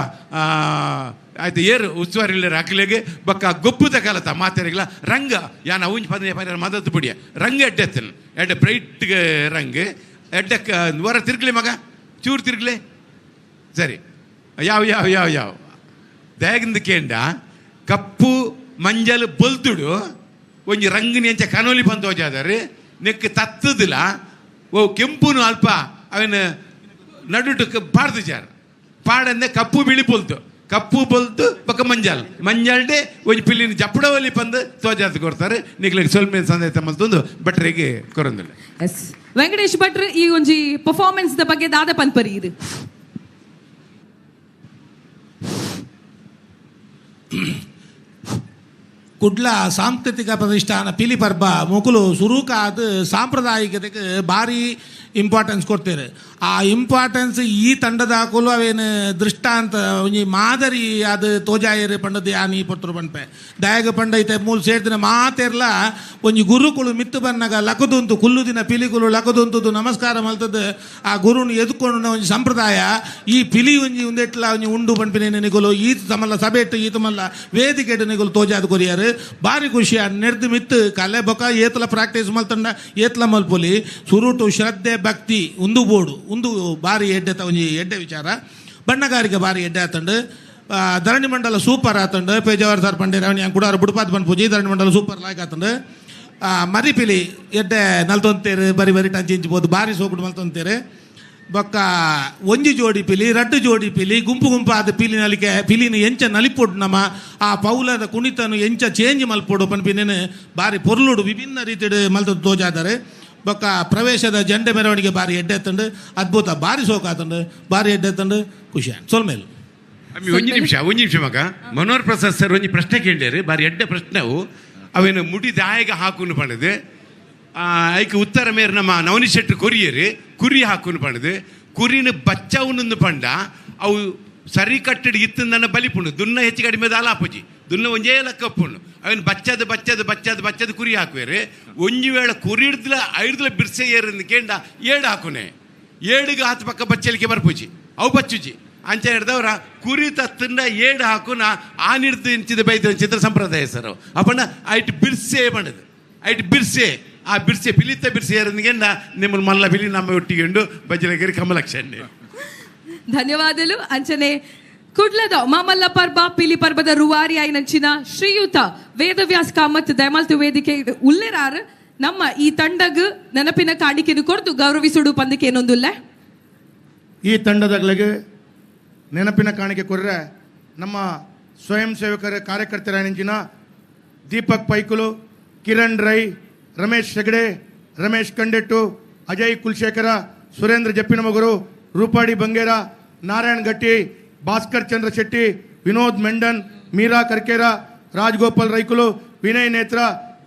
ಆಯ್ತು ಏರು ಉಸ್ತುವಾರಿ ಅಕ್ಲೆಗೆ ಬೊಕ್ಕ ಗೊಬ್ಬುದ ಕಾಲತ ಮಾತೆರೆಗ್ಲ ರಂಗ ಯಾನ ಒಂಜಿ ಪದನೆ ಪದ ಮದತ್ತು ಪುಡಿಯ ರಂಗ ಎಡ್ಡೆತ್ತನ್ ಎಡ್ಡೆ ಬ್ರೈಟ್ ರಂಗ್ ಎಡ್ಡಕ್ಕ ವರ ತಿರುಗಲಿ ಮಗ ಚೂರು ತಿರುಗಲಿ ಸರಿ ಯಾವ ಯಾವ ಯಾವ ಯಾವ ದಯಗಿಂದ ಕೇಂಡ ಕಪ್ಪು ಮಂಜಲ್ ಬೊಲ್ದುಡು ಒಂಜಿ ರಂಗಿನ ಎಂಚ ಕನೋಲಿ ಬಂದು ಹೋಜಾದಾರೆ ನೆಕ್ ತತ್ತದಿಲ್ಲ ಓ ಕೆಂಪುನು ಅಲ್ಪ ಅವನ ನಡುಟು ಪಾಡ್ದು ಜಾರ್ ಪಾಡಂದೆ ಕಪ್ಪು ಬಿಳಿ ಬೊಲ್ತು ಕಪ್ಪು ಬೊಲ್ತು ಬೊಕ್ಕ ಮಂಜಲ್ ಮಂಜಲ್ಡೆ ಒಂಜಿ ಪಿಲ್ಲಿನ ಜಪ್ಪಡವಲ್ಲಿ ಬಂದು ತೋಜಾದ ಕೊಡ್ತಾರೆ ನಿಕ್ಲೆಗ್ ಸ್ವಲ್ಪ ಸಂದೇಶ ಮಲ್ತೊಂದು ಭಟ್ರಿಗೆ ಕೊರಂದಿಲ್ಲ. ಎಸ್ ವೆಂಕಟೇಶ್ ಭಟ್ರು ಈ ಒಂಜಿ ಪರ್ಫಾರ್ಮೆನ್ಸ್ the ಬಗ್ಗೆ ದಾದ ಪನ್ಪರಿ ಇದು. ಕುಡ್ಲ ಸಾಂಸ್ಕೃತಿಕ ಪ್ರತಿಷ್ಠಾನ ಪಿಲಿ ಪರ್ಬ ಮೊಕುಲು ಸುರುಕಾದ ಸಾಂಪ್ರದಾಯಿಕತೆಗೆ ಭಾರಿ ಇಂಪಾರ್ಟೆನ್ಸ್ ಕೊಡ್ತಾರೆ. ಆ ಇಂಪಾರ್ಟೆನ್ಸ್ ಈ ತಂಡದ ಹಾಕಲು ಅವೇನು ದೃಷ್ಟಾಂತ ಒಂಜಿ ಮಾದರಿ ಅದು ತೋಜಾಯರು ಪಂಡದ ಯಾನಿ ಪೊರ್ತರು ಪನ್ಪೆ ದಾಯಗ ಪಂಡ ಐತೆ ಮೂಲ ಸೇರ್ದಿನ ಮಾತೆರ್ಲ ಒಂಜಿ ಗುರುಕುಳು ಮಿತ್ತು ಬನ್ನಗ ಲಕದುಂತು ಕುಲ್ಲು ದಿನ ಪಿಲಿಕುಲು ಲಕದುಂತದ್ದು ನಮಸ್ಕಾರ ಮಲ್ತದ್ದು ಆ ಗುರುನು ಎದುಕೊಂಡು ಒಂಜಿ ಸಂಪ್ರದಾಯ ಈ ಪಿಲಿ ಒಂಜಿ ಒಂದೆಟ್ಲ ಒಂಜಿ ಉಂಡು ಪನ್ಪಿನ ನಿಗುಲು ಈತ ತಮಲ್ಲ ಸಭೆಟ್ಟು ಈತ ಮಲ್ಲ ವೇದಿಕೆಡು ನಿಗುಲು ತೋಜಾದ ಕೊರಿಯಾರು ಭಾರಿ ಖುಷಿ. ನೆಡ್ದು ಮಿತ್ತು ಕಲೆ ಬೊಕ ಏತಲ ಪ್ರಾಕ್ಟೀಸ್ ಮಲ್ತಂಡ ಏತಲ ಮಲ್ಪೊಲಿ ಸುರುಟು ಶ್ರದ್ಧೆ ಭಕ್ತಿ ಉಂದು ಬೋಡು ಉಂದು ಭಾರಿ ಎಡ್ಡೆ ಒಂಜಿ ಎಡ್ಡೆ ವಿಚಾರ. ಬಣ್ಣಗಾರಿಕೆ ಭಾರಿ ಎಡ್ಡೆ ಆತಂಡು ಧರಣಿ ಮಂಡಲ ಸೂಪರ್ ಆತಂಡು ಪೇಜಾವರ್ ಸರ್ ಪಂಡೇರ ಅವನಿ ಕೂಡ ಬುಡುಪಾತ್ ಪನ್ಪೂಜಿ ಧರಣಿ ಮಂಡಲ ಸೂಪರ್ ಲಾಯ್ಕ್ ಆತಂಡು ಮರಿಪಿಲಿ ಎಡ್ಡೆ ನಲ್ತೊಂತೇರು ಬರಿ ಬರಿ ಟಂಚಿ ಇಂಚ್ಬೋದು ಭಾರಿ ಸೋಕುಡು ಮಲ್ತೊಂತೇರು ಬೊಕ್ಕ ಒಂಜಿ ಜೋಡಿ ಪಿಲಿ ರಡ್ಡು ಜೋಡಿ ಪಿಲಿ ಗುಂಪು ಗುಂಪಾದ ಪಿಲಿ ನಲಿಕೆ ಪಿಲಿನ ಎಂಚ ನಲಿಪೊಡು ನಮ್ಮ ಆ ಪೌಲದ ಕುಣಿತನು ಎಂಚ ಚೇಂಜ್ ಮಲ್ಪೊಡು ಪನ್ಪಿನೇನು ಭಾರಿ ಪೊರ್ಲುಡು ವಿಭಿನ್ನ ರೀತಿಡು ಮಲ್ತದ್ದು ತೋಜಾದರೆ. ಬೊಕ್ಕ ಪ್ರವೇಶದ ಜಂಡೆ ಮೆರವಣಿಗೆ ಭಾರಿ ಎಡ್ಡೆ ತಂಡು ಅದ್ಭುತ ಭಾರಿ ಸೋಕಾತಂಡು ಭಾರಿ ಎಡ್ಡೆ ತಂಡು ಖುಷಿ ಸೊಲ್ಮೇಲು. ಒಂಜಿ ನಿಮಿಷ ಒಂಜಿ ನಿಮಿಷ ಮಗ ಮನೋಹರ್ ಪ್ರಸಾದ್ ಸರ್ ಒಂಜಿ ಪ್ರಶ್ನೆ ಕೇಳಿದಾರೆ ಭಾರಿ ಎಡ್ಡೆ ಪ್ರಶ್ನೆ ಅವು ಅವೇನು ಮುಡಿ ದಾಯಗ ಹಾಕುನು ಪಂಡದು ಐಕ್ ಉತ್ತರ ಮೇರ್ ನಮ್ಮ ನವನಿ ಶೆಟ್ರು ಕೊರಿಯರು ಕುರಿ ಹಾಕುನು ಪಂಡದು ಕುರಿನ ಬಚ್ಚವನೊಂದು ಪಂಡ ಅವು ಸರಿ ಕಟ್ಟಡಿ ಇತ್ತಂದನ್ನ ಬಲಿಪುಂಡು ದುನ್ನ ಹೆಚ್ಚು ಕಡಿಮೆ ದಾಲಾಪುಜಿ ದುನ್ನ ಒಂಜೇ ಲಕ್ಕಪ್ಪುಂಡು ಅವನು ಬಚ್ಚದ ಬಚ್ಚದ ಬಚ್ಚದ ಬಚ್ಚದ ಕುರಿ ಹಾಕುವೇರು ಒಂಜಿ ವೇಳೆ ಕುರಿ ಹಿಡ್ದಲ ಐಡ್ದಲ ಬಿರ್ಸೆ ಏರಿಂದ ಕೇಂಡ ಏಡು ಹಾಕುನೆ ಏಡಿಗೆ ಆತ ಪಕ್ಕ ಬಚ್ಚಲಿಕ್ಕೆ ಬರ್ಪುಜಿ ಅವು ಬಚ್ಚುಜಿ ಅಂಚ ಹಿಡ್ದವ್ರ ಕುರಿ ತತ್ತಂಡ ಏಡು ಹಾಕುನ ಆ ನಿಡ್ದು ಇಂಚಿದ ಬೈದ ಚಿತ್ರ ಸಂಪ್ರದಾಯ ಸರ್ ಅಪ್ಪಣ್ಣ ಐಟ್ ಬಿರ್ಸೆ ಬಂಡದು ಐಟ್ ಬಿರ್ಸೆ ಆ ಬಿರ್ಸೆ ಪಿಲಿತ ಬಿರ್ಸೆ ಏರಂದಿಗೆ ನಿಮ್ಮ ಮಲ್ಲ ಪಿಲಿ ನಮ್ಮ ಒಟ್ಟಿಗೆ ಉಂಡು ಬಜ್ರಗಿರಿ ಕಮಲಕ್ಷಣ್ಣೆ. ಧನ್ಯವಾದಗಳು. ಅಂಚನೆ ಕುಡ್ಲದ ಮಾಮಲ್ಲ ಪರ್ಬ ಪಿಲಿ ಪರ್ಬದ ರೂವಾರಿ ಆಯ್ನಂಚಿನ ಶ್ರೀಯುತ ವೇದವ್ಯಾಸ್ ಕಾಮತ್ ದಯಮಾಲ್ತು ವೇದಿಕೆ ಉಲ್ಲೆರಾರ್ ನಮ್ಮ ಈ ತಂಡಗ್ ನೆನಪಿನ ಕಾಣಿಕೆಯನ್ನು ಕೊಡ್ದು ಗೌರವಿಸುಡು ಪಂದಕ್ಕೆ ಏನೊಂದುಲ್ಲ. ಈ ತಂಡದಗಳಿಗೆ ನೆನಪಿನ ಕಾಣಿಕೆ ಕೊರ್ರೆ ನಮ್ಮ ಸ್ವಯಂ ಸೇವಕರ ಕಾರ್ಯಕರ್ತರಾಯನಂಚಿನ ದೀಪಕ್ ಪೈಕುಲು, ಕಿರಣ್ ರೈ, ರಮೇಶ್ ಹೆಗಡೆ, ರಮೇಶ್ ಕಂಡೆಟ್ಟು, ಅಜಯ್ ಕುಲಶೇಖರ, ಸುರೇಂದ್ರ ಜಪ್ಪಿನಮಗುರು, ರೂಪಾಡಿ ಬಂಗೇರ, ನಾರಾಯಣ್ ಗಟ್ಟಿ, ಭಾಸ್ಕರ್ ಚಂದ್ರ ಶೆಟ್ಟಿ, ವಿನೋದ್ ಮೆಂಡನ್, ಮೀರಾ ಕರ್ಕೇರ, ರಾಜಗೋಪಾಲ್ ರೈಕುಲು, ವಿನಯ್ ನೇತ್ರ,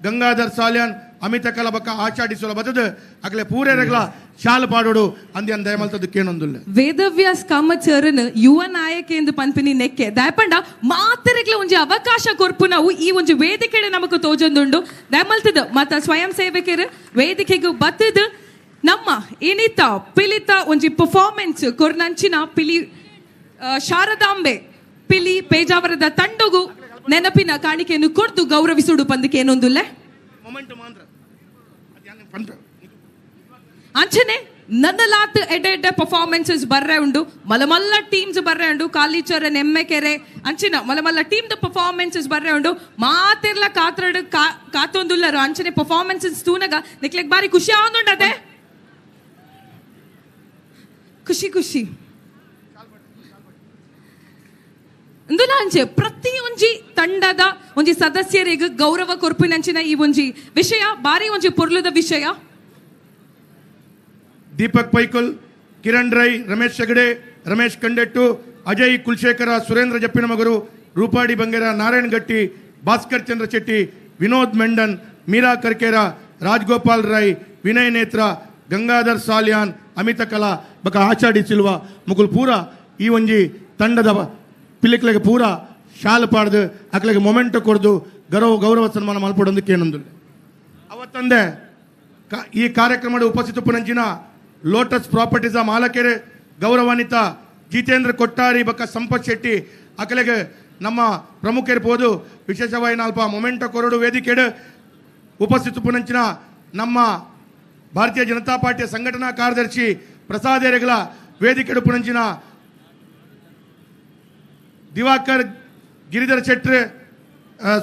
ಗಂಗಾಧರ್ ಸಾಲ್ಯಾನ್, ಅಮಿತ ಕಲಬಕ್ಕ ಆಚಾಡಿಸೋಲ ಬದದ ಅಗಲೆ ಪೂರೇರಗಳ ಶಾಲು ಪಾಡೋಡು ಅಂದ್ಯನ್ ದಯಮಲ್ತದ್ದು ಕೇನೊಂದುಲ್ಲ. ವೇದವ್ಯಾಸ್ ಕಾಮತ್ ಸರನ್ ಯುವ ನಾಯಕ ಎಂದು ಪನ್ಪಿನಿ ನೆಕ್ಕೆ ದಯಪಂಡ ಮಾತರೆಗ್ಲ ಒಂಜಿ ಅವಕಾಶ ಕೊರ್ಪು ನಾವು ಈ ಒಂಜಿ ವೇದಿಕೆಡೆ ನಮಕ್ ತೋಜೊಂದುಂಡು ದಯಮಲ್ತದ ಮತ ಸ್ವಯಂ ಸೇವಕರು ವೇದಿಕೆಗೆ ಬತ್ತದ ನಮ್ಮ ಇನಿತ ಪಿಲಿತ ಒಂಜಿ ಪರ್ಫಾರ್ಮೆನ್ಸ್ ಕೊರ್ನಂಚಿನ ಪಿಲಿ ಶಾರದಾಂಬೆ ಪಿಲಿ ಪೇಜಾವರದ ತಂಡಗು ನೆನಪಿನ ಕಾಣಿಕೆಯನ್ನು ಕೊಡ್ದು ಗೌರವಿಸುಡು ಪಂದಕ್ಕೆ ಏನೊಂದುಲ್ಲ. ಅಂಚನೆ ನನ್ನಲಾತ್ ಎಡ್ಡೆ ಎಡ್ಡೆ ಪರ್ಫಾರ್ಮೆನ್ಸಸ್ ಬರ್ರೆ ಉಂಡು ಮಲಮಲ್ಲ ಟೀಮ್ಸ್ ಬರ್ರೆ ಉಂಡು ಕಾಲಿಚರನ್ ಎಮ್ಮೆಕೆರೆ ಅಂಚಿನ ಮಲಮಲ್ಲ ಟೀಮ್ the performances ಬರ್ರೆ ಉಂಡು ಮಾತಿರ್ಲ ಕಾತ್ರಡು ಕಾತೊಂದುಲ್ಲರು ಅಂಚನೆ ಪರ್ಫಾರ್ಮೆನ್ಸಸ್ ತೂನಗ ನಿಕ್ಲೆಗ್ ಬಾರಿ ಖುಷಿ ಆವೊಂದುಂಡದೆ ಖುಷಿ ಖುಷಿ ಇಂದುಲ ಅಂಚೆ ಪ್ರತಿಯೊಂಜಿ ತಂಡದ ಒಂಜಿ ಸದಸ್ಯರಿಗೆ ಗೌರವ ಕೊರ್ಪಿನಂಚಿನ ಈ ಒಂಜಿ ವಿಷಯ ಬಾರಿ ಒಂಜಿ ಪೊರ್ಲುದ ವಿಷಯ. ದೀಪಕ್ ಪೈಕುಲ್, ಕಿರಣ್ ರೈ, ರಮೇಶ್ ಹೆಗಡೆ, ರಮೇಶ್ ಕಂಡೆಟ್ಟು, ಅಜಯ್ ಕುಲಶೇಖರ, ಸುರೇಂದ್ರ ಜಪ್ಪಿನಮಗರು, ರೂಪಾಡಿ ಬಂಗೇರ, ನಾರಾಯಣ್ ಗಟ್ಟಿ, ಭಾಸ್ಕರ್ ಚಂದ್ರ ಶೆಟ್ಟಿ, ವಿನೋದ್ ಮೆಂಡನ್, ಮೀರಾ ಕರ್ಕೇರ, ರಾಜಗೋಪಾಲ್ ರೈ, ವಿನಯ್ ನೇತ್ರ, ಗಂಗಾಧರ್ ಸಾಲ್ಯಾನ್, ಅಮಿತ ಕಲಾ ಬಕ ಆಚಾಡಿ ಸಿಲ್ವ ಮುಗುಲ್ ಪೂರ ಈ ಒಂಜಿ ತಂಡದ ಪಿಲಿಕ್ಲೆಗೆ ಪೂರ ಶಾಲು ಪಾಡ್ದು ಅಕ್ಲೆಗೆ ಮೊಮೆಂಟ್ ಕೊಡ್ದು ಗೌರವ ಸನ್ಮಾನ ಮಲ್ಪಡೊಂದು ಕೇನೊಂದು. ಅವತ್ತಂದೆ ಈ ಕಾರ್ಯಕ್ರಮದ ಉಪಸ್ಥಿತ ಪುನಂಚಿನ ಲೋಟಸ್ ಪ್ರಾಪರ್ಟೀಸ್ ಮಾಲಕರು ಗೌರವಾನ್ವಿತ ಜಿತೇಂದ್ರ ಕೊಟ್ಟಾರಿ ಬಕ್ಕ ಸಂಪತ್ ಶೆಟ್ಟಿ ಅಕಲೆಗೆ ನಮ್ಮ ಪ್ರಮುಖರಿರ್ಬೋದು ವಿಶೇಷವಾಗಿ ಅಲ್ಪ ಮೊಮೆಂಟೋ ಕೊರಡು ವೇದಿಕೆಡು ಉಪಸ್ಥಿತ ಪುನಂಚಿನ ನಮ್ಮ ಭಾರತೀಯ ಜನತಾ ಪಾರ್ಟಿಯ ಸಂಘಟನಾ ಕಾರ್ಯದರ್ಶಿ ಪ್ರಸಾದ್ ಎರೆಗಳ ವೇದಿಕೆಡು ಪುನಂಚಿನ ದಿವಾಕರ್ ಗಿರಿಧರ್ ಶೆಟ್ರ್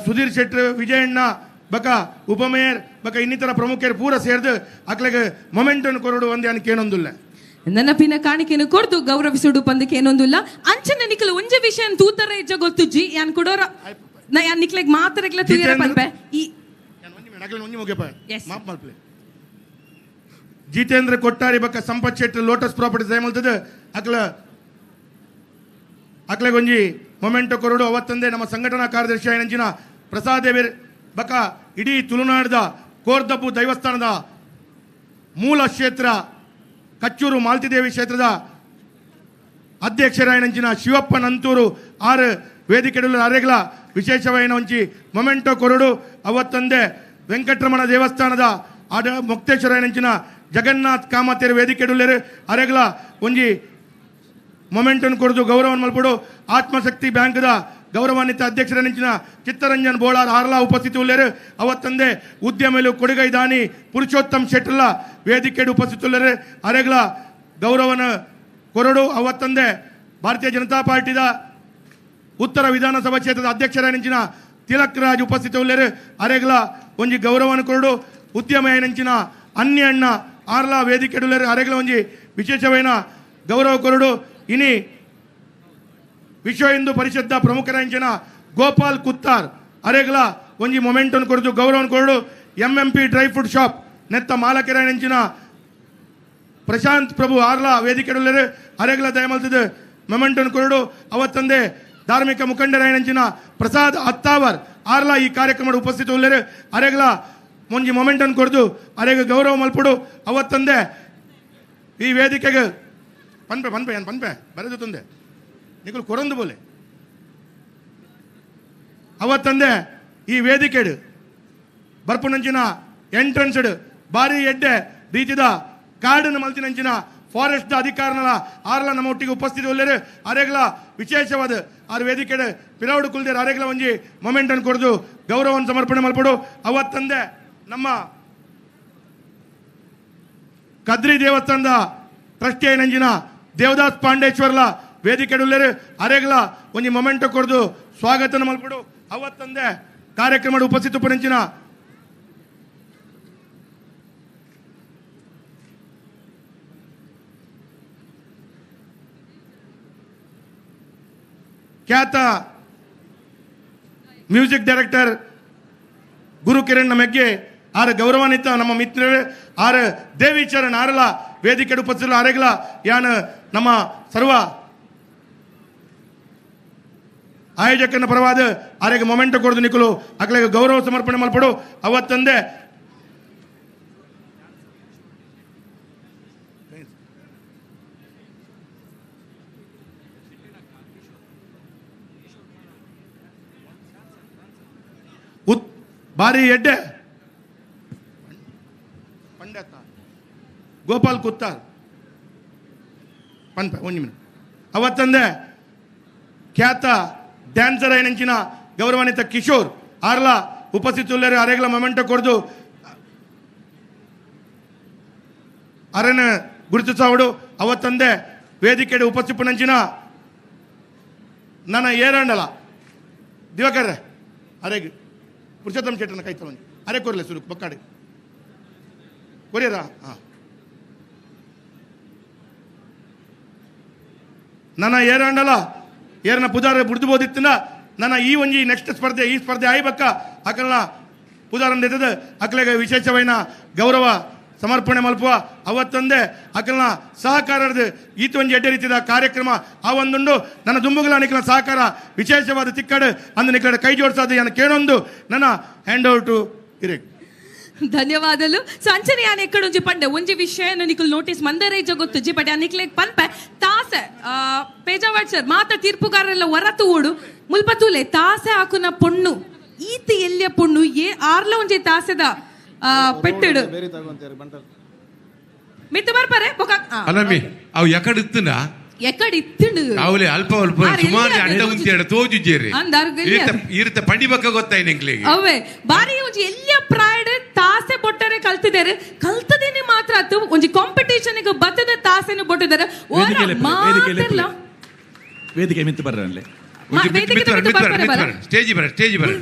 ಸುಧೀರ್ ಶೆಟ್ರ್ ವಿಜಯಣ್ಣ ಬಕ ಉಪಮೇಯರ್ ಬಕ ಇನ್ನಿತರ ಪ್ರಮುಖರು ಪೂರ ಸೇರಿದು ಅಕ್ಲೆಗೆ ಮೊಮೆಂಟನ್ನು ಕೊರಡು ಒಂದೇ ಅನ್ಕೇನೊಂದಿಲ್ಲ. ನೆನಪಿನ ಕಾಣಿಕೆಯನ್ನು ಕೊಡ್ದು ಗೌರವಿಸುಡು ಪಂದಕ್ಕೆ ಏನೊಂದಿಲ್ಲ. ಅಂಚನೆ ನಿಖಲು ಒಂಜೆ ವಿಷಯ ತೂತರ ಇಜ್ಜ ಗೊತ್ತುಜ್ಜಿ ಯಾನ್ ಕೊಡೋರ ಯಾನ್ ನಿಕ್ಲೆಗ್ ಮಾತ್ರ ತೂಯರ ಪನ್ಪೆ ಈ ಜಿತೇಂದ್ರ ಕೊಟ್ಟಾರಿ ಬಕ್ಕ ಸಂಪತ್ ಶೆಟ್ಟಿ ಲೋಟಸ್ ಪ್ರಾಪರ್ಟೀಸ್ ಏಮಲ್ತದೆ ಅಕ್ಲ ಅಕ್ಲೆಗೊಂಜಿ ಮೊಮೆಂಟೋ ಕೊರಡು ಅವತ್ತಂದೇ ನಮ್ಮ ಸಂಘಟನಾ ಕಾರ್ಯದರ್ಶಿ ಐನಂಚಿನ ಪ್ರಸಾದೇವಿರ್ ಬಕ ಇಡೀ ತುಳುನಾಡದ ಕೋರ್ದಬ್ಬು ದೈವಸ್ಥಾನದ ಮೂಲ ಕ್ಷೇತ್ರ ಕಚ್ಚೂರು ಮಾಲ್ತಿದೇವಿ ಕ್ಷೇತ್ರದ ಅಧ್ಯಕ್ಷರಾಯನಂಚಿನ ಶಿವಪ್ಪ ನಂತೂರು ಆರು ವೇದಿಕೆಡುಲ್ಲ ಅರೆಗಳ ವಿಶೇಷವಾಯಿನ ಒಂಜಿ ಮೊಮೆಂಟೋ ಕೊರಡು ಅವತ್ತಂದೇ ವೆಂಕಟರಮಣ ದೇವಸ್ಥಾನದ ಆಡ ಮುಕ್ತೇಶ್ವರಾಯನಂಚಿನ ಜಗನ್ನಾಥ್ ಕಾಮತೇರು ವೇದಿಕೆಡುಲ್ಲೇರು ಅರೆಗಳ ಒಂಜಿ ಮೊಮೆಂಟನ್ನು ಕೊರದು ಗೌರವವನ್ನು ಮಲ್ಪಡು. ಆತ್ಮಶಕ್ತಿ ಬ್ಯಾಂಕ್ದ ಗೌರವಾನ್ವಿತ ಅಧ್ಯಕ್ಷರನಿಂಚಿನ ಚಿತ್ತರಂಜನ್ ಬೋಳಾರ್ ಆರ್ಲಾ ಉಪಸ್ಥಿತಿ ಉಳ್ಳೇರು ಅವತ್ತಂದೇ ಉದ್ಯಮಲು ಕೊಡುಗೈ ದಾನಿ ಪುರುಷೋತ್ತಮ್ ಶೆಟ್ಟರ್ಲ ವೇದಿಕೆಡು ಉಪಸ್ಥಿತಿ ಉಳ್ಳೇರು ಅರೆಗಳ ಗೌರವನ ಕೊರಡು. ಅವತ್ತಂದೇ ಭಾರತೀಯ ಜನತಾ ಪಾರ್ಟಿದ ಉತ್ತರ ವಿಧಾನಸಭಾ ಕ್ಷೇತ್ರದ ಅಧ್ಯಕ್ಷರನಿಂಚಿನ ತಿಲಕ್ ರಾಜ್ ಉಪಸ್ಥಿತಿ ಉಳ್ಳೇರು ಅರೆಗಳ ಒಂಜಿ ಗೌರವನ ಕೊರಡು. ಉದ್ಯಮ ಏನಂಚಿನ ಅನ್ಯ ಅಣ್ಣ ಆರ್ಲಾ ವೇದಿಕೆಡುಳ್ಳೇರು ಅರೆಗಳ ಒಂಜಿ ವಿಶೇಷವೈನ ಗೌರವ ಕೊರಡು. ಇನಿ ವಿಶ್ವ ಹಿಂದೂ ಪರಿಷತ್ ಪ್ರಮುಖರಂಚಿನ ಗೋಪಾಲ್ ಕುತ್ತಾರ್ ಅರೆಗಳ ಒಂಜಿ ಮೊಮೆಂಟನ್ನು ಕೊರದು ಗೌರವವನ್ನು ಕೊರಡು. MMP ಡ್ರೈ ಫ್ರೂಟ್ ಶಾಪ್ ನೆತ್ತ ಮಾಲಕರಂಚಿನ ಪ್ರಶಾಂತ್ ಪ್ರಭು ಆರ್ಲಾ ವೇದಿಕೆಡುಳ್ಳೇರು ಅರೆಗಳ ದಯಮಲ್ತದ ಮೊಮೆಂಟನ್ನು ಕೊರಡು. ಅವತ್ತಂದೇ ಧಾರ್ಮಿಕ ಮುಖಂಡರಾಯನಂಚಿನ ಪ್ರಸಾದ್ ಅತ್ತಾವರ್ ಆರ್ಲಾ ಈ ಕಾರ್ಯಕ್ರಮದ ಉಪಸ್ಥಿತ ಉಳ್ಳೇರು ಅರೆಗಳ ಒಂಜಿ ಮೊಮೆಂಟನ್ನು ಕೊರದು ಅರೆಗ ಗೌರವ ಮಲ್ಪಡು. ಅವತ್ತಂದೇ ಈ ವೇದಿಕೆಗೆ ಪನ್ಪೆ ಪನ್ಪೆ ಏನು ಪನ್ಪೆ ಬರೆದು ತಂದೆ ನಿಕಲು ಕೊರಂದು ಬೋಲೆ. ಅವತ್ತಂದೆ ಈ ವೇದಿಕೆಡು ಬರ್ಪುನಂಚಿನ ಎಂಟ್ರೆನ್ಸ್ಡ್ ಭಾರಿ ಎಡ್ಡೆ ರೀತಿದ ಕಾಡನ್ನು ಮಲ್ತಿನಂಚಿನ ಫಾರೆಸ್ಟ್ ಅಧಿಕಾರನಲ ಆರ್ಲ ನಮ್ಮ ಒಟ್ಟಿಗೆ ಉಪಸ್ಥಿತಿ ಉಳ್ಳೇರು ಅರೆಗಳ ವಿಶೇಷವಾದ ಆರು ವೇದಿಕೆಡು ಪಿರೌಡು ಕುಲ್ದೇರು ಅರೆಗಳ ಒಂಜಿ ಮೊಮೆಂಟನ್ನು ಕೊರದು ಗೌರವವನ್ನು ಸಮರ್ಪಣೆ ಮಲ್ಪಡು. ಅವತ್ತಂದೆ ನಮ್ಮ ಕದ್ರಿ ದೇವಸ್ಥಾನದ ಟ್ರಸ್ಟಿ ಐನಂಜಿನ ದೇವದಾಸ್ ಪಾಂಡೇಶ್ವರ್ಲ ವೇದಿಕೆಡುಳ್ಳೇರು ಅರೆಗಳ ಒಂಜಿ ಮೊಮೆಂಟೋ ಕೊರದು ಸ್ವಾಗತನ ಮಲ್ಪಡು. ಅವತ್ತಂದೆ ಕಾರ್ಯಕ್ರಮದ ಉಪಸ್ಥಿತ ಪುನಂಚಿನ ಖ್ಯಾತ ಮ್ಯೂಸಿಕ್ ಡೈರೆಕ್ಟರ್ ಗುರು ಕಿರಣ್ ಮೆಗ್ಗೆ ಆರ್ ಗೌರವಾನ್ವಿತ ನಮ್ಮ ಮಿತ್ರರು ಆರ್ ದೇವಿಚರಣ್ ಆರಲ ವೇದಿಕೆ ಉಪಸ್ಥಿತರು ಅರೆಗಳ ಯಾನ್ ನಮ್ಮ ಸರ್ವ ಆಯೋಜಕನ ಪರವಾದ ಆರೆಗೆ ಮೊಮೆಂಟೋ ಕೊಡದು ನಿಕಲು ಅಕ್ಲೆಗೆ ಗೌರವ ಸಮರ್ಪಣೆ ಮಲ್ಪಡು. ಅವತ್ತಂದೆ ಬಾರಿ ಎಡ್ಡೆ ಪಂಡತ ಗೋಪಾಲ್ ಕುತ್ತಾರ್ ಪನ್ಪ ಒಂದು ಮಿನಿಟ್. ಅವತ್ತಂದೆ ಖ್ಯಾತ ಡ್ಯಾನ್ಸರ್ ಐನಂಚಿನ ಗೌರವಾನ್ವಿತ ಕಿಶೋರ್ ಆರ್ಲಾ ಉಪಸ್ಥಿತುಳ್ಳರು ಅರೆಗಳ ಮೊಮೆಂಟೋ ಕೊರದು ಅರನ ಗುರುತಿಸವಡು. ಅವತ್ತಂದೆ ವೇದಿಕೆಡೆ ಉಪಸ್ಥಿಪನಂಚಿನ ನನ್ನ ಏರಂಡಲ ದಿವಾಕರ್ರೆ ಅರೆಗೆ ಪುರುಷೋತ್ತಮ ಶೆಟ್ಟನ ಕೈ ತಗೊಂಡು ಅರೆ ಕೊರಲೆ ಸುರುಕು ಬಕ್ಕಾಡೆ ಕೊರಿಯರ. ಹಾಂ ನನ್ನ ಏರಾಂಡಲ ಏರನ ಪುಜಾರ ಬುಡ್ದುಬೋದಿತ್ತಿನ ನನ್ನ ಈ ಒಂಜಿ ನೆಕ್ಸ್ಟ್ ಸ್ಪರ್ಧೆ ಈ ಸ್ಪರ್ಧೆ ಆಯ್ಬಕ್ಕ ಅಕಲ್ನ ಪುಜಾರನ್ ಎತ್ತದ ಅಕ್ಲೆಗೆ ವಿಶೇಷವೈನ ಗೌರವ ಸಮರ್ಪಣೆ ಮಲ್ಪುವ. ಅವತ್ತೊಂದೇ ಅಕಲ್ನ ಸಹಕಾರದ ಈತ ಒಂಜಿ ಎಡ್ಡೆ ರೀತಿಯ ಕಾರ್ಯಕ್ರಮ ಆ ಒಂದುಂಡು ನನ್ನ ದುಂಬುಗಳ ನಿಖಲ ಸಹಕಾರ ವಿಶೇಷವಾದ ತಿಕ್ಕಡು ಅಂದು ನಿಖಲ ಕೈ ಜೋಡಿಸೋದು ನಾನು ಕೇಳೊಂದು ನನ್ನ ಹ್ಯಾಂಡ್ ಓವರ್ ಟು ಇರೇಕ್. ಧನ್ಯವಾದಲು. ಸೊ ಅಂಚನೆ ಯಾನ್ ಎಕ್ಕಡೊಂಜಿ ಪಂಡೆ ಒಂಜಿ ವಿಷಯ ನಿಕುಲ್ ನೋಟಿಸ್ ಮಂದರೇ ಗೊತ್ತುಜ್ಜಿ ಬಟ್ ನಿಕ್ಲೆಗ್ ಪನ್ಪೆ ತಾಸೆ ಪೇಜಾವಾಡ್ ಸರ್ ಮಾತ ತೀರ್ಪುಗಾರರೆಲ್ಲ ಹೊರತು ಓಡು ಮುಲ್ಪತೂಲೆ ತಾಸೆ ಹಾಕುನ ಪೊಣ್ಣು ಈತ ಎಲ್ಲಿಯ ಪೊಣ್ಣು ಏ ಆರ್ಲ ಒಂಜಿ ತಾಸೆದ ಪೆಟ್ಟೆಡು ಮಿತ್ತು ಬರ್ಪಾರೆ ಅಲ್ಲಮ್ಮಿ ಅವು ಎಕಡಿತ್ತುನ ಎಕಡೆ ಇತ್ತಿಂಡು ಅವಲೇ ಅಲ್ಪ ಅಲ್ಪ ಸುಮಾರು ಅಡ್ಡ ಉಂತಿಯಾಡ ತೋಜುಜೇರಿ ಇರ್ತ ಪಂಡಿ ಬಕ್ಕ ಗೊತ್ತಾಯ್ತು ಎಂಕ್ಲೆಗೆ ಅವೇ ಬಾರಿ ಒಂಜಿ ಎಲ್ಲಿಯ ಪ್ರಾಯಡ್ ತಾಸೆ ಬೊಟ್ಟರೆ ಕಲ್ತಿದ್ದಾರೆ ಕಲ್ತದೇನೆ ಮಾತ್ರ ಆತು ಒಂಜಿ ಕಾಂಪಿಟೇಷನ್ ಗೆ ಬತ್ತದ ತಾಸೆನು ಬೊಟ್ಟಿದ್ದಾರೆ ವೇದಿಕೆ ಮಿತ್ತು ಬರ್ರಲ್ಲೇ ಸ್ಟೇಜ್ ಬರ ಸ್ಟೇಜ್ ಬರ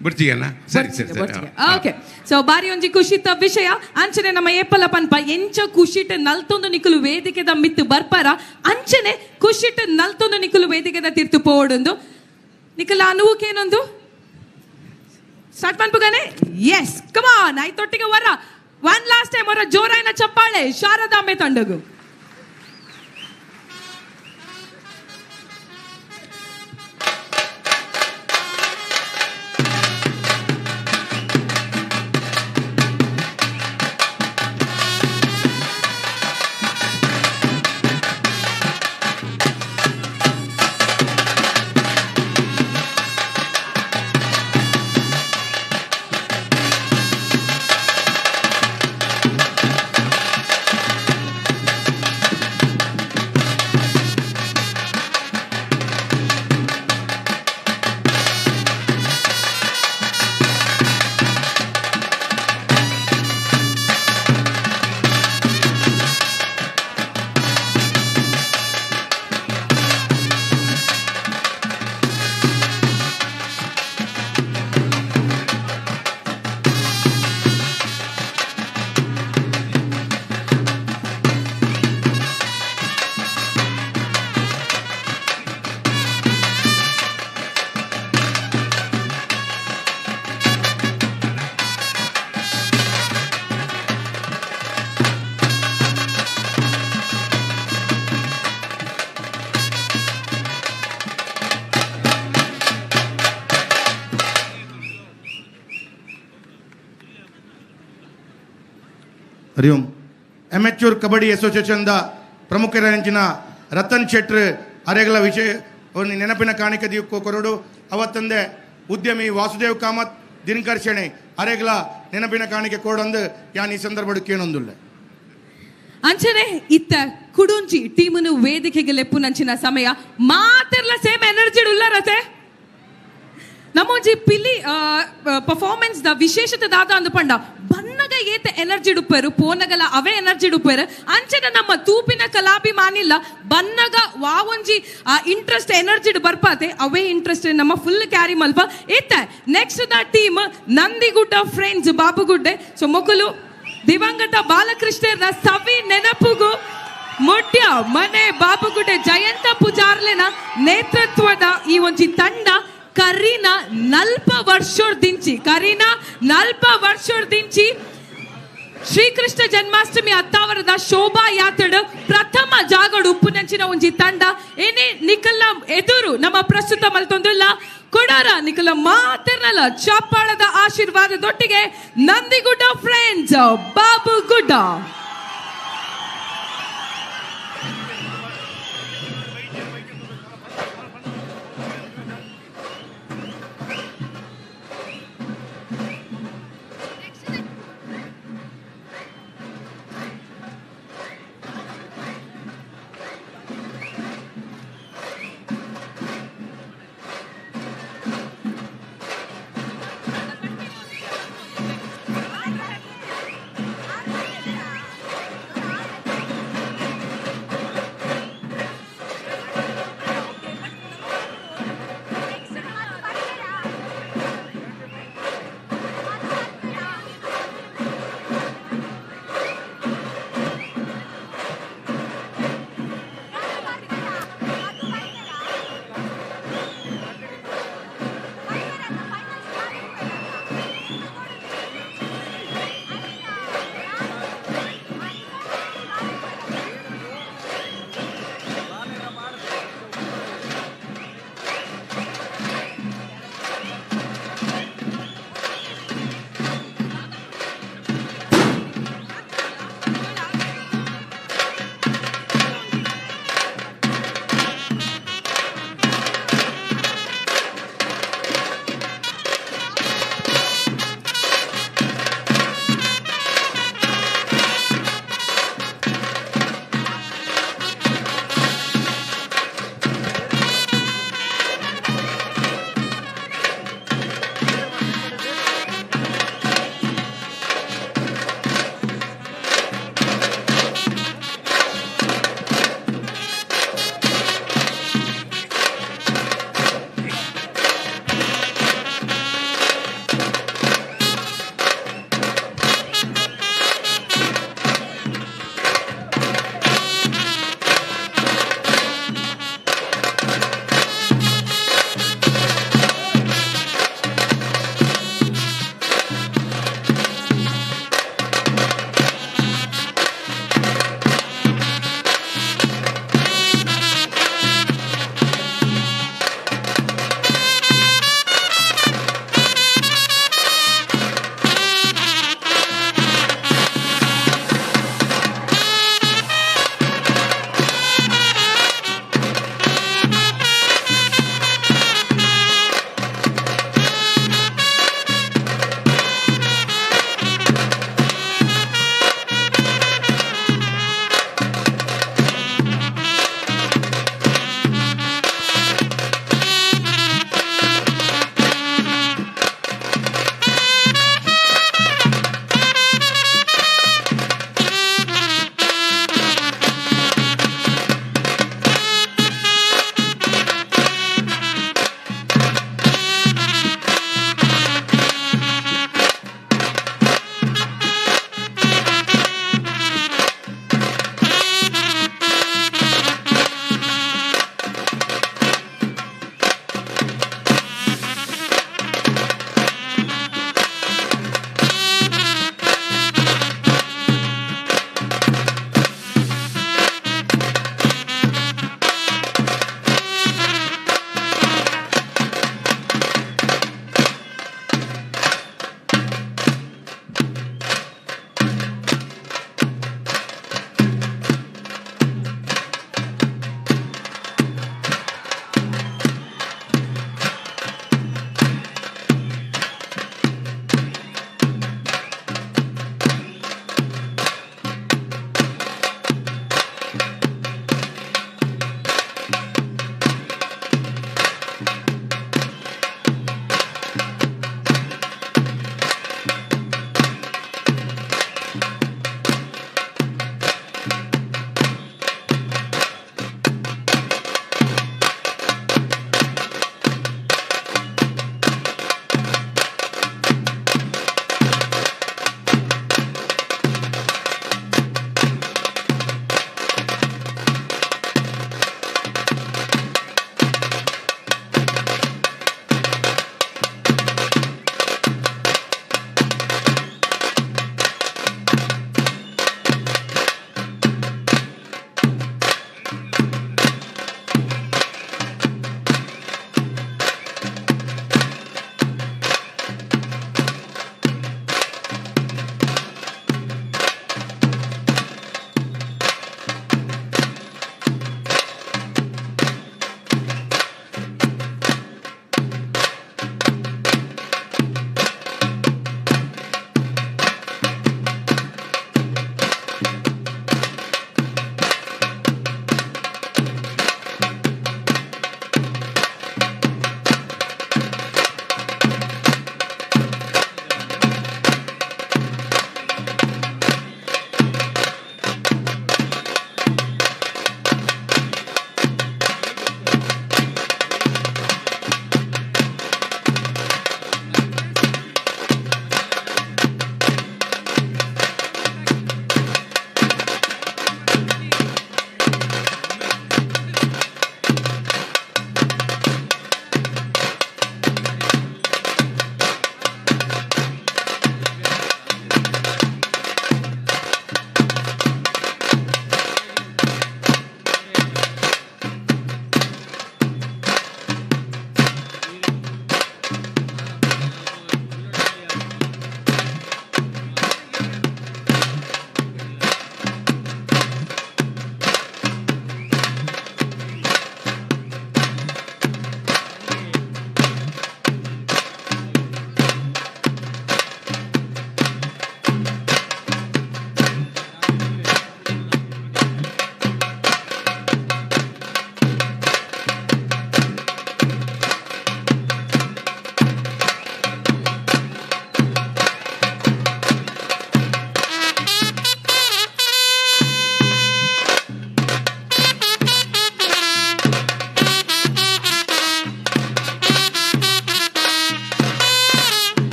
ಬರ್ತೀಯಲ್ಲ ಸರಿ ಸರಿ ಸರಿ ಓಕೆ ಸೊ ಬಾರಿ ಒಂಜಿ ಖುಷಿತ ವಿಷಯ ಅಂಚನೆ ನಮ್ಮ ಏಪಲ ಪನ್ಪ ಎಂಚ ಖುಷಿಟ್ ನಲ್ತೊಂದು ನಿಕುಲು ವೇದಿಕೆದ ಮಿತ್ತು ಬರ್ಪಾರ ಅಂಚನೆ ಖುಷಿಟ್ ನಲ್ತೊಂದು ನಿಕುಲು ವೇದಿಕೆದ ತೀರ್ತು ಪೋಡೊಂದು ನಿಕುಲ ಅನುವುಕೇನೊಂದು ಸ್ಟಾರ್ಟ್ ಮನ್ಪುಗಾನೆ ಎಸ್ ಕಮಾನ್ ಐತೊಟ್ಟಿಗೆ ವರ ಒನ್ ಲಾಸ್ಟ್ ಟೈಮ್ ವರ ಜೋರಾಯಿನ ಚಪ್ಪಾಳೆ ಶಾರದಾಂಬೆ ತಂಡಗು. ಹರಿ ಓಂ. ಅಮೆಚೂರ್ ಕಬಡ್ಡಿ ಅಸೋಸಿಯೇಷನ್ದ ಪ್ರಮುಖರಂಚಿನ ರತನ್ ಶೆಟ್ರ್ ಅರೆಗಳ ವಿಷಯ ನೆನಪಿನ ಕಾಣಿಕೆ ದಿಕ್ಕೋ ಕೊರಡು ಅವತ್ತಂದೆ ಉದ್ಯಮಿ ವಾಸುದೇವ್ ಕಾಮತ್ ದಿನಕರ್ ಶೆಣೆ ಅರೆಗಳ ನೆನಪಿನ ಕಾಣಿಕೆ ಕೊಡಂದು ಯಾನ್ ಈ ಸಂದರ್ಭ ಕೇಳೊಂದುಲ್ಲ. ಅಂಚನೆ ಇತ್ತ ಕುಡುಂಜಿ ಟೀಮನು ವೇದಿಕೆಗೆ ಲೆಪ್ಪುನಂಚಿನ ಸಮಯ ಮಾತೆರ್ಲ ಸೇಮ್ ಎನರ್ಜಿ ಉಲ್ಲರತೆ ನಮ್ಮೊಂಜಿ ಪಿಲಿ ಪರ್ಫಾರ್ಮೆನ್ಸ್ the ವಿಶೇಷತೆ ದಾದ ಅಂದು ಪಂಡ ಬನ್ನಗ ಏತ ಎನರ್ಜಿ ಡುಪ್ಪೇರು ಪೋನಗಲ ಅವೇ ಎನರ್ಜಿ ಡುಪ್ಪೇರು ಅಂಚನೆ ನಮ್ಮ ತೂಪಿನ ಕಲಾಭಿಮಾನಿಲ್ಲ ಬನ್ನಗ ವಾವೊಂಜಿ ಇಂಟ್ರೆಸ್ಟ್ ಎನರ್ಜಿ ಬರ್ಪಾತೆ ಅವೇ ಇಂಟ್ರೆಸ್ಟ್ ನಮ್ಮ ಫುಲ್ ಕ್ಯಾರಿ ಮಲ್ಪ ಇತ್ತ next the team Nandigudda friends Babugudde. So ಮೊಕಲು ದಿವಂಗತ ಬಾಲಕೃಷ್ಣರ ಸವಿ ನೆನಪುಗು ಮೊಟ್ಯ ಮನೆ ಬಾಬುಗುಡ್ಡೆ ಜಯಂತ ಪೂಜಾರ್ಲೆನ ನೇತೃತ್ವದ ಈ ಒಂಜಿ ತಂಡ ಕರೀನಾ ನಲ್ಪ ವರ್ಷೋರ್ದಿಂಚಿ ಕರೀನಾ ನಲ್ಪ ವರ್ಷೋರ್ದಿಂಚಿ ಶ್ರೀಕೃಷ್ಣ ಜನ್ಮಾಷ್ಟಮಿ ಅತ್ತಾವರದ ಶೋಭಾ ಯಾತ್ರೆ ಪ್ರಥಮ ಜಾಗಡು ಉಪ್ಪುನಂಚಿನ ಒಂಜಿ ತಂಡ ಏನೇ ನಿಖಲ ಎದುರು ನಮ್ಮ ಪ್ರಸ್ತುತ ಮಲ್ತೊಂದುಲ್ಲ ಕೊಡಾರ ನಿಖಲ ಮಾತಿರ್ನಲ್ಲ ಚಪ್ಪಾಳದ ಆಶೀರ್ವಾದದೊಟ್ಟಿಗೆ ನಂದಿಗುಡ್ಡ ಫ್ರೆಂಡ್ಸ್ ಬಾಬುಗುಡ್ಡ.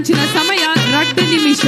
ಕೊರ್ತಿನಂಚಿನ ಸಮಯ 2 ನಿಮಿಷ.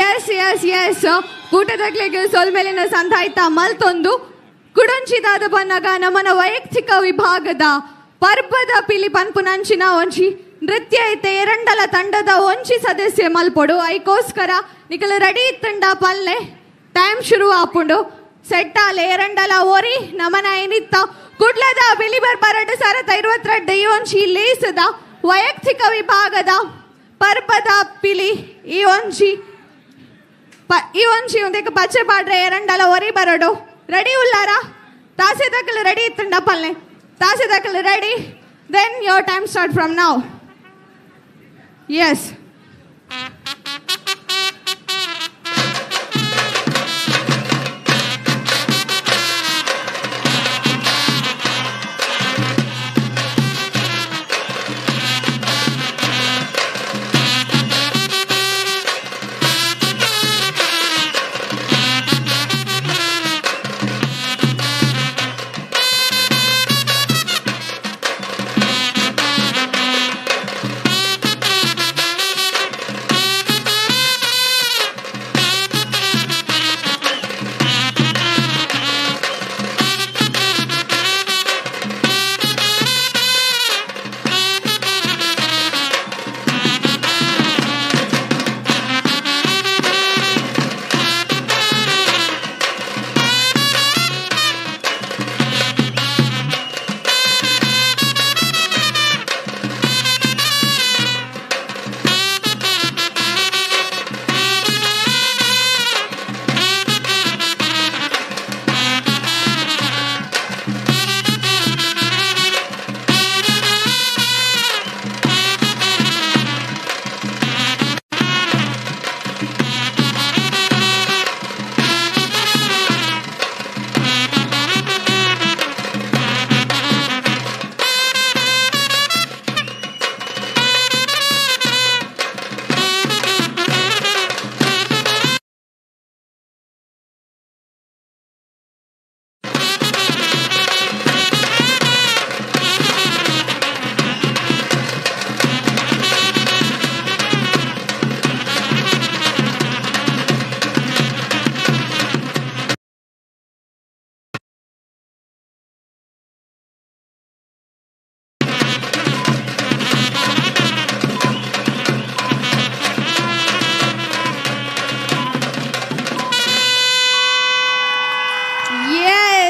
ಎಸ್ ಎಸ್ ಎಸ್ ಕೂಟದಗ್ಲಿಗೆ ಸೊಲ್ಮೆಲಿನ ಸಂತಾಯ್ತ ಮಲ್ತೊಂದು ಕುಡಂಚಿದಾದ ಬನ್ನಗ ನಮ್ಮನ ವೈಯಕ್ತಿಕ ವಿಭಾಗದ ಪರ್ಬದ ಪಿಲಿ ಪನ್ಪುನಂಚಿನ ಒಂಜಿ ನೃತ್ಯ ಐತೆ ಎರಡಲ ತಂಡದ ಒಂಜಿ ಸದಸ್ಯ ಮಲ್ಪೊಡು. ಐಕೋಸ್ಕರ ನಿಕಲ ರೆಡಿ ತಂಡ ಪಲ್ಲೆ ಟೈಮ್ ಶುರು ಆಪುಂಡು ಸೆಟ್ಟಾಲೆ ಎರಡಲ ಒರಿ ನಮನ ಏನಿತ್ತ ಕುಡ್ಲದ ಬಿಳಿ ಬರ್ಬ 2022 ಈ ಒಂಜಿ ಲೇಸದ ವೈಯಕ್ತಿಕ ವಿಭಾಗದ ಪರ್ಬದ ಪಿಲಿ ಈ ಒಂಜಿ ಈ ಒಂಜಿ ಒಂದೇಕ ಪಚ್ಚೆ ಪಾಡ್ರೆ ಎರಡಲ ಒರಿ ಬರಡು ರೆಡಿ ಉಲ್ಲಾರ ತಾಸೆ ದಾಖಲೆ ರೆಡಿ ಇತ್ತಂಡ ಪಲ್ಲೆ ತಾಸೆ ದಾಖಲೆ ready. Then your time start from now. Yes.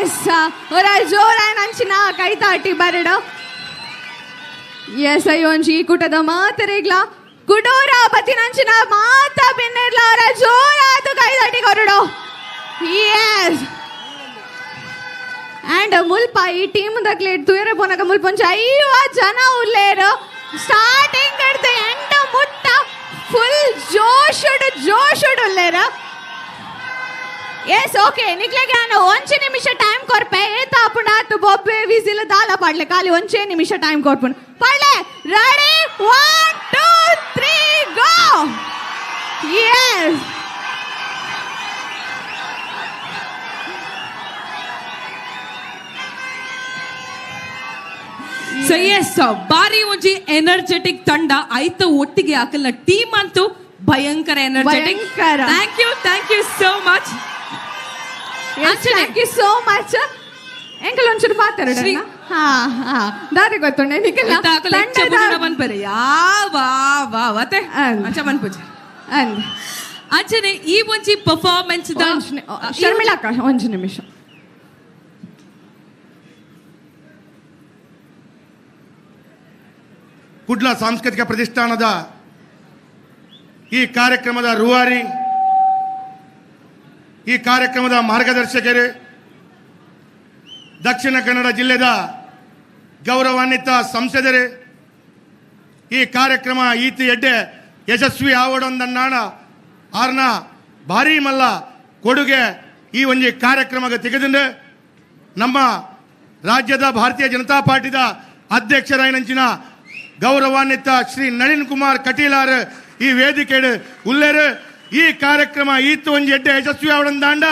Yes, ಒರ ಜೋರಾಯ್ ನಂಚಿನ ಕೈತಾಟಿ ಬರಡು. ಎಸ್, ಅಯ್ಯೊಂಜಿ ಈ ಕೂಟದ ಮಾತರಿಗ್ಲ ಕುಡೋರ ಬತ್ತಿನಂಚಿನ ಮಾತ ಬೆನ್ನೆರ್ಲ ಅವರ ಜೋರಾದ ಕೈತಾಟಿ ಕೊರಡು. ಎಸ್, ಅಂಡ್ ಮುಲ್ಪ ಈ ಟೀಮ್ ದಕ್ಲೆ ತುಯರೆ ಪೋನಗ ಮುಲ್ಪ ಒಂಜಿ 50 ಜನ ಉಲ್ಲೇರು. ಸ್ಟಾರ್ಟಿಂಗ್ ಹಿಡ್ದು ಎಂಡ್ ಮುಟ್ಟ ಫುಲ್ ಜೋಶುಡು ಜೋಶುಡು ಉಲ್ಲೇರು. ಎಸ್, ಓಕೆ, ನಿಕ್ಲೆಗೆ ನಾನು ಒಂಜಿ ನಿಮಿಷ ಟೈಮ್ ಕೊರ್ಪೆ. ಏತ ಆಪುಂಡ ಆತು ಬೊಬ್ಬೆ ವಿಸಿಲ್ ದಾಲ ಪಾಡ್ಲೆ, ಖಾಲಿ ಒಂಜೇ ನಿಮಿಷ ಟೈಮ್ ಕೊರ್ಪುಂಡು. ಪಾಡ್ಲೆ, ready, 1 2 3 go. Yes, so yes, ಬಾರಿ ಒಂಜಿ ಎನರ್ಜೆಟಿಕ್ ತಂಡ ಐತ ಒಟ್ಟಿಗೆ ಹಾಕಲ್ಲ. ಟೀಮ್ ಅಂತೂ ಭಯಂಕರ energetic. Thank you, thank you so much. Thank you so much. ಎಂಕಲ್ ಒಂಚೂರು ಪಾತಾಡ. ಹಾ ಹಾ, ದಾರಿ ಗೊತ್ತುಂಡೆ ನಿಖಿಲ್. ಅಂಚನೆ ಈ ಒಂಜಿ ಪರ್ಫಾರ್ಮೆನ್ಸ್ ಶರ್ಮಿಳಕ್ಕ ಒಂಜಿ ನಿಮಿಷ. ಕುಡ್ಲ ಸಾಂಸ್ಕೃತಿಕ ಪ್ರತಿಷ್ಠಾನದ ಈ ಕಾರ್ಯಕ್ರಮದ ರೂವಾರಿ, ಈ ಕಾರ್ಯಕ್ರಮದ ಮಾರ್ಗದರ್ಶಕರು, ದಕ್ಷಿಣ ಕನ್ನಡ ಜಿಲ್ಲೆದ ಗೌರವಾನ್ವಿತ ಸಂಸದರು, ಈ ಕಾರ್ಯಕ್ರಮ ಈತ ಎಡ್ಡೆ ಯಶಸ್ವಿ ಆವಡೊಂದನ್ನಾಣ ಆರ್ನ ಭಾರೀ ಮಲ್ಲ ಕೊಡುಗೆ ಈ ಒಂಜಿ ಕಾರ್ಯಕ್ರಮಕ್ಕೆ ತೆಗೆದು ನಮ್ಮ ರಾಜ್ಯದ ಭಾರತೀಯ ಜನತಾ ಪಾರ್ಟಿದ ಅಧ್ಯಕ್ಷರಾಯಿನಂಚಿನ ಗೌರವಾನ್ವಿತ ಶ್ರೀ ನಳಿನ್ ಕುಮಾರ್ ಕಟೀಲಾರ್ ಈ ವೇದಿಕೆ ಉಲ್ಲೇರು. ಈ ಕಾರ್ಯಕ್ರಮ ಈತ ಒಂಜಿ ಎಡ್ಡೆ ಯಶಸ್ವಿ ಆವಡೊಂದಾಂಡ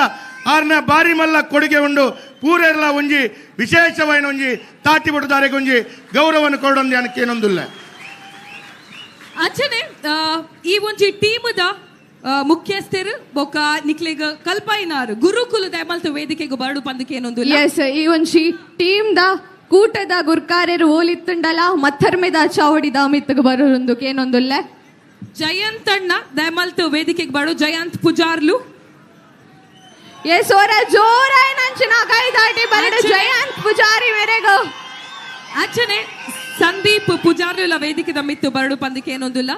ಆರ್ನ ಭಾರಿ ಮಲ್ಲ ಕೊಡುಗೆ ಉಂಡು. ಪೂರೆರ್ಲ ಒಂಜಿ ವಿಶೇಷವಾಯಿನ ಒಂಜಿ ತಾಟಿ ಬಿಡುದಾರೆಗೆ ಒಂಜಿ ಗೌರವವನ್ನು ಕೊಡೊಂದು ಏನೊಂದುಲ್ಲ. ಅಂಚನೆ ಈ ಒಂಜಿ ಟೀಮದ ಮುಖ್ಯಸ್ಥರು ಬೊಕ ನಿಕ್ಲೆಗ್ ಕಲ್ಪಾಯಿನಾರು ಗುರುಕುಲದ ಮಲ್ತ ವೇದಿಕೆಗೆ ಬರಡು ಪಂದಕ್ಕೆ ಏನೊಂದುಲ್ಲ. ಎಸ್, ಈ ಒಂಜಿ ಟೀಮ್ the ಕೂಟದ ಗುರ್ಕಾರ್ಯರು ಓಲಿತ್ತುಂಡಲ ಮತ್ತರ್ಮೆದ ಚಾವಡಿದ ಮಿತ್ತಗ ಬರೋರೊಂದು ಏನೊಂದುಲ್ಲ. ಜಯಂತಣ್ಣ ದಯಮಲ್ತ ವೇದಿಕೆಗೆ ಬರು, ಜಯಂತ್ ಪೂಜಾರ್ಲು. ಎಸ್, ಅವರ ಜೋರಾಯಿ ನಂಚಿನ ಕೈದಾಟಿ ಬರಡು ಜಯಂತ್ ಪೂಜಾರಿ ಮೇರೆಗು. ಅಂಚನೆ ಸಂದೀಪ್ ಪೂಜಾರ್ಲು ವೇದಿಕೆದ ಮಿತ್ತು ಬರಡು ಪಂದಕ್ಕೆ ಏನೊಂದುಲ್ಲ.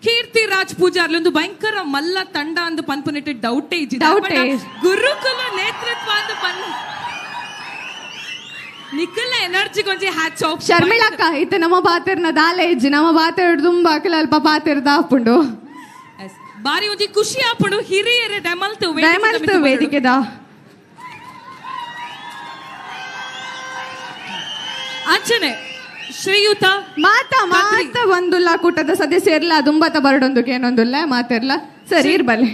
ಕೀರ್ತಿ ರಾಜ್ ಪೂಜಾರ್ಲು ಒಂದು ಭಯಂಕರ ಮಲ್ಲ ತಂಡ ಅಂದು ಪನ್ಪುನಿಟ್ಟು ಡೌಟೇ ಇಜ್ಜಿ. ಗುರುಕುಲ ನೇತೃತ್ವ ಅಂದು ಪನ್ ನಿಖಲ್ನ ಎನರ್ಜಿ ಕೊಂಚಿ ಹ್ಯಾಟ್ಸ್ ಆಫ್. ಶರ್ಮಿಳಕ್ಕ ಇತ್ತೆ ನಮ್ಮ ಪಾತೆರ್ನ ದಾಲೆ ಇಜ್ಜಿ, ನಮ್ಮ ಪಾತೆರ್ ತುಂಬಾ ಅಖಿಲ ಅಲ್ಪ ಪಾತೆರ್ದ ಆಪುಂಡು. ಬಾರಿ ಒಂಜಿ ಖುಷಿ ಆಪುಂಡು ಹಿರಿಯರೇ ದಯಮಲ್ತು ದಯಮಲ್ತು ವೇದಿಕೆದ. ಅಂಚನೆ ಶ್ರೀಯುತ ಮಾತಾ ಮಾತ ಒಂದುಲ್ಲ ಕೂಟದ ಸದಸ್ಯರ್ಲ ದುಂಬತ ಬರಡೊಂದು ಏನೊಂದುಲ್ಲ ಮಾತೆರ್ಲ ಸರಿ ಇರ್ಬಲ್ಲೆ.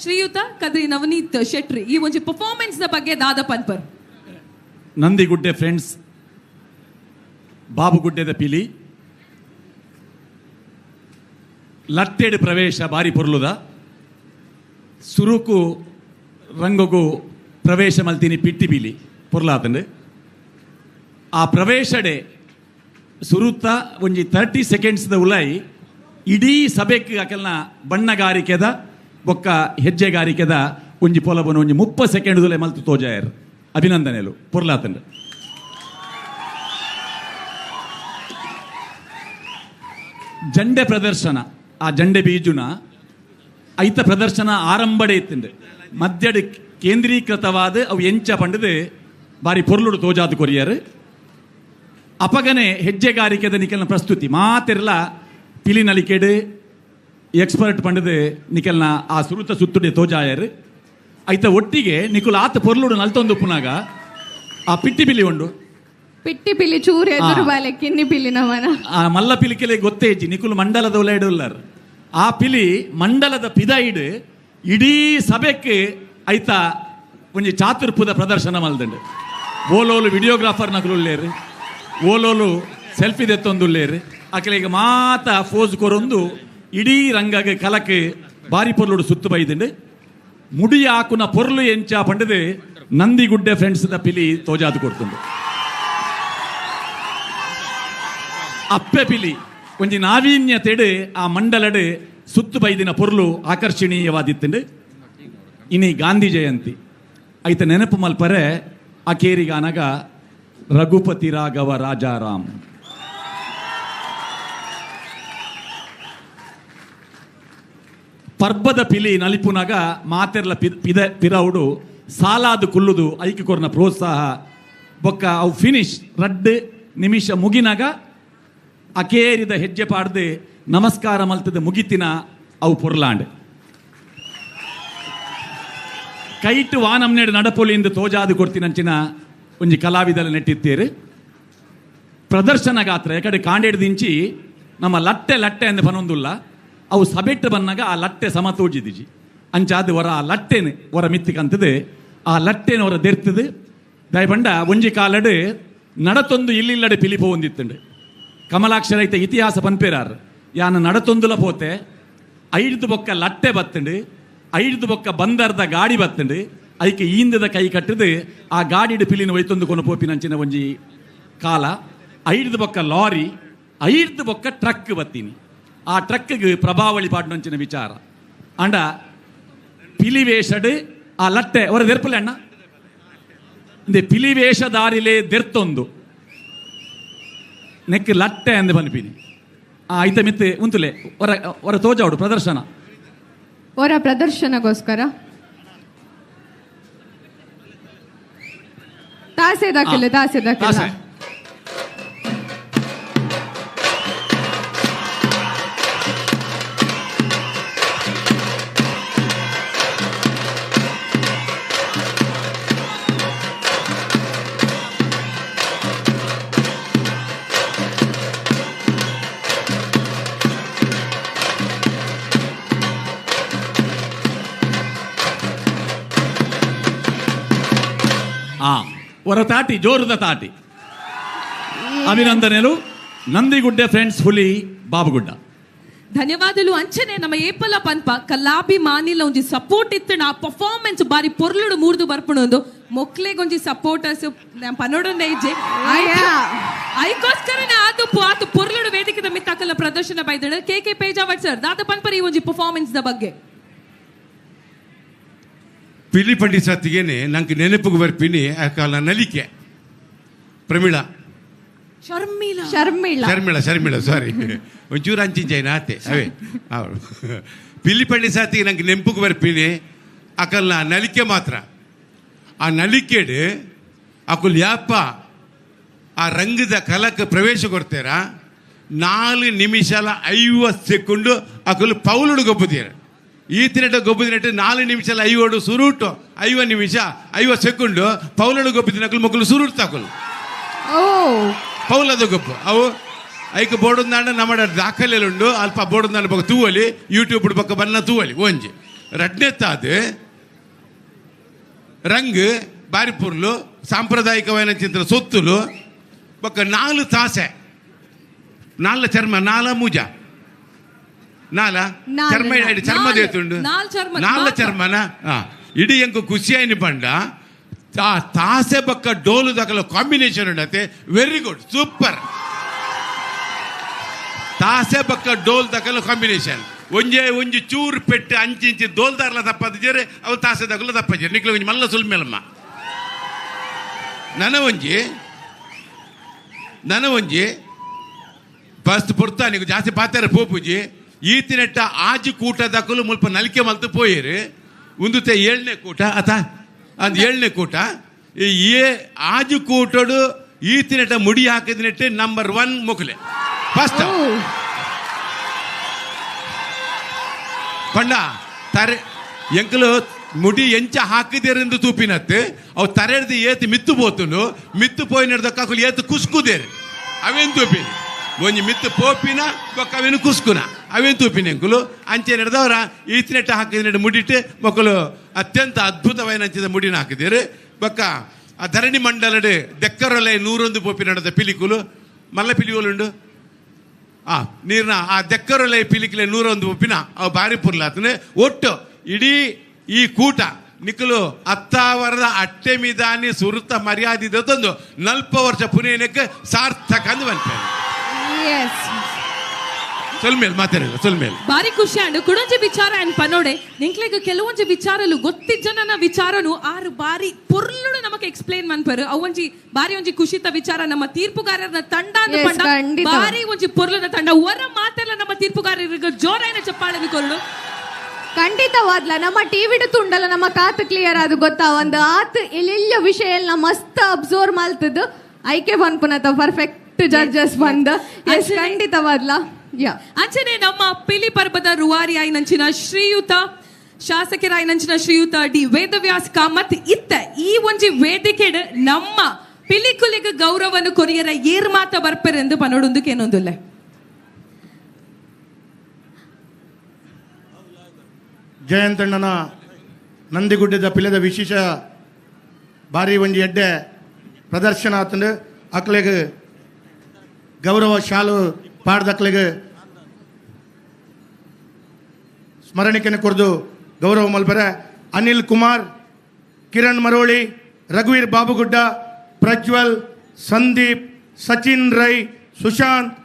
ಶ್ರೀಯುತ ಕದ್ರಿ ನವನೀತ್ ಶೆಟ್ರಿ ಈ ಒಂಜಿ ಪರ್ಫಾರ್ಮೆನ್ಸ್ the ಬಗ್ಗೆ ದಾದ ಪನ್ಪರ್. ನಂದಿಗುಡ್ಡೆ ಫ್ರೆಂಡ್ಸ್ ಬಾಬುಗುಡ್ಡೆದ ಪಿಲಿ ಲಟ್ಟೆಡ್ ಪ್ರವೇಶ ಬಾರಿ ಪೊರ್ಲುದ ಸುರುಕು ರಂಗಗು ಪ್ರವೇಶ ಮಲ್ತೀನಿ ಪಿಟ್ಟಿ ಪಿಲಿ ಪೊರ್ಲಾತಂಡು. ಆ ಪ್ರವೇಶಡೆ ಸುರುತ ಒಂಜಿ 30 ಸೆಕೆಂಡ್ಸ್ದ ಉಲೈ ಇಡೀ ಸಭೆಕ್ ಅಕಲ್ನ ಬಣ್ಣಗಾರಿಕೆದ ಬೊಕ್ಕ ಹೆಜ್ಜೆಗಾರಿಕೆದ ಒಂಜಿ ಪೊಲಬನ ಒಂಜಿ 30 ಸೆಕೆಂಡ್ ದುಲೈ ಮಲ್ತು ತೋಜಾಯರ್. ಅಭಿನಂದನೆಲು ಪೊರ್ಲಾತಂಡು. ಜಂಡೆ ಪ್ರದರ್ಶನ, ಆ ಜಂಡೆ ಬೀಜುನ ಐತ ಪ್ರದರ್ಶನ ಆರಂಭಡೆ ಇತ್ತಂಡು. ಮಧ್ಯಡ್ ಕೇಂದ್ರೀಕೃತವಾದ ಅವು ಎಂಚ ಪಂಡದು ಬಾರಿ ಪೊರ್ಲುಡು ತೋಜಾದು ಕೊರಿಯರು. ಅಪಗನೆ ಹೆಜ್ಜೆಗಾರಿಕೆದ ನಿಖಲ್ನ ಪ್ರಸ್ತುತಿ ಮಾತೆರ್ಲ ಪಿಲಿ ನಲಿಕೆಡು ಎಕ್ಸ್ಪರ್ಟ್ ಪಂಡದು ನಿಖಲ್ನ ಆ ಸುರುತ ಸುತ್ತುಡೆ ತೋಜಾಯರು. ಐತ ಒಟ್ಟಿಗೆ ನಿಕುಲ್ ಆತ ಪೊರ್ಲುಡು ನಲ್ತೊಂದು ಪುನಾಗ ಆ ಪಿಟ್ಟಿ ಪಿಲಿ ಉಂಡು. ಪಿಟ್ಟಿ ಪಿಲಿ ಚೂರು ಎದುರು ಬಾಲೆ ಕಿನ್ನಿ ಪಿಲಿ ನಮನ ಆ ಮಲ್ಲ ಪಿಲಿಕೆಲೆ ಗೊತ್ತೇ ಇಜ್ಜಿ ನಿಕುಲ್ ಮಂಡಲದ ಉಳ್ಳಾರ್. ಆ ಪಿಲಿ ಮಂಡಲದ ಪಿದಾಯಿಡು ಇಡೀ ಸಭೆಕ್ಕೆ ಐತ ಒಂಜಿ ಚಾತುರ್ಪುದ ಪ್ರದರ್ಶನ ಮಲ್ದಂಡು. ಓಲೋಲು ವಿಡಿಯೋಗ್ರಾಫರ್ ನಕಲು ಉಳ್ಳೇರು, ಓಲೋಲು ಸೆಲ್ಫಿ ದೆತ್ತೊಂದುಳ್ಳೇರು. ಅಕಲಿಗೆ ಮಾತ ಫೋಸ್ ಕೊರೊಂದು ಇಡೀ ರಂಗಗೆ ಕಲಕ್ಕೆ ಬಾರಿ ಪೊರ್ಲುಡು ಸುತ್ತು ಬೈದಂಡು. ಮುಡಿ ಹಾಕುನ ಪೊರ್ಲು ಎಂಚ ಪಂಡದು ನಂದಿಗುಡ್ಡೆ ಫ್ರೆಂಡ್ಸ್ the ಪಿಲಿ ತೋಜಾದು ಕೊಡ್ತುಂಡು. ಅಪ್ಪೆ ಪಿಲಿ ಒಂಜಿ ನಾವೀನ್ಯತೆಡು ಆ ಮಂಡಲಡು ಸುತ್ತು ಬೈದಿನ ಪೊರ್ಲು ಆಕರ್ಷಣೀಯವಾದಿತ್ತುಂಡು. ಇನಿ ಗಾಂಧಿ ಜಯಂತಿ ಐತ ನೆನಪು ಮಲ್ಪರೆ ಅಕೇರಿಗಾನಗ ರಘುಪತಿ ರಾಘವ ರಾಜಾರಾಮ್. ಪರ್ಬದ ಪಿಲಿ ನಲಿಪುನಗ ಮಾತೆರ್ಲ ಪಿದ ಪಿರೌಡು ಸಾಲಾದು ಕುಲ್ಲುದು ಐಕೆ ಕೊರ್ನ ಪ್ರೋತ್ಸಾಹ ಬೊಕ್ಕ ಅವು ಫಿನಿಶ್ ರಡ್ಡು ನಿಮಿಷ ಮುಗಿನಾಗ ಅಕೇರಿದ ಹೆಜ್ಜೆ ಪಾಡ್ದು ನಮಸ್ಕಾರ ಮಲ್ತದ ಮುಗಿತಿನ ಅವು ಪೊರ್ಲಾಂಡ್ ಕೈಟು ವಾನಮ್ನೇಡು ನಡಪೊಲಿಂದ ತೋಜಾದು ಕೊಡ್ತಿನಂಚಿನ ಒಂಜಿ ಕಲಾವಿದಲ ನೆಟ್ಟಿತ್ತೇರು. ಪ್ರದರ್ಶನ ಗಾತ್ರ ಯಾಕಡೆ ಕಾಂಡೇಡ್ದಿಂಚಿ ನಮ್ಮ ಲಟ್ಟೆ ಲಟ್ಟೆ ಅಂದ್ ಪನೊಂದುಲ್ಲ ಅವು ಸಬೆಟ್ಟು ಬಂದಾಗ ಆ ಲಟ್ಟೆ ಸಮ ತೋಜಿದಿಜಿ ಅಂಚಾದ ಹೊರ ಆ ಲಟ್ಟೆನು ಹೊರ ಮಿತ್ತಿಕಂತದೆ ಆ ಲಟ್ಟೆನ ಹೊರ ದೆರ್ತದೆ ದಯಬಂಡ ಒಂಜಿ ಕಾಲಡು ನಡತೊಂದು ಇಲ್ಲಿಲ್ಲಡೆ ಪಿಲಿಪೋ ಒಂದಿತ್ತುಂಡು. ಕಮಲಾಕ್ಷರ ಐತ ಇತಿಹಾಸ ಪನ್ಪೇರಾರ್ ಯಾನ ನಡತೊಂದುಲ ಪೋತೆ ಐದು ಬೊಕ್ಕ ಲಟ್ಟೆ ಬತ್ತುಂಡು ಐದು ಬೊಕ್ಕ ಬಂದರ್ದ ಗಾಡಿ ಬತ್ತುಂಡು ಐಕೆ ಈಂದದ ಕೈ ಕಟ್ಟದು ಆ ಗಾಡಿಡು ಪಿಲಿನ ಒಯ್ತೊಂದು ಕೊನು ಪೋಪಿನಂಚಿನ ಒಂಜಿ ಕಾಲ. ಐದು ಬೊಕ್ಕ ಲಾರಿ ಐದು ಬೊಕ್ಕ ಟ್ರಕ್ ಬತ್ತೀನಿ ಆ ಟ್ರಕ್ಗೆ ಪ್ರಭಾವಳಿ ಪಾಡ್ನಂಚಿನ ವಿಚಾರ. ಅಂಡ ಪಿಲಿವೇಷಡು ಆ ಲಟ್ಟೆ ಅವರ ದೆರ್ಪಲೆ ಅಣ್ಣ ಇಂದೆ ಪಿಲಿವೇಷದಾರಿಲೇ ದೆರ್ತೊಂದು ನೆಕ್ ಲಟ್ಟೆ ಅಂದ್ ಬನ್ಪಿನಿ ಆ ಐತ ಮಿತ್ತೆ ಉಂತುಲೆ ಹೊರ ಹೊರ ತೋಜಾವಡು ಪ್ರದರ್ಶನ ಅವರ ಪ್ರದರ್ಶನಗೋಸ್ಕರ ತಾಸೆ ದಾಖಲೆ ತಾಸೆ ದಾಖಲೆ ಹೊರ ತಾಟಿ ಜೋರದ ತಾಟಿ. ಅಭಿನಂದನೆಲು ನಂದಿಗುಡ್ಡೆ ಫ್ರೆಂಡ್ಸ್ ಹುಲಿ ಬಾಬುಗುಡ್ಡ. ಧನ್ಯವಾದಲು. ಅಂಚನೆ ನಮ್ಮ ಏಪಲ ಪನ್ಪ ಕಲಾಭಿ ಮಾನಿಲ ಒಂಜಿ ಸಪೋರ್ಟ್ ಇತ್ತು ಆ ಪರ್ಫಾರ್ಮೆನ್ಸ್ ಬಾರಿ ಪೊರ್ಲುಡು ಮೂರ್ದು ಬರ್ಪುಣೊಂದು ಮೊಕ್ಲೆಗೊಂಜಿ ಸಪೋರ್ಟರ್ಸ್ ಪನೋಡೊಂದೇ ಇಜ್ಜೆ ಐಕೋಸ್ಕರನೇ ಆದು ಆತು ಪೊರ್ಲುಡು ವೇದಿಕೆದ ಮಿತ್ತಾಕಲ ಪ್ರದರ್ಶನ ಬೈದಳು. ಕೆ ಕೆ ಪೇಜಾವಟ್ ಸರ್ ದಾದ ಪನ್ಪರ್ ಈ ಒಂಜಿ ಪರ್ಫಾರ್ಮೆನ್ಸ್ the ಬಗ್ಗೆ. ಪಿಲಿ ಪಂಡಿ ಸತ್ತಿಗೇನೆ ನಂಗೆ ನೆನಪಿಗೆ ಬರ್ಪಿನಿ ಆ ಕಾಲ ನಲಿಕೆ ಪ್ರಮೀಳಾ ಶರ್ಮಿಳಾ ಶರ್ಮಿಳಾ ಶರ್ಮಿಳಾ ಶರ್ಮಿಳಾ ಸಾರಿ ಒಂಚೂರು ಅಂಚಿಂಚೈನ ಆತೆ ಅವೇ ಅವಳು ಪಿಲಿ ಪಂಡಿ ಸಾತಿಗೆ ನಂಗೆ ನೆನಪಿಗೆ ಬರ್ಪಿನಿ ಅಕಲ್ನ ನಲಿಕೆ ಮಾತ್ರ. ಆ ನಲಿಕೆಡು ಅಕುಲ್ ಯಾಪ ಆ ರಂಗದ ಕಲಕ್ಕೆ ಪ್ರವೇಶ ಕೊಡ್ತೀರ 4 ನಿಮಿಷ 50 ಸೆಕೆಂಡು ಅಕುಲು ಪೌಲುಡು ಗೊಬ್ಬುತ್ತೀರ. ಈ ತಿನ್ನಟ ಗೊಬ್ಬದಿನಟ್ಟು 4 ನಿಮಿಷ 50 ಸುರುಟು 50 ನಿಮಿಷ 50 ಸೆಕೆಂಡು ಪೌಲಡು ಗೊಬ್ಬದಿನಕಲು ಮಕ್ಕಳು ಸುರುಟು ತಾಕಲು ಪೌಲದ ಗೊಬ್ಬು ಅವು ಐಕ್ ಬೋರ್ಡ್ ನಮ್ಮ ದಾಖಲೆಲುಂಡು ಅಲ್ಪ ಬೋರ್ಡ್ ಪಕ್ಕ ತೂವಲಿ ಯೂಟ್ಯೂಬ್ ಪಕ್ಕ ಬನ್ನ ತೂವಲಿ ಒಂಜಿ ರಡ್ನೆತ್ತಾದ ರಂಗ್ ಬಾರಿಪುರ್ಲು ಸಾಂಪ್ರದಾಯಿಕವಾದ ಚಿತ್ರ ಸೊತ್ತುಲು ಬೊಕ್ಕ 4 ತಾಸೆ 4 ಚರ್ಮ 4 ಮೂಜ ನಾಲ ಚರ್ಮ ಚರ್ಮ ದೇತುಂಡು ನಾಲ ಚರ್ಮನ ಇಡೀ ಎಂಕು ಖುಷಿಯಾಯಿನ ಪಂಡ ಆ ತಾಸೆ ಬಕ್ಕ ಡೋಲು ದಕಲ ಕಾಂಬಿನೇಷನ್ ಉಂಡತೆ ವೆರಿ ಗುಡ್ ಸೂಪರ್. ತಾಸೆ ಬಕ್ಕ ಡೋಲ್ ದಕಲ ಕಾಂಬಿನೇಷನ್ ಒಂಜೆ ಒಂಜಿ ಚೂರು ಪೆಟ್ಟು ಅಂಚಿಂಚಿ ದೋಲ್ದಾರ್ಲ ತಪ್ಪದಿಜೇರೆ ಅವು ತಾಸೆ ದಕಲ ತಪ್ಪಜೇರೆ ನಿಕ್ಲ ಒಂಜಿ ಮಲ್ಲ ಸುಲ್ಮೇಲಮ್ಮ. ನನ ಒಂಜಿ ಫಸ್ಟ್ ಪೊರ್ತಾ ನೀವು ಜಾಸ್ತಿ ಪಾತಾರೆ ಪೋಪುಜಿ ಈ ತಿನೆಟ್ಟ ಆಜಿ ಕೂಟ ದಕಲು ಮುಲ್ಪ ನಲಿಕೆ ಮಲ್ತು ಪೋಯಿರು ಉಂದುತೆ 7ನೇ ಕೂಟ ಅತ ಅದು 7ನೇ ಕೂಟ ಈ ಆಜು ಕೂಟಡು ಈ ತಿನೆಟ್ಟ ಮುಡಿ ಹಾಕಿದಿನೆಟ್ಟೆ ನಂಬರ್ 1 ಮುಕುಲೆ ಫಸ್ಟ್ ಪಂಡ ತರೆ ಎಂಕಲು ಮುಡಿ ಎಂಚ ಹಾಕಿದೇರೆಂದು ತೂಪಿನತ್ತೆ ಅವು ತರೆಡ್ದು ಏತು ಮಿತ್ತು ಪೋತುಂಡು ಮಿತ್ತು ಪೋಯಿನಡ್ದಕ್ಕ ಏತು ಕುಸ್ಕುದೇರು ಅವೇನು ತೂಪಿನಿ ಒಂಜಿ ಮಿತ್ತು ಪೋಪಿನ ಬೊಕ್ಕ ಅವೇನು ಕುಸ್ಕುನ ಅವೇನು ತೂಪಿನ ಎಂಕುಲು ಅಂಚೆ ನಡೆದವರ ಈತಿನೆಟ್ಟ ಹಾಕಿದ ಮುಡಿಟ್ಟು ಮಕ್ಕಳು ಅತ್ಯಂತ ಅದ್ಭುತವಾದ ಅಂಚಿದ ಮುಡಿನ ಹಾಕಿದ್ದೀರಿ. ಬೊಕ್ಕ ಆ ಧರಣಿ ಮಂಡಲಡು ದೆಕ್ಕರೊಲೆ 101 ಪೋಪಿ ನಡೆದ ಪಿಲಿಕುಲು ಮಲ್ಲ ಪಿಲಿಯೋಲುಂಡು ಆ ನೀರಿನ ಆ ದೆಕ್ಕರೊಲೆ ಪಿಲಿಕುಲೆ 101 ಪೋಪಿನ ಅವು ಬಾರಿ ಪುರ್ಲಾತನೆ ಒಟ್ಟು ಇಡೀ ಈ ಕೂಟ ನಿಕ್ಕಲು ಅತ್ತಾವರದ ಅಟ್ಟೆ ಮಿದಾನಿ ಸುರುತ ಮರ್ಯಾದೆ ತಂದು 40 ವರ್ಷ ಪುನೇನಕ್ಕೆ ಸಾರ್ಥಕ ಅಂದು ಬಂತೇನೆ. ಸೊಲ್ಮೇಲ್ ಮಾತಾಡಿಲ್ಲ ಸೊಲ್ಮೇಲ್ ಬಾರಿ ಖುಷಿ ಅಂಡ್ ಕುಡೊಂಜಿ ವಿಚಾರ ಅಂಡ್ ಪನೋಡೆ ನಿಂಕ್ಲೆಗ್ ಕೆಲವೊಂಜಿ ವಿಚಾರಲು ಗೊತ್ತಿಜ್ಜನನ ವಿಚಾರನು ಆರು ಬಾರಿ ಪೊರ್ಲುಡು ನಮಕ್ ಎಕ್ಸ್ಪ್ಲೇನ್ ಮನ್ಪರು ಅವೊಂಜಿ ಬಾರಿ ಒಂಜಿ ಖುಷಿತ ವಿಚಾರ ನಮ್ಮ ತೀರ್ಪುಗಾರರ ತಂಡ ಅಂದ್ ಪಂಡ ಬಾರಿ ಒಂಜಿ ಪೊರ್ಲುದ ತಂಡ ಹೊರ ಮಾತೆಲ್ಲ ನಮ್ಮ ತೀರ್ಪುಗಾರರಿಗೆ ಜೋರಾಯಿನ ಚಪ್ಪಾಳೆನು ಕೊರಡು ಖಂಡಿತವಾದ್ಲ ನಮ್ಮ ಟಿವಿಡು ತುಂಡಲ್ಲ ನಮ್ಮ ಕಾತು ಕ್ಲಿಯರ್ ಅದು ಗೊತ್ತಾ ಒಂದು ಆತ್ ಎಲ್ಲೆಲ್ಲ ವಿಷಯ ಎಲ್ಲ ಮಸ್ತ್ ಅಬ್ಸರ್ವ್ ಮಾಡ್ತದ್ದು ಐಕೆ ಪನ್ಪುನತ ಪರ್ಫೆಕ್ಟ್ ಜಡ್ಜಸ್ ಬಂದ ಎಸ್ ಖಂಡಿತವಾದ್ಲ. ಅಂಚನೆ ನಮ್ಮ ಪಿಲಿ ಪರ್ಬದ ರೂವಾರಿ ಆಯ್ನಂಚಿನ ಶ್ರೀಯುತ ಶಾಸಕರಾಯ್ನಂಚಿನ ಶ್ರೀಯುತ ಡಿ ವೇದವ್ಯಾಸ್ ಕಾಮತ್ ಇತ್ತ ಈ ಒಂಜಿ ವೇದಿಕೆಡ್ ನಮ್ಮ ಪಿಲಿಕುಲಿಗೆ ಗೌರವನು ಕೊರಿಯರ ಏರ್ ಮಾತ ಬರ್ಪೆರೆಂದು ಪನೋಡೊಂದುಕೇನೊಂದುಲ್ಲೆ. ಜಯಂತಣ್ಣನ ನಂದಿಗುಡ್ಡದ ಪಿಲದ ವಿಶೇಷ ಭಾರಿ ಒಂಜಿ ಎಡ್ಡೆ ಪ್ರದರ್ಶನ ಆತಂದು ಅಕ್ಲೆಗ್ ಗೌರವ ಶಾಲು ಪಾಡ್ದಕ್ಲೆಗ್ ಸ್ಮರಣಿಕೆನ ಕೊರ್ದು ಗೌರವ ಮಲ್ಪರೆ ಅನಿಲ್ ಕುಮಾರ್, ಕಿರಣ್ ಮರೋಳಿ, ರಘುವೀರ್ ಬಾಬುಗುಡ್ಡ, ಪ್ರಜ್ವಲ್, ಸಂದೀಪ್, ಸಚಿನ್ ರೈ, ಸುಶಾಂತ್,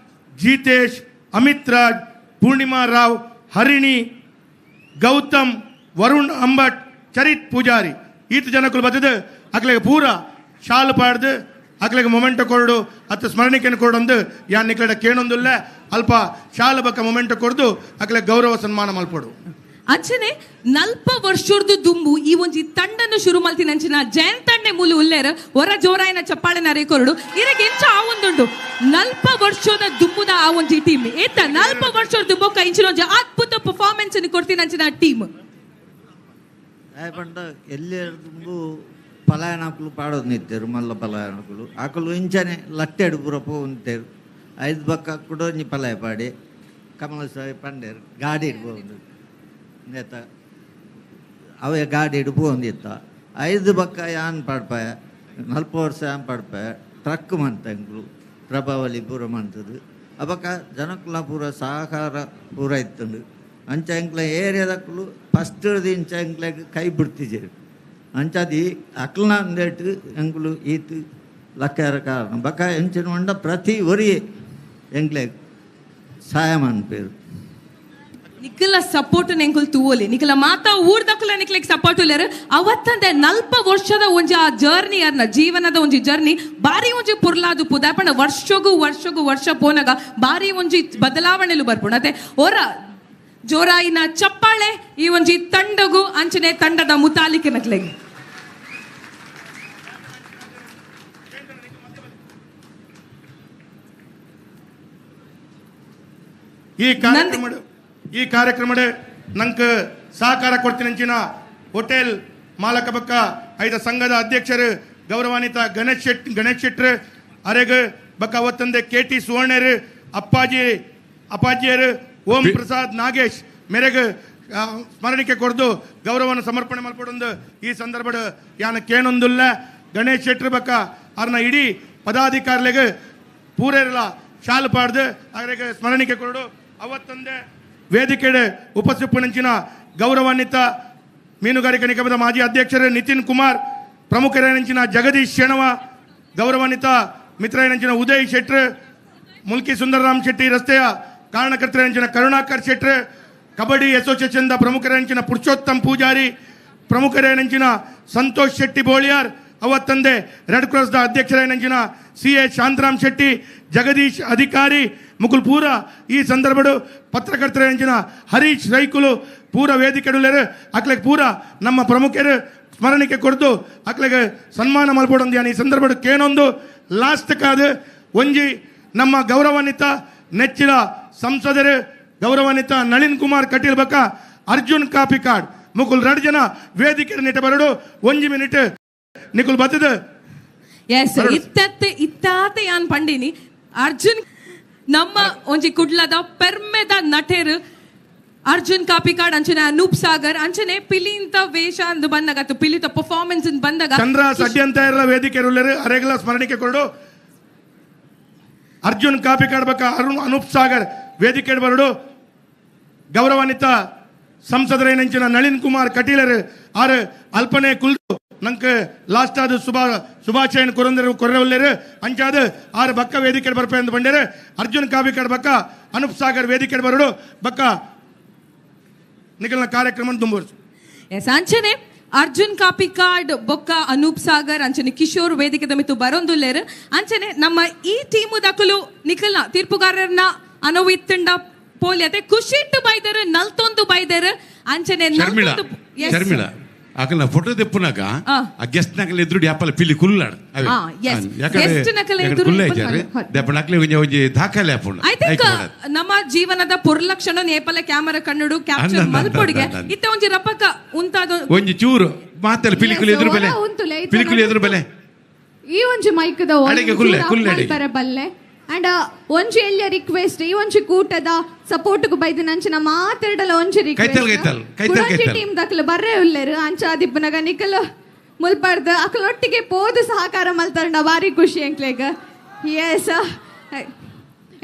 ಜೀತೇಶ್, ಅಮಿತ್ ರಾಜ್, ಪೂರ್ಣಿಮಾ ರಾವ್, ಹರಿಣಿ, ಗೌತಮ್, ವರುಣ್ ಅಂಬಟ್, ಚರಿತ್ ಪೂಜಾರಿ ಈತ ಜನಕ್ಕಲು ಬತ್ತದು ಅಕ್ಲೆಗ್ ಪೂರ ಶಾಲು ಪಾಡ್ದು ಅಕ್ಲೆಗ್ ಮೊಮೆಂಟೊ ಕೊರಡು ಅತ್ತ ಸ್ಮರಣಿಕೆಯನ್ನು ಕೊಡೊಂದು ಯಾನ್ ನಿಕ್ಲೆಡ ಕೇಣೊಂದುಲ್ಲ ಅಲ್ಪ ಶಾಲು ಬಕ್ಕ ಮೊಮೆಂಟೊ ಕೊಡ್ದು ಅಕ್ಲೆಗ್ ಗೌರವ ಸನ್ಮಾನ ಮಲ್ಪೊಡು. ಅಂಚನೆ ನಲ್ಪ ವರ್ಷರ್ದು ದುಂಬು ಈ ಒಂಜಿ ತಂಡನ್ನು ಶುರು ಮಲ್ತಿನ ಅಂಚಿನ ಜಯಂತಣ್ಣೆ ಮೂಲು ಉಲ್ಲೇರು ಹೊರ ಜೋರಾಯಿನ ಚಪ್ಪಾಳೆ ನರೆ ಕೊರಡು ಇರಗೆ ಎಂಚ ಆ ಒಂದುಂಡು ನಲ್ಪ ವರ್ಷದ ದುಂಬುದ ಆ ಒಂಜಿ ಟೀಮ್ ಏತ ನಲ್ಪ ವರ್ಷದ ದುಂಬೊಕ್ಕ ಇಂಚಿನ ಒಂಜಿ ಅದ್ಭುತ ಪರ್ಫಾರ್ಮೆನ್ಸ್ ಅನ್ನು ಕೊಡ್ತಿನ ಅಂಚಿನ ಟೀಮ್. ಪಂಡ ಎಲ್ಲೇ ದುಂಬು ಪಲಾಯನಕುಲು ಪಾಡೋದು ನಿತ್ತೇರು ಮಲ್ಲ ಪಲಾಯನಕುಲು ಆಕಲು ಇಂಚನೆ ಲಟ್ಟೆಡು ಪೂರ ಪೋಂತೇರು ಐದು ಬಕ್ಕ ಕೂಡ ಒಂಜಿ ಪಲಾಯ ಪಾಡಿ ಕಮಲ ಸಾಹೇಬ್ ಪಂಡೇರು ಗಾಡಿ ಇಡ್ಬೋದು ನೇತ ಅವೇ ಗಾಡಿ ಇಡ್ಬೋಂದಿತ್ತ ಐದು ಬಕ್ಕ ಯಾನ್ ಪಾಡ್ಪಾಯ ನಲ್ಪ ವರ್ಷ ಯಾನ್ ಪಾಡ್ಪಾಯ ಟ್ರಕ್ ಮಂತಂಗ್ಲು ಪ್ರಭಾವಳಿ ಪೂರ ಮಂತದ್ದು ಅಬಕ್ಕ ಜನಕುಲ ಪೂರ ಸಹಕಾರ ಪೂರ ಇತ್ತಂಡು ಅಂಚ ಎಂಕ್ಲ ಏರಿಯಾದಕ್ಕಲು ಫಸ್ಟ್ ಇಂಚ ಎಂಕ್ಲೆಗ್ ಕೈ ಬಿಡ್ತಿಜೇರು ಅಂಚಾದಿ ಅಕ್ಲನ ಅಂದೇಟು ಎಂಕುಲು ಈತ್ ಲಕ್ಕಾರ ಕಾರಣ ಬಕ್ಕ ಎಂಚಿನ ಮಂಡ ಪ್ರತಿ ಒರಿ ಎಂಕ್ಲೆಗ್ ಸಹಾಯ ಮನ್ಪೇರು. ನಿಖಲ ಸಪೋರ್ಟ್ ಎಂಕುಲ್ ತೂವೊಲಿ ನಿಖಲ ಮಾತಾ ಊರ್ದಕ್ಕುಲ ನಿಕ್ಲೆಗ್ ಸಪೋರ್ಟ್ ಉಲ್ಲೇರು ಅವತ್ತಂದೆ ನಲ್ಪ ವರ್ಷದ ಒಂಜಿ ಆ ಜರ್ನಿ ಅರ್ನ ಜೀವನದ ಒಂಜಿ ಜರ್ನಿ ಬಾರಿ ಒಂಜಿ ಪುರ್ಲಾದು ಪುದಾಪಣ ವರ್ಷಗೂ ವರ್ಷಗೂ ವರ್ಷ ಪೋನಗ ಬಾರಿ ಒಂಜಿ ಬದಲಾವಣೆಲು ಬರ್ಪುಣ ಅತೆ ಒರ ಜೋರಾಯಿನ ಚಪ್ಪಾಳೆ ಈ ಒಂಜಿ ತಂಡಗು ಅಂಚನೆ ತಂಡದ ಮುತಾಲಿಕೆ ನಕ್ಲೆಗ್. ಈ ಕಾರ್ಯಕ್ರಮ ನಂಗೆ ಸಹಕಾರ ಕೊಡ್ತಿನಂಚಿನ ಹೋಟೆಲ್ ಮಾಲಕ ಬಕ್ಕ ಐದ ಸಂಘದ ಅಧ್ಯಕ್ಷರು ಗೌರವಾನ್ವಿತ ಗಣೇಶ್ ಶೆಟ್ರು ಅರೆಗ್ ಬಕ್ಕ ಅವತ್ತಂದೆ ಕೆ ಟಿ ಸುವರ್ಣರು ಅಪ್ಪಾಜಿಯರು ಓಂ ಪ್ರಸಾದ್ ನಾಗೇಶ್ ಮೇರೆಗ್ ಸ್ಮರಣಿಕೆ ಕೊಡ್ದು ಗೌರವವನ್ನು ಸಮರ್ಪಣೆ ಮಲ್ಪಡೊಂದು ಈ ಸಂದರ್ಭದ ಯಾನ ಕೇಣೊಂದುಲ್ಲ. ಗಣೇಶ್ ಶೆಟ್ರು ಬಕ್ಕ ಅವ್ರನ್ನ ಇಡೀ ಪದಾಧಿಕಾರಿಗಳಿಗೆ ಪೂರೆಲ್ಲ ಶಾಲು ಪಾಡ್ದು ಅವರಿಗೆ ಸ್ಮರಣಿಕೆ ಕೊರಡು. ಅವತ್ತಂದೆ ವೇದಿಕೆಡೆ ಉಪಸ್ಥಿಪನಂಚಿನ ಗೌರವಾನ್ವಿತ ಮೀನುಗಾರಿಕೆ ನಿಗಮದ ಮಾಜಿ ಅಧ್ಯಕ್ಷರು ನಿತಿನ್ ಕುಮಾರ್, ಪ್ರಮುಖರೇನಂಚಿನ ಜಗದೀಶ್ ಶೆಣವ, ಗೌರವಾನ್ವಿತ ಮಿತ್ರರೇನಂಚಿನ ಉದಯ್ ಶೆಟ್ರು, ಮುಲ್ಕಿ ಸುಂದರರಾಮ್ ಶೆಟ್ಟಿ ರಸ್ತೆಯ ಕಾರಣಕರ್ತರೇನಂಚಿನ ಕರುಣಾಕರ್ ಶೆಟ್ರು, ಕಬಡ್ಡಿ ಅಸೋಸಿಯೇಷನ್ದ ಪ್ರಮುಖರೇನಂಚಿನ ಪುರುಷೋತ್ತಮ್ ಪೂಜಾರಿ, ಪ್ರಮುಖರೇನಂಚಿನ ಸಂತೋಷ್ ಶೆಟ್ಟಿ ಬೋಳಿಯಾರ್, ಅವತ್ತಂದೆ ರೆಡ್ ಕ್ರಾಸ್ದ ಅಧ್ಯಕ್ಷರೇನಂಚಿನ ಸಿ ಎ ಶಾಂತರಾಮ್ ಶೆಟ್ಟಿ, ಜಗದೀಶ್ ಅಧಿಕಾರಿ ಮುಕುಲ್ ಪೂರ ಈ ಸಂದರ್ಭಡು ಪತ್ರಕರ್ತರೇನಂಚಿನ ಹರೀಶ್ ರೈಕುಲು ಪೂರ ವೇದಿಕೆಡುಲೇರು ಅಕ್ಲೆಗ್ ಪೂರ ನಮ್ಮ ಪ್ರಮುಖರು ಸ್ಮರಣಿಕೆ ಕೊಡ್ದು ಅಕ್ಲೆಗ್ ಸನ್ಮಾನ ಮಲ್ಪೊಡೊಂದು ಈ ಸಂದರ್ಭಡು ಕೇನೊಂದು. ಲಾಸ್ಟ್ ಕಾದು ಒಂಜಿ ನಮ್ಮ ಗೌರವಾನ್ವಿತ ನೆಚ್ಚಿನ ಸಂಸದರು ಗೌರವಾನ್ವಿತ ನಳಿನ್ ಕುಮಾರ್ ಕಟೀಲ್ ಬಕ್ಕ ಅರ್ಜುನ್ ಕಾಪಿಕಾಡ್ ಮುಕುಲ್ ರಡ್ ಜನ ವೇದಿಕೆ ನಿಟ ಬರಡು ಒಂಜಿ ಮಿನಿಟ್ ನಿಕುಲ್ ಬತ್ತದ. ಎಸ್ ಇತ್ತತ್ತೆ ಇತ್ತಾತೆ ಯಾನ್ ಪಂಡಿನಿ ಅರ್ಜುನ್ ನಮ್ಮ ಒಂಜಿ ಕುಡ್ಲದ ಪೆರ್ಮೆದ ನಟೇರು ಅರ್ಜುನ್ ಕಾಪಿಕಾಡ್ ಅಂಚನೆ ಅನೂಪ್ ಸಾಗರ್ ಅಂಚನೆ ಪಿಲಿಂತ ವೇಷ ಅಂದು ಬಂದಾಗ ಪಿಲಿತ ಪರ್ಫಾರ್ಮೆನ್ಸ್ ಬಂದಾಗ ಚಂದ್ರ ಸಡ್ಯಂತ ಇರಲ ವೇದಿಕೆ ಅರೆಗಲ ಸ್ಮರಣಿಕೆ ಕೊರಡು ಅರ್ಜುನ್ ಕಾಪಿಕಾಡ್ ಬಕ್ಕ ಅರುಣ್ ಅನೂಪ್ ಸಾಗರ್ ವೇದಿಕೆ ಬರಡು. ಗೌರವಾನ್ವಿತ ಸಂಸದರೇನಂಚಿನ ನಳಿನ್ ಕುಮಾರ್ ಕಟೀಲರು ಆರು ಅಲ್ಪನೆ ಕುಲ್ದು ನಂಗೆ ಲಾಸ್ಟ್ ಆದ ಶುಭಾಶಯನ ಕೊರಂದರು ಕೊರ್ರವಲ್ಲೇರು ಅಂಚಾದ ಆರು ಬಕ್ಕ ವೇದಿಕೆ ಬರ್ಪೆ ಅಂತ ಬಂಡೇರು ಅರ್ಜುನ್ ಕಾಪಿಕಾಡ್ ಬಕ್ಕ ಅನೂಪ್ ಸಾಗರ್ ವೇದಿಕೆ ಬರೋಡು ಬಕ್ಕ ನಿಖಲ್ನ ಕಾರ್ಯಕ್ರಮ ತುಂಬುವರು. ಎಸ್ ಅಂಚನೆ ಅರ್ಜುನ್ ಕಾಪಿಕಾಡ್ ಬೊಕ್ಕ ಅನೂಪ್ ಸಾಗರ್ ಅಂಚನೆ ಕಿಶೋರ್ ವೇದಿಕೆದ ಮಿತ್ತು ಬರೊಂದುಲ್ಲೇರು ಅಂಚನೆ ನಮ್ಮ ಈ ಟೀಮು ದಕಲು ನಿಖಲ್ನ ತೀರ್ಪುಗಾರರನ್ನ ಅನೋವಿತ್ತಂಡ ಪೋಲಿಯತೆ ಖುಷಿಟ್ಟು ಬೈದರು ನಲ್ತೊಂದು ಬೈದರು ಅಂಚನೆ ಶರ್ಮಿಳಾ ಶರ್ಮಿಳಾ ಅಕಲ್ನ ಫೋಟೋ ತೆಪ್ಪುನಾಗ ಆ ಗೆಸ್ಟ್ ನಕಲ್ ಎದುರು ಯಾಪಲ ಪಿಲಿ ಕುಲ್ಲಾಡ್ ದಾಖಲೆ I think ನಮ್ಮ ಜೀವನದ ಪೊರ್ಲಕ್ಷಣ ನೇಪಲ ಕ್ಯಾಮರಾ ಕನ್ನಡು ಕ್ಯಾಪ್ಚರ್ ಮಲ್ಪೊಡಿಗೆ ಇತ್ತ ಒಂಜಿ ರಪಕ ಉಂತಾದ ಒಂಜಿ ಚೂರು ಮಾತಲ್ಲ ಪಿಲಿಕುಲು ಎದುರು ಬೆಲೆ ಪಿಲಿಕುಲು ಎದುರು ಬೆಲೆ ಈ ಒಂಜಿ ಮೈಕ್ ದ ಬಲ್ಲೆ ಅಂಡ್ ಒಂಜಿ ಎಲ್ಯ ರಿಕ್ವೆಸ್ಟ್ ಈ ಒಂಜಿ ಕೂಟದ ಸಪೋರ್ಟ್ ಗೂ ಬೈದಿನ ಅಂಚಿನ ಮಾತೆರಡಲ ಒಂಜಿ ರಿಕ್ವೆಸ್ಟ್ ಕುಡೊಂಜಿ ಟೀಮ್ ದಕಲು ಬರ್ರೆ ಉಲ್ಲೇರು ಅಂಚ ಆದಿಪ್ಪುನಗ ನಿಕಲ್ ಮುಲ್ಪರ್ದು ಅಕಲೊಟ್ಟಿಗೆ ಪೋದು ಸಹಕಾರ ಮಲ್ತರಂಡ ಬಾರಿ ಖುಷಿ ಎಂಕ್ಲೆಗ್. ಎಸ್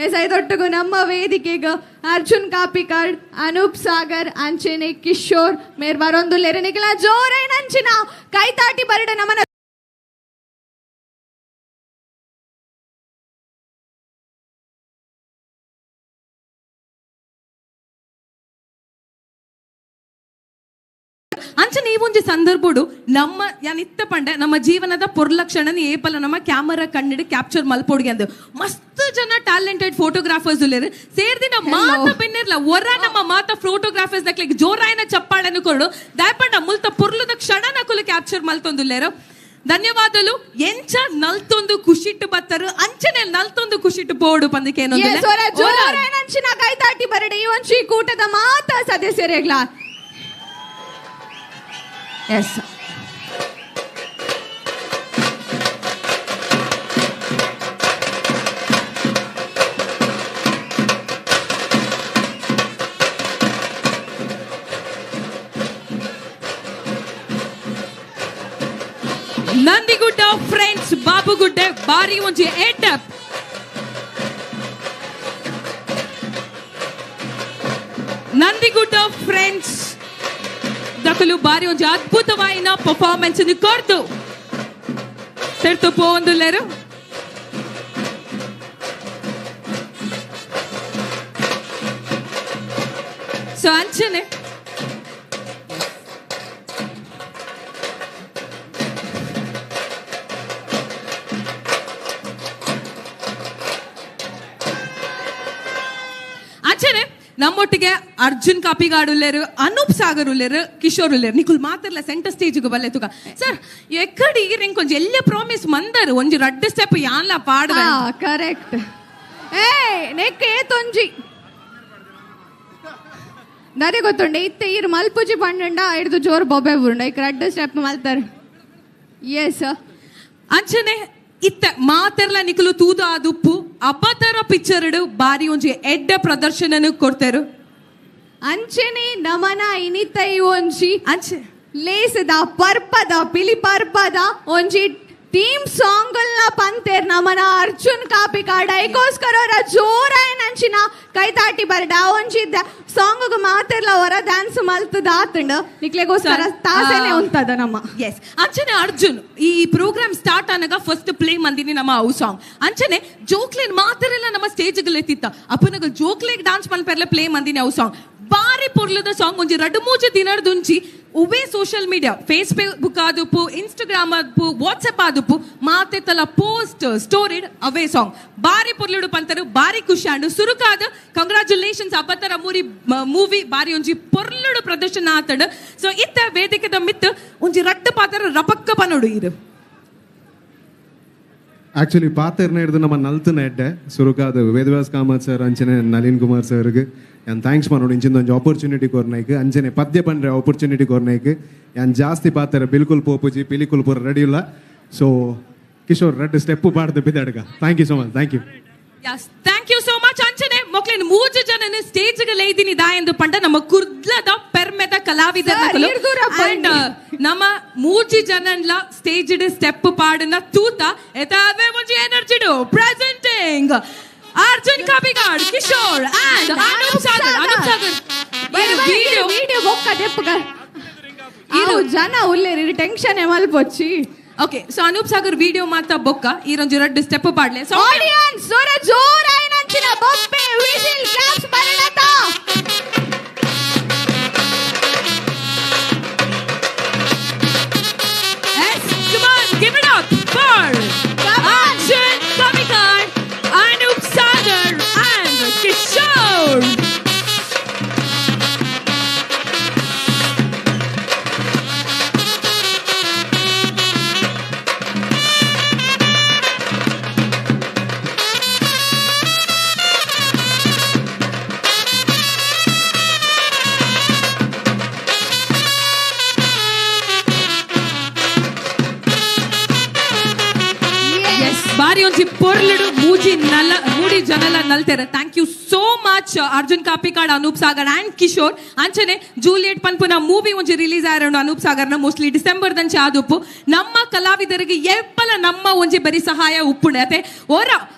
ಎಸ್ ಐದೊಟ್ಟಿಗೂ ನಮ್ಮ ವೇದಿಕೆಗೆ ಅರ್ಜುನ್ ಕಾಪಿಕಾಡ್ ಅನೂಪ್ ಸಾಗರ್ ಅಂಚನೆ ಕಿಶೋರ್ ಮೇರ್ ಬರೊಂದುಲ್ಲೇರು ನಿಕಲ ಜೋರೈನ ಅಂಚಿನ ಕೈತಾಟಿ ಬರಡ ನಮನ ಅಂಚನೆ ಈ ಒಂಜಿ ಸಂದರ್ಭಡು ನಮ್ಮ ಯಾನ್ ಇತ್ತ ಪಂಡೆ ನಮ್ಮ ಜೀವನದ ಪೊರ್ಲಕ್ಷಣನ ಏಪಲ ನಮ್ಮ ಕ್ಯಾಮರಾ ಕಣ್ಣಿಡು ಕ್ಯಾಪ್ಚರ್ ಮಲ್ಪೊಡಿಗೆ ಅಂದು ಮಸ್ತ್ ಜನ ಟ್ಯಾಲೆಂಟೆಡ್ ಫೋಟೋಗ್ರಾಫರ್ಸ್ ಉಲ್ಲೇರು ಸೇರ್ದಿನ ಮಾತ ಬೆನ್ನಿರ್ಲ ಒರ ನಮ್ಮ ಮಾತ ಫೋಟೋಗ್ರಾಫರ್ಸ್ ನಕ್ಲಿಗೆ ಜೋರಾಯನ ಚಪ್ಪಾಳನ್ನು ಕೊಡು ದಾಯಪಂಡ ಮುಲ್ತ ಪೊರ್ಲುದ ಕ್ಷಣ ನಕುಲು ಕ್ಯಾಪ್ಚರ್ ಮಲ್ತೊಂದುಲ್ಲೇರು. ಧನ್ಯವಾದಲು. ಎಂಚ ನಲ್ತೊಂದು ಖುಷಿಟ್ಟು ಬತ್ತರು ಅಂಚನೆ ನಲ್ತೊಂದು ಖುಷಿಟ್ಟು ಪೋಡು ಪಂದಕ್ಕೆ ಅಂಚಿನ ಕೈತಾಟಿ ಬರಡೆ ಈ ಒಂಜಿ ಕೂಟದ ಮಾತ ಸದಸ್ಯರೇಗ್ಲಾ. ಎಸ್ ನಂದಿಗುಡ್ಡ ಫ್ರೆಂಡ್ಸ್ ಬಾಬುಗುಡ್ಡೆ ಬಾರಿ ಒಂಜಿ ಎಡ್ಡಪ್ ನಂದಿಗುಡ್ಡ ಫ್ರೆಂಡ್ಸ್ ದಕಲು ಬಾರಿ ಒಂಜಿ ಅದ್ಭುತವಾಯಿನ ಪರ್ಫಾರ್ಮೆನ್ಸ್ ಕೊರ್ದು ತೆರ್ತು ಪೋವೊಂದುಲ್ಲೇರು. ಸೊ ಅಂಚನೆ ಅಂಚನೆ ನಮ್ಮೊಟ್ಟಿಗೆ ಅರ್ಜುನ್ ಕಾಪಿಗಾಡ್ ಉಲ್ಲೇರು ಅನೂಪ್ ಸಾಗರ್ ಉಲ್ಲೇರು ಕಿಶೋರ್ ಉಲ್ಲೇರು ನಿಕುಲ್ ಮಾತ್ರಲ್ಲ ಸೆಂಟರ್ ಸ್ಟೇಜ್ಗೆ ಬಲ್ಲೆ ತುಕ ಸರ್ ಎಕ್ಕಡಿ ಈರ್ ಒಂಜಿ ಎಲ್ಲ ಪ್ರಾಮಿಸ್ ಮಂದರು ಒಂಜಿ ರಡ್ಡು ಸ್ಟೆಪ್ ಯಾನ್ಲ ಪಾಡುವೆ. ಕರೆಕ್ಟ್. ಏ ನೆಕ್ ಏತೊಂಜಿ ದಾದೆ ಗೊತ್ತುಂಡೆ ಇತ್ತೆ ಈರ್ ಮಲ್ಪುಜಿ ಪಂಡಂಡ ಹಿಡ್ದು ಜೋರು ಬೊಬ್ಬೆ ಬುರುಂಡ ಈಗ ರಡ್ಡು ಸ್ಟೆಪ್ ಮಲ್ತಾರೆ. ಎಸ್ ಅಂಚನೆ ಇತ್ತ ಮಾತೆರ್ಲ ನಿಕಲು ತೂದು ಆದುಪ್ಪು ಅಬತರ ಪಿಕ್ಚರ್ ಬಾರಿ ಒಂಜಿ ಎಡ್ಡ ಪ್ರದರ್ಶನನು ಕೊಡ್ತಾರು. ಅಂಚನೆ ನಮನ ಇನಿತ ಒಂಜಿ ಅಂಚೆ ಲೇಸದ ಪರ್ಪದ ಪಿಲಿ ಪರ್ಪದ ಒಂಜಿ ಟೀಮ್ ಸಾಂಗ್ ಪಂತೇರ್ ನಮನ ಅರ್ಜುನ್ ಕಾಪಿಕಾಡ ಐಕೋಸ್ಕರ ಅವರ ಜೋರಾಯನ ಅಂಚಿನ ಕೈತಾಟಿ ಬರಡ ಒಂಜಿ ಸಾಂಗ್ ಮಾತೆರ್ಲ ಅವರ ಡ್ಯಾನ್ಸ್ ಮಲ್ತದ ಆತಂಡ ನಿಕ್ಲೆಗೋಸ್ಕರ ತಾಸೇನೆ ಉಂತದ ನಮ್ಮ. ಎಸ್ ಅಂಚನೆ ಅರ್ಜುನ್ ಈ ಪ್ರೋಗ್ರಾಮ್ ಸ್ಟಾರ್ಟ್ ಆನಾಗ ಫಸ್ಟ್ ಪ್ಲೇ ಮಂದಿನಿ ನಮ್ಮ ಅವು ಸಾಂಗ್ ಅಂಚನೆ ಜೋಕ್ಲೇನ್ ಮಾತೆರೆಲ್ಲ ನಮ್ಮ ಸ್ಟೇಜ್ ಎತ್ತಿತ್ತ ಅಪ್ಪನಗ ಜೋಕ್ಲೇಗ್ ಡಾನ್ಸ್ ಮಲ್ಪೆರ್ಲ ಪ್ಲೇ ಮಂದಿನಿ ಅವು ಸಾಂಗ್ ಬಾರಿ ಪೊರ್ಲದ ಸಾಂಗ್ ಒಂಜಿ ರಡ್ಡು ಮೂಜಿ ದಿನರ್ದುಂಚಿ ಉವೇ ಸೋಷಿಯಲ್ ಮೀಡಿಯಾ ಫೇಸ್ಬುಕ್ ಆದುಪ್ಪು ಇನ್ಸ್ಟಾಗ್ರಾಮ್ ಆದುಪ್ಪು ವಾಟ್ಸಪ್ ಆದುಪ್ಪು ಮಾತೆತ್ತಲ ಪೋಸ್ಟ್ ಸ್ಟೋರಿಡ್ ಅವೇ ಸಾಂಗ್ ಬಾರಿ ಪೊರ್ಲುಡು ಪಂತರು ಬಾರಿ ಖುಷಿ ಆಂಡು ಸುರುಕಾದ ಕಂಗ್ರಾಚುಲೇಷನ್ಸ್ ಅಬ್ಬತರ ಮೂರಿ ಮೂವಿ ಬಾರಿ ಒಂಜಿ ಪೊರ್ಲುಡು ಪ್ರದರ್ಶನ ಆತಡು. ಸೊ ಇತ್ತ ವೇದಿಕೆದ ಮಿತ್ತು ಒಂಜಿ ರಡ್ಡು ಪಾತ್ರ ರಪಕ್ಕ ಪನೋಡು ಇರು. ಆಕ್ಚುಲಿ ಪಾತೆರ್ನ ಹಿಡಿದು ನಮ್ಮ ನಲ್ತನ ಎಡ್ಡೆ ಸುರುಕಾದ ವೇದವ್ಯಾಸ್ ಕಾಮತ್ ಸರ್ ಅಂಚನೆ ನಳಿನ್ ಕುಮಾರ್ ಸರ್ಗೆ ಯಾನ್ thanks ಮಾಡೋಡು ಇಂಚಿಂದ ಒಂಜಿ ಆಪರ್ಚುನಿಟಿ ಕೊರ್ನೈಕ್ ಅಂಚನೆ ಪದ್ಯ ಪಂಡ್ರೆ ಆಪರ್ಚುನಿಟಿ ಕೊರ್ನೈಕ್ ಯಾನ್ ಜಾಸ್ತಿ ಪಾತೆರ ಬಿಲ್ಕುಲ್ ಪೋಪುಜಿ ಪಿಲಿಕುಲ್ ಪೂರ ರೆಡಿ ಇಲ್ಲ. ಸೊ ಕಿಶೋರ್ ರೆಡ್ ಸ್ಟೆಪ್ ಪಾಡ್ದು ಬಿದ್ದಾಡ್ಗ. Thank you so much. Thank you. Yes, thank you so much. ಅಂಚನೆ ಮೊಕ್ಲೇನ್ ಮೂಜು ಜನನ ಸ್ಟೇಜ್ ಗೆ ಲೈದಿನಿ ದಾಯಂದು ಪಂಡ ನಮ್ಮ ಕುರ್ಲದ ಪೆರ್ಮೆದ ಕಲಾವಿದರ ಅಂಡ್ ನಮ್ಮ ಮೂಜಿ ಜನನ್ಲ ಸ್ಟೇಜ್ ಸ್ಟೆಪ್ ಪಾಡನ ತೂತ ಎತಾವೆ ಒಂಜಿ energy do presenting Arjun Kapikad, Kishore and Anoop Sagar. Anoop Sagar video video ಬೊಕ್ಕ ದೆಪ್ಪುಗ ಜನ ಉಲ್ಲೇರಿ tension ಮಲ್ಪೊಚ್ಚಿ. Okay, so Anoop Sagar video ಮಾತ ಬೊಕ್ಕ ಈ ರೊಂಜಿ ರಡ್ಡು ಸ್ಟೆಪ್ ಪಾಡ್ಲೆ. ಸೊ ಆಡಿಯನ್ಸ್ ಸೊರ ಜೋರಾಯಿನಂಚಿನ ಬೊಬ್ಬೆ ವಿಸಿಲ್ ಕ್ಲಾಪ್ಸ್ ಬರಣತ. Yes, come on, give it up for Arjun Kapikad, Anoop Sagar and Kishore. ಬಾರಿ ಒಂಜಿ ಪೊರ್ಲುಡು ಮೂಜಿ ನಲ ಮೂಡಿ ಜನಲ ನಲ್ತೆರೆ. Thank you so much Arjun Kapikad, Anoop Sagar and Kishore. ಅಂಚನೆ ಜೂಲಿಯೆಟ್ ಪನ್ಪುನ ಮೂವಿ ಒಂಜಿ ರಿಲೀಸ್ ಆಯಿರೋಣ ಅನೂಪ್ ಸಾಗರ್ನ ಮೋಸ್ಟ್ಲಿ ಡಿಸೆಂಬರ್ ದಂಚೆ ಆದುಪ್ಪು. ನಮ್ಮ ಕಲಾವಿದರಿಗೆ ಎಪ್ಪಲ ನಮ್ಮ ಒಂಜಿ ಬರಿ ಸಹಾಯ ಉಪ್ಪುಂಡೆ ಅತೆ ಓರ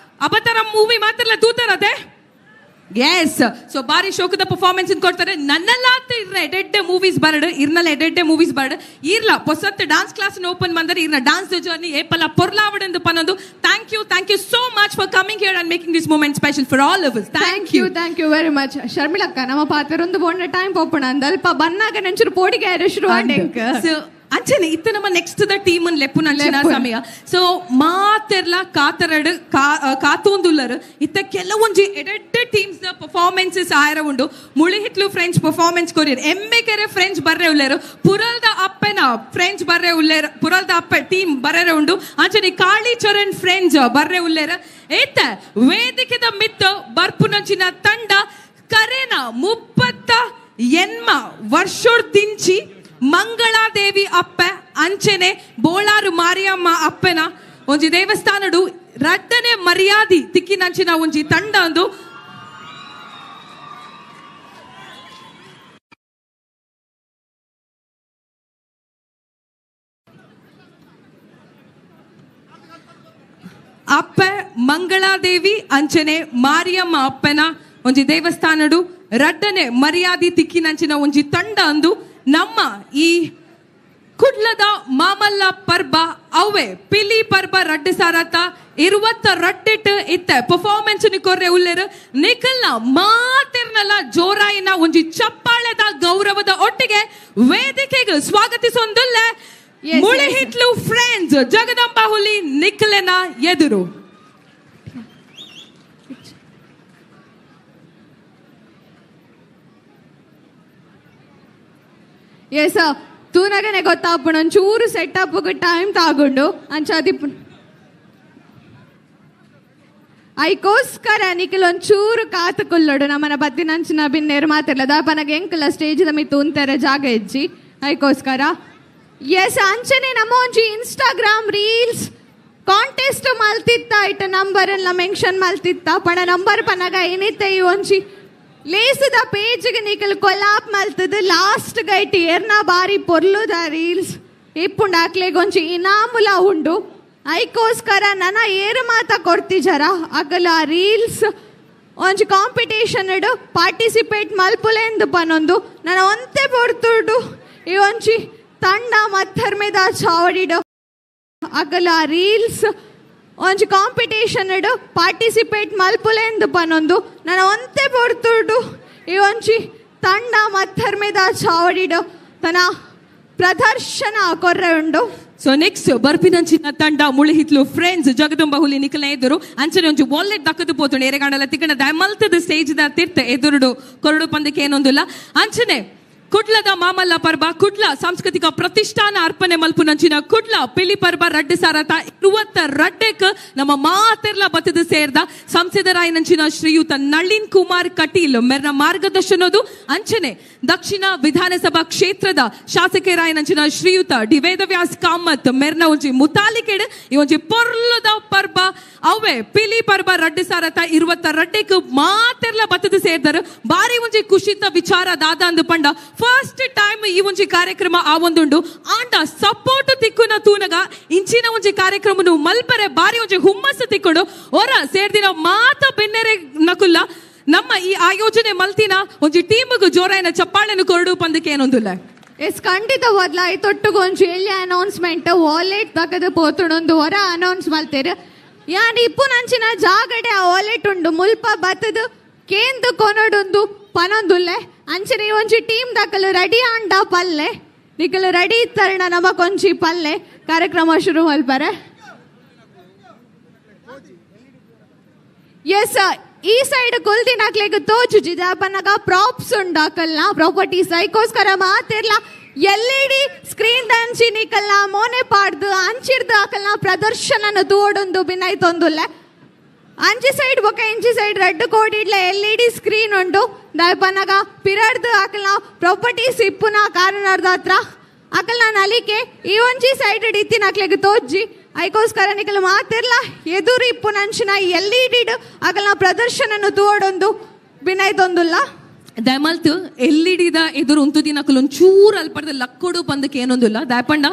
ಅಬತರ ಮೂವಿ ಮಾತ್ರ ತೂತಾರತೆ. ಎಸ್, ಸೊ ಬಾರಿ ಶೋಕದ ಪರ್ಫಾರ್ಮೆನ್ಸ್ ಕೊಡ್ತಾರೆ. ನನ್ನಲ್ಲಾತ ಇರ್ನ ಎಡೆಡ್ಡೆ ಮೂವೀಸ್ ಬರಡು, ಇರ್ನಲ್ಲ ಎಡೆಡ್ಡೆ ಮೂವೀಸ್ ಬರಡು ಇರ್ಲ ಹೊಸತ್ dance class open ಬಂದರೆ ಇರ್ನ ಡಾನ್ಸ್ ಜರ್ನಿ ಏಪಲ ಪೊರ್ಲಾವಡೆಂದು ಪನ್ನೊಂದು. Thank you, thank you so much for coming here and making this moment special for all of us. Thank you, thank you very much ಶರ್ಮಿಳಕ್ಕ. ನಮ್ಮ ಪಾತ್ರೊಂದು bonda time ಪೋಪಣ ಅಂದ ಅಲ್ಪ ಬನ್ನಾಗ ನೆಂಚರು ಪೋಡಿಗೆ ಶುರು ಆಂಡೆಂಕ್. ಸೊ ಅಂಚನೆ ಇತ್ತ ನಮ್ಮ next the team ಲೆಪ್ಪುನಂಚಿನ ಸಮಯ. ಸೊ ಮಾತೆರ್ಲ ಕಾತರಡು ಕಾತೂಂದುಲ್ಲರು ಇತ್ತ ಕೆಲವೊಂಜಿ ಎಡೆಡ್ಡೆ ಟೀಮ್ಸ್ ದ ಪರ್ಫಾರ್ಮೆನ್ಸಸ್ ಆಯರ ಉಂಡು. ಮುಳಿಹಿಟ್ಲು French performance courier, ಎಮ್ಮೆಕೆರೆ French ಬರ್ರೆ ಉಲ್ಲೇರು, ಪುರಲ್ದ ಅಪ್ಪೆನ ಫ್ರೆಂಚ್ ಬರ್ರೆ ಉಲ್ಲೇರು, ಪುರಲ್ದ ಅಪ್ಪೆ ಟೀಮ್ ಬರ್ರೆ ಉಂಡು. ಅಂಚನೆ ಕಾಳಿ ಚರಣ್ ಫ್ರೆಂಚ್ ಬರ್ರೆ ಉಲ್ಲೇರು. ಏತ ವೇದಿಕೆದ ಮಿತ್ತ ಬರ್ಪುನಂಚಿನ ತಂಡ ಕರೆನ 38 ವರ್ಷೋರ್ದಿಂಚಿ ಮಂಗಳಾದೇವಿ ಅಪ್ಪೆ ಅಂಚನೆ ಬೋಳಾರು ಮಾರಿಯಮ್ಮ ಅಪ್ಪನ ಒಂಜಿ ದೇವಸ್ಥಾನಡು ರಡ್ಡನೆ ಮರ್ಯಾದಿ ತಿಕ್ಕಿನಂಚಿನ ಒಂಜಿ ತಂಡ ಅಂದು. ಅಪ್ಪೆ ಮಂಗಳಾದೇವಿ ಅಂಚನೆ ಮಾರಿಯಮ್ಮ ಅಪ್ಪನ ಒಂಜಿ ದೇವಸ್ಥಾನಡು ರಡ್ಡನೆ ಮರ್ಯಾದಿ ತಿಕ್ಕಿನಂಚಿನ ಒಂಜಿ ತಂಡ ಅಂದು. ನಮ್ಮ ಈ ಕುಡ್ಲದ ಮಾಮಲ್ಲ ಪರ್ಬ ಅವೆ ಪಿಲಿ ಪರ್ಬ ರಡ್ಡು ಸಾರತ 22 ಇತ್ತ ಪರ್ಫಾರ್ಮೆನ್ಸ್ ಕೊರ್ರೆ ಉಲ್ಲೇರು. ನಿಖಲ್ನ ಮಾತಿರ್ನಲ್ಲ ಜೋರಾಯಿನ ಒಂಜಿ ಚಪ್ಪಾಳೆದ ಗೌರವದ ಒಟ್ಟಿಗೆ ವೇದಿಕೆಗೆ ಸ್ವಾಗತಿಸೊಂದುಲ್ಲ ಮುಳಿಹಿಟ್ಲು ಫ್ರೆಂಡ್ಸ್ ಜಗದಂಬಾ ಹುಲಿ ನಿಖಲನ ಎದುರು. ಎಸ್, ತೂನಗನೆ ಗೊತ್ತಾಪುಣ ಒಂಚೂರು ಸೆಟಪ್ ಟೈಮ್ ತಗೊಂಡು ಅಂಚಾದಿ ಐಕೋಸ್ಕರ ನಿಖಲ್ ಒಂಚೂರು ಕಾತು ಕುಲ್ಲೋಡು ನಮ್ಮನ ಬತ್ತಿನಂಚಿನ ಬಿನ್ನೇರು ಮಾತಿರ್ಲ ದಾಪನಗ ಎಂಕಲ ಸ್ಟೇಜ್ ಮಿ ತೂಂತಾರೆ ಜಾಗ ಹೆಜ್ಜಿ ಐಕೋಸ್ಕರ. ಎಸ್, ಅಂಚನೆ ನಮ್ಮ ಒಂಜಿ Instagram reels contest ಮಲ್ತಿತ್ತ ಇಟ್ಟ ನಂಬರ್ ಎಲ್ಲ ಮೆನ್ಷನ್ ಮಲ್ತಿತ್ತ ಪಣ ನಂಬರ್ ಪನಗ ಏನಿತ್ತ ಈ ಒಂಜಿ ಲೇಸದ ಪೇಜ್ಗೆ ನಿಖಲ್ ಕೊಲಾಪ್ ಮಲ್ತದ ಲಾಸ್ಟ್ ಗೈಟ್ ಏರ್ನ ಬಾರಿ ಪೊರ್ಲುದ ರೀಲ್ಸ್ ಇಪ್ಪುಂಡು ಆಕ್ಲೆಗ್ ಒಂಜಿ ಇನಾಮುಲ ಉಂಡು. ಐಕೋಸ್ಕರ ನನ್ನ ಏರು ಮಾತ ಕೊಡ್ತಿಜರ ಅಗಲ ರೀಲ್ಸ್ ಒಂಜಿ ಕಾಂಪಿಟೇಷನ್ ಪಾರ್ಟಿಸಿಪೇಟ್ ಮಲ್ಪುಲೆಂದು ಪನೊಂದು ನನ್ನ ಒಂತೆ ಪೊರ್ತುಡು ಈ ಒಂಜಿ ತಂಡ ಮತ್ತರ್ಮೆದ ಚಾವಡಿಡು ಅಗಲ ರೀಲ್ಸ್ ಒಂಜಿ ಕಾಂಪಿಟೇಷನ್ ಪಾರ್ಟಿಸಿಪೇಟ್ ಮಲ್ಪುಲೆಂದು ಪನೊಂದು ನನ್ನ ಒಂತೆ ಪೊರ್ತುಡು ಈ ಒಂಜಿ ತಂಡ ಮತ್ತರ್ಮೆದ ಚಾವಡಿಡು ತನ್ನ ಪ್ರದರ್ಶನ ಕೊರ್ರೆ ಉಂಡು. ಸೊ ನೆಕ್ಸ್ಟ್ ಬರ್ಪಿನಂಚಿನ ತಂಡ ಮುಳಿಹಿತ್ಲು ಫ್ರೆಂಡ್ಸ್ ಜಗದಂಬ ಹುಲಿ ನಿಖಲ ಎದುರು ಅಂಚನೆ ಒಂಜಿ ವಾಲೆಟ್ ದಕ್ಕದು ಪೋತುಂಡು ಏರೆಗಾಂಡಲ ತಿಕ್ಕಣ ದಯಮಲ್ತದ ಸ್ಟೇಜ್ ದ ತಿರ್ತ ಎದುರುಡು ಕೊರಡು ಪಂದಕ್ಕೆ ಏನೊಂದುಲ್ಲ. ಅಂಚನೆ ಕುಡ್ಲದ ಮಾಮಲ್ಲ ಪರ್ಬ ಕುಡ್ಲ ಸಾಂಸ್ಕೃತಿಕ ಪ್ರತಿಷ್ಠಾನ ಅರ್ಪಣೆ ಮಲ್ಪುನಂಚಿನ ಕುಡ್ಲ ಪಿಲಿ ಪರ್ಬ ರಡ್ಡು ಸಾರತ 22 ನಮ್ಮ ಮಾತೆರ್ಲ ಬತ್ತದ ಸೇರ್ದ ಸಂಸದರಾಯನಂಚಿನ ಶ್ರೀಯುತ ನಳಿನ್ ಕುಮಾರ್ ಕಟೀಲ್ ಮೆರ್ನ ಮಾರ್ಗದರ್ಶನದು. ಅಂಚನೆ ದಕ್ಷಿಣ ವಿಧಾನಸಭಾ ಕ್ಷೇತ್ರದ ಶಾಸಕರಾಯನಂಚಿನ ಶ್ರೀಯುತ ಡಿ ವೇದವ್ಯಾಸ್ ಕಾಮತ್ ಮೆರ್ನ ಒಂಜಿ ಮುತಾಲಿಕೆಡ್ ಈ ಒಂಜಿ ಪೊರ್ಲದ ಪರ್ಬ ಅವೆ ಪಿಲಿ ಪರ್ಬ ರಡ್ಡು ಸಾರತ 22 ಮಾತೆರ್ಲ ಬತ್ತದ ಸೇರ್ದರು. ಬಾರಿ ಒಂಜಿ ಖುಷಿತ ವಿಚಾರ ದಾದ ಅಂದು ಪಂಡ ಫಸ್ಟ್ ಟೈಮ್ ಈ ಒಂಜಿ ಕಾರ್ಯಕ್ರಮ ಆ ಒಂದುಂಡು ಆಂಡ ಸಪೋರ್ಟ್ ತಿಕ್ಕುನ ತೂನಗ ಇಂಚಿನ ಒಂಜಿ ಕಾರ್ಯಕ್ರಮನು ಮಲ್ಪರೆ ಬಾರಿ ಒಂಜಿ ಹುಮ್ಮಸ್ಸು ತಿಕ್ಕುಡು ಒರ ಸೇರ್ದಿನ ಮಾತ ಬೆನ್ನೆರೆ ನಕುಲ್ಲ ನಮ್ಮ ಈ ಆಯೋಜನೆ ಮಲ್ತಿನ ಒಂಜಿ ಟೀಮ್ಗ್ ಜೋರಾಯಿನ ಚಪ್ಪಾಳೆನು ಕೊರಡು ಪಂದಕ್ಕೆ ಏನೊಂದುಲ್ಲ. ಎಸ್ ಖಂಡಿತವಾದ್ಲ ತೊಟ್ಟುಗೊಂಜಿ ಎಲ್ಲಿ ಅನೌನ್ಸ್ಮೆಂಟ್ ವಾಲೆಟ್ ತಗದು ಪೋತುಣೊಂದು ಹೊರ ಅನೌನ್ಸ್ ಮಲ್ತೇರು. ಯಾನ್ ಇಪ್ಪು ನಂಚಿನ ಜಾಗಡೆ ಆ ವಾಲೆಟ್ ಉಂಡು ಮುಲ್ಪ ಬತ್ತದು ಕೇಂದು ಕೊನೊಡೊಂದು ಪನೊಂದುಲ್ಲೆ. ಅಂಚನೆ ಒಂಜಿ ಟೀಮ್ ದಾಕಲು ರೆಡಿ ಆಂಡ ಪಲ್ಲೆ ನಿಕಲು ರೆಡಿ ಇತ್ತರಣ ನಮಕೊಂಜಿ ಪಲ್ಲೆ ಕಾರ್ಯಕ್ರಮ ಶುರು ಮಲ್ಪರೆ. ಎಸ್ ಈ ಸೈಡ್ ಕುಲ್ದಿನಾಕ್ಲೆಗ್ ತೋಜುಜಿ ದಾಪನಗ ಪ್ರಾಪ್ಸ್ ಉಂಡಾಕಲ್ನ ಪ್ರಾಪರ್ಟೀಸ್ ಐಕೋಸ್ಕರ ಮಾತಿರ್ಲ ಎಲ್ ಇ ಡಿ ಸ್ಕ್ರೀನ್ ದಂಚಿ ನಿಕಲ್ನ ಮೋನೆ ಪಾಡ್ದು ಅಂಚಿರ್ದು ಆಕಲ್ನ ಪ್ರದರ್ಶನನ ತೋಡೊಂದು ಬಿನ್ನೈತೊಂದುಲ್ಲೆ. ಅಂಚಿ ಸೈಡ್ ಬೊಕ ಇಂಚಿ ಸೈಡ್ ರಡ್ಡು ಕೋಡಿಡ್ಲ ಎಲ್ ಇ ಡಿ ಸ್ಕ್ರೀನ್ ಉಂಡು ದಾಪನಗ ಪಿರಡ್ದು ಆಕಲ್ನ ಪ್ರಾಪರ್ಟೀಸ್ ಇಪ್ಪುನ ಕಾರಣದ ಹತ್ರ ಅಕಲ್ನ ನಲಿಕೆ ಈ ಒಂಜಿ ಸೈಡ್ ಇತ್ತಿನಾಕ್ಲೆಗ್ ತೋಜಿ ಐಕೋಸ್ಕರ ನಿಕಲ್ ಮಾತಿರ್ಲ ಎದುರು ಇಪ್ಪು ನಂಚಿನ ಎಲ್ ಇ ಡಿ ಅಕಲ್ನ ಪ್ರದರ್ಶನನು ತೋಡೊಂದು ಬಿನ್ನೈತೊಂದುಲ್ಲ. ದಯಮಲ್ತು ಎಲ್ ಇ ಡಿದ ಎದುರು ಉಂತು ದಿನಕುಲು ಒಂಚೂರು ಅಲ್ಪಡ್ದ ಲಕ್ಕೊಡು ಪಂದಕ್ಕೆ ಏನೊಂದುಲ್ಲ. ದಾಯಪಂಡ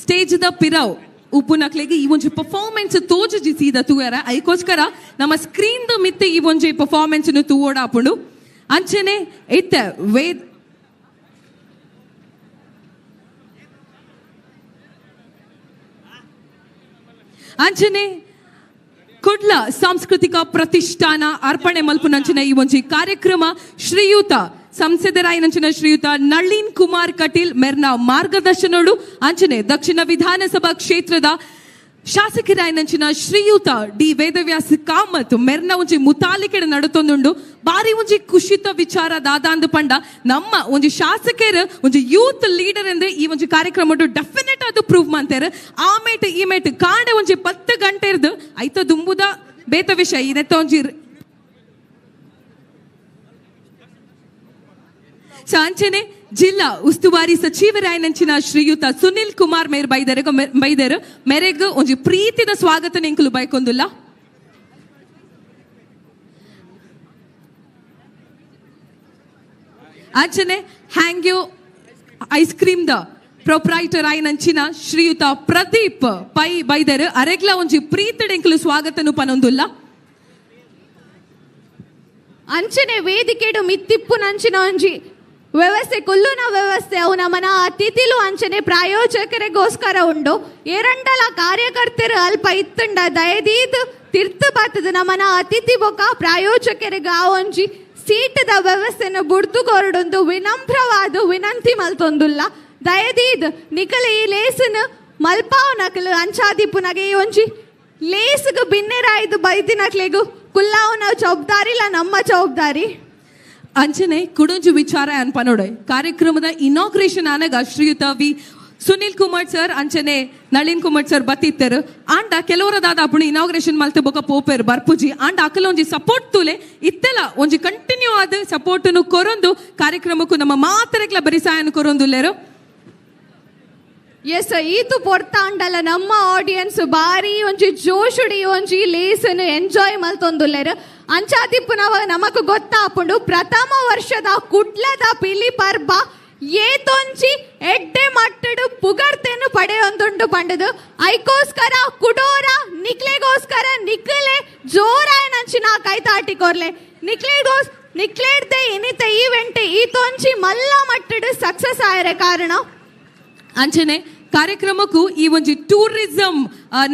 ಸ್ಟೇಜ್ ದ ಪಿರಾವ್ ಉಪ್ಪುನಕ್ಲೆಗ್ ಈ ಒಂಜಿ ಪರ್ಫಾರ್ಮೆನ್ಸ್ ತೋಜುಜಿ ಸೀದಾ ತೂಯರ. ಐಕೋಸ್ಕರ ನಮ್ಮ ಸ್ಕ್ರೀನ್ ದ ಮಿತ್ತೆ ಈ ಒಂಜಿ ಪರ್ಫಾರ್ಮೆನ್ಸ್ ತೂವೋಡಾಪುಂಡು. ಅಂಚನೆ ಇತ್ತ ವೇದ್ ಅಂಚನೆ ಕುಡ್ಲ ಸಾಂಸ್ಕೃತಿಕ ಪ್ರತಿಷ್ಠಾನ ಅರ್ಪಣೆ ಮಲ್ಪುನಂಚಿನ ಈ ಒಂಜಿ ಕಾರ್ಯಕ್ರಮ ಶ್ರೀಯುತ ಸಂಸದರಾಯನಂಚಿನ ಶ್ರೀಯುತ ನಳಿನ್ ಕುಮಾರ್ ಕಟೀಲ್ ಮೆರ್ನ ಮಾರ್ಗದರ್ಶನೋಡು ಅಂಚನೆ ದಕ್ಷಿಣ ವಿಧಾನಸಭಾ ಕ್ಷೇತ್ರದ ಶಾಸಕರಾಯನಂಚಿನ ಶ್ರೀಯುತ ಡಿ ವೇದವ್ಯಾಸ ಕಾಮತ್ ಮೆರ್ನ ಒಂಜಿ ಮುತಾಲಿಕೆಡೆ ನಡತೊಂದುಂಡು. ಬಾರಿ ಒಂಜಿ ಕುಶಿತ ವಿಚಾರ ದಾದಾಂದು ಪಂಡ ನಮ್ಮ ಒಂಜಿ ಶಾಸಕರು ಒಂಜಿ ಯೂತ್ ಲೀಡರ್ ಅಂದ್ರೆ ಈ ಒಂಜಿ ಕಾರ್ಯಕ್ರಮ ಡೆಫಿನೆಟ್ ಅದು ಪ್ರೂವ್ ಮಾಡ್ತಾರೆ. ಆ ಮೇಟ್ ಈ ಮೇಟ್ ಕಾಂಡೆ ಒಂಜಿ 10 ಗಂಟೆ ಇರ್ದು ಐತ ದುಂಬುದ ಬೇತ ವಿಷಯ ಇದೆತ್ತ ಒಂಜಿ ಅಂಚನೆ ಜಿಲ್ಲಾ ಉಸ್ತುವಾರಿ ಸಚಿವರಾಯನಂಚಿನ ಶ್ರೀಯುತ ಸುನಿಲ್ ಕುಮಾರ್ ಮೇರ್ ಬೈದರು ಮೇರೆಗ್ ಒಂಜಿ ಪ್ರೀತಿದ ಸ್ವಾಗತ ನಿಂಕುಲು ಬೈಕೊಂದುಲ್ಲ. ಅಂಚನೆ ಹ್ಯಾಂಗ್ಯೂ ಐಸ್ ಕ್ರೀಮ್ the proprietor ಆಯನಂಚಿನ ಶ್ರೀಯುತ ಪ್ರದೀಪ್ ಪೈ ಬೈದರು ಅರೆಗ್ಲ ಒಂಜಿ ಪ್ರೀತಿಡೆಂಕುಲು ಸ್ವಾಗತನು ಪನೊಂದುಲ್ಲ. ಅಂಚನೆ ವೇದಿಕೆಡು ಮಿತ್ತಿಪ್ಪು ನಂಚಿನ ಒಂಜಿ ವ್ಯವಸ್ಥೆ ಕುಲ್ಲುನ ವ್ಯವಸ್ಥೆ ಅವು ನಮ್ಮನ ಅತಿಥಿಲು ಅಂಚನೆ ಪ್ರಾಯೋಜಕರಿಗೋಸ್ಕರ ಉಂಡು. ಏರಂಡಲ ಕಾರ್ಯಕರ್ತರು ಅಲ್ಪ ಇತ್ತುಂಡ ದಯದೀದ್ ತಿರ್ತು ಬಾತದ ನಮ್ಮನ ಅತಿಥಿ ಬೊಕ ಪ್ರಾಯೋಜಕರಿಗೆ ಆ ಒಂಜಿ ಸೀಟದ ವ್ಯವಸ್ಥೆಯನ್ನು ಬುಡ್ದು ಕೊರಡೊಂದು ವಿನಮ್ರವಾದ ವಿನಂತಿ ಮಲ್ತೊಂದುಲ್ಲ. ದಯದೀದ್ ನಿಕಲ ಈ ಲೇಸನ್ ಮಲ್ಪಾವ್ ನಕಲು ಅಂಚಾದಿಪ್ಪುನಗೆ ಈ ಒಂಜಿ ಲೇಸ್ಗ್ ಬಿನ್ನೆರಾಯ್ದು ಬೈದಿನಕ್ಲೆಗು ಕುಲ್ಲಾವ್ ನಾವು ಜವಾಬ್ದಾರಿ ಇಲ್ಲ ನಮ್ಮ ಜವಾಬ್ದಾರಿ. ಅಂಚನೆ ಕುಡೊಂಜು ವಿಚಾರ ಅನ್ಪನೋಡೆ ಕಾರ್ಯಕ್ರಮದ ಇನಾಗ್ರೇಷನ್ ಆನಗ ಶ್ರೀಯುತ ವಿ ಸುನಿಲ್ ಕುಮಾರ್ ಸರ್ ಅಂಚನೆ ನಳಿನ್ ಕುಮಾರ್ ಸರ್ ಬತ್ತಿತ್ತರು. ಆಂಡ ಕೆಲವರದಾದ ಅಪ್ಪುಣ ಇನಾಗ್ರೇಷನ್ ಮಲ್ತೆ ಬೊಕ ಪೋಪೇರ್ ಬರ್ಪುಜಿ ಆಂಡ ಅಕಲ ಒಂಜಿ ಸಪೋರ್ಟ್ ತೂಲೆ ಇತ್ತೆಲ ಒಂಜಿ ಕಂಟಿನ್ಯೂ ಆದ ಸಪೋರ್ಟ್ ಕೊರೊಂದು ಕಾರ್ಯಕ್ರಮಕ್ಕೂ ನಮ್ಮ ಮಾತರೆಗ್ಲ ಬರಿಸಾಯನ ಕೊರೊಂದುಲ್ಲೇರು. ಎಸ್ ಈತು ಪೊರ್ತಾಂಡಲ ನಮ್ಮ ಆಡಿಯನ್ಸ್ ಬಾರಿ ಒಂಜಿ ಜೋಶುಡಿ ಒಂಜಿ ಲೇಸನ್ ಎಂಜಾಯ್ ಮಲ್ತೊಂದುಲ್ಲೇರು. ಅಂಚಾದಿಪ್ಪು ನಾವು ನಮಕ್ ಗೊತ್ತಾಪುಂಡು ಪ್ರಥಮ ವರ್ಷದ ಕುಡ್ಲದ ಪಿಲಿ ಪರ್ಬ ಏತೊಂಜಿ ಎಡ್ಡೆ ಮಟ್ಟಡು ಪುಗರ್ತೆನು ಪಡೆಯೊಂದುಂಡು ಪಂಡದು. ಐಕೋಸ್ಕರ ಕುಡೋರ ನಿಕ್ಲೆಗೋಸ್ಕರ ನಿಕ್ಲೆ ಜೋರಾಯನಂಚಿನ ಕೈತಾಟಿಕೋರ್ಲೆ ನಿಕ್ಲೆಗೋಸ್ ನಿಕ್ಲೇಡ್ದೆ ಇನಿತ ಈವೆಂಟ್ ಈತೊಂಜಿ ಮಲ್ಲ ಮಟ್ಟಡು ಸಕ್ಸಸ್ ಆಯರೆ ಕಾರಣ. ಅಂಚನೆ ಕಾರ್ಯಕ್ರಮಕ್ಕೂ ಈ ಒಂಜಿ ಟೂರಿಸಂ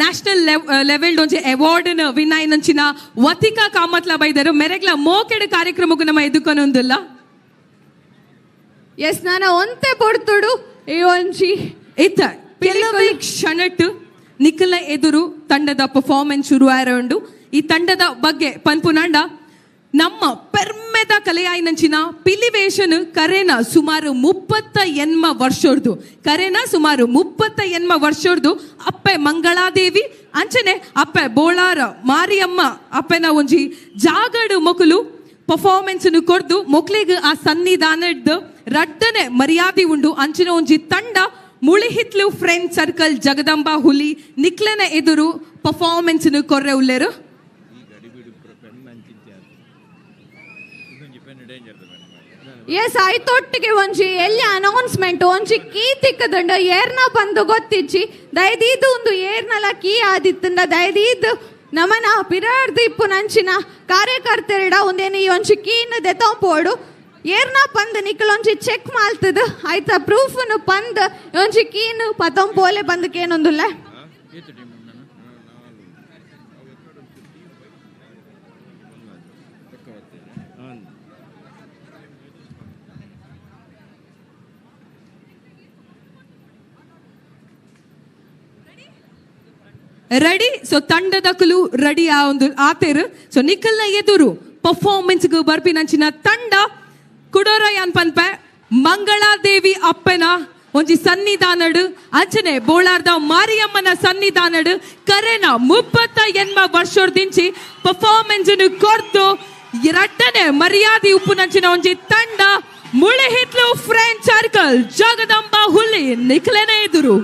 ನ್ಯಾಷನಲ್ ಲೆವೆಲ್ ಒಂಜಿ ಅವಾರ್ಡ್ ವಿನ್ ಆಯಿನಂಚಿನ ವತಿಕಾ ಕಾಮತ್ಲ ಬೈದರು ಮೆರೆಗ್ಲ ಮೋಕೆಡ್ ಕಾರ್ಯಕ್ರಮಕ್ಕೂ ನಮ್ಮ ಎದುಕೊನೊಂದುಲ್ಲ. ಎಸ್ ನಾನು ಒಂತೆ ಪೊರ್ತುಡು ಈ ಒಂಜಿ ಇತ್ತ ಕೆಲವೇ ಕ್ಷಣಟ್ ನಿಖಲ ಎದುರು ತಂಡದ ಪರ್ಫಾರ್ಮೆನ್ಸ್ ಶುರು ಆಯರುಂಡು. ಈ ತಂಡದ ಬಗ್ಗೆ ಪನ್ಪುನಾಂಡ ನಮ್ಮ ಪೆರ್ಮೆದ ಕಲೆಯಾಯಿನಂಚಿನ ಪಿಲಿವೇಶನ್ ಕರೆನ ಸುಮಾರು 38 ವರ್ಷರ್ದು ಕರೆನ ಸುಮಾರು 38 ವರ್ಷರ್ದು ಅಪ್ಪೆ ಮಂಗಳಾದೇವಿ ಅಂಚನೆ ಅಪ್ಪೆ ಬೋಳಾರ ಮಾರಿಯಮ್ಮ ಅಪ್ಪೆನ ಒಂಜಿ ಜಾಗಡು ಮೊಕಲು ಪರ್ಫಾರ್ಮೆನ್ಸ್ ಕೊರ್ದು ಮೊಕ್ಲಿಗ್ ಆ ಸನ್ನಿಧಾನದ ರಡ್ಡನೆ ಮರ್ಯಾದೆ ಉಂಡು. ಅಂಚನೆ ಒಂಜಿ ತಂಡ ಮುಳಿಹಿತ್ಲು ಫ್ರೆಂಡ್ ಸರ್ಕಲ್ ಜಗದಂಬಾ ಹುಲಿ ನಿಕ್ಲನ ಎದುರು ಪರ್ಫಾರ್ಮೆನ್ಸ್ ಕೊರ್ರೆ ಉಲ್ಲೇರು. ಎಸ್ ಆಯ್ತೊಟ್ಟಿಗೆ ಒಂಜಿ ಎಲ್ಲಿ ಅನೌನ್ಸ್ಮೆಂಟ್ ಒಂಜಿ ಕೀ ತಿಕ್ಕದುಂಡ ಏರ್ನ ಬಂದು ಗೊತ್ತಿಜ್ಜಿ ದಯದೀದು ಒಂದು ಏರ್ನಲ ಕೀ ಆದಿತ್ತಂಡ ದಯದೀದು ನಮನ ಪಿರಾರ್ದು ಇಪ್ಪು ನಂಚಿನ ಕಾರ್ಯಕರ್ತರಿಡ ಒಂದೇನು ಈ ಒಂಜಿ ಕೀನ ದೆತೊಂಪೋಡು. ಏರ್ನ ಪಂದ್ ನಿಕಲೊಂಜಿ ಚೆಕ್ ಮಾಲ್ತದ ಆಯ್ತಾ ಪ್ರೂಫ್ನು ಪಂದ್ ಒಂಜಿ ಕೀನ್ ಪತಂ ಪೋಲೆ ಬಂದ್ ಕೇನೊಂದುಲ್ಲ. ರೆಡಿ ಸೊ ತಂಡದಕುಲು ರೆಡಿ ಆ ಒಂದು ಆತೇರು. ಸೊ ನಿಖಲ್ನ ಎದುರು ಪರ್ಫಾರ್ಮೆನ್ಸ್ ಬರ್ಪಿನಂಚಿನ ತಂಡ ಕುಡೋರಯಾನ್ ಪನ್ಪೆ ಮಂಗಳಾದೇವಿ ಅಪ್ಪನ ಒಂಜಿ ಸನ್ನಿಧಾನಡು ಅಂಚನೆ ಬೋಳಾರ್ದ ಮಾರಿಯಮ್ಮನ ಸನ್ನಿಧಾನಡು ಕರೆನ 38 ವರ್ಷದಿಂಚಿ ಪರ್ಫಾರ್ಮೆನ್ಸ್ ಕೊರ್ದು ಎರಡನೇ ಮರ್ಯಾದೆ ಉಪ್ಪುನಂಚಿನ ಒಂಜಿ ತಂಡ ಮುಳಿಹಿತ್ಲು ಫ್ರೆಂಡ್ ಸರ್ಕಲ್ ಜಗದಂಬ ಹುಲಿ ನಿಖಲೆನ ಎದುರು.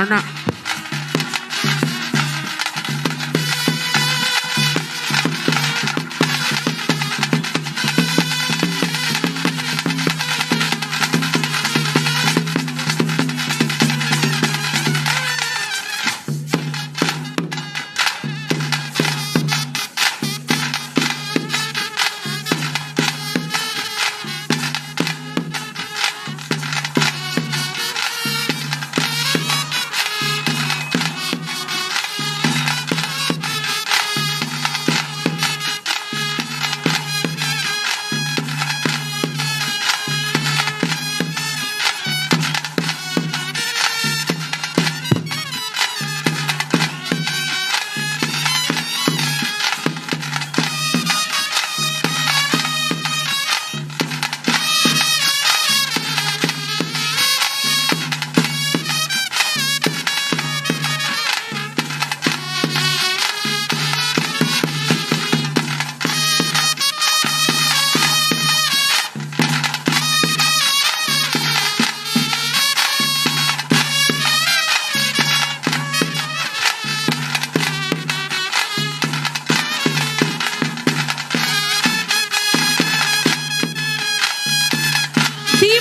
ಅಣ್ಣ.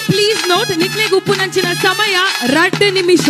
ಪ್ಲೀಸ್ ನೋಟ್, ನಿಕ್ಲೆಗ್ ಉಪ್ಪುನಂಚಿನ ಸಮಯ 2 ನಿಮಿಷ.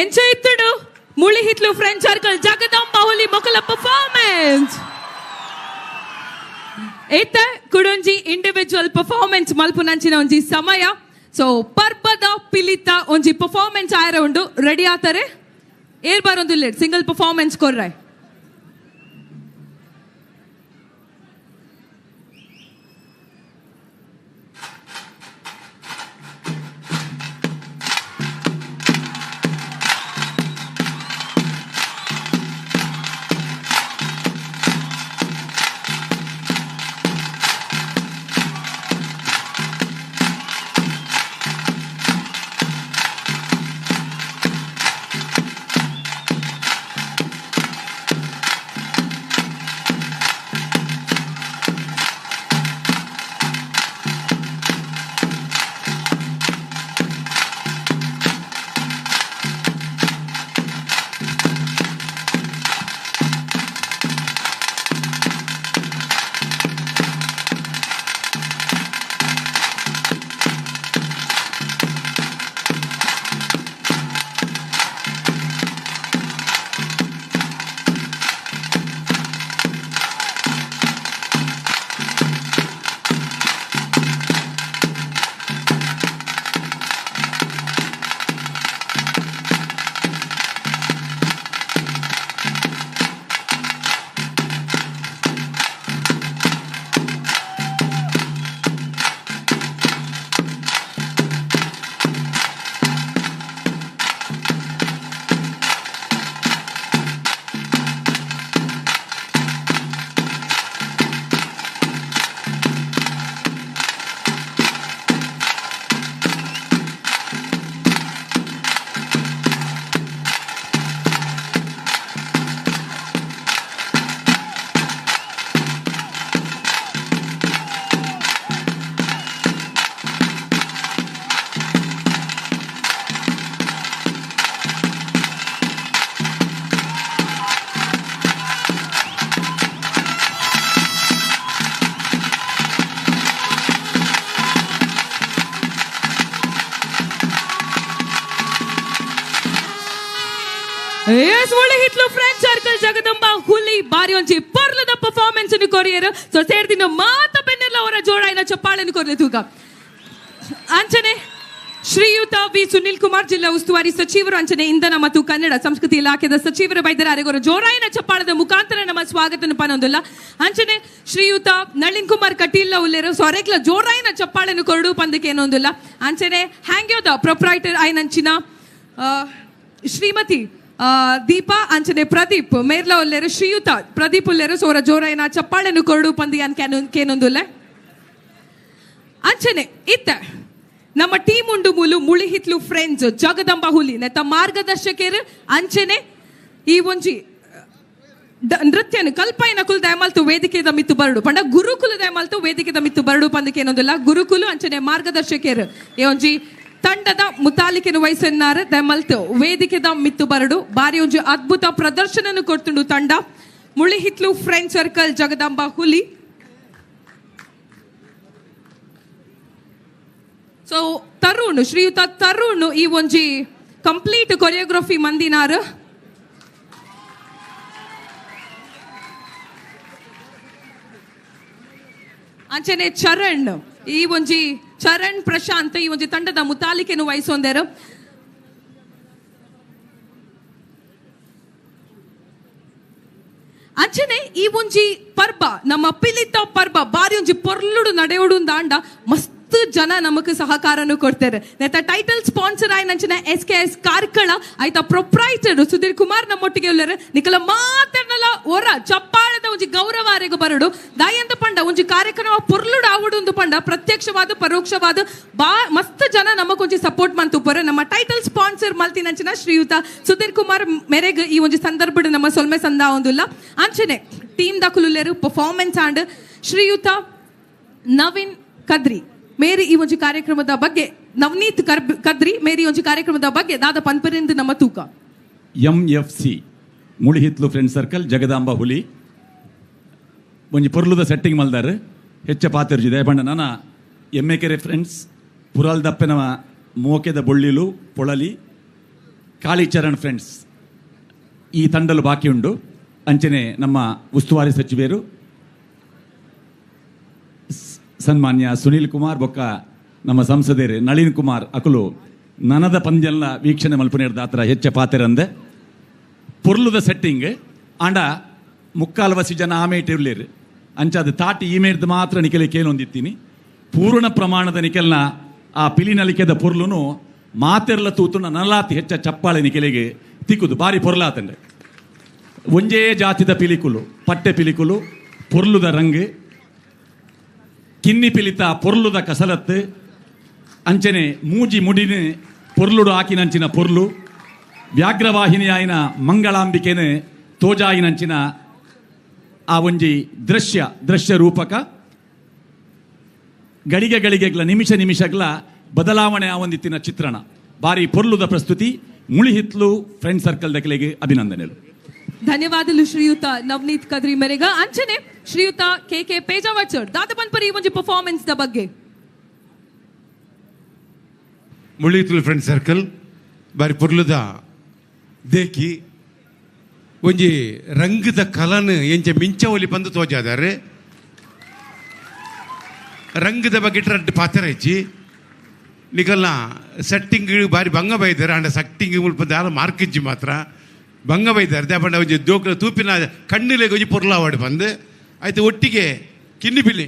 ಎಂಚ ಇತ್ತುಡು ಮುಳಿಹಿತ್ಲು ಫ್ರೆಂಡ್ ಸರ್ಕಲ್ ಜಗದಾಂಬ ಹುಲಿ ಮೊಕಲ ಪರ್ಫಾರ್ಮೆನ್ಸ್. ಏತ ಕುಡೊಂಜಿ ಇಂಡಿವಿಜುವಲ್ ಪರ್ಫಾರ್ಮೆನ್ಸ್ ಮಲ್ಪುನಂಚಿನ ಒಂಜಿ ಸಮಯ. ಸೊ ಪರ್ಬದ ಪಿಲಿತ ಒಂಜಿ ಪರ್ಫಾರ್ಮೆನ್ಸ್ ಆಯರ ಉಂಡು. ರೆಡಿ ಆತಾರೆ ಏರ್ ಬಾರೊಂದು ಸಿಂಗಲ್ ಪರ್ಫಾರ್ಮೆನ್ಸ್ ಕೊರ್ರಾಯ್. Yes Mulihithlu friend circle Jagadamba ಹುಲಿ ಬಾರಿ ಒಂಜಿ ಪೊರ್ಲದ ಪರ್ಫಾರ್ಮೆನ್ಸ್ ಕೊರಿಯರ್. ಸೊ ಸೇರ್ದಿನ ಮಾತ ಬೆನ್ನೆಲ್ಲ ಅವರ ಜೋಡಾಯಿನ ಚಪ್ಪಾಳೆಯನ್ನು ಕೊರಲೆ ತೂಕ. ಅಂಚನೆ ಶ್ರೀಯುತ ವಿ ಸುನಿಲ್ ಕುಮಾರ್ ಜಿಲ್ಲಾ ಉಸ್ತುವಾರಿ ಸಚಿವರು, ಅಂಚನೆ ಇಂಧನ ಮತ್ತು ಕನ್ನಡ ಸಂಸ್ಕೃತಿ ಇಲಾಖೆದ ಸಚಿವರು ಬೈದರ ಅರೆಗೋರ ಜೋರಾಯಿನ ಚಪ್ಪಾಳದ ಮುಖಾಂತರ ನಮ್ಮ ಸ್ವಾಗತನ ಪನೊಂದಿಲ್ಲ. ಅಂಚನೆ ಶ್ರೀಯುತ ನಳಿನ್ ಕುಮಾರ್ ಕಟೀಲ್ ಉಲ್ಲೇರು ಸೊರೆಗ್ಲ ಜೋರಾಯಿನ ಚಪ್ಪಾಳೆಯನ್ನು ಕೊರಡು ಪಂದಕ್ಕೆ ಏನೊಂದಿಲ್ಲ. ಅಂಚನೆ ಹ್ಯಾಂಗ್ಯೋದ ಪ್ರೊಪ್ರೈಟರ್ ಆಯ್ನಂಚಿನ ಶ್ರೀಮತಿ ದೀಪಾ ಅಂಚನೆ ಪ್ರದೀಪ್ ಮೇರ್ಲ ಉಲ್ಲೇರು ಶ್ರೀಯುತ ಪ್ರದೀಪ್ ಉಲ್ಲೇರು ಸೋರ ಜೋರಾಯಿನ ಚಪ್ಪಾಳೆಯನ್ನು ಕೊರಡು ಪಂದಿ ಅನ್ಕೇನೊಂದಿಲ್ಲ. ಅಂಚನೆ ಇತ್ತ ನಮ್ಮ ಟೀಮ್ ಉಂಡು ಮೂಲು ಮುಳಿಹಿತ್ಲು ಫ್ರೆಂಡ್ಸ್ ಜಗದಂಬ ಹುಲಿ ನೆತ್ತ ಮಾರ್ಗದರ್ಶಕರು ಅಂಚನೆ ಈ ಒಂಜಿ ನೃತ್ಯನ ಕಲ್ಪೈನ ಕುಲ ದಯಮಾಲ್ತು ವೇದಿಕೆದ ಮಿತ್ತು ಬರಡು ಪಂಡ ಗುರುಕುಲ ದಯಮಾಲ್ತು ವೇದಿಕೆದ ಮಿತ್ತು ಬರಡು ಪಂದಕ್ಕೆ ಏನೊಂದಿಲ್ಲ. ಗುರುಕುಲು ಅಂಚನೆ ಮಾರ್ಗದರ್ಶಕರು ಈ ಒಂಜಿ ತಂಡದ ಮುತಾಲಿಕೆನ ವಯಸ್ಸನ್ನಾರು ದಯಮಲ್ತು ವೇದಿಕೆದ ಮಿತ್ತು ಬರಡು ಬಾರಿ ಒಂಜಿ ಅದ್ಭುತ ಪ್ರದರ್ಶನ ಕೊಡ್ತುಂಡು ತಂಡ ಮುಳಿಹಿತ್ಲು ಫ್ರೆಂಡ್ ಸರ್ಕಲ್ ಜಗದಂಬ ಹುಲಿ. ಸೊ ತರುಣ್ ಶ್ರೀಯುತ ತರುಣ್ ಈ ಒಂಜಿ ಕಂಪ್ಲೀಟ್ ಕೊರಿಯೋಗ್ರಫಿ ಮಂದಿನಾರು. ಅಂಚನೆ ಚರಣ್ ಈ ಒಂಜಿ ಚರಣ್ ಪ್ರಶಾಂತ್ ಈ ಒಂಜಿ ತಂಡದ ಮುತಾಲಿಕೆಯನ್ನು ವಹಿಸೊಂದೇರು. ಅಂಚನೆ ಈ ಒಂಜಿ ಪರ್ಬ ನಮ್ಮ ಪಿಲಿತ ಪರ್ಬ ಬಾರಿ ಒಂಜಿ ಪೊರ್ಲುಡು ನಡೆಯೋಡು ದಾಂಡ ಮಸ್ತ್ ಜನ ನಮಕ್ ಸಹಕಾರನು ಕೊಡ್ತಾರೆ. ನೆತ್ತ ಟೈಟಲ್ ಸ್ಪಾನ್ಸರ್ ಆಯ್ನಂಚಿನ ಎಸ್ ಕೆ ಎಸ್ ಕಾರ್ಕಳ ಆಯ್ತಾ ಪ್ರೊಪ್ರೈಟರ್ ಸುಧೀರ್ ಕುಮಾರ್ ನಮ್ಮೊಟ್ಟಿಗೆ ಉಳ್ಳರು. ನಿಕಲ ಮಾತರ್ನಲ ಒರ ಚಪ್ಪಾಳದ ಒಂಜಿ ಗೌರವ ಅರೆಗು ಬರಡು ದಾಯಂತ ಪಂಡ ಒಂಜಿ ಕಾರ್ಯಕ್ರಮ ಪೊರ್ಲುಡು ಆವಡು ಒಂದು ಪಂಡ ಪ್ರತ್ಯಕ್ಷವಾದ ಪರೋಕ್ಷವಾದ ಬಾ ಮಸ್ತ್ ಜನ ನಮಕ್ ಒಂಜಿ ಸಪೋರ್ಟ್ ಮಂತುಪ್ಪರು. ನಮ್ಮ ಟೈಟಲ್ ಸ್ಪಾನ್ಸರ್ ಮಲ್ತಿನಂಚಿನ ಶ್ರೀಯುತ ಸುಧೀರ್ ಕುಮಾರ್ ಮೆರೆಗ್ ಈ ಒಂಜಿ ಸಂದರ್ಭಡ್ ನಮ್ಮ ಸೊಲ್ಮೆ ಸಂದ ಒಂದುಲ್ಲ. ಅಂಚನೆ ಟೀಮ್ ದಕುಲುಲ್ಲೇರು ಪರ್ಫಾರ್ಮೆನ್ಸ್ ಆಂಡ್ ಶ್ರೀಯುತ ನವೀನ್ ಕದ್ರಿ ಮೇರಿ ಈ ಒಂಜಿ ಕಾರ್ಯಕ್ರಮದ ಬಗ್ಗೆ ನವನೀತ್ ಕದ್ರಿ ಮೇರಿ ಒಂಜಿ ಕಾರ್ಯಕ್ರಮದ ಬಗ್ಗೆ ದಾದ ಪನ್ಪರಿಂದ ನಮ್ಮ ತೂಕ. MFC Mulihitlu friend circle Jagadamba Huli ಒಂಜಿ ಪೊರ್ಲುದ ಸೆಟ್ಟಿಂಗ್ ಮಲ್ದಾರ್ ಹೆಚ್ಚ ಪಾತೆರ್ಜಿದೆ ಪಂಡ ನಾನ ಎಮ್ ಎ ಕೆರೆ ಫ್ರೆಂಡ್ಸ್ ಪುರಾಲ್ ದಪ್ಪೆನ ಮೋಕೆದ ಬೊಳ್ಳಿಲು ಪೊಳಲಿ ಕಾಳಿಚರಣ್ ಫ್ರೆಂಡ್ಸ್ ಈ ತಂಡಲು ಬಾಕಿ ಉಂಡು. ಅಂಚನೆ ನಮ್ಮ ಉಸ್ತುವಾರಿ ಸಚಿವರು ಸನ್ಮಾನ್ಯ ಸುನೀಲ್ ಕುಮಾರ್ ಬೊಕ್ಕ ನಮ್ಮ ಸಂಸದರು ನಳಿನ್ ಕುಮಾರ್ ಅಕುಲು ನನದ ಪಂದ್ಯಲ್ಲ ವೀಕ್ಷಣೆ ಮಲ್ಪುನೇರ್ದಾತ್ರ ಹೆಚ್ಚ ಪಾತೆರಂದೆ ಪೊರ್ಲುದ ಸೆಟ್ಟಿಂಗ್ ಆಂಡ ಮುಕ್ಕಾಲ್ವಸಿ ಜನ ಆಮೇಟ್ ಇರ್ಲಿರು ಅಂಚಾದ ತಾಟಿ ಈಮೇರ್ದು ಮಾತ್ರ ನಿಕೆಲೆ ಕೇಳೊಂದಿತ್ತೀನಿ ಪೂರ್ಣ ಪ್ರಮಾಣದ ನಿಕೆಲ್ನ ಆ ಪಿಲಿ ನಲಿಕೆದ ಪೊರ್ಲುನು ಮಾತೆರ್ಲ ತೂತುನ ನಲಾತಿ ಹೆಚ್ಚ ಚಪ್ಪಾಳೆ ನಿಕೆಲೆಗೆ ತಿಕ್ಕುದು ಬಾರಿ ಪೊರ್ಲಾತಂಡೆ. ಒಂಜೇ ಜಾತಿದ ಪಿಲಿಕುಲು ಪಟ್ಟೆ ಪಿಲಿಕುಲು ಪೊರ್ಲುದ ರಂಗ್ ಕಿನ್ನಿ ಪಿಲಿತ ಪೊರ್ಲುದ ಕಸಲತ್ತು ಅಂಚನೆ ಮೂಜಿ ಮುಡಿನ ಪೊರ್ಲುಡು ಆಕಿನಂಚಿನ ಪೊರ್ಲು ವ್ಯಾಘ್ರವಾಹಿನಿಯಾಯಿನ ಮಂಗಳಾಂಬಿಕೆನೆ ತೋಜಾಯಿನಂಚಿನ ಆ ಒಂಜಿ ದೃಶ್ಯ ದೃಶ್ಯ ರೂಪಕ ಗಳಿಗೆ ಗಳಿಗೆಗ್ಲ ನಿಮಿಷ ನಿಮಿಷಗ್ಲ ಬದಲಾವಣೆ ಆ ಒಂದಿತ್ತಿನ ಚಿತ್ರಣ ಬಾರಿ ಪೊರ್ಲುದ ಪ್ರಸ್ತುತಿ. ಮುಳಿಹಿತ್ಲು ಫ್ರೆಂಡ್ ಸರ್ಕಲ್ ದಕಲೆಗೆ ಅಭಿನಂದನೆಗಳು. ಧನ್ಯವಾದಗಳು ಶ್ರೀಯುತ ನವನೀತ್ ಕದ್ರಿ ಮೇರೆಗ. ಅಂಚನೆ ಶ್ರೀಯುತ ಕೆ ಕೆ ಪೇಜಾವರ್ ಸರ್ ದಾದ ಪನ್ಪರಿ ಈ ಒಂಜಿ ಪರ್ಫಾರ್ಮೆನ್ಸ್ the ಬಗ್ಗೆ. ಮುಳಿಹಿತ್ಲು ಫ್ರೆಂಡ್ ಸರ್ಕಲ್ ಬಾರಿ ಪೊರ್ಲುದ ದೇಕಿ ಒಂಜಿ ರಂಗದ ಕಲನ್ ಎಂಚ ಮಿಂಚ ಒಲಿ ಬಂದು ತೋಜಾದಾರೆ ರಂಗದ ಬಗ್ಗೆ ರಡ್ಡು ಪಾತ್ರ ಹೆಚ್ಚಿ ನಿಕಲ್ನ ಸೆಟ್ಟಿಂಗ್ ಬಾರಿ ಭಂಗ ಬೈದಾರೆ ಅಂಡ ಸೆಟ್ಟಿಂಗ್ ಮುಲ್ಪ ದಾಲ ಮಾರ್ಕಿಜ್ಜಿ ಮಾತ್ರ ಭಂಗ ಬೈದಾರೆ ದೇಪಂಡ ಒಂಜಿ ದೋಕ್ಲ ತೂಪಿನ ಕಣ್ಣಿಲೆಗೆ ಒಂಜಿ ಪೊರ್ಲಾವಾಡು ಬಂದು ಆಯ್ತು. ಒಟ್ಟಿಗೆ ಕಿನ್ನಿಪಿಲಿ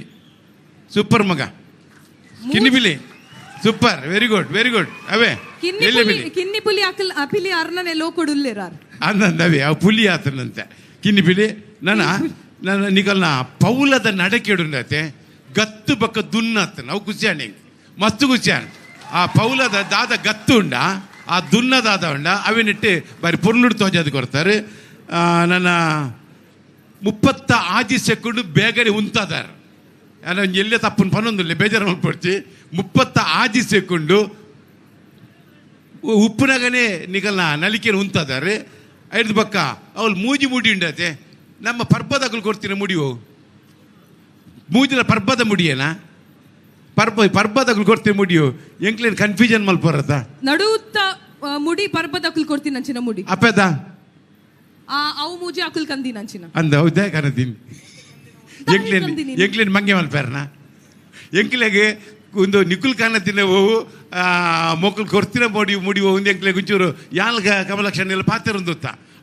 ಸೂಪರ್ ಮಗ ಕಿನ್ನಿಪಿಲಿ super very good very good. ಅವೇ ಕಿನ್ನಿ ಪುಲಿ ಅಕಲ್ ಅಪಿಲಿ ಅರ್ನನೆ ಲೋಕೊಡುಲ್ಲೇರಾರ್ ಅಂದಂದವೇ ಅವು ಪುಲಿ ಆತನಂತೆ ಕಿನ್ನಿ ಪಿಲಿ. ನನ್ನ ನನ್ನ ನಿಕಲ್ನ ಪೌಲದ ನಡಕೆಡುಂಡತೆ ಗತ್ತು ಬಕ್ಕ ದುನ್ನತ್ತ ನಾವು ಖುಷಿಯಾಣ ಮಸ್ತು ಖುಷಿಯಾಣ ಆ ಪೌಲದ ದಾದ ಗತ್ತು ಉಂಡ ಆ ದುನ್ನ ದಾದ ಉಂಡ ಅವೇನಿಟ್ಟು ಬಾರಿ ಪೊರ್ಲುಡು ತೋಜಾದು ಕೊಡ್ತಾರೆ. ನನ್ನ 36 ಸೆಕೆಂಡು ಬೇಗನೆ ಉಂತಾದಾರ ನಾನು ಎಲ್ಲೇ ತಪ್ಪು ಪನ್ನೊಂದಿಲ್ಲ ಬೇಜಾರು ಮಲ್ಪಡ್ತಿ 36 ಸೆಕೆಂಡು ಉಪ್ಪುನಗನೇ ನಿಕಲ್ನ ನಲಿಕೆನ ಉಂತಾದಾರೆ. ಐದು ಬಕ್ಕ ಅವಳು ಮೂಜಿ ಮುಡಿ ಉಂಡತೆ ನಮ್ಮ ಪರ್ಬದಗಳು ಕೊಡ್ತೀನಿ ಮುಡಿಯೋ ಮೂಜಿನ ಪರ್ಬದ ಮುಡಿಯೇನಾ ಪರ್ಬದಗಳು ಕೊಡ್ತೀನಿ ಮುಡಿಯೋ ಎಂಕ್ಲೇನು ಕನ್ಫ್ಯೂಷನ್ ಮಲ್ಪರತ್ತ ನಡುತ್ತ ಮುಡಿ ಪರ್ಬದಗಳು ಕೊಡ್ತೀನಿ ಅಂಚಿನ ಮುಡಿ ಅಪ್ಪದ ಆ ಅವು ಮೂಜಿ ಅಕುಲ್ ಕಂದಿನ ಅಂಚಿನ ಅಂದ ಹೌದಾ ಕನದಿನ್ ಎಂಕ್ಲೇನ್ ಎಂಕ್ಲೇನ್ ಮಂಗೆ ಮಲ್ಪೇರ್ನ ಎಂಕ್ಲೆಗೆ ಒಂದು ನಿಕುಲ್ ಕಾಣತಿನ ಹೋವು ಮೊಕ್ಕಲು ಕೊರ್ತಿನ ಮೋಡಿ ಮುಡಿ ಒಂದು ಎಂಕ್ಲೆ ಗುಂಚೂರು ಯಾಲ್ಗ ಕಮಲಕ್ಷಣ ಎಲ್ಲ ಪಾತ್ರ ಒಂದು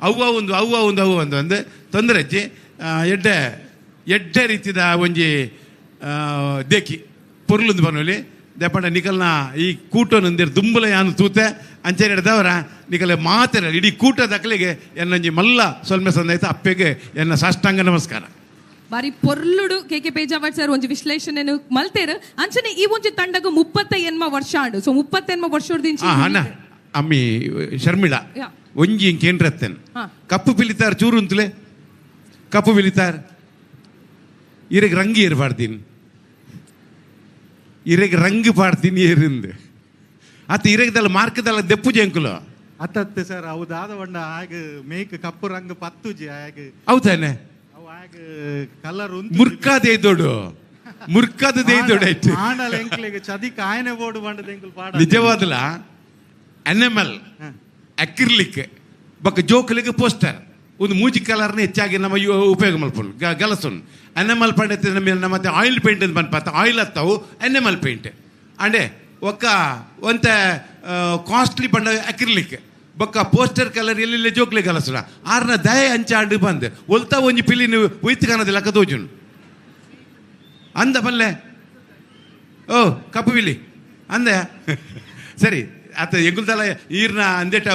ಅವ್ವ ಒಂದು ಅವ್ವ ಒಂದು ಅವ್ವ ಒಂದು ಅಂದು ತೊಂದರೆ ಅಜ್ಜಿ ಎಡ್ಡೆ ಎಡ್ಡೆ ರೀತಿದ ಒಂಜಿ ದೇಕಿ ಪೊರ್ಲುಂದು ಬನ್ನೊಲಿ ದೆಪ್ಪಂಡ ನಿಕಲ್ನ ಈ ಕೂಟನೊಂದಿರು ದುಂಬುಲ ಯಾನು ತೂತೆ ಅಂಚನೆ ಹಿಡ್ದವರ ನಿಕಲೆ ಮಾತಿನ ಇಡೀ ಕೂಟ ದಕ್ಕಲಿಗೆ ಎನ್ನೊಂಜಿ ಮಲ್ಲ ಸೊಲ್ಮೆ ಸಂದಾಯ್ತು ಅಪ್ಪೆಗೆ ಎನ್ನ ಸಾಷ್ಟಾಂಗ ನಮಸ್ಕಾರ. ಬಾರಿ ಪೊರ್ಲುಡು ಕೆ ಕೆ ಪೇಜಾವಟ್ ಸರ್ ಒಂಜಿ ವಿಶ್ಲೇಷಣೆ ಮಲ್ತೇರು ಅಂಚನೆ ಈ ಒಂಜಿ ತಂಡಗು 38 ವರ್ಷ ಆಂಡು. ಸೊ 38 ವರ್ಷದ ಅಣ್ಣ ಅಮ್ಮಿ ಶರ್ಮಿಳಾ ಒಂಜಿ ಕೇಂದ್ರತ್ತೇನೆ ಕಪ್ಪು ಪಿಲಿತಾರ್ ಚೂರು ಅಂತಲೇ ಕಪ್ಪು ಪಿಲಿತಾರ್ ಇರಗೆ ರಂಗಿ ಇರಬಾರ್ದೀನಿ ಇರಗೆ ರಂಗು ಪಾಡ್ತೀನಿ ಇರಿಂದ ಅತ್ತ ಇರಗದಲ್ಲ ಮಾರ್ಕದಲ್ಲ ದೆಪ್ಪು ಜಂಕುಲು ಅತ್ತತ್ತೆ ಸರ್ ಅವು ದಾದ ಬಣ್ಣ ಆಗ ಮೇಕ್ ಕಪ್ಪು ರಂಗು ಪತ್ತುಜಿ ಆಗ ಹೌದಾನೆ ಅವು ಆಗ ಕಲರ್ ಮುರ್ಕಾದ ದೊಡ್ಡು ಮುರ್ಕಾದ ದೊಡ್ಡ ಆಯ್ತು ಆಂಡಲ ಎಂಕ್ಲೆಗೆ ಚದಿಕ್ ಆಯನೆ ಬೋರ್ಡು ಬಂಡದ ಎಂಕುಲು ಪಾಡ ನಿಜವಾದಲ ಅನಿಮಲ್ ಅಕ್ರಿಲಿಕ್ ಬಕ್ಕ ಜೋಕಲಿಗೆ ಪೋಸ್ಟರ್ ಒಂದು ಮೂಜಿ ಕಲರ್ನ ಹೆಚ್ಚಾಗಿ ನಮ್ಮ ಉಪಯೋಗ ಮಲ್ಪೊಂಡು ಗಲಸೊಂಡು ಅನಿಮಲ್ ಪಂಡ ನಮ್ಮ ನಮ್ಮ ಆಯಿಲ್ ಪೇಂಟ್ ಅಂತ ಬಂದ್ಪಾತ ಆಯಿಲ್ ಹತ್ತವು ಅನಿಮಲ್ ಪೇಂಟ್ ಅಂಡೆ ಒಕ್ಕ ಒಂತ ಕಾಸ್ಟ್ಲಿ ಪಂಡ ಅಕ್ರಿಲಿಕ್ ಬೊಕ್ಕ ಪೋಸ್ಟರ್ ಕಲರ್ ಎಲ್ಲೆಲ್ಲ ಜೋಕ್ಲೆ ಗಲಸುಡ ಆರ್ನ ದಯ ಅಂಚಾಂಡು ಬಂದು ಒಲ್ತಾ ಒಂಜಿ ಪಿಲಿ ನೀವು ಒಯ್ತು ಕಾಣೋದಿಲ್ಲ ಅಕ್ಕ ತೋಜುನು ಅಂದ ಬಲ್ಲೆ ಓ ಕಪ್ಪು ಪಿಲಿ ಅಂದ ಸರಿ ಆತ ಎಂಗುಲ್ದಲ್ಲ ಈರ್ನ ಅಂದೇಟ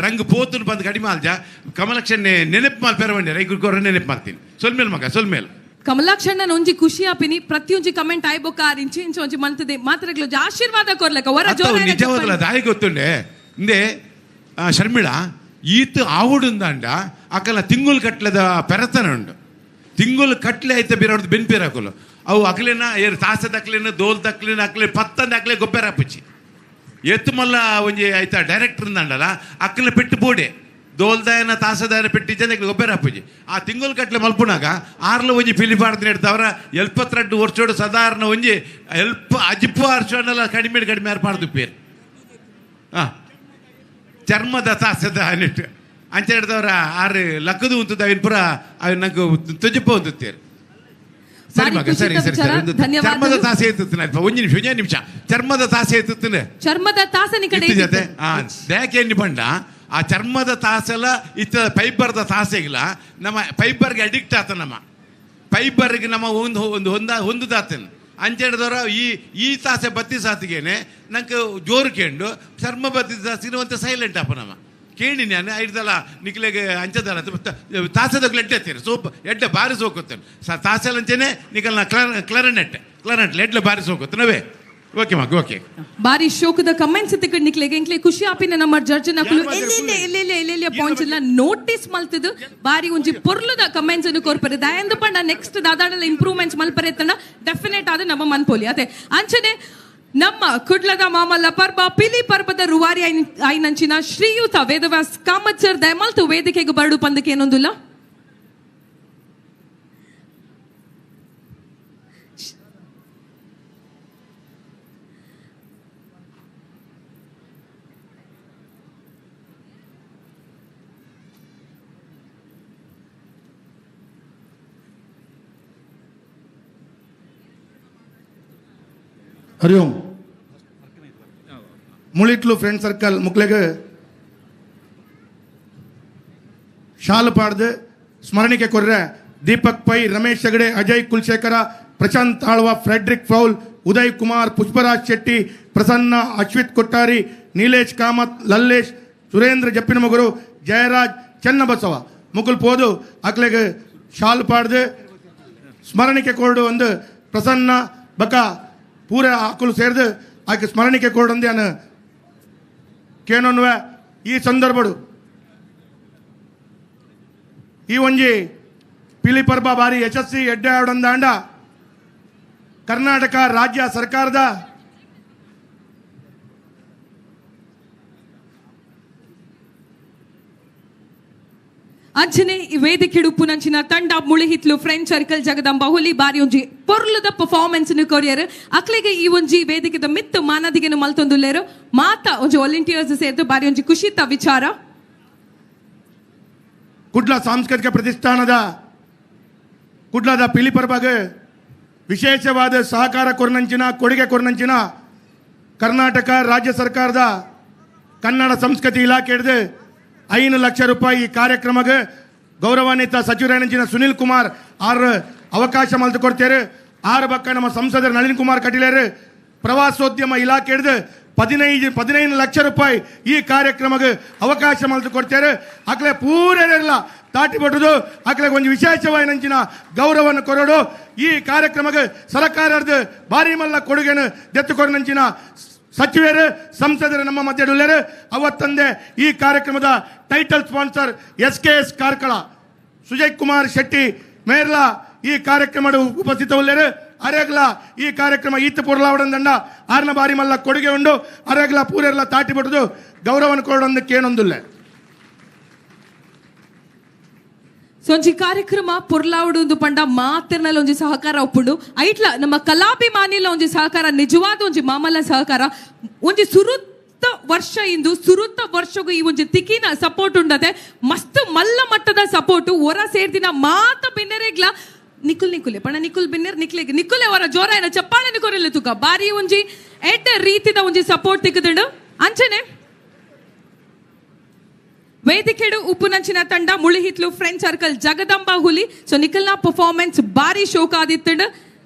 ರಂಗ್ ಪೋತುನು ಬಂದು ಕಡಿಮೆ ಆಲ್ಜ ಕಮಲಕ್ಷಣ್ಣೆ ನೆನಪು ಮಾಲ್ ಪೆರವಂಡೆ ರೈಗುರು ನೆನಪು ಮಾಡ್ತೀನಿ ಸೊಲ್ಮೇಲ್ ಮಗ ಸೊಲ್ಮೇಲ್ ಕಮಲಾಕ್ಷಣ್ಣ ಒಂಜಿ ಖುಷಿ ಆಪಿನಿ ಪ್ರತಿಯೊಂಜಿ ಕಮೆಂಟ್ ಆಯ್ಬೊಕ್ಕ ಇಂಚಿ ಇಂಚಿ ಒಂಜಿ ಮಂತದೆ ಮಾತ್ರಗಳು ಆಶೀರ್ವಾದ ಕೊರ್ಲಕ ಹೊರ ನಿಜವಾದಲ್ಲ ದಾಯಿ ಗೊತ್ತುಂಡೆ ಇಂದೆ ಶರ್ಮಿಳ ಈತ ಆವುಡುಂದಾಂಡ ಅಕಲ ತಿಂಗುಲ್ ಕಟ್ಲೆದ ಪೆರತನ ಉಂಡು ತಿಂಗುಲ್ ಕಟ್ಲೆ ಐತೆ ಬೇರೆ ಬೆನ್ಪೇರಾಕಲು ಅವು ಅಕ್ಲೇನ ಏರು ತಾಸದ ಅಕ್ಲೇನ ದೋಲ್ ದಕ್ಲೇನ ಅಕ್ಲೆ ಪತ್ತಂದ ಅಕ್ಲೆ ಗೊಬ್ಬರ ಪುಚ್ಚಿ ಎತ್ತು ಮಲ್ಲ ಒಂಜಿ ಆಯ್ತಾ ಡೈರೆಕ್ಟರ್ ಅಂಡಲ್ಲ ಅಕ್ಕಲ ಪೆಟ್ಟು ಬೋಡೆ ದೋಲ್ದಾಯನ ತಾಸದಾಯನ ಪೆಟ್ಟಿ ಜನಕ್ಕೆ ಗೊಬ್ಬರ ಹಾಪುಜಿ ಆ ತಿಂಗುಲ್ ಕಟ್ಲೆ ಮಲ್ಪುನಾಗ ಆರ್ಲ ಒಂಜಿ ಪಿಲಿ ಪಾಡ್ದು ಇಡ್ತಾವ್ರ 72 ವರ್ಷೋಡು ಸಾಧಾರಣ ಒಂಜಿ ಎಲ್ಪ ಅಜಿಪ್ಪು ವರ್ಷನೆಲ್ಲ ಕಡಿಮೆ ಕಡಿಮೆ ಯಾರು ಪಾಡ್ದು ಪೇರು ಹಾಂ ಚರ್ಮದ ತಾಸದ ಅನಿಟ್ಟು ಅಂಚೆ ಹಿಡ್ದವ್ರ ಆರು ಲಕ್ಕದು ಉಂತದ ಅವಿನ ಪುರ ಅವಿನ ನಂಗೆ ತುಜಿಪ್ಪ ಉಂತುತ್ತೇರು. ಸರಿ ಮಗ ಸರಿ ಸರಿ ಸರಿ ಚರ್ಮದ ತಾಸೆ ಎತ್ತುತ್ತಾನೆ ಒಂದು ನಿಮಿಷ ಒಂದೇ ನಿಮಿಷ ಚರ್ಮದ ತಾಸೆ ಎತ್ತುತ್ತಾನೆ ಚರ್ಮದ ತಾಸೆ ಕಡೆ ಜೊತೆ ಯಾಕೆ ಎಣ್ಣೆ ಬಣ್ಣ ಆ ಚರ್ಮದ ತಾಸೆಲ್ಲ ಇತ್ತ ಫೈಬರ್ದ ತಾಸೆಗಿಲ್ಲ ನಮ್ಮ ಫೈಬರ್ಗೆ ಅಡಿಕ್ಟ್ ಆತ ನಮ್ಮ ಫೈಬರ್ಗೆ ನಮ್ಮ ಒಂದು ಒಂದು ಹೊಂದ ಹೊಂದುದಾತನ ಅಂಚೆಡ್ದವ್ರ ಈ ಈ ತಾಸೆ ಬತ್ತಿ ಸಾತಿಗೇನೆ ನಂಗೆ ಜೋರು ಕೇಂಡು ಚರ್ಮ ಬತ್ತಿ ತಾಸಿನ ಒಂದು ಸೈಲೆಂಟ್ ಆಪ ನಮ್ಮ ಕೇಳಿ ನಾನು ಐಡ್ದಲ್ಲ ನಿಕ್ಲೆಗೆ ಅಂಚದಲ್ಲ ತಾಸೆದಾಗ ಎಡ್ಡೆ ಹತ್ತೀರಿ ಸೋಪ್ ಎಡ್ಡೆ ಬಾರಿ ಸೋಕುತ್ತೇನೆ ತಾಸೆಲ್ಲ ಅಂಚೆನೆ ನಿಕಲ್ನ ಕ್ಲರನೆಟ್ ಕ್ಲರನೆಟ್ ಎಡ್ಲೆ ಬಾರಿ ಸೋಕುತ್ತೆ ನಾವೇ ಓಕೆ ಮಗ ಓಕೆ ಬಾರಿ ಶೋಕದ ಕಮೆಂಟ್ಸ್ ತಿಕ್ಕಡ್ ನಿಕ್ಲೆಗೆ ಎಂಕ್ಲೆ ಖುಷಿ ಆಪಿನ ನಮ್ಮ ಜಡ್ಜ್ ನಕಲು ಎಲ್ಲೆಲ್ಲೆ ಎಲ್ಲೆಲ್ಲೆ ಎಲ್ಲೆಲ್ಲೆ ಪಾಯಿಂಟ್ಸ್ ಎಲ್ಲ ನೋಟಿಸ್ ಮಲ್ತದು ಬಾರಿ ಒಂಜಿ ಪೊರ್ಲುದ ಕಮೆಂಟ್ಸ್ ಅನ್ನು ಕೊರ್ಪರೆ ದಯಂದು ಪಂಡ ನೆಕ್ಸ್ಟ್ ದಾದಾಡಲ ಇಂಪ್ರೂವ್ಮೆಂಟ್ಸ್ ಮಲ್ಪರೆ ತನ ಡೆಫಿನೆಟ್ ಆದ ನಮ್ಮ ಮನ್ಪೋಲಿ ಅದೇ ಅಂಚನೆ ನಮ್ಮ ಕುಡ್ಲದ ಮಾಮಲ್ಲ ಪರ್ಬ ಪಿಲಿ ಪರ್ಬದ ರುವಾರಿ ಐನಂಚಿನ ಶ್ರೀಯುತ ವೇದವ್ಯಾಸ್ ಕಾಮತ್ ಸರ್ ದಯಮಲ್ತು ವೇದಿಕೆಗೆ ಬರಡು ಪಂದಕ್ಕೆ ಏನೊಂದಿಲ್ಲ ಹರಿ ಓಂ. ಮುಳಿಟ್ಲು ಫ್ರೆಂಡ್ ಸರ್ಕಲ್ ಮುಕ್ಲೆಗ್ ಶಾಲು ಪಾಡ್ದು ಸ್ಮರಣಿಕೆ ಕೊರ್ರೆ ದೀಪಕ್ ಪೈ, ರಮೇಶ್ ಹೆಗಡೆ, ಅಜಯ್ ಕುಲಶೇಖರ, ಪ್ರಶಾಂತ್ ಆಳ್ವ, ಫ್ರೆಡ್ರಿಕ್ ಫೌಲ್, ಉದಯ್ ಕುಮಾರ್, ಪುಷ್ಪರಾಜ್ ಶೆಟ್ಟಿ, ಪ್ರಸನ್ನ, ಅಶ್ವಿತ್ ಕೊಟ್ಟಾರಿ, ನೀಲೇಶ್ ಕಾಮತ್, ಲಲ್ಲೇಶ್, ಸುರೇಂದ್ರ ಜಪ್ಪಿನಮಗುರು, ಜಯರಾಜ್ ಚನ್ನಬಸವ ಮುಕುಲ್ ಪೋದು ಅಕ್ಲೆಗ್ ಶಾಲು ಪಾಡ್ದು ಸ್ಮರಣಿಕೆ ಕೊರಡು ಒಂದು ಪ್ರಸನ್ನ ಬಕ ಪೂರ ಅಕುಲು ಸೇರ್ದು ಆಕೆ ಸ್ಮರಣಿಕೆ ಕೊರಡಂದೆ ಅನು ಕೇನೊನ್ವೆ. ಈ ಸಂದರ್ಭಡು ಈ ಒಂಜಿ ಪಿಲಿ ಪರ್ಬ ಬಾರಿ ಯಶಸ್ವಿ ಎಡ್ಡೆ ಆಡೊಂದಾಂಡ ಕರ್ನಾಟಕ ರಾಜ್ಯ ಸರ್ಕಾರದ ಅಂಚನೆ ಈ ವೇದಿಕೆ ಉಪ್ಪುನಂಚಿನ ತಂಡ ಮುಳಿಹಿತ್ಲು ಫ್ರೆಂಡ್ ಸರ್ಕಲ್ ಜಗದಂಬ ಹುಲಿ ಬಾರಿ ಒಂಜಿ ಪೊರ್ಲುದ ಪರ್ಫಾರ್ಮೆನ್ಸ್ ಕೊರಿಯರ್ ಅಕ್ಲೆಗೆ ಈ ಒಂಜಿ ವೇದಿಕೆದ ಮಿತ್ತು ಮಾನದಿಗೆನು ಮಲ್ತೊಂದುಲ್ಲೇರು ಮಾತ ಒಂಜಿ ವಾಲಂಟಿಯರ್ಸ್ ಸೇರ್ದು ಬಾರಿ ಒಂಜಿ ಖುಷಿತ ವಿಚಾರ. ಕುಡ್ಲ ಸಾಂಸ್ಕೃತಿಕ ಪ್ರತಿಷ್ಠಾನದ ಕುಡ್ಲದ ಪಿಲಿಪರ್ಬಾಗ ವಿಶೇಷವಾದ ಸಹಕಾರ ಕೊರ್ನಂಚಿನ ಕೊಡುಗೆ ಕೊರ್ನಂಚಿನ ಕರ್ನಾಟಕ ರಾಜ್ಯ ಸರ್ಕಾರದ ಕನ್ನಡ ಸಂಸ್ಕೃತಿ ಇಲಾಖೆ ಹಿಡಿದು 5 ಲಕ್ಷ ರೂಪಾಯಿ ಈ ಕಾರ್ಯಕ್ರಮಕ್ಕೆ ಗೌರವಾನ್ವಿತ ಸಚಿವರಾನಂಚಿನ ಸುನಿಲ್ ಕುಮಾರ್ ಆರ್ ಅವಕಾಶ ಮಲ್ತು ಕೊಡ್ತಾರೆ. ಆರು ಬಕ್ಕ ನಮ್ಮ ಸಂಸದರು ನಳಿನ್ ಕುಮಾರ್ ಕಟೀಲರು ಪ್ರವಾಸೋದ್ಯಮ ಇಲಾಖೆ ಹಿಡಿದು 15 ಲಕ್ಷ ರೂಪಾಯಿ ಈ ಕಾರ್ಯಕ್ರಮಕ್ಕೆ ಅವಕಾಶ ಮಲ್ತು ಕೊಡ್ತಾರೆ. ಆಕಲೆ ಪೂರೆಲ್ಲ ತಾಟಿ ಬಟ್ಟದು ಆಕಲೆ ಒಂದು ವಿಶೇಷವಾದ ಗೌರವವನ್ನು ಕೊರಡು ಈ ಕಾರ್ಯಕ್ರಮಕ್ಕೆ ಸರ್ಕಾರದ ಭಾರಿ ಮಲ್ಲ ಕೊಡುಗೆಯನ್ನು ದೆತ್ತುಕೊರನಂಚಿನ ಸಚಿವರು ಸಂಸದರು ನಮ್ಮ ಮಧ್ಯೆ ಅವತ್ತಂದೇ ಈ ಕಾರ್ಯಕ್ರಮದ title sponsor SKS Karkala Sujay Kumar Shetty ಮೇರ್ಲಾ ಈ ಕಾರ್ಯಕ್ರಮದ ಉಪಸ್ಥಿತವುಳ್ಳರು. ಅರೆಗ್ಲ ಈ ಕಾರ್ಯಕ್ರಮ ಈತ ಪೊರ್ಲಾವಡಂದಂಡ ಆರ್ನ ಬಾರಿ ಮಲ್ಲ ಕೊಡುಗೆ ಉಂಡು. ಅರೆಗ್ಲ ಪೂರೆಲ್ಲ ತಾಟಿ ಬಿಟ್ಟದು ಗೌರವವನ್ನು ಕೊಡೋದಕ್ಕೇನೊಂದಿಲ್ಲ. ಸೊ ಒಂಜಿ ಕಾರ್ಯಕ್ರಮ ಪೊರ್ಲಾವಡು ಪಂಡ ಮಾತಿರ್ನಲ್ಲಿ ಒಂಜಿ ಸಹಕಾರ ಒಪ್ಪುಂಡು. ಐಟ್ಲ ನಮ್ಮ ಕಲಾಭಿಮಾನಿಲ ಒಂಜಿ ಸಹಕಾರ, ನಿಜವಾದ ಒಂಜಿ ಮಾಮಲ್ಲ ಸಹಕಾರ. ಒಂಜಿ ಸುರುತ್ತ ವರ್ಷ ಇಂದು ಸುರುತ್ತ ವರ್ಷಗೂ ಈ ಒಂಜಿ ತಿಕ್ಕಿನ ಸಪೋರ್ಟ್ ಉಂಡತೆ ಮಸ್ತ್ ಮಲ್ಲ ಮಟ್ಟದ ಸಪೋರ್ಟ್. ಹೊರ ಸೇರ್ದಿನ ಮಾತ ಬಿನ್ನೆರೆಗ್ಲ ನಿಕುಲ್ ನಿಕುಲೆ ಪಣ ನಿಕುಲ್ ಬಿನ್ನೆರ್ ನಿಕ್ಲೆಗ್ ನಿಕುಲೆ ಹೊರ ಜೋರ ಏನ ಚಪ್ಪಾಳೆ ನಿಕೋರೆಲ್ಲ ತುಕ ಬಾರಿ ಒಂಜಿ ಎಡ್ಡ ರೀತಿದ ಒಂಜಿ ಸಪೋರ್ಟ್ ತಿಕ್ಕದುಂಡು. ಅಂಚನೆ ವೇದಿಕೆಡು ಉಪ್ಪುನಂಚಿನ ತಂಡ ಮುಳಿಹಿತ್ಲು ಫ್ರೆಂಡ್ ಸರ್ಕಲ್ ಜಗದಂಬ ಹುಲಿ. ಸೊ ನಿಖಲ್ನ ಪರ್ಫಾರ್ಮೆನ್ಸ್ ಬಾರಿ ಶೋಕ ಆದಿತ್ತಂಡು.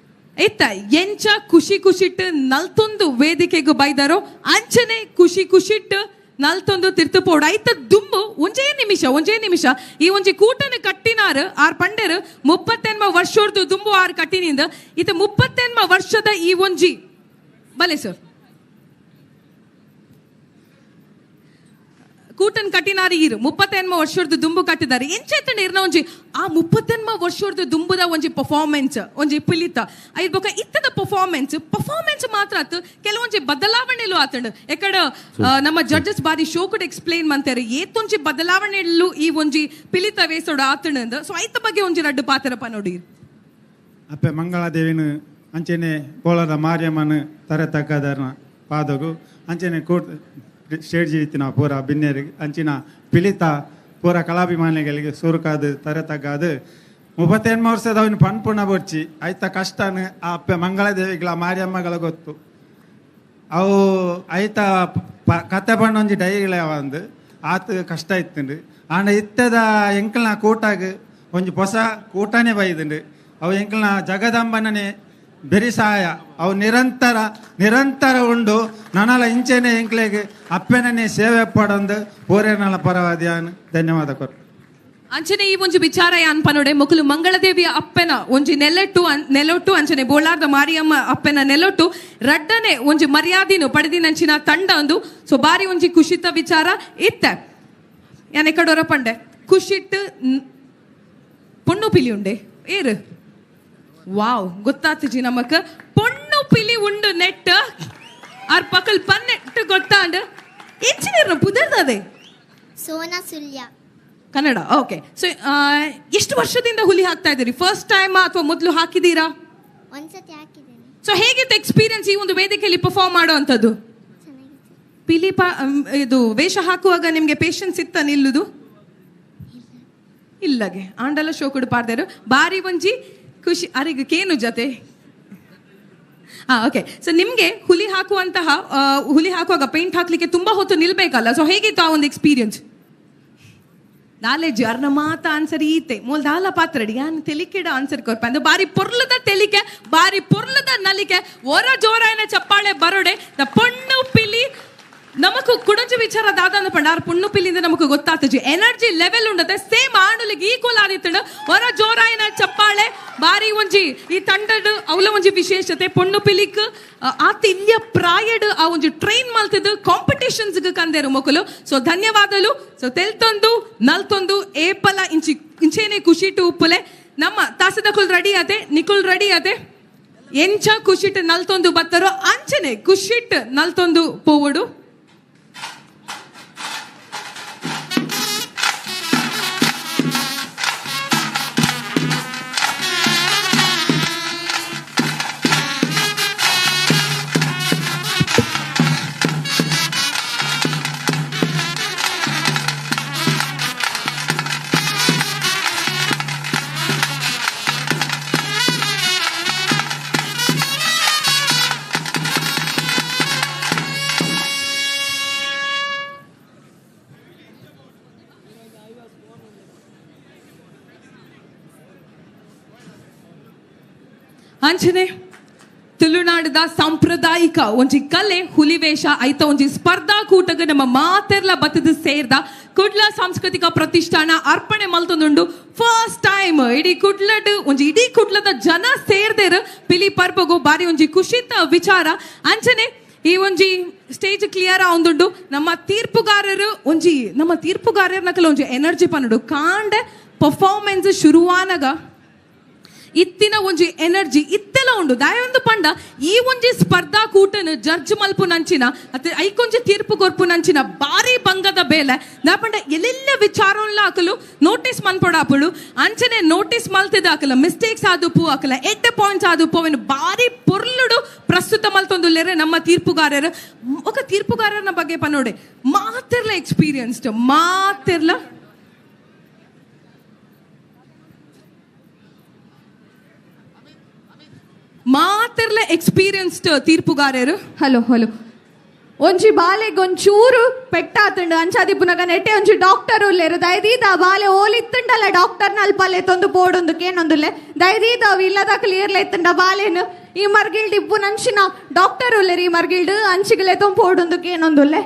ಇತ್ತ ಎಂಚ ಖುಷಿ ಖುಷಿಟ್ಟು ನಲ್ತೊಂದು ವೇದಿಕೆಗೂ ಬೈದಾರೋ ಅಂಚನೆ ಖುಷಿ ಖುಷಿಟ್ಟು ನಲ್ತೊಂದು ತಿರ್ತುಪೋಡು. ಐತ ದುಂಬು ಒಂಜೇ ನಿಮಿಷ ಈ ಒಂಜಿ ಕೂಟನ ಕಟ್ಟಿನಾರು ಆರ್ ಪಂಡೇರು 38 ವರ್ಷದ ದುಂಬು ಆರ್ ಕಟ್ಟಿನಿಂದ ಇತ 38 ವರ್ಷದ ಈ ಒಂಜಿ ಬಲೆ ಸರ್ ಕೂಟನ್ ಕಟ್ಟಿನಾರು ಈರು 38 ವರ್ಷದ ದುಂಬು ಕಟ್ಟಿದ್ದಾರೆ. ಎಂಚೈತಂಡ ಇರ್ನ ಒಂಜಿ ಆ 38 ವರ್ಷದ ದುಂಬುದ ಒಂಜಿ ಪರ್ಫಾರ್ಮೆನ್ಸ್ ಒಂಜಿ ಪಿಲಿತ ಐದು ಬೊಕ ಇತ್ತದ ಪರ್ಫಾರ್ಮೆನ್ಸ್ ಮಾತ್ರ ಆತು ಕೆಲವೊಂಜಿ ಬದಲಾವಣೆಲು ಆತಂಡು. ಎಕಡ ನಮ್ಮ ಜಡ್ಜಸ್ ಬಾರಿ ಶೋಕಡ್ ಎಕ್ಸ್ಪ್ಲೇನ್ ಮಂತಾರೆ ಏತೊಂಜಿ ಬದಲಾವಣೆಲು ಈ ಒಂಜಿ ಪಿಲಿತ ವೇಸೋಡು ಆತಂಡ. ಸೊ ಐತ ಬಗ್ಗೆ ಒಂಜಿ ರಡ್ಡು ಪಾತ್ರಪ್ಪ ನೋಡಿ. ಅಪ್ಪೆ ಮಂಗಳಾದೇವಿನ ಅಂಚೆನೆ ಕೋಳದ ಮಾರಿಯಮ್ಮನ ತರೆ ತಕ್ಕದರ್ನ ಪಾದಗು ಅಂಚೆನೆ ಕೋಟ್ ಸ್ಟೇಜ್ ಇತ್ತಿನ ಪೂರ ಬಿನ್ನೇರಿಗೆ ಅಂಚಿನ ಪಿಲಿತ ಪೂರ ಕಲಾಭಿಮಾನಿಗಳಿಗೆ ಸುರುಕಾದು ತರೆ ತಗ್ಗಾದು 38 ವರ್ಷದ ಅವನು ಪನ್ಪುಣ ಬೊರ್ಚಿ ಐತ ಕಷ್ಟನ ಆ ಅಪ್ಪೆ ಮಂಗಳದೇವಿಗಳ ಮಾರಿಯಮ್ಮಗಳ ಗೊತ್ತು. ಅವು ಐತ ಕತೆ ಪಣ್ಣೊಂಜಿ ಡೈಗಳ ಒಂದು ಆತ ಕಷ್ಟ ಇತ್ತುಂಡು. ಆಂಡ ಇತ್ತದ ಎಂಕಲ್ನ ಕೂಟಾಗ ಒಂಜಿ ಹೊಸ ಕೂಟನೇ ಬೈದುಂಡು. ಅವು ಎಂಕಲ್ನ ಜಗದಂಬನೇ ಬೆರಿ ಸಹಾಯ ಅವು ನಿರಂತರ ನಿರಂತರ ಉಂಡು. ನನಲ ಇಂಚೆನೆ ಎಂಕ್ಲೆಗ್ ಅಪ್ಪೆನೇ ಸೇವೆ ಪಡೊಂದು ಪೂರೇನಲ ಪರವಾದಿಯಾನ್ ಧನ್ಯವಾದ ಕೊರ್. ಅಂಚನೆ ಈ ಒಂಜಿ ವಿಚಾರ ಯಾನ್ ಪನೋಡೆ ಮೊಕಲು ಮಂಗಳದೇವಿಯ ಅಪ್ಪೆನ ಒಂಜಿ ನೆಲೊಟ್ಟು ಅಂಚನೆ ಬೋಳಾರ್ದ ಮಾರಿಯಮ್ಮ ಅಪ್ಪೆನ ನೆಲೊಟ್ಟು ರಡ್ಡನೆ ಒಂಜಿ ಮರ್ಯಾದಿನು ಪಡೆದಿನಂಚಿನ ತಂಡ ಒಂದು. ಸೊ ಬಾರಿ ಒಂಜಿ ಖುಷಿತ ವಿಚಾರ ಇತ್ತ. ಯಾನ್ ಎಕಡೋರ ಪಂಡೆ ಖುಷಿಟ್ಟು ಪೊಣ್ಣು ಪಿಲಿ ಉಂಡೆ ಏರು ವಾವ್ ಗೊತ್ತಾತುಜಿ ನಮಕ್ ಪೊಣ್ಣು ಪಿಲಿ ಉಂಡು ನೆಟ್ ಆರ್ buckle ಪನ್ನೆಟ್ಟು ಗೊತ್ತಾಂಡ್ engineer ಪುದರ್ದದೆ Sona ಸುಲ್ಯ Kannada. Okay, ಸೊ ಎಷ್ಟು ವರ್ಷದಿಂದ ಹುಲಿ ಹಾಕ್ತಾ ಇದ್ದೀರಿ? ಫಸ್ಟ್ ಟೈಮ್ ಅಥವಾ ಮೊದಲು ಹಾಕಿದ್ದೀರಾ? ಒಂದ್ಸತಿ ಹಾಕಿದ್ದೀನಿ. ಸೊ ಹೇಗಿತ್ತು ಎಕ್ಸ್ಪೀರಿಯನ್ಸ್ ಈ ಒಂದು ವೇದಿಕೆಯಲ್ಲಿ ಪರ್ಫಾರ್ಮ್ ಮಾಡುವಂಥದ್ದು? ಪಿಲಿ ಇದು ವೇಷ ಹಾಕುವಾಗ ನಿಮ್ಗೆ ಪೇಷನ್ಸ್ ಇತ್ತ ನಿಲ್ಲುದು? ಇಲ್ಲಗೆ ಆಂಡಲ ಶೋಕುಡು ಪಾಡ್ದಾರು ಬಾರಿ ಒಂಜಿ ಖುಷಿ ಅರಿಗ ಕೇನು ಜೊತೆ. ಓಕೆ, ಸೊ ನಿಮಗೆ ಹುಲಿ ಹಾಕುವಂತಹ ಹುಲಿ ಹಾಕುವಾಗ ಪೇಂಟ್ ಹಾಕ್ಲಿಕ್ಕೆ ತುಂಬಾ ಹೊತ್ತು ನಿಲ್ಬೇಕಲ್ಲ, ಸೊ ಹೇಗಿತ್ತು ಆ ಒಂದು ಎಕ್ಸ್ಪೀರಿಯನ್ಸ್? ನಾಲೆಜ್ ಅರ್ನ ಮಾತ ಆನ್ಸರ್ ಈತೆ ಮೂಲ ದಾಲ ಪಾತ್ರಡಿ ಯಾನ್ ತೆಲಿಕೆಡ ಆನ್ಸರ್ ಕೊರ್ಪ ಅಂದ್ರೆ ಬಾರಿ ಪೊರ್ಲದ ತೆಲಿಕೆ ಬಾರಿ ಪೊರ್ಲದ ನಲಿಕೆ ಒರ ಜೋರಾಯನ ಚಪ್ಪಾಳೆ ಬರೋಡೆ ದ ಪೊಣ್ಣು ಪಿಲಿ ನಮಕು ಕುಡಂಚು ವಿಚಾರ ದಾದ ಪಂಡ ಆರ್ ಪೊಣ್ಣು ಪಿಲಿಂದ ನಮಕು ಗೊತ್ತಾತಜಿ ಎನರ್ಜಿ ಲೆವೆಲ್ ಉಂಡತೆ ಸೇಮ್ ಆಣುಲಿಗೆ ಈಕ್ವಲ್ ಆದಿತ್ತಂಡ ಒರ ಜೋರಾಯನ ಚಪ್ಪಾಳೆ ಬಾರಿ ಒಂಜಿ ಈ ತಂಡದ ಅವಲ ಒಂಜಿ ವಿಶೇಷತೆ ಪೊಣ್ಣು ಪಿಲಿಕ್ ಆತ ಇಲ್ಲಿಯ ಪ್ರಾಯಡ್ ಆ ಒಂಜಿ ಟ್ರೈನ್ ಮಲ್ತಿದ್ದು ಕಾಂಪಿಟೇಷನ್ಸ್ ಕಂದೇರು ಮೊಕಲು. ಸೊ ಧನ್ಯವಾದಲು. ಸೊ ತೆಲ್ತೊಂದು ನಲ್ತೊಂದು ಏಪಲ ಇಂಚಿ ಇಂಚೇನೆ ಖುಷಿಟು ಉಪ್ಪುಲೆ ನಮ್ಮ ತಾಸದಕುಲ್ ರೆಡಿ ಆತೆ ನಿಕುಲ್ ರೆಡಿ ಆತೆ ಎಂಚ ಖುಷಿಟ್ ನಲ್ತೊಂದು ಬತ್ತರೋ ಅಂಚನೆ ಖುಷಿಟ್ ನಲ್ತೊಂದು ಪೋವಡು. ಅಂಚನೆ ತುಳುನಾಡದ ಸಾಂಪ್ರದಾಯಿಕ ಒಂಜಿ ಕಲೆ ಹುಲಿವೇಷ ಐತ ಒಂಜಿ ಸ್ಪರ್ಧಾಕೂಟಗ ನಮ್ಮ ಮಾತೆರ್ಲ ಬತ್ತದ ಸೇರ್ದ ಕುಡ್ಲ ಸಾಂಸ್ಕೃತಿಕ ಪ್ರತಿಷ್ಠಾನ ಅರ್ಪಣೆ ಮಲ್ತೊಂದುಂಡು. ಫಸ್ಟ್ ಟೈಮ್ ಇಡೀ ಕುಡ್ಲಡ್ ಒಂಜಿ ಇಡೀ ಕುಡ್ಲದ ಜನ ಸೇರ್ದೇರು ಪಿಲಿ ಪರ್ಬಗು ಬಾರಿ ಒಂಜಿ ಖುಷಿತ ವಿಚಾರ. ಅಂಚನೆ ಈ ಒಂಜಿ ಸ್ಟೇಜ್ ಕ್ಲಿಯರ್ ಆವೊಂದುಂಡು. ನಮ್ಮ ತೀರ್ಪುಗಾರರು ಒಂಜಿ ನಮ್ಮ ತೀರ್ಪುಗಾರರ್ನಕಲ ಒಂಜಿ ಎನರ್ಜಿ ಪನ್ನುಡು ಕಾಂಡೆ ಪರ್ಫಾರ್ಮೆನ್ಸ್ ಶುರುವಾನಗ ಇತ್ತಿನ ಒಂಜಿ ಎನರ್ಜಿ ಇತ್ತೆಲ್ಲ ಉಂಡು. ದಾಯೊಂದು ಪಂಡ ಈ ಒಂಜಿ ಸ್ಪರ್ಧಾಕೂಟನು ಜಡ್ಜ್ ಮಲ್ಪು ನಂಚಿನ ಅತ್ತೆ ಐಕೊಂಜಿ ತೀರ್ಪು ಕೊರ್ಪು ನಂಚಿನ ಬಾರಿ ಬಂಗದ ಬೇಲೆ. ದಾ ಪಂಡ ಎಲ್ಲೆಲ್ಲ ವಿಚಾರನ್ಲ ಹಾಕಲು ನೋಟಿಸ್ ಮನ್ಪೊಡಾಪುಳು ಅಂಚನೆ ನೋಟಿಸ್ ಮಲ್ತಿದ ಹಾಕಲ ಮಿಸ್ಟೇಕ್ಸ್ ಆದುಪ್ಪು ಹಾಕಲ ಎಡ್ಡೆ ಪಾಯಿಂಟ್ಸ್ ಆದುಪ್ಪು ಅವೆನು ಬಾರಿ ಪೊರ್ಲುಡು ಪ್ರಸ್ತುತ ಮಲ್ತೊಂದುಲ್ಲೇರೆ ನಮ್ಮ ತೀರ್ಪುಗಾರರು. ఒక ತೀರ್ಪುಗಾರನ ಬಗ್ಗೆ ಪನ್ನೋಡೆ ಮಾತಿರ್ಲ ಎಕ್ಸ್ಪೀರಿಯನ್ಸ್ಡ್ ಮಾತಿರ್ಲ ಮಾತಿರ್ಲ ಎಕ್ಸ್ಪೀರಿಯನ್ಸ್ಡ್ ತೀರ್ಪುಗಾರರು. ಹಲೋ ಹಲೋ ಒಂಜಿ ಬಾಲೆಗ್ ಒಂಚೂರು ಪೆಟ್ಟಾತುಂಡು ಅಂಚಾದಿಪ್ಪುನಗ ನೆಟ್ಟೆ ಒಂಜಿ ಡಾಕ್ಟರ್ ಉಲ್ಲೇರು ದಯದೀದ ಬಾಲೆ ಓಲಿತ್ತುಂಡಲ್ಲ ಡಾಕ್ಟರ್ನ ಅಲ್ಪಲ್ಲೆ ತೊಂದು ಪೋಡೊಂದು ಕೇನೊಂದುಲ್ಲೆ ದಯದೀದ ಅವು ಇಲ್ಲದ ಕ್ಲಿಯರ್ಲೆ ಇತ್ತುಂಡ ಬಾಲೆನು ಈ ಮರ್ಗಿಲ್ಡ್ ಇಪ್ಪು ನಂಚಿನ ಡಾಕ್ಟರ್ ಉಲ್ಲೇರು ಈ ಮರ್ಗಿಲ್ಡ್ ಅಂಚಿಗಲೆ ತೊಂದು ಪೋಡೊಂದು ಕೇನೊಂದುಲ್ಲೆ.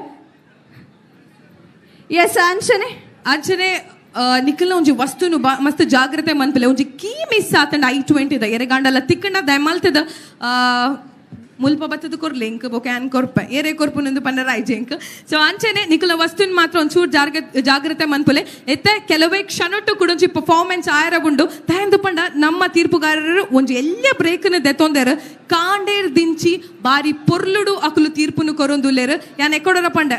ಎಸ್ ಅಂಚನೆ ಅಂಚನೆ ನಿಖಲ್ನ ಒಂಜಿ ವಸ್ತುನು ಮಸ್ತ್ ಜಾಗ್ರತೆ ಮನ್ಪಲೆ ಒಂಜಿ ಕೀ ಮಿಸ್ ಆತಂಡ I20 the ಎರೆಗಾಂಡಲ ತಿಕ್ಕಂಡ ದಯಮಾಲ್ತದ ಮುಲ್ಪ ಬತ್ತದ ಕೊರ್ಲೆ ಇಂಕ್ ಬೊಕ ಆನ್ ಕೊರ್ಪ ಏರೆ ಕೊರ್ಪುನಂದು ಪಂಡ ರಾಯ್ಜೆ ಇಂಕ್. ಸೊ ಅಂಚನೆ ನಿಖಲ ವಸ್ತುನ್ ಮಾತ್ರ ಒಂಚೂರು ಜಾಗ್ರತೆ ಮನ್ಪಲೆ ಎತ್ತ ಕೆಲವೇ ಕ್ಷಣಟ್ಟು ಕೂಡ ಒಂಜಿ ಪರ್ಫಾರ್ಮೆನ್ಸ್ ಆಯರ ಉಂಡು. ದಯಂದು ಪಂಡ ನಮ್ಮ ತೀರ್ಪುಗಾರರು ಒಂಜಿ ಎಲ್ಲ ಬ್ರೇಕ್ನ ದೆತ್ತೊಂದೇರು ಕಾಂಡೇರ್ ದಿಂಚಿ ಬಾರಿ ಪೊರ್ಲುಡು ಅಕುಲು ತೀರ್ಪುನು ಕೊರೊಂದುಲ್ಲೇರು. ಯಾನ್ ಎಕ್ಕೊಡರ ಪಂಡ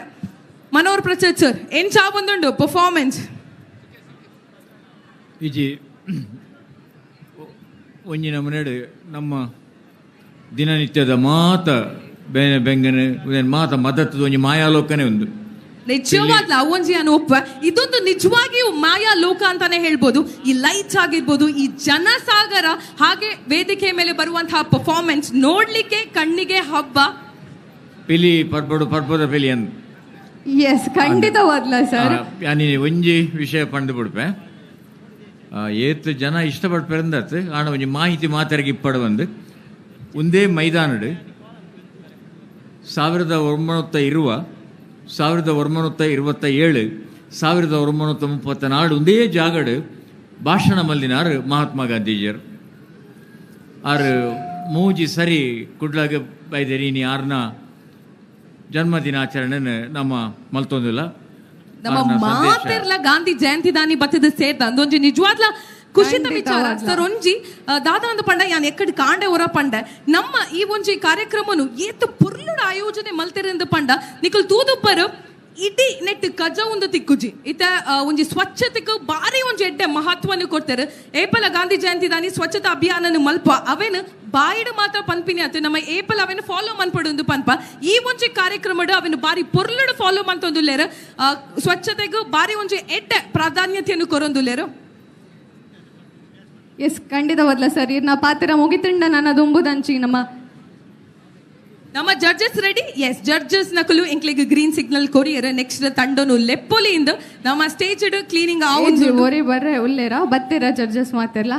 ಮನೋಹರ್ ಪ್ರಸಾದ್ ಸರ್ ಎಂಚ ಆವೊಂದುಂಡು ಪರ್ಫಾರ್ಮೆನ್ಸ್? ಇಜಿ ಒಂಜಿ ನಮೂನೆಡ್ ನಮ್ಮ ದಿನನಿತ್ಯದ ಮಾತ ಬೇನೆ ಬೆಂಗನೆ ಮಾತ ಮದತ್ತದ ಒಂಜಿ ಮಾಯಾಲೋಕನೇ ಒಂದು ನಿಜವಾಗ್ಲ ಒಂಜಿ ಅನು ಒಪ್ಪ ಇದೊಂದು ನಿಜವಾಗಿಯೂ ಮಾಯಾ ಲೋಕ ಅಂತಾನೆ ಹೇಳ್ಬೋದು. ಈ ಲೈಟ್ಸ್ ಆಗಿರ್ಬೋದು, ಈ ಜನಸಾಗರ, ಹಾಗೆ ವೇದಿಕೆ ಮೇಲೆ ಬರುವಂತಹ ಪರ್ಫಾರ್ಮೆನ್ಸ್ ನೋಡ್ಲಿಕ್ಕೆ ಕಣ್ಣಿಗೆ ಹಬ್ಬ. ಪಿಲಿ ಪರ್ಬಡು ಪರ್ಬದ ಪಿಲಿ ಅಂತ. ಎಸ್ ಖಂಡಿತವಾದ್ಲ ಸರ್. ಒಂಜಿ ವಿಷಯ ಪಂಡು ಬಿಡ್ಪೆ ಏತ್ ಜನ ಇಷ್ಟಪಡ್ಪೆರಂದತ್ ಆಂಡ ಒಂಜಿ ಮಾಹಿತಿ ಮಾತೆರೆಗ್ ಇಪ್ಪಡು ಬಂದು ಒಂದೇ ಮೈದಾನಡು 1920, 1927, 1934 ಒಂದೇ ಜಾಗಡು ಭಾಷಣ ಮಲ್ದಿನಾರು ಮಹಾತ್ಮ ಗಾಂಧೀಜಿಯರು. ಆರು ಮೂಜಿ ಸರಿ ಕುಡ್ಲಾಗ ಬೈದೇರಿ ನೀ ಆರ್ನ ಜನ್ಮದಿನಾಚರಣೆ ನಮ್ಮ ಮಲ್ತೊಂದಿಲ್ಲ. ನಮ್ಮ ಮಾತೆರ್ಲ ಗಾಂಧಿ ಜಯಂತಿ ದಾನಿ ಬತ್ತದ ಸೇರ್ದ ಅಂದೊಂಜಿ ನಿಜವಾದ್ಲ ಖುಷಿತ ವಿಚಾರ ಸರ್. ಒಂಜಿ ದಾದಾ ಒಂದು ಪಂಡ ಯಾನ್ ಎಕ್ಕಡ್ ಕಾಂಡೆ ಹೊರ ಪಂಡ ನಮ್ಮ ಈ ಒಂಜಿ ಕಾರ್ಯಕ್ರಮನು ಏತ್ ಪೊರ್ಲುಡು ಆಯೋಜನೆ ಮಲ್ತೆರೆಂದು ಪಂಡ ನಿಕುಲ್ ತೂದುಪ್ಪರು ಇಡೀ ನೆಟ್ ಕಜ ಒಂದು ತಿಕ್ಕುಜಿ ಇತ ಒಂಜಿ ಸ್ವಚ್ಛತೆಗೆ ಬಾರಿ ಒಂಜಿ ಎಡ್ಡೆ ಮಹತ್ವನು ಕೊಡ್ತಾರೆ. ಏಪಲ ಗಾಂಧಿ ಜಯಂತಿ ದಾನಿ ಸ್ವಚ್ಛತಾ ಅಭಿಯಾನನು ಮಲ್ಪ ಅವೇನು ಬಾಯಿಡು ಮಾತ್ರ ಪನ್ಪಿನಿ ಆತು ನಮ್ಮ ಏಪಲ್ ಅವೇನು ಫಾಲೋ ಮನ್ಪಡು ಪನ್ಪ ಈ ಒಂಜಿ ಕಾರ್ಯಕ್ರಮಡು ಅವೇನು ಬಾರಿ ಪೊರ್ಲುಡು ಫಾಲೋ ಮಂತೊಂದುಲ್ಲೇರು ಸ್ವಚ್ಛತೆಗೂ ಬಾರಿ ಒಂಜಿ ಎಡ್ಡೆ ಪ್ರಾಧಾನ್ಯತೆಯನ್ನು ಕೊರೊಂದುಲ್ಲೇರು. ಎಸ್ ಖಂಡಿತವಾದ್ಲ ಸರ್. ಇರ್ನ ಪಾತ್ರ ಮುಗಿತುಂಡ ನನ್ನ ದುಂಬುದಂಚಿ ನಮ್ಮ ನಮ್ಮ ಜಡ್ಜಸ್ ರೆಡಿ. ಎಸ್ ಜಡ್ಜಸ್ ನಕಲು ಎಂಕ್ಲೆಗ್ ಗ್ರೀನ್ ಸಿಗ್ನಲ್ ಕೊರಿಯರ್ ನೆಕ್ಸ್ಟ್ ತಂಡನು ಲೆಪ್ಪೊಲಿಯಿಂದ ನಮ್ಮ ಸ್ಟೇಜ್ ಕ್ಲೀನಿಂಗ್ ಒರಿ ಬರ್ರೆ ಉಲ್ಲೇರ ಬತ್ತೀರ ಜಡ್ಜಸ್ ಮಾತಿರ್ಲ.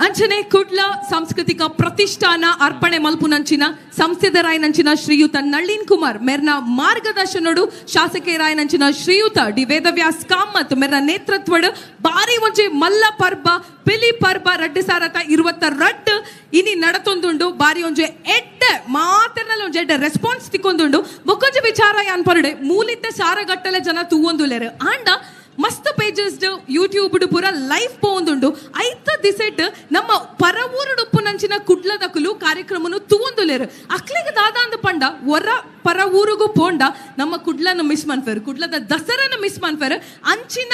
ಅಂಚನೆ ಕುಡ್ಲ ಸಾಂಸ್ಕೃತಿಕ ಪ್ರತಿಷ್ಠಾನ ಅರ್ಪಣೆ ಮಲ್ಪುನಂಚಿನ ಸಂಸ್ಥೆದರಾಯನಂಚಿನ ಶ್ರೀಯುತ ನಳಿನ್ ಕುಮಾರ್ ಮೆರ್ನ ಮಾರ್ಗದರ್ಶನಡು ಶಾಸಕರಾಯನಂಚಿನ ಶ್ರೀಯುತ ಡಿ ವೇದವ್ಯಾಸ್ ಕಾಮತ್ ಮೆರ್ನ ನೇತೃತ್ವಡು ಬಾರಿ ಒಂಜಿ ಮಲ್ಲ ಪರ್ಬ ಪಿಲಿ ಪರ್ಬ 2022 ಇನಿ ನಡತೊಂದುಂಡು. ಬಾರಿ ಒಂಜಿ ಎಡ್ಡೆ ಮಾತೆರ್ನಲ್ಲ ಒಂಜಿ ಎಡ್ಡೆ ರೆಸ್ಪಾನ್ಸ್ ತಿಕ್ಕೊಂದುಂಡು. ಬೊಕ್ಕೊಂಜಿ ವಿಚಾರ ಯಾನ್ ಪರುಡೆ ಮೂಲಿತ್ತ ಸಾರಗಟ್ಟಲೆ ಜನ ತೂವೊಂದುಲ್ಲೇರು ಆಂಡ ಮಸ್ತ್ ಪೇಜಸ್ ಯೂಟ್ಯೂಬ್ ಪೂರ ಲೈವ್ ಪೋಂದುಂಡು. ಐತ ದಿಸೆಟ್ ನಮ್ಮ ಪರವೂರುಡುಪ್ಪು ನಂಚಿನ ಕುಡ್ಲದಕುಲು ಕಾರ್ಯಕ್ರಮನು ತೂವೊಂದುಲೇರು. ಅಕ್ಲೆಗ್ ದಾದ ಅಂದ್ ಪಂಡ ಒರ ಪರವೂರುಗು ಪೋಂಡ ನಮ್ಮ ಕುಡ್ಲನ ಮಿಸ್ ಮನ್ಪೆರ್, ಕುಡ್ಲದ ದಸರನ ಮಿಸ್ ಮನ್ಪೆರ್. ಅಂಚಿನ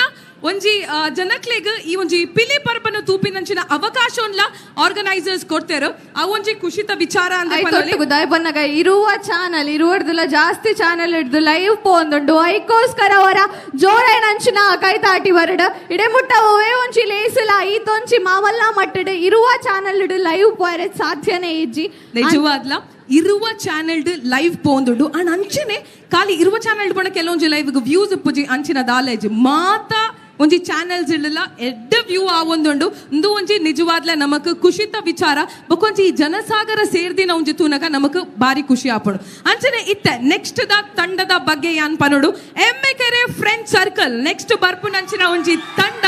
ಒಂಜಿ ಜನಕ್ಲೆಗ್ ಈ ಒಂಜಿ ಪಿಲಿ ಪರ್ಬನ ತೂಪಿನಂಚಿನ ಅವಕಾಶನ್ಲ ಆರ್ಗನೈಸರ್ಸ್ ಕೊಡ್ತೇರು. ಆ ಒಂಜಿ ಖುಷಿತ ವಿಚಾರ ಅಂದ್ರೆ ಬನ್ನಗ ಇರುವ ಚಾನಲ್ ಇರುವರ್ದುಲ ಜಾಸ್ತಿ ಚಾನಲ್ ಹಿಡ್ದು ಲೈವ್ ಪೋಂದುಂಡು. ಐಕೋಸ್ಕರ ಅವರ ಜೋರೈನಂಚಿನ ಕೈತಾಟಿ ಬರಡ ಇಡೆ ಮುಟ್ಟ ಓವೇ ಒಂಜಿ ಲೇಸುಲ ಈತೊಂಚಿ ಮಾವಲ್ಲ ಮಟ್ಟಡ್ ಇರುವ ಚಾನಲ್ ಹಿಡು ಲೈವ್ ಪೋಯರೆ ಸಾಧ್ಯನೇ ಇಜ್ಜಿ. ನಿಜವಾದ್ಲ ಇರುವ ಚಾನೆಲ್ ಲೈವ್ ಪೋಂದುಂಡು. ಅಂಡ್ ಅಂಚನೆ ಖಾಲಿ ಇರುವ ಚಾನೆಲ್ ಪೋಣ ಕೆಲವೊಂಜಿ ಲೈವ್ ವ್ಯೂಸ್ ಉಪ್ಪುಜಿ ಅಂಚಿನ ದಾಲೇಜ್ ಮಾತಾ ಒಂಜಿ ಚಾನೆಲ್ಸ್ ಇಡಲ ಎಡ್ಡ ವ್ಯೂ ಆವೊಂದುಂಡು. ಇಂದು ಒಂಜಿ ನಿಜವಾದ್ಲ ನಮಕ್ ಖುಷಿತ ವಿಚಾರ. ಬೊಕೊಂಜಿ ಜನಸಾಗರ ಸೇರ್ದಿನ ಒಂಜಿ ತೂನಗ ನಮಕ್ ಬಾರಿ ಖುಷಿ ಆಪುಂಡು. ಅಂಚನೆ ಇತ್ತೆ ನೆಕ್ಸ್ಟ್ the ತಂಡದ ಬಗ್ಗೆ ಯಾನ್ ಪನೋಡು. ಎಮ್ಮೆಕೆರೆ ಫ್ರೆಂಡ್ ಸರ್ಕಲ್ ನೆಕ್ಸ್ಟ್ ಬರ್ಪುನಂಚಿನ ಒಂಜಿ ತಂಡ.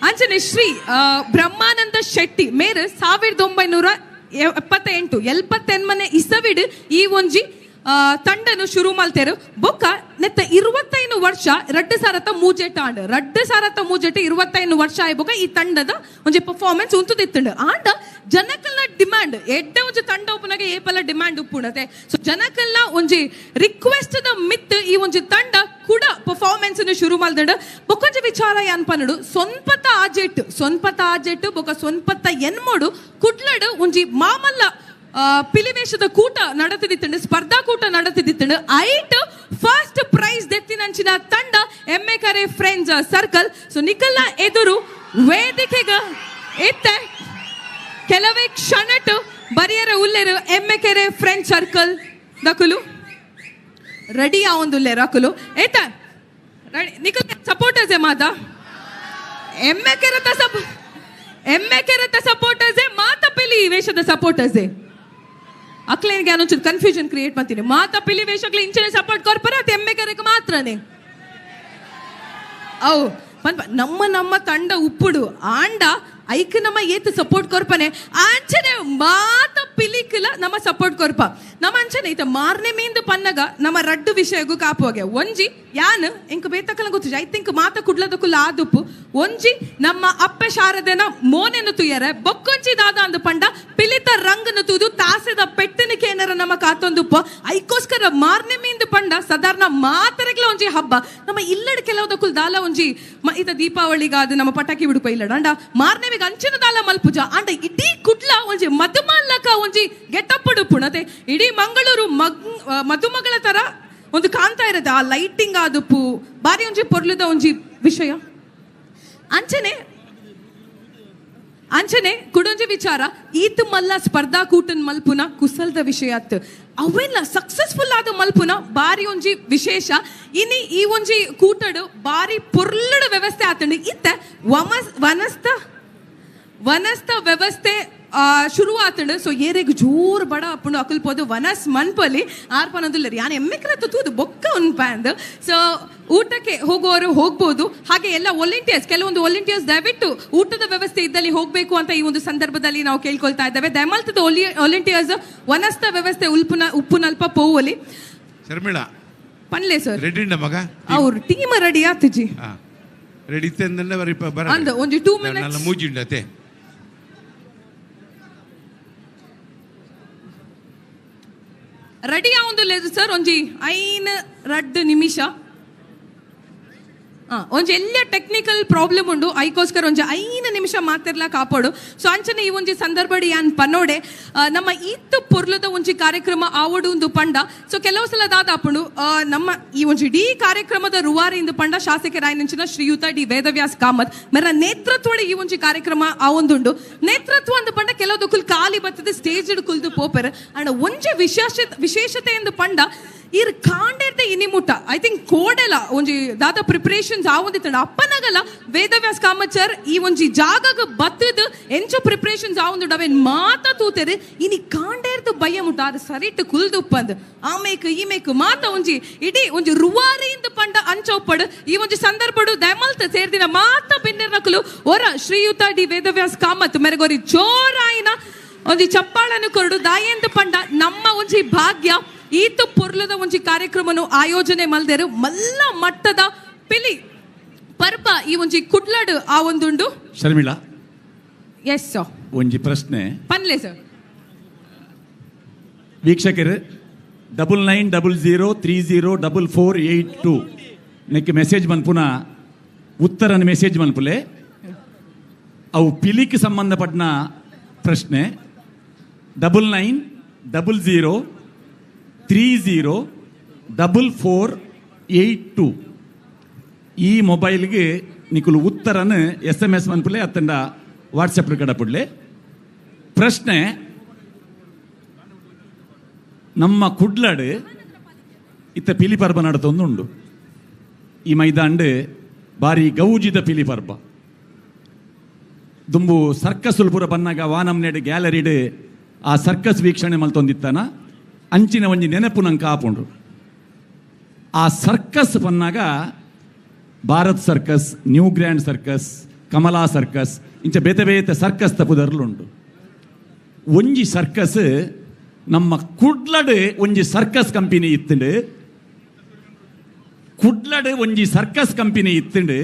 ಅಂಚನೆ ಶ್ರೀ ಬ್ರಹ್ಮಾನಂದ ಶೆಟ್ಟಿ ಮೇರು 1978 78 ಇಸವಿಡ್ ಈ ಒಂಜಿ ತಂಡನು ಶುರು ಮಲ್ತೇರು. ಬೊಕ್ಕ ನೆತ್ತ 25 ವರ್ಷ 2003 ಆಂಡ್ 2003 25 ವರ್ಷ ಆಯ್ ಬೊಕ್ಕ ಈ ತಂಡದ ಒಂಜಿ ಪರ್ಫಾರ್ಮೆನ್ಸ್ ಉಂತುದಿತ್ತುಂಡು. ಆಂಡ ಜನಕಲ್ನ ಡಿಮ್ಯಾಂಡ್ ಎಡ್ಡೆ ಒಂಜಿ ತಂಡ ಉಪ್ಪುನಾಗ ಏಪಲ ಡಿಮ್ಯಾಂಡ್ ಉಪ್ಪುಂಡತೆ. ಸೊ ಜನಕಲ್ನ ಒಂಜಿ ರಿಕ್ವೆಸ್ಟ್ ದ ಮಿತ್ ಈ ಒಂಜಿ ತಂಡ ಕೂಡ ಪರ್ಫಾರ್ಮೆನ್ಸ್ ಶುರು ಮಲ್ದಂಡು. ಬೊಕ್ಕೊಂಜಿ ವಿಚಾರ ಯಾನ್ ಪನ್ನಡು, ಸೊನ್ಪತ್ತ ಆಜೆಟ್ ಬೊಕ್ಕ ಸೊನ್ಪತ್ತ ಎನ್ಮೋಡು ಕುಡ್ಲಡು ಒಂಜಿ ಮಾಮಲ್ಲ ಪಿಲಿವೇಶದ ಕೂಟ ನಡೆತಿದ್ದಿತ್ತಂಡು, ಸ್ಪರ್ಧಾ ಕೂಟ ನಡೆತಿದ್ದಿತ್ತಂಡು. ಐಟ್ ಫಸ್ಟ್ ಪ್ರೈಸ್ ದೆತ್ತಿನಂಚಿನ ತಂಡ ಎಮ್ಮೆಕೆರೆ ಫ್ರೆಂಡ್ಸ್ ಸರ್ಕಲ್. ಸೊ ನಿಕಲ್ನ ಎದುರು ವೇದಿಕೆಗ ಇತ್ತೆ ಕೆಲವೇ ಕ್ಷಣಟ್ ಬರಿಯರ ಉಲ್ಲೇರು ಎಮ್ಮೆಕೆರೆ ಫ್ರೆಂಡ್ ಸರ್ಕಲ್ ದಕುಲು ರೆಡಿ ಆವೊಂದುಲ್ಲೇರು ಅಕುಲು ಏತ ರೆಡಿ. ನಿಕಲ್ ಸಪೋರ್ಟರ್ಸ್ ಮಾತ ಎಮ್ಮೆಕೆರೆತ ಸಪೋರ್ಟರ್ಸ್ ಮಾತ ಪಿಲಿ ವೇಷದ ಸಪೋರ್ಟರ್ಸ್ ಅಕ್ಲೇನಿಗೆ ಒಂಚೂರು ಕನ್ಫ್ಯೂಷನ್ ಕ್ರಿಯೇಟ್ ಮಾಡ್ತೀನಿ. ಮಾತ ಪಿಲಿ ವೇಷಕ್ಲೆ ಇಂಚನೆ ಸಪೋರ್ಟ್ ಕೊರ್ಪರ ಅದು ಎಮ್ಮೆಕೆರೆಗೆ ಮಾತ್ರನೇ. ಅವು ನಮ್ಮ ನಮ್ಮ ತಂಡ ಉಪ್ಪುಡು ಆಂಡ ಐಕ್ ನಮ್ಮ ಏತ್ ಸಪೋರ್ಟ್ ಕೊರ್ಪನೆ ಆಂಚನೆ ಮಾತ ಪಿಲಿಕ್ಲ ನಮ್ಮ ಸಪೋರ್ಟ್ ಕೊರ್ಪ. ನಮ್ಮ ಅಂಚನೆ ಈತ ಮಾರನೆ ಮೀಂದು ಪನ್ನಗ ನಮ್ಮ ರಡ್ಡು ವಿಷಯಗೂ ಕಾಪುವಾಗೆ ಒಂಜಿ ಯಾನ್ ಇಂಕ್ ಬೇತಕಲ ಗೊತ್ತು I think ಮಾತ ಕುಡ್ಲದಕ್ಕುಲ್ಲ ಆದುಪ್ಪು. ಒಂಜಿ ನಮ್ಮ ಅಪ್ಪೆ ಶಾರದೆನ ಮೋನೆನು ತುಯರೆ ಬೊಕ್ಕೊಂಜಿ ದಾದ ಅಂದು ಪಂಡ ಪಿಲಿತ ರಂಗನು ತೂದು ತಾಸೆದ ಪೆಟ್ಟನ ಕೇನರ ನಮ್ಮ ಕಾತೊಂದುಪ್ಪ. ಐಕೋಸ್ಕರ ಮಾರನೆ ಮೀಂದು ಪಂಡ ಸಾಧಾರಣ ಮಾತರಗ್ಲ ಒಂಜಿ ಹಬ್ಬ ನಮ್ಮ ಇಲ್ಲಡ್ ಕೆಲವದಕ್ಕುಲ್ ದಾಲ ಒಂಜಿ ಈತ ದೀಪಾವಳಿಗಾದ ನಮ್ಮ ಪಟಾಕಿ ಬಿಡುಪ ಇಲ್ಲಡ ಅಂಡ ಮಾರನೆಮಿಗೆ ಅಂಚಿನ ದಾಲ ಮಲ್ಪುಜ ಅಂಡ ಇಡೀ ಕುಡ್ಲ ಒಂಜಿ ಮಧುಮಲ್ಲಕ ಒಂಜಿ ಗೆಟಪ್ ಉಡುಪುಣತೆ ಇಡೀ ಮಂಗಳೂರು ಮಧುಮಗಳ ತರ ಒಂದು ಕಾಣ್ತಾ ಇರುತ್ತೆ ಆ ಲೈಟಿಂಗ್ ಆದುಪ್ಪು ಬಾರಿ ಒಂಜಿ ಪೊರ್ಲುದ ಒಂಜಿ ವಿಷಯ. ಅಂಚನೆ ಅಂಚನೆ ಕುಡೊಂಜಿ ವಿಚಾರ ಈತ ಮಲ್ಲ ಸ್ಪರ್ಧಾ ಕೂಟನ್ ಮಲ್ಪುನ ಕುಸಲ್ದ ವಿಷಯ ಅತ್ತು ಅವೆಲ್ಲ ಸಕ್ಸಸ್ಫುಲ್ ಆದ ಮಲ್ಪುನ ಬಾರಿ ಒಂಜಿ ವಿಶೇಷ. ಇನಿ ಈ ಒಂಜಿ ಕೂಟಡು ಬಾರಿ ಪೊರ್ಲುಡು ವ್ಯವಸ್ಥೆ ಆತಂಡು. ಇತ್ತ ವನಸ್ತ ವ್ಯವಸ್ಥೆ ಶುರು ಆತಂಡು. ಸೊ ಏರೆಗ್ ಜೋರು ಬಡ ಅಪ್ಪುಂಡು ಅಕುಲ್ ಪೋದು ವನಸ್ ಮನ್ಪಲಿ ಆರ್ಪನದುಲ್ಲರಿ ಯಾನ್ ಎಮ್ಮೆಕ್ರತ್ತು ತೂದು ಬೊಕ್ಕ ಉನ್ಪಂದು. ಸೊ ಊಟಕ್ಕೆ ಹೋಗುವವರು ಹೋಗ್ಬೋದು. ಹಾಗೆ ಎಲ್ಲ ವಾಲಂಟಿಯರ್ಸ್, ಕೆಲವೊಂದು ವಾಲಂಟಿಯರ್ಸ್ ದಯವಿಟ್ಟು ಊಟದ ವ್ಯವಸ್ಥೆ ಇದ್ದಲ್ಲಿ ಹೋಗಬೇಕು ಅಂತ ಈ ಒಂದು ಸಂದರ್ಭದಲ್ಲಿ ನಾವು ಕೇಳ್ಕೊಳ್ತಾ ಇದ್ದೇವೆ. ದಯಮಲ್ತದ ವಾಲಂಟಿಯರ್ಸ್ ವನಸ್ತ ವ್ಯವಸ್ಥೆ ಉಪ್ಪುನಲ್ಪ ಪೋವಲಿ. ಶರ್ಮಿಳಾ ಪನ್ಲೆ ಸರ್ ರೆಡಿ ಮಗ ಅವ್ರ ಟೀಮ್ ರೆಡಿ ಆತುಜಿ ರೆಡಿ ಅಂದ ಒಂಜಿ 2 ಮಿನಿಟ್ಸ್ ಮೂಜಿಂಡತೆ ರೆಡಿ ಆವೊಂದು ಸರ್ ಒಂಜಿ 5 2 ನಿಮಿಷ ಒಂಜಿ ಎಲ್ಲ ಟೆಕ್ನಿಕಲ್ ಪ್ರಾಬ್ಲಮ್ ಉಂಡು ಐಕೋಸ್ಕರ ಒಂಜಿ 5 ನಿಮಿಷ ಮಾತಿರ್ಲ ಕಾಪಾಡು. ಸೊ ಅಂಚನೆ ಈ ಒಂಜಿ ಸಂದರ್ಭಡಿ ಯಾನ್ ಪನ್ನೋಡೆ ನಮ್ಮ ಈತ್ ಪೊರ್ಲದ ಒಂಜಿ ಕಾರ್ಯಕ್ರಮ ಆವಡು ಒಂದು ಪಂಡ. ಸೊ ಕೆಲವು ಸಲ ದಾದಾಪುಂಡು ನಮ್ಮ ಈ ಒಂಜಿ ಇಡೀ ಕಾರ್ಯಕ್ರಮದ ರುವಾರಿ ಇಂದು ಪಂಡ ಶಾಸಕರಾಯನಂಚಿನ ಶ್ರೀಯುತ ಡಿ ವೇದವ್ಯಾಸ್ ಕಾಮತ್ ಮೇರ ನೇತೃತ್ವದ ಈ ಒಂಜಿ ಕಾರ್ಯಕ್ರಮ ಆವೊಂದುಂಡು. ನೇತೃತ್ವ ಅಂದು ಪಂಡ ಕೆಲವು ಖಾಲಿ ಬರ್ತದೆ ಸ್ಟೇಜ್ ಕುಲ್ದು ಪೋಪೆರ್ ಅಂಡ್ ಒಂಜಿ ವಿಶೇಷತೆ ಎಂದು ಪಂಡ ಇರ್ ಕಾಂಡೇರ್ದೆ ಇನಿ ಮುಟ್ಟ I think ಕೋಡೆಲ ಒಂಜಿ ದಾದ ಪ್ರಿಪರೇಷನ್ಸ್ ಆವೊಂದಿತ್ತಂಡ ಅಪ್ಪನಗಲ ವೇದವ್ಯಾಸ್ ಕಾಮತ್ ಸರ್ ಈ ಒಂಜಿ ಜಾಗಗ ಬತ್ತದ ಎಂಚ ಪ್ರಿಪರೇಷನ್ಸ್ ಆವೊಂದುಂಡು ಅವೇನ್ ಮಾತ ತೂತೆರ್ ಇನಿ ಕಾಂಡೇರ್ದು ಭಯ ಮುಟ್ಟ ಅದು ಸರಿಟ್ ಕುಲ್ದುಪ್ಪಂದ್ ಆಮೇಕ್ ಈಮೇಕ್ ಮಾತ ಒಂಜಿ ಇಡೀ ಒಂಜಿ ರುವಾರಿಯಿಂದ ಪಂಡ ಅಂಚೊಪ್ಪಡು ಈ ಒಂಜಿ ಸಂದರ್ಭಡು ದಯಮಲ್ತ ಸೇರ್ದಿನ ಮಾತ ಬಿನ್ನೆರ್ನಕುಲು ಒರ ಶ್ರೀಯುತ ಡಿ ವೇದವ್ಯಾಸ್ ಕಾಮತ್ ಮೆರಗೊರಿ ಜೋರಾಯಿನ ಒಂಜಿ ಚಪ್ಪಾಳನ್ನು ಕೊರಡು ದಾಯೆಂದು ಪಂಡ ನಮ್ಮ ಒಂಜಿ ಭಾಗ್ಯ ಈತು ಪೊರ್ಲದ ಒಂಜಿ ಕಾರ್ಯಕ್ರಮನು ಆಯೋಜನೆ ಮಲ್ದೇರು ಮಲ್ಲ ಮಟ್ಟದ ಪಿಲಿ ಪರ್ಬ ಈ ಒಂಜಿ ಕುಡ್ಲಡು ಆ ಒಂದುಂಡು. ಶರ್ಮಿಳಾ ಎಸ್ ಸರ್ ಒಂಜಿ ಪ್ರಶ್ನೆ ಪನ್ಲೆ ಸರ್. ವೀಕ್ಷಕರು 9900 30 44 82 ನೆಕ್ ಮೆಸೇಜ್ ಮನ್ಪುನ ಉತ್ತರನ ಮೆಸೇಜ್ ಮನ್ಪುಲೆ. ಅವು ಪಿಲಿಗೆ ಸಂಬಂಧಪಟ್ಟ ಪ್ರಶ್ನೆ. 9900 30 44 82 ಈ ಮೊಬೈಲ್ಗೆ ನಿಕುಲು ಉತ್ತರನ SMS ಮನ್ಪುಲೆ ಅತ್ತಂಡ ವಾಟ್ಸಪ್ ಕಡಪುಡ್ಲೆ. ಪ್ರಶ್ನೆ, ನಮ್ಮ ಕುಡ್ಲಡು ಇತ್ತ ಪಿಲಿ ಪರ್ಬ ನಡತೊಂದುಂಡು. ಈ ಮೈದಾಂಡ್ ಬಾರಿ ಗೌಜಿದ ಪಿಲಿ ಪರ್ಬ. ದುಂಬು ಸರ್ಕಸ್ ಪೂರ ಬನ್ನಾಗ ವಾನಮ್ನೆಡ್ ಗ್ಯಾಲರಿಡ್ ಆ ಸರ್ಕಸ್ ವೀಕ್ಷಣೆ ಮಲ್ತೊಂದಿತ್ತಾನ ಅಂಚಿನ ಒಂಜಿ ನೆನಪು ನಂಗೆ ಆಪುಂಡು. ಆ circus ಬನ್ನಾಗ Bharat circus, new grand circus, Kamala circus ಇಂಚ ಬೇತೆ ಬೇತೆ ಸರ್ಕಸ್ ತಪುದರ್ಲುಂಡು. ಒಂಜಿ ಸರ್ಕಸ್ ನಮ್ಮ ಕುಡ್ಲಡ್ ಒಂಜಿ ಸರ್ಕಸ್ ಕಂಪನಿ ಇತ್ತುಂಡು. ಕುಡ್ಲಡ್ ಒಂಜಿ ಸರ್ಕಸ್ ಕಂಪನಿ ಇತ್ತುಂಡು.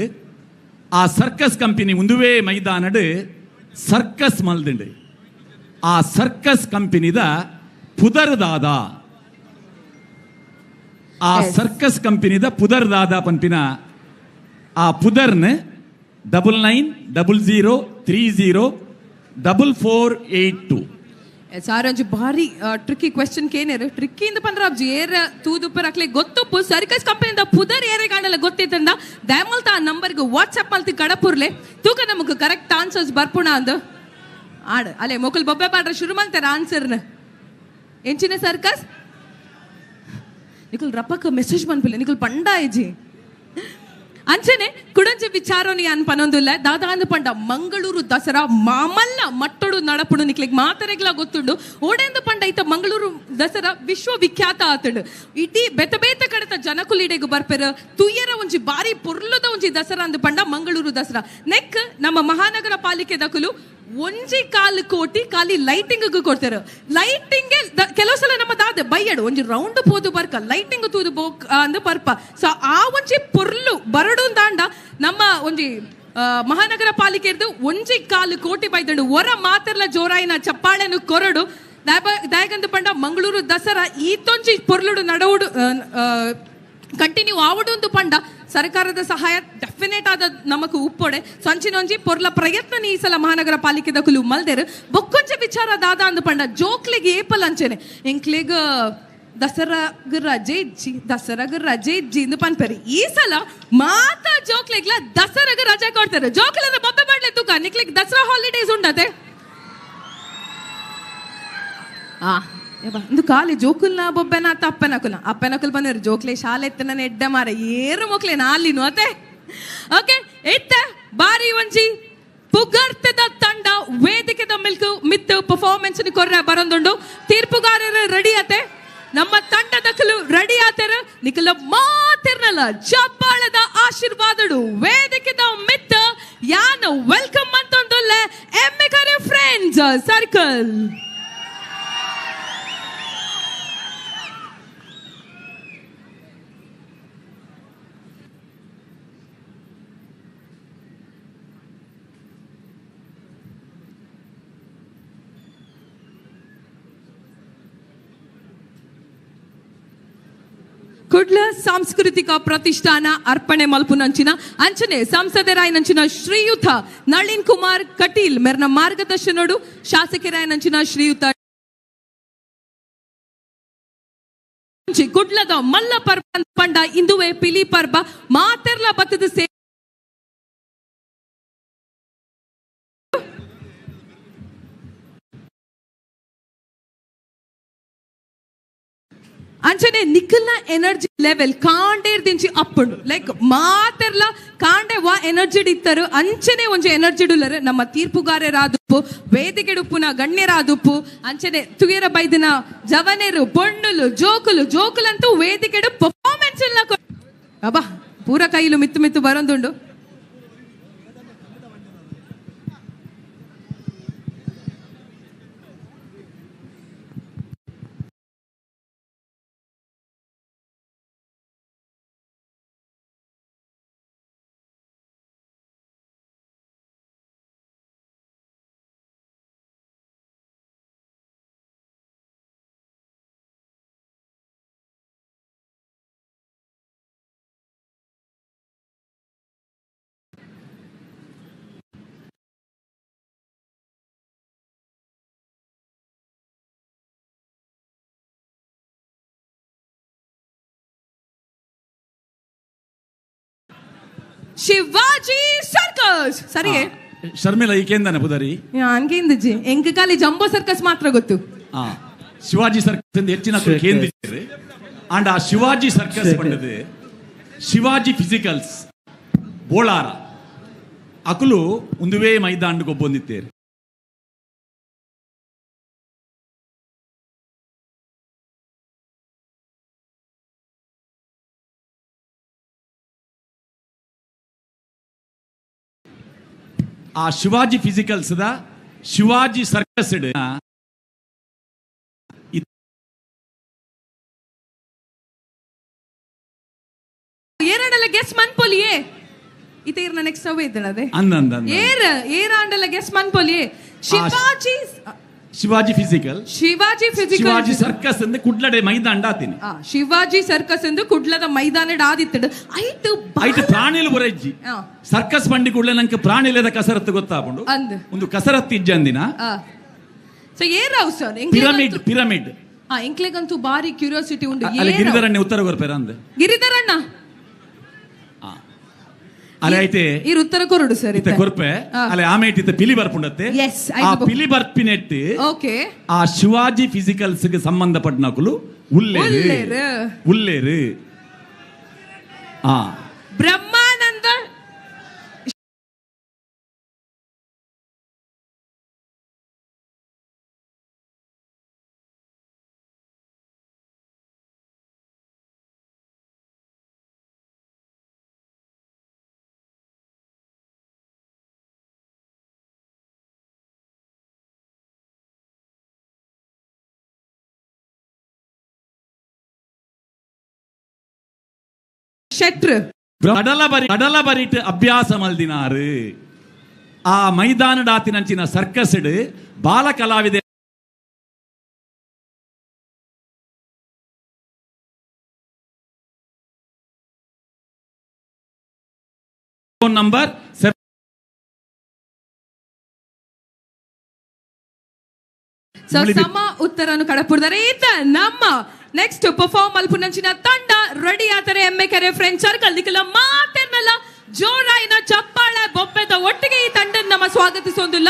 ಆ ಸರ್ಕಸ್ ಕಂಪನಿ ಉಂದುವೇ ಮೈದಾನಡ್ ಸರ್ಕಸ್ ಮಲ್ದುಂಡು. ಆ ಸರ್ಕಸ್ ಕಂಪನಿದ ಪುದರ್ದಾದ, ಆ ಸರ್ಕಸ್ ಕಂಪನಿದ ಪುದರ್ದಾದ ಪಂಪಿನ ಆ ಪುದರ್ನ 99 00 30 4482. ಸಾರಂಜು ಭಾರಿ ಟ್ರಿಕ್ಕಿ ಕ್ವೆಶ್ಚನ್ ಕೇನೇರು. ಟ್ರಿಕ್ಕಿ ಇಂದ ಪಂಡ್ರಾಬ್ಜಿ ಏರ ತೂದುಪ್ಪರ್ ಅಕ್ಲೆ ಗೊತ್ತುಪ್ಪು ಸರ್ಕಸ್ ಕಂಪನಿದ ಪುದರ್ ಏರೆ ಕಾಣಲ್ಲ ಗೊತ್ತಿತ್ತಂದ ದಯಮಲ್ತ ಆ ನಂಬರ್ಗೆ ವಾಟ್ಸಪ್ ಮಲ್ತಿ ಕಡಪುರ್ಲೆ ತೂಕ ನಮಗ್ ಕರೆಕ್ಟ್ ಆನ್ಸರ್ಸ್ ಬರ್ಪುಣ ಅಂದು ಆಡ್ ಅಲ್ಲೇ ಮೊಕಲ್ ಬೊಬ್ಬೆ ಪಾಡ್ರ ಶುರು ಮಾಡ್ತಾರೆ ಆನ್ಸರ್ನ. ಎಂಚಿನ ಸರ್ಕಸ್ ನಿಕುಲ್ ರಪ್ಪಕ್ಕ ಮೆಸೇಜ್ ಮನ್ಪಿಲ್ಲ ನಿಕುಲ್ ಪಂಡಾಯಿಜಿ ಅಂಚನೆ ಕುಡಂಚೆ ವಿಚಾರೋನಿ ಅನ್ ಪನೊಂದುಲ್ಲ ದಾದಾ ಅಂದ ಪಂಡ ಮಂಗಳೂರು ದಸರಾ ಮಾಮಲ್ಲ ಮಟ್ಟೊಡು ನಡಪುಡು ನಿಕ್ಲೆಗ್ ಮಾತರೆಗ್ಲ ಗೊತ್ತುಂಡು. ಓಡೆಂದು ಪಂಡ ಐತ ಮಂಗಳೂರು ದಸರಾ ವಿಶ್ವವಿಖ್ಯಾತ ಆತುಂಡು. ಇಡೀ ಬೆತ ಬೇತ ಕಡೆತ ಜನಕುಲಿಡೆಗು ಬರ್ಪೆರ ತುಯ್ಯರ ಒಂಜಿ ಬಾರಿ ಪೊರ್ಲುದ ಒಂಜಿ ದಸರಾ ಅಂದ ಪಂಡ ಮಂಗಳೂರು ದಸರಾ. ನೆಕ್ ನಮ್ಮ ಮಹಾನಗರ ಪಾಲಿಕೆ ದಕುಲು 1.25 ಕೋಟಿ ಖಾಲಿ ಲೈಟಿಂಗ್ ಕೊಡ್ತಾರೆ. ಲೈಟಿಂಗ್ ಕೆಲವು ಸಲ ನಮ್ಮ ದಾದ ಬೈಯಡು ಒಂಜಿ ರೌಂಡ್ ಪೋದು ಬರ್ಕ ಲೈಟಿಂಗ್ ತೂದು ಬೋಕ್ ಅಂದ್ ಪರ್ಪ. ಸೊ ಆ ಒಂಜಿ ಪೊರ್ಲು ಬರಡು ದಾಂಡ ನಮ್ಮ ಒಂಜಿ ಮಹಾನಗರ ಪಾಲಿಕೆರ್ದು 1.25 ಕೋಟಿ ಬೈದಂಡು. ಹೊರ ಮಾತ್ರಲ ಜೋರಾಯಿನ ಚಪ್ಪಾಳೆನು ಕೊರಡು ದಾಯಗಂದು ಪಂಡ ಮಂಗಳೂರು ದಸರಾ ಈತೊಂಜಿ ಪೊರ್ಲುಡು ನಡವುಡು ಕಂಟಿನ್ಯೂ ಆವಡು ಪಂಡ ಸರ್ಕಾರದ ಸಹಾಯ ಡೆಫಿನೆಟ್ ಆದ ನಮಕ್ ಉಪ್ಪೊಡೆ ಸಂಚಿನೊಂಜಿ ಪೊರ್ಲ ಪ್ರಯತ್ನ ಈ ಸಲ ಮಹಾನಗರ ಪಾಲಿಕೆ ದಕುಲು ಮಲ್ದೇರು. ಬೊಕ್ಕೊಂಚ ವಿಚಾರ ದಾದ ಅಂದು ಪಂಡ ಜೋಕ್ಲಿಗೆ ಏಪಲ್ ಅಂಚೆನೆ ಎಂಕ್ಲಿಗ್ ದಸರಾಗ್ ರಜೆ ಇಜ್ಜಿ, ದಸರಾಗ್ ರಜೆ ಇಜ್ಜಿ ಇಂದು ಪನ್ಪೆರು. ಈ ಸಲ ಮಾತಾ ಜೋಕ್ಲಿಗ್ಲ ದಸರಾಗ್ ರಜೆ ಕೊಡ್ತಾರೆ. ಜೋಕ್ಲದ ಬೊಬ್ಬೆ ಮಾಡ್ಲೆ ತೂಕ ನಿಕ್ಲಿಗ್ ದಸರಾ ಹಾಲಿಡೇಸ್ ಉಂಡತೆ. ಇಂದು ಖಾಲಿ ಜೋಕುಲ್ನ ಬೊಬ್ಬೆನ ಅತ್ತ ಅಪ್ಪನಕುಲ ಅಪ್ಪನಕುಲ್ ಬಂದರು ಜೋಕ್ಲೆ ಶಾಲೆ ಎತ್ತ ನನ್ನ ಎಡ್ಡ ಮಾರ ಏರು ಮಕ್ಲೆ ನಾಲಿನು ಅತೆ. ಓಕೆ ಇತ್ತ ಬಾರಿ ಒಂಜಿ ಪುಗರ್ತದ ತಂಡ ವೇದಿಕೆದ ಮಿಲ್ಕು ಮಿತ್ ಪರ್ಫಾರ್ಮೆನ್ಸ್ ಕೊರ್ರ ಬರಂದುಂಡು. ತೀರ್ಪುಗಾರರು ರೆಡಿ ಆತೆ, ನಮ್ಮ ತಂಡದಕಲು ರೆಡಿ ಆತರ ನಿಕಲ ಮಾತಿರ್ನಲ್ಲ ಚಪ್ಪಾಳದ ಆಶೀರ್ವಾದಡು ವೇದಿಕೆದ ಮಿತ್ ಯಾನ್ welcome ಅಂತೊಂದುಲ್ಲ ಎಮ್ಮೆಕರೆ ಫ್ರೆಂಡ್ಸ್ ಸರ್ಕಲ್. ಕುಡ್ಲ ಸಾಂಸ್ಕೃತಿಕ ಪ್ರತಿಷ್ಠಾನ ಅರ್ಪಣೆ ಮಲ್ಪುನಂಚಿನ ಅಂಚನೆ ಸಂಸದರಾಯನಂಚಿನ ಶ್ರೀಯುತ ನಳಿನ್ ಕುಮಾರ್ ಕಟೀಲ್ ಮೆರ್ನ ಮಾರ್ಗದರ್ಶನೋಡು ಶಾಸಕರಾಯನಂಚಿನ ಶ್ರೀಯುತ ಕುಡ್ಲದ ಮಲ್ಲ ಪರ್ಬ ಪಂಡ ಇಂದುವೆ ಪಿಲಿ ಪರ್ಬ ಮಾತೆರ್ಲ ಬತ್ತದ ಸೇ ಅಂಚನೆ ನಿಖಲ್ನ ಎನರ್ಜಿ ಲೆವೆಲ್ ಕಾಂಡೇರ್ ದಿಂಚಿ ಅಪ್ಪುಂಡು ಲೈಕ್ ಮಾತೆರ್ಲ ಕಾಂಡೆ ವಾ ಎನರ್ಜಿ ಇತ್ತರು ಅಂಚನೆ ಒಂಜಿ ಎನರ್ಜಿ ಡುಲ್ಲರು ನಮ್ಮ ತೀರ್ಪುಗಾರರಾದುಪ್ಪು ವೇದಿಕೆಡುಪ್ಪುನ ಗಣ್ಯರಾದುಪ್ಪು ಅಂಚನೆ ತುಯರ ಬೈದಿನ ಜವನೆರು ಪೊಣ್ಣುಲು ಜೋಕುಲು ಜೋಕುಲಂತೂ ವೇದಿಕೆಡು ಪರ್ಫಾರ್ಮೆನ್ಸ್ ಇಲ್ಲ ಅಬ್ಬಾ ಪೂರ ಕೈಲು ಮಿತ್ತು ಮಿತ್ತು ಬರೊಂದುಂಡು. ಶಿವಾಜಿ ಸರ್ಕಸ್ ಸರಿಯೇ ಶರ್ಮಿಳಾ ಈಕೆಂದಾನೆ ಪುದರಿ ಹಂಗೇಂದಿಜಿ ಎಂಕ ಖಾಲಿ ಜಂಬೋ ಸರ್ಕಸ್ ಮಾತ್ರ ಗೊತ್ತು. ಶಿವಾಜಿ ಸರ್ಕಸ್ ಎಂದು ಹೆಚ್ಚಿನ ಕೇಂದ್ರ ಅಂಡ್ ಆ ಶಿವಾಜಿ ಸರ್ಕಸ್ ಬಂದது ಶಿವಾಜಿ ಫಿಸಿಕಲ್ಸ್ ಬೋಳಾರ ಅಕುಲು ಉಂದುವೇ ಮೈದಾಂಡ್ ಗೊಬ್ಬೊಂದಿತ್ತೇರು. ಆ Shivaji physicals the Shivaji circus ಏರಡಲ ಗೆಸ್ ಮನ್ಪೊಲಿಯೇ ಇತೇರ್ನ ನೆಕ್ಸ್ಟ್ ಅವೇ ಇದ್ದಳದೆ ಅಂದಂದ ಏರ್ ಏರಾಂಡಲ ಗೆಸ್ ಮನ್ಪೊಲಿಯೇ Shivaji Shivaji physical Shivaji physical Shivaji circus ಅಂದ್ರೆ ಕುಡ್ಲಡೆ ಮೈದಾಂಡ ಆತೀನಿ. ಶಿವಾಜಿ ಸರ್ಕಸ್ ಎಂದು ಕುಡ್ಲದ ಮೈದಾನ ಆದಿತ್ತಡು ಐಟ್ ಐಟ್ ಪ್ರಾಣಿಲು ಬೊರೆಜ್ಜಿ ಸರ್ಕಸ್ ಬಂಡಿ ಕೂಡಲೇ ನಂಗೆ ಪ್ರಾಣಿಲೇದ ಕಸರತ್ತು ಗೊತ್ತಾಪುಂಡು ಅಂದ್ ಒಂದು ಕಸರತ್ತು ಇಜ್ಜಂದಿನ ಸೊ ಏರಾವ್ ಸರ್ ಪಿರಮಿಡ್ ಪಿರಮಿಡ್ ಎಂಕ್ಲೆಗಂತೂ ಬಾರಿ ಕ್ಯೂರಿಯಾಸಿಟಿ ಉಂಡು. ಅಲ್ಲಿ ಗಿರಿಧರಣ್ಣ ಉತ್ತರ ಕೊರ್ಪೇರ ಅಂದ್ ಗಿರಿಧರಣ್ಣ ಅಲೆ ಐತೆ ಈ ಉತ್ತರ ಕೊರಡು ಸರ್ ಇತ್ತ ಕೊರ್ಪೆ ಅಲೆ ಆಮೇಟ್ ಇತ್ತ ಪಿಲಿ ಬರ್ಪುಂಡತ್ತೆ. ಆ ಪಿಲಿ ಬರ್ಪಿನೆಟ್ ಓಕೆ ಆ ಶಿವಾಜಿ ಫಿಸಿಕಲ್ಸ್ ಗೆ ಸಂಬಂಧಪಟ್ಟನಕುಲು ಉಲ್ಲೇರು ಉಲ್ಲೇರು ಆ ಬ್ರಹ್ಮಾನಂದ ಶೆಟ್ರು ಕಡಲ ಬರಿಟ್ ಅಭ್ಯಾಸ ಮಲ್ದಿನಾರು ಆ ಮೈದಾನಡಾತಿನಂಚಿನ ಸರ್ಕಸ್ ಬಾಲ ಕಲಾವಿದೆ ಫೋನ್ ನಂಬರ್ ಸಮ ಉತ್ತರನ್ನು ಕಡಪುರ್ದಾರೆ. ಈತ ನಮ್ಮ ನೆಕ್ಸ್ಟ್ ಪರ್ಫಾರ್ಮ್ ಮಲ್ಪುನಂಚಿನ ತಂಡ ರೆಡಿ ಆತಾರೆ. ಎಮ್ಮೆ ಕೆರೆ ಫ್ರೆಂಡ್ ಸರ್ಕಲ್ ನಿಖಲ ಮಾತೆರ್ನಲ್ಲ ಜೋರಾಯಿನ ಚಪ್ಪಾಳ ಬೊಬ್ಬೆದ ಒಟ್ಟಿಗೆ ಈ ತಂಡ ನಮ್ಮ ಸ್ವಾಗತಿಸೋದಿಲ್ಲ.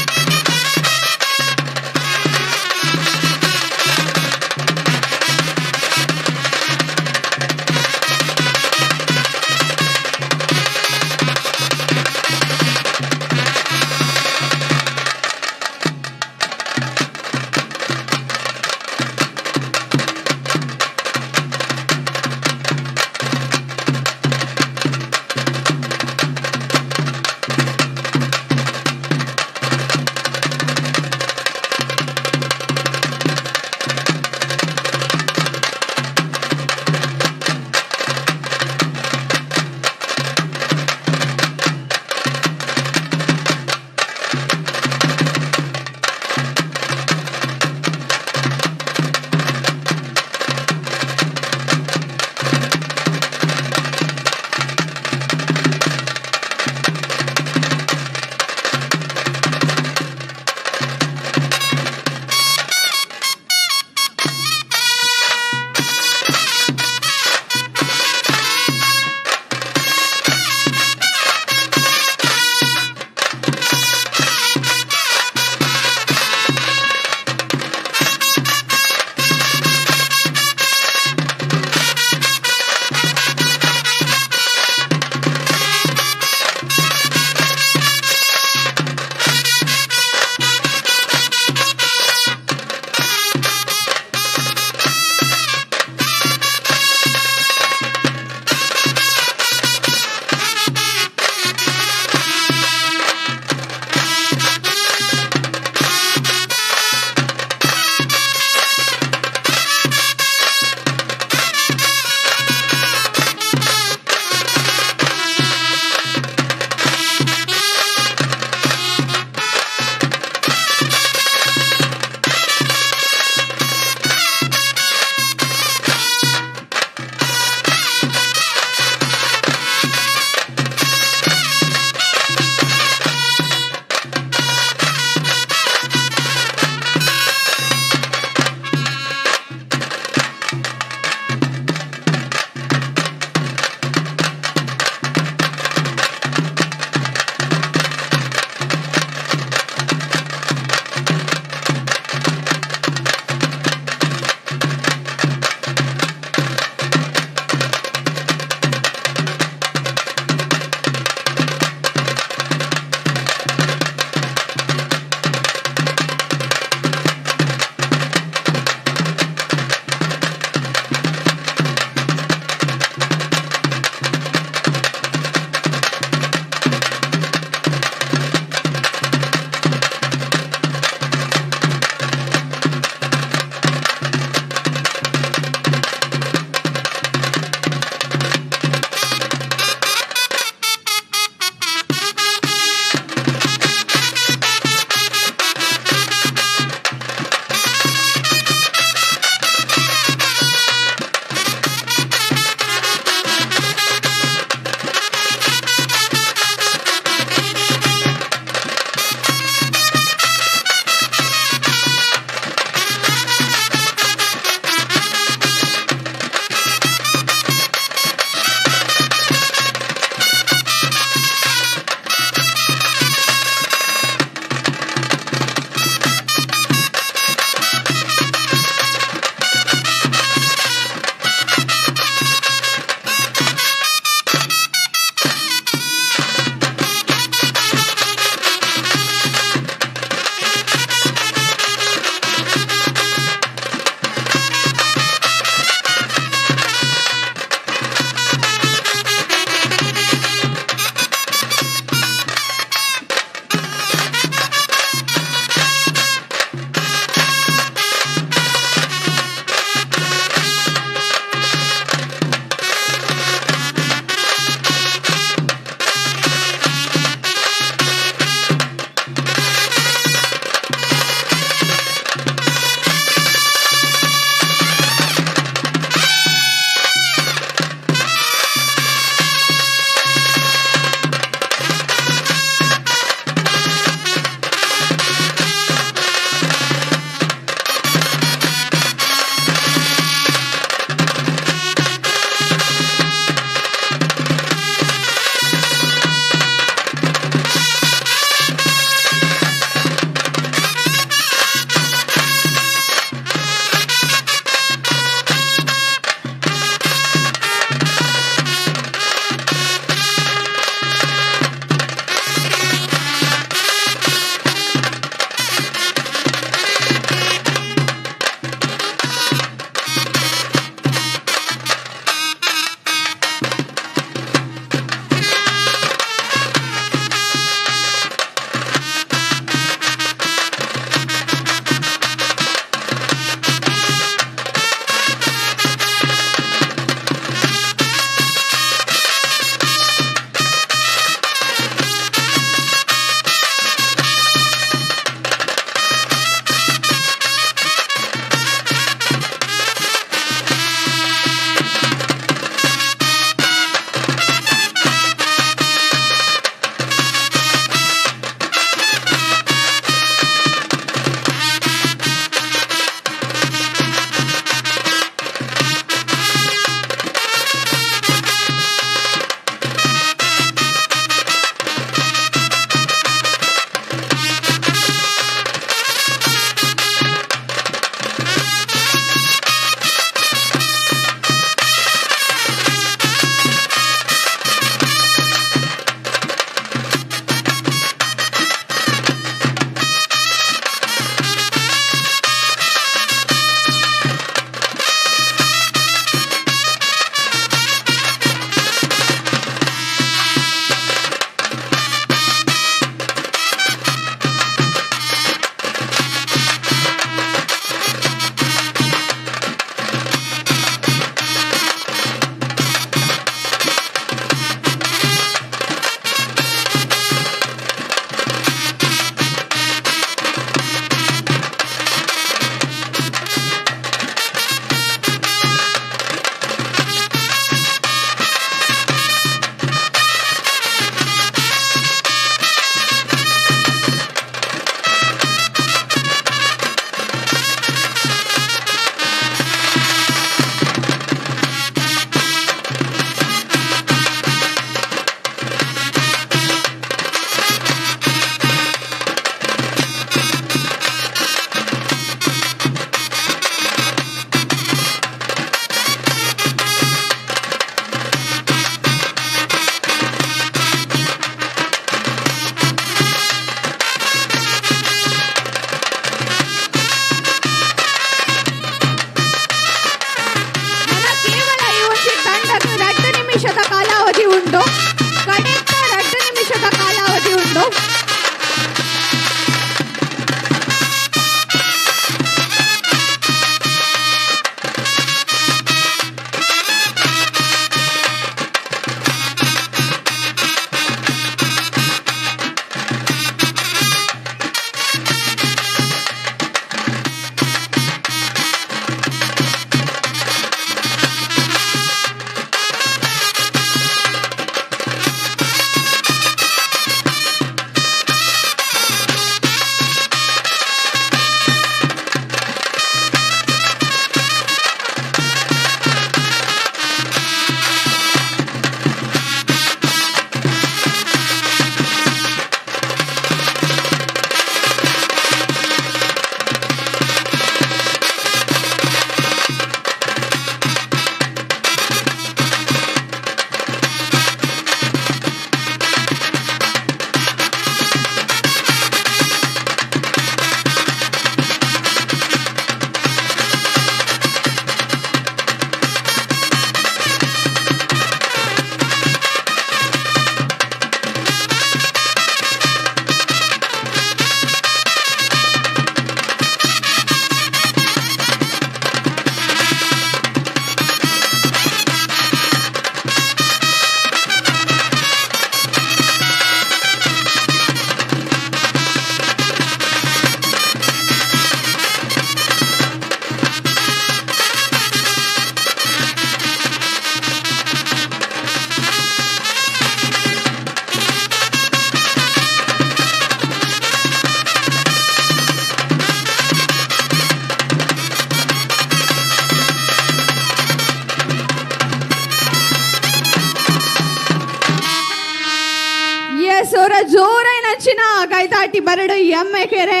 ಜೋರೈನಂಚಿನ ಕೈತಾಟಿ ಬರಡು ಎಮ್ಮೆ ಕೆರೆ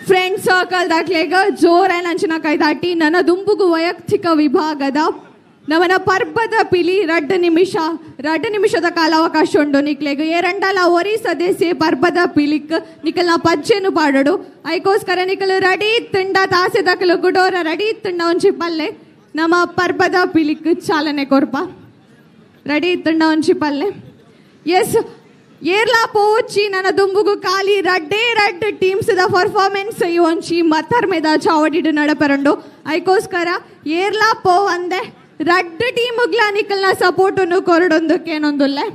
ಫ್ರೆಂಡ್ ಸರ್ಕಲ್ ದಾಖಲೆಗ ಜೋರೈನಂಚಿನ ಕೈತಾಟಿ. ನನ್ನ ದುಂಬುಗು ವೈಯಕ್ತಿಕ ವಿಭಾಗದ ನವನ ಪರ್ಬದ ಪಿಲಿ 2 ನಿಮಿಷ 2 ನಿಮಿಷದ ಕಾಲಾವಕಾಶ ಉಂಡು ನಿಕ್ಲೆಗ್. ಏರಂಡಲ ಒರಿ ಸದಸ್ಯೆ ಪರ್ಬದ ಪಿಲಿಕ್ ನಿಕಲ್ನ ಪಜ್ಜೆನು ಪಾಡೋಡು. ಐಕೋಸ್ಕರ ನಿಕಲು ರೆಡಿ ತುಂಡ ತಾಸೆ ದಕಲು ಗುಡೋರ ರೆಡಿ ತುಂಡ ಒಂಜಿ ಪಲ್ಲೆ ನಮ್ಮ ಪರ್ಬದ ಪಿಲಿಕ್ ಚಾಲನೆ ಕೊರ್ಪ. ರೆಡಿ ತುಂಡ ಒಂಜಿ ಪಲ್ಲೆ. ಎಸ್ ಏರ್ಲಾ ಪೋಚಿ ನನ್ನ ದುಂಬುಗು ಖಾಲಿ ರಡ್ಡೇ ರಡ್ ಟೀಮ್ಸ್ the performance ಈ ಒಂಚಿ ಮತ್ತರ್ಮೆದ ಚಾವಡಿಡು ನಡಪರಂಡು. ಐಕೋಸ್ಕರ ಏರ್ಲಾ ಪೋ ಅಂದೆ ರಡ್ಡು ಟೀಮುಗ್ಲ ನಿಕಲ್ನ ಸಪೋರ್ಟನ್ನು ಕೊರಡೊಂದಕ್ಕೇನೊಂದುಲ್ಲೆ.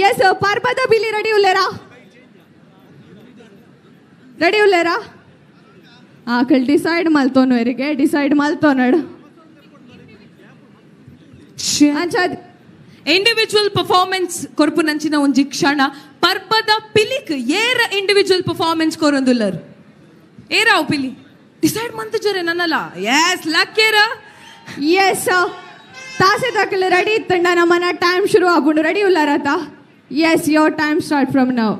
ಎಸ್ ಪರ್ಬದ ಬಿಲಿ ರೆಡಿ ಉಲ್ಲೇರಾ? ರೆಡಿ ಉಲ್ಲೇರಾ? ಆಕಲ್ ಡಿಸೈಡ್ ಮಲ್ತೋನು ಎರಿಗೆ ಡಿಸೈಡ್ ಮಲ್ತೋನಡು. ಇಂಡಿವಿಜುವಲ್ ಪರ್ಫಾರ್ಮೆನ್ಸ್ ಕೊರ್ಪುನಂಚಿನ ಒಂಜಿ ಕ್ಷಣ ಪರ್ಬದ ಪಿಲಿಕ್ ಏರ ಇಂಡಿವಿಜುವಲ್ ಪರ್ಫಾರ್ಮೆನ್ಸ್ ಕೊರೊಂದುಲ್ಲರ್ ಏರಾವ್ ಪಿಲಿ ಡಿಸೈಡ್ ಮಂತಜರೆ ನನ್ನಲ್ಲ. ಎಸ್ ಲಕ್ಕೇರ. ಎಸ್ ತಾಸೆ ದಾಖಲೆ ರೆಡಿ ಇತ್ತಂಡ ನಮ್ಮನ್ನ ಟೈಮ್ ಶುರು ಆಗ್ಬಿಡು. ರೆಡಿ ಉಲ್ಲಾರತ? Yes, your time start from now.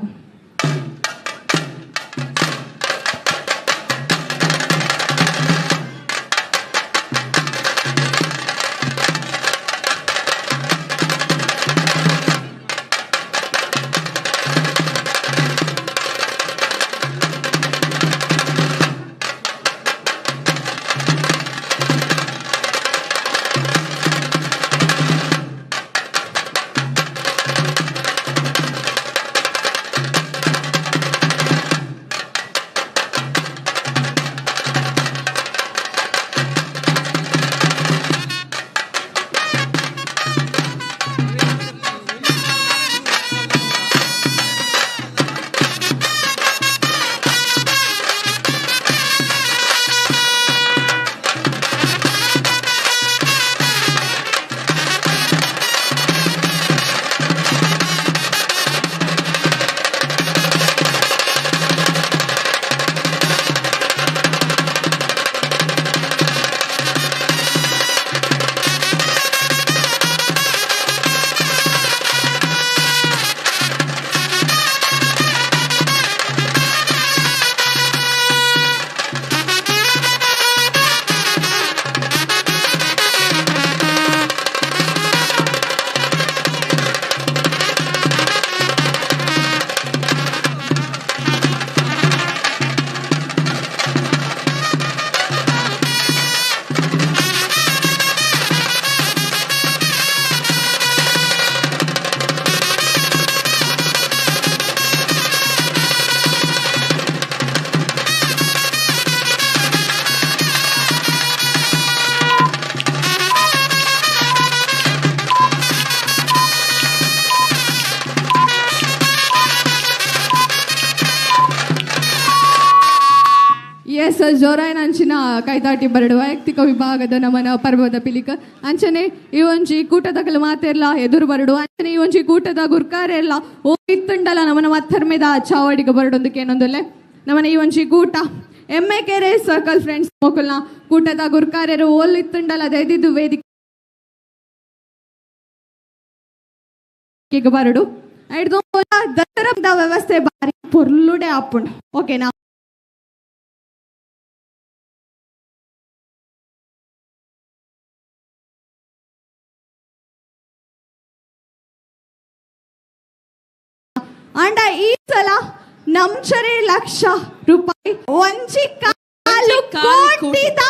Yes ಜೋರಾಯನ ಅಂಚಿನ ಕೈತಾಟಿ ಬರಡು ವೈಯಕ್ತಿಕ ವಿಭಾಗದ ನಮನ ಪರ್ವದ ಪಿಲಿಕ ಅಂಚನೆ ಈ ಒಂಜಿ ಕೂಟದಕಲು ಮಾತೆರ್ಲ ಎದುರು ಬರಡು. ಅಂಚನೆ ಈ ಒಂಜಿ ಕೂಟದ ಗುರ್ಕಾರೆಲ್ಲ ಓ ಇತ್ತುಂಡಲ ನಮನ ಮತ್ತರ್ಮೆದ ಚಾವಡಿಗೆ ಬರಡೊಂದಕ್ಕೆ ಏನೊಂದುಲ್ಲೆ ನಮನ ಈ ಒಂಜಿ ಕೂಟ ಎಮ್ಮೆ ಕೆರೆ ಸರ್ಕಲ್ ಫ್ರೆಂಡ್ಸ್ ಮೋಕುಲ್ನ ಕೂಟದ ಗುರ್ಕಾರ್ಯರು ಓಲ್ ಇತ್ತುಂಡಲ ದೈದಿದ್ದು ವೇದಿಕೆ ಬರಡು. ದಸರಾ ವ್ಯವಸ್ಥೆ ಬಾರಿ ಪೊರ್ಲುಡೆ ಆಪುಂಡು. ಓಕೆನಾ? ಅಂಡ ಈ ಸಲ ನಮ್ಚರೆ ಲಕ್ಷ ರೂಪಾಯಿ ಒಂಜಿ ಕಾಲು ಕೋಟಿದ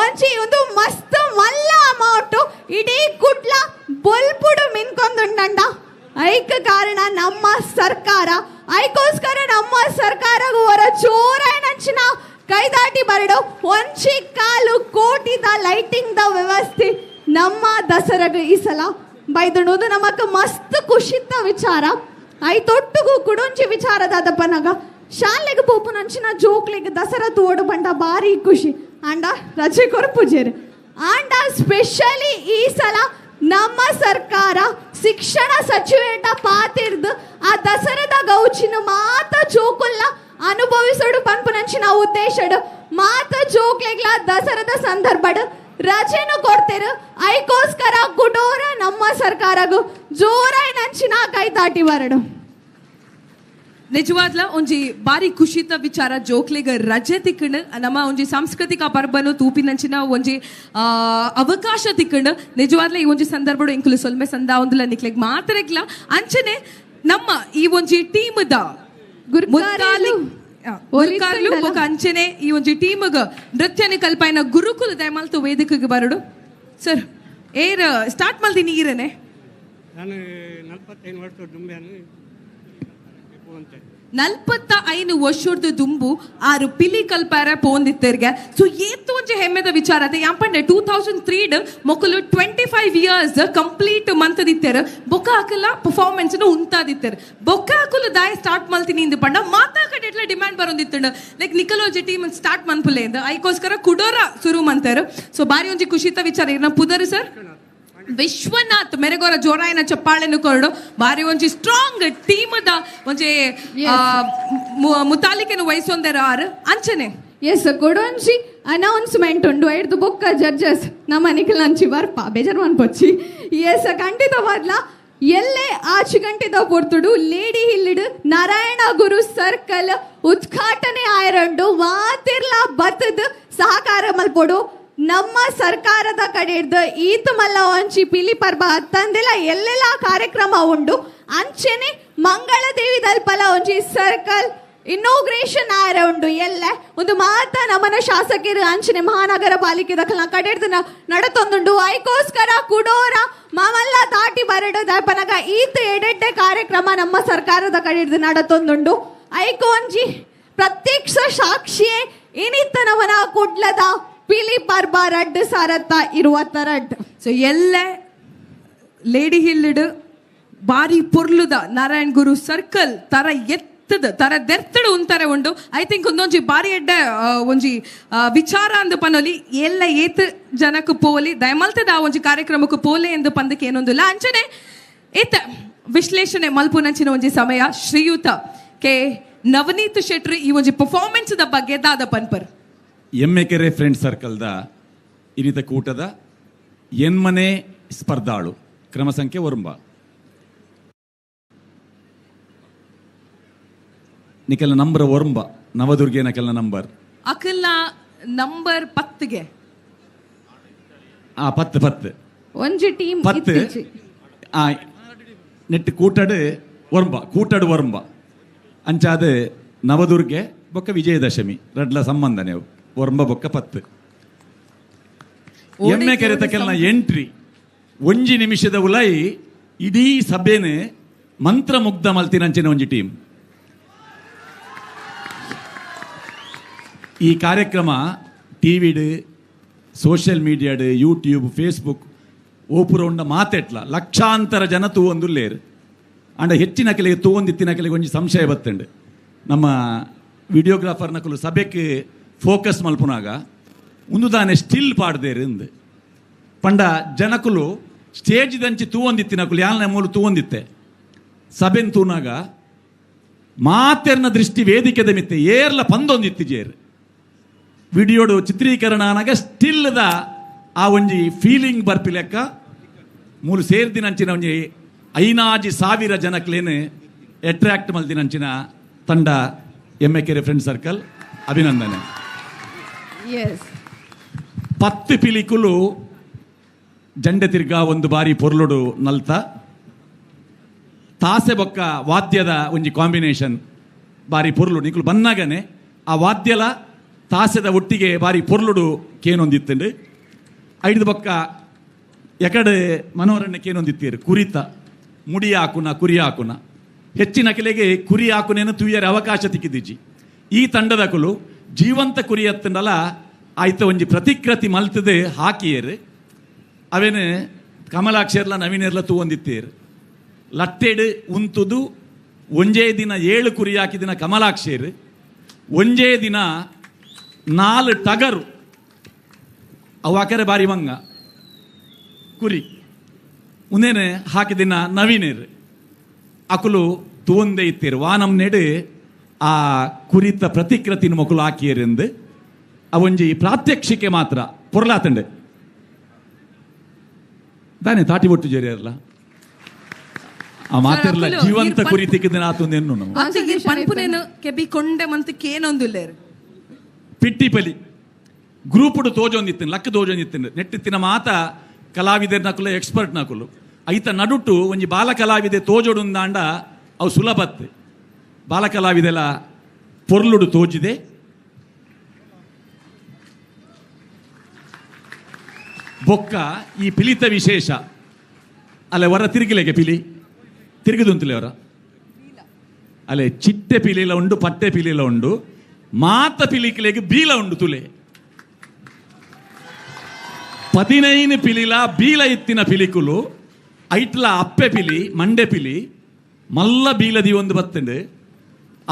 ಒಂಜಿ ಒಂದು ಮಸ್ತ್ ಮಲ್ಲ ಅಮೌಂಟ್ ಇಡೀ ಕುಡ್ಲ ಬೊಲ್ಪುಡು ಮಿನ್ಕೊಂದುಂಡಂಡ. ಐಕ ಕಾರಣ ನಮ್ಮ ಸರ್ಕಾರ. ಐಕೋಸ್ಕರ ನಮ್ಮ ಸರ್ಕಾರ ಹೊರ ಜೋರಾಯನಂಚಿನ ಕೈದಾಟಿ ಬರಡು ಒಂಜಿ ಕಾಲು ಕೋಟಿದ ಲೈಟಿಂಗ್ the ವ್ಯವಸ್ಥೆ ನಮ್ಮ ದಸರಾಗ ಈ ಸಲ ಬೈದಣೋದು ನಮಕ್ ಮಸ್ತ್ ಖುಷಿತ ವಿಚಾರ. I ತೊಟ್ಟುಗು ಕುಡೊಂಚಿ ವಿಚಾರದಾದಪ್ಪನಾಗ ಶಾಲೆಗೆ ಪೋಪುನಂಚಿನ ಜೋಕ್ಲಿಗೆ ದಸರಾ ತೋಡು ಬಂಡ ಭಾರಿ ಖುಷಿ ಆಂಡ ರಜೆ ಕೊರಪುಜೇರು. ಆಂಡ ಸ್ಪೆಷಲಿ ಈ ಸಲ ನಮ್ಮ ಸರ್ಕಾರ ಶಿಕ್ಷಣ ಸಚಿವೇಟ ಪಾತಿರ್ದು ಆ ದಸರದ ಗೌಚಿನ ಮಾತ ಜೋಕುಲ್ನ ಅನುಭವಿಸೋಡು ಪನ್ಪುನಂಚಿನ ಉದ್ದೇಶಡು ಮಾತ ಜೋಕ್ಲೆಗ್ಲ ದಸರದ ಸಂದರ್ಭಡು ರಜೆನು ಕೊಡ್ತೇರು. ಐಕೋಸ್ಕರ ಗುಡೋರ ನಮ್ಮ ಸರ್ಕಾರಗು ಜೋರಾಯ್ ನಂಚಿನ ಕೈ ತಾಟಿ ಬರಡು. ನಿಜವಾದ್ಲ ಒಂಜಿ ಬಾರಿ ಖುಷಿತ ವಿಚಾರ ಜೋಕ್ಲೆಗ್ ರಜೆ ತಿಕ್ಕಂಡು ನಮ್ಮ ಒಂಜಿ ಸಾಂಸ್ಕೃತಿಕ ಪರ್ಬನು ತೂಪಿನಂಚಿನ ಒಂಜಿ ಅವಕಾಶ ತಿಕ್ಕಂಡು ನಿಜವಾದ್ಲ ಈ ಒಂಜಿ ಸಂದರ್ಭಡು ಎಂಕುಲು ಸೊಲ್ಮೆ ಸಂದಾವೊಂದುಲ ನಿಕ್ಲೆಗ್ ಮಾತ್ರಗ್ಲ ಅಂಚನೆ ನಮ್ಮ ಈ ಒಂಜಿ ಟೀಮ್ದ ಗುರುಕಾರ್ಲು ಬೊಕ ಅಂಚನೆ ಈ ಒಂಜಿ ಟೀಮ್ಗ್ ನೃತ್ಯನ ಕಲ್ಪಾಯಿನ ಗುರುಕುಲ ದಯಮಾಲ್ತು ವೇದಿಕೆಗೆ ಬರಡು ಸರ್ ಏರ್ ಸ್ಟಾರ್ಟ್ ಮಲ್ದಿನಿ ಈರನೆ ನಾನು 45 ವರ್ಷ ದುಂಬೆಯನ್ನು 45 ವರ್ಷದ ದುಂಬು ಆರು ಪಿಲಿ ಕಲ್ಪಾರ ಪೋಂದಿತ್ತೆರ್ಗೆ ಸೊ ಏತು ಒಂಜಿ ಹೆಮ್ಮೆದ ವಿಚಾರ ಅದೇ ಯಾಂಪಂಡೆ 2003 ಮೊಕಲು 25 ಇಯರ್ಸ್ ಕಂಪ್ಲೀಟ್ ಮಂತದಿತ್ತೆರ್ ಬೊಕ್ಕ ಹಾಕಲ್ಲ ಪರ್ಫಾರ್ಮೆನ್ಸ್ ಉಂತಾದಿತ್ತೆರ್ ಬೊಕ್ಕ ಹಾಕಲು ದಾಯ ಸ್ಟಾರ್ಟ್ ಮಲ್ತೀನಿ ಇಂದು ಪಂಡ ಮಾತಾ ಕಡೆ ಎಟ್ಲ ಡಿಮ್ಯಾಂಡ್ ಬರೋದಿತ್ತಂಡ ಲೈಕ್ ನಿಕಲೋಜಿ ಟೀಮ್ ಸ್ಟಾರ್ಟ್ ಮನ್ಪುಲೆ ಇಂದ ಐಕೋಸ್ಕರ ಕುಡೋರ ಶುರು ಮಂತಾರು ಸೊ ಬಾರಿ ಒಂಜಿ ಖುಷಿತ ವಿಚಾರ ಇರ್ನ ಪುದರು ಸರ್ ವಿಶ್ವನಾಥ್ ಮೆರೆಗೋರ ಜೋರಾಯನ ಚಪ್ಪಾಳೆನು ಕೊರಡು ಬಾರಿ ಒಂಜಿ ಸ್ಟ್ರಾಂಗ್ ಟೀಮ್ the ಒಂಜಿ ಮುತಾಲಿಕೆನು ವಹಿಸೊಂದೆರ ಆರು ಅಂಚನೆ ಎಸ್ ಕೊಡೊಂಜಿ ಅನೌನ್ಸ್ಮೆಂಟ್ ಉಂಡು ಐಡ್ದು ಬೊಕ್ಕ ಜಡ್ಜಸ್ ನಮ್ಮ ನಿಖಿಲ್ ಬರ್ಪ ಬೇಜಾರು ಅನ್ಪೊಚ್ಚಿ ಎಸ್ ಖಂಡಿತವಾದ್ಲ ಎಲ್ಲೆ ಆಚು ಗಂಟೆದ ಪೊರ್ತುಡು ಲೇಡಿ ಹಿಲ್ಲಿಡು ನಾರಾಯಣ ಗುರು ಸರ್ಕಲ್ ಉದ್ಘಾಟನೆ ಆಯರಂಡು ಮಾತಿರ್ಲ ಬತ್ತದ ಸಹಕಾರ ಮಲ್ಪೊಡು ನಮ್ಮ ಸರ್ಕಾರದ ಕಡೆ ಹಿಡ್ದು ಈತ ಮಲ್ಲ ಒಂಚಿ ಪಿಲಿ ಪರ್ಬ ತಂದೆಲ್ಲ ಎಲ್ಲೆಲ್ಲ ಕಾರ್ಯಕ್ರಮ ಉಂಡು ಅಂಚೆನೆ ಮಂಗಳದೇವಿ ದಲ್ಪಲ ಒಂಜಿ ಸರ್ಕಲ್ ಇನೋಗ್ರೇಷನ್ ಆಯರ ಉಂಡು ಎಲ್ಲ ಒಂದು ಮಾತ ನಮ್ಮನ ಶಾಸಕರು ಅಂಚನೆ ಮಹಾನಗರ ಪಾಲಿಕೆ ದಖಲ ಕಡೆ ಹಿಡ್ದು ನಡತೊಂದುಂಡು ಐಕೋಸ್ಕರ ಕುಡೋರ ಮಾಮಲ್ಲ ತಾಟಿ ಬರಡು ದಲ್ಪನಗ ಈತ ಎಡೆಡ್ಡೆ ಕಾರ್ಯಕ್ರಮ ನಮ್ಮ ಸರ್ಕಾರದ ಕಡೆ ಹಿಡ್ದು ನಡತೊಂದುಂಡು ಐಕೋಂಜಿ ಪ್ರತ್ಯಕ್ಷ ಸಾಕ್ಷಿಯೇ ಏನಿತ್ತ ನಮನ ಕುಡ್ಲದ ಪಿಲಿ ಪರ್ಬ ರಡ್ಡು ಸಾರತ್ತ ಇರುವತ್ತ ರಡ್ಡು ಸೊ ಎಲ್ಲ ಲೇಡಿ ಹಿಲ್ಲಿಡು ಬಾರಿ ಪೊರ್ಲುದ ನಾರಾಯಣ್ ಗುರು ಸರ್ಕಲ್ ತರ ಎತ್ತದ ತರ ದೆರ್ತಡು ಉಂತಾರೆ ಉಂಡು I think ಒಂದೊಂಜಿ ಬಾರಿ ಎಡ್ಡ ಒಂಜಿ ವಿಚಾರ ಅಂದು ಪನೊಲಿ ಎಲ್ಲ ಏತ್ ಜನಕ್ಕೆ ಪೋಲಿ ದಯಮಲ್ತದ ಆ ಒಂಜಿ ಕಾರ್ಯಕ್ರಮಕ್ಕೆ ಪೋಲೆ ಎಂದು ಪಂದಕ್ಕೆ ಏನೊಂದಿಲ್ಲ ಅಂಚನೆ ಏತ ವಿಶ್ಲೇಷಣೆ ಮಲ್ಪುನಂಚಿನ ಒಂಜಿ ಸಮಯ ಶ್ರೀಯುತ ಕೆ ನವನೀತ್ ಶೆಟ್ರು ಈ ಒಂಜಿ ಪರ್ಫಾರ್ಮೆನ್ಸ್ the ಬಗ್ಗೆ ದಾದ ಪನ್ಪರ್ ಎಮ್ಮೆಕೆರೆ ಫ್ರೆಂಡ್ ಸರ್ಕಲ್ದ ಇನ್ನಿತ ಕೂಟದ ಎನ್ಮನೆ ಸ್ಪರ್ಧಾಳು ಕ್ರಮ ಸಂಖ್ಯೆ ಒರಂಬ ನಿಕೆಲ್ಲ ನಂಬರ್ ಒರಂಬ ನವದುರ್ಗೆ ನಕೆಲ್ಲ ನಂಬರ್ ಅಕಲ್ನ ನಂಬರ್ 10ಗೆ ಆ 10 10 ಒಂಜಿ ಟೀಮ್ 10 ಆ ನೆಟ್ ಕೂಟಡು ಒರಂಬ ಕೂಟಡು ಒರಂಬ ಅಂಚಾದ ನವದುರ್ಗೆ ಬೊಕ್ಕ ವಿಜಯದಶಮಿ ರಡ್ಲ ಸಂಬಂಧ ನೀವು ಒರಂಬ ಬೊಕ್ಕ 10 ಎಮ್ಮೆ ಕೆರೆತಕ್ಕೆಲ್ಲ ಎಂಟ್ರಿ ಒಂಜಿ ನಿಮಿಷದ ಉಲೈ ಇಡೀ ಸಭೆನೆ ಮಂತ್ರಮುಗ್ಧ ಮಲ್ತಿನಂಚಿನ ಒಂಜಿ ಟೀಮ್. ಈ ಕಾರ್ಯಕ್ರಮ ಟಿವಿಡ್ ಸೋಷಿಯಲ್ ಮೀಡಿಯಾಡ್ ಯೂಟ್ಯೂಬ್ ಫೇಸ್ಬುಕ್ ಓಪುರ ಉಂಡ ಮಾತೆಟ್ಲ ಲಕ್ಷಾಂತರ ಜನ ತೂವೊಂದುಲ್ಲೇರು. ಅಂಡ ಹೆಚ್ಚಿನ ಕೆಲಗೆ ತೂವೊಂದಿತ್ತಿನ ಕೆಲಗೆ ಒಂಜಿ ಸಂಶಯ ಬತ್ತಂಡು. ನಮ್ಮ ವಿಡಿಯೋಗ್ರಾಫರ್ ನಕಲು ಸಭೆಗೆ ಫೋಕಸ್ ಮಲ್ಪುನಾಗ ಉಂದುದಾನೆ ಸ್ಟಿಲ್ ಪಾಡ್ದೇರು ಇಂದು ಪಂಡ ಜನಕುಲು ಸ್ಟೇಜ್ ದಂಚಿ ತೂವೊಂದಿತ್ತಿನಕುಲು ಯಾಲ್ನ ಮೂಲು ತೂವೊಂದಿತ್ತೆ ಸಭೆನ್ ತೂನಾಗ ಮಾತೆರ್ನ ದೃಷ್ಟಿ ವೇದಿಕೆದ ಮಿತ್ತೆ ಏರ್ಲ ಪಂದೊಂದಿತ್ತಿ ಜೇರು ವಿಡಿಯೋಡು ಚಿತ್ರೀಕರಣ ಆನಾಗ ಸ್ಟಿಲ್ದ ಆ ಒಂಜಿ ಫೀಲಿಂಗ್ ಬರ್ಪಿ ಲೆಕ್ಕ ಮೂಲು ಸೇರ್ದಿನಂಚಿನ ಒಂಜಿ 5,000 ಜನಕ್ಲೇನು ಅಟ್ರಾಕ್ಟ್ ಮಲ್ದಿನಂಚಿನ ತಂಡ ಎಮ್ಮೆಕೆರೆ ಫ್ರೆಂಡ್ ಸರ್ಕಲ್ ಅಭಿನಂದನೆ. 10 ಪಿಲಿಕುಲು ಜಂಡೆ ತಿರ್ಗಾ ಒಂದು ಬಾರಿ ಪೊರ್ಲುಡು ನಲ್ತ ತಾಸೆ ಬೊಕ್ಕ ವಾದ್ಯದ ಒಂಜಿ ಕಾಂಬಿನೇಷನ್ ಬಾರಿ ಪೊರ್ಲು ನಿಕುಲು ಬನ್ನಾಗನೆ ಆ ವಾದ್ಯಲ ತಾಸೆದ ಒಟ್ಟಿಗೆ ಬಾರಿ ಪೊರ್ಲುಡು ಕೇನೊಂದಿತ್ತಂಡು. ಐದು ಬೊಕ್ಕ ಎಕಡೆ ಮನೋರಣ್ಯ ಕೇನೊಂದಿತ್ತೀರು ಕುರಿತ ಮುಡಿ ಹಾಕುನ ಕುರಿ ಹಾಕುನ ಹೆಚ್ಚಿನ ಕೆಲಗೆ ಕುರಿ ಹಾಕುನೇನು ತೂಯರ ಅವಕಾಶ ತಿಕ್ಕಿದಿಜ್ಜಿ. ಈ ತಂಡದ ಕುಲು ಜೀವಂತ ಕುರಿ ಅತ್ತಂಡಲ ಆಯ್ತ ಒಂಜಿ ಪ್ರತಿಕೃತಿ ಮಲ್ತದೆ ಹಾಕಿಯರು ಅವೇನು ಕಮಲಾಕ್ಷರ್ಲ ನವೀನೆರ್ಲ ತೂವೊಂದಿತ್ತೇರು. ಲಟ್ಟೆಡು ಉಂತುದು ಒಂಜೇ ದಿನ 7 ಕುರಿ ಹಾಕಿದಿನ ಕಮಲಾಕ್ಷೇರು ಒಂಜೇ ದಿನ 4 ಟಗರು ಅವು ಆಕರೆ ಬಾರಿ ಮಂಗ ಕುರಿ ಉಂದೇನೆ ಹಾಕಿದಿನ ನವೀನೇರು ಅಕುಲು ತೂವೊಂದೇ ಇತ್ತೇರು ವಾನಮ್ನೆಡು ಆ ಕುರಿತ ಪ್ರತಿಕೃತಿನ ಮಕ್ಕಳು ಹಾಕಿಯರೆಂದು ಅವೊಂಜಿ ಪ್ರಾತ್ಯಕ್ಷಿಕೆ ಮಾತ್ರ ಪೊರ್ಲಾತಂಡೆ ದಾನೆ ತಾಟಿ ಒಟ್ಟು ಜೇರಿಯರ್ಲ ಆ ಮಾತಿರ್ಲ ಜೀವಂತ ಕುರಿ ತಿಕ್ಕಿದ ಆತೊಂದು ಪನ್ಪುನೇನು ಕೆಬಿ ಕೊಂಡೆ ಮಂತ್ ಕೇನೊಂದುಲ್ಲೇರು. ಪಿಟ್ಟಿ ಪಲಿ ಗ್ರೂಪುಡು ತೋಜೊಂದಿತ್ತು, ಲಕ್ಕ ತೋಜೊಂದಿತ್ತು. ನೆಟ್ಟಿತ್ತಿನ ಮಾತ ಕಲಾವಿದರ್ ನಕುಲು, ಎಕ್ಸ್ಪರ್ಟ್ ನಕುಲು. ಐತ ನಡುಟು ಒಂಜಿ ಬಾಲ ಕಲಾವಿದೆ ತೋಜೊಡುಂದಾಂಡ ಅವು ಸುಲಭತ್ತೆ. ಬಾಲ ಕಲಾವಿದೆಲ್ಲ ಪೊರ್ಲುಡು ತೋಜಿದೆ. ಬೊಕ್ಕ ಈ ಪಿಲಿತ ವಿಶೇಷ ಅಲ್ಲ, ಹೊರ ತಿರುಗಿಲೆಗೆ ಪಿಲಿ ತಿರುಗಿದುಂತಲೆ ಅವರ ಅಲ್ಲೇ ಚಿಟ್ಟೆ ಪಿಲಿಲ ಉಂಡು, ಪಟ್ಟೆ ಪಿಲಿಲ ಉಂಡು, ಮಾತ ಪಿಲಿಕಲೆಗೆ ಬೀಲ ಉಂಡು. ತುಲೆ 15 ಪಿಲಿಲ ಬೀಲ ಇತ್ತಿನ ಪಿಲಿಕುಲು ಐಟ್ಲ ಅಪ್ಪೆ ಪಿಲಿ ಮಂಡೆ ಪಿಲಿ ಮಲ್ಲ ಬೀಲದಿ ಒಂದು ಬತ್ತಂಡು.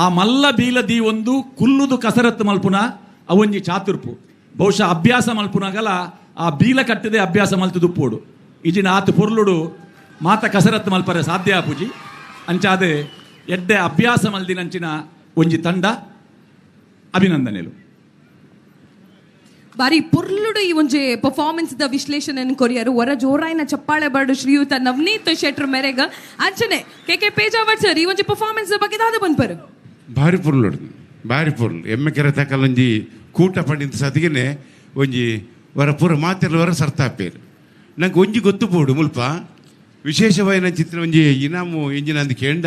ಆ ಮಲ್ಲ ಬೀಲದಿ ಒಂದು ಕುಲ್ಲುದು ಕಸರತ್ತು ಮಲ್ಪುನ ಅವೊಂಜಿ ಚಾತುರ್ಪು. ಬಹುಶಃ ಅಭ್ಯಾಸ ಮಲ್ಪುನಾಗಲ ಆ ಬೀಲ ಕಟ್ಟದೆ ಅಭ್ಯಾಸ ಮಲ್ತುದುಪ್ಪೋಡು. ಇಜಿನ ಆತು ಪೊರ್ಲುಡು ಮಾತ ಕಸರತ್ತು ಮಲ್ಪರೆ ಸಾಧ್ಯ ಆಪುಜಿ. ಅಂಚಾದೆ ಎಡ್ಡೆ ಅಭ್ಯಾಸ ಮಲ್ದಿನಂಚಿನ ಒಂಜಿ ತಂಡ, ಅಭಿನಂದನೆಲು. ಬಾರಿ ಪೊರ್ಲುಡು ಈ ಒಂಜಿ ಪರ್ಫಾರ್ಮೆನ್ಸ್ ದ ವಿಶ್ಲೇಷಣೆ ಕೊರಿಯರು. ಹೊರ ಜೋರಾಯಿನ ಚಪ್ಪಾಳೆ ಬಾಡು ಶ್ರೀಯುತ ನವನೀತ್ ಶೆಟ್ರ್ ಮೇರೆಗ. ಅಂಚನೆ ಕೆ ಕೆ ಪೇಜಾವರ್ ಸರ್ ಈ ಒಂಜಿ ಪರ್ಫಾರ್ಮೆನ್ಸ್ ಬಗ್ಗೆ ದಾದ ಬಂದ್ಪರು. ಭಾರಿ ಪೊರ್ಲುಡು, ಭಾರಿ ಪೊರ್ಲು. ಎಮ್ಮೆ ಕೆರೆ ತಕಲೊಂಜಿ ಕೂಟ ಪಂಡಿತ ಸತಿಗೆನೆ ಒಂಜಿ ವರ ಪೂರ ಮಾತೆಲ್ಲ ವರ ಸರ್ತಾಪೇರು. ನಂಗೆ ಒಂಜಿ ಗೊತ್ತು ಪೋಡು ಮುಲ್ಪ ವಿಶೇಷವಾಯಿನ ಚಿತ್ರ ಒಂಜಿ ಇನಾಮು ಇಂಜಿನ ಅಂದ್ ಕೇಂಡ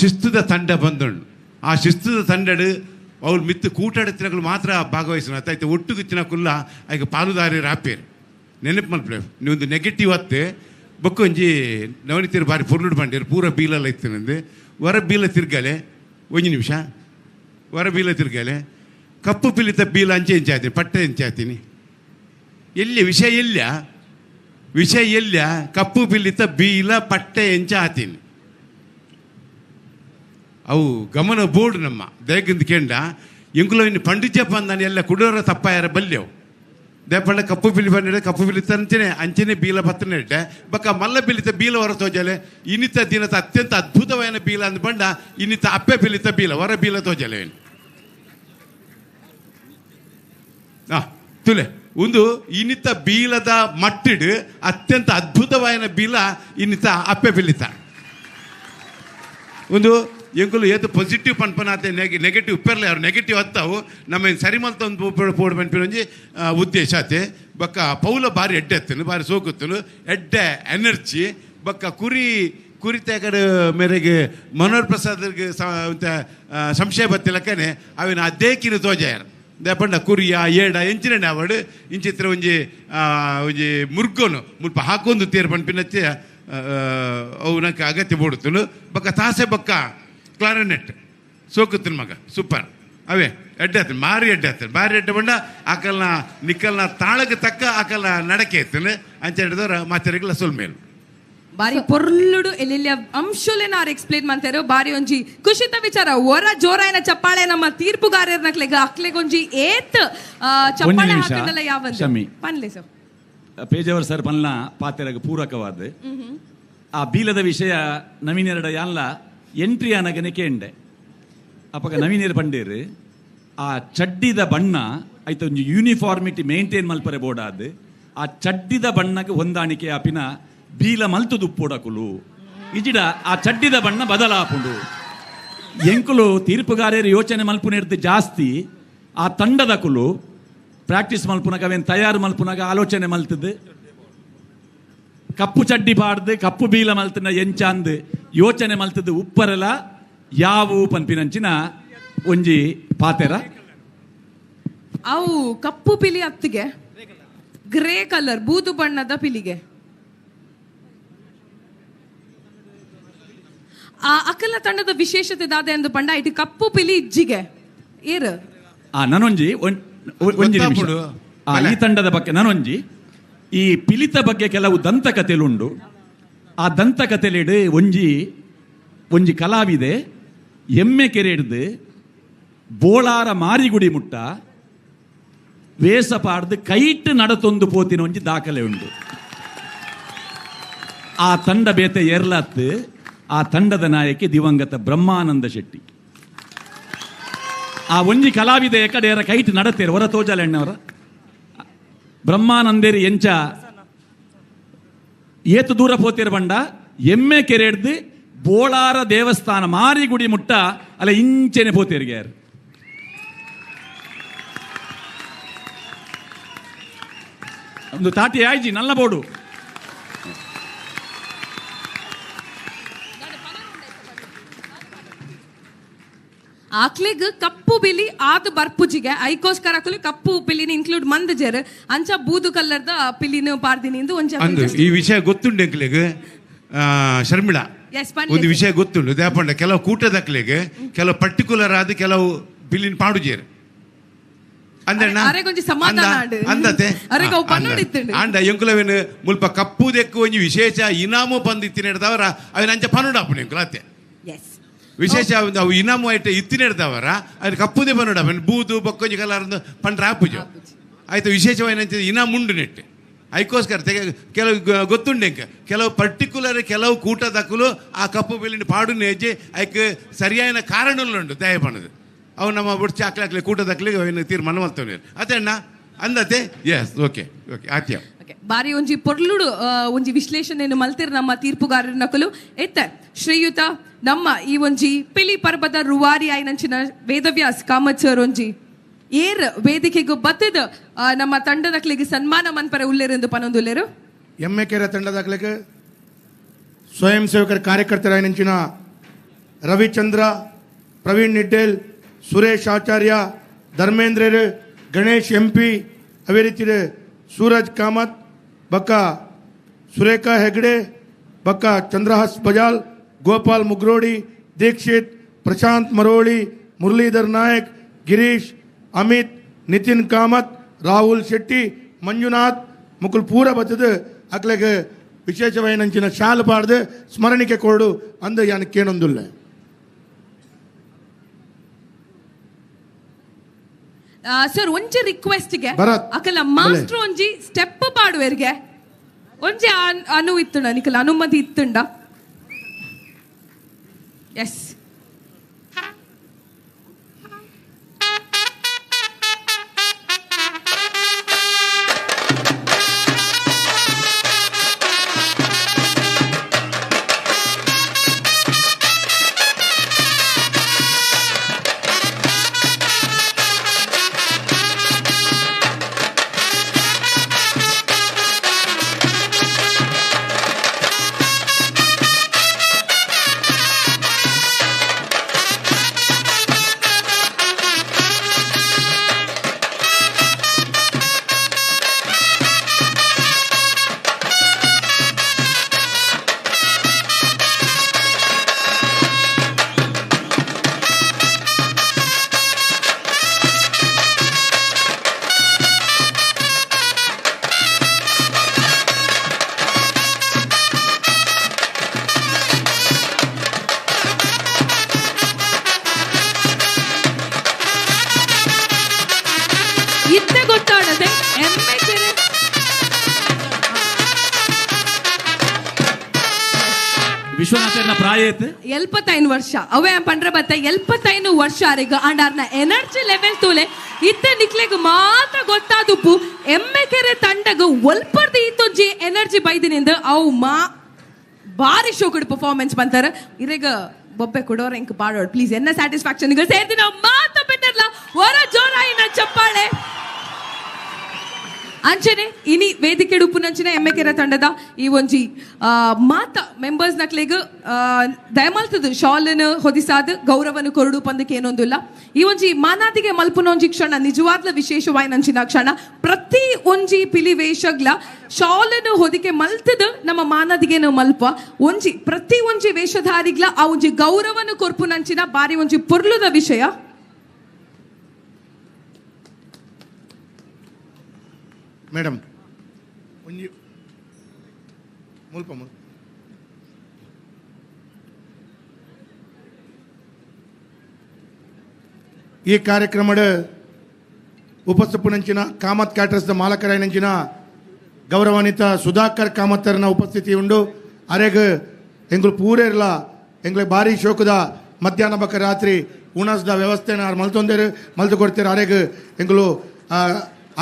ಶಿಸ್ತುದ ತಂಡ ಬಂದುಂಡು. ಆ ಶಿಸ್ತುದ ತಂಡಡು ಅವ್ರು ಮಿತ್ತು ಕೂಟಾಡತ್ತಿನಕುಲು ಮಾತ್ರ ಭಾಗವಹಿಸೋಣ ಆಯ್ತು. ಒಟ್ಟುಗುತ್ತಿನಕುಲ್ಲ ಆಯ್ಕೆ ಪಾಲುದಾರಿ ರಾಪೇರು ನೆನಪು ಮಲ್ಪಲೆ. ನೀವೊಂದು ನೆಗೆಟಿವ್ ಅತ್ತೆ ಬೊಕ್ಕೊಂಜಿ ನವನಿತಿರು ಬಾರಿ ಪೊರ್ಲುಡು ಬಂಡೇರು ಪೂರ ಬೀಲಲ್ಲ ಇತ್ತು. ಹೊರ ಬೀಲ ತಿರ್ಗಲೆ ಒಂಜಿ ನಿಮಿಷ, ಹೊರ ಬೀಲ ತಿರ್ಗಲೆ ಕಪ್ಪು ಪಿಲಿತ ಬೀಲ ಅಂಚೆ ಇಂಚಾತೀನಿ, ಪಟ್ಟೆ ಇಂಚಾತೀನಿ. ಎಲ್ಲಿ ವಿಷಯ ಎಲ್ಲ, ವಿಷಯ ಎಲ್ಲ ಕಪ್ಪು ಪಿಲಿತ ಬೀಲ ಪಟ್ಟೆ ಎಂಚ ಆತೀನಿ. ಅವು ಗಮನ ಬೋರ್ಡ್ ನಮ್ಮ ದೇಗಿಂದ ಕೇಂಡ ಎಂಕುಲ ಇನ್ನು ಪಂಡಿಜಪ್ಪ ಅಂದಾನೆ ಎಲ್ಲ ಕುಡೋರ ತಪ್ಪಾಯಾರ ಬಲ್ಯವು ದೇಪಂಡ ಕಪ್ಪು ಪಿಲಿ ಬಂದಿಡ ಕಪ್ಪು ಪಿಲಿ ತಂಚನೆ ಅಂಚನೆ ಬೀಲ ಬತ್ತನೆ ಇಟ್ಟೆ ಬಕ್ಕ ಮಲ್ಲ ಪಿಲಿತ ಬೀಲ ಹೊರ ತೋಜಲೆ. ಇನ್ನಿತ ದಿನದ ಅತ್ಯಂತ ಅದ್ಭುತವಾದ ಬೀಲ ಅಂದ ಬಂಡ ಇನ್ನಿತ ಅಪ್ಪೆ ಪಿಲಿತ ಬೀಲ ಹೊರ ಬೀಲ ತೋಜಲೆ. ತುಲೆ ಒಂದು ಇನ್ನಿತ ಬೀಲದ ಮಟ್ಟಿಡು ಅತ್ಯಂತ ಅದ್ಭುತವಾದ ಬೀಲ ಇನ್ನಿತ ಅಪ್ಪೆ ಪಿಲಿತ. ಒಂದು ಎಂಕುಲು ಏತು ಪಾಸಿಟಿವ್ ಪನ್ಪನಾತೆ ನೆಗೆಟಿವ್ ಉಪ್ಪೆರ್ಲೆ ಅವ್ರು ನೆಗೆಟಿವ್ ಅತ್ತಾವು ನಮ್ಮ ಸರಿ ಮಲ್ತ ಒಂದು ಪೋಡು ಪನ್ಪಿನ ಒಂಜಿ ಉದ್ದೇಶ ಆತೆ. ಬಕ್ಕ ಪೌಲ ಬಾರಿ ಎಡ್ಡೆ ಎತ್ತನು, ಬಾರಿ ಸೋಕುತ್ತನು, ಎಡ್ಡೆ ಎನರ್ಜಿ. ಬಕ್ಕ ಕುರಿ ಕುರಿ ತೇಕಡೆ ಮೇರೆಗೆ ಮನೋಹರ್ ಪ್ರಸಾದ್ಗೆ ಸಂಶಯ ಬತ್ತಿಲಕ್ಕನೆ ಅವಿನ ಅದೇಕಿನ ತೋಜಾಯರ್ ದೇಪಂಡ ಕುರಿಯ ಏಡ ಎಂಚಿನ ಅವಡು ಇಂಚಿತ್ರ ಒಂಜಿ ಒಂಜಿ ಮುರ್ಗೋನು ಮುಲ್ಪ ಹಾಕೊಂದು ತೇರು ಪನ್ಪಿನಚ್ಚೆ ಅವು ನಂಗೆ ಅಗತ್ಯ ಬೋಡುತ್ತನು. ಬಕ್ಕ ತಾಸೆ ಬಕ್ಕ ಕ್ಲಾರಿನೆಟ್ ಸೋಕುತ್ತಿನ ಮಗ ಸೂಪರ್ ಅವೇ ಎಡ್ಡೆ ಆತನ ಮಾರಿ ಎಡ್ಡೆ ಆತನ ಬಾರಿ ಎಡ್ಡೆ ಬಂಡ ಆಕಲ್ನ ನಿಕ್ಕಲ್ನ ತಾಳಕ್ಕೆ ತಕ್ಕ ಆಕಲ್ನ ನಡಕೆ ಎತ್ತನ ಅಂಚೆ ಹಿಡಿದವ್ರ ಮಾತೆರಿಗೆಲ್ಲ ಸೊಲ್ಮೇಲು. ಬಾರಿ ಪೊರ್ಲುಡು ಎಲ್ಲೆಲ್ಲ ಅಂಶಲೇನ ಅವ್ರು ಎಕ್ಸ್ಪ್ಲೇನ್ ಮಾಡ್ತಾರೆ. ಬಾರಿ ಒಂಜಿ ಖುಷಿತ ವಿಚಾರ. ಹೊರ ಜೋರಾಯನ ಚಪ್ಪಾಳೆ ನಮ್ಮ ತೀರ್ಪುಗಾರರ್ನಕ್ಲೆಗ ಅಕ್ಲೆಗೊಂಜಿ ಏತ್ ಚಪ್ಪಾಳೆ ಹಾಕಂಡಲ್ಲ ಯಾವ ಪನ್ಲೆ ಸರ್. ಪೇಜಾವರ್ ಸರ್ ಪನ್ಲ ಪಾತೆರಗ ಪೂರಕವಾದ ಆ ಬೀಲದ ವಿಷಯ ನವೀನೆರಡ ಯಾನ್ಲ ಎಂಟ್ರಿ ಅನಗನೆ ಕೇಂಡೆ. ಅಪಗ ನವೀನೇರು ಪಂಡೇರು ಆ ಚಡ್ಡಿದ ಬಣ್ಣ ಆಯ್ತು ಒಂಜಿ ಯೂನಿಫಾರ್ಮಿಟಿ ಮೇಂಟೈನ್ ಮಲ್ಪರೆ ಬೋಡಾದ್ ಆ ಚಡ್ಡಿದ ಬಣ್ಣಕ್ಕೆ ಹೊಂದಾಣಿಕೆ ಆಪಿನ ಬೀಲ ಮಲ್ತು ದುಪ್ಪೋಡಕುಲು ಇಜಿಡ ಆ ಚಡ್ಡಿದ ಬಣ್ಣ ಬದಲಾಪುಂಡು. ಎಂಕುಲು ತೀರ್ಪುಗಾರರು ಯೋಚನೆ ಮಲ್ಪುನೇರ್ದು ಜಾಸ್ತಿ ಆ ತಂಡದ ಕುಲು ಪ್ರಾಕ್ಟೀಸ್ ಮಲ್ಪುನಾಗ ಅವೇನು ತಯಾರು ಮಲ್ಪುನಾಗ ಆಲೋಚನೆ ಮಲ್ತದ್ದು ಕಪ್ಪು ಚಡ್ಡಿ ಪಾಡ್ದು ಕಪ್ಪು ಬೀಲ ಮಲ್ತನ ಎಂಚಾಂದು ಯೋಚನೆ ಮಲ್ತದ್ದು ಉಪ್ಪರಲ ಯಾವು ಪನ್ಪಿನಂಚಿನ ಒಂಜಿ ಪಾತೆರ. ಅವು ಕಪ್ಪು ಪಿಲಿ ಅತ್ತಿಗೆ ಗ್ರೇ ಕಲರ್ ಬೂದು ಬಣ್ಣದ ಪಿಲಿಗೆ ಆ ಅಕಲ ತಂಡದ ವಿಶೇಷತೆ ದಾದೆ ಅಂದು ಪಂಡ ಇಟ್ಟು ಕಪ್ಪು ಪಿಲಿ ಇಜ್ಜಿಗೆ ಏರು. ನಾನೊಂಜಿ ಒಂಜಿ ನಿಮಿಷ ಈ ತಂಡದ ಬಗ್ಗೆ ನಾನೊಂಜಿ ಈ ಪಿಲಿತ ಬಗ್ಗೆ ಕೆಲವು ದಂತಕಥೆಲುಂಡು. ಆ ದಂತಕಥೆಲಿಡು ಒಂಜಿ ಒಂಜಿ ಕಲಾವಿದೆ ಎಮ್ಮೆ ಕೆರೆ ಹಿಡ್ದು ಬೋಳಾರ ಮಾರಿಗುಡಿ ಮುಟ್ಟ ವೇಷ ಪಾಡ್ದು ಕೈಟ್ ನಡತೊಂದು ಪೋತಿನ ಒಂಜಿ ದಾಖಲೆ ಉಂಡು. ಆ ತಂಡ ಬೇತೆ ಏರ್ಲಾತ್ ಆ ತಂಡದ ನಾಯಕಿ ದಿವಂಗತ ಬ್ರಹ್ಮಾನಂದ ಶೆಟ್ಟಿ. ಆ ಒಂಜಿ ಕಲಾವಿದೆ ಎಕಡೆಯರ ಕೈಟ್ ನಡತೇರು ಹೊರ ತೋಜಾಲ ಎಣ್ಣವರ ಬ್ರಹ್ಮಾನಂದೇರಿ ಎಂಚ ಏತು ದೂರ ಪೋತೇರು ಬಂಡ ಎಮ್ಮೆ ಕೆರೆಡ್ದು ಬೋಳಾರ ದೇವಸ್ಥಾನ ಮಾರಿಗುಡಿ ಮುಟ್ಟ ಅಲ್ಲ ಇಂಚೆನೆ ಪೋತೇರಿಗೆ. ಒಂದು ತಾಟಿ ಆಯ್ಜಿ ನಲ್ಲ ಬೋಡು. ಆಕ್ಲೆಗ್ ಕಪ್ಪು ಬಿಲಿ ಆದು ಬರ್ಪುಜಿಗೆ ಐಕೋಸ್ಕರ ಆಕಲು ಕಪ್ಪು ಪಿಲಿನ ಇನ್ಕ್ಲೂಡ್ ಮಂದಜೆರ್ ಅಂಚ ಬೂದು ಕಲ್ಲರ್ದ ಪಿಲಿನ ಪಾರ್ದಿನಿ ಒಂಜಿ ಈ ವಿಷಯ ಗೊತ್ತುಂಡು ಎಂಕ್ಲೆಗ್ ಶರ್ಮಿಳಾ, ಒಂದು ವಿಷಯ ಗೊತ್ತುಂಡು ದೇಪಂಡ ಕೆಲವು ಕೂಟದಕ್ಲೆಗ್ ಕೆಲವು ಪರ್ಟಿಕ್ಯುಲರ್ ಆದ ಕೆಲವು ಬಿಲಿನ ಪಾಡುಜೇರು ಅಂಡ ಎಂಕುಲವೇನು ಮುಲ್ಪ ಕಪ್ಪು ದೆಕ್ಕು ಒಂಜಿ ವಿಶೇಷ ಇನಾಮು ಪಂದಿತ್ತಿನ ಅವಿನ ಅಂಚ ಪನುಡಾಪುನ ಎಂಕುಲ ಅತ್ತೆ ವಿಶೇಷ ಅವು ಇನಾಮು ಐಟ ಇತ್ತಿನ ಅದು ಕಪ್ಪುದೇ ಪನುಡ ಬೂದು ಬೊಕ್ಕೊಂಜಿ ಕಲರ್ ಪಂಡ್ರ ಆಪುಜು ಆಯ್ತು. ವಿಶೇಷವಾಗಿ ಇನಾಮು ಉಂಡು ನೆಟ್ಟು ಐಕೋಸ್ಕರ ಕೆಲವು ಗೊತ್ತುಂಡು ಎಂಕ ಕೆಲವು ಪರ್ಟಿಕ್ಯುಲರ್ ಕೆಲವು ಕೂಟದಕ್ಕಲು ಆ ಕಪ್ಪು ಬಿಲ್ಲಿನ ಪಾಡು ನೇಜಿ ಐಕ್ ಸರಿಯಾದ ಕಾರಣಗಳು ದಯ ಪಣದು ಅವು ನಮ್ಮ ಬುಡ್ಚಿ ಹಾಕ್ಲಾಕ್ಲಿ ಕೂಟದಕ್ಲಿಗೆ ಅವೇನು ತೀರ್ಮಾನ ಮಾಡ್ತೇವೆ ಅದೇ ಅಣ್ಣ ಅಂದತೆ. ಎಸ್ ಓಕೆ ಓಕೆ ಆತ್ಯ ಬಾರಿ ಒಂಜಿ ಪೊರ್ಲುಡು ಒಂಜಿ ವಿಶ್ಲೇಷಣೆಯನ್ನು ಮಲ್ತಿರ್ ನಮ್ಮ ತೀರ್ಪುಗಾರರ ನಕಲು ಎತ್ತ ಶ್ರೀಯುತ ನಮ್ಮ ಈ ಒಂಜಿ ಪಿಲಿ ಪರ್ಬದ ರುವಾರಿ ಆಯ್ನಂಚಿನ ವೇದವ್ಯಾಸ್ ಕಾಮತ್ ಸರ್ ಒಂಜಿ ಏರ್ ವೇದಿಕೆಗೂ ಬತ್ತದ ನಮ್ಮ ತಂಡದಕ್ಲಿಗೆ ಸನ್ಮಾನ ಮನ್ಪರ ಉಲ್ಲೇರೆಂದು ಪನೊಂದುಲ್ಲೇರು. ಎಮ್ಮೆಕೆರೆ ತಂಡದಕ್ಲಿಗೆ ಸ್ವಯಂ ಸೇವಕರ ಕಾರ್ಯಕರ್ತರಾಯ್ನಂಚಿನ ರವಿಚಂದ್ರ, ಪ್ರವೀಣ್ ನಿಡ್ಡೇಲ್, ಸುರೇಶ್ ಆಚಾರ್ಯ, ಧರ್ಮೇಂದ್ರರು, ಗಣೇಶ್ ಎಂ ಪಿ, ಅದೇ ರೀತಿ ಸೂರಜ್ ಕಾಮತ್, ಬಕ್ಕ ಸುರೇಖಾ ಹೆಗ್ಡೆ, ಬಕ್ಕ ಚಂದ್ರಹಾಸ್ ಬಜಾಲ್, ಗೋಪಾಲ್ ಮುಗ್ರೋಡಿ, ದೀಕ್ಷಿತ್, ಪ್ರಶಾಂತ್ ಮರೋಳಿ, ಮುರಳೀಧರ್ ನಾಯಕ್, ಗಿರೀಶ್, ಅಮಿತ್, ನಿತಿನ್ ಕಾಮತ್, ರಾಹುಲ್ ಶೆಟ್ಟಿ, ಮಂಜುನಾಥ್ ಮುಕುಲ್ ಪೂರ ಬತ್ತದು ಅಕ್ಲೆಗ್ ವಿಶೇಷವಾಯಿನಂಚಿನ ಶಾಲು ಪಾಡ್ದು ಸ್ಮರಣಿಕೆ ಕೊಡು ಅಂದ ಯಾನ್ ಕೇನೊಂದುಲ್ಲೆ. ಸರ್ ಒಂಜಿ ರಿಕ್ವೆಸ್ಟ್ ಗೆ ಅಕಲ ಮಾಸ್ಟರ್ ಒಂಜಿ ಸ್ಟೆಪ್ ಪಾಡುವೆರ್ಗೆ ಒಂಜಿ ಅನು ಇತ್ತುಂಡ ನಿಕಲ ಅನುಮತಿ ಇತ್ತುಂಡ. ಎಸ್ ವಿಶ್ವನಾಥನ ಪ್ರಾಯ 75 ವರ್ಷ ಅವೇ ಪಂಡ್ರ ಬತ್ತ 75 ವರ್ಷ ಅರೆಗ ಅಂಡಾರ್ನ ಎನರ್ಜಿ ಲೆವೆಲ್ ತೂಲೆ ಇತ್ತ ನಿಕ್ಲೆಗ್ ಮಾತ್ರ ಗೊತ್ತಾದುಪ್ಪು ಎಮ್ಮೆಕೆರೆ ತಂಡಗ ಒಲ್ಪರ್ದ ಈತೊಂಜಿ ಎನರ್ಜಿ ಬೈದಿನಿಂದ ಅವು ಮಾ ಬಾರಿ ಶೋಕಡ್ ಪರ್ಫಾರ್ಮೆನ್ಸ್ ಬಂತಾರ. ಇರೆಗ ಬೊಬ್ಬೆ ಕೊಡೋರ ಇಂಕ್ ಪಾಡೋಡ್ ಪ್ಲೀಸ್ ಎನ್ನ ಸ್ಯಾಟಿಸ್ಫ್ಯಾಕ್ಷನ್ ಸೇರ್ದಿ ನಾವು ಮಾತ ಬೆಟ್ಟರ್ಲ ಹೊರ ಜೋರಾಯಿನ ಚಪ್ಪಾಳೆ. ಅಂಚನೆ ಇನಿ ವೇದಿಕೆ ಉಪ್ಪುನಂಚನೆ ಎಮ್ಮೆಕೆರೆ ತಂಡದ ಈ ಒಂಜಿ ಮಾತ ಮೆಂಬರ್ಸ್ ನಕ್ಲೆಗ್ ದಯಮಲ್ತದು ಶಾಲನ್ನು ಹೊದಿಸಾದ ಗೌರವನು ಕೊರಡು ಪಂದಕ್ಕೆ ಏನೊಂದಿಲ್ಲ. ಈ ಒಂಜಿ ಮಾನಾದಿಗೆ ಮಲ್ಪುನ ಒಂಜಿ ಕ್ಷಣ ನಿಜವಾದ್ಲ ವಿಶೇಷವಾಯಿನಂಚಿನ ಕ್ಷಣ. ಪ್ರತಿ ಒಂಜಿ ಪಿಲಿ ವೇಷಗ್ಲ ಶಾಲನ್ನು ಹೊದಿಕೆ ಮಲ್ತದ ನಮ್ಮ ಮಾನಾದಿಗೆನು ಮಲ್ಪ ಒಂಜಿ ಪ್ರತಿ ಒಂಜಿ ವೇಷಧಾರಿಗ್ಲ ಆ ಒಂಜಿ ಗೌರವನು ಕೊರ್ಪುನಂಚಿನ ಬಾರಿ ಒಂಜಿ ಪೊರ್ಲುದ ವಿಷಯ. ಮೇಡಮ್ ಒಂಜಿ ಮುಲ್ಪ ಈ ಕಾರ್ಯಕ್ರಮದ ಉಪಸ್ಥಿಪುನಂಚಿನ ಕಾಮತ್ ಕ್ಯಾಟರ್ಸ್ದ ಮಾಲಕರಾಯಿನಂಚಿನ ಗೌರವಾನ್ವಿತ ಸುಧಾಕರ್ ಕಾಮತ್ತರನ ಉಪಸ್ಥಿತಿ ಉಂಡು. ಅರೆಗ್ ಎಂಗ್ಳು ಪೂರೇರ್ಲ ಎಂಗ್ಳು ಭಾರಿ ಶೋಕದ ಮಧ್ಯಾಹ್ನ ಬಕ್ಕ ರಾತ್ರಿ ಉಣಸ್ದ ವ್ಯವಸ್ಥೆನ ಮಲ್ತೊಂದೇರು ಮಲ್ತು ಕೊಡ್ತೀರ. ಅರೆಗ್ ಎಂಗ್ಳು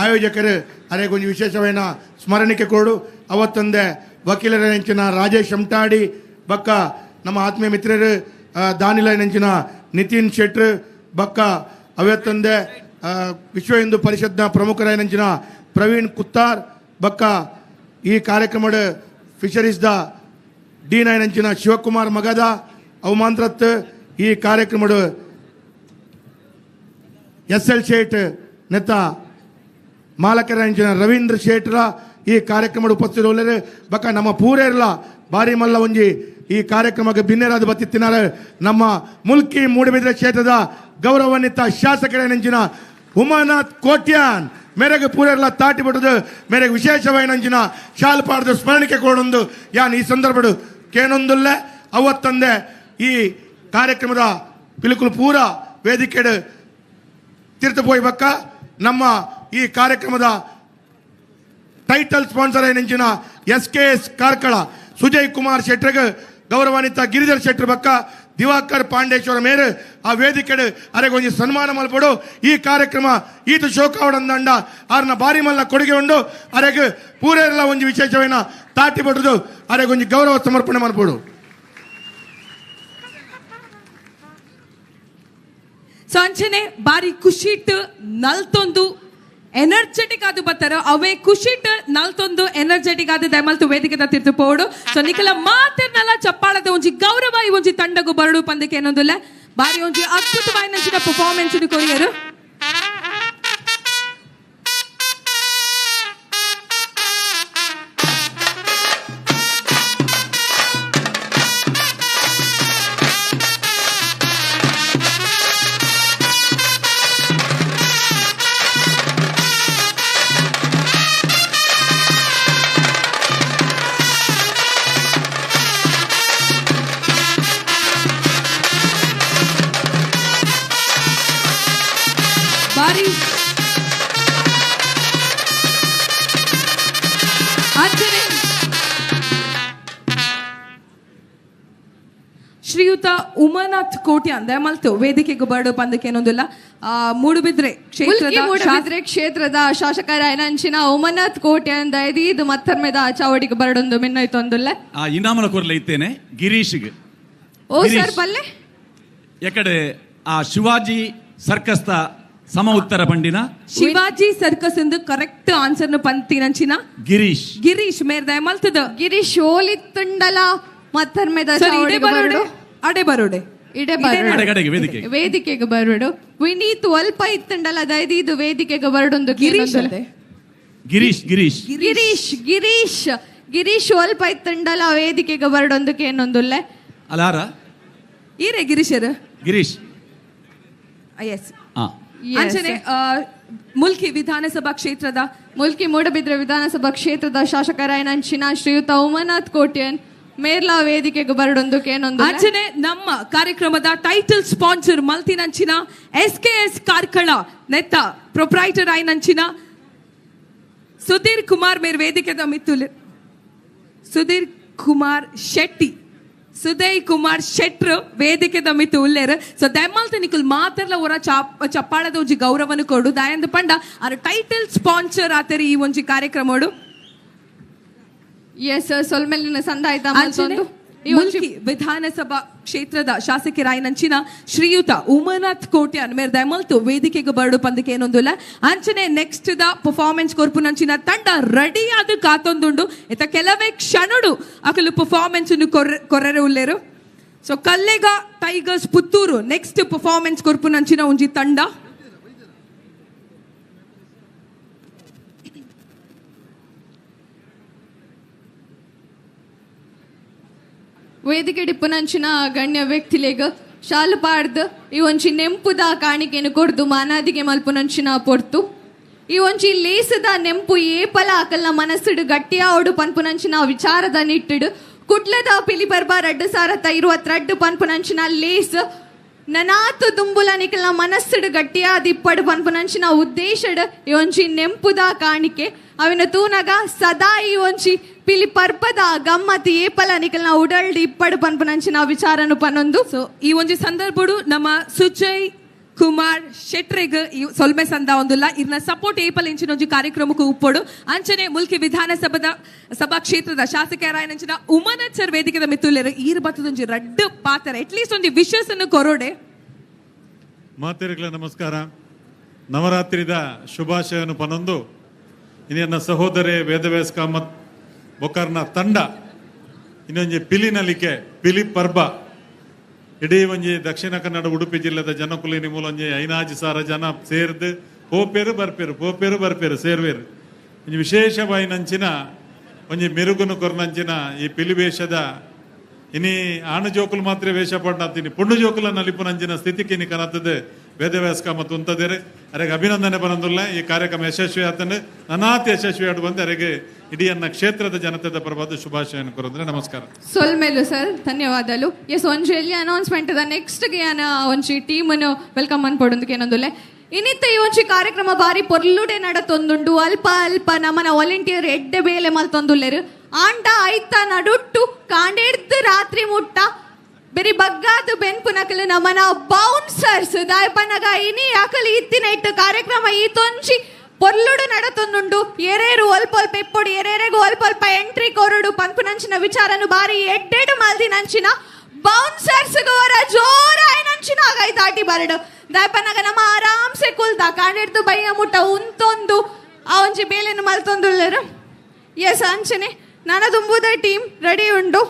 ಆಯೋಜಕರು ಅರೆ ಕೊಂಚ ವಿಶೇಷವೈನ ಸ್ಮರಣಿಕೆ ಕೊಡು. ಅವತ್ತೊಂದೆ ವಕೀಲರ ಹೆಂಚಿನ ರಾಜೇಶ್ ಶಂಟಾಡಿ, ಬಕ್ಕ ನಮ್ಮ ಆತ್ಮೀಯ ಮಿತ್ರರು ದಾನಿಲೈನಂಚಿನ ನಿತಿನ್ ಶೆಟ್ರು ಬಕ್ಕ ಅವತ್ತಂದೆ ವಿಶ್ವ ಹಿಂದೂ ಪರಿಷತ್ನ ಪ್ರಮುಖರಾಯನಂಚಿನ ಪ್ರವೀಣ್ ಕುತ್ತಾರ್ ಬಕ್ಕ ಈ ಕಾರ್ಯಕ್ರಮದ ಫಿಶರೀಸ್ದ ಡಿ ನೈನಂಚಿನ ಶಿವಕುಮಾರ್ ಮಗದ ಅವಮಾಂತ್ರತ್ ಈ ಕಾರ್ಯಕ್ರಮದ ಎಸ್ ಎಲ್ ಶೇಟ್ ನೆತ್ತ ಮಾಲಕರಂಚಿನ ರವೀಂದ್ರ ಶೇಟ್ರ ಈ ಕಾರ್ಯಕ್ರಮದ ಉಪಸ್ಥಿತರು ಬಕ್ಕ ನಮ್ಮ ಪೂರೇರ್ಲ ಬಾರಿ ಮಲ್ಲ ಒಂಜಿ ಈ ಕಾರ್ಯಕ್ರಮಕ್ಕೆ ಬಿನ್ನೆರಾದ ಬತ್ತಿತ್ತಿನಾರ ನಮ್ಮ ಮುಲ್ಕಿ ಮೂಡಬಿದ್ರೆ ಕ್ಷೇತ್ರದ ಗೌರವಾನ್ವಿತ ಶಾಸಕರ ಉಮಾನಾಥ್ ಕೋಟ್ಯಾನ್ ಮೇರೆಗೆ ಪೂರೆಲ್ಲ ತಾಟಿ ಬಿಡದು ಮೇರೆಗೆ ವಿಶೇಷವಾಯಿನಂಚಿನ ಶಾಲ್ ಪಾಡದ ಸ್ಮರಣಿಕೆ ಕೊಡೊಂದು ಯಾನ್ ಈ ಸಂದರ್ಭಡು ಕೇನೊಂದುಲ್ಲೆ ಅವತ್ತಂದೆ ಈ ಕಾರ್ಯಕ್ರಮದ ಪಿಲುಕುಲು ಪೂರ ವೇದಿಕೆಡು ತೀರ್ಥಪೋಯ್ ಬಕ್ಕ ನಮ್ಮ ಈ ಕಾರ್ಯಕ್ರಮದ ಟೈಟಲ್ ಸ್ಪಾನ್ಸರ್ ಏನಂಚಿನ S K S Karkala Sujay Kumar ಶೆಟ್ಟರ್ಗೆ ಗೌರವಾನ್ವಿತ ಗಿರಿಧರ್ ಶೆಟ್ಟರ್ ಬಕ್ಕ ದಿವಾಕರ್ ಪಾಂಡೇಶ್ವರ ಮೇರೆ ಆ ವೇದಿಕೆಡು ಅರೆಗೊಂಜಿ ಸನ್ಮಾನ ಮಲ್ಪಡು ಈ ಕಾರ್ಯಕ್ರಮ ಈತ ಶೋಕಾವಡಂದಂಡ ಆರ್ನ ಬಾರಿ ಮಲ್ಲ ಕೊಡುಗೆ ಉಂಡು ಅರೆಗೆ ಪೂರೆಲ್ಲ ಒಂಜಿ ವಿಶೇಷವೇನ ತಾಟಿ ಬಡ್ದು ಅರೆಗೊಂಜಿ ಗೌರವ ಸಮರ್ಪಣೆ ಮಲ್ಪಡು. ಸೊ ಅಂಚನೆ ಬಾರಿ ಖುಷಿಟ್ ನಲ್ತೊಂದು ಎನರ್ಜೆಟಿಕ್ ಆದ ಬತ್ತಾರೆ ಅವೇ ಖುಷಿಟ್ ನಲ್ತೊಂದು ಎನರ್ಜೆಟಿಕ್ ಆದ ದಯಮಲ್ತು ವೇದಿಕೆ ತೀರ್ತು ಪೋಡು. ಸೊ ನಿಖಲ ಮಾತೆರ್ನಲ ಚಪ್ಪಾಳದ ಒಂಜಿ ಗೌರವ ಈ ಒಂಜಿ ತಂಡಗು ಬರಡು ಪಂದಕ್ಕೆ ಏನೊಂದುಲ್ಲ ಬಾರಿ ಒಂಜಿ ಅದ್ಭುತವಾಯಿನ ಪರ್ಫಾರ್ಮೆನ್ಸ್ ಕೊರಿಯರು. ಬಾರಿ ಆಚರಣೆ ಶ್ರೀಯುತ ಉಮಾನಾಥ್ ಕೋಟ್ಯಾನ್ ದಯಮಲ್ತು ವೇದಿಕೆಗೆ ಬರಡು ಪಂದಕ್ಕೆ ಏನೊಂದಿಲ್ಲ ಮೂಡುಬಿದ್ರೆ ಕ್ಷೇತ್ರದ ಕ್ಷೇತ್ರದ ಶಾಸಕರ ಉಮಾನಾಥ್ ಕೋಟ್ಯಾನ್ ದಯದೀದು ಮತ್ತರ್ಮೆದ ಚಾವಡಿಗೆ ಬರಡೊಂದು ಮಿನ್ನೈತೊಂದುಲ್ಲ ಆ ಇನಾಮನ ಕೊರಲೆ ಇತ್ತೇನೆ ಗಿರೀಶ್ಗೆ. ಓ ಸರ್ ಬಲ್ಲೆ ಎಕಡೆ ಆ ಶಿವಾಜಿ ಸರ್ಕಸ್ತ ಸಮ ಉತ್ತರ ಪಂಡಿನ ಶಿವಾಜಿ ಸರ್ಕಸ್ ಎಂದು ಕರೆಕ್ಟ್ ಆನ್ಸರ್ ನು ಪಂತಿನಂಚಿನ ಗಿರೀಶ್ ಗಿರೀಶ್ ಮೇರ್ ದಯಮಲ್ತದ ಗಿರೀಶ್ ಓಲಿತ್ತುಂಡಲ ಮತ್ತರ್ಮೆದ ಇಡೆ ಬರೋಡೆ ಅಡೆ ಬರೋಡೆ ಇಡೆ ಬರೋಡೆ ವೇದಿಕೆಗೆ ಬರೋಡು ವಿನೀತ್ ಅಲ್ಪ ಇತ್ತುಂಡಲ ದಯದೀದು ವೇದಿಕೆಗೆ ಬರಡೊಂದು ಗಿರೀಶ್ ಗಿರೀಶ್ ಗಿರೀಶ್ ಗಿರೀಶ್ ಗಿರೀಶ್ ಗಿರೀಶ್ ಅಲ್ಪ ಇತ್ತುಂಡಲ ವೇದಿಕೆಗೆ ಬರಡೊಂದಕ್ಕೆ ಏನೊಂದುಲ್ಲೆ ಅಲಾರ ಈರೆ ಗಿರೀಶರ್ ಗಿರೀಶ್ ಎಸ್ ಅಂಚನೆ ಮುಲ್ಕಿ ವಿಧಾನಸಭಾ ಕ್ಷೇತ್ರದ ಮುಲ್ಕಿ ಮೂಡಬಿದ್ರೆ ವಿಧಾನಸಭಾ ಕ್ಷೇತ್ರದ ಶಾಸಕರಾಯನಂಚಿನ ಶ್ರೀಯುತ ಉಮಾನಾಥ್ ಕೋಟ್ಯನ್ ಮೇರ್ಲಾ ವೇದಿಕೆಗೆ ಬರಡೊಂದಕ್ಕೆ ಏನೊಂದು. ಅಂಚನೆ ನಮ್ಮ ಕಾರ್ಯಕ್ರಮದ ಟೈಟಲ್ ಸ್ಪಾನ್ಸರ್ ಮಲ್ತಿನಂಚಿನ S K S Karkala ನೆತ್ತ ಪ್ರೊಪ್ರೈಟರ್ ಆಯ್ನಂಚಿನ ಸುಧೀರ್ ಕುಮಾರ್ ಮೇರ್ ವೇದಿಕೆದ ಮಿತ್ತುಲು ಸುಧೀರ್ ಕುಮಾರ್ ಶೆಟ್ಟಿ ಸುದಯ್ ಕುಮಾರ್ ಶೆಟ್ರು ವೇದಿಕೆದ ಮಿತ್ತು ಉಲ್ಲೇರು. ಸೊ ದಯಮಲ್ತ ನಿಕುಲ್ ಮಾತ್ರಲ ಒರ ಚಪ್ಪಾಳದ ಒಂಜಿ ಗೌರವನು ಕೊಡು ದಯಂದ ಪಂಡ ಆರ್ ಟೈಟಲ್ ಸ್ಪಾನ್ಸರ್ ಆತರಿ ಈ ಒಂಜಿ ಕಾರ್ಯಕ್ರಮಡು. ಎಸ್ ಸೊಲ್ಮೆಲಿನ ಸಂದಾಯ್ತ ಮುಲ್ಕಿ ವಿಧಾನಸಭಾ ಕ್ಷೇತ್ರದ ಶಾಸಕರಾಯನಂಚಿನ ಶ್ರೀಯುತ ಉಮಾನಾಥ್ ಕೋಟ್ಯಾನ್ ಮೇರ್ ದಯಮಲ್ತು ವೇದಿಕೆಗೆ ಬರಡು ಪಂದಕ್ಕೆ ಏನೊಂದುಲ್ಲ. ಅಂಚನೆ next the performance ಕೊರ್ಪುನಂಚಿನ ತಂಡ ರೆಡಿ ಆದ ಕಾತೊಂದುಂಡು ಇತ ಕೆಲವೇ ಕ್ಷಣಡು ಅಕಲು ಪರ್ಫಾರ್ಮೆನ್ಸ್ ಕೊರ್ರೆರೆ ಉಲ್ಲೇರು. So Kallega tigers Puttur next performance ಕೊರ್ಪುನಂಚಿನ ಒಂಜಿ ತಂಡ. ವೇದಿಕೆ ಡಿಪ್ಪುನಂಚಿನ ಗಣ್ಯ ವ್ಯಕ್ತಿಲೇಗ ಶಾಲು ಪಾಡ್ದು ಈ ಒಂಜಿ ನೆಂಪುದ ಕಾಣಿಕೆನು ಕೊಡ್ದು ಮಾನಾದಿಗೆ ಮಲ್ಪುನಂಚಿನ ಪೊರ್ತು ಈ ಒಂಜಿ ಲೇಸದ ನೆಂಪು ಏಪಲ ಅಕಲ್ನ ಮನಸ್ಸುಡು ಗಟ್ಟಿಯಾವಡು ಪನ್ಪುನಂಚಿನ ವಿಚಾರದ ನಿಟ್ಟಿಡು ಕುಡ್ಲದ ಪಿಲಿ ಬರ್ಬ 2022 ಪನ್ಪುನಂಚಿನ ಲೇಸ್ ನನಾತು ದುಂಬುಲ ನಿಕಲ್ನ ಮನಸ್ಸುಡು ಗಟ್ಟಿಯಾದ ಇಪ್ಪಡು ಪನ್ಪುನಂಚಿನ ಉದ್ದೇಶಡು ಈ ಒಂಜಿ ನೆಂಪುದ ಕಾಣಿಕೆ ಅವಿನ ತೂನಗ ಸದಾ ಈ ಒಂಜಿ ಪಿಲಿ ಪರ್ಪದ ಗಮ್ಮತ್ ಏಪಲ ನಿಕಲ್ನ ಉಡಲ್ಡ್ ಇಪ್ಪಡು ಪನ್ಪುನಂಚಿನ ವಿಚಾರನು ಪನ್ನೊಂದು. ಸೊ ಈ ಒಂಜಿ ಸಂದರ್ಭಡು ನಮ್ಮ ಸುಜಯ್ ಕುಮಾರ್ ಶೆಟ್ರೆಗ್ ಸೊಲ್ಮೆ ಸಂದ ಒಂದುಲ್ಲ ಇರ್ನ ಸಪೋರ್ಟ್ ಏಪಲ್ ಇಂಚಿನ ಒಂಜಿ ಕಾರ್ಯಕ್ರಮಕ್ಕೂ ಉಪ್ಪೊಡು. ಅಂಚನೆ ಮುಲ್ಕಿ ವಿಧಾನಸಭಾದ ಸಭಾ ಕ್ಷೇತ್ರದ ಶಾಸಕರಾಯನಂಚಿನ ಉಮನಾಥ್ ಸರ್ ವೇದಿಕೆದ ಮಿತ್ತುಲ್ಲೆರ್ ಈರ್ ಬತ್ತದೊಂಜಿ ರಡ್ಡ್ ಪಾತ್ರ ಅಟ್ಲೀಸ್ಟ್ ಒಂಜಿ ವಿಶಸ್ ಅನ್ನು ಕೊರೋಡೆ. ಮಾತೆರಿಗಳ ನಮಸ್ಕಾರ. ನವರಾತ್ರಿದ ಶುಭಾಶಯನು ಪನೊಂದು ಇನ್ನೆನ್ನ ಸಹೋದರಿ ವೇದವ್ಯಾಸ್ ಕಾಮತ್ ಬೊಕರ್ನ ತಂಡ ಇನ್ನೊಂಜಿ ಪಿಲಿನಲಿಕೆ ಪಿಲಿ ಪರ್ಬ ಇಡೀ ಒಂಜಿ ದಕ್ಷಿಣ ಕನ್ನಡ ಉಡುಪಿ ಜಿಲ್ಲೆದ ಜನಕುಲಿನಿ ಮೂಲೊಂಜಿ 5,000 ಜನ ಸೇರ್ದು ಪೋಪೇರು ಬರ್ಪೇರು ಪೋಪೇರು ಬರ್ಪೇರು ಸೇರ್ವೇರು ಒಂಜಿ ವಿಶೇಷವಾಯಿನಂಚಿನ ಒಂಜಿ ಮೆರುಗುನು ಕೊರ್ನಂಚಿನ ಈ ಪಿಲಿ ವೇಷದ ಇನಿ ಆಣು ಜೋಕುಲು ಮಾತ್ರ ವೇಷ ಪಡ್ನಾತೀನಿ ಪುಣ್ಣು ಜೋಕುಲ ನಲಿಪುನಂಚಿನ ಸ್ಥಿತಿಗೆ ಇನಿ ಕನತದೆ ವೇದವ್ಯಾಸ ಮತ್ತು ಉಂತದೇರೆ ಅರೆಗೆ ಅಭಿನಂದನೆ ಬರಂದುಲ್ಲ. ಈ ಕಾರ್ಯಕ್ರಮ ಯಶಸ್ವಿ ಆತಂದ್ರೆ ನನಾತಿ ಯಶಸ್ವಿ ಆಡು ಬಂದು ಅರೆಗೆ ಇಡೀ ಅನ್ನ ಕ್ಷೇತ್ರದ ಜನತೆದ ಪರವಾದ ಶುಭಾಶಯ ಕೊರಂದ್ರೆ ನಮಸ್ಕಾರ. ಸೊಲ್ಮೇಲು ಸರ್, ಧನ್ಯವಾದಲು. ಎಸ್ ಒಂಜಿ ಎಲ್ಲಿ ಅನೌನ್ಸ್ಮೆಂಟ್ the next ಗೆ ಒಂಜಿ ಟೀಮ್ welcome ಅನ್ಪೊಡೊಂದಕ್ಕೆ ಏನೊಂದುಲ್ಲೆ. ಇನ್ನಿತ್ತ ಈ ಒಂಜಿ ಕಾರ್ಯಕ್ರಮ ಬಾರಿ ಪೊರ್ಲುಡೆ ನಡತೊಂದುಂಡು. ಅಲ್ಪ ಅಲ್ಪ ನಮನ ವಾಲಂಟಿಯರ್ ಎಡ್ಡೆ ಬೇಲೆ ಮಲ್ತೊಂದುಲ್ಲೆರು. ಆಂಡ ಐತ ನಡುಟ್ಟು ಕಾಂಡೆಡ್ದು ರಾತ್ರಿ ಮುಟ್ಟ ಬೆರಿ ಬಗ್ಗಾದು ಬೆನ್ಪುನಕಲು ನಮನ ಬೌನ್ಸರ್ಸ್ ದಾಯಪನಗ ಇನಿ ಅಕಲಿ ಇತ್ತಿನ ಇಟ್ಟು ಕಾರ್ಯಕ್ರಮ ಈ ತೊಂಜಿ ಪೊರ್ಲುಡು ನಡತೊಂದುಂಡು. ಏರೇರು ಅಲ್ಪ ಅಲ್ಪ ಇಪ್ಪೊಡು ಏರೇರೆಗು ಅಲ್ಪ ಅಲ್ಪ ಎಂಟ್ರಿ ಕೊರಡು ಪನ್ಪುನಂಚಿನ ವಿಚಾರನು ಬಾರಿ ಎಡ್ಡೆಡು ಮಲ್ದಿನಂಚಿನ ಬೌನ್ಸರ್ಸ್ ಗೋರ ಜೋರಾಯಿನಂಚಿನ ಆಗೈತಾಟಿ ಬರಡು ದಾಯಪನಗ ನಮ್ಮ ಆರಾಮ್ಸೆ ಕುಲ್ದ ಕಾಂಡೆಡ್ದು ಬೈಯ ಮುಟ್ಟ ಉಂತೊಂದು ಆ ಒಂಜಿ ಬೇಲೆನು ಮಲ್ತೊಂದುಲ್ಲೆರು. ಎಸ್ ಅಂಚನೆ ನನದುಂಬುದ ಟೀಮ್ ರೆಡಿ ಉಂಡು.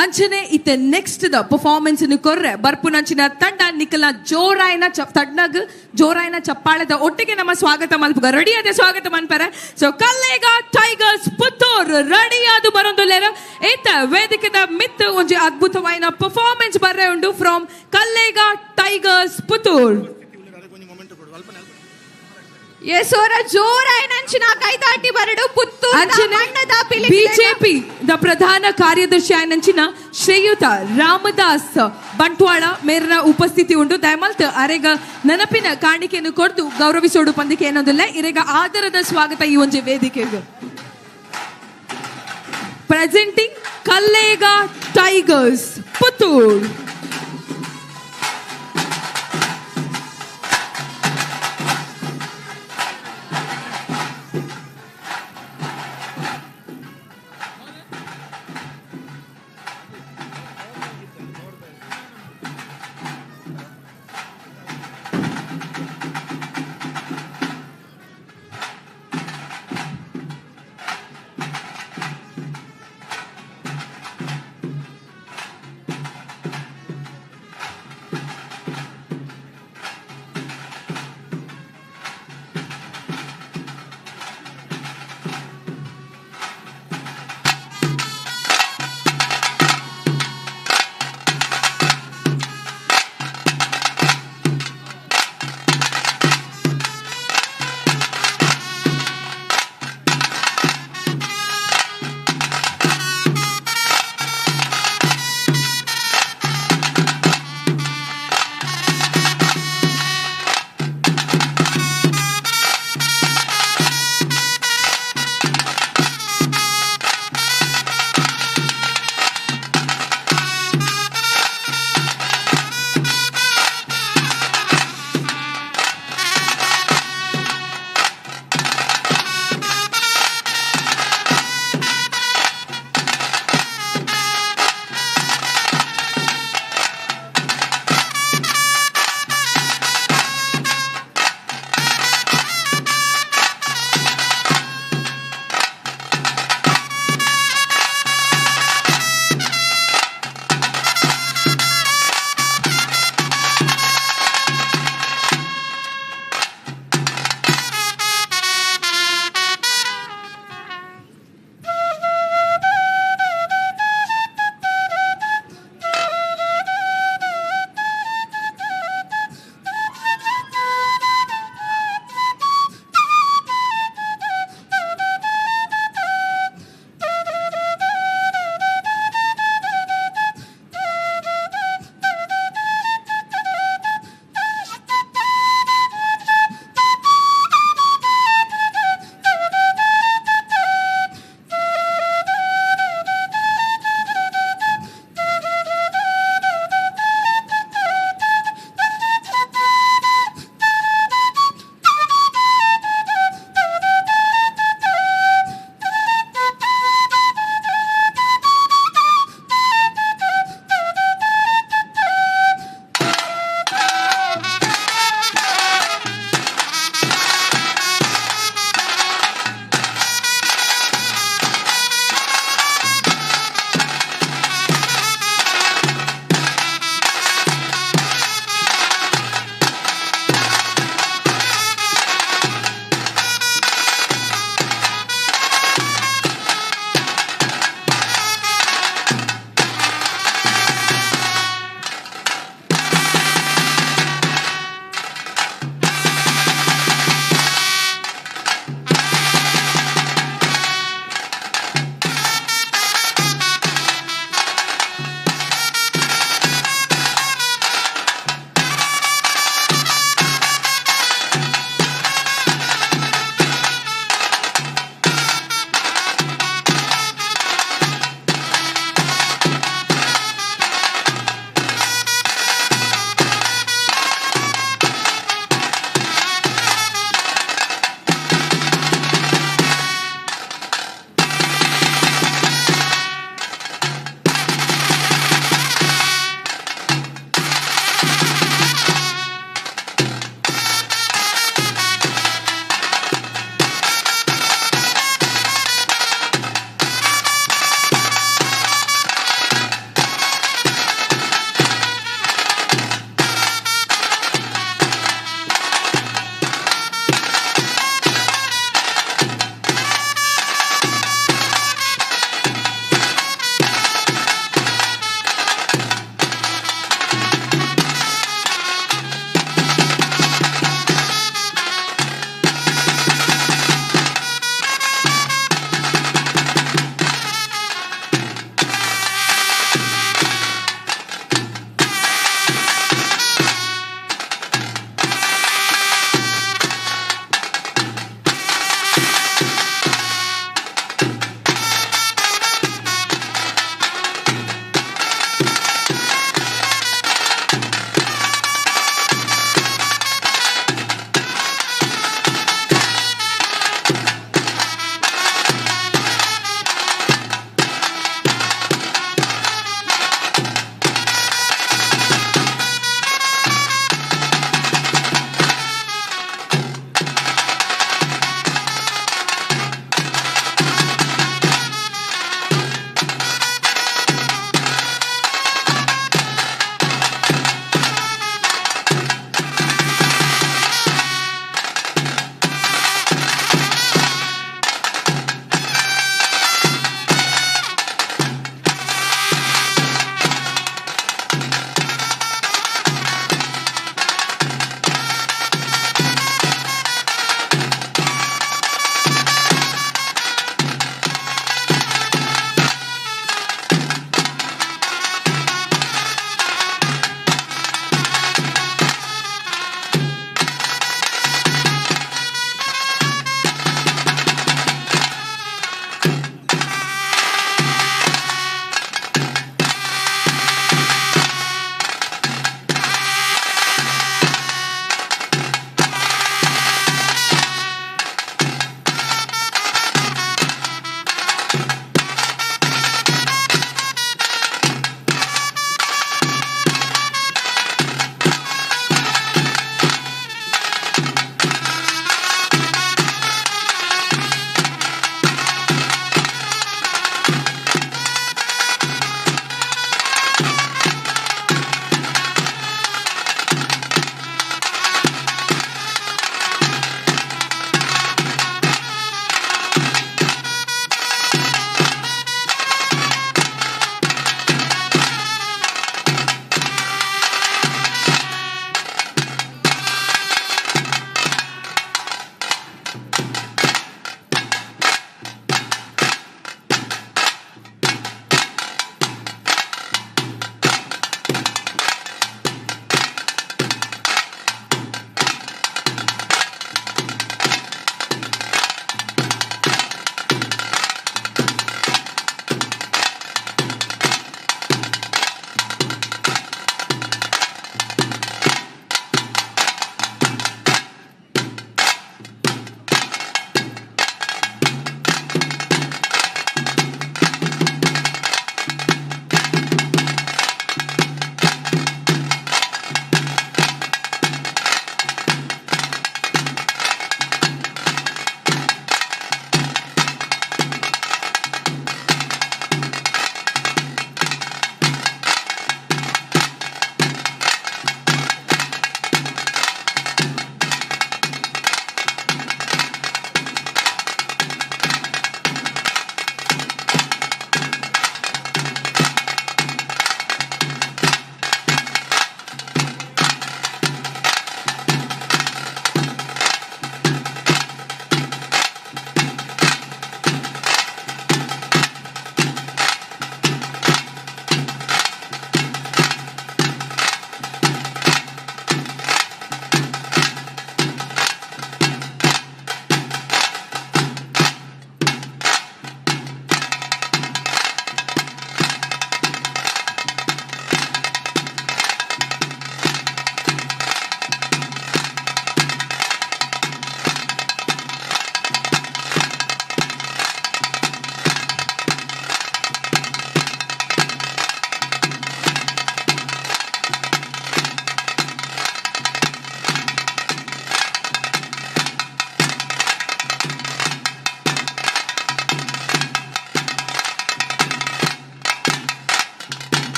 ಅಂಚನೆ ಇತ್ತೆ ನೆಕ್ಸ್ಟ್ the performance ಕೊರ್ರೆ ಬರ್ಪುನಂಚಿನ ತಂಡ ನಿಖಲ ಜೋರಾಯನ ತಡ್ನಗ್ ಜೋರಾಯನ ಚಪ್ಪಾಳದ ಒಟ್ಟಿಗೆ ನಮ್ಮ ಸ್ವಾಗತ ಮಲ್ಪುಗ ರೆಡಿ ಅದೇ ಸ್ವಾಗತ ಮನ್ಪರೆ. ಸೊ ಕಲ್ಲೇಗ ಟೈಗರ್ಸ್ ಪುತ್ತೂರ್ ರೆಡಿ ಅದು ಬರೊಂದುಲ್ಲೆರ್. ಏತ ವೇದಿಕೆದ ಮಿತ್ ಒಂಜಿ ಅದ್ಭುತವಾಯಿನ ಪರ್ಫಾರ್ಮೆನ್ಸ್ ಬರ್ರೆ ಉಂಡು ಫ್ರಮ್ ಕಲ್ಲೇಗ ಟೈಗರ್ಸ್ ಪುತ್ತೂರ್. ಎಸೋರ ಜೋರಾಯಿನಂಚಿನ ಕೈತಾಟಿ ಬರಡು ಪುತ್ತೂರು ಬಿಜೆಪಿ the ಪ್ರಧಾನ ಕಾರ್ಯದರ್ಶಿ ಆಯನಂಚಿನ ಶ್ರೀಯುತ ರಾಮದಾಸ್ ಬಂಟ್ವಾಳ ಮೇರಿನ ಉಪಸ್ಥಿತಿ ಉಂಟು. ದಯಮಲ್ತ್ ಅರೆಗ ನೆನಪಿನ ಕಾಣಿಕೆಯನ್ನು ಕೊಡ್ದು ಗೌರವಿಸೋಡು ಪಂದಿಕೆ ಏನೊಂದಿಲ್ಲ. ಇರೆಗ ಆದರದ ಸ್ವಾಗತ ಈ ಒಂಜಿ ವೇದಿಕೆಗೆ. Presenting Kallega tigers Puttur.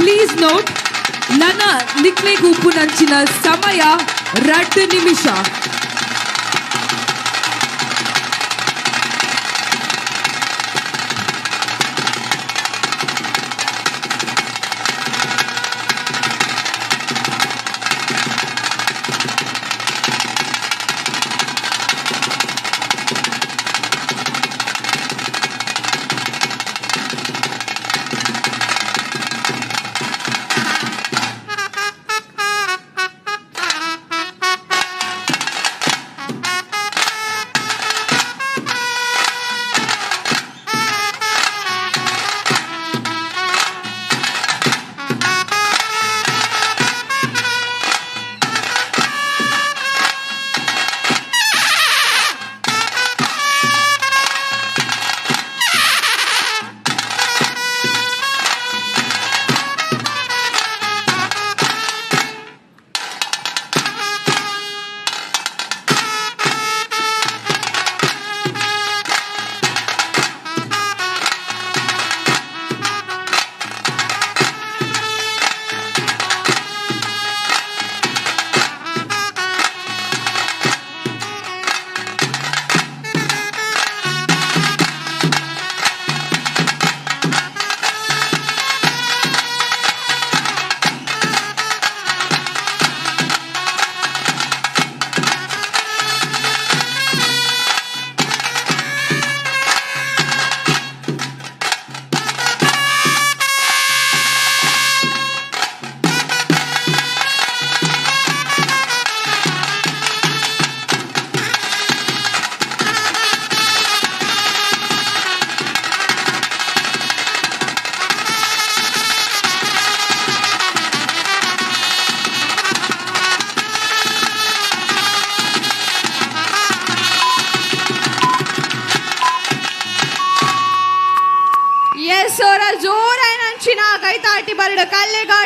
Please note, ನನ್ನ ನಿಕ್ಲೆಗ್ ಉಪ್ಪುನಂಚಿನ ಸಮಯ 2 ನಿಮಿಷ.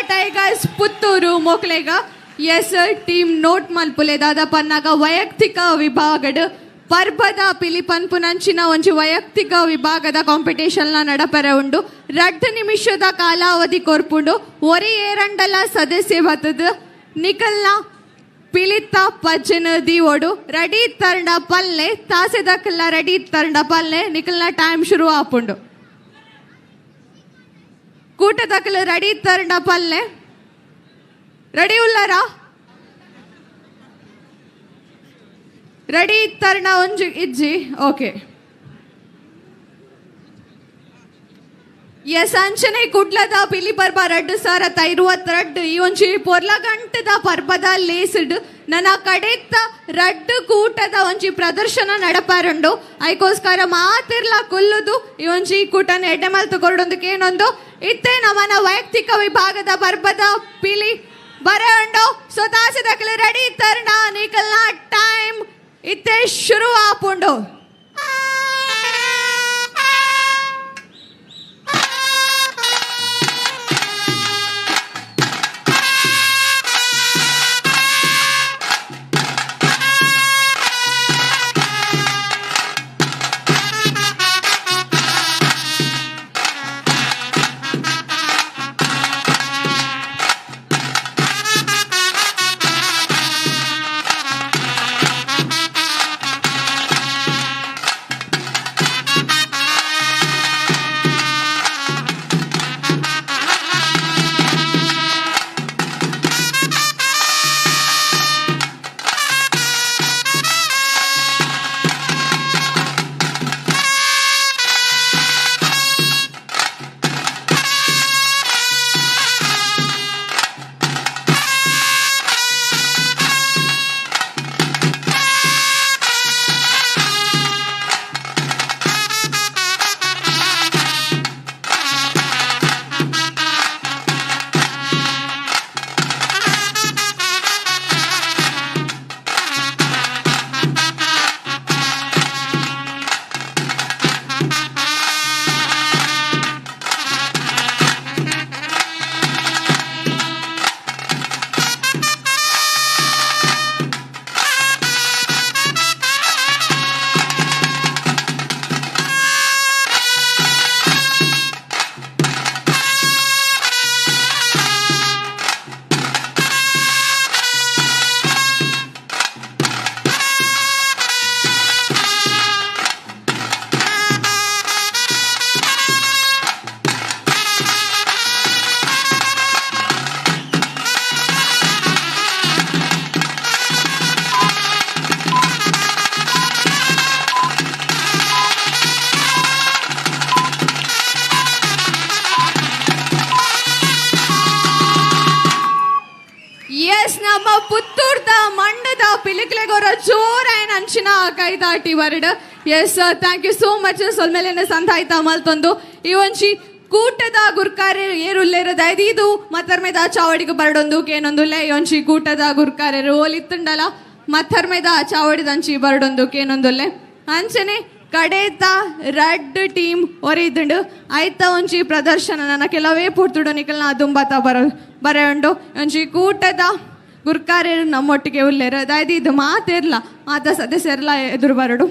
ಟೈಗರ್ಸ್ ಪುತ್ತೂರು ಮೋಕ್ಲೆಗ ಎಸ್ ಟೀಮ್ ನೋಟ್ ಮಲ್ಪುಲೆ ದಾದ ಪನ್ನಾಗ ವೈಯಕ್ತಿಕ ವಿಭಾಗಡ್ ಪರ್ಬದ ಪಿಲಿಪನ್ಪುನಂಚಿನ ಒಂಜಿ ವೈಯಕ್ತಿಕ ವಿಭಾಗದ ಕಾಂಪಿಟೇಷನ್ ನಡಪರೆ ಉಂಡು. 2 ನಿಮಿಷದ ಕಾಲಾವಧಿ ಕೊರ್ಪುಂಡು. ಒರಿ ಏರಂಡಲ ಸದಸ್ಯ ಬತ್ತದ ನಿಕಲ್ನ ಪಿಲಿತ ಪಜ್ಜನ ದೀವೋಡು ರೆಡಿ ತರಂಡ ಪಲ್ಲೆ ತಾಸೆದಕ್ಕೆಲ್ಲ ರೆಡಿ ತರಂಡ ಪಲ್ಲೆ ನಿಕಲ್ನ ಟೈಮ್ ಶುರು ಆಪುಂಡು. ಕೂಟದಕ್ಕಲು ರೆಡಿ ತರಂಡ ಪಲ್ಲೆ ರೆಡಿ ಉಲ್ಲಾರಾ ರೆಡಿ ತರಣ ಒಂಜಿ ಇಜ್ಜಿ ಓಕೆ ಎಸ್ ಅಂಚನೆ ಕುಡ್ಲದ ಪಿಲಿ ಪರ್ಬ 2022 ಈ ಒಂಜಿ ಪೊರ್ಲಗಂಟದ ಪರ್ಬದ ಲೇಸ್ಡ್ ನನ್ನ ಕಡೆತ್ತ 2 ಕೂಟದ ಒಂಜಿ ಪ್ರದರ್ಶನ ನಡಪಾರುಂಡು. ಐಕೋಸ್ಕರ ಮಾತಿರ್ಲ ಕುಲ್ಲುದು ಈ ಒಂಜಿ ಕೂಟನ ಎಡ್ಡೆ ಮಲ್ತು ಕೊರಡೊಂದಕ್ಕೆ ಏನೊಂದು ಇತ್ತೆ ನಮ್ಮನ ವೈಯಕ್ತಿಕ ವಿಭಾಗದ ಪರ್ಬದ ಪಿಲಿ ಬರ ಉಂಡು. ಸೊ ತಾಸೆದಕ್ಲೆ ರೆಡಿ ತರಣ ನಿಕಲ್ನ ಟೈಮ್ ಇತ್ತೆ ಶುರು ಆಪುಂಡು. ಪುತ್ತೂರ್ದ ಮಂಡದ ಪಿಲಿಕ್ಲೆಗೋರ ಜೋರಾಯನ ಅಂಚಿನ ಕೈದಾಟಿ ಬರಡ್. Yes, thank you so much. ಸೊಲ್ಮೆಲೆನ ಸಂಧಾಯ್ತ ಮಲ್ತೊಂದು ಈ ಒಂಜಿ ಕೂಟದ ಗುರ್ಕಾರ್ಯರು ಏರುಲ್ಲೇರು ದಯದೀದು ಮತ್ತರ್ಮೆದ ಚಾವಡಿಗೆ ಬರಡೊಂದು ಕೇನೊಂದುಲ್ಲೆ. ಈ ಒಂಜಿ ಕೂಟದ ಗುರ್ಕಾರ್ಯರು ಓಲಿತ್ತುಂಡಲ ಮತ್ತರ್ಮೆದ ಚಾವಡಿದಂಚಿ ಬರಡೊಂದು ಕೇನೊಂದುಲ್ಲೆ. ಅಂಚನೆ ಕಡೇತ ರಡ್ ಟೀಮ್ ಒರಿದುಂಡು ಐತ ಒಂಜಿ ಪ್ರದರ್ಶನ ನನ್ನ ಕೆಲವೇ ಪೂರ್ತುಡು ನಿಕಲ್ನ ದುಂಬತ ಬರ ಉಂಡು. ಒಂಜಿ ಕೂಟದ ಗುರ್ಕಾರ್ಯರು ನಮ್ಮೊಟ್ಟಿಗೆ ಉಲ್ಲೇರು ದಯದೀದು ಮಾತಿರ್ಲ ಮಾತ ಸದಸ್ಯರ್ಲ ಎದುರು ಬರಡು.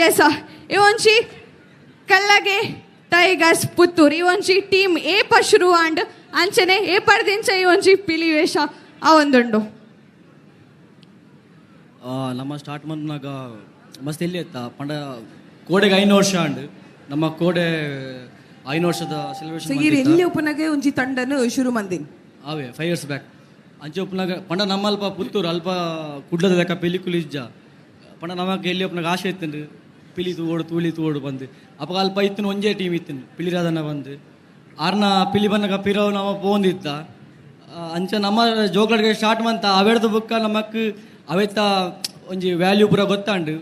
ಎಸ್, ಈ ಒಂಜಿ ಕಲ್ಲಗೆ ಟೈಗರ್ಸ್ ಪುತ್ತೂರು ಈ ಒಂಜಿ ಟೀಮ್ ಏಪ ಶುರು ಆಂಡ್ ಅಂಚನೆ ಏಪರ್ದಿಂಚ ಈ ಒಂಜಿ ಪಿಲಿ ವೇಷ ಆ ಒಂದುಂಡು. ನಮ್ಮ ಸ್ಟಾರ್ಟ್ ಮಂತ್ನಾಗ ಮಸ್ತ್ ಎಲ್ಲಿ ಇತ್ತ ಪಂಡ ಕೋಡೆಗೆ 5 ವರ್ಷ ಅಂಡ್ ನಮ್ಮ ಕೋಡೆ 5 ವರ್ಷದ ಸೆಲೆಬ್ರೇಷನ್. ಎಲ್ಲಿ ಉಪನಾಗೆ ಒಂಜಿ ತಂಡನು ಶುರು ಮಂದಿನ್ ಅವೇ 5 ಇಯರ್ಸ್ ಬ್ಯಾಕ್ ಅಂಚೆ ಉಪನಾಗ ಪಂಡ ನಮ್ಮ ಅಲ್ಪ ಪುತ್ತೂರು ಅಲ್ಪ ಕುಡ್ಲದ ಲೆಕ್ಕ ಪಿಲಿಕುಲು ಇಜ್ಜ ಪಂಡ ನಮಗೆ ಎಲ್ಲಿ ಉಪನಾಗ ಆಶೆ ಇತ್ತಂಡು ಪಿಲಿ ತೂಡು ತೂಲಿ ತೂಡು ಬಂದು ಅಪ್ಪ ಅಲ್ಪ ಇತ್ತನು ಒಂಜೇ ಟೀಮ್ ಇತ್ತನು ಪಿಲಿರಾದನ ಬಂದು ಆರ್ನ ಪಿಲಿ ಬಂದಾಗ ಪಿರವು ನಮ್ಮ ಪೋಂದಿತ್ತ ಅಂಚೆ ನಮ್ಮ ಜೋಕರ್ಗೆ ಸ್ಟಾರ್ಟ್ ಮಂತ ಅವೆಡ್ದು ಬುಕ್ಕ ನಮಕ್ ಅವೆತ್ತ ಒಂಜಿ ವ್ಯಾಲ್ಯೂ ಪೂರ ಗೊತ್ತಾಂಡು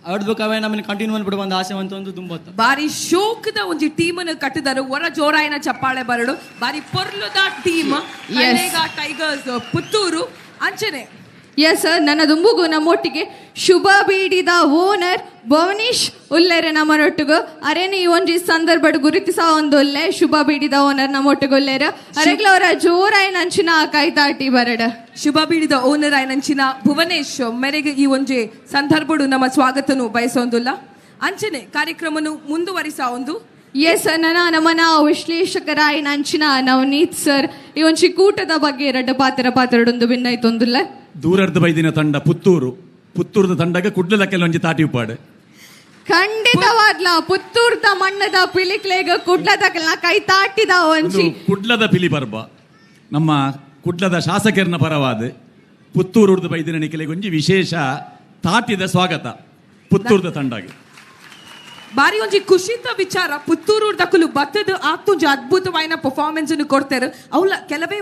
ಅವೆಡ್ದು ಬುಕ್ಕ ಅವೇ ನಮ್ಮನ್ನ ಕಂಟಿನ್ಯೂ ಅಂದ್ಬಿಡು ಬಂದು ಆಸೆ ಅಂತ ಒಂದು ತುಂಬತ್ತ ಬಾರಿ ಶೋಕದ ಒಂಜಿ ಟೀಮನ್ನು ಕಟ್ಟಿದರು. ಹೊರ ಜೋರಾಯಿನ ಚಪ್ಪಾಳೆ ಬರಡು. ಬಾರಿ ಪೊರ್ಲುದ ಟೀಮ್ ಟೈಗರ್ಸ್ ಪುತ್ತೂರು ಅಂಚನೆ. ಎಸ್, ನನ್ನ ದುಂಬುಗು ನಮ್ಮೊಟ್ಟಿಗೆ ಶುಭ ಬೀಡಿದ ಓನರ್ ಭವನೀಶ್ ಉಲ್ಲೆರೆ ನಮ್ಮನೊಟ್ಟಿಗೂ. ಅರೇನೆ ಈ ಒಂಜಿ ಸಂದರ್ಭಡ್ ಗುರುತಿಸ ಒಂದು ಉಲ್ಲೆ ಶುಭ ಬೀಡಿದ ಓನರ್ ನಮ್ಮೊಟ್ಟಿಗೆ ಉಲ್ಲೇರ. ಅರೆಗ್ಲ ಅವರ ಜೋರಾಯಿನ ಅಂಚಿನ ಕೈತಾಟಿ ಬರಡ. ಶುಭ ಬೀಡಿದ ಓನರ್ ಆಯ್ನಂಚಿನ ಭುವನೇಶ್ ಮೇರೆಗೆ ಈ ಒಂಜಿ ಸಂದರ್ಭಡು ನಮ್ಮ ಸ್ವಾಗತನು ಬಯಸೊಂದುಲ್ಲ. ಅಂಚನೆ ಕಾರ್ಯಕ್ರಮನು ಮುಂದುವರಿಸ ಒಂದು. ಎಸ್, ನನ್ನ ನಮ್ಮನ ವಿಶ್ಲೇಷಕರಾಯಿನ ಅಂಚಿನ ನವನೀತ್ ಸರ್ ಈ ಒಂಜಿ ಕೂಟದ ಬಗ್ಗೆ ಎರಡು ಪಾತ್ರ ಪಾತ್ರಡೊಂದು ಭಿನ್ನಾಯ್ತೊಂದುಲ್ಲ. ದೂರರ್ಧ ಬೈದಿನ ತಂಡ ಪುತ್ತೂರು, ಪುತ್ತೂರದ ತಂಡಗ ಕುಡ್ಲದಕ್ಕೆಲ್ಲ ಒಂಜಿ ತಾಟಿ ಉಪ್ಪಾಡು. ಖಂಡಿತವಾದ್ಲ ಪುತ್ತೂರ್ದ ಮಣ್ಣದ ಪಿಲಿಕ್ಲೇಗ ಕುಡ್ಲದಕ್ಕೆಲ್ಲ ಕೈ ತಾಟಿದ ಒಂಜಿ ಕುಡ್ಲದ ಪಿಲಿ ಪರ್ಬ ನಮ್ಮ ಕುಡ್ಲದ ಶಾಸಕರನ್ನ ಪರವಾದ ಪುತ್ತೂರುರ್ದ ಬೈದಿನ ನಿಖಲೆಗೆ ಒಂಜಿ ವಿಶೇಷ ತಾಟಿದ ಸ್ವಾಗತ ಪುತ್ತೂರ್ದ ತಂಡಗೆ. ಬಾರಿ ಒಂಜಿ ಖುಷಿತ ವಿಚಾರ ಪುತ್ತೂರು ದಕ್ಕಲು ಬತ್ತದ ಆತುಂಜಿ ಅದ್ಭುತವಾದ ಪರ್ಫಾರ್ಮೆನ್ಸ್ ಅನ್ನು ಕೊಡ್ತಾರೆ. ಅವಳ ಕೆಲವೇ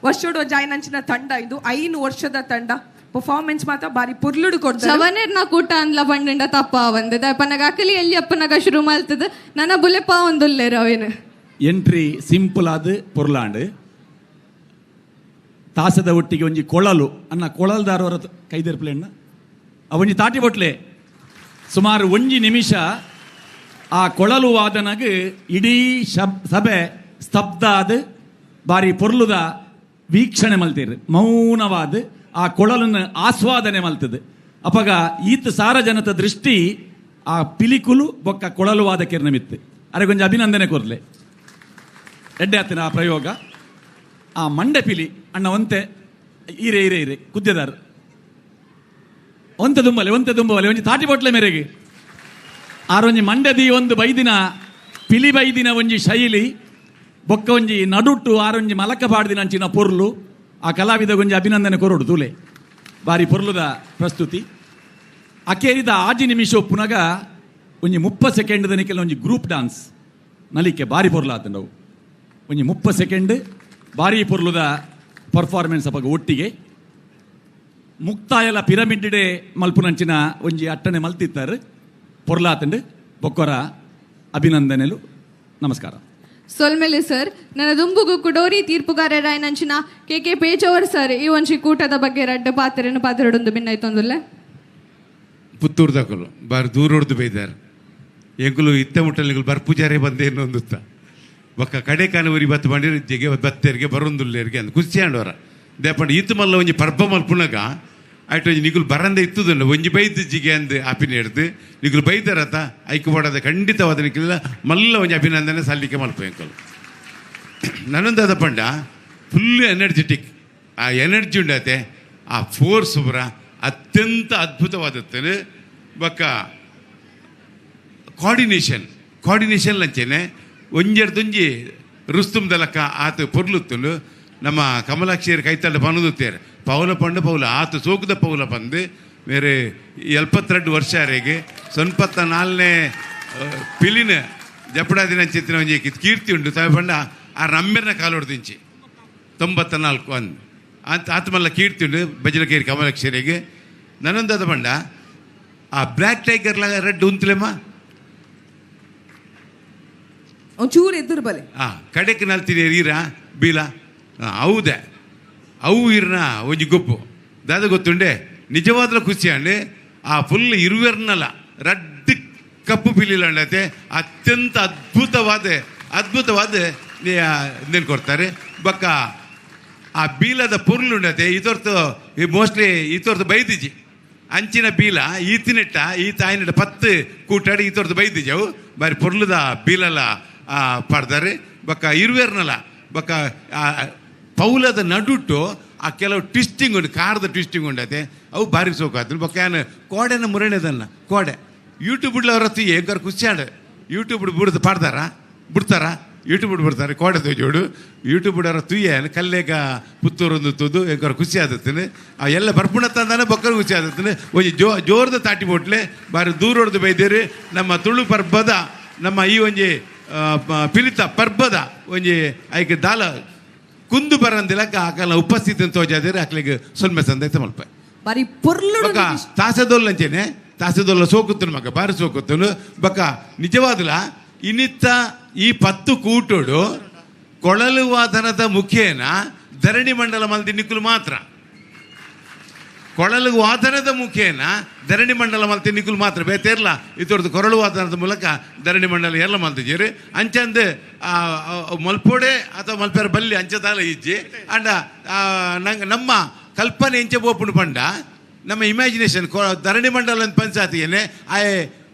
ವರ್ಷದ ಜಾಯ್ನಂಚಿನ ತಂಡ ಇದು 5 ವರ್ಷದ ತಂಡ ಪರ್ಫಾರ್ಮೆನ್ಸ್ ಮಾತ್ರ ಬಾರಿ ಪುರ್ಲುಡು ಕೊಡ್ತಾರೆ. ಜವನೇರ್ನ ಕೂಟ ಅಂದ್ಲ ಬಂಡ ತಪ್ಪ ಬಂದದ ಪನಗ ಅಕಲಿ ಎಲ್ಲಿ ಅಪ್ಪನಗ ಶುರು ಮಾಡ್ತದ ನನ್ನ ಬುಲೆಪ ಒಂದುಲ್ಲೇರು ಅವೇನು. ಎಂಟ್ರಿ ಸಿಂಪಲ್ ಆದ ಪೊರ್ಲಾಂಡ್ ತಾಸದ ಒಟ್ಟಿಗೆ ಒಂಜಿ ಕೊಳಲು ಅನ್ನ ಕೊಳಲ್ದಾರವರ ಕೈದೆರ್ಪ್ಲೆಣ್ಣ ಅವೊಂಜಿ ತಾಟಿ ಬೊಟ್ಲೆ ಸುಮಾರು ಒಂಜಿ ನಿಮಿಷ ಆ ಕೊಳಲು ವಾದನಗ ಇಡೀ ಸಭೆ ಸ್ತಬ್ಧ ಆದ ಬಾರಿ ಪೊರ್ಲುದ ವೀಕ್ಷಣೆ ಮಲ್ತೀರಿ. ಮೌನವಾದ ಆ ಕೊಳಲನ್ನು ಆಸ್ವಾದನೆ ಮಲ್ತದೆ. ಅಪಗ ಈತ ಸಾರ ಜನತ ದೃಷ್ಟಿ ಆ ಪಿಲಿಕುಲು ಬೊಕ್ಕ ಕೊಳಲು ವಾದಕಿರ್ನ ಮಿತ್ತು ಅರೆ ಕೊಂಚ ಅಭಿನಂದನೆ ಕೊರ್ಲೆ ಎಡ್ಡೆ ಆತನ ಆ ಪ್ರಯೋಗ. ಆ ಮಂಡೆ ಪಿಲಿ ಅಣ್ಣ ಒಂತೆ ಈರೆ ಈರೆ ಈರೆ ಕುದ್ದೆದಾರ ಒಂತೆ ದುಂಬಲೆ ಒಂತೆ ದುಂಬಲೆ ಒಂಜಿ ತಾಟಿ ಬೊಟ್ಲೆ ಮೇರೆಗೆ ಆರೊಂಜಿ ಮಂಡ್ಯದಿ ಒಂದು ಬೈದಿನ ಪಿಲಿ ಬೈದಿನ ಒಂಜಿ ಶೈಲಿ ಬೊಕ್ಕ ಒಂಜಿ ನಡುಟ್ಟು ಆರೊಂಜಿ ಮಲಕ ಪಾಡ್ದಿನ ಅಂಚಿನ ಪೊರ್ಲು ಆ ಕಲಾವಿದ ಒಂಜಿ ಅಭಿನಂದನೆ ಕೊರಡು ತೂಲೆ ಬಾರಿ ಪೊರ್ಲುದ ಪ್ರಸ್ತುತಿ. ಅಕೇರಿದ ಆಜಿ ನಿಮಿಷ ಒಪ್ಪುನಗ ಒಂಜಿ 30 ಸೆಕೆಂಡ್ ದನಿಕೆಲ್ಲ ಒಂಜಿ ಗ್ರೂಪ್ ಡಾನ್ಸ್ ನಲಿಕೆ ಬಾರಿ ಪೊರ್ಲಾತಂಡವು ಒಂಜಿ 30 ಸೆಕೆಂಡ್ ಬಾರಿ ಪೊರ್ಲುದ ಪರ್ಫಾರ್ಮೆನ್ಸ್ ಅಪಗ ಒಟ್ಟಿಗೆ ಮುಕ್ತಾಯಲ ಪಿರಮಿಡ್ ಡೇ ಮಲ್ಪುನಂಚಿನ ಒಂಜಿ ಅಟ್ಟಣೆ ಮಲ್ತಿತ್ತಾರೆ ಪೊರ್ಲಾತಂಡು ಬೊಕ್ಕೊರ ಅಭಿನಂದನೆಲು ನಮಸ್ಕಾರ. ಸೊಲ್ಮೆಲೆ ಸರ್, ನನ್ನ ದುಂಬುಗು ಕುಡೋರಿ ತೀರ್ಪುಗಾರರಾಯನಂಚಿನ ಕೆ ಕೆ ಪೇಜವರ್ ಸರ್ ಈ ಒಂಜಿ ಕೂಟದ ಬಗ್ಗೆ ರಡ್ಡ ಪಾತ್ರೆಯನ್ನು ಪಾತ್ರಡೊಂದು ಭಿನ್ನಾಯ್ತೊಂದುಲ್ಲೆ. ಪುತ್ತೂರು ದಾಕಲು ಬಾರಿ ದೂರ ಹೊಡೆದು ಬೈದಾರೆ ಎಂಕುಲು ಇತ್ತ ಮುಟ್ಟಲಿಗಳು ಬರ್ಪೂಜಾರೆ ಬಂದೇನು ಅಂದುತ್ತ ಬೊಕ್ಕ ಕಡೆ ಕಾನೂರಿ ಬತ್ತು ಬಂಡಿರು ಜಗೆ ಬತ್ತೇರಿಗೆ ಬರೊಂದುಲ್ಲೇರಿಗೆ ಅಂದ್ ಖುಷಿ ಆಂಡವರ ದೇಪಂಡ ಇತ್ತು ಮಲ್ಲ ಒಂಜಿ ಪರ್ಬ ಮಲ್ಪುನಗ ಆಯ್ತು ಒಂಜಿ ನಿಗುಲು ಬರಂದೆ ಇತ್ತುದುಂಡು ಒಂಜಿ ಬೈದು ಜಿಗೆ ಅಂದು ಆಪಿನ ಹಿಡ್ದು ನಿಗುಲು ಬೈದರತ ಐಕು ಬೋಡದ ಖಂಡಿತವಾದ ನಿಕ್ಕಿಲ್ಲ ಮಲ್ಲ ಒಂಜಿ ಅಭಿನಂದನೆ ಸಲ್ಲಿಕೆ ಮಲ್ಪ ಎಂಕಲು. ನನ್ನೊಂದಾದ ಪಂಡ ಫುಲ್ ಎನರ್ಜೆಟಿಕ್ ಆ ಎನರ್ಜಿ ಉಂಡಾತೆ ಆ ಫೋರ್ಸ್ ಬರ ಅತ್ಯಂತ ಅದ್ಭುತವಾದತ್ತೇನೆ. ಬೊಕ್ಕ ಕೋಆರ್ಡಿನೇಷನ್ ಕೋಆರ್ಡಿನೇಷನ್ ಲಂಚೇನೆ ಒಂಜೆರ್ದೊಂಜಿ ರುಸ್ತುಮ್ದಲಕ್ಕ ಆತ ಪೊರ್ಲುತ್ತುಂಡು. ನಮ್ಮ ಕಮಲಾಕ್ಷಿಯರು ಕೈತಲ್ಲ ಪನದುತ್ತೇರು ಪೌಲ ಪಂಡು ಪೌಲ ಆತ ಸೋಕುದ ಪೌಲ ಪಂದು ಬೇರೆ 72 ವರ್ಷ ಅರೆಗೆ 94ನೇ ಪಿಲಿನ ಜಪಡಾದಿನ ಒಂಜಿ ಕೀರ್ತಿ ಉಂಡು. ತಾಯಿ ಪಂಡ ಆ ರಮ್ಮೆರ್ನ ಕಾಲೊಡ್ದಿಂಚಿ 94 ಅಂದು ಆತ್ಮಲ್ಲ ಕೀರ್ತಿಂಡು ಬಜಲಕೇರಿ ಕಮಲಕ್ಷರಿಗೆ ನನ್ನೊಂದಾದ ಬಂಡ ಆ ಬ್ಲ್ಯಾಕ್ ಟೈಗರ್ಲ ರೆಡ್ ಉಂತಲೇಮ್ಮ ಒಂಚೂರು ಎದುರು ಬಲೆ ಆ ಕಡೆಕ್ ನಲ್ತೀನಿ ಈರ ಬೀಲ ಹೌದೆ ಅವು ಇರ್ನ ಒಂಜಿ ಗೊಪ್ಪು ದಾದ ಗೊತ್ತುಂಡೆ ನಿಜವಾದ ಖುಷಿ ಅಂಡೆ ಆ ಫುಲ್ ಇರುವೆರ್ನಲ್ಲ ರಡ್ಡ್ ಕಪ್ಪು ಪಿಲಿಲಂಡತೆ ಅತ್ಯಂತ ಅದ್ಭುತವಾದ ಅದ್ಭುತವಾದ ನೇನು ಕೊಡ್ತಾರೆ ಬಕ್ಕ ಆ ಬೀಲದ ಪೊರ್ಲುಂಡತೆ ಇದೊರ್ತು ಮೋಸ್ಟ್ಲಿ ಇದೊರ್ತು ಬೈದಿಜಿ ಅಂಚಿನ ಬೀಲ ಈತಿನೆಟ್ಟ ಈ ತಾಯಿನೆಟ್ಟ ಪತ್ತು ಕೂಟಾಡಿ ಈತೊರ್ತು ಬೈದಿಜಿ ಅವು ಬಾರಿ ಪೊರ್ಲುದ ಬೀಲಲ ಪಾಡ್ತಾರೆ ಬಕ್ಕ ಇರುವೆರ್ನಲ್ಲ ಬಕ್ಕ ಪೌಲದ ನಡುಟು ಆ ಕೆಲವು ಟ್ವಿಸ್ಟಿಂಗ್ ಉಂಟು ಕಾರದ ಟ್ವಿಸ್ಟಿಂಗ್ ಉಂಡತೆ ಅವು ಭಾರಿ ಸೋಕಾತು ಬಕ್ಕ ಏನು ಕೋಡೆನ ಮುರಣೆದನ್ನ ಕೋಡೆ ಯೂಟ್ಯೂಬ್ ಅವರತ್ತು ಏಗಾರು ಖುಷಿ ಆಡ ಯೂಟ್ಯೂಬ್ ಬಿಡ್ದು ಪಾಡ್ತಾರ ಬಿಡ್ತಾರ ಯೂಟ್ಯೂಬ್ ಬಿಡ್ತಾರೆ ಕೋಡೆ ತೋಜೋಡು ಯೂಟ್ಯೂಬ್ ಅವರ ತುಯ್ಯ ಕಲ್ಲೇಗ ಪುತ್ತೂರೊಂದು ತುದು ಎಂಕರ ಖುಷಿ ಆದತ್ತನೆ ಆ ಎಲ್ಲ ಬರ್ಪುಣ ತಂದಾನೆ ಬಕ್ಕರು ಖುಷಿ ಆದತ್ತನೆ ಒಂಜಿ ಜೋರದ ತಾಟಿ ಬೋಟ್ಲೆ ಬಾರಿ ದೂರೊಡ್ದು ಬೈದೇರಿ ನಮ್ಮ ತುಳು ಪರ್ಬದ ನಮ್ಮ ಈ ಒಂಜಿ ಪಿಲಿತ ಪರ್ಬದ ಒಂಜಿ ಐಕೆ ದಾಲ ಕುಂದು ಬರಂದಿಲಕ್ಕ ಆಕಲ ಉಪಸ್ಥಿತಿ ತೋಜಾದಿರಿ ಆಕಲಿಗೆ ಸೊಲ್ಮೆ ಸಂದೈತೆ ಮಲ್ಪ ಬಾರಿ ಪೊರ್ಲುಡು ಬಕ್ಕ ತಾಸೆದೊಲ್ಲ ಅಂಚೇನೆ ತಾಸೆದೊಲ್ಲ ಸೋಕುತ್ತನು ಮಗ ಬಾರಿ ಸೋಕುತ್ತನು ಬಕ್ಕ ನಿಜವಾದಲ ಇನ್ನಿತ್ತ ಈ ಪತ್ತು ಕೂಟೋಡು ಕೊಳಲು ವಾದನದ ಮುಖೇನ ಧರಣಿ ಮಂಡಲ ಮಲ್ದಿ ನಿಕ್ಕುಲು ಮಾತ್ರ ಕೊಳಲು ವಾದನದ ಮುಖೇನ ಧರಣಿ ಮಂಡಲ ಮಲ್ತಿ ನಿಕ್ಕುಲು ಮಾತ್ರ ಬೇತೇರ್ಲ ಇತೊರ್ದು ಕೊರಳು ವಾದನದ ಮೂಲಕ ಧರಣಿ ಮಂಡಲ ಎಲ್ಲ ಮಲ್ತಿದ್ದೀರಿ ಅಂಚಂದು ಮಲ್ಪೋಡೆ ಅಥವಾ ಮಲ್ಪೇರ ಬಲ್ಲಿ ಅಂಚದಾಲ ಇಜ್ಜಿ ಅಂಡ ನಂಗೆ ನಮ್ಮ ಕಲ್ಪನೆ ಇಂಚೆ ಬೋಪುಂಡು ಪಂಡ ನಮ್ಮ ಇಮ್ಯಾಜಿನೇಷನ್ ಧರಣಿ ಮಂಡಲ ಅಂತ ಪಂಚಾಯತಿಗೇನೆ ಆಯೆ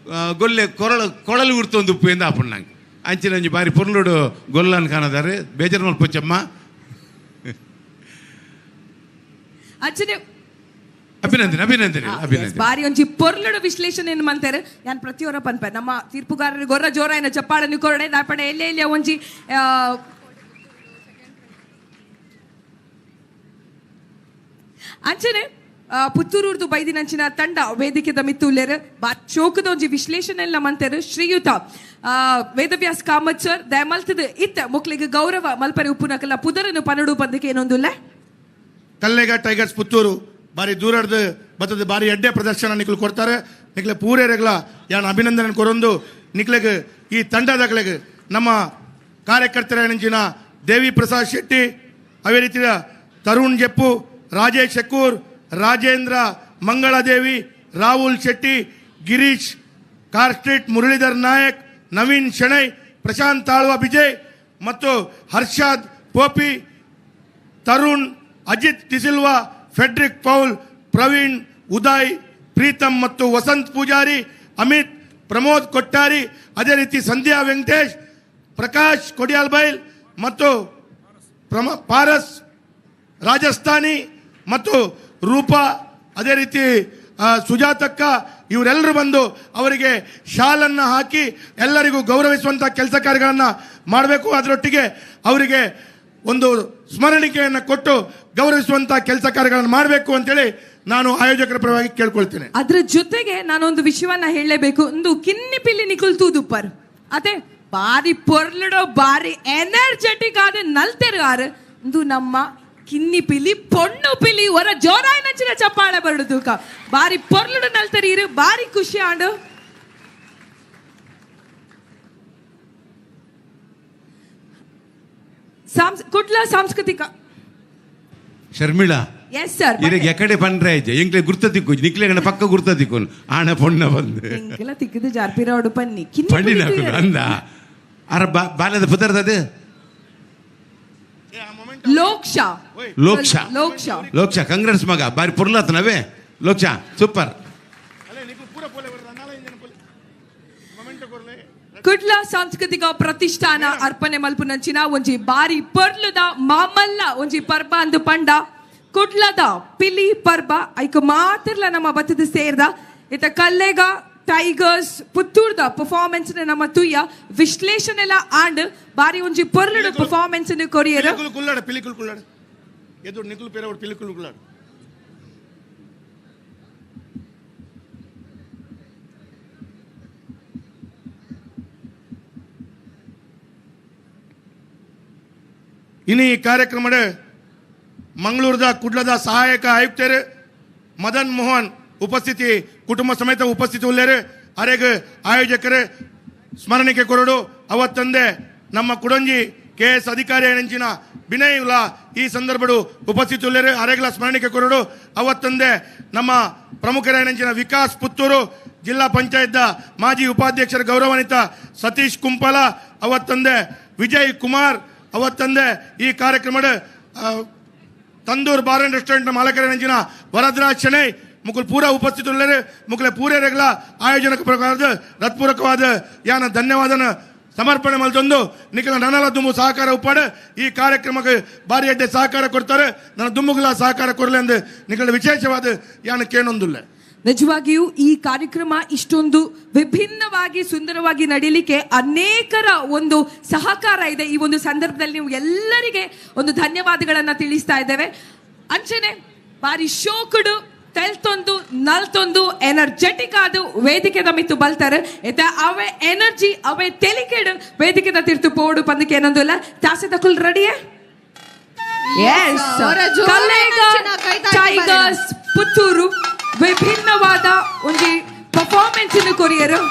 ಗೊಲ್ಲೆ ಕೊರಳು ಕೊಳಲು ಉರ್ತೊಂದು ಉಪ್ಪು ಎಂದು ಆಪುಂಡು ನಂಗೆ ಅಂಚಿನ ಒಂಜಿ ಬಾರಿ ಪೊರ್ಲುಡು ಗೊಲ್ಲನ್ ಕಾಣದಾರೆ ಬೇಜಾರು ಮಲ್ಪೊಚ್ಚಮ್ಮ ಅಂಚನೆ ಅಭಿನಂದನೆ ಅಭಿನಂದನೆ ಅಭಿನಂದನೆ ಬಾರಿ ಒಂಜಿ ಪೊರ್ಲುಡು ವಿಶ್ಲೇಷಣೆ ಏನು ಮಂತಾರೆ ಯಾನ್ ಪ್ರತಿಯೊರ ಪನ್ಪೆ ನಮ್ಮ ತೀರ್ಪುಗಾರರು ಗೊರ್ರ ಜೋರಾಯಿನ ಚಪ್ಪಾಳನ್ನು ಕೊರಡೆ ದಾಪಡೆ ಎಲ್ಲೆ ಎಲ್ಲೆ ಒಂಜಿ ಅಂಚನೆ ಪುತ್ತೂರುರ್ದು ಬೈದಿನಂಚಿನ ತಂಡ ವೇದಿಕೆದ ಮಿತ್ತುಲ್ಲೇರು ಬಾ ಚೋಕದ ಒಂಜಿ ವಿಶ್ಲೇಷಣೆ ಎಲ್ಲ ಮಂತೇರು ಶ್ರೀಯುತ ವೇದವ್ಯಾಸ್ ಕಾಮತ್ ಸರ್ ದಯಮಲ್ತದ ಇತ್ತ ಮುಕ್ಲಿಗೆ ಗೌರವ ಮಲ್ಪರೆ ಉಪ್ಪುನಕಲ್ಲ ಪುದರನು ಪನಡು ಬಂದಕ್ಕೆ ಏನೊಂದುಲ್ಲ ಕಲ್ಲೇಗ ಟೈಗರ್ಸ್ ಪುತ್ತೂರು ಬಾರಿ ದೂರಡ್ದು ಬತ್ತದ ಬಾರಿ ಎಡ್ಡೆ ಪ್ರದರ್ಶನ ನಿಕ್ಲು ಕೊಡ್ತಾರೆ ನಿಕ್ಲೆ ಪೂರೇರೆಗ್ಲ ಯಾನ್ ಅಭಿನಂದನೆ ಕೊರೊಂದು ನಿಕ್ಲೆಗ್ ಈ ತಂಡದಕ್ಲೆಗ್ ನಮ್ಮ ಕಾರ್ಯಕರ್ತರ ನಂಚಿನ ದೇವಿ ಪ್ರಸಾದ್ ಶೆಟ್ಟಿ ಅದೇ ರೀತಿಯ ತರುಣ್ ಜೆಪ್ಪು ರಾಜೇಶ್ ಶೆಕ್ಕೂರ್ ರಾಜೇಂದ್ರ ಮಂಗಳಾದೇವಿ ರಾಹುಲ್ ಶೆಟ್ಟಿ ಗಿರೀಶ್ ಕಾರ್ ಸ್ಟ್ರೀಟ್ ಮುರಳೀಧರ್ ನಾಯಕ್ ನವೀನ್ ಶೆಣೈ ಪ್ರಶಾಂತ್ ತಾಳ್ವ ವಿಜಯ್ ಮತ್ತು ಹರ್ಷಾದ್ ಪೋಪಿ ತರುಣ್ ಅಜಿತ್ ಡಿಸಿಲ್ವಾ ಫೆಡ್ರಿಕ್ ಪೌಲ್ ಪ್ರವೀಣ್ ಉದಯ್ ಪ್ರೀತಮ್ ಮತ್ತು ವಸಂತ್ ಪೂಜಾರಿ ಅಮಿತ್ ಪ್ರಮೋದ್ ಕೊಟ್ಟಾರಿ ಅದೇ ರೀತಿ ಸಂಧ್ಯಾ ವೆಂಕಟೇಶ್ ಪ್ರಕಾಶ್ ಕೊಡಿಯಾಲ್ಬೈಲ್ ಮತ್ತು ಪಾರಸ್ ರಾಜಸ್ಥಾನಿ ಮತ್ತು ರೂಪಾ ಅದೇ ರೀತಿ ಸುಜಾತಕ್ಕ ಇವರೆಲ್ಲರೂ ಬಂದು ಅವರಿಗೆ ಶಾಲನ್ನು ಹಾಕಿ ಎಲ್ಲರಿಗೂ ಗೌರವಿಸುವಂಥ ಕೆಲಸ ಕಾರ್ಯಗಳನ್ನು ಮಾಡಬೇಕು. ಅದರೊಟ್ಟಿಗೆ ಅವರಿಗೆ ಒಂದು ಸ್ಮರಣಿಕೆಯನ್ನು ಕೊಟ್ಟು ಗೌರವಿಸುವಂಥ ಕೆಲಸ ಕಾರ್ಯಗಳನ್ನು ಮಾಡಬೇಕು ಅಂತೇಳಿ ನಾನು ಆಯೋಜಕರ ಪರವಾಗಿ ಕೇಳ್ಕೊಳ್ತೇನೆ. ಅದರ ಜೊತೆಗೆ ನಾನೊಂದು ವಿಷಯವನ್ನ ಹೇಳಲೇಬೇಕು. ಒಂದು ಕಿನ್ನಿ ಪಿಲ್ಲಿ ನಿಕುಲ್ ತೂದುಪ್ಪರ್ ಅದೇ ಬಾರಿ ಪೊರ್ಲುಡೋ ಬಾರಿ ಎನರ್ಜೆಟಿಕ್ ಆದ ನಲ್ತೆರು ಆರು ಇಂದು ನಮ್ಮ ಕಿನ್ನಿ ಪಿಲಿ ಪೊಣ್ಣು ಪಿಲಿ ಹೊರ ಜೋರಾಯ ನಂಚಿನ ಚಪ್ಪಾಳೆ ಬರಡು ತೂಕ ಬಾರಿ ಪೊರ್ಲುಡು ನಲ್ತರೀರು ಬಾರಿ ಖುಷಿ ಆಂಡು. ಕುಡ್ಲ ಸಾಂಸ್ಕೃತಿಕ ಶರ್ಮಿಳಾ ಎಸ್ ಸರ್ ಇರಗೆ ಎಕಡೆ ಪಂಡ್ರೆ ಇಜ್ಜೆ ಎಂಕ್ಲೆ ಗುರ್ತ ತಿಕ್ಕು ನಿಕ್ಲೆ ಪಕ್ಕ ಗುರ್ತ ತಿಕ್ಕು ಆಣ ಪೊಣ್ಣ ಬಂದು ಎಂಕೆಲ್ಲ ತಿಕ್ಕಿದ್ದು ಜಾರ್ಪಿರೋಡು ಪನ್ನಿ ಕಿನ್ನಿ ಪಂಡಿನ ಪಿಲಿ ಅಂದ ಅರ ಬಾಲ್ಯದ ಪುದರ್ದದು ಲೋಕ್ಷಾ ಲೋಕ್ಷಾ ಲೋಕ್ಷಾ ಲೋಕ್ಷಾ ಕಂಗ್ರೆಸ್ ಮಗ ಬಾರಿ ಪೊರ್ಲತ್ನವೇ ಲೋಕ್ಷಾ ಸೂಪರ್. ಕುಡ್ಲ ಸಾಂಸ್ಕೃತಿಕ ಪ್ರತಿಷ್ಠಾನ ಅರ್ಪಣೆ ಮಲ್ಪುನಂಚಿನ ಒಂಜಿ ಬಾರಿ ಪೊರ್ಲುದ ಮಾಮಲ್ಲ ಒಂಜಿ ಪರ್ಬ ಅಂದು ಪಂಡ ಕುಡ್ಲದ ಪಿಲಿ ಪರ್ಬ ಐಕ ಮಾತಿರ್ಲ ನಮ್ಮ ಬತ್ತದ ಸೇರ್ದ ಇತ ಕಲ್ಲೇಗ ಟೈಗರ್ಸ್ ಪುತ್ತೂರ್ದ ಪರ್ಫಾರ್ಮೆನ್ಸ್ ನಮ್ಮ ತುಯ್ಯ ವಿಶ್ಲೇಷಣೆ ಎಲ್ಲ ಆಂಡ್ ಬಾರಿ ಒಂಜಿ ಪೊರ್ಲುಡು ಪರ್ಫಾರ್ಮೆನ್ಸ್ ಕೊರಿಯರ್ ಕುಲ್ಲಾಡ ಪಿಲಿಕುಲ್ ಕುಲ್ಲಾಡ ಎದುರು ನಿಕುಲ್ ಪೇರವಡ್ ಪಿಲಿಕುಲ್ ಕುಲ್ಲಾಡ. ಇನ್ನು ಈ ಕಾರ್ಯಕ್ರಮದ ಮಂಗಳೂರದ ಕುಡ್ಲದ ಸಹಾಯಕ ಆಯುಕ್ತರು ಮದನ್ ಮೋಹನ್ ಉಪಸ್ಥಿತಿ ಕುಟುಂಬ ಸಮೇತ ಉಪಸ್ಥಿತಿ ಉಳ್ಳೇರು ಅರೆಗ್ ಆಯೋಜಕರು ಸ್ಮರಣಿಕೆ ಕೊರಡು. ಅವತ್ತಂದೆ ನಮ್ಮ ಕುಡಂಜಿ ಕೆ ಎಸ್ ಅಧಿಕಾರಿ ನೆಂಚಿನ ವಿನಯ್ ಉಲಾ ಈ ಸಂದರ್ಭಡು ಉಪಸ್ಥಿತಿ ಉಳ್ಳೇರು ಅರೆಗ್ಲ ಸ್ಮರಣಿಕೆ ಕೊರಡು. ಅವತ್ತಂದೆ ನಮ್ಮ ಪ್ರಮುಖರ ನೆಂಚಿನ ವಿಕಾಸ್ ಪುತ್ತೂರು ಜಿಲ್ಲಾ ಪಂಚಾಯತ್ ಮಾಜಿ ಉಪಾಧ್ಯಕ್ಷರ ಗೌರವಾನ್ವಿತ ಸತೀಶ್ ಕುಂಪಲ, ಅವತ್ತಂದೆ ವಿಜಯ್ ಕುಮಾರ್, ಅವತ್ತಂದೆ ಈ ಕಾರ್ಯಕ್ರಮದ ತಂದೂರ್ ಬಾರ್ ಅಂಡ್ ರೆಸ್ಟೋರೆಂಟ್ ಮಾಲಕರ ನೆಂಚಿನ ವರದರಾಜ್ ಶೆಣೈ ಮುಕುಲ್ ಪೂರ ಉಪಸ್ಥಿತರುಳ್ಳರು. ಮುಕುಲ ಪೂರೇರೆಗಳ ಆಯೋಜನಕ್ಕೆ ಪ್ರಕಾರದ ಹೃತ್ಪೂರ್ವಕವಾದ ಯಾನ ಧನ್ಯವಾದನ ಸಮರ್ಪಣೆ ಮಲ್ತೊಂದು ನಿಖಲ ನನಲ ದುಂಬು ಸಹಕಾರ ಉಪ್ಪಾಡು ಈ ಕಾರ್ಯಕ್ರಮಕ್ಕೆ ಭಾರಿ ಅಡ್ಡೆ ಸಹಕಾರ ಕೊಡ್ತಾರೆ, ನನ್ನ ದುಂಬುಗಳ ಸಹಕಾರ ಕೊರಲೆ ಎಂದು ನಿಖಲ ವಿಶೇಷವಾದ ಯಾನ ಕೇನೊಂದುಲ್ಲ. ನಿಜವಾಗಿಯೂ ಈ ಕಾರ್ಯಕ್ರಮ ಇಷ್ಟೊಂದು ವಿಭಿನ್ನವಾಗಿ ಸುಂದರವಾಗಿ ನಡೀಲಿಕ್ಕೆ ಅನೇಕರ ಒಂದು ಸಹಕಾರ ಇದೆ. ಈ ಒಂದು ಸಂದರ್ಭದಲ್ಲಿ ನೀವು ಎಲ್ಲರಿಗೆ ಒಂದು ಧನ್ಯವಾದಗಳನ್ನ ತಿಳಿಸ್ತಾ ಇದ್ದೇವೆ. ಅಂಚನೆ ಬಾರಿ ಶೋಕುಡು ತೆಲ್ತೊಂದು ನಲ್ತೊಂದು ಎನರ್ಜೆಟಿಕ್ ಆದ ವೇದಿಕೆದ ಮಿತ್ತು ಬಲ್ತಾರೆ. ಎತ್ತ ಅವೇ ಎನರ್ಜಿ ಅವೇ ತೆಲಿಕೆಡು ವೇದಿಕೆದ ತೀರ್ತು ಪೋಡು ಪಂದಕ್ಕೆ ಏನೊಂದಿಲ್ಲ. ತಾಸೆ ತಕುಲ್ ರೆಡಿಯೇ? ಎಸ್, ಟೈಗರ್ಸ್ ಪುತ್ತೂರು ವಿಭಿನ್ನವಾದ ಒಂದು ಪರ್ಫಾರ್ಮೆನ್ಸ್ ಕೊರಿಯರು.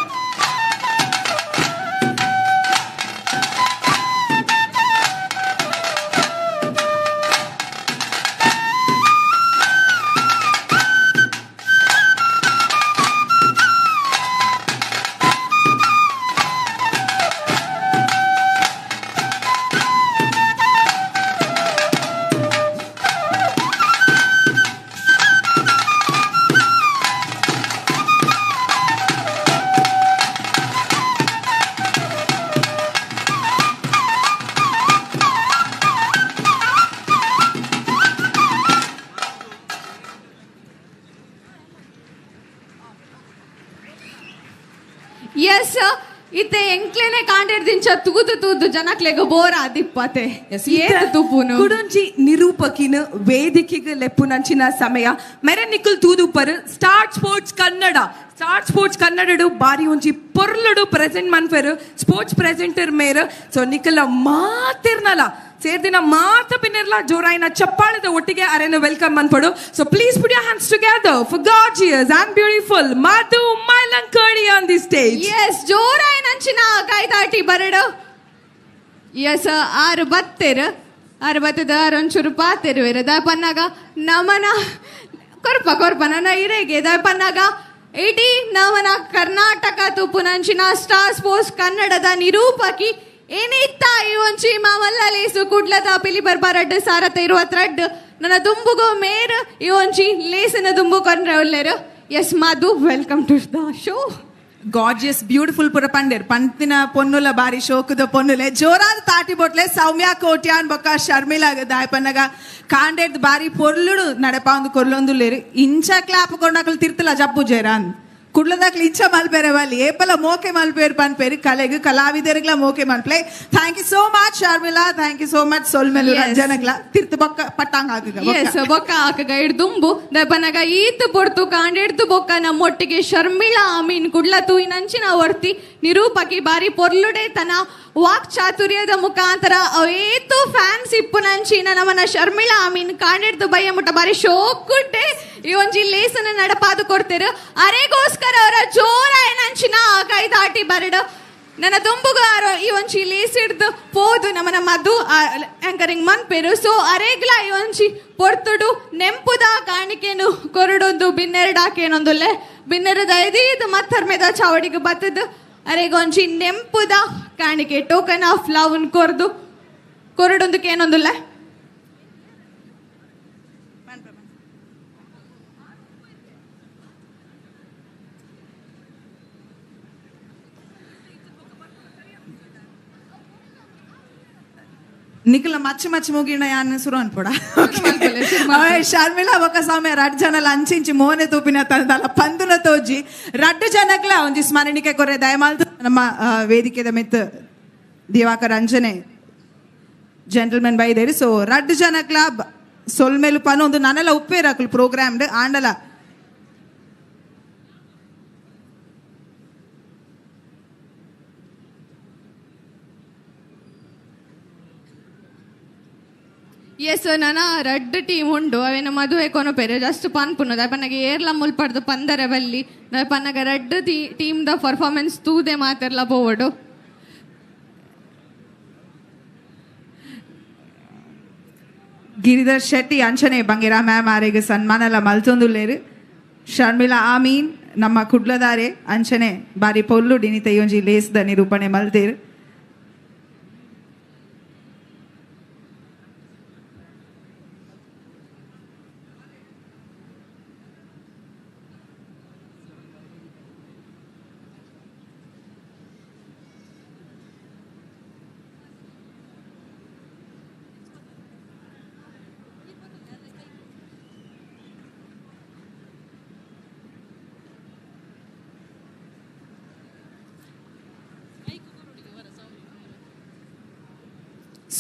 ಎಸ್, ಇತ್ತೆ ಎಂಕ್ಲೆನೆ ಕಾಂಡೆಡ್ ದಿಂಚ ತೂದು ತೂದು ಜನಕ್ಲೆಗ ಬೋರ್ ಆದಿಪ್ಪತೆ ತೂಪುನು. ಕುಡೊಂಜಿ ನಿರೂಪಕಿನ ವೇದಿಕೆಗೆ ಲೆಪ್ಪುನಂಚಿನ ಸಮಯ ಮೆರೆ ನಿಕುಲ್ ತೂದುಪ್ಪರು star sports Kannada. Star sports ಕನ್ನಡಡು ಬಾರಿ ಒಂಜಿ ಪೊರ್ಲುಡು ಪ್ರೆಸೆಂಟ್ ಮನ್ಪೆರು ಸ್ಪೋರ್ಟ್ಸ್ ಪ್ರೆಸೆಂಟರ್ ಮೇರು. ಸೊ ನಿಕಲ ಮಾತಿರ್ನಲ ಸೇರ್ದಿನ ಮಾತ ಪಿನ್ನಿರ್ಲ ಜೋರಾಯಿನ ಚಪ್ಪಾಳದ ಒಟ್ಟಿಗೆ ಅರೆನ welcome ಮನ್ಪಡು. So please put your hands together for gorgeous and beautiful Madhu Mailankody on the stage. Yes, ಜೋರಾಯಿನ ಅಂಚಿನ ಕೈತಾಟಿ ಬರಡು. ಎಸ್, ಆರು ಬತ್ತೆರು ಆರು ಬತ್ತದ ಆರೊಂಚೂರು ಪಾತೆರುವೆರು ದಾಪನ್ನಾಗ ನಮನ ಕೊರ್ಪ ಕೊರ್ಪ ನನ್ನ ಇರೆಗೆ ದಾಪನ್ನಾಗ ಇಡೀ ನಮನ ಕರ್ನಾಟಕ ತುಪ್ಪುನಂಚಿನ ಸ್ಟಾರ್ ಸ್ಪೋರ್ಟ್ಸ್ ಕನ್ನಡದ ನಿರೂಪಕಿ ಏನಿತ್ತ ಈ ಒಂಚಿ ಮಾಮಲ್ಲ ಲೇಸು ಕುಡ್ಲದ ಪಿಲಿ ಬರ್ಬಾರಡ್ಡು ಸಾರತ ಇರುವತ್ರಡ್ಡು ನನ್ನ ದುಂಬುಗೋ ಮೇರ್ ಈ ಒಂಚಿ ಲೇಸಿನ ದುಂಬು ಕೊನ್ರೆ ಒಲ್ಲೇರು. Yes Madhu, welcome to the show. Gorgeous beautiful ಪುರ ಪಂಡೇರ್ ಪಂತಿನ ಪೊನ್ನುಲ ಬಾರಿ ಶೋಕದ ಪೊನ್ನುಲೆ ಜೋರಾದ ತಾಟಿ ಬೊಟ್ಲೆ ಸೌಮ್ಯ ಕೋಟ್ಯಾನ್ ಬೊಕ್ಕ ಶರ್ಮಿಳಾ ದಾಯಪನ್ನಗ ಕಾಂಡೇದ್ ಬಾರಿ ಪೊರ್ಲುಡು ನಡಪಾಂದು ಕೊರ್ಲೊಂದು ಲೇರು ಇಂಚ ಕ್ಲಾಪ್ ಕೊಂಡಾಕಲು ತಿರ್ತಲ ಜಪ್ಪು ಜೇರಾನ್ ಕುಡ್ಲದಾಕ್ಲು ಇಂಚ ಮಲ್ಪೇರೆ ವಲ್ಲಿ ಏಪಲ ಮೋಕೆ ಮಲ್ಪೇರು ಪನ್ಪೇರು ಕಲೆಗು ಕಲಾವಿದರಿಗ್ಲ ಮೋಕೆ ಮಲ್ಪ್ಲೆ. Thank you so much Sharmila, thank you so much. ಸೊಲ್ಮೆಲು ಜನಗ್ಲ ತಿರ್ತು ಬೊಕ್ಕ ಪಟ್ಟಾಂಗ ಹಾಕುಗ. ಎಸ್, ಬೊಕ್ಕ ಹಾಕಗ ಹಿಡ್ದುಂಬು ದಪನಗ ಈತು ಪೊರ್ತು ಕಾಂಡಿಡ್ದು ಬೊಕ್ಕ ನಮ್ಮೊಟ್ಟಿಗೆ ಶರ್ಮಿಳಾ ಅಮೀನ್ ಕುಡ್ಲ ತೂಯಿನಂಚಿನ ವರ್ತಿ ನಿರೂಪಕಿ ಬಾರಿ ಪೊರ್ಲುಡೆ ತನ ವಾಕ್ ಚಾತುರ್ಯದ ಮುಖಾಂತರ ಅವೇತು ಫ್ಯಾನ್ಸ್ ಇಪ್ಪುನಂಚಿನ ನಮನ ಶರ್ಮಿಳಾ ಅಮೀನ್ ಕಾಂಡಿಡ್ದು ಬಯ್ಯ ಮುಟ್ಟ ಬಾರಿ ಶೋಕುಡ್ಡೆ ಈ ಒಂಜಿ ಲೇಸನ ನಡಪಾದು ಕೊಡ್ತೇರು. ಅರೆಗೋಸ್ಕರ ಅವರ ಜೋರ ಏನಂಚಿನ ಕೈ ದಾಟಿ ಬರಡು ನನ್ನ ದುಂಬುಗಾರ ಈ ಒಂಜಿ ಲೇಸ್ ಹಿಡ್ದು ಪೋದು ನಮನ ಮಧು ಆಂಕರಿಂಗ್ ಮನ್ಪೇರು. ಸೊ ಅರೆಗ್ಲ ಈ ಒಂಜಿ ಪೊರ್ತುಡು ನೆಂಪುದ ಕಾಣಿಕೆನು ಕೊರಡೊಂದು ಬಿನ್ನೆರಡಾಕೇನೊಂದುಲ್ಲೆ ಬಿನ್ನೆರದ ಐದೀದು ಮತ್ತರ್ಮೆದ ಚಾವಡಿಗೆ ಬತ್ತದು ಅರೆಗೊಂಜಿ ನೆಂಪುದ ಕಾಣಿಕೆ ಟೋಕನ್ ಆಫ್ ಲವ್ ಕೊರ್ದು ಕೊರಡೊಂದಕ್ಕೇನೊಂದುಲ್ಲ. ನಿಖಲ ಮಚ್ಚ ಮಚ್ಚ ಮುಗಿಣ ಯಾನ್ ಸುರು ಅನ್ಪೋಡ ಶರ್ಮಿಳಾ ಬೊಕ್ಕ ಸೌಮ್ಯ ರಡ್ಡು ಜನಲ ಅಂಚಿಂಚಿ ಮೋನೆ ತೂಪಿನ ತಂದಲ ಪಂದುನ ತೋಜಿ ರಡ್ಡು ಜನಕ್ಲ ಒಂಜಿ ಸ್ಮರಣಿಕೆ ಕೊರೆ ದಯಮಾಲ್ತು ನಮ್ಮ ವೇದಿಕೆದ ಮಿತ್ ದಿವಾಕರ್ ಅಂಜನೆ ಜೆಂಟಲ್ಮೆನ್ ಬೈದೇರಿ. ಸೊ ರಡ್ಡು ಜನಕ್ಲ ಸೊಲ್ಮೇಲು ಪನ ಒಂದು ನನೆಲ ಉಪ್ಪೇರಾಕುಲು ಪ್ರೋಗ್ರಾಮ್ ಆಂಡಲ ಎಸ್ ನನ ರಡ್ಡ್ ಟೀಮ್ ಉಂಡು ಅವೇನ ಮದುವೆ ಕೊನೊಪೆರೆ ಜಸ್ಟ್ ಪನ್ಪುನ ದಾಯೆ ಏರ್ಲ ಮುಲ್ಪಡ್ದು ಪಂದರೆ ಬಲ್ಲಿ ದಾಯೆ ಪನ್ನಗ ರಡ್ಡ್ ಟೀಮ್ the performance ತೂದೆ ಮಾತೆರ್ಲ ಪೋವಡು. ಗಿರಿಧರ್ ಶೆಟ್ಟಿ ಅಂಚನೆ ಬಂಗೇರ ಮ್ಯಾಮ್ ಆರೆಗ್ ಸನ್ಮಾನಲ ಮಲ್ತೊಂದುಲ್ಲೇರು. ಶರ್ಮಿಳಾ ಆಮೀನ್ ನಮ್ಮ ಕುಡ್ಲದಾರೆ ಅಂಚನೆ ಬಾರಿ ಪೊಲ್ಲು ಡಿನಿತ ಒಂಜಿ ಲೇಸ್ದ ನಿರೂಪಣೆ ಮಲ್ತೇರು.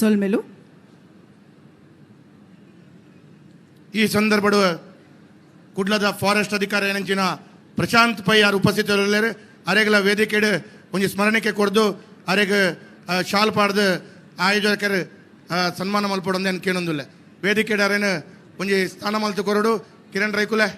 ಸೊಲ್ಮೆಲು. ಈ ಸಂದರ್ಭಡು ಕುಡ್ಲದ ಫಾರೆಸ್ಟ್ ಅಧಿಕಾರಿ ಏನಂಚಿನ ಪ್ರಶಾಂತ್ ಪೈ ಯಾರು ಉಪಸ್ಥಿತರಿಲ್ಲೇರು ಅರೆಗಲ ವೇದಿಕೆಡ್ ಒಂಜಿ ಸ್ಮರಣಿಕೆ ಕೊಡ್ದು ಅರೆಗ್ ಶಾಲ್ ಪಾಡ್ದು ಆಯೋಜಕರು ಸನ್ಮಾನ ಮಲ್ಪೊಡೊಂದು ಕೇಳೊಂದುಲ್ಲೆ. ವೇದಿಕೆಡ್ ಅರೇನು ಒಂಜಿ ಸ್ಥಾನ ಮಲ್ತು ಕೊರಡು ಕಿರಣ್ ರೈಕುಲೆ.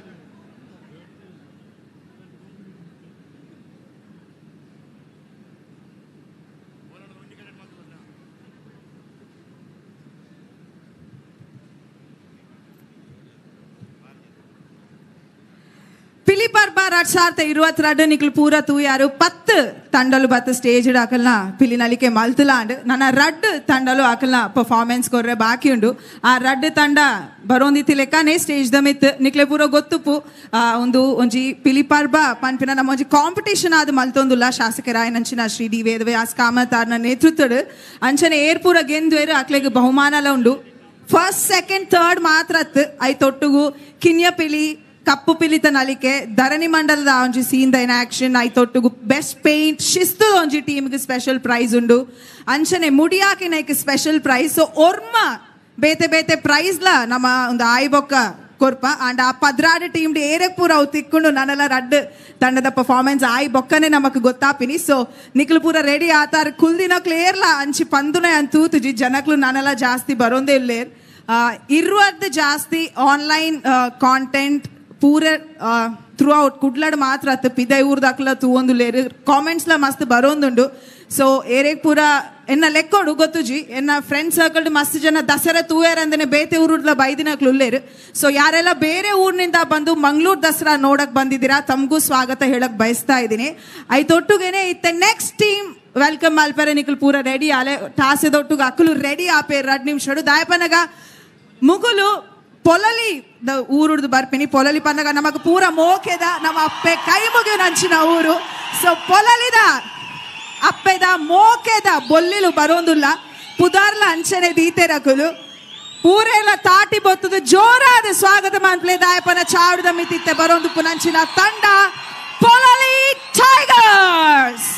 ಪಿಲಿಪರ್ಬ 2022 ನಿಕ್ಲು ಪೂರ ತೂಯಾರು 10 ತಂಡಲು ಬತ್ತ ಸ್ಟೇಜ್ ಅಕಲ್ನ ಪಿಲಿನಲಿಕೆ ಮಲ್ತುಲಾಂಡ್. ನನ್ನ ರಡ್ಡ್ ತಂಡಲು ಅಕಲ್ನ ಪರ್ಫಾರ್ಮೆನ್ಸ್ ಕೊರ್ರೆ ಬಾಕಿ ಉಂಡು. ಆ ರಡ್ಡ್ ತಂಡ ಬರೋಂದಿತ್ತಿ ಲೆಕ್ಕನೇ ಸ್ಟೇಜ್ the ಮಿತ್ ನಿಕ್ಲೆ ಪೂರ ಗೊತ್ತುಪ್ಪು ಒಂದು ಒಂಜಿ ಪಿಲಿಪರ್ಬ ಪನ್ಪಿನ ನಮ್ಮ ಒಂಜಿ ಕಾಂಪಿಟೇಷನ್ ಆದ್ ಮಲ್ತೊಂದುಲ್ಲ ಶಾಸಕರಾಯನಂಚಿನ ಶ್ರೀ ಡಿ ವೇದವ್ಯಾಸ್ ಕಾಮತ್ ಆರ್ನ ನೇತೃತ್ವಡ್ ಅಂಚನೆ ಏರ್ಪೂರ ಗೆಂದ್ವೇರು ಅಕ್ಲೆಗ್ ಬಹುಮಾನಲ ಉಂಡು. ಫಸ್ಟ್ ಸೆಕೆಂಡ್ ಥರ್ಡ್ ಮಾತ್ರ I ತೊಟ್ಟುಗು ಕಿನ್ಯ ಪಿಲಿ ಕಪ್ಪು ಪಿಲಿತ ನಲಿಕೆ ಧರಣಿ ಮಂಡಲದ ಒಂಜಿ ಸೀನ್ ದೈನ ಆಕ್ಷನ್ I ತೊಟ್ಟುಗು ಬೆಸ್ಟ್ ಪೇಂಟ್ ಶಿಸ್ತು ಒಂಜಿ ಟೀಮ್ಗೆ ಸ್ಪೆಷಲ್ ಪ್ರೈಸ್ ಉಂಡು. ಅಂಚನೆ ಮುಡಿಯಾಕಿನೈಕ್ ಸ್ಪೆಷಲ್ ಪ್ರೈಸ್. ಸೊ ಒರ್ಮ ಬೇತೆ ಬೇತೆ ಪ್ರೈಸ್ಲ ನಮ್ಮ ಒಂದು ಆಯ್ಬೊಕ್ಕ ಕೊರ್ಪ ಅಂಡ್ ಆ 16 ಟೀಮ್ ಏರಕ್ ಪೂರ ಅವು ತಿಕ್ಕೊಂಡು ನನ್ನೆಲ್ಲ ರಡ್ಡ್ ತಂಡದ ಪರ್ಫಾರ್ಮೆನ್ಸ್ ಆಯ್ ಬೊಕ್ಕನೆ ನಮಕ್ ಗೊತ್ತಾಪಿನಿ. ಸೊ ನಿಕ್ಲು ಪೂರ ರೆಡಿ ಆತಾರ ಕುಲ್ದಿನ ಕ್ಲಿಯರ್ಲ ಅಂಚಿ ಪಂದುನೆ ಅಂತ ತೂತುಜಿ ಜನಕ್ಲು ನಾನೆಲ್ಲ ಜಾಸ್ತಿ ಬರೋಂದೇ ಇಲ್ಲೇರ್ ಇರುವದ್ದು ಜಾಸ್ತಿ ಆನ್ಲೈನ್ ಕಾಂಟೆಂಟ್ ಪೂರ ಥ್ರೂ ಔಟ್ ಕುಡ್ಲಡ್ ಮಾತ್ರ ಅತ್ತ ಪಿದೈ ಊರ್ದಾಕ್ಲ ತೂವೊಂದು ಲೇರು ಕಾಮೆಂಟ್ಸ್ಲ ಮಸ್ತ್ ಬರೋಂದುಂಡು. ಸೊ ಏರೇಗ್ ಪೂರ ಎನ್ನ ಲೆಕ್ಕೋಡು ಗೊತ್ತುಜಿ ಎನ್ನ ಫ್ರೆಂಡ್ ಸರ್ಕಲ್ ಮಸ್ತ್ ಜನ ದಸರಾ ತೂವೇರಂದನೆ ಬೇತೆ ಊರುಡ್ಲ ಬೈದಿನಕ್ಲು ಉಲ್ಲೇರು. ಸೊ ಯಾರೆಲ್ಲ ಬೇರೆ ಊರಿನಿಂದ ಬಂದು ಮಂಗಳೂರು ದಸರಾ ನೋಡಕ್ ಬಂದಿದ್ದೀರಾ ತಮಗೂ ಸ್ವಾಗತ ಹೇಳಕ್ ಬಯಸ್ತಾ ಇದ್ದೀನಿ. ಐತೊಟ್ಟುಗೇನೆ ಇತ್ತೆ ನೆಕ್ಸ್ಟ್ ಟೀಮ್ welcome ಮಲ್ಪೆರೆ ನಿಕ್ಲು ಪೂರ ರೆಡಿ ಆಲೆ ಟಾಸೆದೊಟ್ಟುಗ ಅಕ್ಕಲು ರೆಡಿ ಆಪೆ 2 ನಿಮಿಷಡು ದಾಯಪನಗ ಮುಗುಲು ಪೊಲಲಿ the ಊರುಡ್ದು ಬರ್ಪಿನಿ. ಪೊಲಲಿ ಪನ್ನಗ ನಮಗ್ ಪೂರ ಮೋಕೆದ ನಮ್ಮ ಅಪ್ಪೆ ಕೈ ಮುಗಿಯು ನಂಚಿನ ಊರು. ಸೊ ಪೊಲಲಿದ ಅಪ್ಪೆದ ಮೋಕೆದ ಬೊಲ್ಲಿಲು ಬರೋಂದುಲ್ಲ ಪುದಾರ್ಲ ಅಂಚನೆ ದೀತೆರಕುಲು ಪೂರೆಲ್ಲ ತಾಟಿ ಬೊತ್ತದು ಜೋರಾದ ಸ್ವಾಗತ ಮಾನ್ಪ್ಲೆ ದಾಯಪನ ಚಾಡುದ ಮಿತಿತ್ತೆ ಬರೋಂದು ಪುನಂಚಿನ ತಂಡ ಪೊಲಲಿ ಟೈಗರ್ಸ್.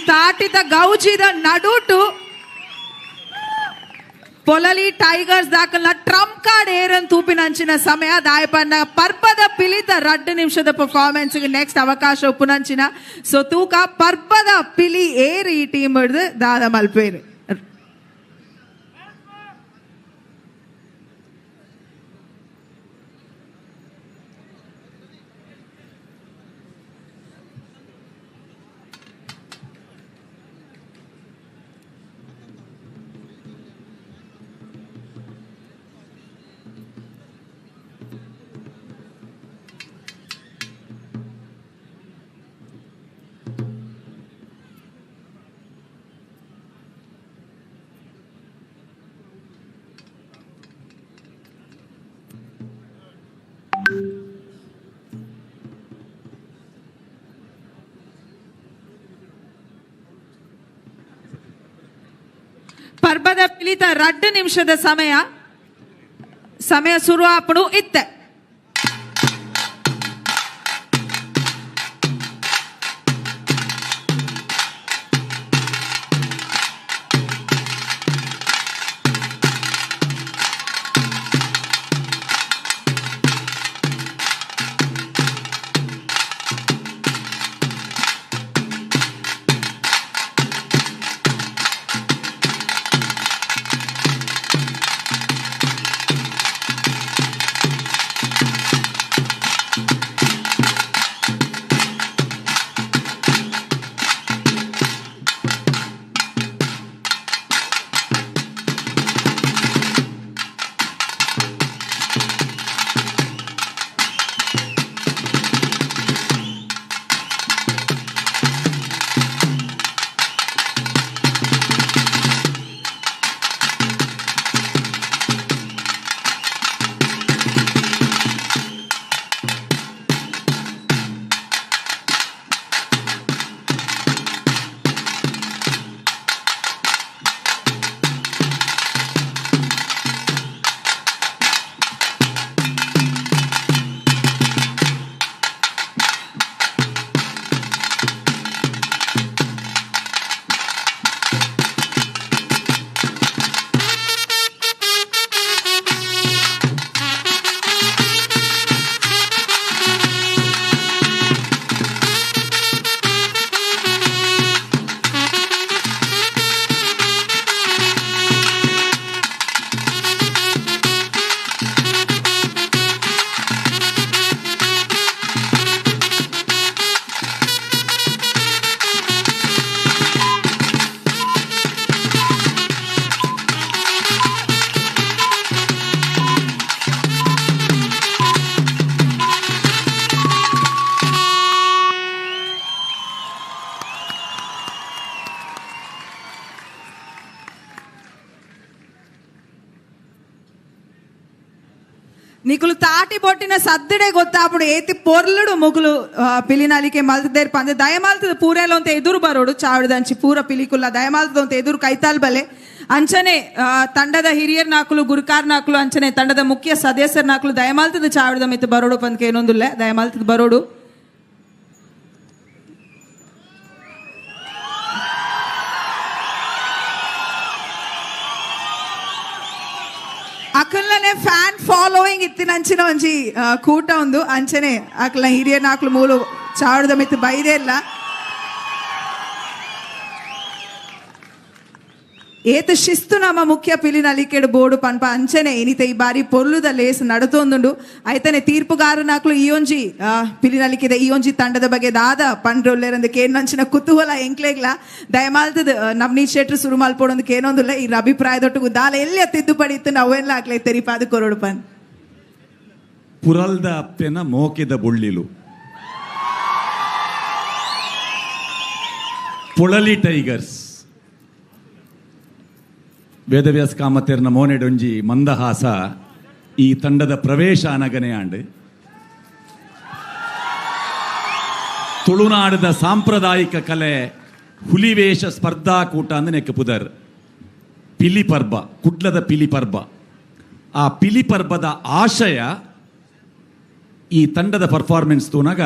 ತಾಟಿದ ಗೌಜಿದ ನಡುಟು ಪೊಲಲಿ ಟೈಗರ್ಸ್ ದಾಖಲ ಟ್ರಂಪ್ ಕಾರ್ಡ್ ಏರನ್ ತೂಪಿನಂಚಿನ ಸಮಯ ದಾಯಪನ್ನ ಪರ್ಬದ ಪಿಲಿತ 2 ನಿಮಿಷದ ಪರ್ಫಾರ್ಮೆನ್ಸ್ ನೆಕ್ಸ್ಟ್ ಅವಕಾಶ ಉಪ್ಪುನಂಚಿನ. ಸೊ ತೂಕ ಪರ್ಬದ ಪಿಲಿ ಏರ್ ಈ ಟೀಮ್ ಹಿಡಿದು ದಾದ ಮಲ್ಪೇರು. ಪರ್ಬದ ಪಿಲಿತ 2 ನಿಮಿಷದ ಸಮಯ ಸಮಯ ಶುರು ಆಪಡು ಇತ್ತೆ. ನಿಕುಲು ತಾಟಿ ಬೊಟ್ಟಿನ ಸದ್ದಡೆ ಗೊತ್ತಾಪುಡು ಏತಿ ಪೊರ್ಲುಡು ಮುಗುಲು ಪಿಲಿನಾಲಿಕೆ ಮಲ್ತದೇರ್ ಪಂದೆ ದಯಮಾಲ್ತದ ಪೂರೆಲ ಅಂತ ಎದುರು ಬರೋಡು ಚಾವಡದಂಚಿ ಪೂರ ಪಿಲಿಕುಲ್ಲ ದಯಮಾಲ್ತದ ಅಂತ ಎದುರು ಕೈತಾಲ್ ಬಲೆ ಅಂಚನೆ ತಂಡದ ಹಿರಿಯರ್ ನಾಕುಲು ಗುರುಕಾರ್ ನಾಕುಲು ಅಂಚನೆ ತಂಡದ ಮುಖ್ಯ ಸದಸ್ಯರ್ ನಾಕುಲು ದಯಮಾಲ್ತದ ಚಾವಡದ ಮಿತ್ತು ಬರೋಡು ಪಂದ್ಕೆ ಏನೊಂದುಲ್ಲ ದಯಮಾಲ್ತದ ಬರೋಡು. ಅಕಲ್ನೇ ಫ್ಯಾನ್ ಫಾಲೋಯಿಂಗ್ ಇತ್ತಿನಂಚಿನ ಒಂಜಿ ಕೂಟ ಒಂದು ಅಂಚನೆ ಅಕಲ್ನ ಹಿರಿಯ ನಾಕುಲು ಮೂಲು ಚಾವಡದ ಮಿತ್ತು ಬೈದೇ ಇಲ್ಲ. ಏತ ಶಿಸ್ತು ನಮ್ಮ ಮುಖ್ಯ ಪಿಲಿನಲಿಕೆಡು ಬೋರ್ಡು ಪನ್ಪ ಅಂಚನೆ ಇನಿತ ಈ ಬಾರಿ ಪೊರ್ಲುದ ಲೇಸ್ ನಡತೊಂದುಂಡು. ಐತನೆ ತೀರ್ಪುಗಾರನಾಕ್ಲು ಈ ಒಂಜಿ ಪಿಲಿನಲಿಕೆದ ಈ ಒಂಜಿ ತಂಡದ ಬಗ್ಗೆ ದಾದ ಪಂಡ್ರೊಲ್ಲೇರಂದು ಕೇನಂಚಿನ ಕುತೂಹಲ ಎಂಕ್ಲೆಗ್ಲ ದಯಮಾಲ್ತದ ನವನೀತ್ ಶೆಟ್ರು ಸುರು ಮಲ್ಪೊಡೊಂದು ಕೇನೊಂದುಲ್ಲ ಈ ಅಭಿಪ್ರಾಯದೊಟ್ಟಿಗೂ ದಾಲ ಎಲ್ಲಿ ತಿದ್ದುಪಡಿ ಇತ್ತು ನಾವೆಲ್ಲ ಆಗ್ಲೇ ತೆರಿಪಾದ ಕೊರಡು ಪನ್. ಪುರಲ್ದ ಅಪ್ಪೆನ ಮೋಕೆದ ಬೊಳ್ಳಿಲು ಪೊಳಲಿ ಟೈಗರ್ಸ್ ವೇದವ್ಯಾಸ ಕಾಮತೇರ್ನ ಮೋನೆಡೊಂಜಿ ಮಂದಹಾಸ ಈ ತಂಡದ ಪ್ರವೇಶ ಅನಗನೆ ಆಂಡ್. ತುಳುನಾಡದ ಸಾಂಪ್ರದಾಯಿಕ ಕಲೆ ಹುಲಿವೇಷ ಸ್ಪರ್ಧಾಕೂಟ ಅಂದ್ ನೆಕ್ ಪುದರ್ ಪಿಲಿಪರ್ಬ, ಕುಡ್ಲದ ಪಿಲಿಪರ್ಬ. ಆ ಪಿಲಿಪರ್ಬದ ಆಶಯ ಈ ತಂಡದ ಪರ್ಫಾರ್ಮೆನ್ಸ್ ತೂನಾಗ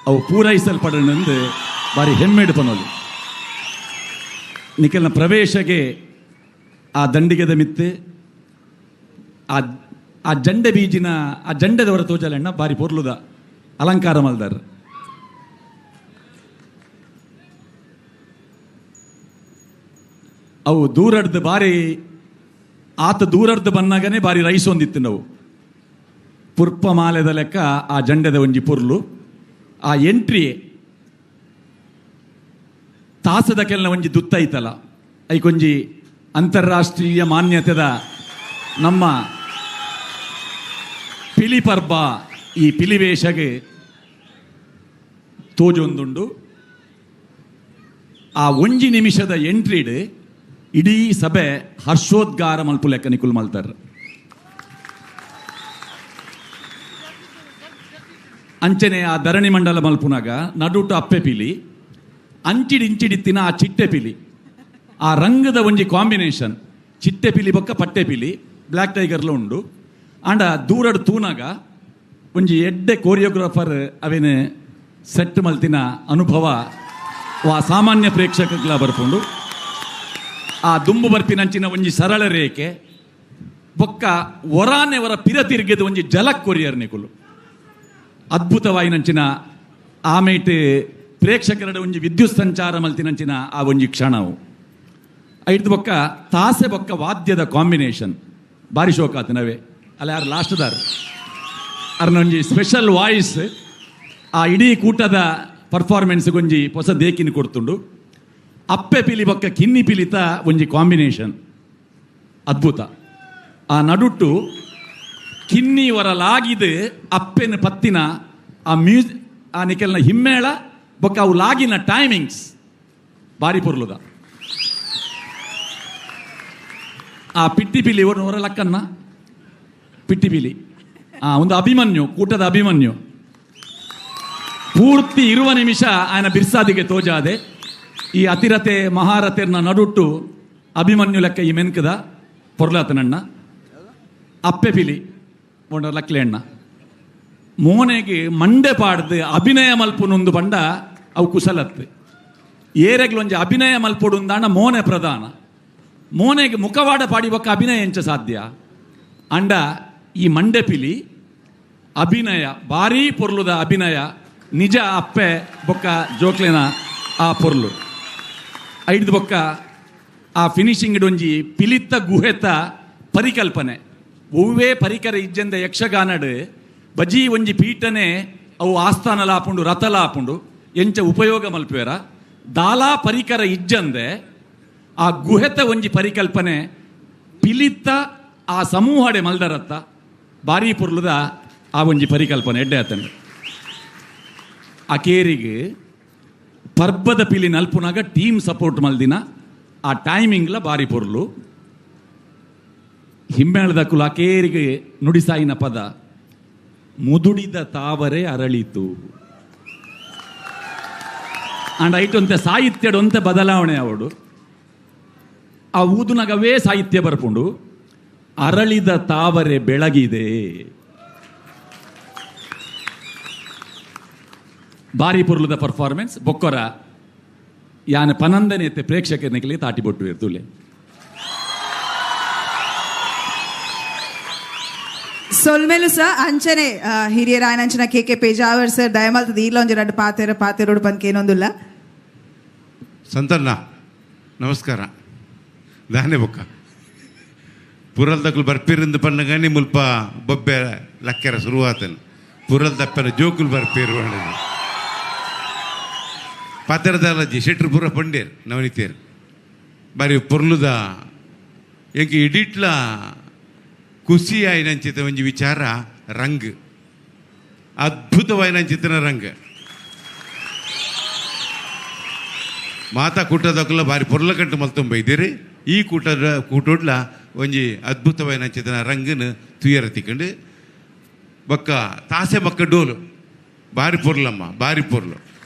ಅವು ಪೂರೈಸಲ್ಪಡನೆಂದು ಬಾರಿ ಹೆಮ್ಮೆಡು ಪನೋಲಿ. ನಿಖಲ್ನ ಪ್ರವೇಶಗೆ ಆ ದಂಡಿಗೆದ ಮಿತ್ತು ಆ ಆ ಜಂಡೆ ಬೀಜಿನ ಆ ಜಂಡೆದವರ ತೋಜಲೆಣ್ಣ ಬಾರಿ ಪೊರ್ಲುದ ಅಲಂಕಾರ ಮಲ್ದಾರ್. ಅವು ದೂರಡ್ದು ಬಾರಿ ಆತ ದೂರಡ್ದು ಬಂದಾಗನೇ ಬಾರಿ ರೈಸ್ ಒಂದಿತ್ತು. ನಾವು ಪುರ್ಪ ಮಾಲೆದ ಲೆಕ್ಕ ಆ ಜಂಡೆದ ಒಂಜಿ ಪೊರ್ಲು ಆ ಎಂಟ್ರಿ ತಾಸದ ಕೆಲ್ನ ಒಂಜಿ ದುತ್ತೈತಲ್ಲ ಐಕೊಂಜಿ ಅಂತಾರಾಷ್ಟ್ರೀಯ ಮಾನ್ಯತೆದ ನಮ್ಮ ಪಿಲಿ ಪರ್ಬ ಈ ಪಿಲಿವೇಶಗೆ ತೋಜೊಂದುಂಡು. ಆ ಒಂಜಿ ನಿಮಿಷದ ಎಂಟ್ರಿಡ್ ಇಡೀ ಸಭೆ ಹರ್ಷೋದ್ಗಾರ ಮಲ್ಪು ಲೆಕ್ಕ ನಿಕುಲ್ ಮಲ್ತಾರ. ಅಂಚನೆ ಆ ಧರಣಿ ಮಂಡಲ ಮಲ್ಪುನಾಗ ನಡುಟು ಅಪ್ಪೆ ಪಿಲಿ ಅಂಚಿಡಿ ಇಂಚಿಡಿತ್ತಿನ ಆ ಚಿಟ್ಟೆ ಪಿಲಿ ಆ ರಂಗದ ಒಂಜಿ ಕಾಂಬಿನೇಷನ್ ಚಿಟ್ಟೆ ಪಿಲಿ ಬೊಕ್ಕ ಪಟ್ಟೆ ಪಿಲಿ ಬ್ಲ್ಯಾಕ್ ಟೈಗರ್ಲ ಉಂಡು. ಆಂಡ ದೂರಡು ತೂನಾಗ ಒಂಜಿ ಎಡ್ಡೆ ಕೋರಿಯೋಗ್ರಾಫರ್ ಅವೇನೆ ಸೆಟ್ ಮಲ್ತಿನ ಅನುಭವ ವಾ ಸಾಮಾನ್ಯ ಪ್ರೇಕ್ಷಕಗಳ ಬರ್ಪುಂಡು. ಆ ದುಂಬು ಬರ್ಪಿನಂಚಿನ ಒಂಜಿ ಸರಳ ರೇಖೆ ಬೊಕ್ಕ ಒರಾನೆವರ ಪಿರ ತಿರುಗಿದ ಒಂಜಿ ಜಲಕ್ ಕೊರಿಯರ್ ನಿಕುಲು ಅದ್ಭುತವಾಯಿನಂಚಿನ ಆಮೇಟ್ ಪ್ರೇಕ್ಷಕರ ಒಂಜಿ ವಿದ್ಯುತ್ ಸಂಚಾರ ಮಲ್ತಿನಂಚಿನ ಆ ಒಂಜಿ ಕ್ಷಣವು. ಐದು ಬೊಕ್ಕ ತಾಸೆ ಬೊಕ್ಕ ವಾದ್ಯದ ಕಾಂಬಿನೇಷನ್ ಬಾರಿ ಶೋಕಾತನವೇ ಅಲ್ಲ ಯಾರು ಲಾಸ್ಟ್ದಾರ್ ಅರ್ನೊಂಜಿ ಸ್ಪೆಷಲ್ ವಾಯ್ಸ್ ಆ ಇಡೀ ಕೂಟದ ಪರ್ಫಾರ್ಮೆನ್ಸ್ ಒಂಜಿ ಹೊಸ ದೇಕಿನ ಕೊಡ್ತುಂಡು. ಅಪ್ಪೆ ಪಿಲಿ ಬೊಕ್ಕ ಕಿನ್ನಿ ಪಿಲಿತ ಒಂಜಿ ಕಾಂಬಿನೇಷನ್ ಅದ್ಭುತ. ಆ ನಡುಟ್ಟು ಕಿನ್ನಿ ಹೊರಲಾಗಿದ್ದು ಅಪ್ಪೆನ ಪತ್ತಿನ ಆ ಮ್ಯೂಸ್ ಆ ನಿಕೆಲ್ನ ಹಿಮ್ಮೇಳ ಬೊಕ್ಕ ಅವು ಲಾಗಿನ ಟೈಮಿಂಗ್ಸ್ ಬಾರಿ ಪೊರ್ಲುದ. ಆ ಪಿಟ್ಟಿ ಪಿಲಿ ಹೊರ ಲಕ್ಕನ್ನ ಪಿಟ್ಟಿ ಪಿಲಿ ಆ ಒಂದು ಅಭಿಮನ್ಯು ಕೂಟದ ಅಭಿಮನ್ಯು ಪೂರ್ತಿ ಇರುವ ನಿಮಿಷ ಆಯನ ಬಿರ್ಸಾದಿಗೆ ತೋಜಾದೆ. ಈ ಅತಿರತೆ ಮಹಾರಥೆರ್ನ ನಡುಟ್ಟು ಅಭಿಮನ್ಯು ಲೆಕ್ಕ ಈ ಮೆನ್ಕದ ಪೊರ್ಲಾತನಣ್ಣ ಅಪ್ಪೆ ಪಿಲಿ ಒಂಡ ಲಕ್ಲೆ ಅಣ್ಣ ಮೋನೆಗೆ ಮಂಡೆ ಪಾಡ್ದು ಅಭಿನಯ ಮಲ್ಪುನೊಂದು ಬಂಡ ಅವು ಕುಸಲತ್ತು. ಏರೆಗ್ಲೊಂಜಿ ಅಭಿನಯ ಮಲ್ಪೊಡುಂದಾಣ ಮೋನೆ ಪ್ರಧಾನ. ಮೋನೆಗೆ ಮುಖವಾಡ ಪಾಡಿಬಕ್ಕ ಅಭಿನಯ ಎಂಚ ಸಾಧ್ಯ ಅಂಡ ಈ ಮಂಡೆ ಪಿಲಿ ಅಭಿನಯ ಭಾರೀ ಪೊರ್ಲುದ ಅಭಿನಯ ನಿಜ ಅಪ್ಪೆ ಬೊಕ್ಕ ಜೋಕ್ಲೆನ ಆ ಪೊರ್ಲು. ಐದು ಬೊಕ್ಕ ಆ ಫಿನಿಶಿಂಗ್ ಒಂಜಿ ಪಿಲಿತ್ತ ಗುಹೆತ ಪರಿಕಲ್ಪನೆ ಒವ್ವೇ ಪರಿಕರ ಇಜ್ಜಂದ ಯಕ್ಷಗಾನಡು ಬಜಿ ಒಂಜಿ ಪೀಠನೆ ಅವು ಆಸ್ಥಾನಲ ಆಪುಂಡು ರಥಲ ಆಪುಂಡು ಎಂಚ ಉಪಯೋಗ ಮಲ್ಪುವೆರ ದಾಲಾ ಪರಿಕರ ಇಜ್ಜಂದೆ ಆ ಗುಹೆತ ಒಂಜಿ ಪರಿಕಲ್ಪನೆ ಪಿಲಿತ್ತ ಆ ಸಮೂಹಡೆ ಮಲ್ದರತ್ತ ಭಾರೀ ಪೊರ್ಲುದ ಆ ಒಂಜಿ ಪರಿಕಲ್ಪನೆ ಎಡ್ಡೆ ಆತಂಡು. ಆ ಕೇರಿಗೆ ಪರ್ಬದ ಪಿಲಿ ನಲ್ಪುನಾಗ ಟೀಮ್ ಸಪೋರ್ಟ್ ಮಲ್ದಿನ ಆ ಟೈಮಿಂಗ್ಲ ಭಾರಿ ಪೊರ್ಲು. ಹಿಮ್ಮೇಳದ ಕುಲ ಕೇರಿಗೆ ನುಡಿಸಾಯಿನ ಪದ ಮುದುಡಿದ ತಾವರೆ ಅರಳಿತು ಅಂಡ್ ಐಟೊಂತೆ ಸಾಹಿತ್ಯಡೊಂತೆ ಬದಲಾವಣೆ ಅವಡು ಆ ಊದುನಗವೇ ಸಾಹಿತ್ಯ ಬರ್ಪುಂಡು ಅರಳಿದ ತಾವರೆ ಬೆಳಗಿದೆ. ಬಾರಿ ಪೊರ್ಲುದ ಪರ್ಫಾರ್ಮೆನ್ಸ್ ಬೊಕ್ಕೊರ ಯಾನ ಪನಂದನೇತೆ ಪ್ರೇಕ್ಷಕನಿಗೆ ತಾಟಿ ಬೊಟ್ಟು ಇರ್ತುಲೆ. ಸೊಲ್ಮೆಲು ಸರ್ ಅಂಚನೆ ಹಿರಿಯರಾಯನಂಚನ ಕೆ ಕೆ ಪೇಜಾವರ್ ಸರ್ ದಯಮಲ್ತದ ಈರ್ಲೊಂಜಿ ರಡ್ಡ್ ಪಾತೆರ ಪಾತೆರೋಡು ಪನ್ಕೇನೊಂದುಲ್ಲ. ಸಂತಣ್ಣ ನಮಸ್ಕಾರ. ದಾನೆ ಬೊಕ್ಕ ಪುರಲ್ದಕ್ಲು ಬರ್ಪೀರಿಂದ ಪನ್ನಗಾನಿ ಮುಲ್ಪ ಬೊಬ್ಬೆ ಲಕ್ಕೆರ ಶುರುವಾತನು ಪುರಲ್ ದಪ್ಪನ ಜೋಕುಲು ಬರ್ಪೀರು ಪಂಡದು ಪಾತೆರದಾಲಜ್ಜಿ ಶೆಟ್ರು ಪೂರ ಪಂಡೇರು ನವನಿತೇರು ಬಾರಿ ಪೊರ್ಲುದ ಎಂಕ್ ಇಡಿಟ್ಲ ಖುಷಿ ಆಯಿನಂಚಿತ ಒಂಜಿ ವಿಚಾರ ರಂಗ್ ಅದ್ಭುತವಾಯಿನಂಚಿತನ ರಂಗ್ ಮಾತಾ ಕೂಟದಕ್ಲ ಬಾರಿ ಪೊರ್ಲ ಕಂಟು ಮಲ್ತೊಂಬ ಇದ್ದೀರಿ. ಈ ಕೂಟದ ಕೂಟೋಡ್ಲ ಒಂಜಿ ಅದ್ಭುತವಾಯಿನಂಚಿತನ ರಂಗನ ತುಯರ ತಿಕ್ಕಂಡು ಬೊಕ್ಕ ತಾಸೆ ಬೊಕ್ಕ ಡೋಲು ಬಾರಿ ಪೊರ್ಲಮ್ಮ ಬಾರಿ ಪೊರ್ಲು.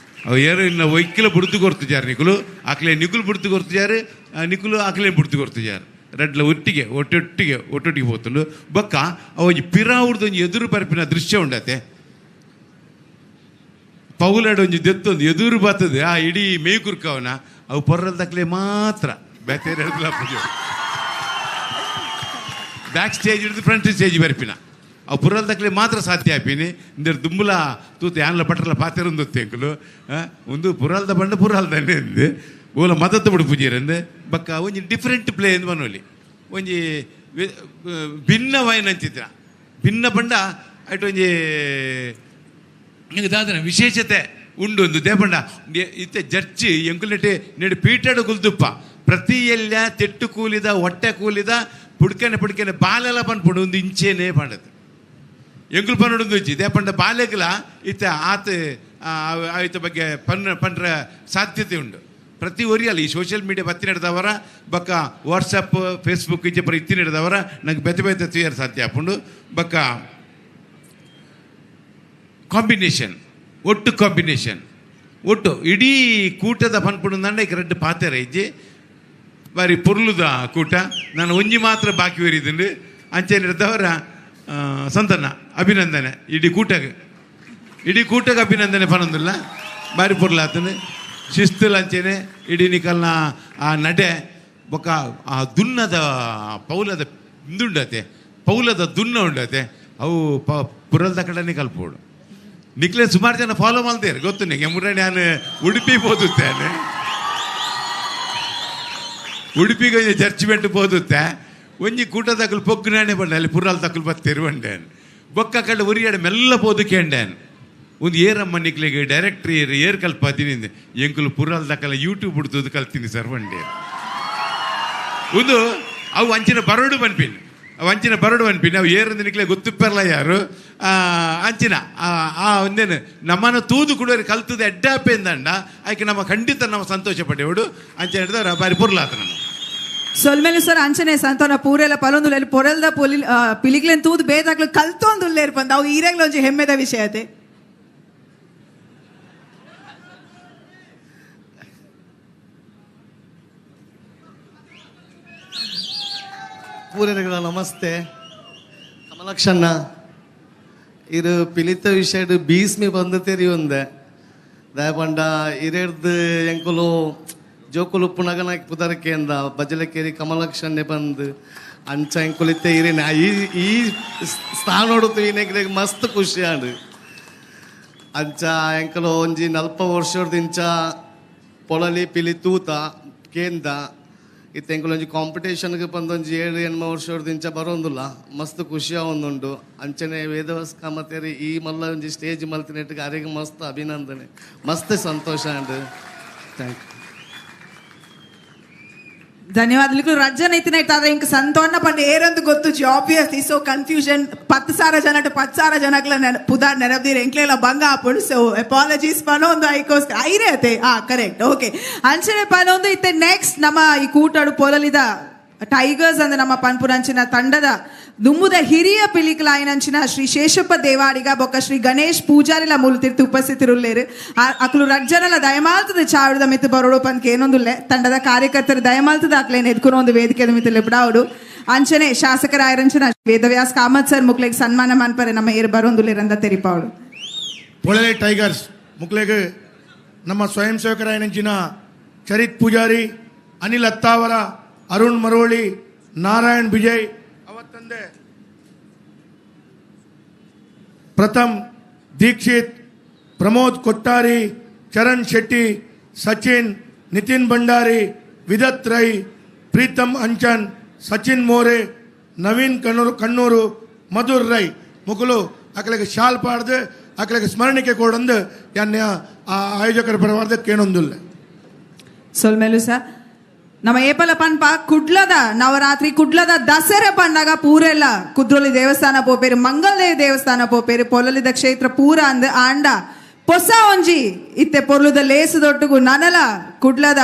ಅವು ಏರು ಇನ್ನು ಒಯ್ಕಿಲ ಬುಡ್ದು ಕೊರ್ತಿದ್ದಾರೆ ನಿಕುಲು ಆಕಲೆ ನಿಕುಲು ಬುಡ್ದು ಕೊರ್ತಿದ್ದಾರೆ ನಿಕುಲು ಆಕಲೆ ಬುಡ್ದು ಕೊರ್ತಿದ್ದಾರೆ ರಡ್ಲ ಒಟ್ಟಿಗೆ ಒಟ್ಟೊಟ್ಟಿಗೆ ಒಟ್ಟೊಟ್ಟಿಗೆ ಪೋತುಂಡು ಬೊಕ್ಕ ಅವು ಒಂಜಿ ಪಿರಾವುಡ್ದು ಒಂಜಿ ಎದುರು ಪರಿಪಿನ ದೃಶ್ಯ ಉಂಡತೆ. ಪೌಲಡ್ ಒಂಜಿ ದೆತ್ತೊಂದು ಎದುರು ಬರ್ತದೆ ಆ ಇಡೀ ಮೇಯ್ಕುರ್ಕವನ ಅವು ಪೊರ್ರಲ್ ತಕ್ಲೆ ಮಾತ್ರ ಬೇತೆ ಬ್ಯಾಕ್ ಸ್ಟೇಜ್ ಹಿಡಿದು ಫ್ರಂಟ್ ಸ್ಟೇಜ್ ಬರ್ಪಿನ ಅವು ಪುರಲ್ ತಕ್ಲೆ ಮಾತ್ರ ಸಾಧ್ಯ ಆಪಿನಿ ಇಂದರ್ ದುಂಬುಲ ತೂತು ಯಾನ್ಲ ಪಟ್ರಲ ಪಾತೆರೊಂದು ಎಂಕುಲು ಒಂದು ಪುರಲ್ದ ಬಂಡ ಪುರಲ್ದನೆ ಅಂದು ಓಲ ಮದತ್ತು ಬಿಡು ಪೂಜೆರಂದು ಬಕ್ಕ ಒಂಜಿ ಡಿಫ್ರೆಂಟ್ ಪ್ಲೇ ಎಂದು ಮನೋಲಿ ಒಂಜಿ ಭಿನ್ನವಾಯಿನ ಚಿತ್ರ ಭಿನ್ನ ಬಂಡ ಅಟ್ ಒಂಜಿ ದಾದನ ವಿಶೇಷತೆ ಉಂಡು ಒಂದು ದೇಪಂಡ ಇತ್ತೆ ಜಡ್ಜಿ ಎಂಕುಲೆಟೆ ನೆಡು ಪೀಟಡು ಕುಲ್ದುಪ್ಪ ಪ್ರತಿ ಎಲ್ಲ ತೆಟ್ಟು ಕೂಲಿದ ಹೊಟ್ಟೆ ಕೂಲಿದ ಪುಡ್ಕನೆ ಪುಡ್ಕನೆ ಬಾಲೆಲ್ಲ ಪನ್ಪುಂಡು ಒಂದು ಇಂಚೇನೆ ಪಂಡದು ಎಂಕುಲು ಪನ್ನುಡು ಇಂಚಿ ದೇಪಂಡ ಬಾಲೆಗ್ಲ ಇತ್ತ ಆತ ಆಯ್ತ ಬಗ್ಗೆ ಪನ್ರ ಸಾಧ್ಯತೆ ಉಂಡು ಪ್ರತಿ ಒರಿಯಲ್ಲ ಈ ಸೋಷಿಯಲ್ ಮೀಡಿಯಾ ಬತ್ತಿ ನಡೆದವರ ಬಕ್ಕ ವಾಟ್ಸಪ್ ಫೇಸ್ಬುಕ್ ಇಂಚೆ ಪರ ಇತ್ತಿ ನಡೆದವರ ನಂಗೆ ಬೆತ್ತೆ ಬೆತ್ತೆ ತುಯರ್ ಸಾಧ್ಯ ಆಪುಂಡು ಬಕ್ಕ ಕಾಂಬಿನೇಷನ್ ಒಟ್ಟು ಕಾಂಬಿನೇಷನ್ ಒಟ್ಟು ಇಡೀ ಕೂಟದ ಪನ್ಪುಂಡು ನಂಡ ಈಗ ರೆಡ್ ಪಾತೆರ ಇಜ್ಜಿ ಬಾರಿ ಪೊರ್ಲುದ ಕೂಟ ನಾನು ಒಂಜಿ ಮಾತ್ರ ಬಾಕಿ ಒರಿದಿಂಡು ಅಂಚೆ ನಡೆದವರ ಸಂತನ ಅಭಿನಂದನೆ ಇಡೀ ಕೂಟಗೆ ಇಡೀ ಕೂಟಕ್ಕೆ ಅಭಿನಂದನೆ ಪನೊಂದಿಲ್ಲ ಬಾರಿ ಪೊರ್ಲಾತನೆ ಶಿಸ್ತುಲ ಅಂಚೆನೆ ಇಡೀ ನಿಕಲ್ನ ಆ ನಡೆ ಬೊಕ್ಕ ಆ ದುನ್ನದ ಪೌಲದ ಇಂದುಂಡತೆ ಪೌಲದ ದುನ್ನ ಉಂಡತೆ ಅವು ಪುರಲ್ದ ಕಡೆನೇ ಕಲ್ಪೋಡು ನಿಕ್ಲೆ ಸುಮಾರು ಜನ ಫಾಲೋ ಮಾಡ್ತೇನೆ ಗೊತ್ತು ನಿಂಗೆ ಮುರ ನಾನು ಉಡುಪಿ ಓದುತ್ತೇನೆ ಉಡುಪಿಗೆ ಒಂಜಿ ಜಡ್ಜ್ಮೆಂಟ್ ಓದುತ್ತೆ ಒಂಜಿ ಕೂಟ ತಕಲು ಪೊಗ್ಗು ನಾನೇ ಬಂಡೆ ಅಲ್ಲಿ ಪುರಾಲ್ ತಕಲು ಬತ್ತೇರು ಬಂಡೇನು ಬೊಕ್ಕ ಕಡೆ ಉರಿಯಾಡ ಮೆಲ್ಲ ಪೋದು ಕೇಂಡೇನು ಒಂದು ಏರಮ್ಮ ನಿಕ್ಲೆಗೆ ಡೈರೆಕ್ಟ್ರಿ ಏರ್ ಏರ್ ಕಲ್ಪ ದಿನಿಂದ ಎಂಕುಲು ಪುರಾಲ್ ತಕಲ ಯೂಟ್ಯೂಬ್ ಬಿಡ್ತದ್ದು ಕಲ್ತೀನಿ ಸರ್ ಬಂಡೆ ಒಂದು ಅವು ಅಂಚಿನ ಬರಡು ಬನ್ಪಿನ್ ಅವು ಅಂಚಿನ ಬರಡು ಬನ್ಪಿನ್ ಅವು ಏರಂದು ನಿಕ್ಲೆ ಗೊತ್ತಿಪ್ಪರಲ್ಲ ಯಾರು ಅಂಚಿನ ಆ ಒಂದೇನು ನಮ್ಮನ್ನು ತೂದು ಕುಡಿಯೋರು ಕಲ್ತದ ಎಡ್ಡಾಪೆಂದಂಡ ಆಯ್ಕೆ ನಮ್ಮ ಖಂಡಿತ ನಮ್ಮ ಸಂತೋಷ ಪಡೆಯೋಡು ಅಂಚೆ ಹಿಡಿದವ್ರ ಬಾರಿ ಪೊರ್ಲಾತ ನಮ್ಮ ಸೊಲ್ಮೇಲು ಸರ್ ಅಂಚನೆ ಸಂತೋನ ಪೂರೆಲ್ಲ ಪಲೊಂದುಲ್ಲೇರು ಪೊರಲ್ದ ಪೊಲಿ ಪಿಲಿಗ್ಲೆನ್ ತೂದು ಬೇದಾಗ್ಲು ಕಲ್ತೊಂದುಲ್ಲೇರು ಬಂದ ಅವು ಈರೆಗ್ಲ ಒಂಜಿ ಹೆಮ್ಮೆದ ವಿಷಯ ಅತೆ. ಪೂರೆಗಳ ನಮಸ್ತೆ. ಕಮಲಕ್ಷಣ್ಣ ಇರು ಪಿಲಿತ ವಿಷಯಡ್ ಬೀಸ್ಮಿ ಬಂದು ತೆರಿಯುಂದೆ ದಯಪಂಡ ಇರೆಡ್ದು ಎಂಕುಲು ಜೋಕುಲು ಉಪ್ಪುನಗನ ಪುದರ್ಕೆಂದ ಬಜಲಕೇರಿ ಕಮಲಕ್ಷಣ್ಣೆ ಬಂದು ಅಂಚ ಎಂಕುಲಿತ್ತೆ ಇರೇನೆ ಈ ಈ ಸ್ಥಾನೋಡುತ್ತು ಈನೆಗ್ಲೆಗ್ ಮಸ್ತ್ ಖುಷಿ ಆಂಡ್ ಅಂಚ ಎಂಕುಲು ಒಂಜಿ 40 ವರ್ಷದಿಂಚ ಪೊಳಲಿ ಪಿಲಿ ತೂತ ಕೇಂದ ಇತ್ತೆ ಎಂಕುಲು ಒಂಜಿ ಕಾಂಪಿಟೇಷನ್ಗೆ ಬಂದೊಂಜಿ 7-8 ವರ್ಷದಿಂಚ ಬರೋಂದುಲ್ಲ ಮಸ್ತ್ ಖುಷಿಯ ಒಂದುಂಡು ಅಂಚನೆ ವೇದವ್ಯಾಸ ಕಾಮತೇರಿ ಈ ಮಲ್ಲ ಒಂಜಿ ಸ್ಟೇಜ್ ಮಲ್ತಿನೆಟ್ಟಿಗೆ ಅರೆಗೆ ಮಸ್ತ್ ಅಭಿನಂದನೆ ಮಸ್ತ್ ಸಂತೋಷ ಅಂಡ್ thank you. ಧನ್ಯವಾದಗಳು ರಜ್ಜನ ಇತ್ತಿನ ಇಂಕ ಸಂತೋಣ ಪಂಡ ಏರಂದು ಗೊತ್ತು obviously so confusion 10,000 ಜನಟ 10,000 ಜನಕ್ಲ ಪುದಾರ್ ನೆನಪದಿರ ಎಂಕ್ಲೆಲ್ಲ ಬಂಗ ಆಪುಂಡು ಸೊ ಅಪಾಲಜೀಸ್ ಪನೊಂದು ಐಕೋಸ್ಕರ ಐರೇ ಅತೆ ಆ ಕರೆಕ್ಟ್ ಓಕೆ ಅಂಚನೆ ಪನೊಂದು ಇತ್ತೆ ನೆಕ್ಸ್ಟ್ ನಮ್ಮ ಈ ಕೂಟಡು ಪೊಲಲಿದ ಟೈಗರ್ಸ್ ಅಂದ್ರೆ ನಮ್ಮ ಪನ್ಪುರಂಚಿನ ತಂಡದ ದುಮ್ಮುದ ಹಿರಿಯ ಪಿಲಿಕಲಾಯಿನಂಚಿನ ಶ್ರೀ ಶೇಷಪ್ಪ ದೇವಾಡಿಗ ಬೊಕ್ಕ ಶ್ರೀ ಗಣೇಶ್ ಪೂಜಾರಿಲ ಮೂಲತಿರ್ತು ಉಪಸ್ಥಿತರುಲ್ಲೇರು ಅಕ್ಲು ರಜ್ಜನಲ ದಯಮಾಲ್ತದ ಚಾವಡದ ಮಿತ್ತು ಬರೋಡು ಪನ್ಕೆ ಏನೊಂದುಲ್ಲೆ ತಂಡದ ಕಾರ್ಯಕರ್ತರು ದಯಮಾಲ್ತದ ಅಕ್ಲೇನ್ ಎದ್ಕುನ ಒಂದು ವೇದಿಕೆ ಮಿತ್ತು ಲೆಬ್ಡಾವುಡು ಅಂಚನೆ ಶಾಸಕರಾಯರಂಚನ ವೇದವ್ಯಾಸ್ ಕಾಮತ್ ಸರ್ ಮುಕ್ಲೆಗ್ ಸನ್ಮಾನ ಮನ್ಪರೆ ನಮ್ಮ ಏರು ಬರೋಂದುಲ್ಲೇರಂದ ತೆರಿಪಾವಡು. ಪೊಳಲೆ ಟೈಗರ್ಸ್ ಮುಕ್ಲೆಗ್ ನಮ್ಮ ಸ್ವಯಂ ಸೇವಕರಾಯನಂಚಿನ ಚರಿತ್ ಪೂಜಾರಿ, ಅನಿಲ್ ಅತ್ತಾವರ, ಅರುಣ್ ಮರೋಳಿ, ನಾರಾಯಣ್ ವಿಜಯ್, ಅವತ್ತಂದೆ ಪ್ರಥಮ್ ದೀಕ್ಷಿತ್, ಪ್ರಮೋದ್ ಕೊಟ್ಟಾರಿ, ಚರಣ್ ಶೆಟ್ಟಿ, ಸಚಿನ್, ನಿತಿನ್ ಭಂಡಾರಿ, ವಿದತ್ ರೈ, ಪ್ರೀತಮ್ ಅಂಚನ್, ಸಚಿನ್ ಮೋರೆ, ನವೀನ್ ಕಣ್ಣೂರು, ಮಧುರ್ ರೈ ಮುಕುಲು ಅಕಲೆಗೆ ಶಾಲ್ ಪಾಡ್ದು ಅಕಲೆಗೆ ಸ್ಮರಣಿಕೆ ಕೊಡಂದು ಯಾನ್ಯ ಆ ಆಯೋಜಕರ ಪರವಾದ ಕೇಣೊಂದುಲ್ಲ. ಸೊಲ್ಮೇಲು ಸರ್ ನಮ್ಮ ಏಪಲ ಪನ್ಪ ಕುಡ್ಲದ ನವರಾತ್ರಿ ಕುಡ್ಲದ ದಸರಾ ಪಂಡಾಗ ಪೂರೆಲ್ಲ ಕುದ್ರೋಲಿ ದೇವಸ್ಥಾನ ಪೋಪೇರು, ಮಂಗಲದೇವಿ ದೇವಸ್ಥಾನ ಪೋಪೇರು, ಪೊಲಲಿದ ಕ್ಷೇತ್ರ ಪೂರ ಅಂದ್ ಆಂಡ ಪೊಸ ಒಂಜಿ ಇತ್ತೆ ಪೊರ್ಲುದ ಲೇಸು ದೊಟ್ಟುಗು ನನಲ ಕುಡ್ಲದ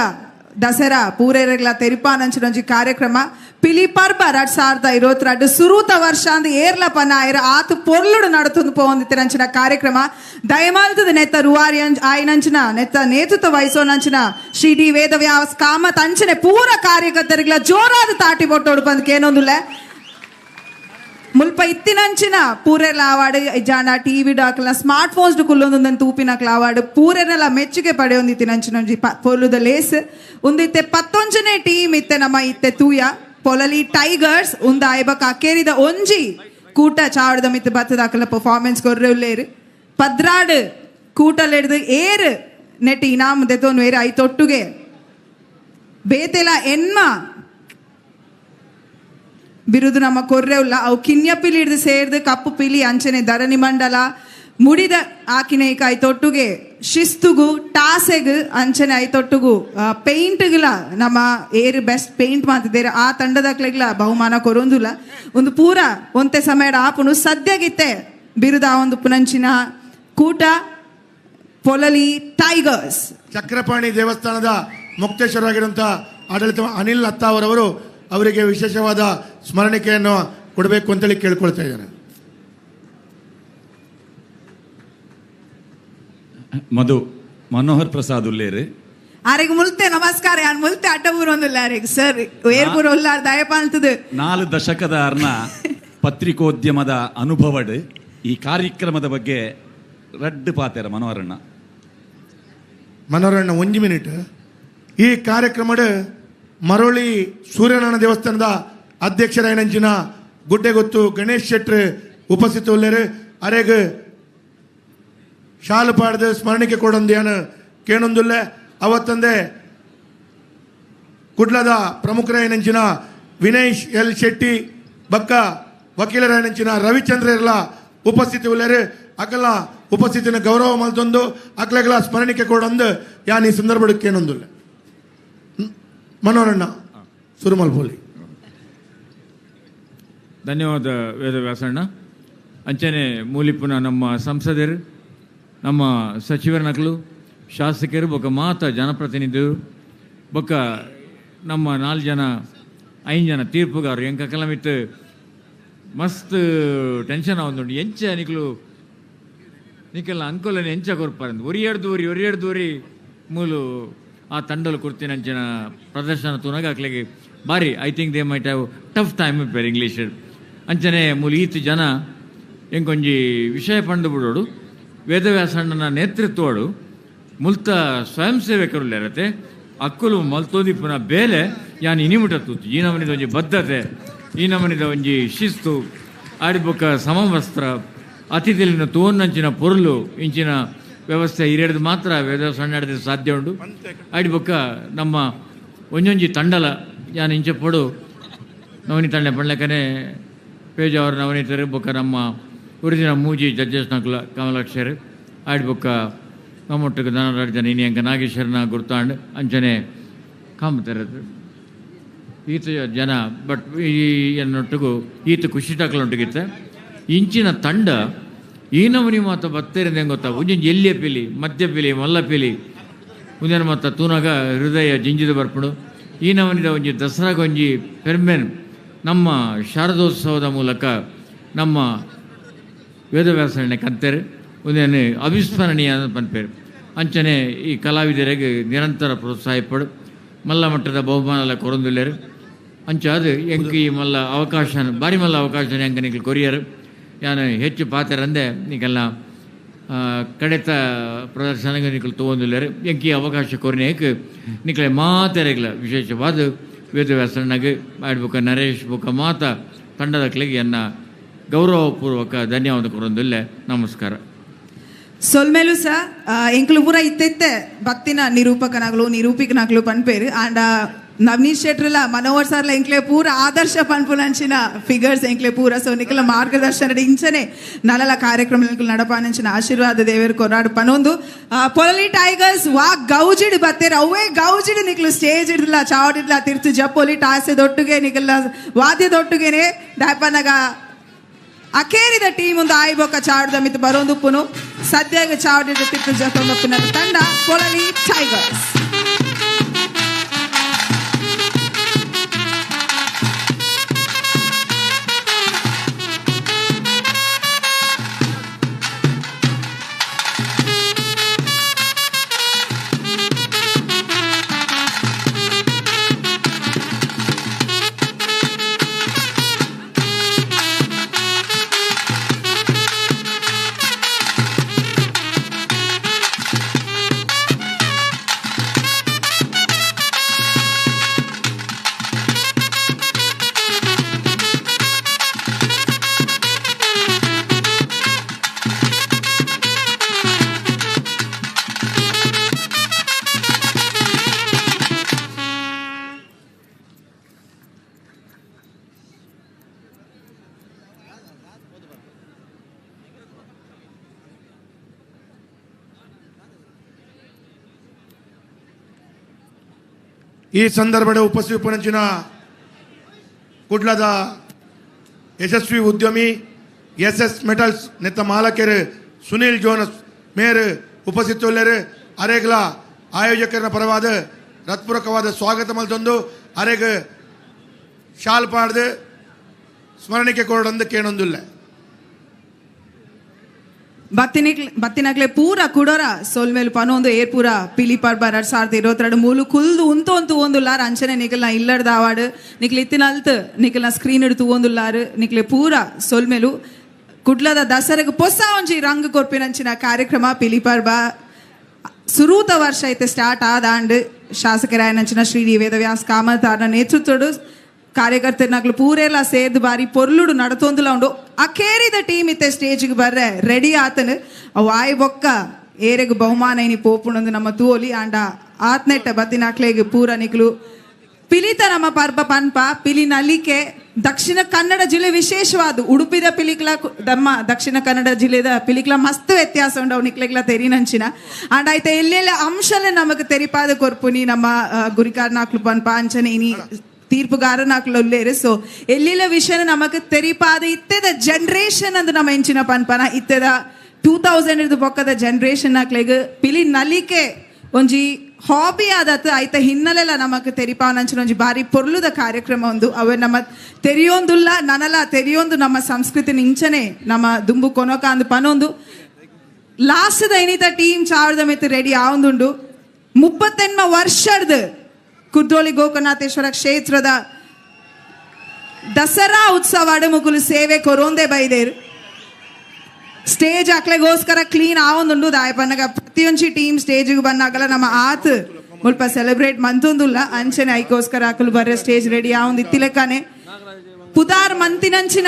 ದಸರಾ ಪೂರೆರಗ್ಲ ತೆರಿಪಾನಂಚಿನೊಂಜಿ ಕಾರ್ಯಕ್ರಮ ಪಿಲಿ ಪರ್ಬ 2022 ಸುರೂತ ವರ್ಷ ಅಂದ್ ಏರ್ಲ ಪನಾಯರ ಆತು ಪೊರ್ಲುಡು ನಡತೊಂದು ಪೋವೊಂದಿತ್ತಿನಂಚಿನ ಕಾರ್ಯಕ್ರಮ ದಯಮಾಲ್ತದ ನೆತ್ತ ರೂವಾರಿ ಆಯಿನಂಚಿನ ನೆತ್ತ ನೇತೃತ್ವ ವಹಿಸೋನಂಚಿನ ಶ್ರೀ ಡಿ ವೇದವ್ಯಾಸ ಕಾಮತ್ ಅಂಚನೆ ಪೂರ ಕಾರ್ಯಕರ್ತರಿಗ್ಲ ಜೋರಾದ ತಾಟಿ ಬೊಟ್ಟೋಡು ಬಂದ್ ಕೇನೊಂದುಲ್ಲೆ. ಮುಲ್ಪ ಇತ್ತಿನಂಚಿನ ಪೂರೆಲ ಆವಾಡು ಇಜ್ಜಾಂಡ ಟಿವಿ ಡಾಕ್ಲ ಸ್ಮಾರ್ಟ್ ಫೋನ್ಸ್ ಕುಲ್ಲೊಂದೊಂದನ್ ತೂಪಿನಕ್ಲ ಆವಾಡು ಪೂರೆನಲ ಮೆಚ್ಚುಗೆ ಪಡೆಯೊಂದು ಇತ್ತಿನಂಚಿನ ಒಂಜಿ ಪೊರ್ಲುದ ಲೇಸ್ ಉಂದಿತ್ತೆ 19ನೇ ಟೀಮ್ ಇತ್ತೆ ನಮ್ಮ ಇತ್ತೆ ತೂಯ ಪೊಲಲಿ ಟೈಗರ್ಸ್ ಉಂದ ಆಯ್ಬಕ ಅಕೇರಿದ ಒಂಜಿ ಕೂಟ ಚಾವಡದ ಮಿತ್ತು ಬತ್ತದಾಕಲ ಪರ್ಫಾರ್ಮೆನ್ಸ್ ಕೊರ್ರೆ ಉಲ್ಲೇರು 12 ಕೂಟಲೆಡ್ದು ಏರು ನೆಟ್ ಇನಾಮ್ ದೆತೊನು ಏರು ಐತೊಟ್ಟುಗೆ ಬೇತೆಲ ಎನ್ಮ ಬಿರುದು ನಮ್ಮ ಕೊರ್ರೆ ಉಲ್ಲ ಅವು ಕಿನ್ಯ ಪಿಲಿ ಹಿಡ್ದು ಸೇರ್ದು ಕಪ್ಪು ಪಿಲಿ ಅಂಚನೆ ಧರಣಿ ಮಂಡಲ ಮುಡಿದ ಆಕಿನೇಕ ಐತೊಟ್ಟುಗೆ ಶಿಸ್ತುಗು ಟಾಸೆಗು ಅಂಚನೆ ಐತೊಟ್ಟುಗು ಪೇಂಟ್ಗಳ ನಮ್ಮ ಏರು ಬೆಸ್ಟ್ ಪೇಂಟ್ ಮಾಡ್ತಿದ್ದೇರೆ ಆ ತಂಡದಕ್ಲೆಗ್ಲ ಬಹುಮಾನ ಕೊರೊಂದುಲ್ಲ ಒಂದು ಪೂರ ಒಂತೆ ಸಮಯದ ಆಪುನು ಸದ್ಯಗಿತ್ತೆ ಬಿರುದ ಒಂದು ಪುನಂಚಿನ ಕೂಟ ಪೊಲಲಿ ಟೈಗರ್ಸ್. ಚಕ್ರಪಾಣಿ ದೇವಸ್ಥಾನದ ಮುಕ್ತೇಶ್ವರವಾಗಿರುವಂತಹ ಆಡಳಿತ ಅನಿಲ್ ಅತ್ತಾವರವರು ಅವರಿಗೆ ವಿಶೇಷವಾದ ಸ್ಮರಣಿಕೆಯನ್ನು ಕೊಡಬೇಕು ಅಂತೇಳಿ ಕೇಳ್ಕೊಳ್ತಾ ಇದ್ದೇನೆ. ಮಧು ಮನೋಹರ್ ಪ್ರಸಾದ್ ಉಲ್ಲೇರು ಆರೆಗ್ ಮುಲ್ತೆ ನಮಸ್ಕಾರ. ಯಾನ್ ಮುಲ್ತೆ ಅಡ್ಡ ಊರೊಂದುಲ್ಲ ಆರೆಗ್ ಸರ್ ಏರ್ಪುರ ಉಲ್ಲಾರ್ ದಯಪಾಲ್ತದು. 4 ದಶಕದ ಅರ್ನ ಪತ್ರಿಕೋದ್ಯಮದ ಅನುಭವಡ್ ಈ ಕಾರ್ಯಕ್ರಮದ ಬಗ್ಗೆ ರಡ್ಡು ಪಾತೆರ ಮನೋಹರಣ್ಣ. ಮನೋಹರಣ್ಣ 1 ಮಿನಿಟ್. ಈ ಕಾರ್ಯಕ್ರಮದ ಮರೋಳಿ ಸೂರ್ಯನಾರಾಯಣ ದೇವಸ್ಥಾನದ ಅಧ್ಯಕ್ಷರಾಯನಂಚಿನ ಗುಡ್ಡೆಗೊತ್ತು ಗಣೇಶ್ ಶೆಟ್ರ್ ಉಪಸ್ಥಿತ ಉಲ್ಲೇರು. ಅರೆಗ್ ಶಾಲು ಪಾಡ್ದು ಸ್ಮರಣಿಕೆ ಕೊಡೊಂದಿಯಾನು ಕೇಣೊಂದುಲ್ಲೆ. ಅವತ್ತಂದೆ ಕುಡ್ಲದ ಪ್ರಮುಖರಾಯನಂಚಿನ ವಿನಯ್ ಎಲ್ ಶೆಟ್ಟಿ ಬಕ್ಕ ವಕೀಲರಾಯನಂಚಿನ ರವಿಚಂದ್ರ ಇರಲ ಉಪಸ್ಥಿತಿ ಉಲ್ಲೇರು. ಅಕಲ ಉಪಸ್ಥಿತಿನ ಗೌರವ ಮಲ್ತೊಂದು ಅಕ್ಲೆಗಳ ಸ್ಮರಣಿಕೆ ಕೊಡೊಂದು ಯಾನ್ ಈ ಸಂದರ್ಭ ಕೇಣೊಂದುಲ್ಲೆ. ಮನೋರಣ್ಣ ಸುರುಮಲ್ ಪೋಲಿ. ಧನ್ಯವಾದ ವೇದವ್ಯಾಸಣ್ಣ. ಅಂಚನೆ ಮೂಲಿಪುನ ನಮ್ಮ ಸಂಸದರು, ನಮ್ಮ ಸಚಿವರ ನಕಲು, ಶಾಸಕರು, ಬೊಕ್ಕ ಮಾತ ಜನಪ್ರತಿನಿಧಿರು, ಬೊಕ್ಕ ನಮ್ಮ 4 ಜನ 5 ಜನ ತೀರ್ಪುಗಾರರು ಎಂಕ ಕಲಮಿತ್ತು ಮಸ್ತ್ ಟೆನ್ಷನ್ ಆವೊಂದುಂಡು. ಎಂಚ ನಿಕಲು ನಿಕಲ್ನ ಅಂಕೋಲನೆ ಎಂಚ ಕೊರ್ಪಾರಂದು ಒರಿಯಡ್ದು ದೂರಿ ಮೂಲು ಆ ತಂಡಲು ಕೊರ್ತಿನಂಚಿನ ಪ್ರದರ್ಶನ ತೂನಾಗ ಅಕ್ಲೆಗೆ ಬಾರಿ I think they might have tough time per English. ಅಂಚನೆ ಮೂಲು ಈತ್ ಜನ ಎಂಕೊಂಜಿ ವಿಷಯ ಪಂಡು ಬಿಡೋಡು ವೇದವ್ಯಾಸಣ್ಣನ ನೇತೃತ್ವಡು ಮುಲ್ತ ಸ್ವಯಂ ಸೇವಕರು ಇರತ್ತೆ ಅಕ್ಕುಲು ಮಲ್ತೋದಿಪ್ಪುನ ಬೇಲೆ ಯಾನ್ ಇನಿಮುಟ ತೂತು. ಈ ನಮನಿದ ಒಂಜಿ ಬದ್ಧತೆ, ಈ ನಮನಿದ ಒಂಜಿ ಶಿಸ್ತು, ಆಡಿಬೊಕ್ಕ ಸಮವಸ್ತ್ರ, ಅತಿಥಿಲಿನ ತೋನ್ನಂಚಿನ ಪೊರುಲು ಇಂಚಿನ ವ್ಯವಸ್ಥೆ ಹಿರಿಯರ್ದು ಮಾತ್ರ ವೇದವ್ಯಾಸಣ್ಣ ಸಾಧ್ಯ ಉಂಡು. ಆಡಿಬೊಕ್ಕ ನಮ್ಮ ಒಂಜೊಂಜಿ ತಂಡಲ ಯಾನ್ ಇಂಚ ಪೊಡು ನವನಿ ತಂಡ ಪಂಡ್ಲಕನೆ ಪೇಜ್ ಅವರು ನವನೀತರು ಬೊಕ್ಕ ನಮ್ಮ ಒರಿಜಿನ ಮೂಜಿ ಜಡ್ಜಸ್ ನಕುಲ ಕಮಲಾಕ್ಷರು ಆಡಿಬೊಕ್ಕ ನಮ್ಮೊಟ್ಟಿಗೆ ಧನರಾಜ್ ಜನ ಇನಿ ಅಂಕ ನಾಗೇಶ್ವರನ ಗುರ್ತಾಂಡ್ ಅಂಚನೆ ಕಾಮತರದು ಈತ ಜನ ಬಟ್ ಈ ಎನ್ನೊಟ್ಟಿಗೂ ಈತ ಖುಷಿ ಟಾಕಲೊಟ್ಟಿಗಿತ್ತೆ ಇಂಚಿನ ತಂಡ ಈ ನಮನಿ ಮಾತ ಬತ್ತೇರಿಂದ ಹೆಂಗೆ ಗೊತ್ತಾ ಒಂಜೊಂಜಿ ಎಲ್ಲಿಯ ಪಿಲಿ ಮಧ್ಯ ಪಿಲಿ ಮಲ್ಲ ಪಿಲಿ ಒಂದೇನು ಮಾತ ತೂನಾಗ ಹೃದಯ ಜಿಂಜಿದ ಬರ್ಪುಡು. ಈ ನಮನಿದ ಒಂಜಿ ದಸರಾಗೊಂಜಿ ಪೆರ್ಮೆನ್ ನಮ್ಮ ಶಾರದೋತ್ಸವದ ಮೂಲಕ ನಮ್ಮ ವೇದವ್ಯಾಸರಣೆ ಕಂತೇರು ಒಂದೇನು ಅವಿಸ್ಮರಣೀಯ ಪನ್ಪೇರು. ಅಂಚನೆ ಈ ಕಲಾವಿದರಿಗೆ ನಿರಂತರ ಪ್ರೋತ್ಸಾಹಿಪಡು ಮಲ್ಲ ಮಟ್ಟದ ಬಹುಮಾನ ಕೊರೊಂದುಲ್ಲೇರು. ಅಂಚ ಅದು ಎಂಕ್ ಈ ಮಲ್ಲ ಅವಕಾಶ ಬಾರಿ ಮಲ್ಲ ಅವಕಾಶ ಎಂಕ ನಿಕ್ಲು ಕೊರಿಯರು ಯಾನು ಹೆಚ್ಚು ಪಾತೆರಂದೆ ನಿಕ್ಕೆಲ್ಲ ಕಡೆತ ಪ್ರದರ್ಶನಕ್ಕೆ ನಿಕ್ಲು ತಗೊಂದುಲ್ಲೇರು. ಎಂಕ್ ಈ ಅವಕಾಶ ಕೊರಿನೇಕ್ ನಿಕ್ಲೆ ಮಾತೆರೆಗ್ಲ ವಿಶೇಷವಾದ ವೇದವ್ಯಾಸಣ್ಣಗೆ ಆಡ್ಬುಕ ನರೇಶ್ ಬುಕ್ಕ ಮಾತ ತಂಡದ ಕ್ಲಿಗೆ ಎನ್ನ ಗೌರವಪೂರ್ವಕ ಧನ್ಯವಾದ ಕೊರೊಂದುಲ್ಲೆ. ನಮಸ್ಕಾರ. ಸೊಲ್ಮೇಲು ಸಹ ಎಂಕ್ಲು ಪೂರ ಇತ್ತೆತ್ತೆ ಭಕ್ತಿನ ನಿರೂಪಕನಾಗ್ಲು ನಿರೂಪಿಕನಾಗ್ಲು ಪನ್ಪೇರು ಆಂಡ ನವನೀತ್ ಶೆಟ್ರಲ ಮನೋಹರ್ ಸರ್ಲ ಎಂಕ್ಲೆ ಪೂರ ಆದರ್ಶ ಪನ್ಪುನಂಚಿನ ಫಿಗರ್ಸ್ ಎಂಕ್ಲೆ ಪೂರ. ಸೊ ನಿಕಲ ಮಾರ್ಗದರ್ಶನ ಇಂಚನೆ ನಲಲ ಕಾರ್ಯಕ್ರಮ ನಡಪಾನಂಚಿನ ಆಶೀರ್ವಾದ ದೇವರು ಕೊರಾಡು ಪನೊಂದು. ಪೊಲಲಿ ಟೈಗರ್ಸ್ ವಾ ಗೌಜಿಡ್ ಬತ್ತೇರು ಅವೇ ಗೌಜಿಡ್ ನಿಕ್ಲು ಸ್ಟೇಜ್ ಇಡ್ಲ ಚಾವಡಿಡ್ಲ ತಿರ್ತು ಜಪ್ಪೊಲಿ ಟಾಸೆ ದೊಟ್ಟುಗೆ ನಿಕಲ ವಾದ್ಯ ದೊಟ್ಟುಗೆನೆ ದಾಪನಗ ಅಖೇರಿದ ಟೀಮ್ ಒಂದು ಆಯ್ಬೊಕ್ಕ ಚಾವಡದ ಮಿತ್ತು ಬರೋಂದುಪ್ಪುನು ಸದ್ಯಗ ಚಾವಡಿದ ತಿರ್ತು ಜಪ್ಪೊಂದಪ್ಪುನ ತಂಡ ಪೊಲಲಿ ಟೈಗರ್ಸ್. ಈ ಸಂದರ್ಭದ ಉಪಸ್ಥಿತಪನಂಚಿನ ಕುಡ್ಲದ ಯಶಸ್ವಿ ಉದ್ಯಮಿ ಎಸ್ ಎಸ್ ಮೆಟಲ್ಸ್ ನೆತ್ತ ಮಾಲಕರು ಸುನೀಲ್ ಜೋನಸ್ ಮೇರು ಉಪಸ್ಥಿತುಳ್ಳರು ಅರೆಗ್ಲ ಆಯೋಜಕರ ಪರವಾದ ಹೃತ್ಪೂರ್ವಕವಾದ ಸ್ವಾಗತ ಮಲ್ತೊಂದು ಅರೆಗ್ ಶಾಲ್ ಪಾಡ್ದು ಸ್ಮರಣಿಕೆ ಕೊರಡೊಂದು ಕೇಣೊಂದುಲ್ಲ. ಬತ್ತಿನಕ್ಲೆ ಪೂರ ಕುಡೋರ ಸೋಲ್ಮೇಲು ಪನೊಂದು ಏರ್ ಪೂರ ಪಿಲಿ ಪರ್ಬ 2022 ಮೂಲು ಕುಲ್ದು ಉಂತು ಒಂದು ಒಂದುಲ್ಲಾರು ಅಂಚನೆ ನಿಕಲ್ನ ಇಲ್ಲಡ್ದ ಅವಾರ್ಡ್ ನಿಕ್ಲೆ ಇತ್ತಿನ ಅಲ್ತ್ ನಿಕಲ್ನ ಸ್ಕ್ರೀನ್ ಇಡ್ತು ಒಂದುಲ್ಲಾರು ನಿಕ್ಲೆ ಪೂರ ಸೋಲ್ಮೇಲು ಕುಡ್ಲದ ದಸರೆಗ್ ಪೊಸ ಒಂಜಿ ರಂಗ್ ಕೊರ್ಪಿನಂಚಿನ ಕಾರ್ಯಕ್ರಮ ಪಿಲಿ ಪರ್ಬ ಸುರೂತ ವರ್ಷ ಐತೆ ಸ್ಟಾರ್ಟ್ ಆದಾಂಡ್ ಶಾಸಕರಾಯನಂಚಿನ ಶ್ರೀ ವೇದವ್ಯಾಸ್ ಕಾಮತ್ ಆರ್ನ ನೇತೃತ್ವಡು ಕಾರ್ಯಕರ್ತರನಾಗ್ಲು ಪೂರೆಲ್ಲ ಸೇರ್ದು ಬಾರಿ ಪೊರ್ಲುಡು ನಡತೊಂದುಲ ಉಂಡು. ಅಖೇರಿದ ಟೀಮ್ ಇತ್ತೆ ಸ್ಟೇಜ್ಗೆ ಬರ್ರೆ ರೆಡಿ ಆತನು ವಾಯ್ ಬೊಕ್ಕ ಏರೆಗ್ ಬಹುಮಾನ ಇನಿ ಪೋಪುಣಂದು ನಮ್ಮ ತೂಲಿ ಆಂಡ ಆತ್ನೆಟ್ಟ ಬತ್ತಿನಾಕ್ಲೆಗ್ ಪೂರ ನಿಕ್ಲು ಪಿಲಿತ ನಮ್ಮ ಪರ್ಬ ಪನ್ಪ ಪಿಲಿ ನಲಿಕೆ ದಕ್ಷಿಣ ಕನ್ನಡ ಜಿಲ್ಲೆ ವಿಶೇಷವಾದ ಉಡುಪಿದ ಪಿಲಿಕ್ಲ ನಮ್ಮ ದಕ್ಷಿಣ ಕನ್ನಡ ಜಿಲ್ಲೆದ ಪಿಲಿಕ್ಲ ಮಸ್ತ್ ವ್ಯತ್ಯಾಸ ಉಂಡು ಅವು ನಿಕ್ಲೆಗ್ಲ ತೆರಿನಂಚಿನ ಆಂಡ ಐತೆ ಎಲ್ಲೆಲ್ಲ ಅಂಶಲೆ ನಮಗ್ ತೆರಿಪಾದ ಕೊರ್ಪುನಿ ನಮ್ಮ ಗುರಿಕಾರ್ನಾಕ್ಲು ಪನ್ಪ ಅಂಚನೆ ಇನಿ ತೀರ್ಪುಗಾರನಾಕ್ಲು ಸೊ ಎಲ್ಲಿಲ್ಲ ವಿಷಯನ ನಮಗ್ ತೆರಿಪಾದ ಇತ್ತೆದ ಜನರೇಷನ್ ಅಂದ್ ನಮ್ಮ ಎಂಚಿನ ಪನ್ಪನ ಇತ್ತೆದ 2000 ಬೊಕ್ಕದ ಜನರೇಷನ್ ಆಕ್ಲೆಗ್ ಪಿಲಿ ನಲಿಕೆ ಒಂಜಿ ಹಾಬಿ ಆದತ್ ಐತ ಹಿನ್ನೆಲೆಲ್ಲ ನಮಕ್ ತೆರಿಪಾವನಂಚಿನ ಒಂಜಿ ಬಾರಿ ಪೊರ್ಲುದ ಕಾರ್ಯಕ್ರಮ ಒಂದು ಅವೆ ನಮ್ಮ ತೆರಿಯೊಂದುಲ್ಲ ನನಲ ತೆರಿಯೊಂದು ನಮ್ಮ ಸಂಸ್ಕೃತಿ ನಿಂಚನೆ ನಮ್ಮ ದುಂಬು ಕೊನೊಕ ಅಂದ್ ಪನೊಂದು ಲಾಸ್ಟ್ ಐನಿತ ಟೀಮ್ ಚಾವದ ಮೆತ್ತು ರೆಡಿ ಆವೊಂದುಂಡು. 38 ವರ್ಷದ ಕುದ್ರೋಳಿ ಗೋಕರ್ಣಾಥೇಶ್ವರ ಕ್ಷೇತ್ರದ ದಸರಾ ಉತ್ಸವ ಮುಕುಲು ಸೇವೆ ಕೊರೋಂದೆ ಬೈದೇರು ಸ್ಟೇಜ್ ಅಕ್ಲೆಗೋಸ್ಕರ ಕ್ಲೀನ್ ಆವೊಂದುಂಡು ದಾಯಪನ್ನಗ ಪ್ರತಿಯೊಂಜಿ ಟೀಮ್ ಸ್ಟೇಜ್ಗೆ ಬಂದಾಗಲ ನಮ್ಮ ಆತ್ ಮುಲ್ಪ ಸೆಲೆಬ್ರೇಟ್ ಮಂತೊಂದುಲ್ಲ ಅಂಚನೆ ಐಕೋಸ್ಕರ ಅಕಲು ಬರ್ರೆ ಸ್ಟೇಜ್ ರೆಡಿ ಆವೊಂದು ಇತ್ತಿಲೆಕ್ಕನೆ ಪುದಾರ್ ಮಂತಿನಂಚಿನ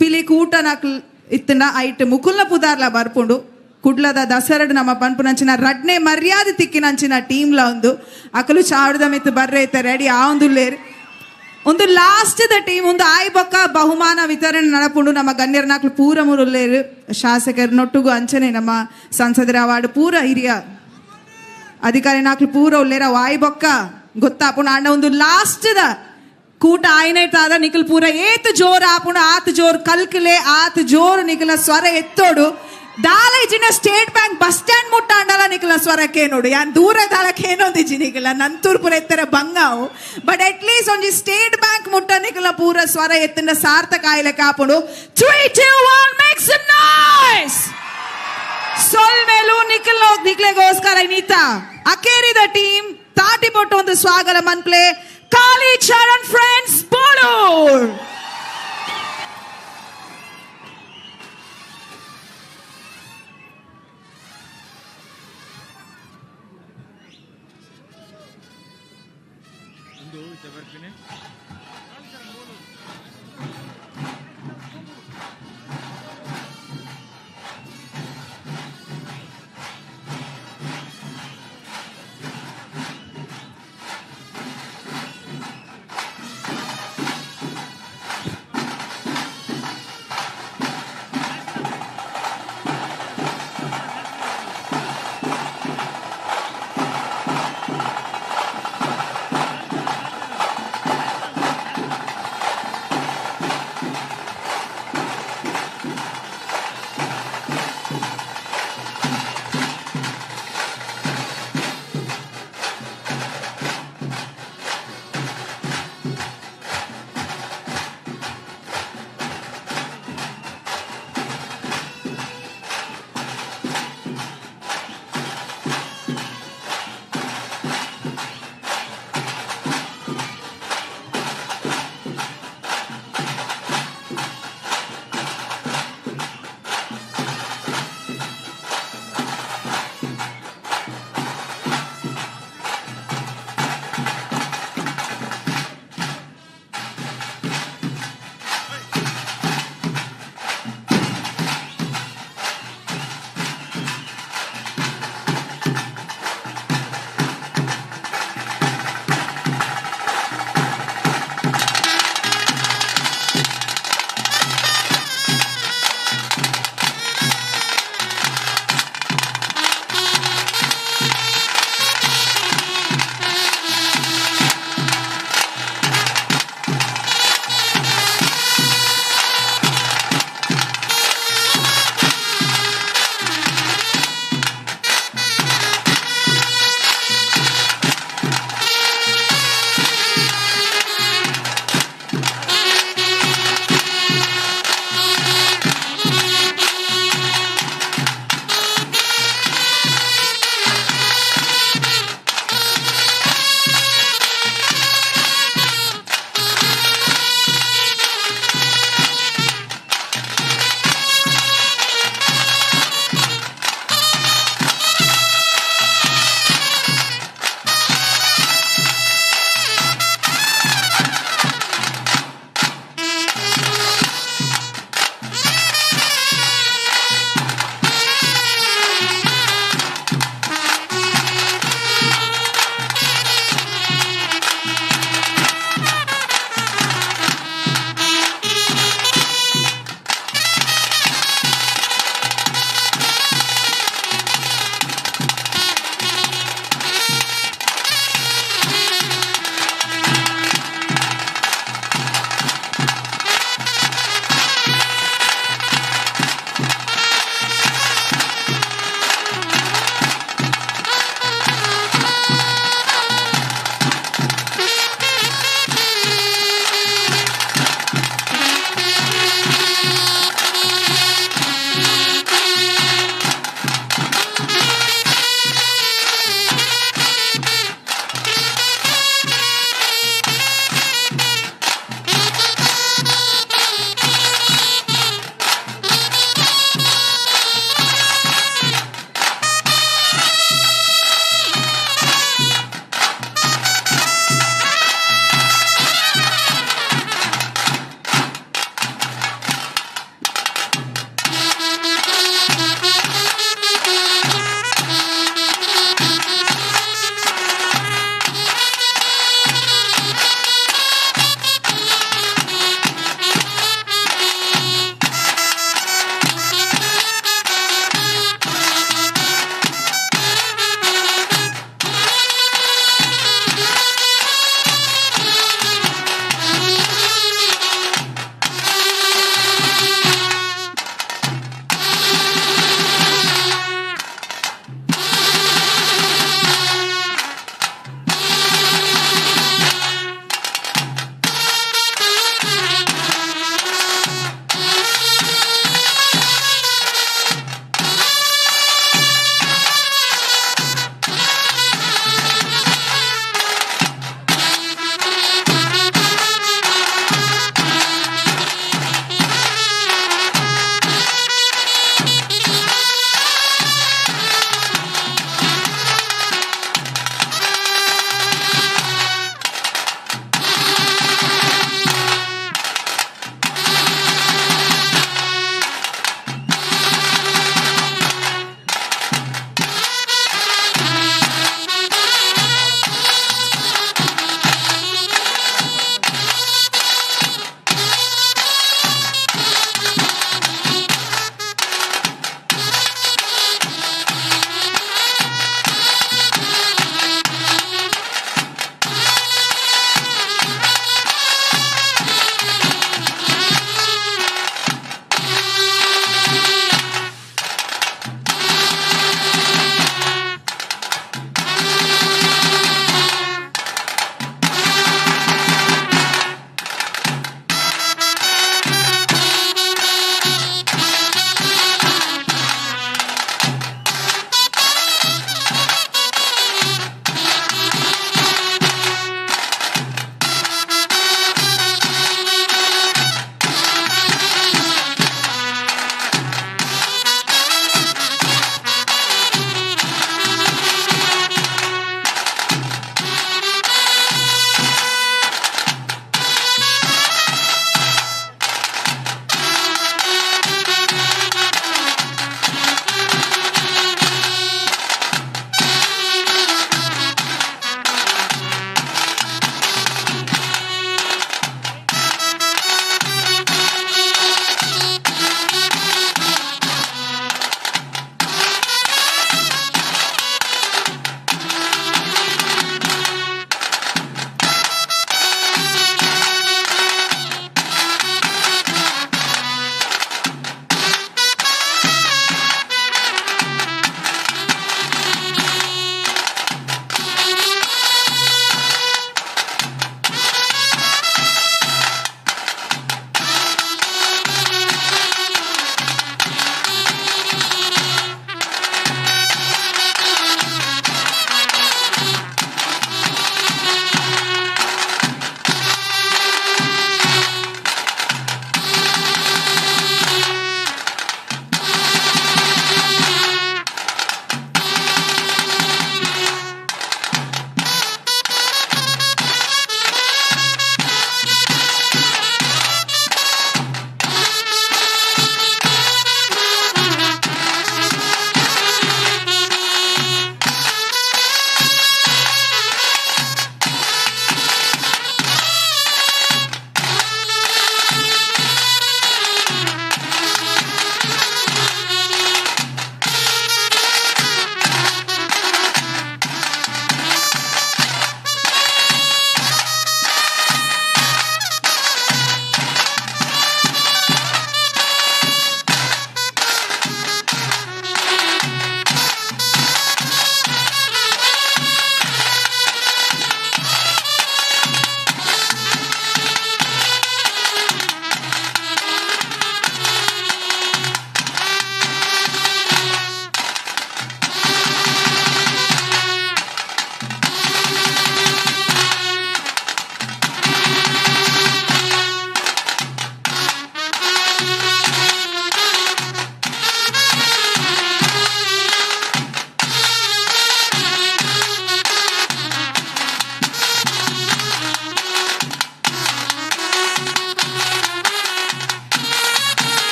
ಪಿಲಿ ಕೂಟನಕ್ಲ್ ಇತ್ತನ ಐಟ್ ಮುಕುಲ್ನ ಪುದಾರ್ಲ ಬರ್ಪುಂಡು. ಕುಡ್ಲದ ದಸರಡ್ ನಮ್ಮ ಪನ್ಪುನಂಚಿನ ರಡ್ನೆ ಮರ್ಯಾದೆ ತಿಕ್ಕಿನಂಚಿನ ಟೀಮ್ಲ ಒಂದು ಅಕಲು ಚಾವಡದ ಮಿತ್ತು ಬರ್ರೆ ಇತ್ತ ರೆಡಿ ಆವೊಂದುಲ್ಲೇರ್ ಒಂದು ಲಾಸ್ಟ್ the team ಒಂದು ಆಯ್ ಬೊಕ್ಕ ಬಹುಮಾನ ವಿತರಣೆ ನಡಪುಂಡು. ನಮ್ಮ ಗಣ್ಯರ್ನಾಕ್ಲು ಪೂರ ಮುರುಲ್ಲೇರು ಶಾಸಕರ ನೊಟ್ಟುಗು ಅಂಚನೆ ನಮ್ಮ ಸಂಸದರ ಅವಾರ್ಡ್ ಪೂರ ಹಿರಿಯ ಅಧಿಕಾರಿ ನಾಕ್ಲು ಪೂರ ಉಲ್ಲೇರ ವಾಯ್ ಬೊಕ್ಕ ಗೊತ್ತಾಪುಂಡು. ಆಂಡ ಒಂದು ಲಾಸ್ಟ್ the ಕೂಟ ಆಯ್ನೈತಾದ ನಿಖಲ್ ಪೂರ ಏತ್ ಜೋರ್ ಆಪುಂಡು ಆತ್ ಜೋರ್ ಕಲ್ಕಲೆ ಆತ್ ಜೋರ್ ನಿಖಲ ಸ್ವರ ಎತ್ತೋಡು ದಾಲೈಜಿನ ಸ್ಟೇಟ್ ಬ್ಯಾಂಕ್ ಬಸ್ ಸ್ಟ್ಯಾಂಡ್ ಮುಟ್ಟಾಂಡಲ ನಿಖಲ ಸ್ವರಕ್ಕೆ ನೋಡು ಯಾನ್ ದೂರ ದಾಲಕ್ಕೆ ಏನೊಂದಿಜಿ ನಿಖಲ ನಂತೂರ್ಪುರ ಎತ್ತರ ಬಂಗಾವು ಬಟ್ ಅಟ್ ಲೀಸ್ಟ್ ಒಂಜಿ ಸ್ಟೇಟ್ ಬ್ಯಾಂಕ್ ಮುಟ್ಟ ನಿಖಲ ಪೂರ ಸ್ವರ ಎತ್ತಿನ ಸಾರ್ಥಕ ಆಯ್ಲೆ ಕಾಪುಂಡು. 3 2 1 ಮೇಕ್ ಸಮ್ ನಾಯ್ಸ್. ಸೊಲ್ಮೇಲು ನಿಖಲ್ ನಿಖಲೆಗೋಸ್ಕರ ನೀತಾ ಅಕೇರಿದ ಟೀಮ್ ತಾಟಿ ಪೊಟ್ಟು ಒಂದು ಸ್ವಾಗತ ಮನ್ಪ್ಲೆ ಕಾಲಿ ಚರಣ್ ಫ್ರೆಂಡ್ಸ್ ಬೋಳೂರ್.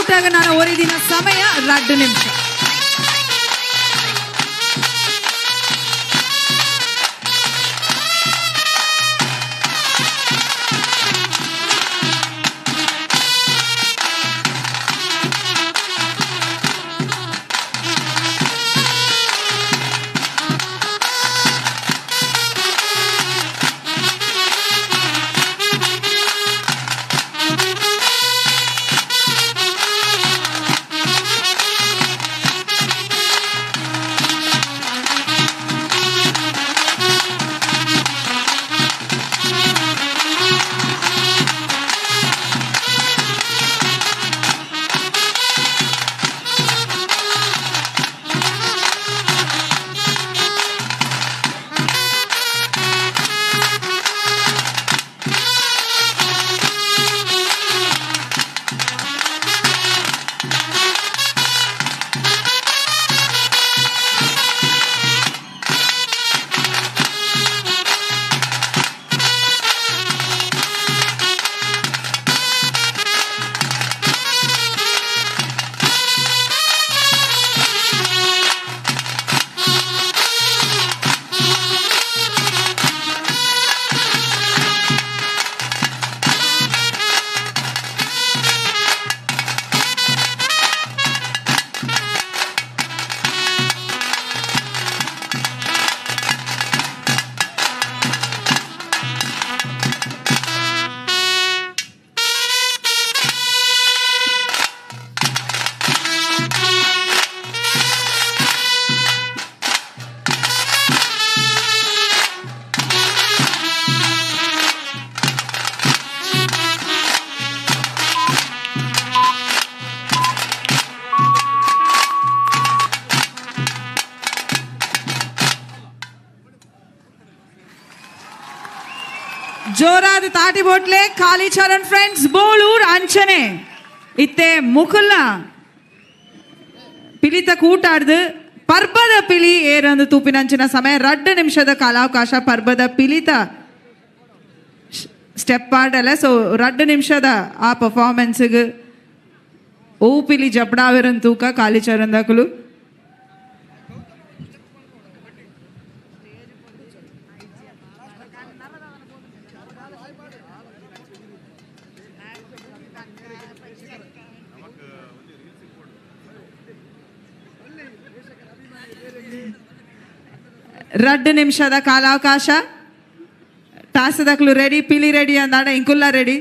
ಕೂಟಗ ನಾನು ಒರಿದಿನ ಸಮಯ 2 ನಿಮಿಷ. ಜೋರಾದ ತಾಟಿ ಬೋಟ್ಲೆ ಕಾಲಿಚರಣ್ ಫ್ರೆಂಡ್ಸ್ ಬೋಳೂರ್ ಅಂಚನೆ ಇತ್ತೆ ಮುಕುಲ್ನ ಪಿಲಿತ ಕೂಟಾಡ್ದು ಪರ್ಬದ ಪಿಲಿ ಏರಂದು ತೂಪಿನಂಚಿನ ಸಮಯ 2 ನಿಮಿಷದ ಕಾಲಾವಕಾಶ. ಪರ್ಬದ ಪಿಲಿತ ಸ್ಟೆಪ್ ಆಡಲ್ಲ. ಸೊ 2 ನಿಮಿಷದ ಆ ಪರ್ಫಾರ್ಮೆನ್ಸ್ಗೆ ಓ ಪಿಲಿ ಜಬ್ಡಾವಿರನ್ ತೂಕ ಕಾಲಿಚರಣ್ ದಾಕುಲು. 2 ನಿಮಿಷದ ಕಾಲಾವಕಾಶ. ಟಾಸದಕ್ಲು ರೆಡಿ, ಪಿಲಿ ready ಅಂದಾಡ ಇಂಕುಲ್ಲ ready.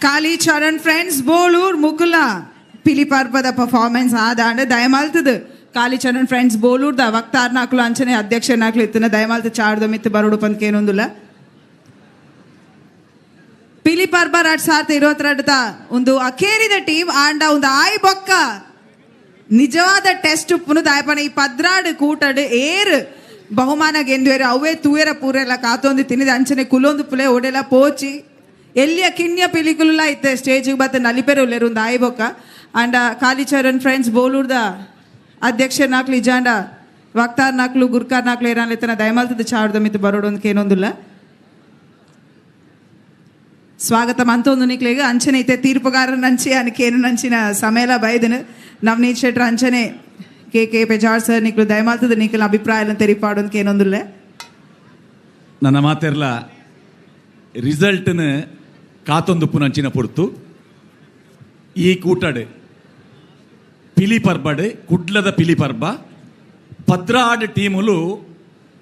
Kalicharan friends Bolur Mukul ಪಿಲಿ ಪರ್ಬದ ಪರ್ಫಾರ್ಮೆನ್ಸ್ ಆದಾಂಡ ದಯಮಾಲ್ತದು ಕಾಳಿಚರಣ್ ಫ್ರೆಂಡ್ಸ್ ಬೋಳೂರ್ದ ವಕ್ತಾರ್ನಾಕ್ಲು ಅಂಚನೆ ಅಧ್ಯಕ್ಷನಾಕ್ಲು ಇತ್ತನ ದಯಮಾಲ್ತ ಚಾಡ್ದ ಮಿತ್ತು ಬರೋಡು ಪಂದ್ಕೇನೊಂದುಲ್ಲ. ಪಿಲಿ ಪರ್ಬ 2022 ಒಂದು ಅಖೇರಿದ ಟೀಮ್ ಆಂಡ ಒಂದು ಆಯ್ ಬೊಕ್ಕ ನಿಜವಾದ ಟೆಸ್ಟ್ ಉಪ್ಪುನು ದಾಯಪನ ಈ ಪದ್ರಾಡು ಕೂಟಡು ಏರ್ ಬಹುಮಾನ ಗೆಂದುವೇರು ಅವೇ ತೂಯರ ಪೂರೆಲ್ಲ ಕಾತೊಂದು ತಿನ್ನಿದ ಅಂಚನೆ ಕುಲೊಂದು ಪುಲೆ ಒಡೆಲ ಪೋಚಿ ಎಲ್ಲಿಯ ಕಿನ್ಯ ಪಿಲಿಕುಲ ಇತ್ತೆ ಸ್ಟೇಜ್ ಬತ್ತ ನಲಿಪೆರು ಉಲ್ಲೇರು ಒಂದು ಆಯ್ ಬೊಕ್ಕ ಆಂಡ ಕಾಳಿಚರಣ್ ಫ್ರೆಂಡ್ಸ್ ಬೋಲೂರ್ದ ಅಧ್ಯಕ್ಷನಾಕ್ಲು ಇಜಾಂಡ ವಕ್ತಾರ್ನಾಕ್ಲು ಗುರ್ಕಾರ್ನಾಕ್ಲು ಏರಾನ್ಲೆತ್ತನ ದಯಮಾಲ್ತದ ಚಾಡ್ದ ಮಿತ್ತು ಬರೋಡು ಒಂದು ಕೇನೊಂದುಲ್ಲ. ಸ್ವಾಗತ ಮಂತೊಂದು ನಿಕ್ಲೆಗ್ ಅಂಚನೆ ಇತ್ತೆ ತೀರ್ಪುಗಾರನ ನಂಚಿ ಅನಕೇನು ನಂಚಿನ ಸಮೇಲ ಬೈದನು ನವನೀತ್ ಶೆಟ್ರ್ ಅಂಚನೆ ಕೆ ಕೆ ಪೆಜಾರ್ ಸರ್ ನಿಕ್ಲು ದಯಮಾಲ್ತದ ನಿಕ್ಲ ಅಭಿಪ್ರಾಯ ತೆರಿಪಾಡು ಕೇನೊಂದುಲ್ಲ. ನನ್ನ ಮಾತೆರ್ಲ ರಿಸಲ್ಟ್ನ ಕಾತೊಂದು ಪುನಂಚಿನ ಪೊರ್ತು ಈ ಕೂಟಡು ಪಿಲಿ ಪರ್ಬಡು ಕುಡ್ಲದ ಪಿಲಿ ಪರ್ಬ ಪದ್ರಾಡು ಟೀಮುಲು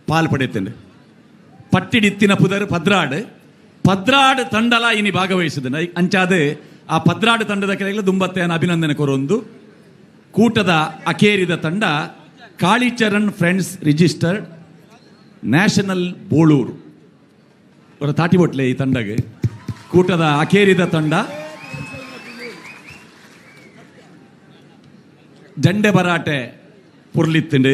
ಪಾಲ್ಪಡೆತಂಡು ಪಟ್ಟಿಡಿತ್ತಿನ ಪುದರ್ ಪದ್ರಾಡು ಪದ್ರಾಡು ತಂಡಲ ಇನಿ ಭಾಗವಹಿಸಿದ ಅಂಚಾದ ಆ ಪದ್ರಾಡು ತಂಡದ ಕೆಳಗೆ ದುಂಬತ್ತೆಯನ್ನು ಅಭಿನಂದನೆ ಕೊರೊಂದು ಕೂಟದ ಅಕೇರಿದ ತಂಡ Kalicharan friends registered national Boloor ಅವರ ತಾಟಿಬೊಟ್ಲೆ ಈ ತಂಡಗೆ ಕೂಟದ ಅಕೇರಿದ ತಂಡ ದಂಡೆ ಬರಾಟೆ ಪುರ್ಲಿತ್ತಂಡು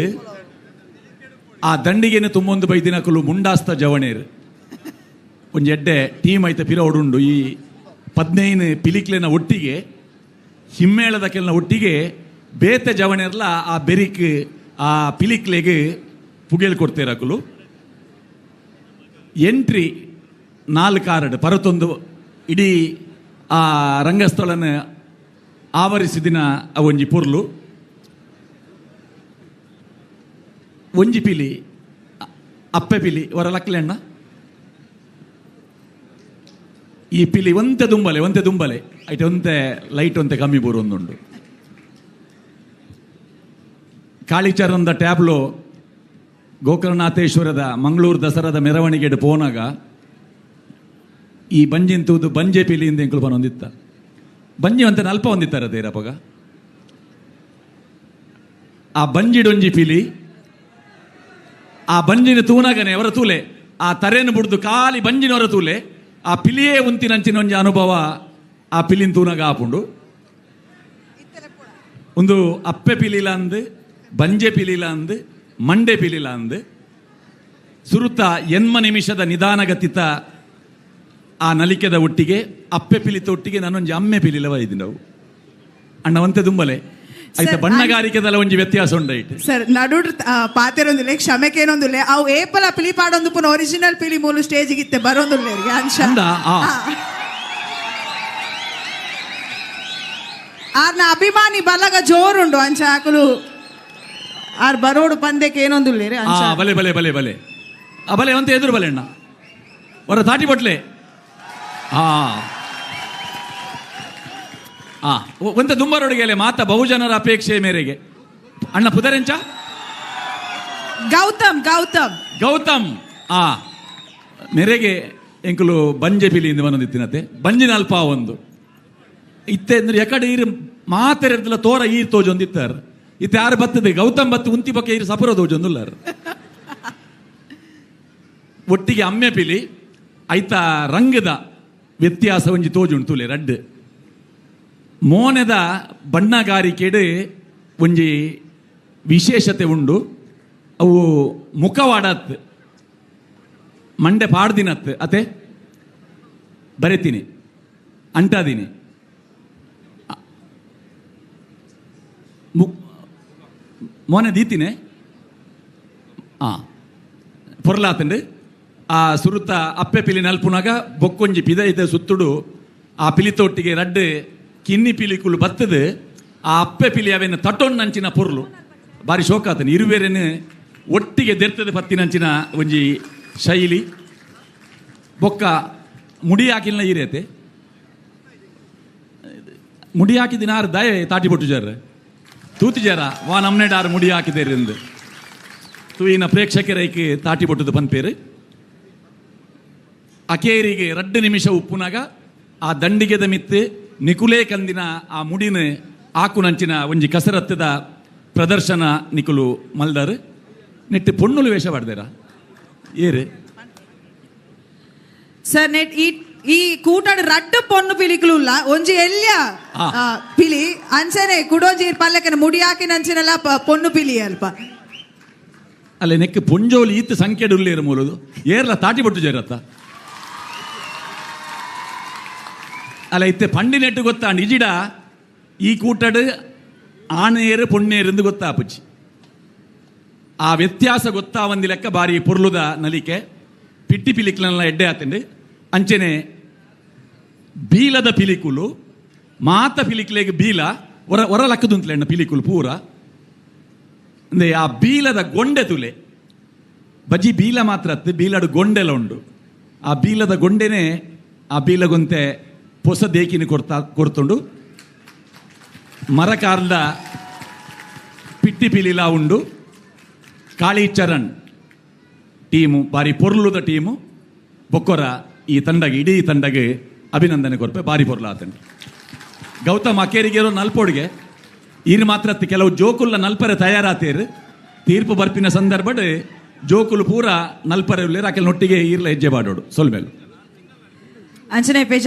ಆ ದಂಡಿಗೆನೆ ತುಂಬೊಂದು ಬೈದಿನಕುಲು ಮುಂಡಾಸ್ತ ಜವಣೇರು ಒಂಜಿ ಎಡ್ಡೆ ಟೀಮ್ ಐತೆ ಪಿರ ಒಡುಂಡು ಈ 15 ಪಿಲಿಕ್ಲೆನ ಒಟ್ಟಿಗೆ ಹಿಮ್ಮೇಳದ ಕೆಲನ ಒಟ್ಟಿಗೆ ಬೇತೆ ಜವಣೆರ್ಲ ಆ ಬೆರಿಕ್ ಆ ಪಿಲಿಕ್ಲೆಗೆ ಪುಗೇಲ್ ಕೊಡ್ತೇರಕುಲು ಎಂಟ್ರಿ 4 ಕಾರ್ಡ್ ಪರತೊಂದು ಇಡೀ ಆ ರಂಗಸ್ಥಳನ ಆವರಿಸಿದಿನ ಆ ಒಂಜಿ ಪೊರ್ಲು ಒಂಜಿ ಪಿಲಿ ಅಪ್ಪೆ ಪಿಲಿ ಹೊರ ಲಕ್ಲೆಣ್ಣ ಈ ಪಿಲಿ ಒಂತೆ ದುಂಬಲೆ ಒಂತೆ ದುಂಬಲೆ ಐತೆ ಒಂತೆ ಲೈಟ್ ಒಂತೆ ಕಮ್ಮಿ ಬೋರು ಒಂದುಂಡು. ಕಾಳಿಚರಂದ ಟ್ಯಾಬ್ಲೋ ಗೋಕರ್ಣನಾಥೇಶ್ವರದ ಮಂಗಳೂರು ದಸರಾದ ಮೆರವಣಿಗೆ ಪೋನಾಗ ಈ ಬಂಜಿನ ತೂದು ಬಂಜೆ ಪಿಲಿಯಿಂದ ಎಂಕುಲು ಬನೊಂದಿತ್ತ ಬಂಜಿ ಒಂತೆ ನಲ್ಪ ಹೊಂದಿತ್ತಾರೆ ದೇರಪ್ಪಗ ಆ ಬಂಜಿಡೊಂಜಿ ಪಿಲಿ ಆ ಬಂಜಿನ ತೂನಗನೆ ಅವರ ತೂಲೆ ಆ ತರೆಯನ್ನು ಬುಡ್ದು ಖಾಲಿ ಬಂಜಿನವರ ತೂಲೆ ಆ ಪಿಲಿಯೇ ಉಂತಿನಂಚಿನ ಒಂಜಿ ಅನುಭವ ಆ ಪಿಲಿನ ತೂನಗ ಆಪುಂಡು. ಒಂದು ಅಪ್ಪೆ ಪಿಲಿಲ ಅಂದು ಬಂಜೆ ಪಿಲಿಲ ಅಂದು ಮಂಡೆ ಪಿಲಿಲ ಅಂದು ಸುರುತ 80 ನಿಮಿಷದ ನಿಧಾನಗತಿತ ಆ ನಲಿಕೆದ ಒಟ್ಟಿಗೆ ಅಪ್ಪೆ ಪಿಲಿತ ಒಟ್ಟಿಗೆ ನಾನೊಂಜಿ ಅಮ್ಮೆ ಪಿಲಿಲವ ಇದ್ದೀನಿ ನಾವು ಅಣ್ಣ ಒಂತೆ ದುಂಬಲೆ ಆಯ್ತಾ ಬಣ್ಣಗಾರಿಕೆದಲ್ಲ ಒಂಜಿ ವ್ಯತ್ಯಾಸ ಉಂಡೈಟ್ ಸರ್ ನಡು ಪಾತೆರೊಂದಿಲ್ಲ ಕ್ಷಮೆಕೇನೊಂದಿಲ್ಲ ಅವು ಏಪಲ ಪಿಲಿ ಪಾಡೊಂದು ಪುನ ಒರಿಜಿನಲ್ ಪಿಲಿ ಮೂಲು ಸ್ಟೇಜ್ ಗಿತ್ತೆ ಬರೋಂದಿಲ್ಲ ಅಂಶ ಆರ್ನ ಅಭಿಮಾನಿ ಬಲಗ ಜೋರುಂಡು ಅಂಚ ಹಾಕಲು ಆರ್ ಬರೋಡು ಪಂದಕ್ಕೆ ಏನೊಂದಿಲ್ಲ ಬಲೆ ಬಲೆ ಬಲೆ ಬಲೆ ಆ ಬಲೆ ಒಂತೆ ಎದುರು ಬಲೆ ಅಣ್ಣ ಹೊರ ತಾಟಿ ಬಟ್ಲೆ ಆ ಆ ಒಂತ ದುಂಬರೊಡುಗೆಲೆ ಮಾತ ಬಹುಜನರ ಅಪೇಕ್ಷೆ ಮೇರೆಗೆ ಅಣ್ಣ ಪುದರೆಂಚ ಗೌತಮ್ ಗೌತಮ್ ಗೌತಮ್ ಆ ಮೇರೆಗೆ ಎಂಕುಲು ಬಂಜೆ ಪಿಲಿಯಿಂದ ಬಂದಿತ್ತಿನತೆ ಬಂಜಿನ ಅಲ್ಪ ಒಂದು ಇತ್ತೆ ಅಂದ್ರೆ ಎಕಡೆ ಈರು ಮಾತೆರೆಲ್ಲ ತೋರ ಈರ್ ತೋಜೊಂದಿತ್ತಾರೆ ಇತ್ತೆ ಯಾರು ಬತ್ತದೆ ಗೌತಮ್ ಬತ್ತು ಉಂತಿ ಪಕ್ಕ ಈರು ಸಪುರ ತೋಜೊಂದುಲ್ಲಾರು ಒಟ್ಟಿಗೆ ಅಮ್ಮೆ ಪಿಲಿ ಐತ ರಂಗದ ವ್ಯತ್ಯಾಸ ಒಂಜಿ ತೋಜುಂಟು ರಡ್ಡು ಮೋನೆದ ಬಣ್ಣಗಾರಿಕೆಡು ಒಂಜಿ ವಿಶೇಷತೆ ಉಂಡು ಅವು ಮುಖವಾಡತ್ ಮಂಡೆ ಪಾಡ್ದಿನತ್ ಅತೆ ಬರೆತೀನಿ ಅಂಟಾದೀನಿ ಮೋನೆ ದೀತಿನೇ ಆ ಪೊರ್ಲಾತಂಡು ಆ ಸುರುತ ಅಪ್ಪೆ ಪಿಲಿ ನಲ್ಪುನಾಗ ಬೊಕ್ಕೊಂಜಿ ಪಿದ ಇದೆ ಸುತ್ತುಡು ಆ ಪಿಲಿತೊಟ್ಟಿಗೆ ರಡ್ಡು ಕಿನ್ನಿ ಪಿಲಿಕುಲು ಬತ್ತದು ಆ ಅಪ್ಪೆ ಪಿಲಿ ಅವೇನು ತಟೊಣ್ಣಂಚಿನ ಪೊರ್ಲು ಬಾರಿ ಶೋಕಾತನ ಇರುವೇರೇನು ಒಟ್ಟಿಗೆ ದೆರ್ತದೆ ಪತ್ತಿನಂಚಿನ ಒಂಜಿ ಶೈಲಿ ಬೊಕ್ಕ ಮುಡಿ ಹಾಕಿಲ್ಲ ಈರೇತೆ ಮುಡಿ ಹಾಕಿದಿನ ಆರು ದಯೆ ತಾಟಿ ಬೊಟ್ಟು ಜರ ತೂತಿ ಜರ ವಾ ನಮ್ನೆಡ್ ಆರು ಮುಡಿ ಹಾಕಿದೇರಿಂದ ತೂಯಿನ ಪ್ರೇಕ್ಷಕರೈಕೆ ತಾಟಿ ಬೊಟ್ಟುದು ಪನ್ಪೇರು ಅಕೇರಿಗೆ 2 ನಿಮಿಷ ಉಪ್ಪುನಾಗ ಆ ದಂಡಿಗೆದ ಮಿತ್ತು ನಿಕುಲೇ ಕಂದಿನ ಆ ಮುಡಿನ ಆಕುನಂಚಿನ ಒಂಜಿ ಕಸರತ್ತದ ಪ್ರದರ್ಶನ ನಿಕುಲು ಮಲ್ದಾರು. ನೆಟ್ಟು ಪೊಣ್ಣುಲು ವೇಷ ಮಾಡ್ದೇರಾ ಏರು ಸರ್? ನೆಟ್ ಈ ಈ ಕೂಟಡ್ ರಡ್ಡು ಪೊಣ್ಣು ಪಿಲಿಕುಲು ಒಂಜಿ ಎಲ್ಯ ಪಿಲಿ ಅಂಚನೆ ಕುಡೋಂಜಿ ಪಲ್ಲಕನ ಮುಡಿ ಹಾಕಿನ ಅಂಚನೆಲ್ಲ ಪೊಣ್ಣು ಪಿಲಿ ಅಲ್ಪ ಅಲ್ಲ. ನೆಕ್ ಪೊಂಜೋಲಿ ಈತ್ ಸಂಖ್ಯೆ ಉಲ್ಲೇರು ಮೂಲದು ಏರ್ಲ ತಾಟಿ ಬೊಟ್ಟು ಜೇರತ್ತ ಅಲ್ಲ. ಇತ್ತೆ ಪಂಡಿ ನೆಟ್ಟು ಗೊತ್ತಾ ನಿಜಿಡ ಈ ಕೂಟಡ್ ಆಣೇರು ಪೊಣ್ಣೇರು ಗೊತ್ತಾಪುಚಿ ಆ ವ್ಯತ್ಯಾಸ ಗೊತ್ತಾವಂದಿ ಲೆಕ್ಕ ಬಾರಿ ಪೊರ್ಲುದ ನಲಿಕೆ ಪಿಟ್ಟಿ ಪಿಲಿಕ್ಲನ್ನೆಲ್ಲ ಎಡ್ಡೆ ಆತಂಡು. ಅಂಚನೆ ಬೀಲದ ಪಿಲಿಕುಲು ಮಾತ ಪಿಲಿಕ್ಲೆಗ್ ಬೀಲ ಹೊರ ಹೊರ ಲಕ್ಕದುಂತಲೆ ಪಿಲಿಕುಲು ಪೂರ ಅಂದ್ರೆ ಆ ಬೀಲದ ಗೊಂಡೆ ತುಲೆ ಬಜಿ ಬೀಲ ಮಾತ್ರ ಅತ್ತು ಬೀಲಡು ಗೊಂಡೆಲ ಉಂಡು. ಆ ಬೀಲದ ಗೊಂಡೆನೆ ಆ ಬೀಲಗೊಂತೆ ಪೊಸ ದೇಕಿನ ಕೊಡ್ತುಂಡು. ಮರಕಾರ್ದ ಪಿಟ್ಟಿ ಪಿಲಿಲ ಉಂಡು. ಕಾಳಿಚರಣ್ ಟೀಮು ಬಾರಿ ಪೊರ್ಲುದ ಟೀಮು ಬೊಕ್ಕೊರ ಈ ತಂಡಗೆ ಇಡೀ ತಂಡಗೆ ಅಭಿನಂದನೆ ಕೊರ್ಪೆ ಬಾರಿ ಪೊರ್ಲಾತಂಡು. ಗೌತಮ್ ಅಕೇರಿಗೇರೋ ನಲ್ಪೋಡಿಗೆ ಈರು ಮಾತ್ರ ಕೆಲವು ಜೋಕುಲ್ಲ ನಲ್ಪರೆ ತಯಾರಾತೇರು. ತೀರ್ಪು ಬರ್ಪಿನ ಸಂದರ್ಭಡ್ ಜೋಕುಲು ಪೂರ ನಲ್ಪರೆ ಉಲ್ಲೇರು ಆಕೆಲ್ ನೊಟ್ಟಿಗೆ ಈರ್ಲ ಹೆಜ್ಜೆ ಬಾಡೋಡು ಸೊಲ್ಮೇಲು ಅಂಚನೆ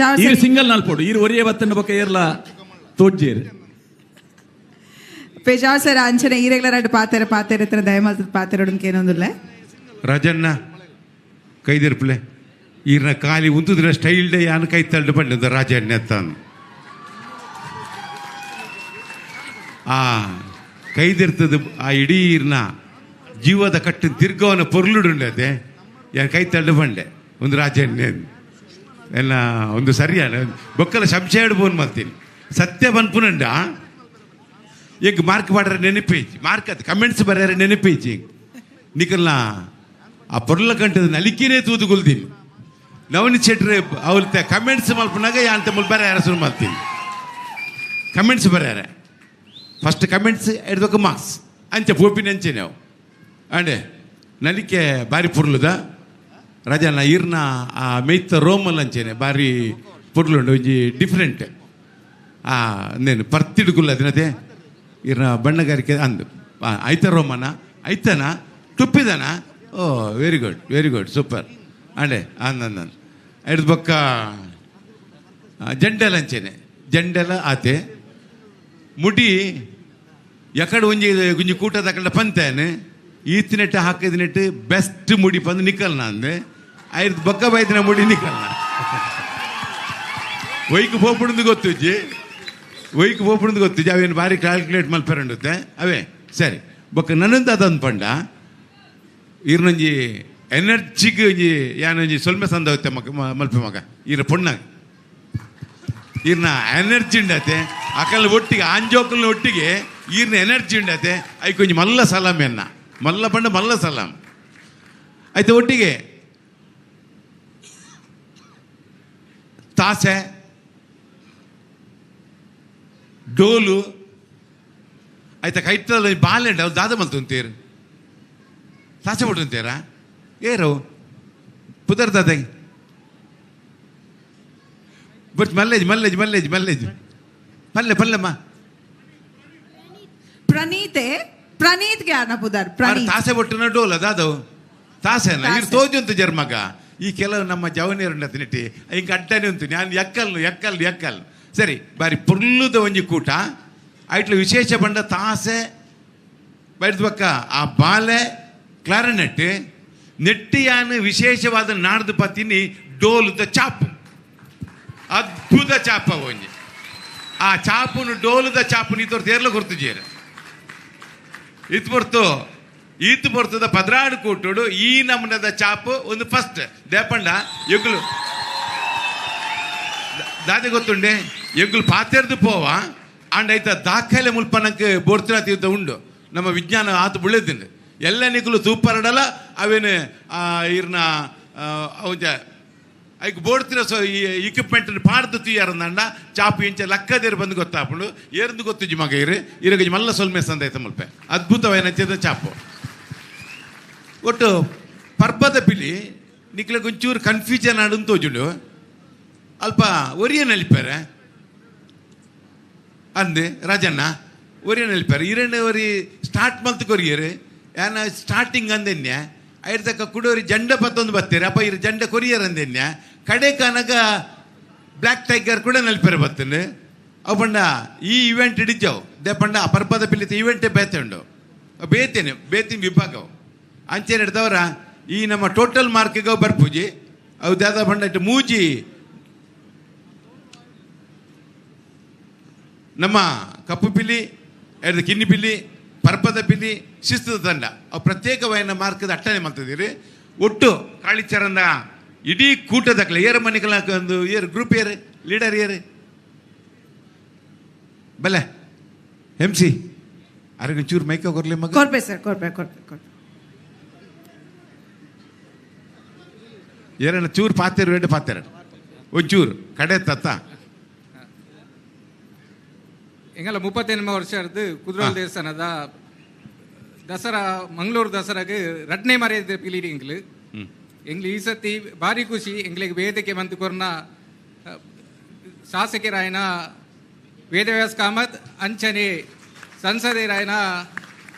ಈರು ಸಿಂಗಲ್ ನಲ್ಪೋಡು ಈರು ಒರಿಯೇ ಬತ್ತಂಡ ಬೊಕ್ಕ ಏರ್ಲ ತೋಜ್ಜೇರು ಪೇಜಾವ್ ಸರ್. ಅಂಚನೆ ಈರೆಗ್ಲ ರಡ್ಡು ಪಾತೆರ ಪಾತೆರ ಹತ್ರ ದಯಮಾಲ್ತದ ಪಾತೆರೊಡನ್ ಕೇನೊಂದುಲ್ಲೆ ರಾಜಣ್ಣ ಕೈದಿರ್ಪಲೆ ಈರ್ನ ಖಾಲಿ ಉಂತುದ್ರ ಸ್ಟೈಲ್ ಡೇ ಯಾನ್ ಕೈ ತಳ್ಳು ಪಂಡ ರಾಜಣ್ಣ ತಾನು ಆ ಕೈದಿರ್ತದ ಆ ಇಡೀ ಈರ್ನ ಜೀವದ ಕಟ್ಟು ತಿರ್ಗವನ ಪೊರ್ಲುಡುಂಡತೆ ಯಾನ್ ಕೈ ತಳ್ಳು ಪಂಡೆ ಒಂದು ರಾಜಣ್ಣ ಎಲ್ಲ ಒಂದು ಸರಿಯಾನ ಬೊಕ್ಕಲ ಸಂಶಯ ಬೋನ್ ಮಾಡ್ತೀನಿ ಸತ್ಯ ಬನ್ಪುನಂಡ ಈಗ ಮಾರ್ಕ್ ಮಾಡ್ರೆ ನೆನಪೇಜಿ ಮಾರ್ಕ್ ಅದು ಕಮೆಂಟ್ಸ್ ಬರ್ಯಾರ ನೆನಪೇಜಿ ನಿಕಲ್ನ ಆ ಪೊರ್ಲ ಕಂಟದ ನಲಿಕಿನೇ ತೂದುಗೊಲ್ತೀನಿ ನವನಿ ಶೆಟ್ರೆ ಅವ್ರ ಕಮೆಂಟ್ಸ್ ಮಲ್ಪನಾಗ ಯಾಂತ ಮುಲ್ ಬರ್ಯಾರ ಶುರು ಮಾಡ್ತೀನಿ ಕಮೆಂಟ್ಸ್ ಬರ್ಯಾರ ಫಸ್ಟ್ ಕಮೆಂಟ್ಸ್ ಎಡ್ಬೇಕು ಮಾರ್ಕ್ಸ್ ಅಂಚೆ ಪೋಪಿನ ಅಂಚೆ ನಾವು ಅಂಡೆ ನಲಿಕೆ ಬಾರಿ ಪುರ್ಲುದ ರಾಜನ ಈರ್ನ ಆ ಮೇಯ್ತ ರೋಮಲ್ ಅಂಚೆನೆ ಬಾರಿ ಪುರ್ಲುಂಡು ಒಂಜಿ ಡಿಫ್ರೆಂಟ್ ಆ ನೇನು ಪರ್ತಿಡುಗುಲ್ಲ ಅದಿನತೆ ಈರ್ನ ಬಣ್ಣಗಾರಿಕೆ ಅಂದು ಐತ ರೋಮನ ಐತನ ತುಪ್ಪಿದನ oh very good very good super ಅಂಡೆ ಅಂದ ಹಿಡ್ದು ಬೊಕ್ಕ ಜಂಡೆಲ ಅಂಚೆನೆ ಜಂಡೆಲ ಆತೆ ಮುಡಿ ಎಕಡೆ ಒಂಜಿ ಗುಂಜಿ ಕೂಟದ ಕಡೆ ಪಂತೇನೆ ಈತಿನೆಟ್ಟು ಹಾಕಿದಿನೆಟ್ಟು ಬೆಸ್ಟ್ ಮುಡಿ ಪಂದು ನಿಕ್ಕಲ್ನ ಅಂದೆ ಐದು ಬೊಕ್ಕ ಬೈದಿನ ಮುಡಿ ನಿಕ್ಕಲ್ನ ಒಯ್ಕ್ ಪೋಪುಂದು ಗೊತ್ತುಜ್ಜಿ ಒಯ್ಕ್ ಪೋಪುಂದು ಗೊತ್ತುಜ್ಜಿ ಅವೇನು ಭಾರಿ ಕ್ಯಾಲ್ಕುಲೇಟ್ ಮಲ್ಪೆರಂಡುತ್ತೆ ಅವೇ ಸರಿ ಬೊಕ್ಕ ನನ್ನಂದು ಅದೊಂದು ಪಂಡ ಈರ್ನೊಂಜಿ ಎನರ್ಜಿಗೆ ಒಂಜಿ ಯಾನೊಂಜಿ ಸೊಲ್ಮೆ ಸಂದ ಮಗ ಮಲ್ಪೆ ಮಗ ಈರ ಪೊಣ್ಣಾಗ ಈರ್ನ ಎನರ್ಜಿ ಉಂಡತೆ ಅಕಲ್ ಒಟ್ಟಿಗೆ ಆಂಜೋಕಲ್ನ ಒಟ್ಟಿಗೆ ಈರ್ನ ಎನರ್ಜಿ ಉಂಡತೆ ಐಕೊಂಜಿ ಮಲ್ಲ ಸಲಾಮ್ ಎನ್ನ ಮಲ್ಲ ಪಂಡ ಮಲ್ಲ ಸಲಾಮ್ ಆಯ್ತು ಒಟ್ಟಿಗೆ ತಾಸೆ ಡೋಲು ಆಯ್ತಾ ಕೈತಲ್ಲ ಬಾಲೆಂಡ ಅವ್ರು ದಾದ ಮಲ್ತುಂತೀರು ತಾಸೆ ಬಿಟ್ಟುಂತೀರಾ ಏರವು ಪುದರ್ ದಾದ ಬಟ್ ಮಲ್ಲೇಜ್ ಮಲ್ಲೇಜ್ ಮಲ್ಲೇಜ್ ಮಲ್ಲೇಜ್ ಪಲ್ಲೆ ಪಲ್ಲೆಮ್ಮ ಪ್ರಣೀತೆ ಪ್ರಣೀತ್ ಗೆ ಪುದರ್ ಪ್ರಣೀತ್ ತಾಸೆ ಬೊಟ್ಟುನ ಡೋಲ ದಾದವು ತಾಸೆನ ಇರು ತೋಜುಂತು ಜರ್ಮಗ ಈ ಕೆಲವು ನಮ್ಮ ಜವನಿಯರುಂಡ ತಿನಿಟಿ ಹಿಂಗೆ ಅಡ್ಡನೆ ಉಂಟು ನಾನು ಎಕ್ಕಲ್ನು ಎಕ್ಕಲ್ ಎಕ್ಕಲ್ ಸರಿ ಬಾರಿ ಪುರ್ಲುದ ಒಂಜಿ ಕೂಟ ಐಟ್ಲ ವಿಶೇಷ ಬಂಡ ತಾಸೆ ಬೈದ ಬಕ್ಕ ಆ ಬಾಲೆ ಕ್ಲಾರಿನೆಟ್ ನೆಟ್ಟಿಯಾನು ವಿಶೇಷವಾದ ನಾಡ್ದು ಪತ್ತಿನಿ ಡೋಲುದ ಚಾಪು ಅದ್ಭುತ ಚಾಪ ಒಂಜಿ ಆ ಚಾಪುನು ಡೋಲುದ ಚಾಪುನು ಈತೊರ್ತು ಏರ್ಲ ಗುರ್ತುಜೇರು ಇತ್ತು ಬರ್ತು ಈತು ಬರ್ತದ 12 ಕೂಟುಡು ಈ ನಮೂನದ ಚಾಪು ಒಂದು ಫಸ್ಟ್ ದೇಪಂಡ ಎಗ್ಲು ದಾದೆ ಗೊತ್ತುಂಡೆ ಎಗ್ಲು ಪಾತೆರ್ದು ಪೋವ ಅಂಡ್ ಐತ ದಾಖಲೆ ಮುಲ್ಪ ನಂಗೆ ಬೋರ್ತಿನ ತೀರ್ಥ ಉಂಡು ನಮ್ಮ ವಿಜ್ಞಾನ ಆತು ಬುಳ್ಳೆದಿಂಡು ಎಲ್ಲ ನಿಕುಲು ತೂಪರಡಲ ಅವೇನು ಇರ್ನ ಅವಂಜ ಐಕ್ ಬೋಡ್ತಿನ ಸೊ ಈ ಇಕ್ವಿಪ್ಮೆಂಟ್ ಪಾಡ್ದು ತೀಯಾರಂದಂಡ ಚಾಪು ಇಂಚ ಲಕ್ಕದೇರು ಬಂದು ಗೊತ್ತಾಪುಂಡು ಏರ್ದು ಗೊತ್ತುಜಿ ಮಗ ಇರು ಇರಗಜಿ ಮಲ್ಲ ಸೊಲ್ಮೆ ಸಂದೈತ ಮುಲ್ಪೆ ಅದ್ಭುತವಾದ ಚಾಪು ಒಟ್ಟು ಪರ್ಬದ ಪಿಲಿ ನಿಕ್ಲೆ ಒಂಚೂರು ಕನ್ಫ್ಯೂಷನ್ ಆಡು ತೋಜುಂಡು. ಅಲ್ಪ ಒರಿಯ ನಲಿಪಾರೆ ಅಂದೆ ರಾಜಣ್ಣ ಒರಿಯ ನಲಿಪಾರೆ ಇರಣ್ಣ ಒರಿ ಸ್ಟಾರ್ಟ್ ಮಲ್ತು ಕೊರಿಯರು ಯಾನ ಸ್ಟಾರ್ಟಿಂಗ್ ಅಂದೆನ್ಯ ಐರ್ ತಕ್ಕ ಕುಡೋರಿ ಜಂಡ ಪತ್ತೊಂದು ಬತ್ತೀರಿ ಅಪ್ಪ ಇರು ಜಂಡ ಕೊರಿಯರ್ ಅಂದೆನ್ಯ ಕಡೆ ಕನಗ ಬ್ಲ್ಯಾಕ್ ಟೈಗರ್ ಕೂಡ ನಲಿಪಾರೆ ಬತ್ತನೆ ಅವು ಪಂಡ ಈ ಇವೆಂಟ್ ಹಿಡಿಜವು they ಪಂಡ ಪರ್ಪದ ಪಿಲಿತ ಇವೆಂಟೇ ಬೇತೆ ಉಂಡು ಬೇತೇನೆ ಬೇತಿನ ವಿಭಾಗವು ಅಂಚೆನೆ ಹಿಡ್ದವರ ಈ ನಮ್ಮ ಟೋಟಲ್ ಮಾರ್ಕಿಗೆ ಬರ್ಪೂಜಿ ಅವು ದಾದ ಪಂಡ ಇಟ್ಟು ಮೂಜಿ ನಮ್ಮ ಕಪ್ಪು ಪಿಲಿ ಎರಡು ಕಿನ್ನಿ ಪಿಲಿ ಪರ್ಪದ ಪಿಲಿ ಶಿಸ್ತದ ತಂಡ ಅವು ಪ್ರತ್ಯೇಕವಾದ ಮಾರ್ಕದ ಅಟ್ಟನೆ ಮಾಡ್ತಿದ್ದೀರಿ. ಒಟ್ಟು ಕಾಳಿಚರಂದ ಇಡೀ ಕೂಟದಕ್ಕಲೆ ಏರು ಮನೆಗಳ ಒಂದು ಏರು ಗ್ರೂಪ್ ಏರು ಲೀಡರ್ ಏರು ಬಲೆ ಹೆಂಸಿ ಅರೆಗೆ ಚೂರು ಮೈಕ ಕೊರ್ಲಿ ಮಗ ಕೊರ್ಪೆ ಸರ್ ಕೊರ್ಪೆ ಕೊರ್ಪೆ ಕೊರ್ಪೆ ಏರಣ್ಣ ಚೂರು ಪಾತೇರು ವೇಡ ಪಾತೇರ ಒಂಚೂರು ಕಡೆ ತತ್ತ ಎಂಗಲ 38 ವರ್ಷದ್ದು ಕುದ್ರೋಲ್ ದೇವಸ್ಥಾನದ ದಸರಾ ಮಂಗಳೂರು ದಸರಾಗೆ ರಡ್ನೇ ಮರ್ಯಾದೆ ಪಿಲಿಡಿ ಎಂಗ್ಲು ಎಂಗ್ಲು ಈ ಸತಿ ಭಾರಿ ಖುಷಿ ಎಂಗ್ಲಿಗೆ ವೇದಿಕೆ ಬಂದು ಕೊರ್ನ ಶಾಸಕರಾಯನ ವೇದವ್ಯಾಸ್ ಕಾಮತ್ ಅಂಚನೆ ಸಂಸದರಾಯನ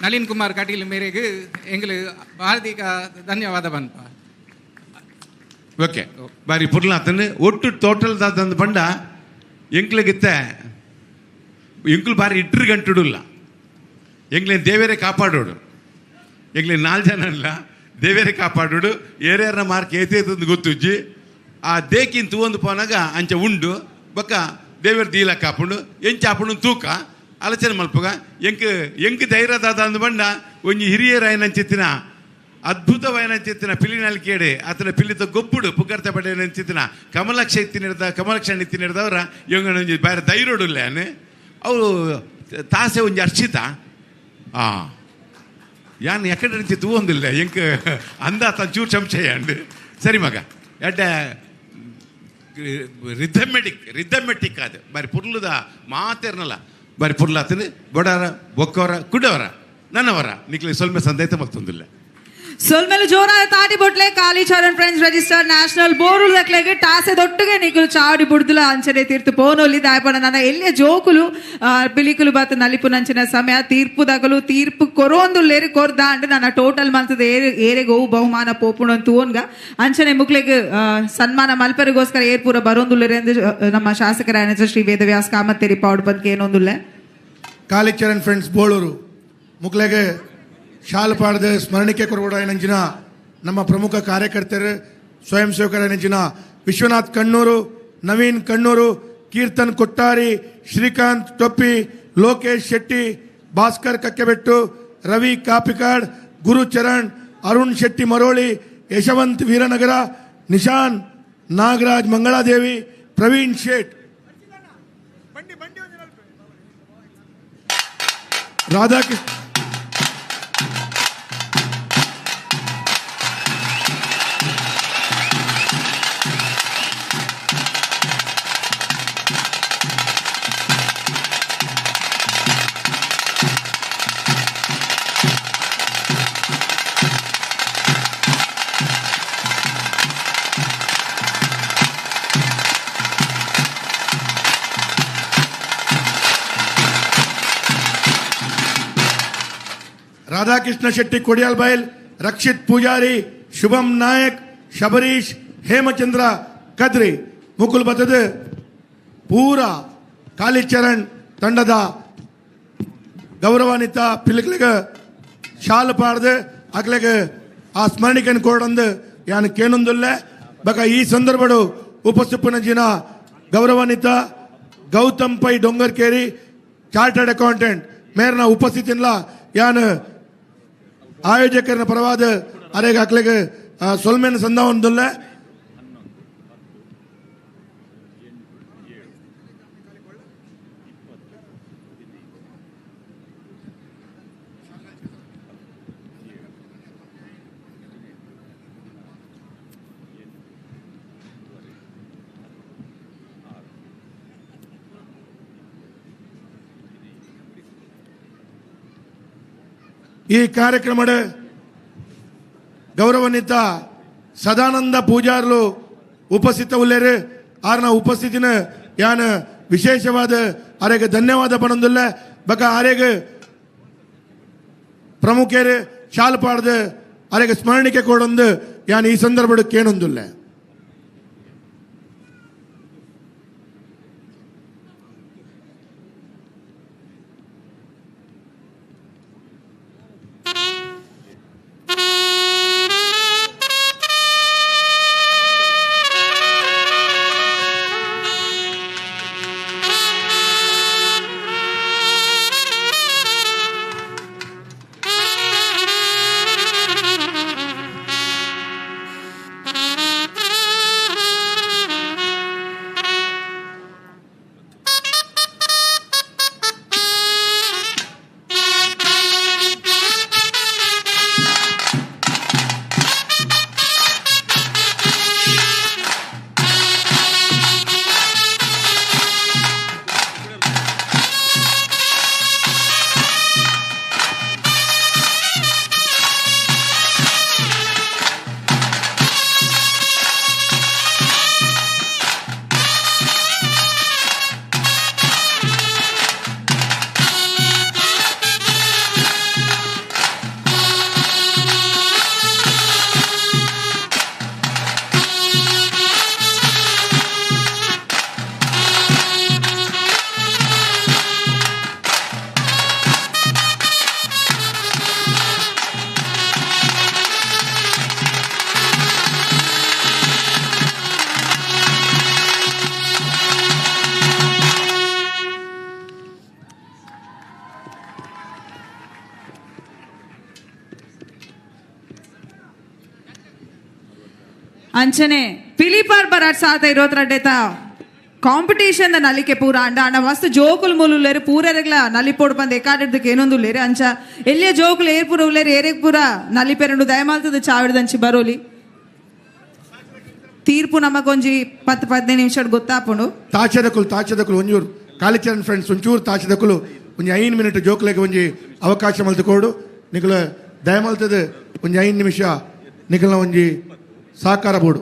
ನಳಿನ್ ಕುಮಾರ್ ಕಟೀಲ್ ಮೇರೆಗೆ ಎಂಗ್ಲು ಹಾರ್ದಿಕ ಧನ್ಯವಾದ ಬಂಪ. ಓಕೆ ಬಾರಿ ಪುರ್ಲಾತನ ಒಟ್ಟು ಟೋಟಲ್ ದಾತಂದು ಪಂಡ ಎಂಕ್ಲಿಗಿತ್ತ ಎಂಕ್ಲು ಬಾರಿ ಇಟ್ಟರು ಗಂಟುಡುಲ್ಲ ಎಂಗ್ಲೇನು ದೇವೇರೆ ಕಾಪಾಡೋಡು ಎಂಗ್ಲೇನು 4 ಜನ ಅಲ್ಲ ದೇವೇರೆ ಕಾಪಾಡೋಡು ಏರ್ಯಾರನ ಮಾರ್ಕ್ ಏತೇತಂದು ಗೊತ್ತುಜ್ಜಿ ಆ ದೇಕಿನ್ ತೂವೊಂದು ಪೋನಾಗ ಅಂಚ ಉಂಡು ಬೊಕ್ಕ ದೇವೇರ್ ದೀಲ ಕಾಪುಂಡು ಎಂಚ ಆಪುಂಡು ತೂಕ ಆಲೋಚನೆ ಮಲ್ಪುಗ ಎಂಕ್ ಎಂಕ್ ಧೈರ್ಯ ದಾದ ಅಂದು ಬಂಡ ಒಂಜಿ ಹಿರಿಯರಾಯನಂಚಿತ್ತಿನ ಅದ್ಭುತವಾಯನಂಚಿತ್ತಿನ ಪಿಲಿನಲ್ಕೇಡೆ ಆತನ ಪಿಲಿತ ಗೊಬ್ಬುಡು ಪುಗರ್ತ ಪಡೆಯನಂಚಿತ್ತಿನ ಕಮಲಕ್ಷ ಇತ್ತಿನಿರ್ದ ಕಮಲಕ್ಷ ಇತ್ತಿನಿರ್ದವರ ಎಂಗನೊಂಜಿ ಬೇರೆ ಧೈರ್ಯಡುಲ್ಲ ಅವರು ತಾಸೆ ಒಂಜಿ ಅರ್ಚಿತ ಯಾನ್ ಎಕಡೆ నుంచి ತೂವೊಂದಿಲ್ಲ ಎಂಕ್ ಅಂದ ಚೂರು ಚಮಚೆ ಅಂಡ್ ಸರಿ ಮಗ ಎಡ್ಡ ರಿಥಮೆಟಿಕ್ ರಿಥಮೆಟಿಕ್ ಅದು ಬಾರಿ ಪುರ್ಲುದ ಮಾತೇರ್ನಲ್ಲ ಬಾರಿ ಪುರ್ಲಾತನ ಬಡವರ ಬೊಕ್ಕವರ ಕುಡವರ ನನ್ನವರ ನಿಕ್ಲೆ ಸೊಲ್ಮೆ ಸಂದೇತ ಮತ್ತೊಂದಿಲ್ಲ. ಸೊಲ್ಮೆಲು ಜೋರಾದ ತಾಟಿ ಬೊಟ್ಲೆ Kalicharan friends registered national ಬೋರುಲ್ ದಕ್ಲೆಗೆ ಟಾಸೆ ದೊಟ್ಟುಗೆ ನಿಕುಲು ಚಾಡಿ ಬುಡ್ದುಲ ಅಂಚನೆ ತೀರ್ತು ಪೋನೊಲ್ಲಿ ದಾಯಪಣ ನನ್ನ ಎಲ್ಲಿಯ ಜೋಕುಲು ಪಿಲಿಕುಲು ಬಾತ ನಲಿಪು ನಂಚಿನ ಸಮಯ ತೀರ್ಪು ದಗಲು ತೀರ್ಪು ಕೊರೋಂದು ಲೇರಿ ಕೊರ್ದ ಅಂಡ್ ನನ್ನ ಟೋಟಲ್ ಮಂತದ ಏರೆಗೆ ಓ ಬಹುಮಾನ ಪೋಪುಣ ತೂನ್ಗ ಅಂಚನೆ ಮುಕ್ಲೆಗ್ ಸನ್ಮಾನ ಮಲ್ಪರಿಗೋಸ್ಕರ ಏರ್ಪೂರ ಬರೋಂದುಲ್ಲೇರೆ ಎಂದು ನಮ್ಮ ಶಾಸಕರಾಯನ ಶ್ರೀ ವೇದವ್ಯಾಸ್ ಕಾಮತ್ತೇರಿ ಪಾವಡ್ ಬಂದ್ಕೆ ಏನೊಂದುಲ್ಲೆ. ಕಾಳಿಚರಣ್ ಫ್ರೆಂಡ್ಸ್ ಬೋಳೂರು ಮುಕ್ಲೆಗೆ ಶಾಲು ಪಾಡದೆ ಸ್ಮರಣಿಕೆ ಕೊರಗೋಡ ನಮ್ಮ ಪ್ರಮುಖ ಕಾರ್ಯಕರ್ತರು ಸ್ವಯಂ ಸೇವಕರ ವಿಶ್ವನಾಥ್ ಕಣ್ಣೂರು, ನವೀನ್ ಕಣ್ಣೂರು, ಕೀರ್ತನ್ ಕೊಟ್ಟಾರಿ, ಶ್ರೀಕಾಂತ್ ಟೊಪ್ಪಿ, ಲೋಕೇಶ್ ಶೆಟ್ಟಿ, ಭಾಸ್ಕರ್ ಕಕ್ಕೆಬೆಟ್ಟು, ರವಿ ಕಾಪಿಕಾಡ್, ಗುರುಚರಣ್, ಅರುಣ್ ಶೆಟ್ಟಿ ಮರೋಳಿ, ಯಶವಂತ್ ವೀರನಗರ, ನಿಶಾನ್ ನಾಗರಾಜ್ ಮಂಗಳಾದೇವಿ, ಪ್ರವೀಣ್ ಶೇಟ್, ರಾಧಾಕೃಷ್ಣ ರಾಧಾಕೃಷ್ಣ ಶೆಟ್ಟಿ ಕೊಡಿಯಾಲ್ಬೈಲ್, ರಕ್ಷಿತ್ ಪೂಜಾರಿ, ಶುಭಂ ನಾಯಕ್, ಶಬರೀಶ್, ಹೇಮಚಂದ್ರ ಕದ್ರಿ, ಮುಕುಲ್ ಬತದ ಪೂರ ಕಾಳಿಚರಣ್ ತಂಡದ ಗೌರವಾನ್ವಿತ ಪಿಲಿಕ್ಲಿಗೆ ಶಾಲು ಪಾಡ್ದು ಅಕ್ಲೆಗೆ ಆ ಸ್ಮರಣಿಕೆಯನ್ನು ಕೊಡಂದು ಯಾನು ಕೇನೊಂದುಲ್ಲೆ. ಬಕ ಈ ಸಂದರ್ಭಡು ಉಪಸ್ಥಿಪನ ಗೌರವಾನ್ವಿತ ಗೌತಮ್ ಪೈ ಡೊಂಗರ್ಕೇರಿ ಚಾರ್ಟರ್ಡ್ ಅಕೌಂಟೆಂಟ್ ಮೇರ್ನ ಉಪಸ್ಥಿತಿನ್ಲ ಯಾನು ಆಯೋಜಕರನ ಪರವಾದ ಅರೆಗೆ ಅಕ್ಲೆಗೆ ಸೊಲ್ಮೆನ ಸಂದಾವೊಂದುಲ್ಲೆ. ಈ ಕಾರ್ಯಕ್ರಮದ ಗೌರವಾನ್ವಿತ ಸದಾನಂದ ಪೂಜಾರ್ಲು ಉಪಸ್ಥಿತ ಉಲ್ಲೇರು. ಆರ್ನ ಉಪಸ್ಥಿತಿನ ಯಾನ ವಿಶೇಷವಾದ ಆರೆಗೆ ಧನ್ಯವಾದ ಪಣೊಂದುಲ್ಲ. ಬಕ ಆರೆಗೆ ಪ್ರಮುಖರು ಶಾಲ್ ಪಾಡ್ದು ಆರೆಗೆ ಸ್ಮರಣಿಕೆ ಕೊಡೊಂದು ಯಾನ್ ಈ ಸಂದರ್ಭಡ್ ಕೇಣೊಂದುಲ್ಲ. ಅಂಚನೆ ಪಿಲಿಪಾರ್ ಬರಾಟ್ ಸಾತ ಇರೋತ್ರಡ್ಡೆತ ಕಾಂಪಿಟೇಷನ್ ನಲಿಕೆ ಪೂರ ಅಂಡ ಅಣ್ಣ ಮಸ್ತ್ ಜೋಕುಲು ಮೂಲು ಪೂರೆರೆಗ್ಲ ನಲಿಪೋಡು ಬಂದು ಎಕಾಡಿದ್ದಕ್ಕೆ ಏನೊಂದು ಲೇರು ಅಂಚ ಎಲ್ಲಿಯ ಜೋಕುಲು ಏರ್ಪುರ ಉಲ್ಲೇರು ಏರೆಗ್ ಪೂರ ನಲಿಪೆರಂಡು ದಯಮಾಲ್ತದ ಚಾವಿಡದಂಚಿ ಬರೋಲಿ ತೀರ್ಪು ನಮಗೊಂಜಿ 10-15 ನಿಮಿಷ ಗೊತ್ತಾಪುಂಡು. ತಾಚದಕುಲು ತಾಚದಕುಲು ಒಂಜೂರು ಕಾಳಿಚರಣ್ ಫ್ರೆಂಡ್ಸ್ ಒಂಚೂರು ತಾಚದಕುಲು ಒಂಜಿ 5 ಮಿನಿಟ್ ಜೋಕುಲೆಗ್ ಒಂಜಿ ಅವಕಾಶ ಮಲ್ತುಕೋಡು ನಿಕುಲ ದಯಮಾಲ್ತದ ಒಂಜಿ 5 ನಿಮಿಷ ನಿಕಲ್ನ ಒಂಜಿ ಸಹಕಾರ ಬೋರ್ಡು.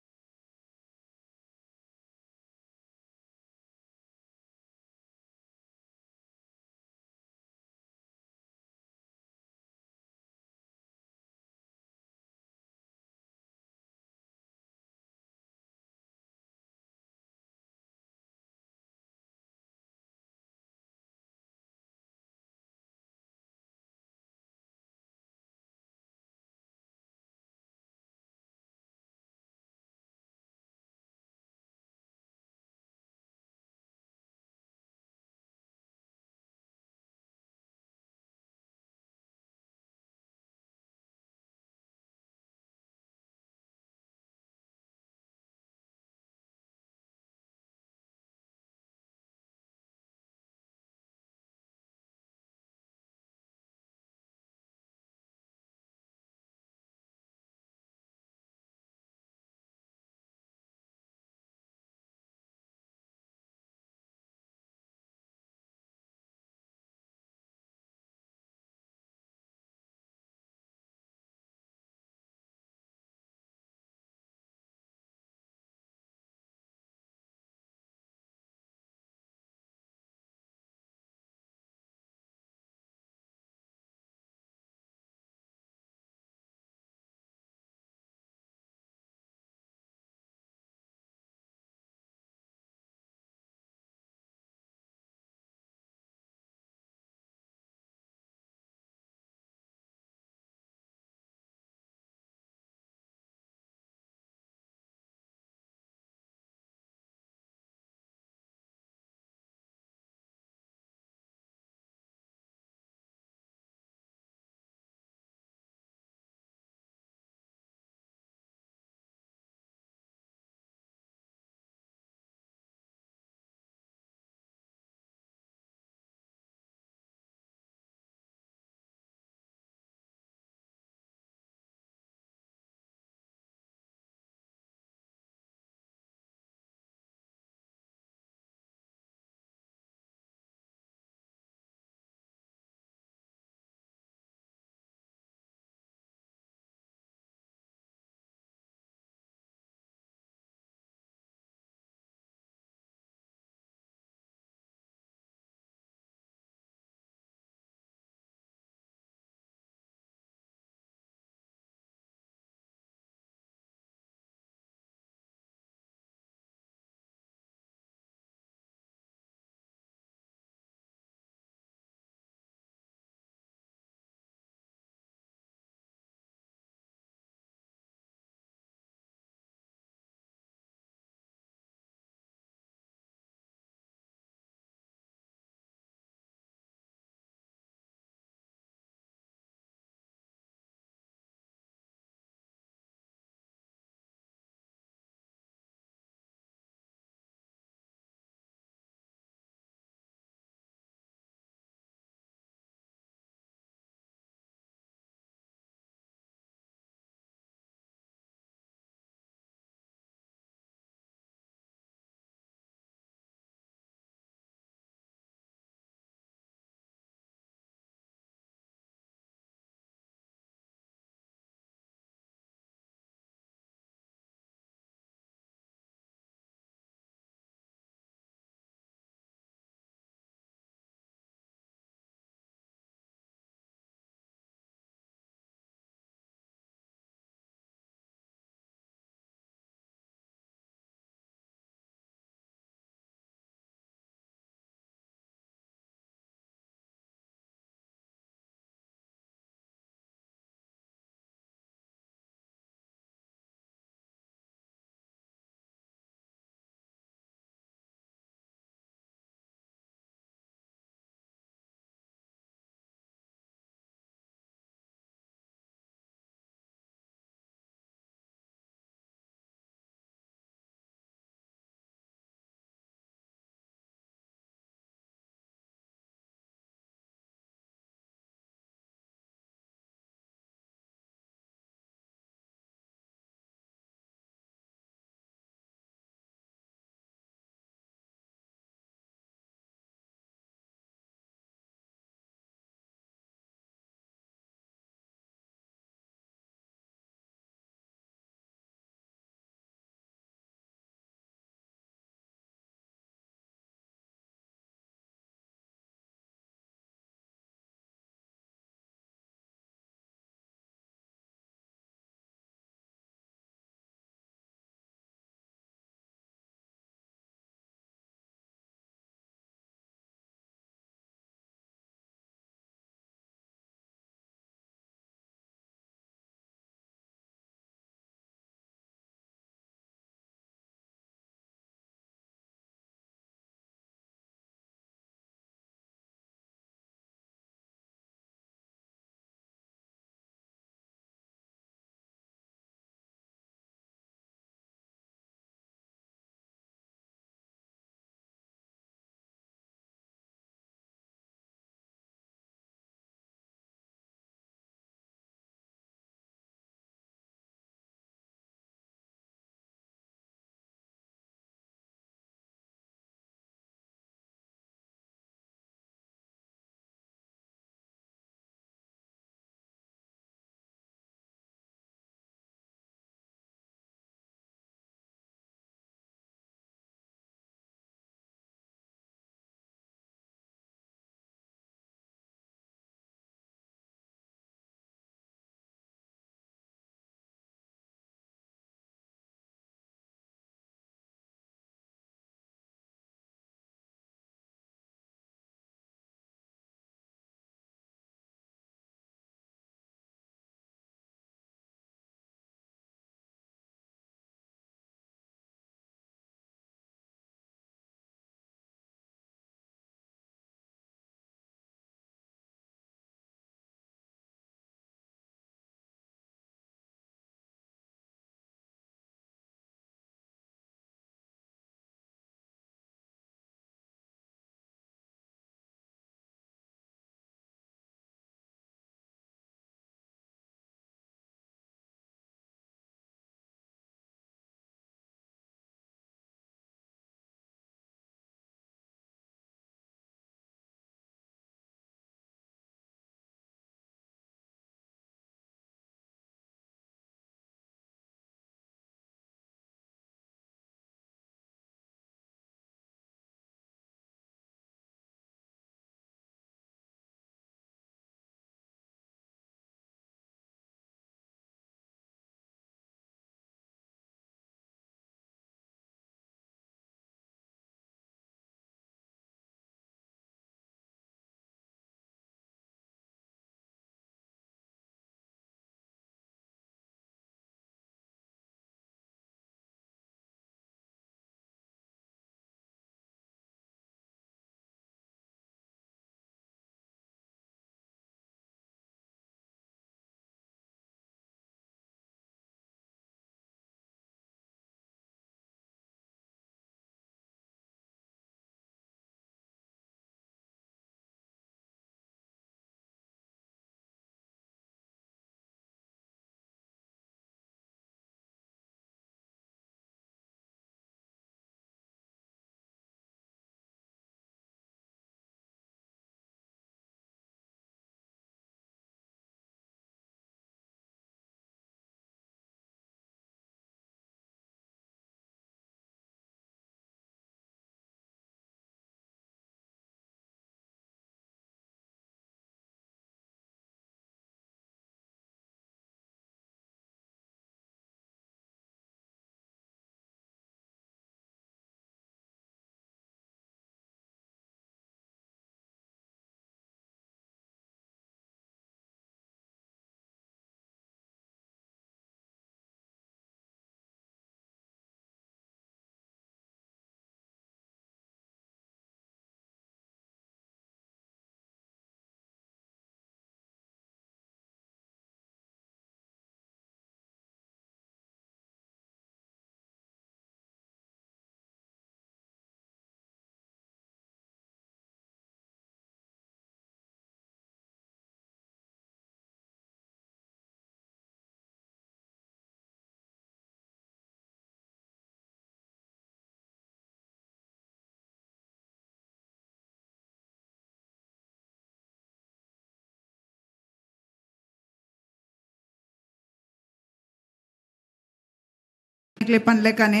ನಿಕ್ಲೆ ಪನ್ಲೆಕನೆ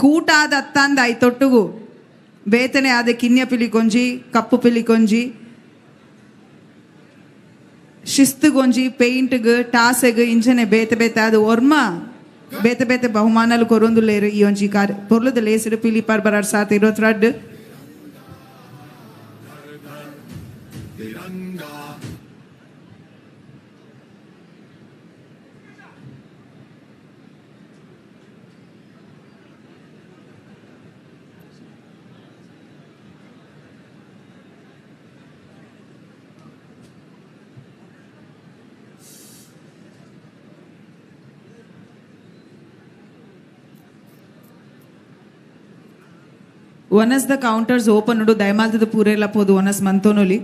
ಕೂಟಾದ ಅತ್ತಂದ ಐತೊಟ್ಟುಗು ಬೇತನೆ ಆದ ಕಿನ್ಯ ಪಿಲಿಕೊಂಜಿ ಕಪ್ಪು ಪಿಲಿಕೊಂಜಿ ಶಿಸ್ತುಗೊಂಜಿ ಪೇಂಟ್ಗ್ ಟಾಸೆಗ್ ಇಂಚನೆ ಬೇತೆ ಬೇತೆ ಅದು ಒರ್ಮ ಬೇತೆ ಬೇತೆ ಬಹುಮಾನಲು ಕೊರೊಂದು ಲೇರು ಈ ಒಂಜಿ ಕಾರ್ಯ ಪೊರ್ಲುದ ಲೇಸಿಡು ಪಿಲಿ ಪರ್ಬ 2022. ಒನಸ್ the counters open ಉಂಡು ದಯಮಾಲ್ತದ ಪೂರೆಲ್ಲ ಪೋದು ಒನಸ್ ಮಂತೋನೊಲಿ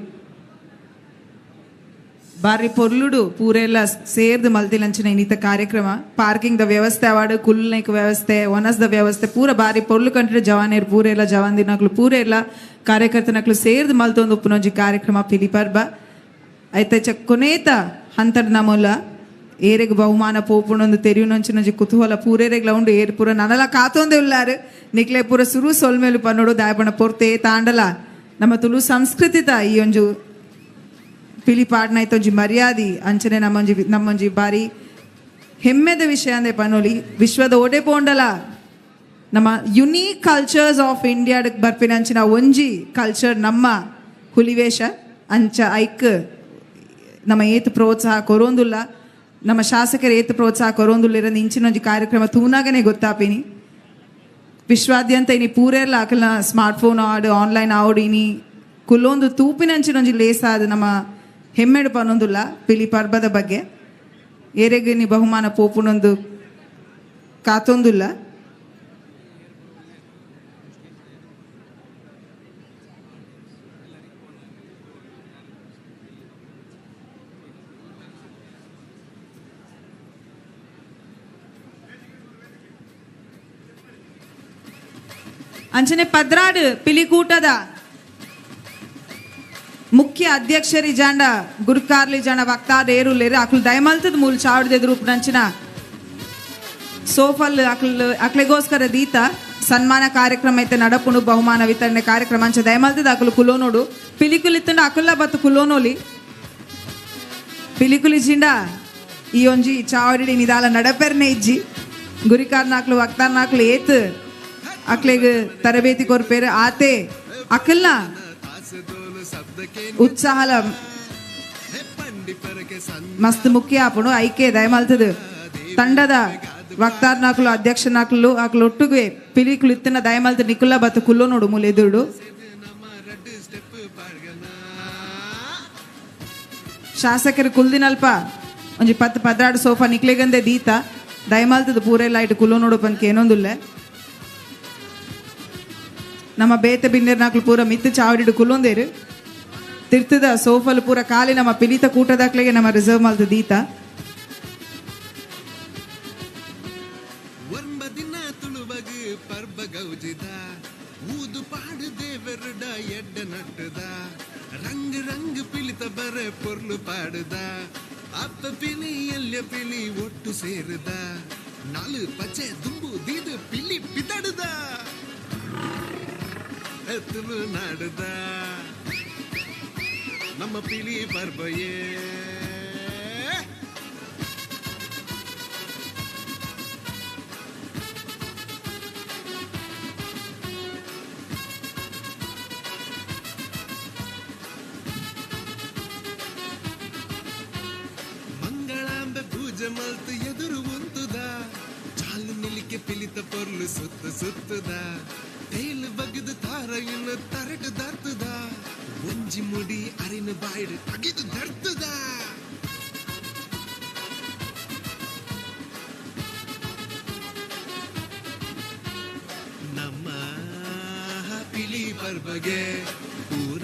ಬಾರಿ ಪೊರ್ಲುಡು ಪೂರೆಲ್ಲ ಸೇರ್ದು ಮಲ್ತಿಲಂಚಿನ ಇನ್ನಿತ ಕಾರ್ಯಕ್ರಮ ಪಾರ್ಕಿಂಗ್ the ವ್ಯವಸ್ಥೆ ಅವಾಡು ಕುಲ್ನೈಕ್ ವ್ಯವಸ್ಥೆ ಒನಸ್ the ವ್ಯವಸ್ಥೆ ಪೂರ ಬಾರಿ ಪೊರ್ಲು ಕಂಟ್ರೆ ಜವಾನೇರು ಪೂರೆಲ್ಲ ಜವಾನ್ ದಿನಕ್ಲು ಪೂರೆಲ್ಲ ಕಾರ್ಯಕರ್ತನಕ್ಲು ಸೇರ್ದು ಮಲ್ತೊಂದು ಉಪ್ಪುನೊಂಜಿ ಕಾರ್ಯಕ್ರಮ ಪಿಲಿ ಪರ್ಬ ಐತೆ ಕೊನೇತ ಹಂತಡ್ ನಮೂಲ ಏರೆಗ್ ಬಹುಮಾನ ಪೋಪುಣೊಂದು ತೆರಿಯುನೊಂಚಿನೊಂಜಿ ಕುತೂಹಲ ಪೂರೇರೆಗ್ಲ ಉಂಡು ಏರ್ ಪೂರ ನನಲ ಕಾತೊಂದೆ ಉಲ್ಲಾರು ನಿಕ್ಲೆ ಪೂರ ಸುರು ಸೊಲ್ಮೇಲು ಪನ್ನೋಡು ದಾಯಪಣ ಪೊರ್ತೆ ತಾಂಡಲ ನಮ್ಮ ತುಳು ಸಂಸ್ಕೃತಿತ ಈ ಒಂಜು ಪಿಲಿ ಪಾಡ್ನೈತೊಂಜಿ ಮರ್ಯಾದಿ ಅಂಚನೆ ನಮ್ಮೊಂಜಿ ನಮ್ಮೊಂಜಿ ಬಾರಿ ಹೆಮ್ಮೆದ ವಿಷಯ ಅಂದೆ ಪನ್ನೊಲಿ ವಿಶ್ವದ ಒಡೆ ಪೋಂಡಲ ನಮ್ಮ ಯುನೀಕ್ ಕಲ್ಚರ್ಸ್ ಆಫ್ ಇಂಡಿಯಾ ಬರ್ಪಿನಂಚಿನ ಒಂಜಿ ಕಲ್ಚರ್ ನಮ್ಮ ಹುಲಿವೇಷ ಅಂಚ ಐಕ್ ನಮ್ಮ ಏತ್ ಪ್ರೋತ್ಸಾಹ ಕೊರೊಂದುಲ್ಲ ನಮ್ಮ ಶಾಸಕರು ಏತ್ ಪ್ರೋತ್ಸಾಹ ಕೊರೊಂದುಲ್ಲ ಇಂಚಿನೊಂಜಿ ಕಾರ್ಯಕ್ರಮ ತೂನಾಗನೆ ಗೊತ್ತಾಪಿನಿ ವಿಶ್ವಾದ್ಯಂತ ಇನಿ ಪೂರೆಲ್ಲ ಅಕಲ್ನ ಸ್ಮಾರ್ಟ್ ಫೋನ್ ಆಡು ಆನ್ಲೈನ್ ಆಡು ಇನಿ ಕುಲ್ಲೊಂದು ತೂಪಿನಂಚಿನೊಂಜಿ ಲೇಸಾದ ನಮ್ಮ ಹೆಮ್ಮೆಡು ಪನ್ನೊಂದುಲ್ಲ ಪಿಲಿ ಪರ್ಬದ ಬಗ್ಗೆ ಏರೆಗ್ ಇನಿ ಬಹುಮಾನ ಪೋಪುನೊಂದು ಕಾತೊಂದುಲ್ಲ. ಅಂಚನೆ ಪದ್ರಾಡು ಪಿಲಿಕೂಟದ ಮುಖ್ಯ ಅಧ್ಯಕ್ಷರಿ ಜಾಂಡ ಗುರುಕಾರ್ಲಿ ಜಾಂಡ ವಕ್ತಾರ್ ಏರುಲೇರು ಅಕ್ಲು ದಯಮಲ್ತದ ಮೂಲ ಚಾವಡಿದ ರೂಪನಂಚಿನ ಸೋಫಲ್ ಅಕ್ಲು ಅಕ್ಲೆಗೋಸ್ಕರ ದೀತ ಸನ್ಮಾನ ಕಾರ್ಯಕ್ರಮ ಐತೆ ನಡಪುಣು ಬಹುಮಾನ ವಿತರಣೆ ಕಾರ್ಯಕ್ರಮ ಅಂಚ ದಯಮಲ್ತದ ಅಕ್ಲು ಕುಲೋನೋಡು ಪಿಲಿಕುಲಿತ್ತಂಡ ಅಕುಲ್ಲ ಬತ್ತು ಕುಲೋನೋಲಿ ಪಿಲಿಕುಲಿ ಜಿಂಡ ಈ ಒಂಜಿ ಚಾವಡಿ ನಿದಾಲ ನಡಪೆರ್ನೆ ಇಜ್ಜಿ ಗುರಿಕಾರ್ ನಾಕ್ಲು ವಕ್ತಾರ್ ನಾಕ್ಲು ಏತ್ ಅಕ್ಲೆಗ್ ತರಬೇತಿ ಕೊರ್ಪೇರು ಆತೆ ಅಕಲ್ನ ಉತ್ಸಾಹಲ ಮಸ್ತ್ ಮುಖ್ಯ ಆಪುಣು ಐಕೆ ದಯಮಲ್ತದ ತಂಡದ ವಕ್ತಾರ್ ನಾಕ್ಲು ಅಧ್ಯಕ್ಷ ನಾಕ್ಲು ಅಕ್ಲು ಒಟ್ಟುಗೆ ಪಿಲಿಕುಲು ಇತ್ತಿನ ದಯಮಲ್ತ ನಿಕುಲ್ಲ ಬತ್ತು ಕುಲ್ಲೋ ನೋಡು ಮೂಲೆದುರುಡು ಶಾಸಕರು ಕುಲ್ದಿನಲ್ಪ ಒಂಜಿ 10 12 ಸೋಫಾ ನಿಕ್ಲೆಗಂದೆ ದೀತ ದಯಮಲ್ತದ ಪೂರೆಲ್ಲ ಇಟ್ಟು ಕುಲ್ಲೋ ನೋಡು ಪನ್ಕೆ ಏನೊಂದುಲ್ಲ. ನಮ್ಮ ಬೇತೆ ಬಿನ್ನೇರ್ ನಾಕ್ಲು ಪೂರ ಮಿತ್ತು ಚಾವಡಿಡು ಕುಲ್ಲೊಂದೇರು ತಿರ್ತದ ಸೋಫಲ್ ಪೂರ ಖಾಲಿ ನಮ್ಮ ಪಿಲಿತ ಕೂಟದಾಕ್ಲೆಗೆ ನಮ್ಮ ರಿಸರ್ವ್ ಮಲ್ತ ದೀತ. ನಮ್ಮ ಪಿಲಿ ಪರ್ಬಯೇ ಮಂಗಳಾಂಬೆ ಪೂಜೆ ಮಲ್ತು ಎದುರು ಉಂತುದ ಚಾಲು ನಿಲಿಕೆ ಪಿಲಿತ ಪೊರ್ಲು ಸುತ್ತ ಸುತ್ತದ ತೇಲು ಬಗ್ದು ತಾರಗಿನ ತರಟು ದರ್ತದ ಒಂಜಿ ಮುಡಿ ಅರಿನ ಬಾಯಿಡು ತಗಿದು ದರ್ತದ ನಮ್ಮ ಪಿಲಿ ಪರ್ಬಗೆ ಪೂರ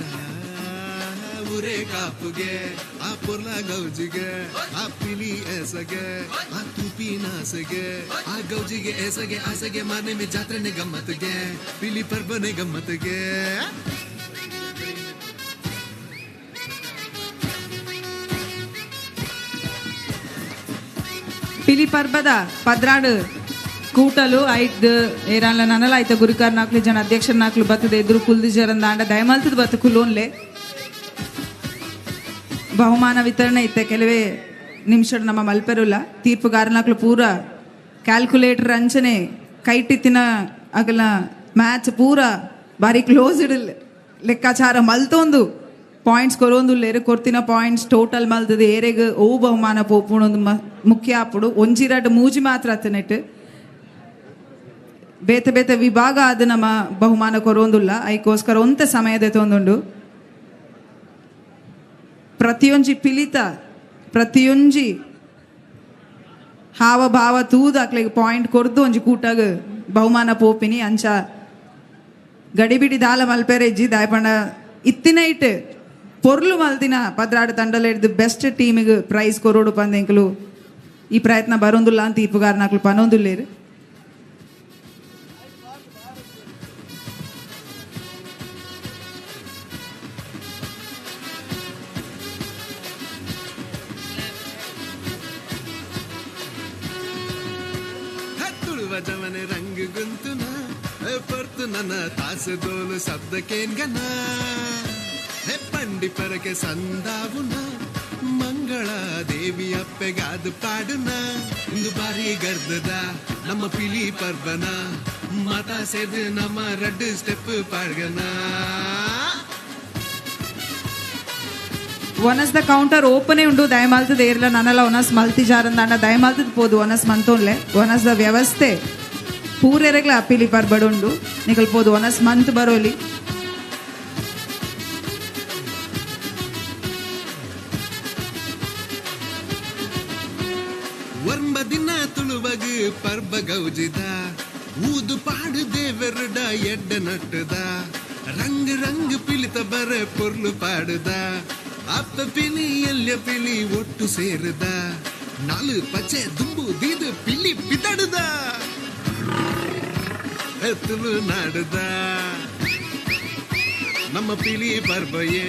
ಊರೇ ಕಾಪುಗೆ ಆ ಪೊರ್ಲ ಗೌಜಿಗೆ ಆ ಪಿಲಿ ಎಸಗೆ ಆ ತುಪಿ ನಾಸಗೆ ಆ ಗೌಜಿಗೆ ಎಸಗೆ ಆಸೆಗೆ ಮಾನೆ ಮೇ ಜಾತ್ರೆನೆ ಗಮ್ಮತ್ಗೆ ಪಿಲಿ ಪರ್ಬನೆ ಗಮ್ಮತ್ಗೆ. ಪಿಲಿ ಪರ್ಬದ 12 ಕೂಟಲು ಐಟ್ ಏರಾನ್ಲ ನನಲ ಐತ ಗುರುಕಾರ್ ನಾಕ್ಲು ಜನ ಅಧ್ಯಕ್ಷರ ನಾಕ್ಲು ಬತ್ತದ ಎದುರು ಕುಲ್ದಿ ಜರಂದ ಆಂಡ ದಯಮಲ್ತದ ಬತ್ತು ಕುಲೋನ್ಲೆ. ಬಹುಮಾನ ವಿತರಣೆ ಇತ್ತೆ ಕೆಲವೇ ನಿಮಿಷ ನಮ್ಮ ಮಲ್ಪೆರುಲ್ಲ. ತೀರ್ಪುಗಾರನಾಕ್ಲು ಪೂರ ಕ್ಯಾಲ್ಕುಲೇಟರ್ ಅಂಚನೆ ಕೈಟಿತ್ತಿನ ಅಗಲ ಮ್ಯಾಚ್ ಪೂರ ಬಾರಿ ಕ್ಲೋಸ್ ಲೆಕ್ಕಾಚಾರ ಮಲ್ತೊಂದು ಪಾಯಿಂಟ್ಸ್ ಕೊರೊಂದುಲ್ಲೇರು ಕೊರ್ತಿನ ಪಾಯಿಂಟ್ಸ್ ಟೋಟಲ್ ಮಲ್ತದ ಏರೆಗ್ ಓ ಬಹುಮಾನ ಪೋಪುಣೊಂದು ಮುಖ್ಯ ಆಪುಡು. ಒಂಜಿ ರಡ್ಡ್ ಮೂಜಿ ಮಾತ್ರ ಅತ್ತನೆಟ್ ಬೇತೆ ಬೇತೆ ವಿಭಾಗ ಆದ ನಮ್ಮ ಬಹುಮಾನ ಕೊರೊಂದುಲ್ಲ. ಐಕೋಸ್ಕರ ಒಂತೆ ಸಮಯದ ತೊಂದುಂಡು. ಪ್ರತಿಯೊಂಜಿ ಪಿಲಿತ ಪ್ರತಿಯೊಂಜಿ ಹಾವಭಾವ ತೂದು ಅಕ್ಲೆಗ್ ಪಾಯಿಂಟ್ ಕೊರ್ದು ಒಂಜಿ ಕೂಟಗ್ ಬಹುಮಾನ ಪೋಪಿನಿ. ಅಂಚ ಗಡಿಬಿಡಿ ದಾಲ ಮಲ್ಪೆರೆ ಇಜ್ಜಿ ದಾಯಪಂಡ ಇತ್ತಿನ ಇಟ್ಟು ಪೊರ್ಲು ಮಲ್ದಿನ ಪದ್ರಾಡು ತಂಡಲ ಬೆಸ್ಟ್ ಟೀಮಿಗೆ ಪ್ರೈಸ್ ಕೊರೋಡು ಪಂದೆಂಕಲು ಈ ಪ್ರಯತ್ನ ಬರೋಂದುಲ್ಲ ಅಂತ ತೀರ್ಪುಗಾರನಾಕ್ಲು ಪನೊಂದುಲ್ಲೇರು. ಜವನೆ ರಂಗ್ ಗುಂತುನ ಪರ್ತು ನನ್ನ ತಾಸು ದೋಲು ಶಬ್ದಕ್ಕೇನ್ಗನ ಹೇ ಪಂಡಿ ಪರಕೆ ಸಂದಾವುನ ಮಂಗಳ ದೇವಿ ಅಪ್ಪೆಗಾದ ಪಾಡುನ ಇಂದು ಬಾರಿ ಗರ್ದದ ನಮ್ಮ ಪಿಲಿ ಪರ್ವನ ಮಾತಾ ಸೇದು ನಮ್ಮ ರಡ್ಡು ಸ್ಟೆಪ್ ಪಾಡ್ಗನ. ಒನಸ್ the counter ಓಪನೇ ಉಂಡು ದಯಮಾಲ್ತದ ಏರ್ಲ ನನಲ ಒನಸ್ ಮಲ್ತಿ ಜಾರಂದಾಂಡ ದಯಮಾಲ್ತದ ಪೋದು ಒನಸ್ ಮಂತೋನ್ಲೆ. ಒನಸ್ the ವ್ಯವಸ್ಥೆ ಪೂರೆರೆಗ್ಲ ಅಪಿಲಿ ಪರ್ಬಡುಂಡು ನಿಕಲ್ ಪೋದು ಒನಸ್ ಮಂತ್ ಬರೋಲಿ. ವರ್ಮ ದಿನ ತುಳುವಗು ಪರ್ಬ ಗೌಜಿದ ಊದು ಪಾಡು ದೇವರುಡ ಎಡ್ಡ ನಟ್ಟುದ ರಂಗ್ ರಂಗ್ ಪಿಲಿತ ಬರ ಪೊರ್ಲು ಪಾಡುದ ಅಪ್ಪ ಪಿಲಿ ಎಲ್ಯ ಪಿಲಿ ಒಟ್ಟು ಸೇರುದ ನಾಲು ಪಚ್ಚೆ ದುಂಬು ದೀದು ಪಿಲಿ ಪಿತಡುದ ತುಳು ನಾಡುದ ನಮ್ಮ ಪಿಲಿ ಪರ್ಬಯೇ.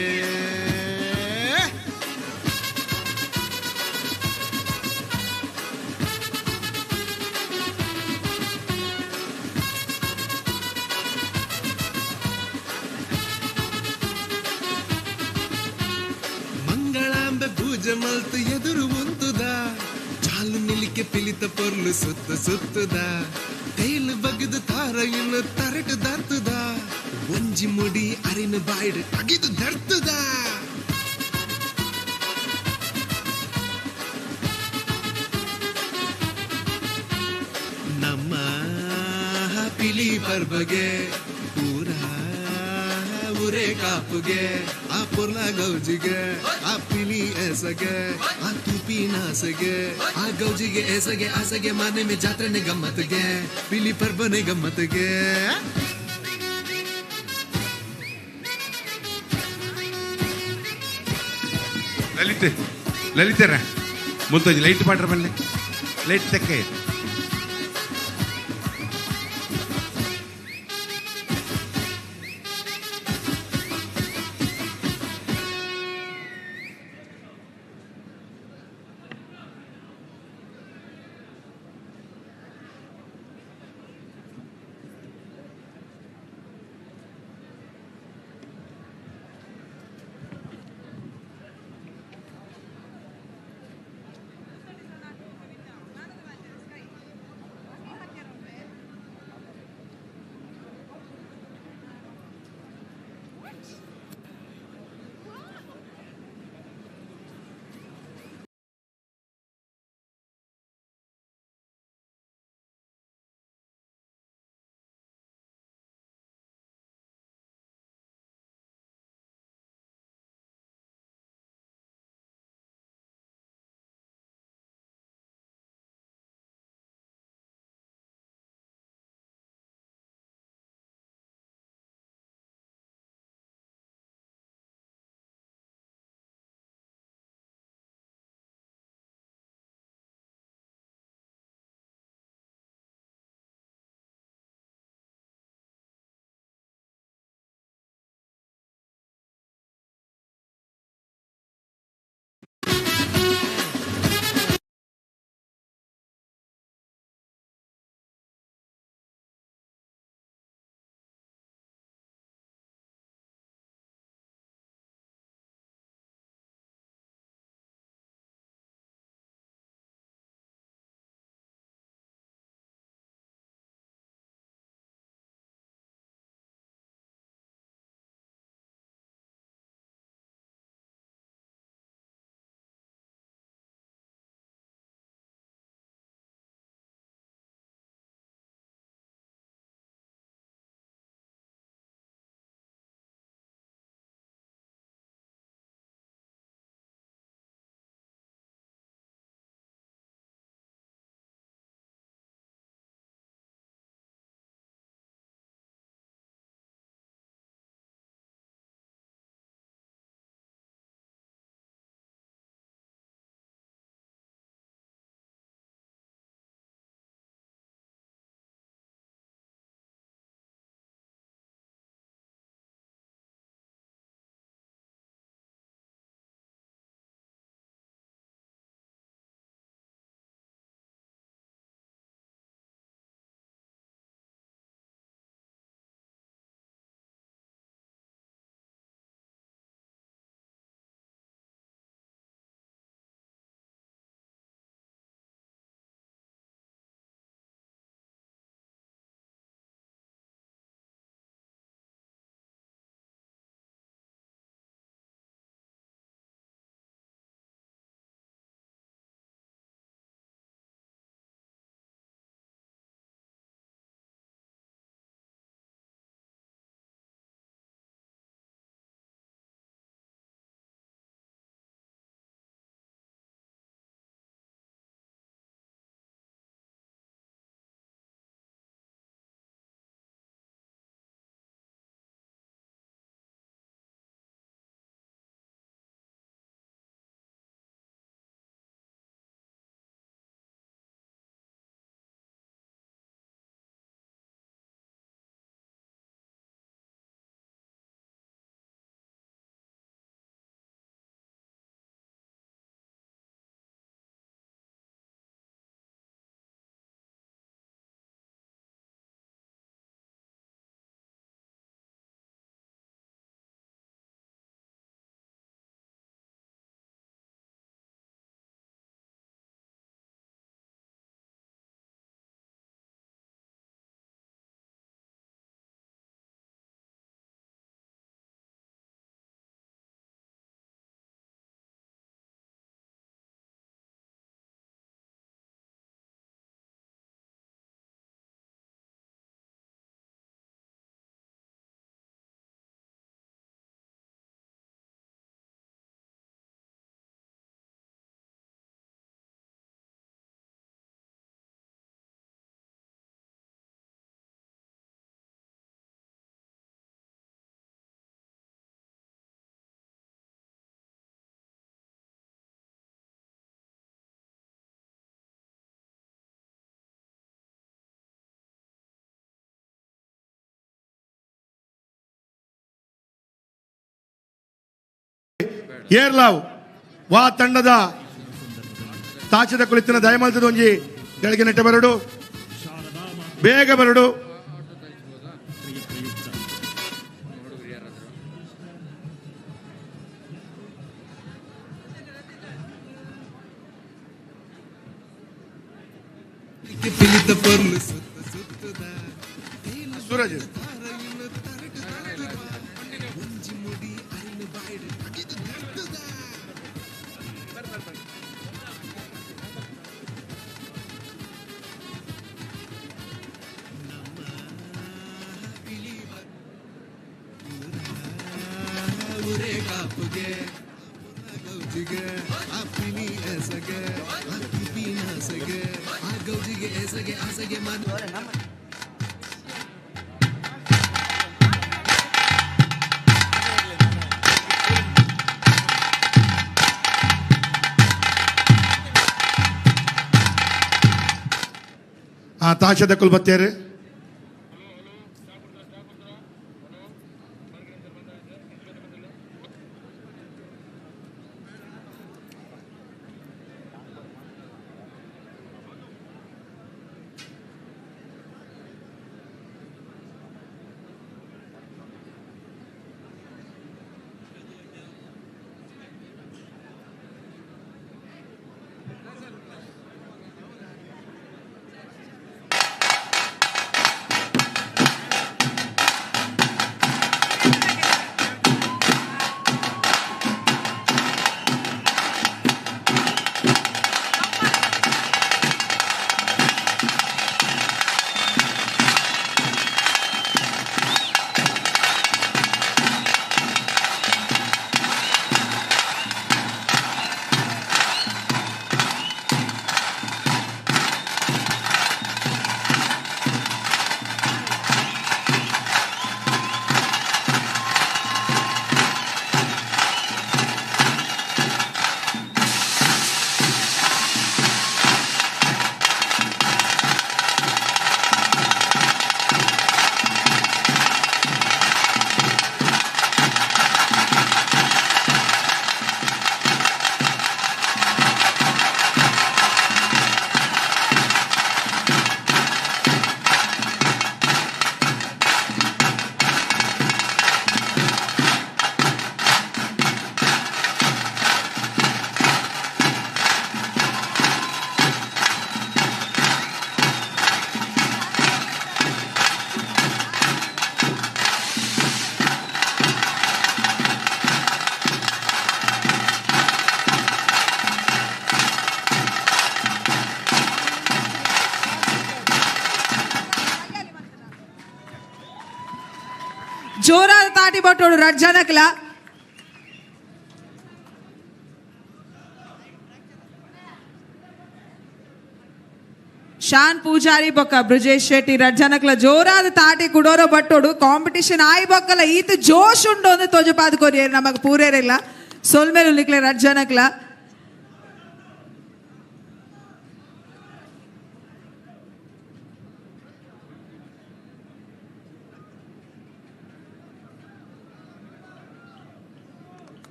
ಮಂಗಳಾಂಬೆ ಪೂಜೆ ಮಲ್ತು ಎದುರು ಉಂತುದ ಚಾಲು ನಿಲಿಕೆ ಪಿಲಿತ ಪೊರ್ಲು ಸುತ್ತ ಸುತ್ತುದ ತೇಲು ಬಗದು ತಾರ ಇನ್ನು ತರಟು ದರ್ತುದ ಒಂಜಿ ಮುಡಿ ಅರಿನ ಬಾಯ್ಡು ಅಗಿದು ದರ್ತುದ. ನಮ್ಮ ಪಿಲಿ ಪರ್ಬಗೆ ಪೂರ ಊರೇ ಕಾಪುಗೆ ಆ ಪೊರ್ಲ ಗೌಜಿಗೆ ಆ ಪಿಲಿ ಎಸಗೆ ಆ ತುಪಿನ ಆಸೆಗೆ ಆ ಗೌಜಿಗೆ ಎಸಗೆ ಆಸೆಗೆ ಮಾನೆ ಮೇ ಜಾತ್ರೆನೆ ಗಮ್ಮತ್ಗೆ ಪಿಲಿ ಪರ್ಬನೆ ಗಮ್ಮತ್ಗೆ. ಲಲಿತ್ ಲಲಿತರ ಮುಲ್ತೋಜಿ ಲೈಟ್ ಪಾಡ್ರ ಬಲ್ಲೆ ಲೈಟ್ ತೆಕ್ಕೆ. ಏರ್ಲಾವ್ ವಾ ತಂಡದ ತಾಚದ ಕುಳಿತಿನ ದಯಮಲ್ತದ ಒಂಜಿ ಬೆಳಗ್ಗೆ ನೆಟ್ಟ ಬರಡು ಬೇಗ ಬರಡು. ಸೂರಜ್ ಆ ತಾಶದ ಕುಲ್ಬತ್ತೇರು ಜೋರಾದ ತಾಟಿ ಬಟ್ಟೋಡು ರಜ್ಜನಕ್ಲ. ಶಾನ್ ಪೂಜಾರಿ ಬೊಕ್ಕ ಬ್ರಜೇಶ್ ಶೆಟ್ಟಿ ರಜ್ಜನಕ್ಲ ಜೋರಾದ ತಾಟಿ ಕುಡೋರೋ ಬಟ್ಟೋಡು ಕಾಂಪಿಟಿಷನ್ ಆಯಿ ಬೊಕ್ಕಲ ಈತ ಜೋಶ್ ಉಂಡು ಒಂದು ತೋಜಪಾದ ಕೊರಿಯರ್ ನಮಗ್ ಪೂರೇರಿಲ್ಲ ಸೊಲ್ಮೇಲು ನಿಕ್ಲೆ ರಜ್ಜನಕ್ಲ.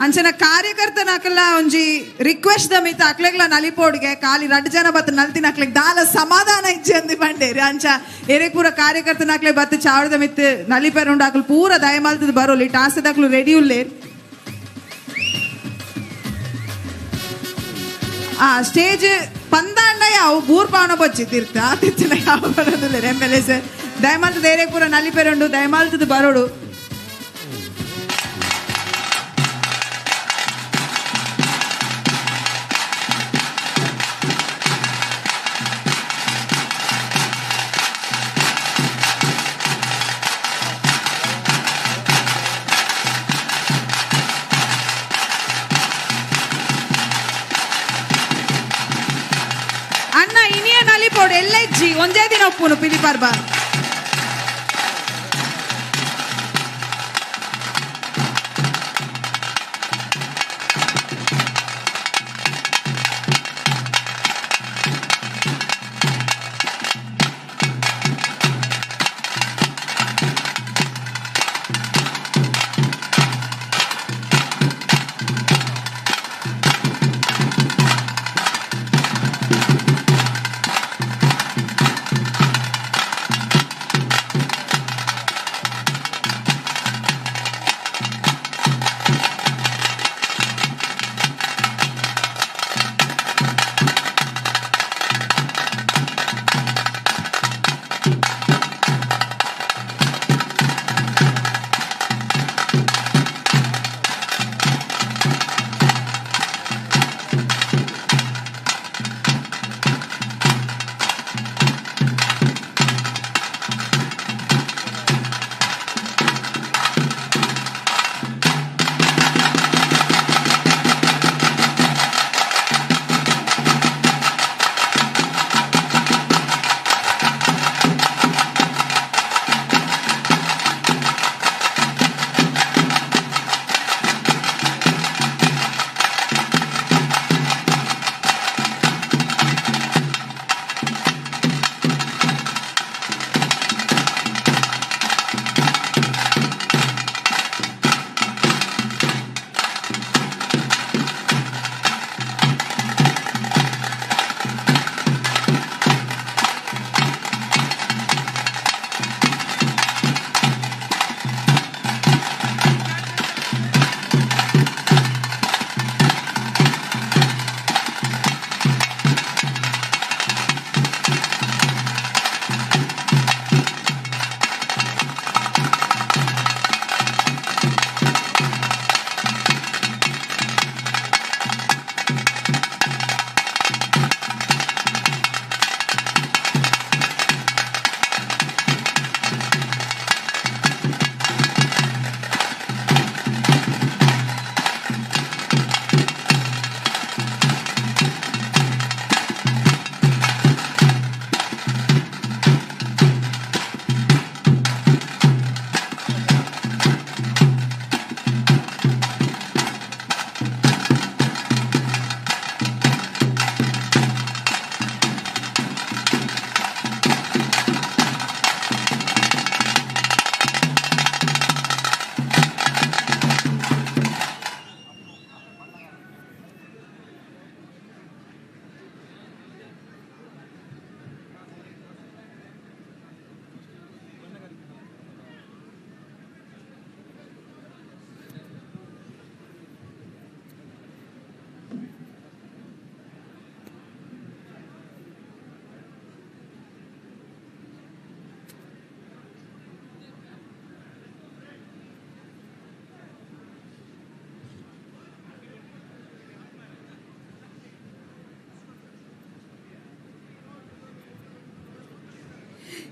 ಅಂಚನ ಕಾರ್ಯಕರ್ತನಕಲ್ಲ ಒಂಜಿ ರಿಕ್ವೆಸ್ಟ್ the ಮಿತ್ತ ಅಕ್ಲೆಗ್ಲ ನಲಿಪೋಡ್ಗೆ ಖಾಲಿ ರಡ್ಡು ಜನ ಬತ್ತ ನಲ್ತಿನ ಅಕ್ಲೆಗ್ ದಾಲ ಸಮಾಧಾನ ಇಜ್ಜಿ ಅಂದಿ ಪಂಡೇರಿ ಅಂಚ ಎರೆ ಪೂರ ಕಾರ್ಯಕರ್ತನಕ್ಲೆ ಬತ್ತ ಚಾವಡದ ಮಿತ್ತ ನಲಿಪೆರುಂಡು ಅಕ್ಲು ಪೂರ ದಯಮಲ್ತದ ಬರೋಲಿ ಟಾಸದಕ್ಲು ರೆಡಿ ಉಲ್ಲೇರ್ ಆ ಸ್ಟೇಜ್ ಪಂದಾಂಡ ಯಾವ ಬೂರ್ಪಾವನ ಬೊಚ್ಚಿ ತೀರ್ಥ ತಿರ್ತಿನ ಯಾವ ಬರೋದಿಲ್ಲ ಎಮ್ ಎಲ್ ಎ ಸರ್ ದಯಮಾಲ್ತದ ಏರೆ ಪೂರ ನಲಿಪೆರುಂಡು ದಯಮಾಲ್ತದ ಬರೋಡು ಅಣ್ಣ ಇನಿಯ ನಲಿಪೋಡು ಎಲ್ಲ ಇಜ್ಜಿ ಒಂದೇ ದಿನ ಒಪ್ಪುನು ಪಿಲಿ ಪರ್ಬ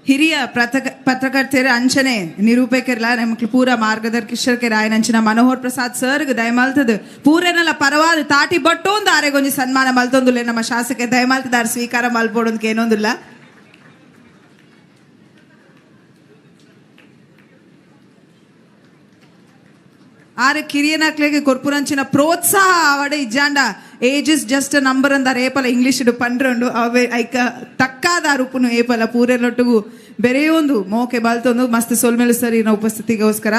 ಹಿರಿಯ ಪತ್ರಕರ್ತರ ಅಂಚನೆ ನಿರೂಪಕರ್ಲ ನಮಕ್ ಪೂರ ಮಾರ್ಗದರ್ಶಕರ ರಾಯನಂಚಿನ ಮನೋಹರ್ ಪ್ರಸಾದ್ ಸರ್ ದಯಮಾಲ್ತದ ಪೂರನೆಲ್ಲ ಪರವಾದ ತಾಟಿ ಬಟ್ಟೊಂದು ಆರೆಗೊಂಜಿ ಸನ್ಮಾನ ಮಲ್ತೊಂದುಲ್ಲ ನಮ್ಮ ಶಾಸಕ ದಯಮಾಲ್ತದಾರ ಸ್ವೀಕಾರ ಮಲ್ಪೋಡೊಂದಕ್ಕೆ ಏನೊಂದಿಲ್ಲ. ಆರೆ ಕಿರಿಯನಕ್ಲೆಗೆ ಕೊರ್ಪುರಂಚಿನ ಪ್ರೋತ್ಸಾಹ ಆವಡೆ ಇಜ್ಜಾಂಡ ಏಜ್ is just number ಅಂದಾರ ಏಪಲ ಇಂಗ್ಲೀಷ್ ಪಂಡ್ರಂಡು ಅವೇ ಐಕ ತಕ್ಕಾದ ರೂಪುನು ಏಪಲ ಪೂರೆಲ್ಲೊಟ್ಟಿಗೂ ಬೆರೆಯೊಂದು ಮೋಕೆ ಬಾಲ್ತೊಂದು ಮಸ್ತ್ ಸೊಲ್ಮೇಲು ಸರಿ ಉಪಸ್ಥಿತಿಗೋಸ್ಕರ.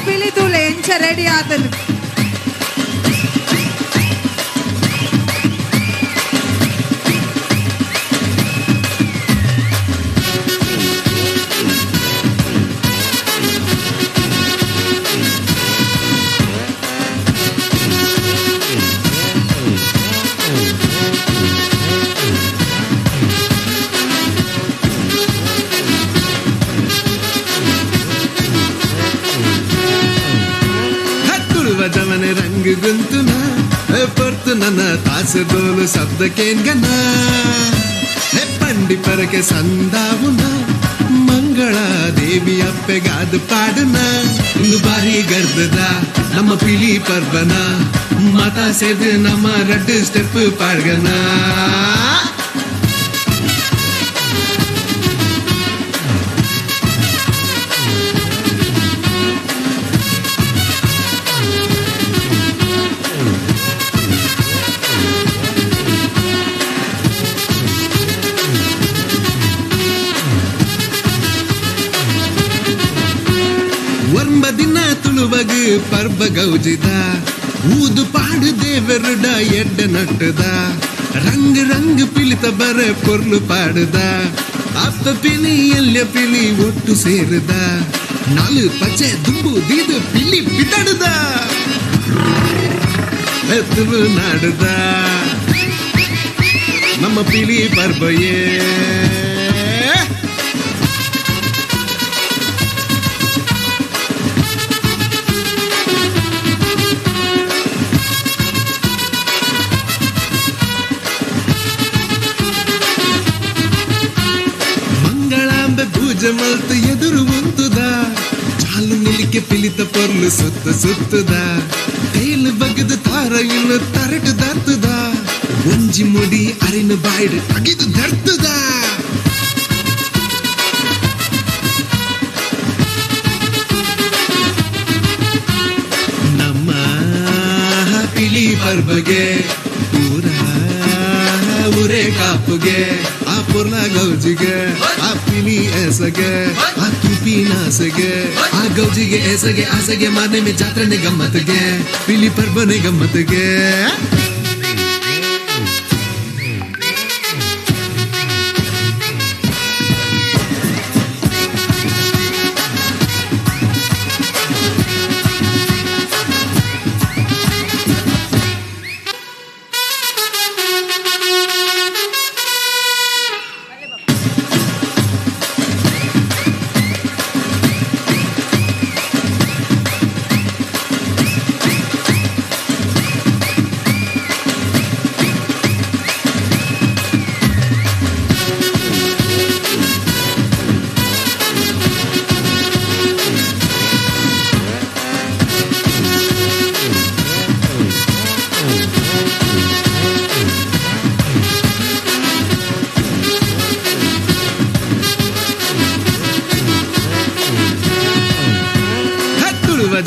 ಪಿಲಿ ತೂಲೆ ಎಂಚ ರೆಡಿ ಆತನು. ಜವನೆ ರಂಗ್ ಗುಂತುನ ಪೊರ್ತುನನ ತಾಸು ಡೋಲು ಶಬ್ದಕ್ಕೇನ್ಗನ ಪಂಡಿ ಪರಕೆ ಸಂದಾವುನ ಮಂಗಳ ದೇವಿ ಅಪ್ಪೆಗಾದ ಪಾಡುನ ಇಂದು ಬಾರಿ ಗರ್ದದ ನಮ್ಮ ಪಿಲಿ ಪರ್ವನ ಮಾತಾ ಸೇದು ನಮ್ಮ ರಡ್ಡು ಸ್ಟೆಪ್ ಪಾಡ್ಗನ. ದಿನ ತುಳುವಗು ಪರ್ಬ ಗೌಜಿದ ಊದು ಪಾಡು ದೇವರುಡ ಎಡ್ಡ ನಟ್ಟದ ರಂಗ್ ರಂಗ್ ಪಿಲಿತ ಬರ ಪೊರ್ಲು ಪಾಡುದ ಅಪ್ಪ ಪಿಲಿ ಎಲ್ಯ ಪಿಲಿ ಒಟ್ಟು ಸೇರುದ ನಾಲು ಪಚ್ಚೆ ದುಂಬು ದೀದು ಪಿಲಿ ಬಿದಡುದ ತುಳುನಾಡುದ ನಮ್ಮ ಪಿಲಿ ಪರ್ಬಯೇ. ಪೂಜೆ ಮಲ್ತು ಎದುರು ಉಂತುದ ಚಾಲು ನಿಲಿಕೆ ಪಿಲಿತ ಪೊರ್ಲು ಸುತ್ತ ಸುತ್ತದ ತೇಲು ಬಗದು ತಾರ ಇನ್ನು ತರಟು ದರ್ತದ ಒಂಜಿ ಮುಡಿ ಅರಿನ ಬಾಯ್ಡು ಅಗಿದು ದರ್ತದ. ನಮ್ಮ ಪಿಲಿ ಪರ್ಬಗೆ ಪೂರ ಊರೇ ಕಾಪುಗೆ ಆ ಪೊರ್ಲ ಗೌಜಿಗೆ ಆ ಪಿಲಿ ಎಸಗೆ ಆ ತುಪಿನ ಆಸೆಗೆ ಆ ಗೌಜಿಗೆ ಎಸಗೆ ಆಸೆಗೆ ಮಾನೆ ಮೇ ಜಾತ್ರೆನೆ ಗಮ್ಮತ್ಗೆ ಪಿಲಿ ಪರ್ಬನೆ ಗಮ್ಮತ್ಗೆ.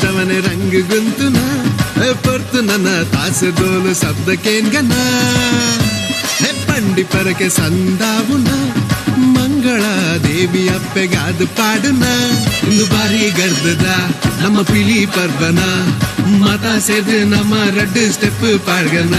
ಜವನೆ ರಂಗ್ ಗುಂತುನ ಪೊರ್ತುನನ ತಾಸು ಡೋಲು ಶಬ್ದಕ್ಕೇನ್ಗನ ಪಂಡಿ ಪರಕೆ ಸಂದಾವುನ ಮಂಗಳ ದೇವಿ ಅಪ್ಪೆಗಾದ ಪಾಡುನ ಇಂದು ಬಾರಿ ಗರ್ದದ ನಮ್ಮ ಪಿಲಿ ಪರ್ಬನ ಮಾತಾ ಸೇದು ನಮ್ಮ ರಡ್ಡು ಸ್ಟೆಪ್ ಪಾಡ್ಗನ.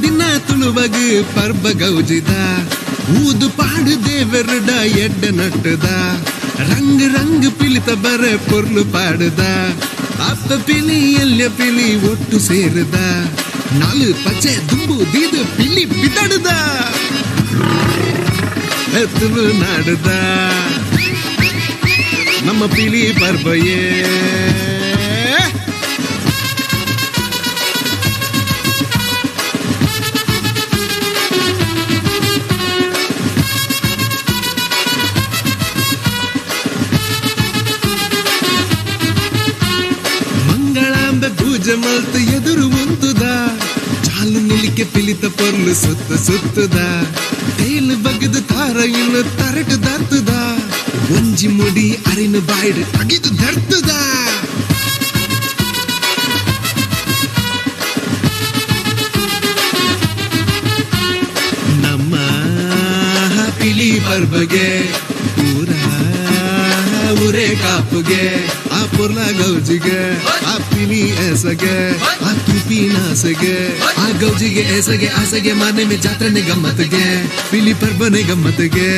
ದಿನ ತುಳುವಗು ಪರ್ಬ ಗೌಜಿದ ಊದು ಪಾಡು ದೇವರುಡ ಎಡ್ಡ ನಟ್ಟದ ರಂಗ್ ರಂಗ್ ಪಿಲಿತ ಬರ ಪೊರ್ಲು ಪಾಡುದ ಅಪ್ಪ ಪಿಲಿ ಎಲ್ಯ ಪಿಲಿ ಒಟ್ಟು ಸೇರುದ ನಾಲು ಪಚ್ಚೆ ದುಂಬು ದೀದು ಪಿಲಿ ಬಿದಡುದ ತುಳುನಾಡುದ ನಮ್ಮ ಪಿಲಿ ಪರ್ಬಯೇ. ಪೂಜೆ ಮಲ್ತು ಎದುರು ಉಂತುದ ಚಾಲು ನಿಲಿಕೆ ಪಿಲಿ ಪಿಲಿತ ಪೊರ್ಲು ಸುತ್ತ ಸುತ್ತದ ತೇಲು ಬಗ್ಗದ ತಾರ ಇನ್ನು ತರಟು ದರ್ತದ ಒಂಜಿ ಮುಡಿ ಅರಿನ ಬಾಯ್ಡು ಅಗಿದು ದರ್ತದ ನಮ್ಮ ಪಿಲಿ ಪರ್ಬಗೆ ಪೂರ ಊರೇ ಕಾಪುಗೆ ಆ ಪೊರ್ಲ ಗೌಜಿಗೆ ಆ ಪಿಲಿ ಎಸಗೆ ಆ ತುಪಿನ ಆಸೆಗೆ ಆ ಗೌಜಿಗೆ ಎಸಗೆ ಆಸೆಗೆ ಮಾನೆ ಮೇ ಜಾತ್ರೆನೆ ಗಮ್ಮತ್ಗೆ ಪಿಲಿ ಪರ್ಬನೆ ಗಮ್ಮತ್ಗೆ.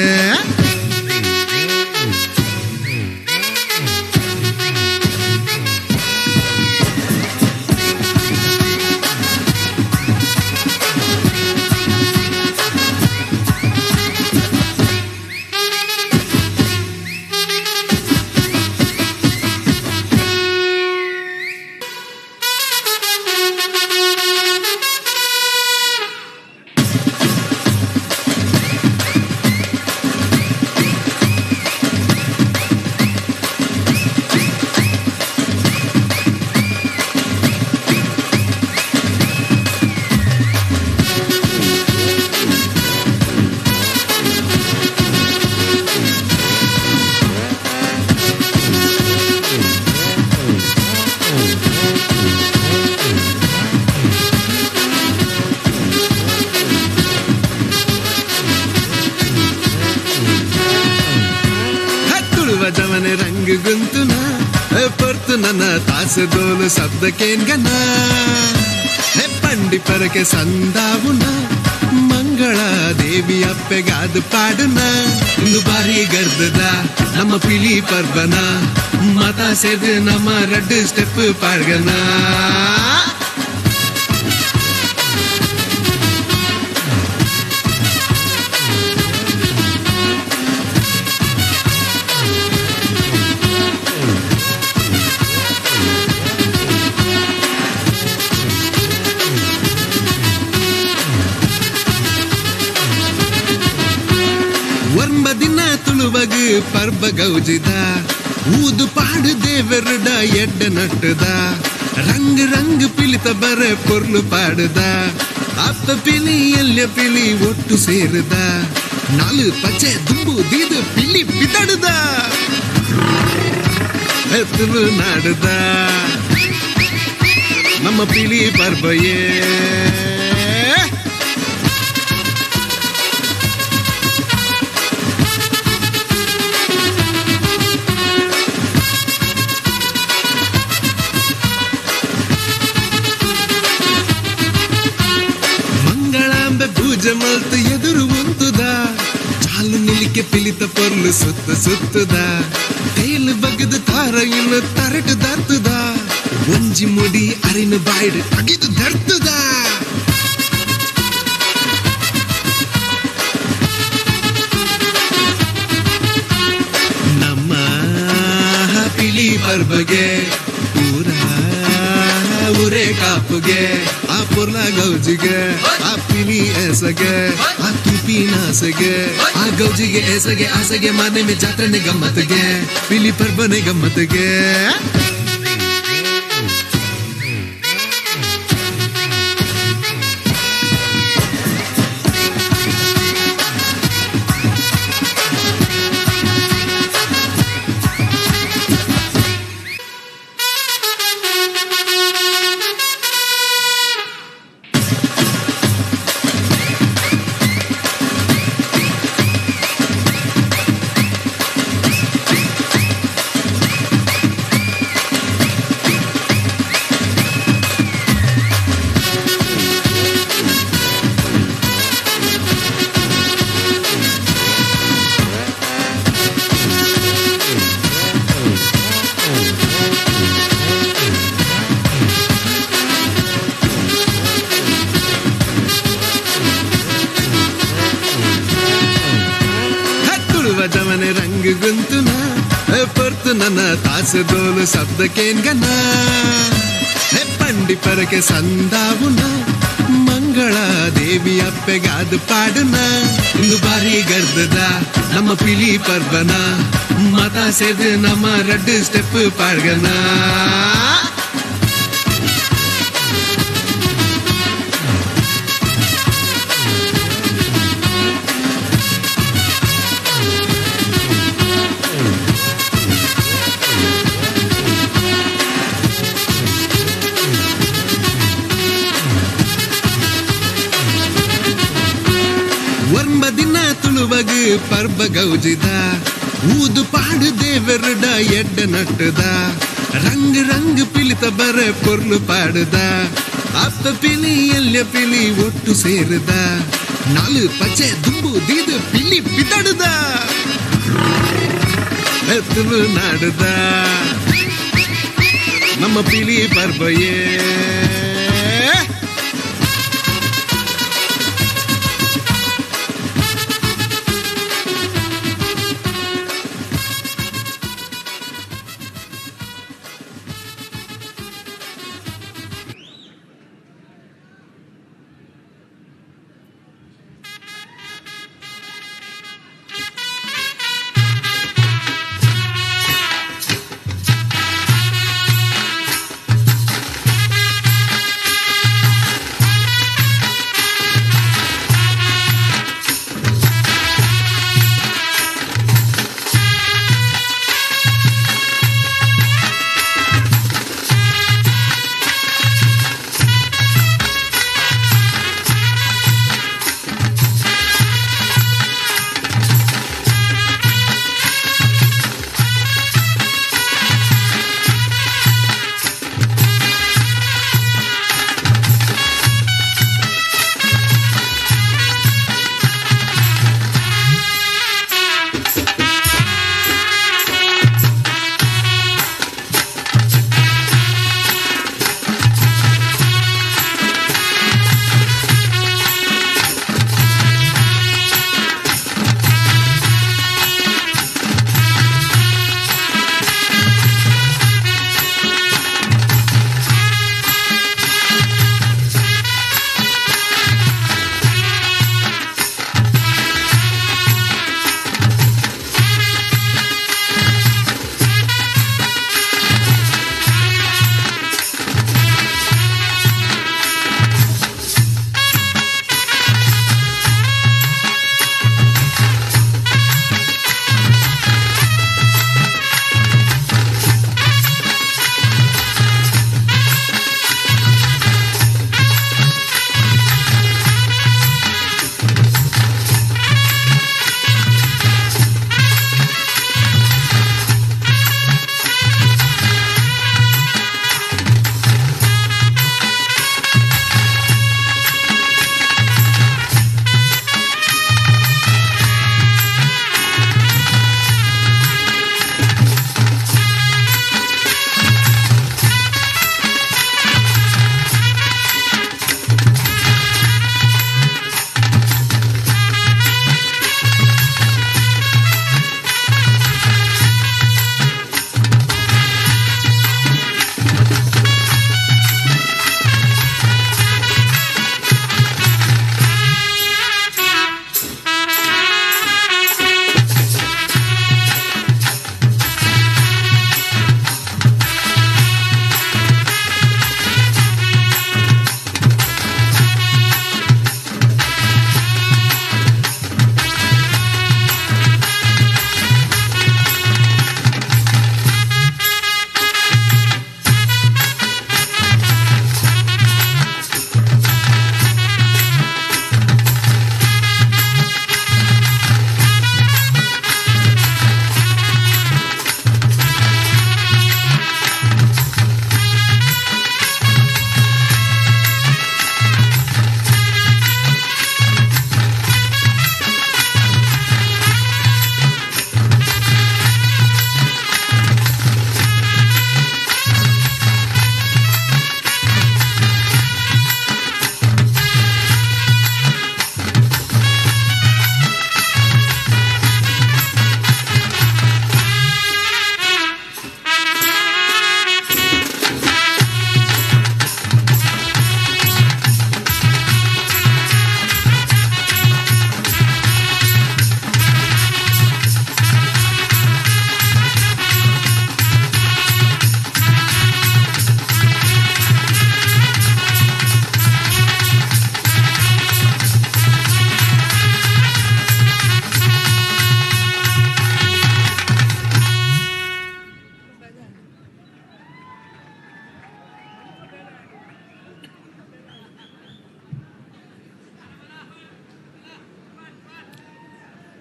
ತಾಸದೋಲು ಶಬ್ದಕ್ಕೇನ್ಗನ ಪಂಡಿ ಪರಕೆ ಸಂದಾವುನ ಮಂಗಳ ದೇವಿ ಅಪ್ಪೆಗಾದ ಪಾಡುನ ಇಂದು ಬಾರಿ ಗರ್ದದ ನಮ್ಮ ಪಿಲಿ ಪರ್ಬನ ಮಾತಾ ಸೇದು ನಮ್ಮ ರಡ್ಡು ಸ್ಟೆಪ್ ಪಾಡ್ಗನ. ತುಳುವಗು ಪರ್ಬ ಗೌಜಿದ ಊದು ಪಾಡು ದೇವರುಡ ಎಡ್ಡ ನಟ್ಟುದ ರಂಗ್ ರಂಗ್ ಪಿಲಿತ ಬರ ಪೊರ್ಲು ಪಾಡುದ ಅಪ್ಪ ಪಿಲಿ ಎಲ್ಲ ಪಿಲಿ ಒಟ್ಟು ಸೇರುದ ನಾಲು ಪಚ್ಚೆ ದುಂಬು ದೀದು ಪಿಲಿ ಬಿದಡುದ ತುಳು ನಾಡುದ ನಮ್ಮ ಪಿಲಿ ಪರ್ಬಯೇ. ಪೂಜೆ ಮಲ್ತು ಎದುರು ಉಂತುದ ಚಾಲು ನಿಲಿಕೆ ಪಿಲಿತ ಪೊರ್ಲು ಸುತ್ತ ಸುತ್ತದ ತೇಲು ಬಗ್ಗದ ತಾರ ಇನ್ನು ತರಟು ದರ್ತದ ಒಂಜಿ ಮುಡಿ ಅರಿನ ಬಾಯ್ಡು ಅಗಿದು ದರ್ತದ ನಮ್ಮ ಪಿಲಿ ಪರ್ಬಗೆ ಪೂರ ಊರೇ ಕಾಪುಗೆ ಆ ಪೊರ್ಲ ಗೌಜಿಗೆ ಆ ಪಿಲಿ ಎಸಗೆ ಆ ತುಪಿನ ಆಸೆಗೆ ಆ ಗೌಜಿಗೆ ಎಸಗೆ ಆಸೆಗೆ ಮಾನೆ ಮೇ ಜಾತ್ರೆನೆ ಗಮ್ಮತ್ಗೆ ಪಿಲಿ ಪರ್ಬನೆ ಗಮ್ಮತ್ಗೆ. ತಾಸದೋಲು ಶಬ್ದಕ್ಕೇನ್ಗನ ಪಂಡಿ ಪರಕೆ ಸಂದಾವುನ ಮಂಗಳ ದೇವಿ ಅಪ್ಪೆಗಾದ ಪಾಡುನ ಇಂದು ಬಾರಿ ಗರ್ದದ ನಮ್ಮ ಪಿಲಿ ಪರ್ಬನ ಮಾತಾ ಸೇದು ನಮ್ಮ ರಡ್ಡು ಸ್ಟೆಪ್ ಪಾಡ್ಗನ. ಒರ್ಂಬ ದಿನ ತುಳುವಗು ಪರ್ಬ ಗೌಜಿದ ಊದು ಪಾಡು ದೇವರುಡ ಎಡ್ಡ ನಟ್ಟುದ ರಂಗ್ ರಂಗ್ ಪಿಲಿತ ಬರ ಪೊರ್ಲು ಪಾಡುದ ಅಪ್ಪ ಪಿಲಿ ಎಲ್ಯ ಪಿಲಿ ಒಟ್ಟು ಸೇರುದ ನಾಲು ಪಚೆ ದುಂಬು ದೀದು ಪಿಲಿ ಪಿತಡುದ ತುಳು ನಾಡುದ ನಮ್ಮ ಪಿಲಿ ಪರ್ಬಯೇ.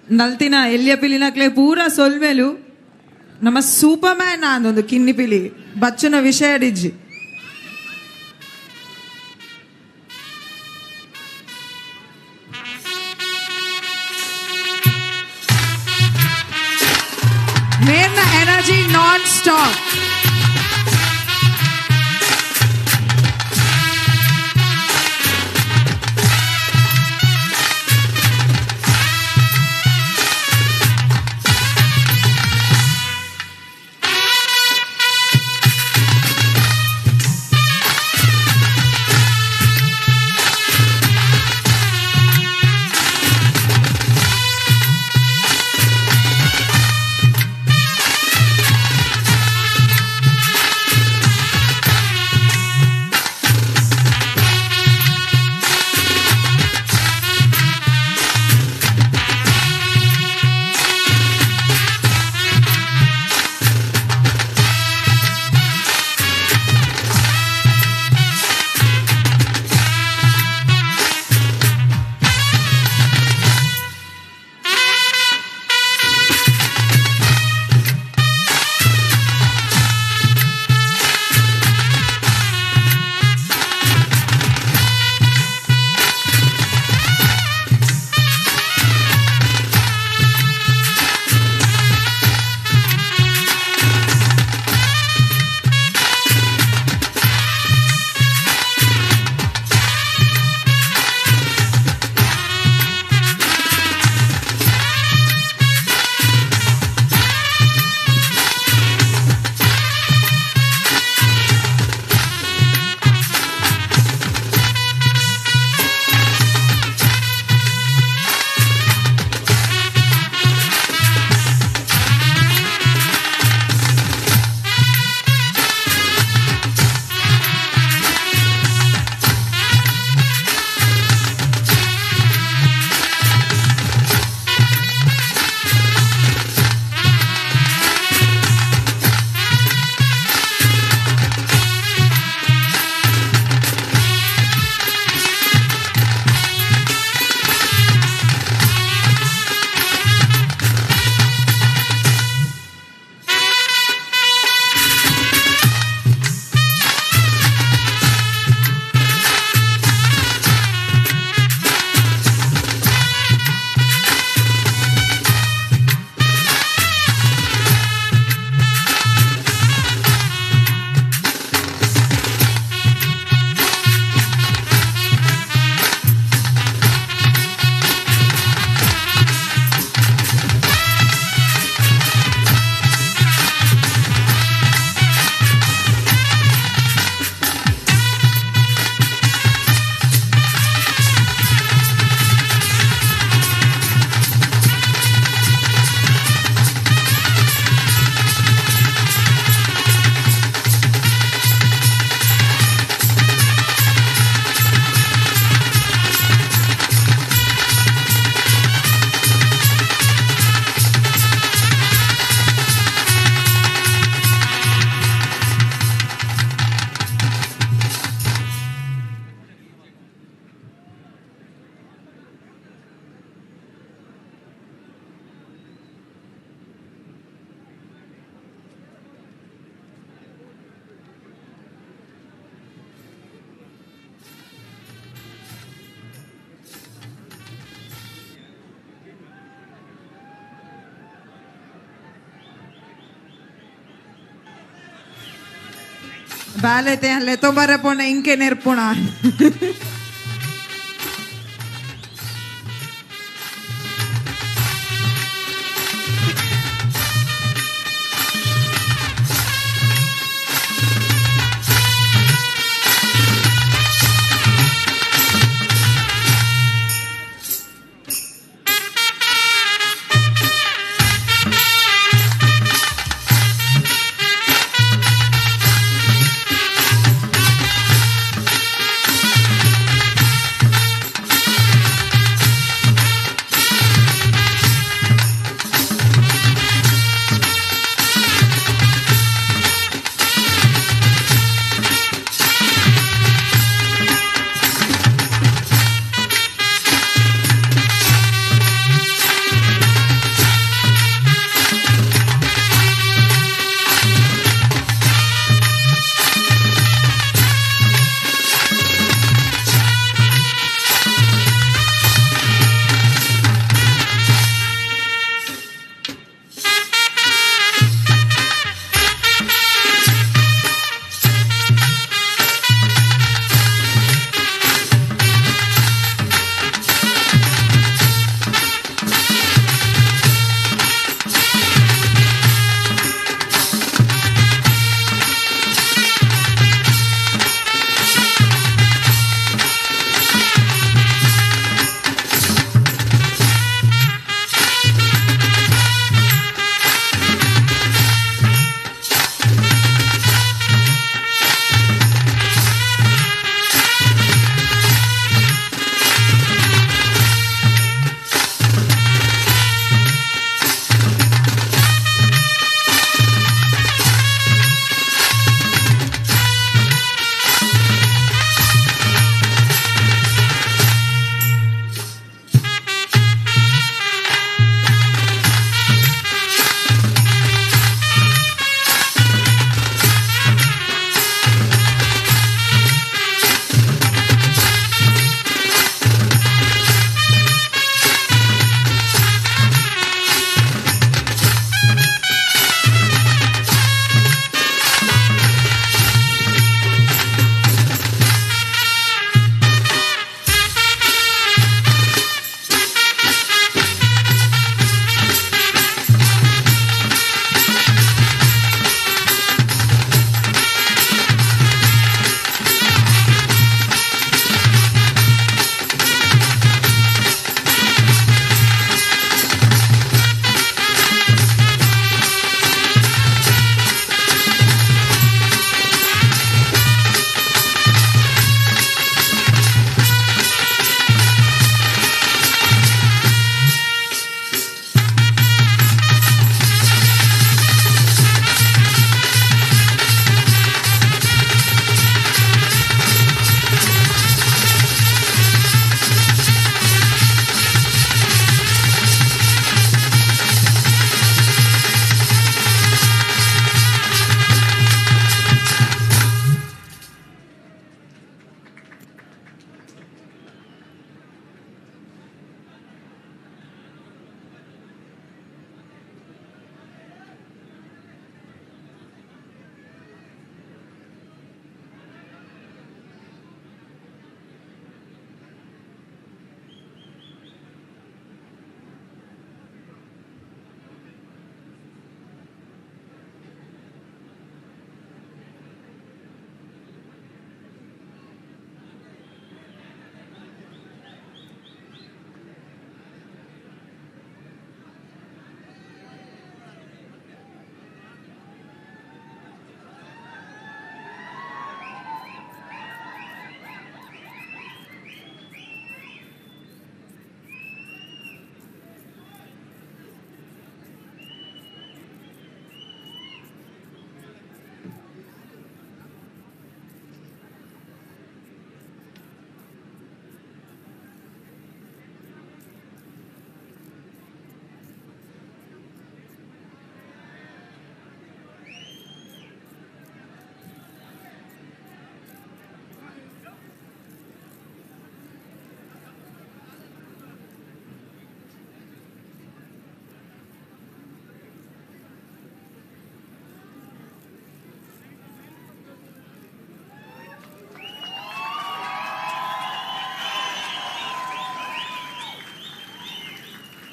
ನಲ್ತಿನ ಎಲ್ಯ ಪಿಲಿನಕ್ಲೆ ಪೂರ ಸೊಲ್ಮೆಲು ನಮ್ಮ ಸೂಪರ್ ಮ್ಯಾನ್ ಆಂದೊಂದು ಕಿನ್ನಿ ಪಿಲಿ ಬಚ್ಚುನ ವಿಷಯ ಡಿಜ್ಜಿ. ಮೇರ್ನ ಎನರ್ಜಿ ನಾನ್ ಸ್ಟಾಪ್. ಬಾಲೆತೆ ಅಲ್ಲೇ ತೊಂಬರ ಪೋಣ ಇಂಕೆ ನೆರ್ಪುಣ.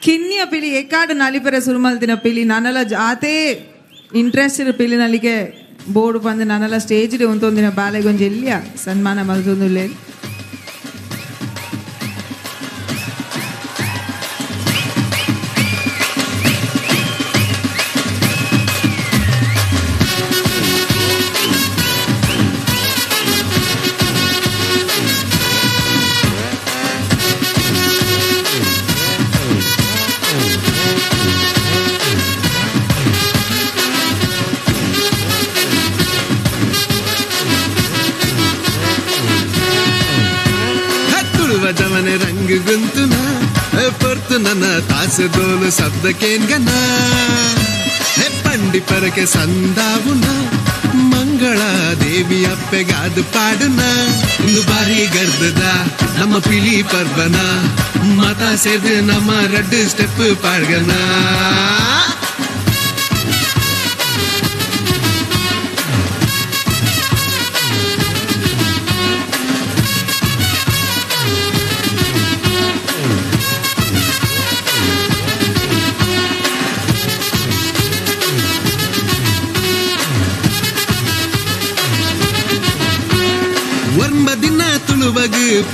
ಕಿನ್ನಿಯ ಪಿಲಿ ಏಕಾಡು ನಲಿಪೆರೆ ಸುರುಮಲ್ತಿನ ಪಿಲಿ ನನಲ ಆತೇ ಇಂಟ್ರೆಸ್ಟ್ ಪಿಲಿ ನಲಿಗೆ ಬೋರ್ಡ್ ಬಂದು ನನಲ ಸ್ಟೇಜ್ ಉಂತೊಂದಿನ ಬಾಲೆಗೊಂಜಿ ಎಲ್ಲಿಯ ಸನ್ಮಾನ ಮಲ್ತೊಂದುಲ್ಲೆ. ತಾಸೆದೋಲು ಶಬ್ದಕ್ಕೇನ್ಗನ ಪಂಡಿ ಪರಕೆ ಸಂದಾವುನ ಮಂಗಳ ದೇವಿ ಅಪ್ಪೆಗಾದು ಪಾಡುನ ಇಂದು ಬಾರಿ ಗರ್ದದ ನಮ್ಮ ಪಿಲಿ ಪರ್ಬನ ಮಾತಾ ಸೇರ್ದು ನಮ್ಮ ರಡ್ಡು ಸ್ಟೆಪ್ ಪಾಡ್ಗನ.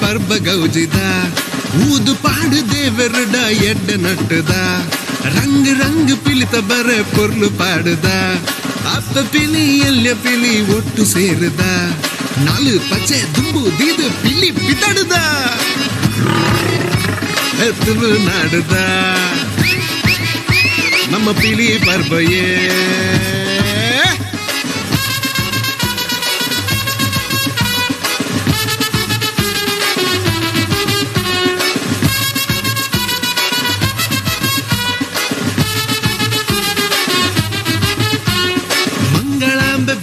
ಪರ್ಬ ಗೌಜಿದ ಊದು ಪಾಡು ದೇವರುಡ ಎಡ್ಡ ನಟ್ಟುದ ರಂಗ್ ರಂಗ್ ಪಿಲಿತ ಬರ ಪೊರ್ಲು ಪಾಡುದ ಅಪ್ಪ ಪಿಲಿ ಎಲ್ಯ ಪಿಲಿ ಒಟ್ಟು ಸೇರುದ ನಾಲು ಪಚ್ಚೆ ದುಂಬು ದೀದು ಪಿಲಿ ಪಿತಡುದ ತುಳು ನಾಡುದ ನಮ್ಮ ಪಿಲಿ ಪರ್ಬಯೇ.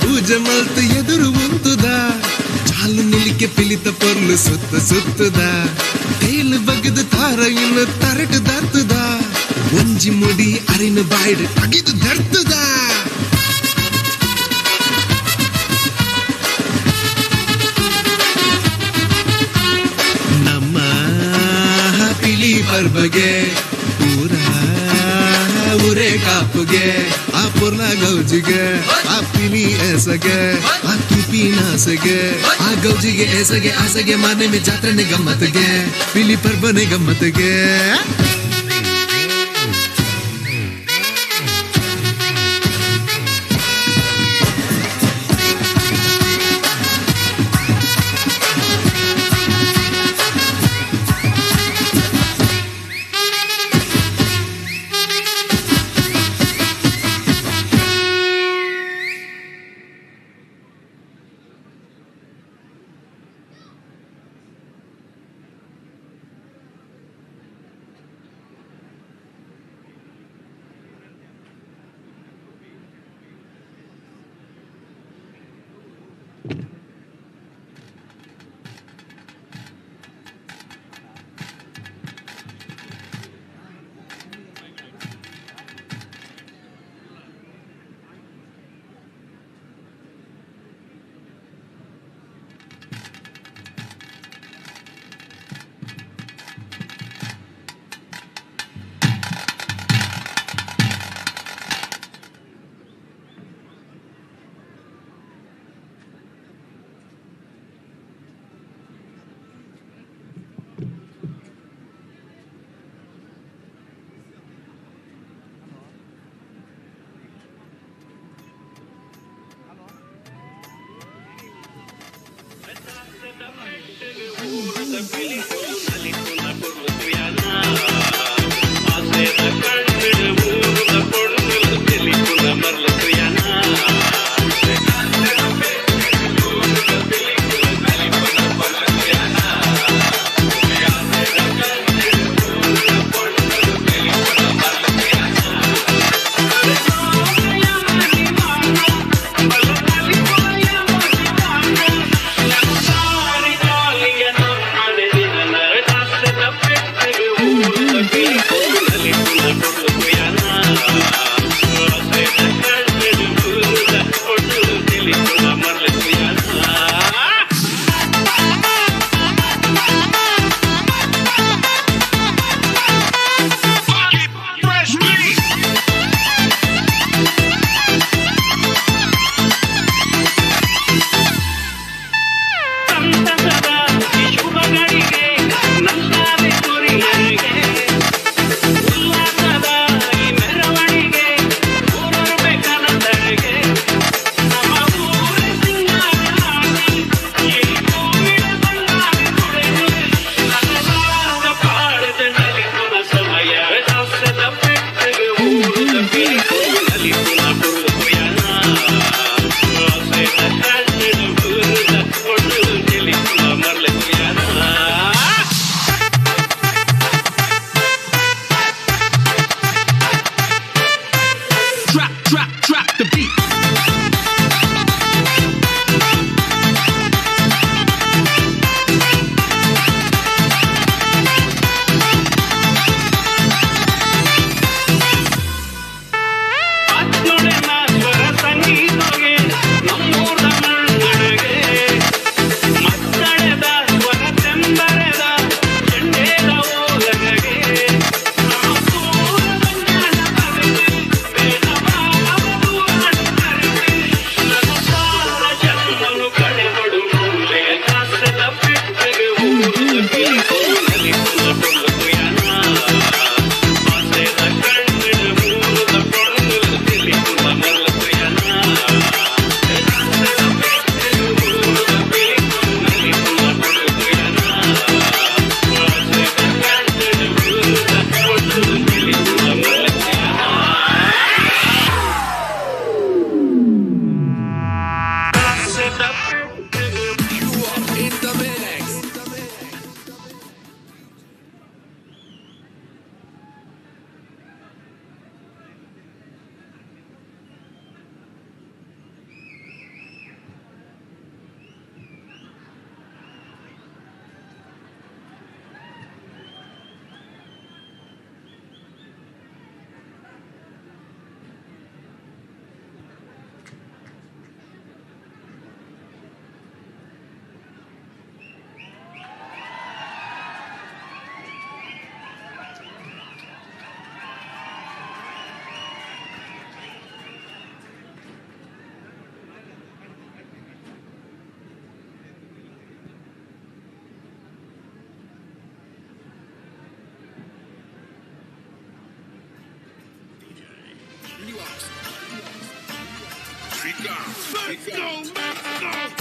ಪೂಜೆ ಮಲ್ತು ಎದುರು ಉಂತುದ ಚಾಲು ನಿಲಿಕೆ ಪಿಲಿತ ಪೊರ್ಲು ಸುತ್ತ ಸುತ್ತುದ ತೇಲು ಬಗದು ತಾರ ಇನ್ನು ತರಟು ದರ್ತುದ ಒಂಜಿ ಮುಡಿ ಅರಿನ ಬಾಯ್ಡು ಅಗಿದು ದರ್ತುದ. ನಮ್ಮ ಪಿಲಿ ಪರ್ಬಗೆ ಪೂರ ಊರೇ ಕಾಪುಗೆ ಆ ಪೊರ್ಲ ಗೌಜಿಗೆ ಆ ಪಿಲಿ ಎಸಗೆ ಆ ತುಪಿನ ಆಸೆಗೆ ಆ ಗೌಜಿಗೆ ಎಸಗೆ ಆಸೆಗೆ ಮಾನೆ ಮೇ ಜಾತ್ರೆನೆ ಗಮ್ಮತ್ತಿಗೆ ಪಿಲಿ ಪರ್ಬನೆ ಗಮ್ಮತ್ತಿಗೆ. Let's go, let's go.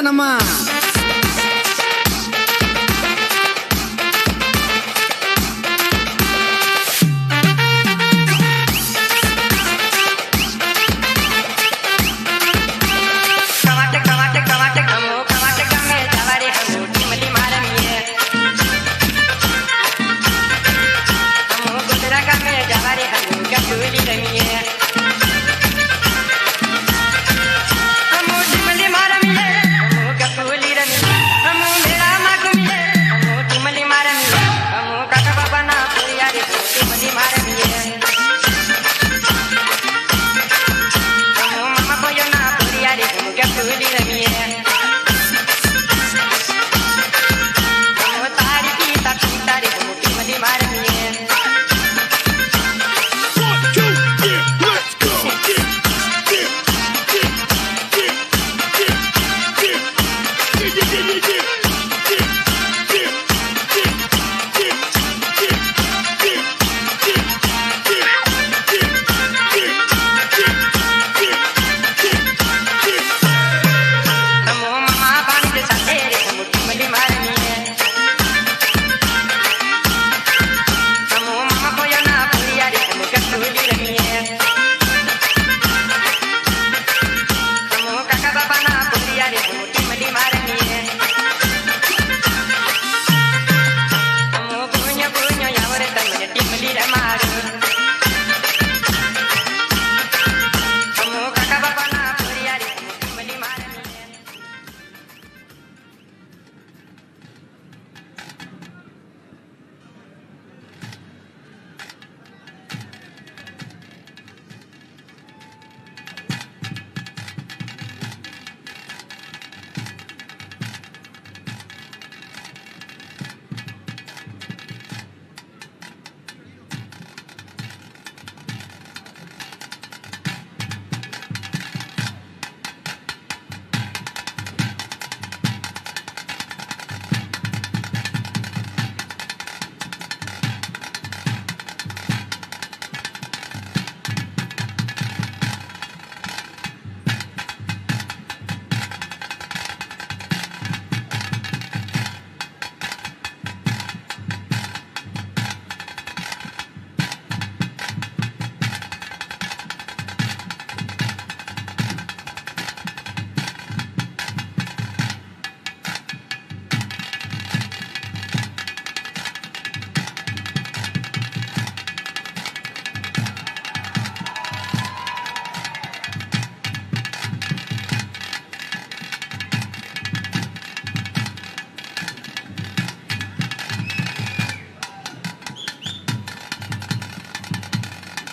ನಮ್ಮ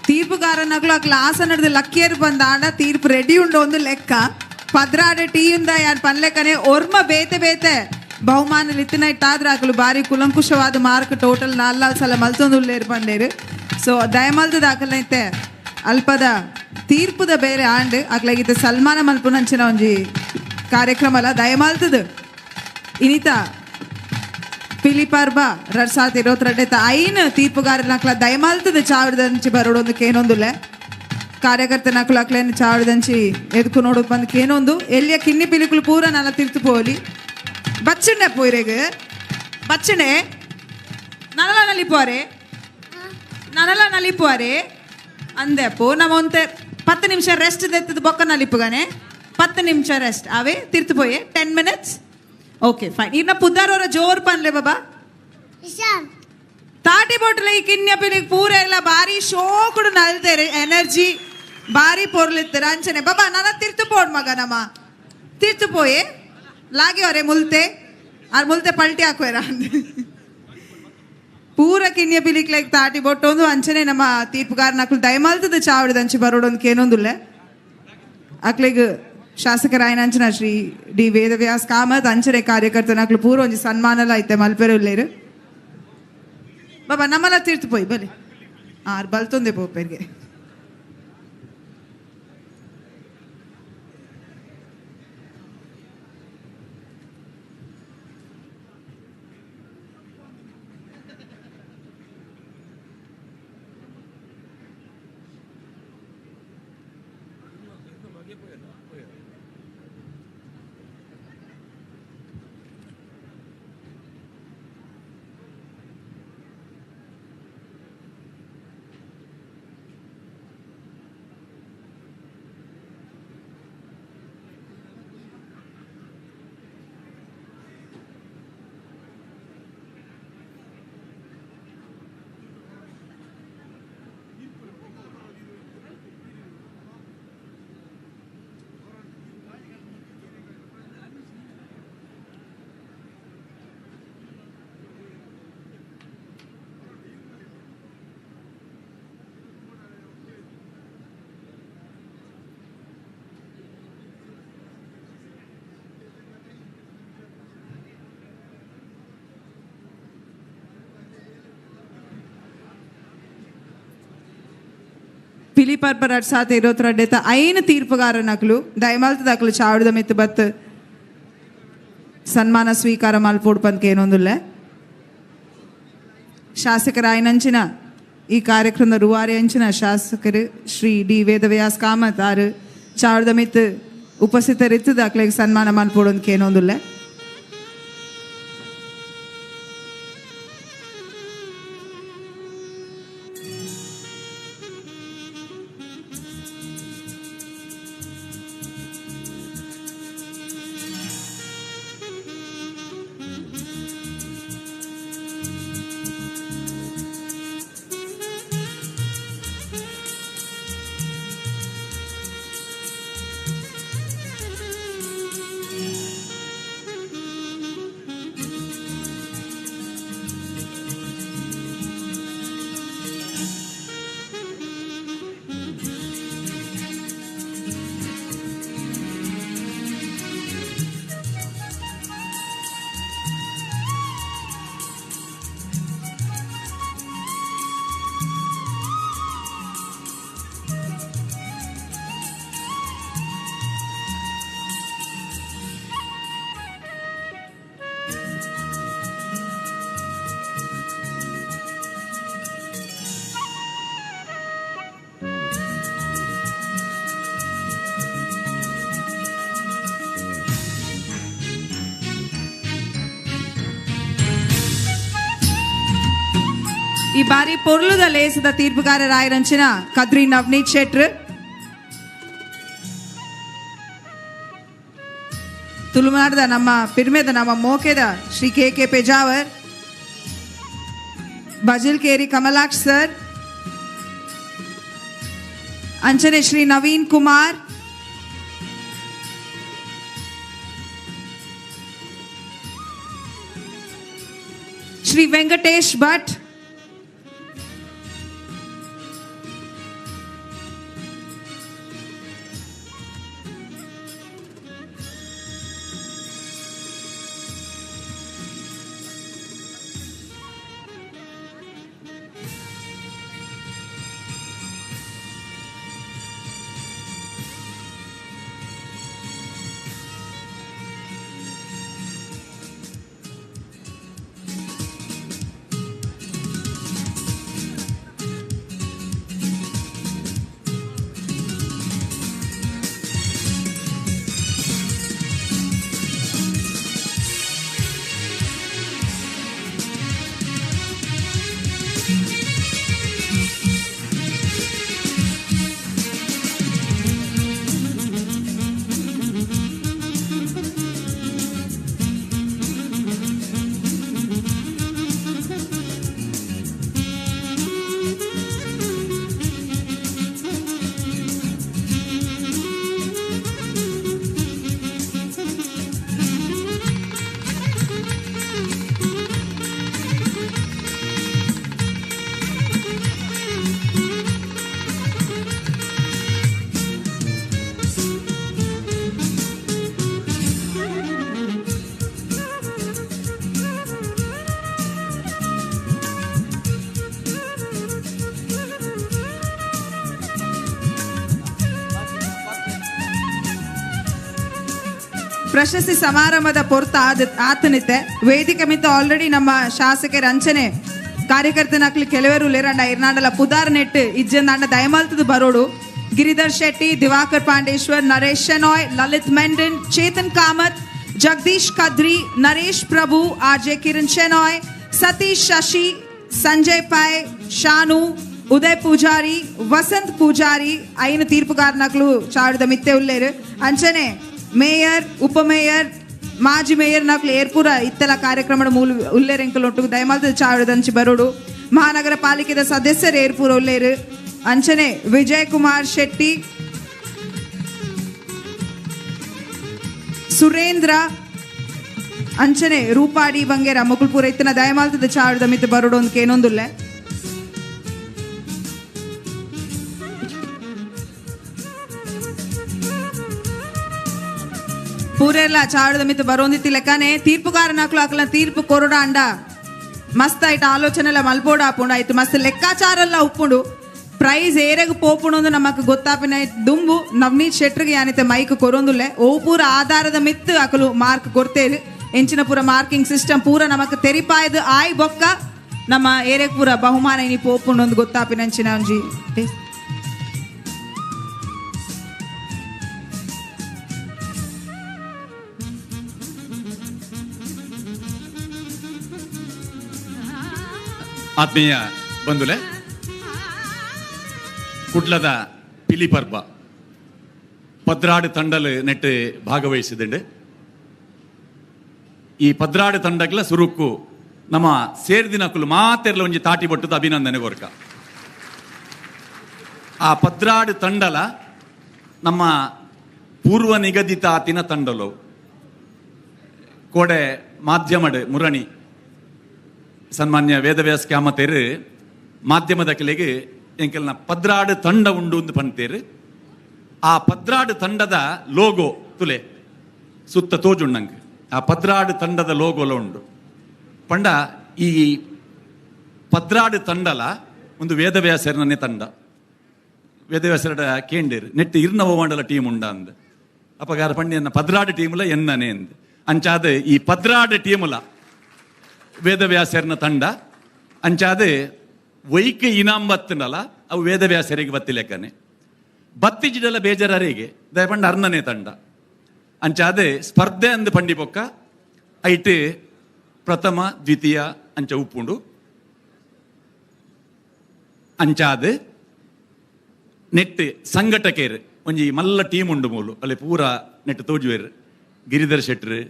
ತೀರ್ಪುಗಾರನಗಳು ಆ ಕ್ಲಾಸ್ ನಡೆದು ಲಕ್ಕಿಯರ್ ಬಂದಾಂಡ ತೀರ್ಪು ರೆಡಿ ಉಂಡು ಒಂದು ಲೆಕ್ಕ ಪದ್ರಾಡ ಟೀಯಿಂದ ಯಾರು ಪನ್ಲೆಕ್ಕನೆ ಒರ್ಮ ಬೇತೆ ಬೇತೆ ಬಹುಮಾನ ಲಿತ್ತಿನ ಇಟ್ಟಾದ್ರೆ ಆಕಲು ಬಾರಿ ಕುಲಂಕುಷವಾದ ಮಾರ್ಕ್ ಟೋಟಲ್ ನಾಲ್ನಾಲ್ ಸಲ ಮಲ್ತೊಂದು ಉಲ್ಲೇರು ಪಂಡೇರು. ಸೊ ದಯಮಲ್ದ ದಾಖಲೈತೆ ಅಲ್ಪದ ತೀರ್ಪುದ ಬೇರೆ ಆಂಡ್ ಅಕ್ಲಾಗಿತ್ತೆ ಸಲ್ಮಾನ ಮಲ್ಪುನಂಚಿನ ಒಂಜಿ ಕಾರ್ಯಕ್ರಮ ಅಲ್ಲ ದಯಮಲ್ತದ ಇನಿತ ಪಿಲಿಪರ್ಬ 2022 ಐನ್ ತೀರ್ಪುಗಾರನಕ್ಲ ದಯಮಾಲ್ತದ ಚಾವಡದಂಚಿ ಬರೋಡೊಂದು ಕೇನೊಂದುಲೆ ಕಾರ್ಯಕರ್ತನಕ್ಲು ಅಕ್ಲೇನು ಚಾವಡದಂಚಿ ಎದ್ಕು ನೋಡು ಬಂದು ಕೇನೊಂದು ಎಲ್ಲಿಯ ಕಿನ್ನಿ ಪಿಲಿಕುಲು ಪೂರ ನಲ್ಲ ತಿರ್ತು ಪೋಲಿ ಬಚ್ಚಣೆ ಪೋಯ್ರೆಗ್ ಬಚ್ಚಣೆ ನನಲ ನಲಿಪುವಾರೆ ನನಲ ನಲಿಪುವಾರೆ ಅಂದೆ ಅಪ್ಪು ನಮ್ಮ ಒಂತೆ 10 ನಿಮಿಷ ರೆಸ್ಟ್ ದೆತ್ತದ ಬೊಕ್ಕ ನಲಿಪುಗಾನೆ 10 ನಿಮಿಷ ರೆಸ್ಟ್ ಅವೇ ತಿರ್ತು ಪೋಯೆ 10 ಮಿನಿಟ್ಸ್ ಓಕೆ ಫೈನ್ ಇನ್ನ ಪುದ್ದಾರೋರ ಜೋರ್ ಪನ್ಲೆ ಬಾಬಾ ತಾಟಿ ಬೋಟ್ಲೆ ಈ ಕಿನ್ಯ ಪಿಲಿಗ್ ಪೂರ ಎಲ್ಲ ಬಾರಿ ಶೋಕುಡು ನಲ್ತೇರೆ ಎನರ್ಜಿ ಬಾರಿ ಪೊರ್ಲಿತ್ತಾರೆ ಅಂಚನೆ ಬಾಬಾ ನನ್ನ ತಿರ್ತು ಪೋಡ್ ಮಗ ನಮ್ಮ ತಿರ್ತು ಪೋಯೆ ಲಾಗಿ ಅವರೇ ಮುಲ್ತೆ ಆರ್ ಮುಲ್ತೆ ಪಲ್ಟಿ ಹಾಕುವೆರ ಪೂರ ಕಿನ್ಯ ಪಿಲಿಕ್ ಲೈಕ್ ತಾಟಿ ಬೊಟ್ಟೊಂದು ಅಂಚನೆ ನಮ್ಮ ತೀರ್ಪುಗಾರನ ಅಕ್ಲು ದಯಮಾಲ್ತದ ಚಾವಡಿದ ಅಂಚೆ ಬರೋಡೊಂದು ಕೇನೊಂದುಲ್ಲೆ ಅಕ್ಲೆಗ್ ಶಾಸಕರಾಯನ ಅಂಚನ ಶ್ರೀ ಡಿ ವೇದವ್ಯಾಸ್ ಕಾಮತ್ ಅಂಚನೆ ಕಾರ್ಯಕರ್ತನ ಅಕ್ಲು ಪೂರ ಒಂಜಿ ಸನ್ಮಾನಲ ಐತೆ ಮಲ್ಪೆರೆ ಉಲ್ಲೇರು ಬಾಬಾ ನಮ್ಮಲ್ಲ ತೀರ್ತು ಪೋಯ್ ಬಲಿ ಆರ್ ಬಲ್ತೊಂದೆ ಪೋಪೆರ್ಗೆ ಪಿಲಿ ಪರ್ಪರ ಸಾತ್ ಇರೋತ್ರಡ್ಡೆತ ಐನ ತೀರ್ಪುಗಾರ ನಕಲು ದಯಮಾಲ್ತ ದಾಖಲು ಚಾವಡಿದ ಮಿತ್ತು ಬತ್ ಸನ್ಮಾನ ಸ್ವೀಕಾರ ಮಲ್ಪೋಡ್ ಪಂದ್ಕೆ ಏನೊಂದುಲ್ಲ ಶಾಸಕರಾಯನಂಚಿನ ಈ ಕಾರ್ಯಕ್ರಮದ ರೂವಾರಿ ಅಂಚಿನ ಶಾಸಕರು ಶ್ರೀ ಡಿ ವೇದವ್ಯಾಸ್ ಕಾಮತ್ ಆರು ಚಾವಡಿದ ಮಿತ್ತು ಉಪಸ್ಥಿತರಿತ್ತು ದಾಖಲೆಗೆ ಸನ್ಮಾನ ಮಲ್ಪೋಡೊಂದ್ಕೆ ಏನೊಂದುಲ್ಲ. ಈ ಬಾರಿ ಪೊರ್ಲುದ ಲೇಸದ ತೀರ್ಪುಗಾರರಾಯರಂಚಿನ ಕದ್ರಿ ನವನೀತ್ ಶೆಟ್ರ್, ತುಳುನಾಡದ ನಮ್ಮ ಪಿರ್ಮೆದ ನಮ್ಮ ಮೋಕೆದ Shri K K Pejavar, Bajilkeri Kamalaksh sir, ಅಂಚನೆ ಶ್ರೀ ನವೀನ್ ಕುಮಾರ್, ಶ್ರೀ ವೆಂಕಟೇಶ್ ಭಟ್, ಪ್ರಶಸ್ತಿ ಸಮಾರಂಭದ ಪೊರ್ತ ಆತನಿತ್ತೆ ವೇದಿಕೆ ಮಿತ್ತ ಆಲ್ರೆಡಿ ನಮ್ಮ ಶಾಸಕರ ಅಂಚನೆ ಕಾರ್ಯಕರ್ತನಾಕ್ಲಿ ಕೆಲವರು ಲೇರಂಡ ಇರ್ನಾಂಡಲ ಪುದಾರ್ ನೆಟ್ ಇಜ್ಜಂದಾಂಡ ದಯಮಾಲ್ತದ ಬರೋಡು ಗಿರಿಧರ್ ಶೆಟ್ಟಿ, ದಿವಾಕರ್ ಪಾಂಡೇಶ್ವರ್, ನರೇಶ್ ಶೆನಾಯ್, ಲಲಿತ್ ಮೆಂಡನ್, ಚೇತನ್ ಕಾಮತ್, ಜಗದೀಶ್ ಕದ್ರಿ, ನರೇಶ್ ಪ್ರಭು, ಆರ್ ಜೆ ಕಿರಣ್ ಶೆನಾಯ್, ಸತೀಶ್ ಶಶಿ, ಸಂಜಯ್ ಪೈ, ಶಾನು, ಉದಯ್ ಪೂಜಾರಿ, ವಸಂತ್ ಪೂಜಾರಿ ಐನ ತೀರ್ಪುಗಾರನಕ್ಲು ಚಾಡುದ ಮಿತ್ತೆ ಉಲ್ಲೇರು. ಅಂಚನೆ ಮೇಯರ್, ಉಪಮೇಯರ್, ಮಾಜಿ ಮೇಯರ್ ನಕ್ಲು ಏರ್ಪುರ ಇತ್ತೆಲ ಕಾರ್ಯಕ್ರಮದ ಮೂಲ ಉಲ್ಲೇರೆಂಕಲ್ ಒಟ್ಟು ದಯಮಾಲ್ದ ಚಾಡುದಂಚಿ ಬರೋಡು. ಮಹಾನಗರ ಪಾಲಿಕೆದ ಸದಸ್ಯರು ಏರ್ಪುರ ಉಲ್ಲೇರು. ಅಂಚನೆ ವಿಜಯ್ ಕುಮಾರ್ ಶೆಟ್ಟಿ, ಸುರೇಂದ್ರ, ಅಂಚನೆ ರೂಪಾಡಿ ಬಂಗೇರ ಮುಕುಲ್ಪುರ ಇತ್ತಿನ ದಯಮಾಲ್ತದ ಚಾಡುದ ಮಿತ್ತ ಬರೋಡು ಅಂತ ಏನೊಂದುಲ್ಲೆ. ಪೂರೆಲ್ಲ ಚಾಡುದ ಮಿತ್ತ ಬರೋಂದಿತ್ತಿ ಲೆಕ್ಕನೆ ತೀರ್ಪುಗಾರನಾಕ್ಲು ಹಾಕಲ ತೀರ್ಪು ಕೊರಡ ಅಂಡ ಮಸ್ತ್ ಆಯ್ತು ಆಲೋಚನೆ ಎಲ್ಲ ಮಲ್ಪೋಡ ಆಪುಂಡು ಆಯ್ತು ಮಸ್ತ್ ಲೆಕ್ಕಾಚಾರ ಎಲ್ಲ ಉಪ್ಪುಂಡು. ಪ್ರೈಸ್ ಏರೆಗ್ ಪೋಪುಂಡು ಅಂದು ನಮಕ್ ಗೊತ್ತಾಪಿನ ದುಂಬು ನವನೀತ್ ಶೆಟ್ರಿಗೆ ಯಾನಿತೆ ಮೈಕ್ ಕೊರೊಂದುಲ್ಲೆ ಓ ಪೂರ ಆಧಾರದ ಮಿತ್ತು ಅಕಲು ಮಾರ್ಕ್ ಕೊರ್ತೇರು. ಎಂಚಿನ ಪೂರ ಮಾರ್ಕಿಂಗ್ ಸಿಸ್ಟಮ್ ಪೂರ ನಮಕ್ ತೆರಿಪಾಯ್ದು ಆಯ್ ಬೊಕ್ಕ ನಮ್ಮ ಏರೆಗ್ ಪೂರ ಬಹುಮಾನ ಇನಿ ಪೋಪುಂಡು ಅಂದು ಗೊತ್ತಾಪಿನ ಅಂಚಿನ ಒಂಜಿ. ಆತ್ಮೀಯ ಬಂಧುಲೆ, ಕುಡ್ಲದ ಪಿಲಿ ಪರ್ಬ ಪದ್ರಾಡು ತಂಡಲು ನೆಟ್ಟು ಭಾಗವಹಿಸಿದಂಡು. ಈ ಪದ್ರಾಡು ತಂಡಗಳ ಸುರುಕು ನಮ್ಮ ಸೇರ್ದಿನಕುಲು ಮಾತೆರ್ಲ ಒಂಜಿ ತಾಟಿ ಬಟ್ಟದ ಅಭಿನಂದನೆ ಕೊರ್ಕ. ಆ ಪದ್ರಾಡು ತಂಡಲ ನಮ್ಮ ಪೂರ್ವ ನಿಗದಿತ ಆತಿನ ತಂಡಲು ಕೋಡೆ ಮಾಧ್ಯಮಡ್ ಮುರಣಿ ಸನ್ಮಾನ್ಯ ವೇದವ್ಯಾಸ ಕ್ಯಾಮತೇರು ಮಾಧ್ಯಮದ ಕೆಲೆಗೆ ಎಂಕೆಲ್ನ ಪದ್ರಾಡು ತಂಡ ಉಂಡು ಅಂತ ಪಂತೇರು. ಆ ಪದ್ರಾಡು ತಂಡದ ಲೋಗೋ ತುಲೆ ಸುತ್ತ ತೋಜುಣ್ಣಂಗೆ ಆ ಪದ್ರಾಡು ತಂಡದ ಲೋಗೋಲ ಉಂಡು. ಪಂಡ ಈ ಪದ್ರಾಡು ತಂಡಲ ಒಂದು ವೇದವ್ಯಾಸರನೇ ತಂಡ. ವೇದವ್ಯಾಸರ ಕೇಂಡಿರು ನೆಟ್ಟು ಇರ್ನವ ಮಂಡಲ ಟೀಮ್ ಉಂಡ ಅಂದ ಅಪಗಾರ ಪಂಡಿಯನ್ನ ಪದ್ರಾಡು ಟೀಮುಲ ಎನ್ನನೆ ಅಂದ. ಅಂಚಾದ ಈ ಪದ್ರಾಡು ಟೀಮುಲ ವೇದವ್ಯಾಸರನ ತಂಡ ಅಂಚಾದ ವೈಕ ಇನಾಮ್ ಬತ್ತನಲ್ಲ ಅವು ವೇದವ್ಯಾಸರಿಗೆ ಬತ್ತಿಲೆಕ್ಕನೆ ಬತ್ತಿಜಿಡಲ ಬೇಜಾರರಿಗೆ ದಯಪಂಡ ಅರ್ಣನೆ ತಂಡ. ಅಂಚಾದೆ ಸ್ಪರ್ಧೆ ಅಂದು ಪಂಡಿ ಪೊಕ್ಕ ಐಟ್ ಪ್ರಥಮ ದ್ವಿತೀಯ ಅಂಚ ಉಪ್ಪುಂಡು. ಅಂಚಾದ ನೆಟ್ ಸಂಘಟಕೇರು ಒಂಜಿ ಮಲ್ಲ ಟೀಮ್ ಉಂಡು ಮೂಲು ಅಲ್ಲಿ ಪೂರ ನೆಟ್ ತೋಜುವೇರು. ಗಿರಿಧರ್ ಶೆಟ್ರು,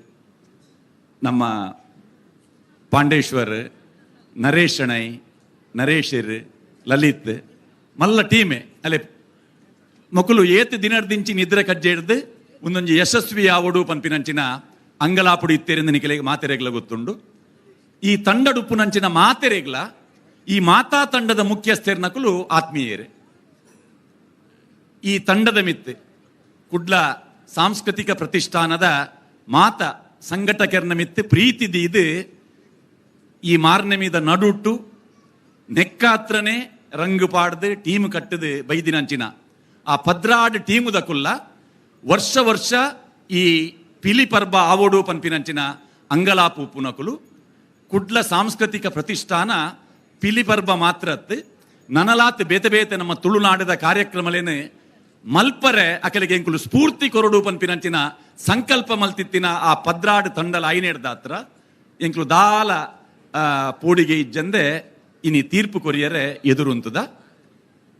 ನಮ್ಮ ಪಾಂಡೇಶ್ವರ್, ನರೇಶ್ ಶಣೈ, ನರೇಶರ್, ಲಲಿತ್ ಮಲ್ಲ ಟೀಮೆ. ಅಲ್ಲೇ ಮಕ್ಕಳು ಏತ್ ದಿನದಿಂಚಿ ನಿದ್ರೆ ಕಜ್ಜೆ ಹಿಡ್ದು ಒಂದೊಂಜಿ ಯಶಸ್ವಿ ಯಾವಡು ಪನ್ಪಿನಂಚಿನ ಅಂಗಲಾಪುಡು ಇತ್ತೇರಿಂದ ನಿಕಲೆಗೆ ಮಾತೆರೆಗ್ಲ ಗೊತ್ತುಂಡು. ಈ ತಂಡಡುಪ್ಪುನಂಚಿನ ಮಾತೆರೆಗ್ಲ ಈ ಮಾತಾ ತಂಡದ ಮುಖ್ಯಸ್ಥೆರ್ನಕುಲು ಆತ್ಮೀಯರು. ಈ ತಂಡದ ಮಿತ್ತು ಕುಡ್ಲ ಸಾಂಸ್ಕೃತಿಕ ಪ್ರತಿಷ್ಠಾನದ ಮಾತ ಸಂಘಟಕರ್ನ ಮಿತ್ತು ಪ್ರೀತಿ ದೀದು ಈ ಮಾರ್ನೆಮಿದ ನಡುಟ್ಟು ನೆಕ್ಕಾತ್ರನೇ ರಂಗು ಪಾಡ್ದು ಟೀಮ್ ಕಟ್ಟದು ಬೈದಿನಂಚಿನ ಆ ಪದ್ರಾಡು ಟೀಮುದ ಕುಲ್ಲ ವರ್ಷ ವರ್ಷ ಈ ಪಿಲಿ ಪರ್ಬ ಆವೋಡು ಪನ್ಪಿನಂಚಿನ ಅಂಗಲಾಪು ಪುನಕುಲು ಕುಡ್ಲ ಸಾಂಸ್ಕೃತಿಕ ಪ್ರತಿಷ್ಠಾನ ಪಿಲಿ ಪರ್ಬ ಮಾತ್ರತ್ ನನಲಾತ್ ಬೇತೆ ಬೇತೆ ನಮ್ಮ ತುಳುನಾಡದ ಕಾರ್ಯಕ್ರಮಲೇನೆ ಮಲ್ಪರೆ ಅಕಲಿಗೆ ಎಂಕುಲು ಸ್ಫೂರ್ತಿ ಕೊರಡು ಪನ್ಪಿನಂಚಿನ ಸಂಕಲ್ಪ ಮಲ್ತಿತ್ತಿನ ಆ ಪದ್ರಾಡು ತಂಡಲ ಐನೇಡ್ದಾತ್ರ ಎಂಕುಲು ದಾಲ ಪೋಡಿಗೆ ಇಜ್ಜಂದೆ ಇನಿ ತೀರ್ಪು ಕೊರಿಯರೆ ಎದುರುಂತದ.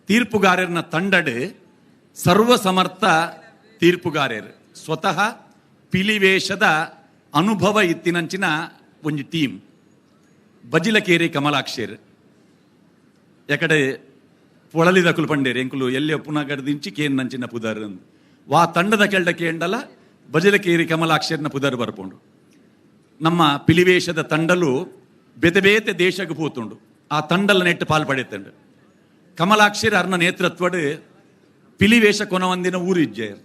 ತೀರ್ಪುಗಾರರನ್ನ ತಂಡಡು ಸರ್ವಸಮರ್ಥ ತೀರ್ಪುಗಾರರು ಸ್ವತಃ ಪಿಲಿವೇಶದ ಅನುಭವ ಇತ್ತಿನಂಚಿನ ಒಂಜಿ ಟೀಮ್ ಬಜಿಲಕೇರಿ ಕಮಲಾಕ್ಷೇರ್ ಯಾಕಡೆ ಪೊಳಲಿದ ಕುಲ್ಪಂಡೇರಿ ಎಂಕುಲು ಎಲ್ಲಿ ಪುನಗಡ್ದಿಂಚಿ ಕೇನ್ ನಂಚಿನ ಪುದರ್ ವಾ ತಂಡದ ಕೆಳ್ಡ ಕೇಂಡಲ ಬಜಿಲಕೇರಿ ಕಮಲಾಕ್ಷೇರ್ನ ಪುದರ್ ಬರ್ಪುಂಡು. ನಮ್ಮ ಪಿಲಿವೇಶದ ತಂಡಲು ಬೇತೆ ಬೇತೆ ದೇಶಕ್ಕೆ ಪೋತುಂಡು ಆ ತಂಡಲ ನೆಟ್ಟು ಪಾಲ್ ಪಡೆತಂಡು. ಕಮಲಾಕ್ಷೇರ್ ಅರ್ನ ನೇತೃತ್ವಡು ಪಿಲಿವೇಶ ಕೊನವಂದಿನ ಊರು ಇಜ್ಜೇರ್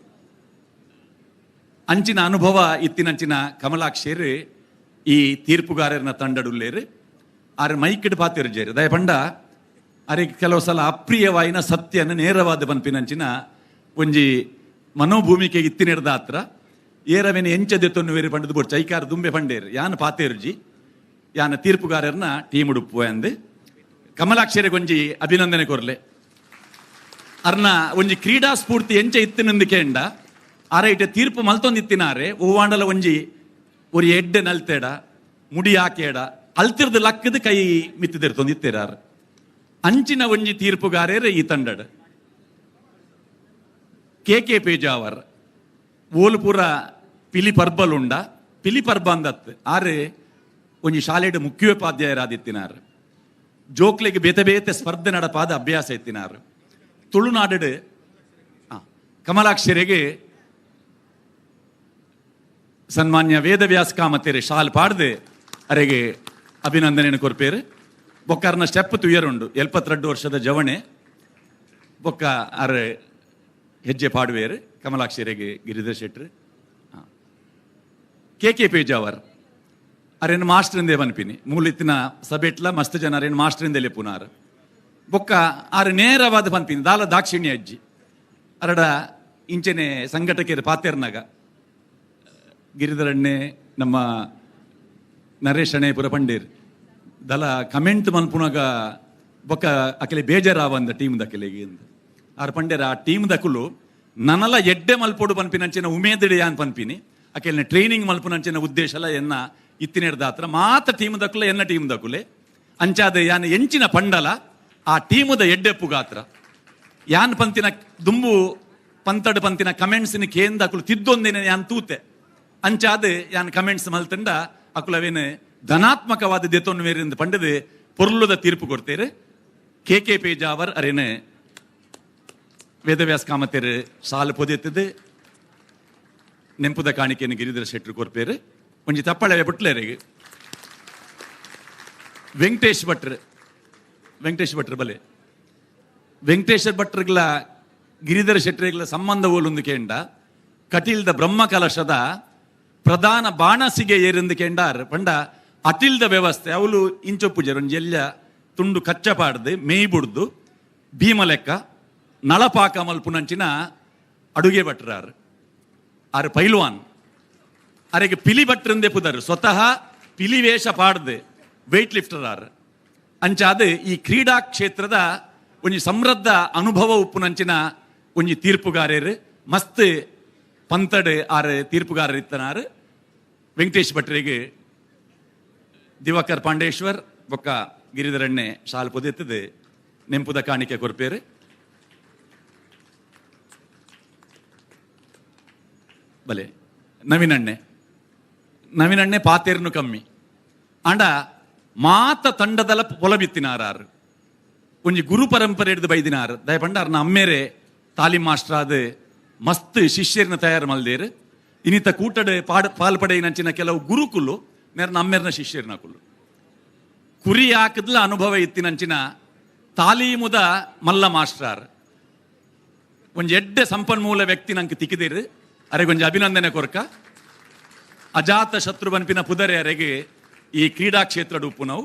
ಅಂಚಿನ ಅನುಭವ ಇತ್ತಿನಂಚಿನ ಕಮಲಾಕ್ಷೇರ್ ಈ ತೀರ್ಪುಗಾರರನ್ನ ತಂಡಡುಲ್ಲೇರು. ಆರ್ ಮೈಕಿಡ್ ಪಾತಿರ್ಜೇರು ದಯಪಂಡ ಅರೆ ಕೆಲವು ಸಲ ಅಪ್ರಿಯವಾಯಿನ ಸತ್ಯನ ನೇರವಾದ ಪನ್ಪಿನಂಚಿನ ಒಂಜಿ ಮನೋಭೂಮಿಕೆ ಇತ್ತಿನಿಡ್ದ ಹತ್ರ ಏರವೇನು ಎಂಚ ದೆತ್ತೊನ್ನು ಪಂಡದು ಬೋಡ್ ಚೈಕಾರ ದುಂಬೆ ಪಂಡೇರು ಯಾನ್ ಪಾತೇರುಜಿ ಯಾನ ತೀರ್ಪುಗಾರರ್ನ ಟೀಮ್ ಉಡುಪು ಅಂದ್ ಕಮಲಾಕ್ಷರ ಗೊಂಜಿ ಅಭಿನಂದನೆ ಕೊರ್ಲೆ. ಅರ್ನ ಒಂಜಿ ಕ್ರೀಡಾ ಸ್ಫೂರ್ತಿ ಎಂಚ ಇತ್ತಿನಂದು ಕೇಂಡ ಆರೈಟ ತೀರ್ಪು ಮಲ್ತೊಂದಿತ್ತಿನಾರೆ ಓವಾಂಡಲ ಒಂಜಿ ಒರಿ ಎಡ್ಡೆ ನಲ್ತೇಡ ಮುಡಿ ಹಾಕೇಡ ಅಲ್ತಿರ್ದು ಲಕ್ಕದ ಕೈ ಮಿತ್ತಿದಿರ್ತೊಂದಿತ್ತೇರಾರ್ ಅಂಚಿನ ಒಂಜಿ ತೀರ್ಪುಗಾರೇರು ಈ ತಂಡಡ್. ಕೆ ಕೆ ಪೇಜಾವರ್ ಓಲ್ಪುರ ಪಿಲಿ ಪರ್ಬಲುಂಡ ಪಿಲಿ ಪರ್ಬ ಅಂದತ್ ಆರೆ ಒಂಜಿ ಶಾಲೆಡ್ ಮುಖ್ಯೋಪಾಧ್ಯಾಯರಾದಿತ್ತಿನಾರ್. ಜೋಕ್ಲೆಗ್ ಬೇತೆ ಬೇತೆ ಸ್ಪರ್ಧೆ ನಡಪಾದ ಅಭ್ಯಾಸ ಇತ್ತಿನಾರ್. ತುಳುನಾಡು ಕಮಲಾಕ್ಷರಿಗೆ ಸನ್ಮಾನ್ಯ ವೇದವ್ಯಾಸ ಕಾಮತೇರೆ ಶಾಲ್ ಪಾಡ್ದು ಅರೆಗೆ ಅಭಿನಂದನೆಯನ್ನು ಕೊರ್ಪೇರು. ಬೊಕ್ಕರ್ನ ಸ್ಟೆಪ್ ತುಯರುಂಡು 72 ವರ್ಷದ ಜವಣೆ ಬೊಕ್ಕ ಅರೆ ಹೆಜ್ಜೆ ಪಾಡುವೇರು ಕಮಲಾಕ್ಷರಿಗೆ ಗಿರಿಧರ್ ಶೆಟ್ರು. ಕೆ ಕೆ ಪೇಜಾವರ್ ಅರೇನು ಮಾಸ್ಟ್ರಿಂದೇ ಬನ್ಪಿನಿ ಮೂಲಿತ್ತಿನ ಸಬೆಟ್ಲ ಮಸ್ತ್ ಜನ ಅರೇನು ಮಾಸ್ಟ್ರಿಂದೇ ಲೆಪ್ಪುನಾರ್. ಬೊಕ್ಕ ಆರು ನೇರವಾದ ಪನ್ಪಿನಿ ದಾಲ ದಾಕ್ಷಿಣ್ಯ ಅಜ್ಜಿ ಅರಡ ಇಂಚನೆ ಸಂಘಟಕರು ಪಾತೆರ್ನಾಗ ಗಿರಿಧರಣ್ಣೆ ನಮ್ಮ ನರೇಶ್ ಅಣೆಪುರ ಪಂಡೇರ್ ದಲ ಕಮೆಂಟ್ ಮನ್ಪುನಾಗ ಬೊಕ್ಕ ಅಕಲೆ ಬೇಜಾರಾವಂದ ಟೀಮ್ ದಕಲೆಗೆ ಆರು ಪಂಡೇರ ಆ ಟೀಮ್ ದಕುಲು ನನಲ ಎಡ್ಡೆ ಮಲ್ಪೊಡು ಪನ್ಪಿನಂಚಿನ ಉಮೇದಿಡೆ ಯಾನ್ ಪನ್ಪಿನಿ ಅಕೆಲ್ನ ಟ್ರೈನಿಂಗ್ ಮಲ್ಪುನಂಚಿನ ಉದ್ದೇಶಲ ಎನ್ನ ಇತ್ತಿನೆಡ್ದಾತ್ರ ಮಾತ ಟೀಮ್ ದಕುಲೆ ಎನ್ನ ಟೀಮ್ ದಕುಲೆ ಅಂಚಾದ ಯಾನ್ ಎಂಚಿನ ಪಂಡಲ ಆ ಟೀಮುದ ಎಡ್ಡೆಪ್ಪು ಗಾತ್ರ ಯಾನ್ ಪಂತಿನ ದುಂಬು ಪಂತಡು ಪಂತಿನ ಕಮೆಂಟ್ಸ್ನ ಕೇಂದ ಅಕುಲು ತಿದ್ದೊಂದಿನ ಯಾನ್ ತೂತೆ ಅಂಚಾದ ಯಾನ್ ಕಮೆಂಟ್ಸ್ ಮಲ್ತಂಡ ಅಕುಲವೇನು ಧನಾತ್ಮಕವಾದ ದೆತ್ತೊನ್ನು ಮೇರಿಂದ ಪಂಡದು ಪೊರ್ಲುದ ತೀರ್ಪು ಕೊಡ್ತೇರು. ಕೆ ಕೆ ಪೇಜಾವರ್ ಅರೇನು ವೇದವ್ಯಾಸ ಕಾಮತೇರು ಸಾಲು ಪೊದೆತ್ತದು ನೆಂಪುದ ಕಾಣಿಕೆಯನ್ನು ಗಿರಿಧರ ಶೆಟ್ಟರು ಕೊರ್ಪೇರು. ಒಂಜಿ ತಪ್ಪಳೆ ಬುಟ್ಲೇರಿಗೆ ವೆಂಕಟೇಶ್ ಭಟ್ರು ವೆಂಕಟೇಶ್ ಭಟ್ರು ಬಲೆ ವೆಂಕಟೇಶ್ವರ ಭಟ್ರುಗಳ ಗಿರಿಧರ ಶೆಟ್ಟರಿಗಳ ಸಂಬಂಧ ಓಲೊಂದು ಕೇಂಡ ಕಟೀಲ್ದ ಬ್ರಹ್ಮ ಕಲಶದ ಪ್ರಧಾನ ಬಾಣಸಿಗೆ ಏರಿಂದು ಕೇಂಡಾರ್ ಪಂಡ ಅಟಿಲ್ದ ವ್ಯವಸ್ಥೆ ಅವಳು ಇಂಚೊಪ್ಪುಜರು ಒಂಜಿ ಎಲ್ಲ ತುಂಡು ಕಚ್ಚ ಪಾಡ್ದು ಮೇಯ್ ಬುಡ್ದು ಭೀಮಲೆಕ್ಕ ನಳಪಾಕ ಮಲ್ಪುನಂಚಿನ ಅಡುಗೆ ಭಟ್ರಾರು ಆರು ಪೈಲ್ವಾನ್ ಅರೆಗೆ ಪಿಲಿ ಭಟ್ರಂದೇ ಪುದರು ಸ್ವತಃ ಪಿಲಿ ವೇಷ ಪಾಡ್ದು ವೆಯ್ಟ್ ಲಿಫ್ಟರ್ ಆರ್ ಅಂಚಾದ ಈ ಕ್ರೀಡಾ ಕ್ಷೇತ್ರದ ಒಂಜಿ ಸಮೃದ್ಧ ಅನುಭವ ಉಪ್ಪುನಂಚಿನ ಒಂಜಿ ತೀರ್ಪುಗಾರರು ಮಸ್ತ್ ಪಂತಡ್ ಆರು ತೀರ್ಪುಗಾರರು ಇತ್ತನಾರು. ವೆಂಕಟೇಶ್ ಭಟ್ರಿಗೆ ದಿವಾಕರ್ ಪಾಂಡೇಶ್ವರ್ ಬೊಕ್ಕ ಗಿರಿಧರಣ್ಣೆ ಶಾಲ್ ಪೊದೆತ್ತದೆ ನೆಂಪುದ ಕಾಣಿಕೆ ಕೊರ್ಪೇರು. ಬಲೆ ನವೀನಣ್ಣೆ ನವೀನಣ್ಣೆ ಪಾತೇರ್ನು ಕಮ್ಮಿ ಆಂಡ ಮಾತ ತಂಡದಲ ಪೊಲಬಿತ್ತಿನಾರಾರು ಒಂಜಿ ಗುರು ಪರಂಪರೆ ಹಿಡಿದು ಬೈದಿನಾರು ದಯಪಂಡ ಅರ್ನ ಅಮ್ಮೇರೆ ತಾಲೀಮ್ ಮಾಸ್ಟರ್ ಆದ ಮಸ್ತ್ ಶಿಷ್ಯರನ್ನ ತಯಾರು ಮಲ್ದೇರು. ಇನ್ನಿತ ಕೂಟಡೆ ಪಾಲ್ಪಡೆಯಿನಂಚಿನ ಕೆಲವು ಗುರುಕುಲು ಮೇರ್ನ ಅಮ್ಮೇರ್ನ ಶಿಷ್ಯರನ್ನ ಕುಲು ಕುರಿ ಹಾಕಿದ್ಲ ಅನುಭವ ಇತ್ತಿನಂಚಿನ ತಾಲೀಮುದ ಮಲ್ಲ ಮಾಸ್ಟರ್ ಒಂಜಿ ಎಡ್ಡೆ ಸಂಪನ್ಮೂಲ ವ್ಯಕ್ತಿ ನಂಗೆ ತಿಕ್ಕಿದಿರು ಅರೆಗೊಂಜಿ ಅಭಿನಂದನೆ ಕೊರ್ಕ. ಅಜಾತ ಶತ್ರು ಬನ್ಪಿನ ಪುದರೆ ಅರೆಗೆ ಈ ಕ್ರೀಡಾ ಕ್ಷೇತ್ರ ಉಪ್ಪು ನಾವು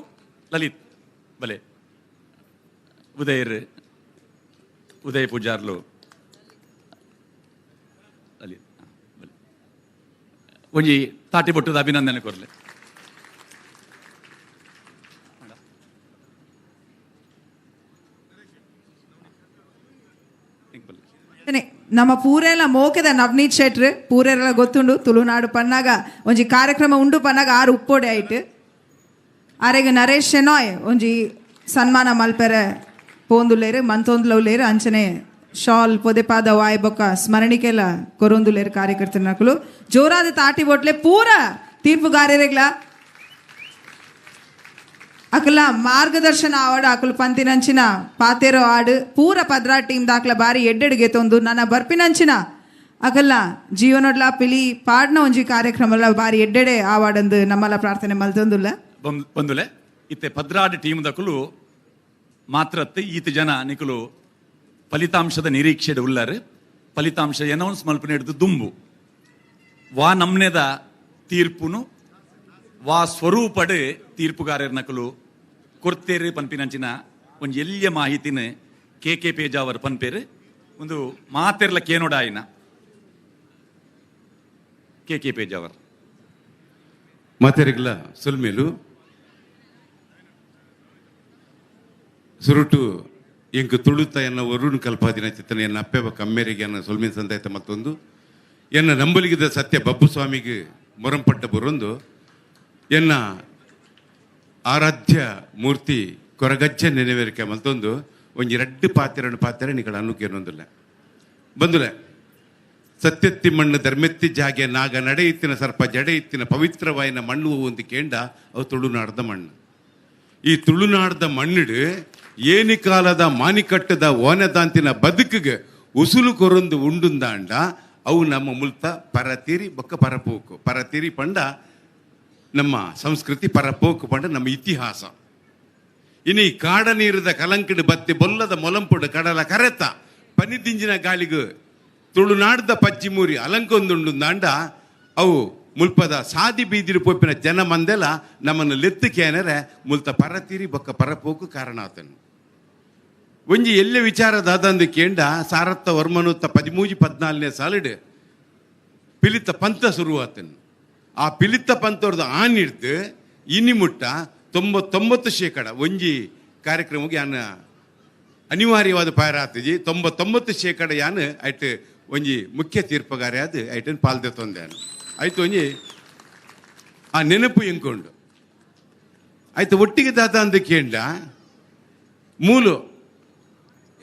ಲಲಿತ್ ಬಲೆ ಉದಯರ್ ಉದಯ ಪೂಜಾರ್ಲು ಲಲಿತ್ ಬಲೆ ಒಂಜಿ ತಾಟಿ ಬೊಟ್ಟದ ಅಭಿನಂದನೆ ಕೊರ್ಲೆ. ನಮ್ಮ ಪೂರೆಲ್ಲ ಮೋಕೆದ ನವನೀತ್ ಶೆಟ್ರು ಪೂರೆಲ್ಲ ಗೊತ್ತುಂಡು ತುಳುನಾಡು ಪನ್ನಾಗ ಒಂಜಿ ಕಾರ್ಯಕ್ರಮ ಉಂಡು ಪನ್ನಾಗ ಆರು ಉಪ್ಪೋಡೆ ಆಯ್ತು ಆರೆಗ್ ನರೇಶ್ ಶೆನಾಯ್ ಒಂಜಿ ಸನ್ಮಾನ ಮಲ್ಪೆರೆ ಪೋಂದುಲೇರು ಮಂತೊಂದುಲವ್ಲೇರು ಅಂಚನೆ ಶಾಲ್ ಪೊದೆಪಾದ ವಾಯ್ ಬೊಕ್ಕ ಸ್ಮರಣಿಕೆಲ್ಲ ಕೊರೊಂದುಲೇರು ಕಾರ್ಯಕರ್ತನಕುಲು ಜೋರಾದ ತಾಟಿ ಬೊಟ್ಲೆ ಪೂರ ತೀರ್ಪುಗಾರರಿಗ್ಲ ಅಕಲ ಮಾರ್ಗದರ್ಶನ ಆವಡ ಅಕುಲು ಪಂತಿನಂಚಿನ ಪಾತೆರೋ ಆಡು ಪೂರ ಪದ್ರಾ ಟೀಮ್ ದಾಖಲ ಬಾರಿ ಎಡ್ಡೆಡ್ಗೆ ತೊಂದು ನನ್ನ ಬರ್ಪಿನಂಚಿನ ಅಕಲ್ಲ ಜೀವನೊಡ್ಲ ಪಿಲಿ ಪಾಡ್ನ ಒಂಜಿ ಕಾರ್ಯಕ್ರಮಲ ಬಾರಿ ಎಡ್ಡೆಡೆ ಆವಾಡಂದು ನಮ್ಮಲ್ಲ ಪ್ರಾರ್ಥನೆ ಮಲ್ತೊಂದುಲ್ಲ. ಬಂದುಲೆ ಇತ್ತೆ ಪದ್ರಾಡ್ ಟೀಮ್ ದಕುಲು ಮಾತ್ರತ್ತೆ ಈತ ಜನ ನಿಕುಲು ಫಲಿತಾಂಶದ ನಿರೀಕ್ಷೆಡ್ ಉಳ್ಳಾರು. ಫಲಿತಾಂಶ ಅನೌನ್ಸ್ ಮಲ್ಪನೆ ಹಿಡಿದು ದುಂಬು ವಾ ನಮ್ನೆದ ತೀರ್ಪುನು ವಾ ಸ್ವರೂಪಡು ತೀರ್ಪುಗಾರರ ನಕಲು ಕೊರ್ತೇರು ಪನ್ಪಿನಂಚಿನ ಒಂಜಿ ಎಲ್ಲಿಯ ಮಾಹಿತಿನ ಕೆ ಕೆ ಪೇಜಾವರ್ ಪನ್ಪೇರು ಒಂದು ಮಾತೆರ್ಲ ಕೇನೋಡಾಯಿನ ಕೆ ಕೆ ಪೇಜಾವರ್. ಮಾತೆರಿಗ್ಲ ಸೊಲ್ಮೇಲು ಸುರುಟು ಎಂಕ್ ತುಳುತ ಎನ್ನ ವರುಣ್ ಕಲ್ಪಾದಿನ ಚಿತ್ತನ ಎನ್ನ ಅಪ್ಪೆವ ಕಮ್ಮೇರಿಗೆ ಎನ್ನ ಸೊಲ್ಮಿನ ಸಂದಾಯ್ತ ಮತ್ತೊಂದು ಎನ್ನ ನಂಬಲಿಗಿದ ಸತ್ಯ ಬಬ್ಬು ಸ್ವಾಮಿಗೆ ಮೊರಂಪಟ್ಟ ಬರೊಂದು ಎನ್ನ ಆರಾಧ್ಯ ಮೂರ್ತಿ ಕೊರಗಜ್ಜ ನೆನೆವೇರಿಕೆ ಮತ್ತೊಂದು ಒಂಜಿ ರಡ್ಡು ಪಾತೆರನ್ನು ಪಾತೆರ ನಿಕಳ ಅನ್ನುಕೇನೊಂದಿಲ್ಲ ಬಂದುಲೆ ಸತ್ಯತ್ತಿ ಮಣ್ಣು ಧರ್ಮೆತ್ತಿ ಜಾಗೆ ನಾಗ ನಡೆಯುತ್ತಿನ ಸರ್ಪ ಜಡೆಯುತ್ತಿನ ಪವಿತ್ರವಾಯಿನ ಮಣ್ಣು ಒಂದು ಕೇಂಡ ಅವು ತುಳುನಾಡ್ದ ಮಣ್ಣು. ಈ ತುಳುನಾಡ್ದ ಮಣ್ಣಿಡು ಏನಿ ಕಾಲದ ಮಾನಿಕಟ್ಟದ ಓನದಾಂತಿನ ಬದುಕಿಗೆ ಉಸುಲು ಕೊರೊಂದು ಉಂಡುಂದಾಂಡ ಅವು ನಮ್ಮ ಮುಲ್ತ ಪರತೀರಿ ಬೊಕ್ಕ ಪರಪೋಕು. ಪರತೀರಿ ಪಂಡ ನಮ್ಮ ಸಂಸ್ಕೃತಿ, ಪರಪೋಕು ಪಂಡ ನಮ್ಮ ಇತಿಹಾಸ. ಇನಿ ಕಾಡ ನೀರದ ಕಲಂಕಿಡು ಬತ್ತಿ ಬೊಲ್ಲದ ಮೊಲಂಪುಡು ಕಡಲ ಕರೆತ ಪನಿದಿಂಜಿನ ಗಾಳಿಗು ತುಳುನಾಡ್ದ ಪಜ್ಜಿಮೂರಿ ಅಲಂಕೊಂದುಂಡುಂದಾಂಡ ಅವು ಮುಲ್ಪದ ಸಾದಿ ಬೀದಿರು ಪೋಪಿನ ಜನ ಮಂದೆಲ ನಮ್ಮನ್ನು ಲೆತ್ತುಕೇನರೆ ಮುಲ್ತ ಪರತೀರಿ ಬೊಕ್ಕ ಪರಪೋಕು ಕಾರಣ ಆತನು. ಒಂಜಿ ಎಲ್ಲೆ ವಿಚಾರ ದಾದಂದು ಕೇಂಡ ಸಾರತ್ತ ವರ್ಮನುತ್ತ 13-14ನೇ ಸಾಲಿಡು ಪಿಲಿತ ಪಂಥ ಶುರುವಾತನು. ಆ ಪಿಲಿತ ಪಂಥವ್ರದ್ದು ಆನಿಡ್ದು ಇನಿ ಮುಟ್ಟ 99% ಒಂಜಿ ಕಾರ್ಯಕ್ರಮಕ್ಕೆ ಯಾನ ಅನಿವಾರ್ಯವಾದ ಪಾಯರ ಆತಜಿ 99% ಯಾನು ಐಟ್ ಒಂಜಿ ಮುಖ್ಯ ತೀರ್ಪುಗಾರೆ ಅದು ಐಟನ್ ಪಾಲ್ದೆ ತೊಂದೆ ಆಯ್ತು. ಒಂಜಿ ಆ ನೆನಪು ಎಂಕೊಂಡು ಆಯ್ತು ಒಟ್ಟಿಗೆ ದಾದ ಅಂದ ಕೇಂಡ ಮೂಲು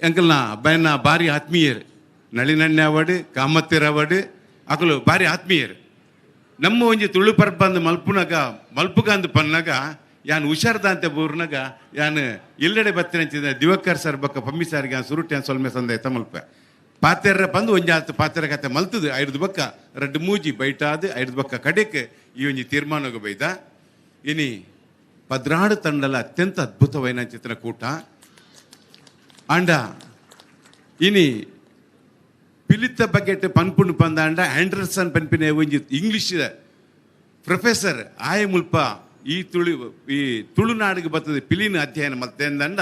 ಎಂಕಲ್ನ ಬಯನ ಭಾರಿ ಆತ್ಮೀಯರು ನಳಿನಣ್ಣೆ ಅವಾರ್ಡ್ ಕಾಮತ್ತಿರ ಅವಾರ್ಡ್ ಅಕಲು ಭಾರಿ ಆತ್ಮೀಯರು. ನಮ್ಮ ಒಂಜಿ ತುಳು ಪರ್ಬ ಅಂದ್ ಮಲ್ಪುನಗ ಮಲ್ಪುಗ ಅಂದ್ ಪನ್ನಾಗ ಯಾನ್ ಹುಷಾರ್ದಾಂತೆ ಬೂರ್ನಾಗ ಯಾನ್ ಎಲ್ಲೆಡೆ ಬತ್ತಿನಂಚಿದ ದಿವಕರ್ ಸರ್ ಬಕ್ಕ ಪಮ್ಮಿ ಸಾರಿಗೆ ಯಾನ್ ಸುರುಟಿ ಯಾನ್ ಸೊಲ್ಮೆ ಸಂದಾಯ್ತ ಮಲ್ಪೆ ಪಾತೆರ್ರ ಬಂದು ಒಂಜಿ ಆತು ಪಾತೆರ ಕತೆ ಮಲ್ತದು ಐದು ಬಕ್ಕ ರಡ್ಡು ಮೂಜಿ ಬೈಟಾದು ಐದು ಬಕ್ಕ ಕಡೆಕ್ ಈ ಒಂಜಿ ತೀರ್ಮಾನಗ ಬೈದ. ಇನಿ 12 ತಂಡಲ ಅತ್ಯಂತ ಅದ್ಭುತವೈನ ಚಿತ್ರಕೂಟ ಆಂಡ ಇನಿ ಪಿಲಿತ ಬಗೆಟ್ ಪನ್ಪುಂಡು ಪಂದಾಂಡ ಆಂಡರ್ಸನ್ ಪನ್ಪಿನ ಒಂಜಿ ಇಂಗ್ಲಿಷ್ ಪ್ರೊಫೆಸರ್ ಆಯ ಮುಲ್ಪ ಈ ತುಳುನಾಡಿಗೆ ಬರ್ತದೆ ಪಿಲಿನ ಅಧ್ಯಯನ ಮಲ್ತೆಂದಂಡ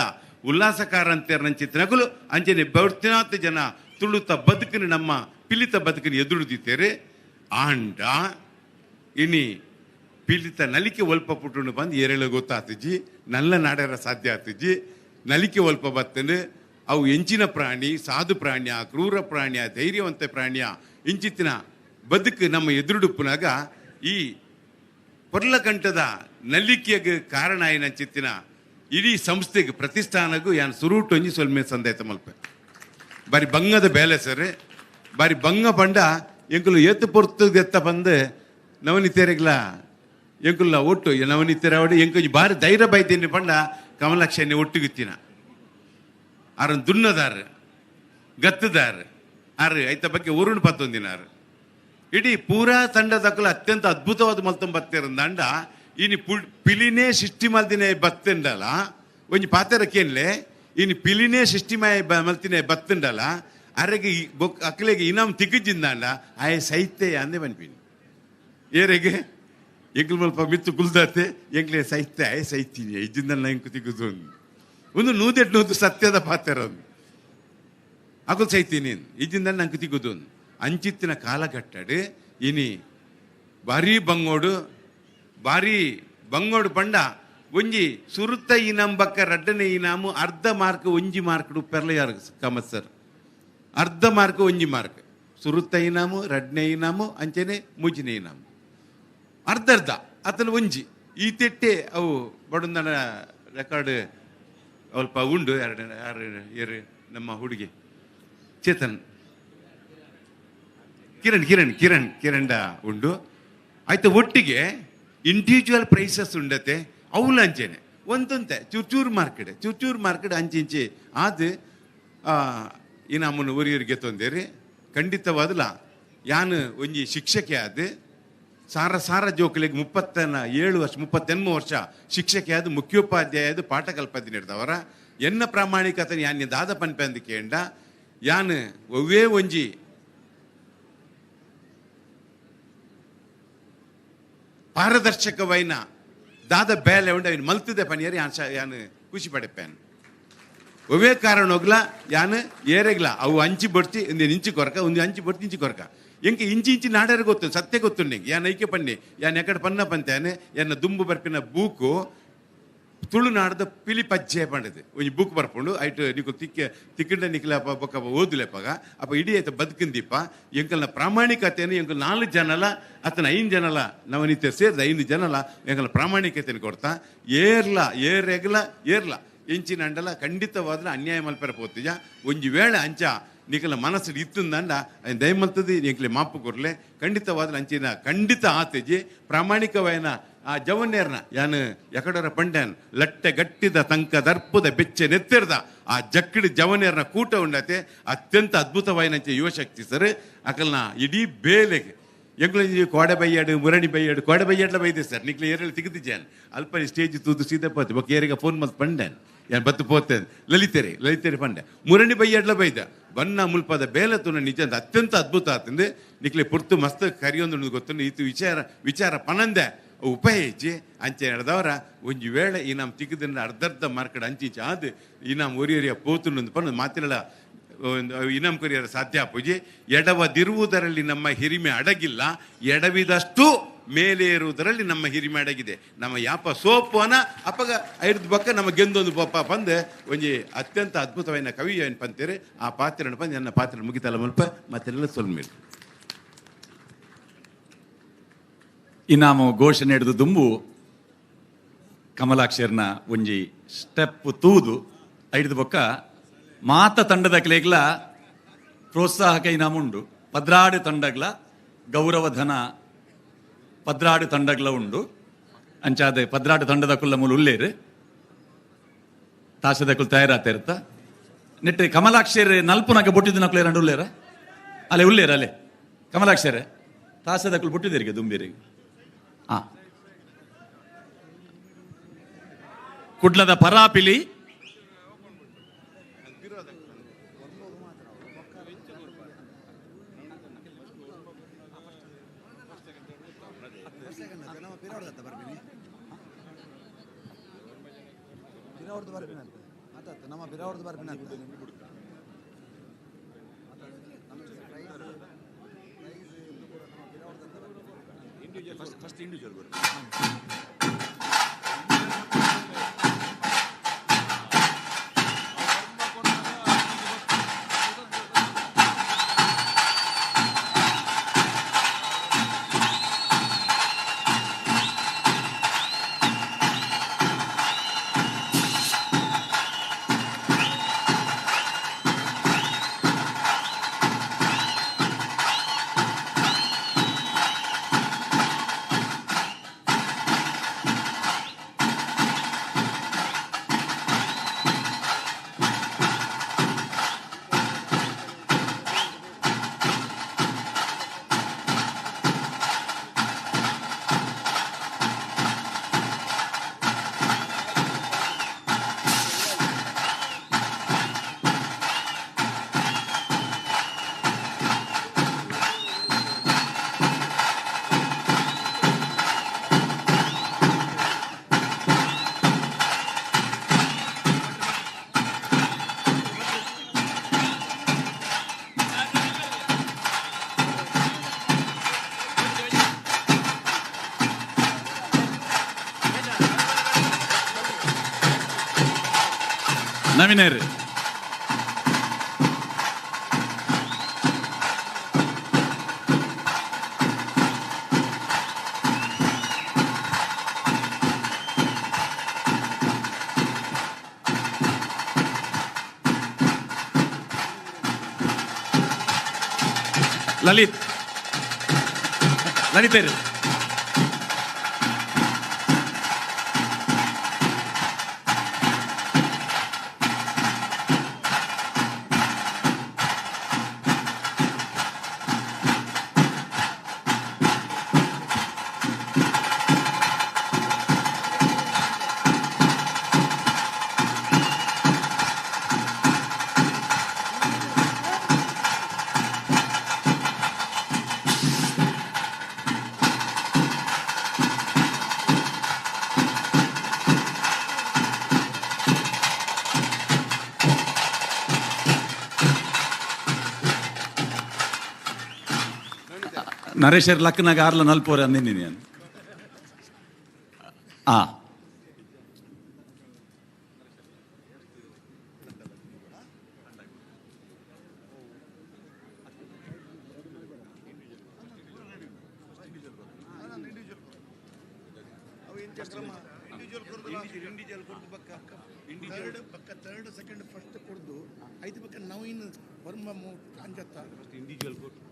ಉಲ್ಲಾಸಕಾರ ಅಂಚೆ ನಕಲು ಅಂಚನೆ ಬೌರ್ತಿನಾಥ ಜನ ತುಳುತ ಬದುಕಿನ ನಮ್ಮ ಪಿಲಿತ ಬದುಕಿನ ಎದುರುದಿತ್ತೇರೆ. ಆಂಡ ಇನಿ ಪಿಲಿತ ನಲಿಕೆ ಒಲ್ಪ ಪುಟ್ಟುಂಡು ಬಂದು ಏರೇಳು ಗೊತ್ತಾತಿಜಿ ನಲ್ಲ ನಾಡ್ಯಾರ ಸಾಧ್ಯ ಆತಿಜಿ. ನಲಿಕೆ ಒಲ್ಪ ಬತ್ತಂದು ಅವು ಎಂಚಿನ ಪ್ರಾಣಿ, ಸಾಧು ಪ್ರಾಣಿಯ, ಕ್ರೂರ ಪ್ರಾಣಿಯ, ಧೈರ್ಯವಂತ ಪ್ರಾಣಿಯ ಇಂಚಿತ್ತಿನ ಬದುಕು ನಮ್ಮ ಎದುರುಡುಪ್ಪುನಾಗ ಈ ಪೊರ್ಲಕಂಠದ ನಲಿಕೆಗೆ ಕಾರಣ ಏನಂಚಿತ್ತಿನ ಇಡೀ ಸಂಸ್ಥೆಗೆ ಪ್ರತಿಷ್ಠಾನಗೂ ಯಾನ್ ಸುರೂಟು ಒಂಜಿ ಸೊಲ್ಮೆ ಸಂದಾಯ್ತ ಮಲ್ಪೆ. ಬಾರಿ ಬಂಗದ ಬೇಲೆ ಸರ್, ಬಾರಿ ಬಂಗ ಪಂಡ ಎಂಕುಲು ಏತು ಪೊರ್ತು ಎತ್ತ ಬಂದು ನವನಿತೇರಿಗ್ಲ ಎಂಕುಲ್ಲ ಒಟ್ಟು ನವನಿತೇರ ಎಂಕೊಂಜಿ ಬಾರಿ ಧೈರ್ಯ ಬೈತೀನಿ ಪಂಡ ಕಮಲಾಕ್ಷನಿ ಒಟ್ಟುಗುತ್ತಿನ ಆರನ್ ದುನ್ನದಾರ ಗತ್ತದಾರ ಆರು ಐತ ಬಗ್ಗೆ ಊರುಣ್ ಪತ್ತೊಂದಿನಾರು ಇಡೀ ಪೂರಾ ತಂಡದಕ್ಕಲು ಅತ್ಯಂತ ಅದ್ಭುತವಾದ ಮಲ್ತೊಂಬತ್ತಿರಂದಂಡ ಇನಿ ಪಿಲಿನೇ ಸೃಷ್ಟಿ ಮಲ್ದಿನೇ ಬತ್ತಂಡಲ ಒಂಜಿ ಪಾತೆರಕ್ಕೇನ್ಲೆ ಇನಿ ಪಿಲಿನೇ ಸೃಷ್ಟಿ ಮಲ್ತಿನೇ ಬತ್ತಂಡಲ ಅರೆಗೆ ಅಕ್ಲೆಗೆ ಇನಾಮ್ ತಿಕ್ಕಿಜಿಂದಾಂಡ ಆಯ ಸೈತೆ ಅಂದೆ ಬನ್ಪಿನಿ ಏರೆಗೆ ಎಂಕ್ಲು ಮಲ್ಪ ಮಿತ್ತು ಕುಲ್ದಾತೆ ಎಂಕ್ಲೆ ಸೈತೆ ಆಯ ಸೈತೀನಿ ಇಜ್ಜಿಂದಲ್ಲ ಎಂಕು ತಿಕ್ಕುದು ಒಂದು ನೂದೆಟ್ಟು ಸತ್ಯದ ಪಾತೆರ ಅಕುಲ್ ಸೈತೀನಿ ಇಜ್ಜಿಂದ ನಂಗೆ ತಿಕ್ಕುದು ಅಂಚಿತ್ತಿನ ಕಾಲಘಟ್ಟಡು ಇನಿ ಭಾರಿ ಬಂಗೋಡು ಭಾರಿ ಬಂಗೋಡು ಪಂಡ ಒಂಜಿ ಸುರುತ ಇನಾಮ್ ಬಕ್ಕ ರಡ್ಡನೆ ಇನಾಮು ಅರ್ಧ ಮಾರ್ಕ್ ಒಂಜಿ ಮಾರ್ಕ್ ಪೆರ್ಲ ಯಾರು ಕಾಮತ್ ಸರ್ ಅರ್ಧ ಮಾರ್ಕ್ ಒಂಜಿ ಮಾರ್ಕ್ ಸುರುತ ಇನಾಮು ರಡ್ಡನೆ ಇನಾಮು ಅಂಚೆನೆ ಮೂಜಿನೆ ಇನಾಮು ಅರ್ಧ ಅರ್ಧ ಅತನ ಒಂಜಿ ಈ ತೆಟ್ಟೆ ಅವು ಬಡಂದನ ರೆಕಾರ್ಡ್ ಅಲ್ಪ ಉಂಡು ಎರಡು ಯಾರು ಏರು ನಮ್ಮ ಹುಡುಗಿ ಚೇತನ್ ಕಿರಣ್ ಕಿರಣ್ ಕಿರಣ್ ಕಿರಣ್ ಉಂಡು ಆಯ್ತು. ಒಟ್ಟಿಗೆ ಇಂಡಿವಿಜುವಲ್ ಪ್ರೈಸಸ್ ಉಂಡತೆ ಅವುಲ ಅಂಚೆನೆ ಒಂದೊಂತೆ ಚೂರು ಚೂರು ಮಾರ್ಕೆಟ್ ಚೂರು ಚೂರು ಮಾರ್ಕೆಟ್ ಅಂಚಿಂಚಿ ಅದು ಇನಾಮನ್ನು ಊರಿಗೆ ತೊಂದೇರಿ ಖಂಡಿತವಾದಲ ಯಾನು ಒಂಜಿ ಶಿಕ್ಷಕೆ ಆದ ಸಾರ ಸಾರ ಜೋಕುಲೆಗ್ 37 ವರ್ಷ 38 ವರ್ಷ ಶಿಕ್ಷಕೆ ಆದ ಮುಖ್ಯೋಪಾಧ್ಯಾಯ ಆದ ಪಾಠ ಕಲ್ಪದಿ ನೀಡ್ದವರ ಎನ್ನ ಪ್ರಾಮಾಣಿಕತೆ ಯಾನ್ ದಾದ ಪನ್ಪೆ ಅಂದ್ ಕೇಂಡ ಯಾನ್ ಒವ್ವೇ ಒಂಜಿ ಪಾರದರ್ಶಕವೈನ ದಾದ ಬೇಲೆ ಉಂಡು ಅವನು ಮಲ್ತಿದೆ ಪನಿಯರ್ ಯಾನ್ ಯಾನ್ ಖುಷಿ ಪಡೆಪೇನ್. ಒವೇ ಕಾರಣೋಗ್ಲ ಯಾನ್ ಏರೆಗ್ಲ ಅವು ಅಂಚಿ ಬಡ್ತಿ ಇಂದು ಇಂಚಿ ಕೊರಕ ಒಂದು ಅಂಚಿ ಬಡ್ತಿ ಇಂಚಿ ಕೊರಕ ಎಂಕೆ ಇಂಚಿ ಇಂಚಿ ನಾಡಾರ ಗೊತ್ತು ಸತ್ಯ ಗೊತ್ತು ಯಾನ್ ಐಕೆ ಪನ್ನಿ ಯಾನ್ ಎಕಡೆ ಪನ್ನ ಪಂತಾನೆ ಎನ್ನ ದುಂಬು ಬರ್ಪಿನ ಬೂಕು ತುಳುನಾಡದ ಪಿಲಿ ಪಜ್ಜೆ ಪಂಡದು ಒಂಜಿ ಬೂಕ್ ಬರ್ಪುಂಡು ಐಟ್ ನಿಕು ತಿಕ್ಕ ತಿಕ್ಕಂಡ ನಿಕ್ಲ ಬೊಕ್ಕ ಓದುಲೆಪಗ ಅಪ್ಪ ಇಡೀ ಆಯ್ತ ಬದುಕಿಂದೀಪ ಎಂಕಲ್ನ ಪ್ರಾಮಾಣಿಕತೆಯನ್ನು ಎಂಕಲ್ 4 ಜನಲ ಅತನ 5 ಜನಲ ನವನೀತ ಸೇರಿದ 5 ಜನಲ ಎಂಕಲ್ನ ಪ್ರಾಮಾಣಿಕತೆಯನ್ನು ಕೊಡ್ತಾ ಏರ್ಲ ಏರೆಗ್ಲ ಏರ್ಲ ಎಂಚಿನ ಅಂಡಲ ಖಂಡಿತವಾದ ಅನ್ಯಾಯ ಮಲ್ಪೆರ ಪೋತಿಜ ಒಂಜಿ ವೇಳೆ ಅಂಚ ನಿಕಲ ಮನಸ್ಸು ಇತ್ತಂದಂಡ ದಯಮಲ್ತದೆ ಎಂಕ್ಲೆ ಮಾಪು ಕೊರ್ಲೆ ಖಂಡಿತವಾದ ಅಂಚಿನ ಖಂಡಿತ ಆತೆಜಿ ಪ್ರಾಮಾಣಿಕವಾಯನ ಆ ಜವನ್ನೇರ್ನ ಯಾನು ಎಕಡರ ಪಂಡ್ಯಾನ್ ಲಟ್ಟೆ ಗಟ್ಟಿದ ತಂಕ ದರ್ಪದ ಬೆಚ್ಚೆ ನೆತ್ತಿರ್ದ ಆ ಜಕ್ಕಿಡಿ ಜವನೇರ್ನ ಕೂಟ ಉಂಡತೆ ಅತ್ಯಂತ ಅದ್ಭುತವಾಯಿನಂಚೆ ಯುವಶಕ್ತಿ ಸರ್ ಅಕಲ್ನ ಇಡೀ ಬೇಲೆಗೆ ಎಂಗ್ಲ ಕೋಡೆ ಬೈಯಾಡು ಮುರಣಿ ಬೈಯಾಡು ಕೋಡೆ ಬೈಯಾಡ್ಲ ಬೈದೆ ಸರ್ ನಿಕ್ಲೆ ಏರಲ್ಲಿ ತಿಗದಿದ್ದಾನೆ ಅಲ್ಪ ಸ್ಟೇಜ್ ತೂದು ಸೀದಾ ಪೋತೆ ಬೊಕ್ಕ ಏರಿಗ ಫೋನ್ ಮಲ್ತ್ ಪಂಡ್ಯಾನ್ ಯಾನ್ ಬತ್ತು ಪೋತೆ ಲಲಿತೆರೆ ಲಲಿತೆರೆ ಪಂಡೆ ಮುರಣಿ ಬೈಯಾಡ್ಲ ಬೈದ ಬನ್ನ ಮುಲ್ಪದ ಬೇಲೆ ತುನ ನಿಜ ಅತ್ಯಂತ ಅದ್ಭುತ ಆತಂದೆ ನಿಕ್ಲೆ ಪುರ್ತು ಮಸ್ತ್ ಕರಿಯೊಂದು ಗೊತ್ತು ಇತ್ತು ವಿಚಾರ ವಿಚಾರ ಪನಂದೆ ಉಪಯೋಗಿಸಿ ಅಂಚೆ ನಡೆದವರ ಒಂಜಿ ವೇಳೆ ಈ ನಮ್ಮ ತಿಕ್ಕದಿಂದ ಅರ್ಧರ್ಧ ಮಾರ್ಕೆಟ್ ಅಂಚಿಂಚೆ ಅದು ಈ ನಮ್ಮ ಒರಿಯರಿಯ ಪೋತುಂಡು ಪಂಡ ಮಾತಿರಳ ಇನಾಮ್ ಕೊರಿಯರ ಸಾಧ್ಯ ಪೂಜೆ ಎಡವದಿರುವುದರಲ್ಲಿ ನಮ್ಮ ಹಿರಿಮೆ ಅಡಗಿಲ್ಲ, ಎಡವಿದಷ್ಟು ಮೇಲೆ ಇರುವುದರಲ್ಲಿ ನಮ್ಮ ಹಿರಿಮೆ ಅಡಗಿದೆ. ನಮ್ಮ ಯಾಪ ಸೋಪುವನ ಅಪ್ಪಗ ಐದು ಬಕ್ಕ ನಮ್ಮ ಗೆಂದೊಂದು ಪಪ್ಪ ಬಂದು ಒಂಜಿ ಅತ್ಯಂತ ಅದ್ಭುತವಾದ ಕವಿ ಏನು ಪಂತೀರಿ ಆ ಪಾತ್ರ ಬಂದು ನನ್ನ ಪಾತ್ರ ಮುಗಿತಲ್ಲ ಮುಲ್ಪ ಮತ್ತೆಲ್ಲ ಸೊಲ್ಮೇಲೆ ಇನಾಮು ಘೋಷಣೆ ಹಿಡಿದು ದುಂಬು ಕಮಲಾಕ್ಷರ್ನ ಒಂಜಿ ಸ್ಟೆಪ್ ತೂದು ಐದು ಬೊಕ್ಕ ಮಾತ ತಂಡದ ಕ್ಲೇಗ್ಲ ಪ್ರೋತ್ಸಾಹಕ ಇನಾಮುಂಡು ಪದ್ರಾಡು ತಂಡಗ್ಲ ಗೌರವಧನ ಪದ್ರಾಡು ತಂಡಗ್ಲ ಉಂಡು ಅಂಚಾದ ಪದ್ರಾಡು ತಂಡದ ಕುಲ್ಲ ಮೂಲ ಉಲ್ಲೇರು ತಾಸದ ಕುಲ್ ತಯಾರಾತ ಇರ್ತ ನೆಟ್ಟು ಕಮಲಾಕ್ಷರ್ ನಲ್ಪುನಕ ಬೊಟ್ಟಿದ್ದು ನಕ್ಲು ಎರಡು ಉಲ್ಲೇರ ಅಲ್ಲೇ ಉಲ್ಲೇರ ಅಲ್ಲೇ ಕಮಲಾಕ್ಷರೇ ತಾಸದ ಕುಲ್ ಬೊಟ್ಟಿದ್ದೀರಿಗೆ ದುಂಬಿರಿಗೆ ಆ ಕುಡ್ಲದ ಪರಾಪಿಲಿ ಫಸ್ಟ್ ಇಂಡಿವಿಜುವಲ್ ನವೀನರ್ ಲಲಿತ್ ಲಲಿತರು ನರೇಶರ್ ಲಕ್ಕನಾಗ ಆರ್ಲ ನಲ್ಪೋರೆ ಅಂದಿನಿ ನಾನು. ಆ ಥರ್ಡ್ ಸೆಕೆಂಡ್ ಫಸ್ಟ್ ಕೊಡ್ದು ಐದು ಬಕ್ಕ ನವೀನ್ ವರ್ಮ ಅಂಜತ್ತ ಇಂಡಿವಿಜುವಲ್ ಕೊಟ್ಟು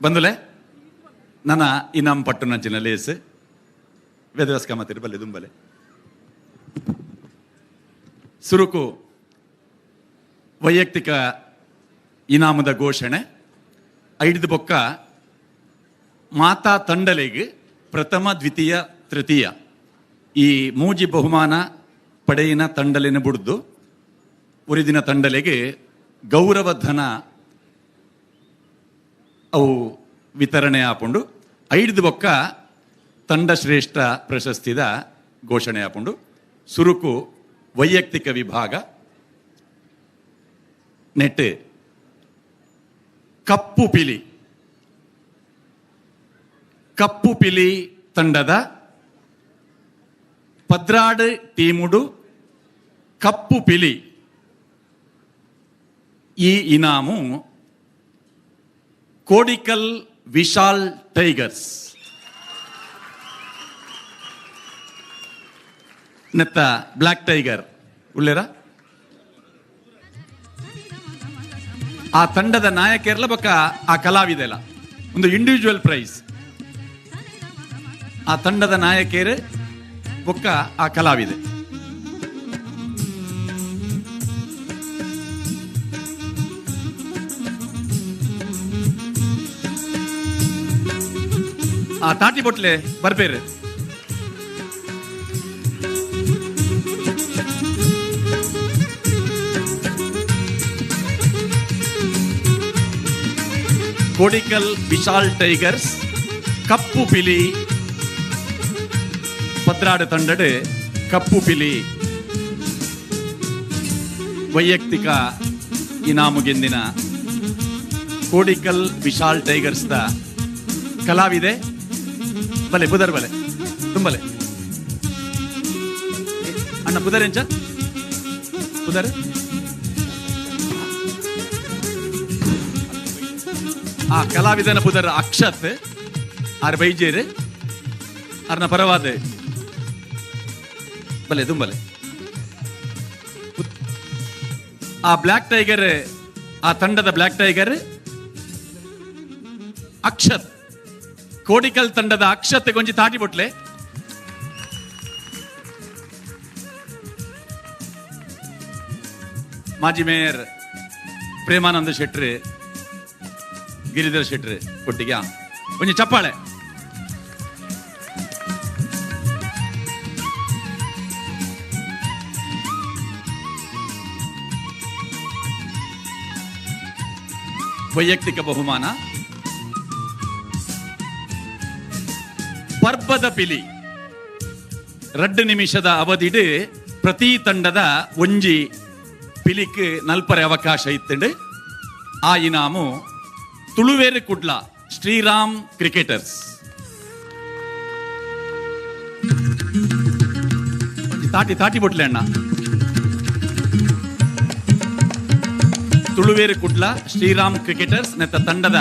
ಬಂದುಲೆ ನನ್ನ ಇನಾಮ್ ಪಟ್ಟು ನಂಚಿನ ಲೇಸ್ ವೇದವ್ಯಾಸ ಕಾಮತಿರು ಬಲ್ಲೆ ದುಂಬಲೆ ಸುರುಕು ವೈಯಕ್ತಿಕ ಇನಾಮದ ಘೋಷಣೆ. ಐದು ಬೊಕ್ಕ ಮಾತಾ ತಂಡಲೆಗೆ ಪ್ರಥಮ ದ್ವಿತೀಯ ತೃತೀಯ ಈ ಮೂಜಿ ಬಹುಮಾನ ಪಡೆಯಿನ ತಂಡಲಿನ ಬುಡ್ದು ಉರಿದಿನ ತಂಡಲೆಗೆ ಗೌರವಧನ ಅವು ವಿತರಣೆ ಆಪುಂಡು. ಐದು ಬೊಕ್ಕ ತಂಡ ಶ್ರೇಷ್ಠ ಪ್ರಶಸ್ತಿದ ಘೋಷಣೆ ಆಪುಂಡು. ಸುರುಕು ವೈಯಕ್ತಿಕ ವಿಭಾಗ ನೆಟ್ ಕಪ್ಪು ಪಿಲಿ, ಕಪ್ಪು ಪಿಲಿ ತಂಡದ ಪದ್ರಾಡು ಟೀಮುಡು ಕಪ್ಪು ಪಿಲಿ ಈ ಇನಾಮು ಕೋಡಿಕಲ್ ವಿಶಾಲ್ ಟೈಗರ್ಸ್ ನೆತ್ತ ಬ್ಲ್ಯಾಕ್ ಟೈಗರ್ ಉಳ್ಳೇರ ಆ ತಂಡದ ನಾಯಕರ್ಲ ಬಕ್ಕ ಆ ಕಲಾವಿದೆಲ್ಲ ಒಂದು ಇಂಡಿವಿಜುವಲ್ ಪ್ರೈಸ್. ಆ ತಂಡದ ನಾಯಕರು ಬೊಕ್ಕ ಆ ಕಲಾವಿದೆ. ಆ ತಾಟಿ ಬೊಟ್ಲೆ ಬರ್ಬೇರು. ಕೋಡಿಕಲ್ ವಿಶಾಲ್ ಟೈಗರ್ಸ್ ಕಪ್ಪು ಪಿಲಿ ಪದ್ರಾಡು ತಂಡಡು ಕಪ್ಪು ಪಿಲಿ ವೈಯಕ್ತಿಕ ಇನಾಮು ಗೆಂದಿನ ಕೋಡಿಕಲ್ ವಿಶಾಲ್ ಟೈಗರ್ಸ್ the ಕಲಾವಿದೆ. ಬಲೆ ಬುದರ್ ಬಲೆ ತುಂಬಲೆ ಅಣ್ಣ ಬುದರ್ ಎಂಚ ಬುದರ್ ಆ ಕಲಾವಿದನ ಬುದರ್ ಅಕ್ಷತ್ ಆರ್ ಬೈಜೇರು ಅರ್ನ ಪರವಾದ ಬಲೆ ತುಂಬಲೆ. ಆ ಬ್ಲ್ಯಾಕ್ ಟೈಗರ್ ಆ ತಂಡದ ಬ್ಲ್ಯಾಕ್ ಟೈಗರ್ ಅಕ್ಷತ್ ಕೋಡಿಕಲ್ ತಂಡದ ಅಕ್ಷತೆ ಗೊಂಜಿ ತಾಟಿ ಬೊಟ್ಲೆ. ಮಾಜಿ ಮೇಯರ್ ಪ್ರೇಮಾನಂದ ಶೆಟ್ರಿ ಗಿರಿಧರ್ ಶೆಟ್ರಿ ಒಟ್ಟಿಗೆ ಒಂಜಿ ಚಪ್ಪಾಳೆ. ವೈಯಕ್ತಿಕ ಬಹುಮಾನ ಪರ್ಬದ ಪಿಲಿ 2 ನಿಮಿಷದ ಅವಧಿಡು ಪ್ರತಿ ತಂಡದ ಒಂಜಿ ಪಿಲಿಕ್ ನಲ್ಪರೆ ಅವಕಾಶ ಇತ್ತಂಡು. ಆ ಇನಾಮು ತುಳುವೇರು ಕುಡ್ಲ ಶ್ರೀರಾಮ್ ಕ್ರಿಕೆಟರ್ಸ್. ತಾಟಿ ತಾಟಿ ಬೊಟ್ಲೆ ಅಣ್ಣ. ತುಳುವೇರು ಕುಡ್ಲ ಶ್ರೀರಾಮ್ ಕ್ರಿಕೆಟರ್ಸ್ ನೆತ್ತ ತಂಡದ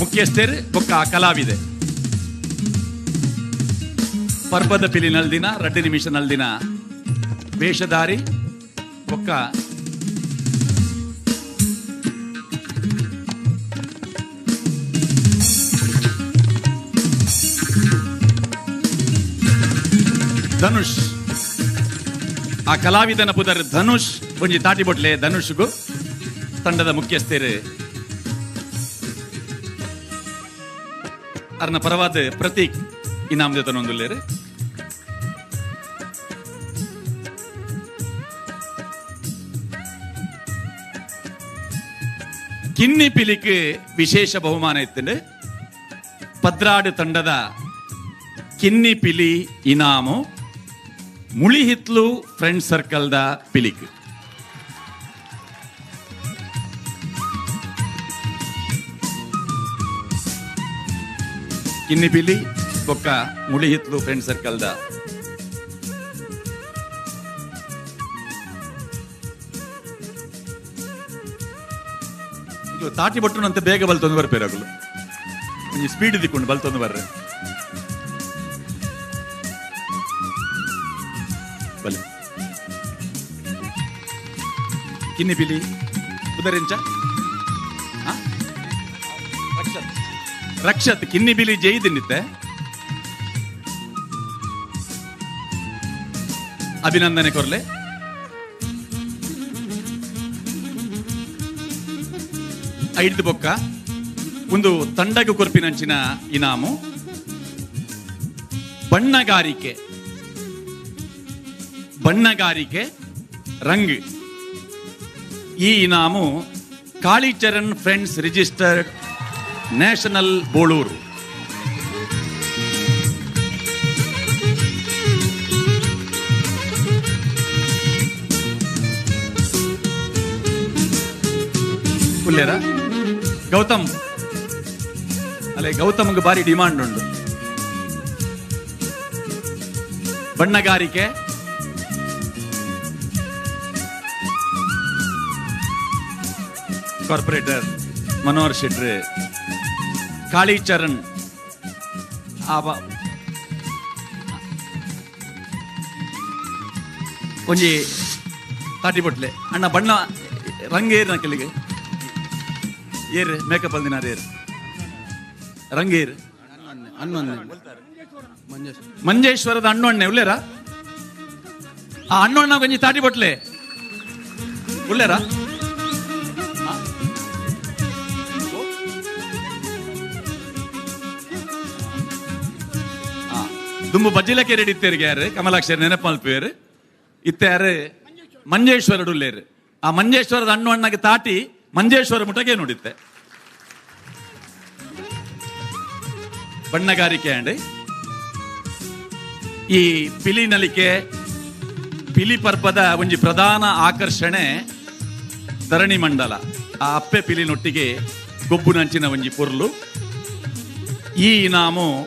ಮುಖ್ಯಸ್ಥರು ಬೊಕ್ಕ ಕಲಾವಿದೆ. ಪರ್ಬದ ಪಿಲಿ ನಲ್ದಿನ 2 ನಿಮಿಷ ನಲ್ದಿನ ವೇಷಧಾರಿ ಬೊಕ್ಕ ಧನುಷ್ ಆ ಕಲಾವಿದನ ಪುದರ್ ಧನುಷ್ ಒಂಜಿ ತಾಟಿ ಬೊಟ್ಲೆ ಧನುಷ್ಗೂ ತಂಡದ ಮುಖ್ಯಸ್ಥರು ಅರ್ನ ಪರವಾದ ಪ್ರತೀಕ್ ಇನಾಮದೇತನೊಂದುಲ್ಲೇರು. ಕಿನ್ನಿ ಪಿಲಿಕ್ ವಿಶೇಷ ಬಹುಮಾನ ಇತ್ತಂಡು. ಪದ್ರಾಡು ತಂಡದ ಕಿನ್ನಿ ಪಿಲಿ ಇನಾಮು ಮುಳಿಹಿತ್ಲು ಫ್ರೆಂಡ್ ಸರ್ಕಲ್ದ ಪಿಲಿಕ್. ಕಿನ್ನಿ ಪಿಲಿ ಬೊಕ್ಕ ಮುಳಿಹಿತ್ಲು ಫ್ರೆಂಡ್ ಸರ್ಕಲ್ದ ತಾಟಿ ಬಟ್ಟುನಂತೆ ಬೇಗ ಬಲ್ತೊಂದು ಬರ್ಪೇರಾಗಲು ಒಂಜಿ ಸ್ಪೀಡ್ ದಿಕ್ಕೊಂಡು ಬಲ್ತೊಂದು ಬರ್ರೆ ಬಲೆ. ಕಿನ್ನಿ ಪಿಲಿ ಉದರಿಂಚ ರಕ್ಷತ್ ರಕ್ಷತ್ ಕಿನ್ನಿ ಬಿಲಿ ಜೈದಿನ್ನಿತ್ತೆ. ಅಭಿನಂದನೆ ಕೊರ್ಲೆ. ಐದು ಬೊಕ್ಕ ಒಂದು ತಂಡಗು ಕೊರ್ಪಿನಂಚಿನ ಇನಾಮು ಬಣ್ಣಗಾರಿಕೆ. ಬಣ್ಣಗಾರಿಕೆ ರಂಗ್ ಈ ಇನಾಮು Kalicharan friends registered national Boloor. ಉಲ್ಲೇರ Gautam ಅಲ್ಲೇ ಗೌತಮ್ಗೆ ಭಾರಿ ಡಿಮಾಂಡ್ ಉಂಟು. ಬಣ್ಣಗಾರಿಕೆ ಕಾರ್ಪೊರೇಟರ್ ಮನೋಹರ್ ಶೆಟ್ರು ಕಾಳಿಚರಣ್ ಒಂಜಿ ತಾಟಿ ಬೊಟ್ಲೆ ಅಣ್ಣ ಬಣ್ಣ ರಂಗೇರ್ ನಕಲಿಗೆ ಏರ್ ಮೇಕಪ್ ಅಲ್ದಿನಾರ ಏರ್ ರಂಗೇರ್ ಮಂಜೇಶ್ವರದ ಅಣ್ಣೊಣ್ಣೆ ಉಲ್ಲೇರ ಆ ಅಣ್ಣೊಣ್ಣ ಒಂಜಿ ತಾಟಿ ಬೊಟ್ಲೆ ಉಲ್ಲೇರ ದುಂಬು ಬಜ್ಜಿಲಕ್ಕೆ ರೆಡಿ ಇತ್ತೇರಿಗೆ ಯಾರು ಕಮಲಾಕ್ಷರ ನೆನಪಲ್ಪೇರು ಇತ್ತಾರು ಮಂಜೇಶ್ವರ ಉಲ್ಲೇರು ಆ ಮಂಜೇಶ್ವರದ ಅಣ್ಣು ಅಣ್ಣಗೆ ತಾಟಿ ಮಂಜೇಶ್ವರ ಮುಟಗೆ ನೋಡಿತ್ತೆ. ಬಣ್ಣಗಾರಿಕೆ ಅಂಡ್ ಈ ಪಿಲಿ ನಲಿಕೆ ಪಿಲಿ ಪರ್ಬದ ಒಂಜಿ ಪ್ರಧಾನ ಆಕರ್ಷಣೆ ಧರಣಿ ಮಂಡಲ. ಆ ಅಪ್ಪೆ ಪಿಲಿನೊಟ್ಟಿಗೆ ಗೊಬ್ಬುನಂಚಿನ ಒಂಜಿ ಪೊರ್ಲು. ಈ ಇನಾಮು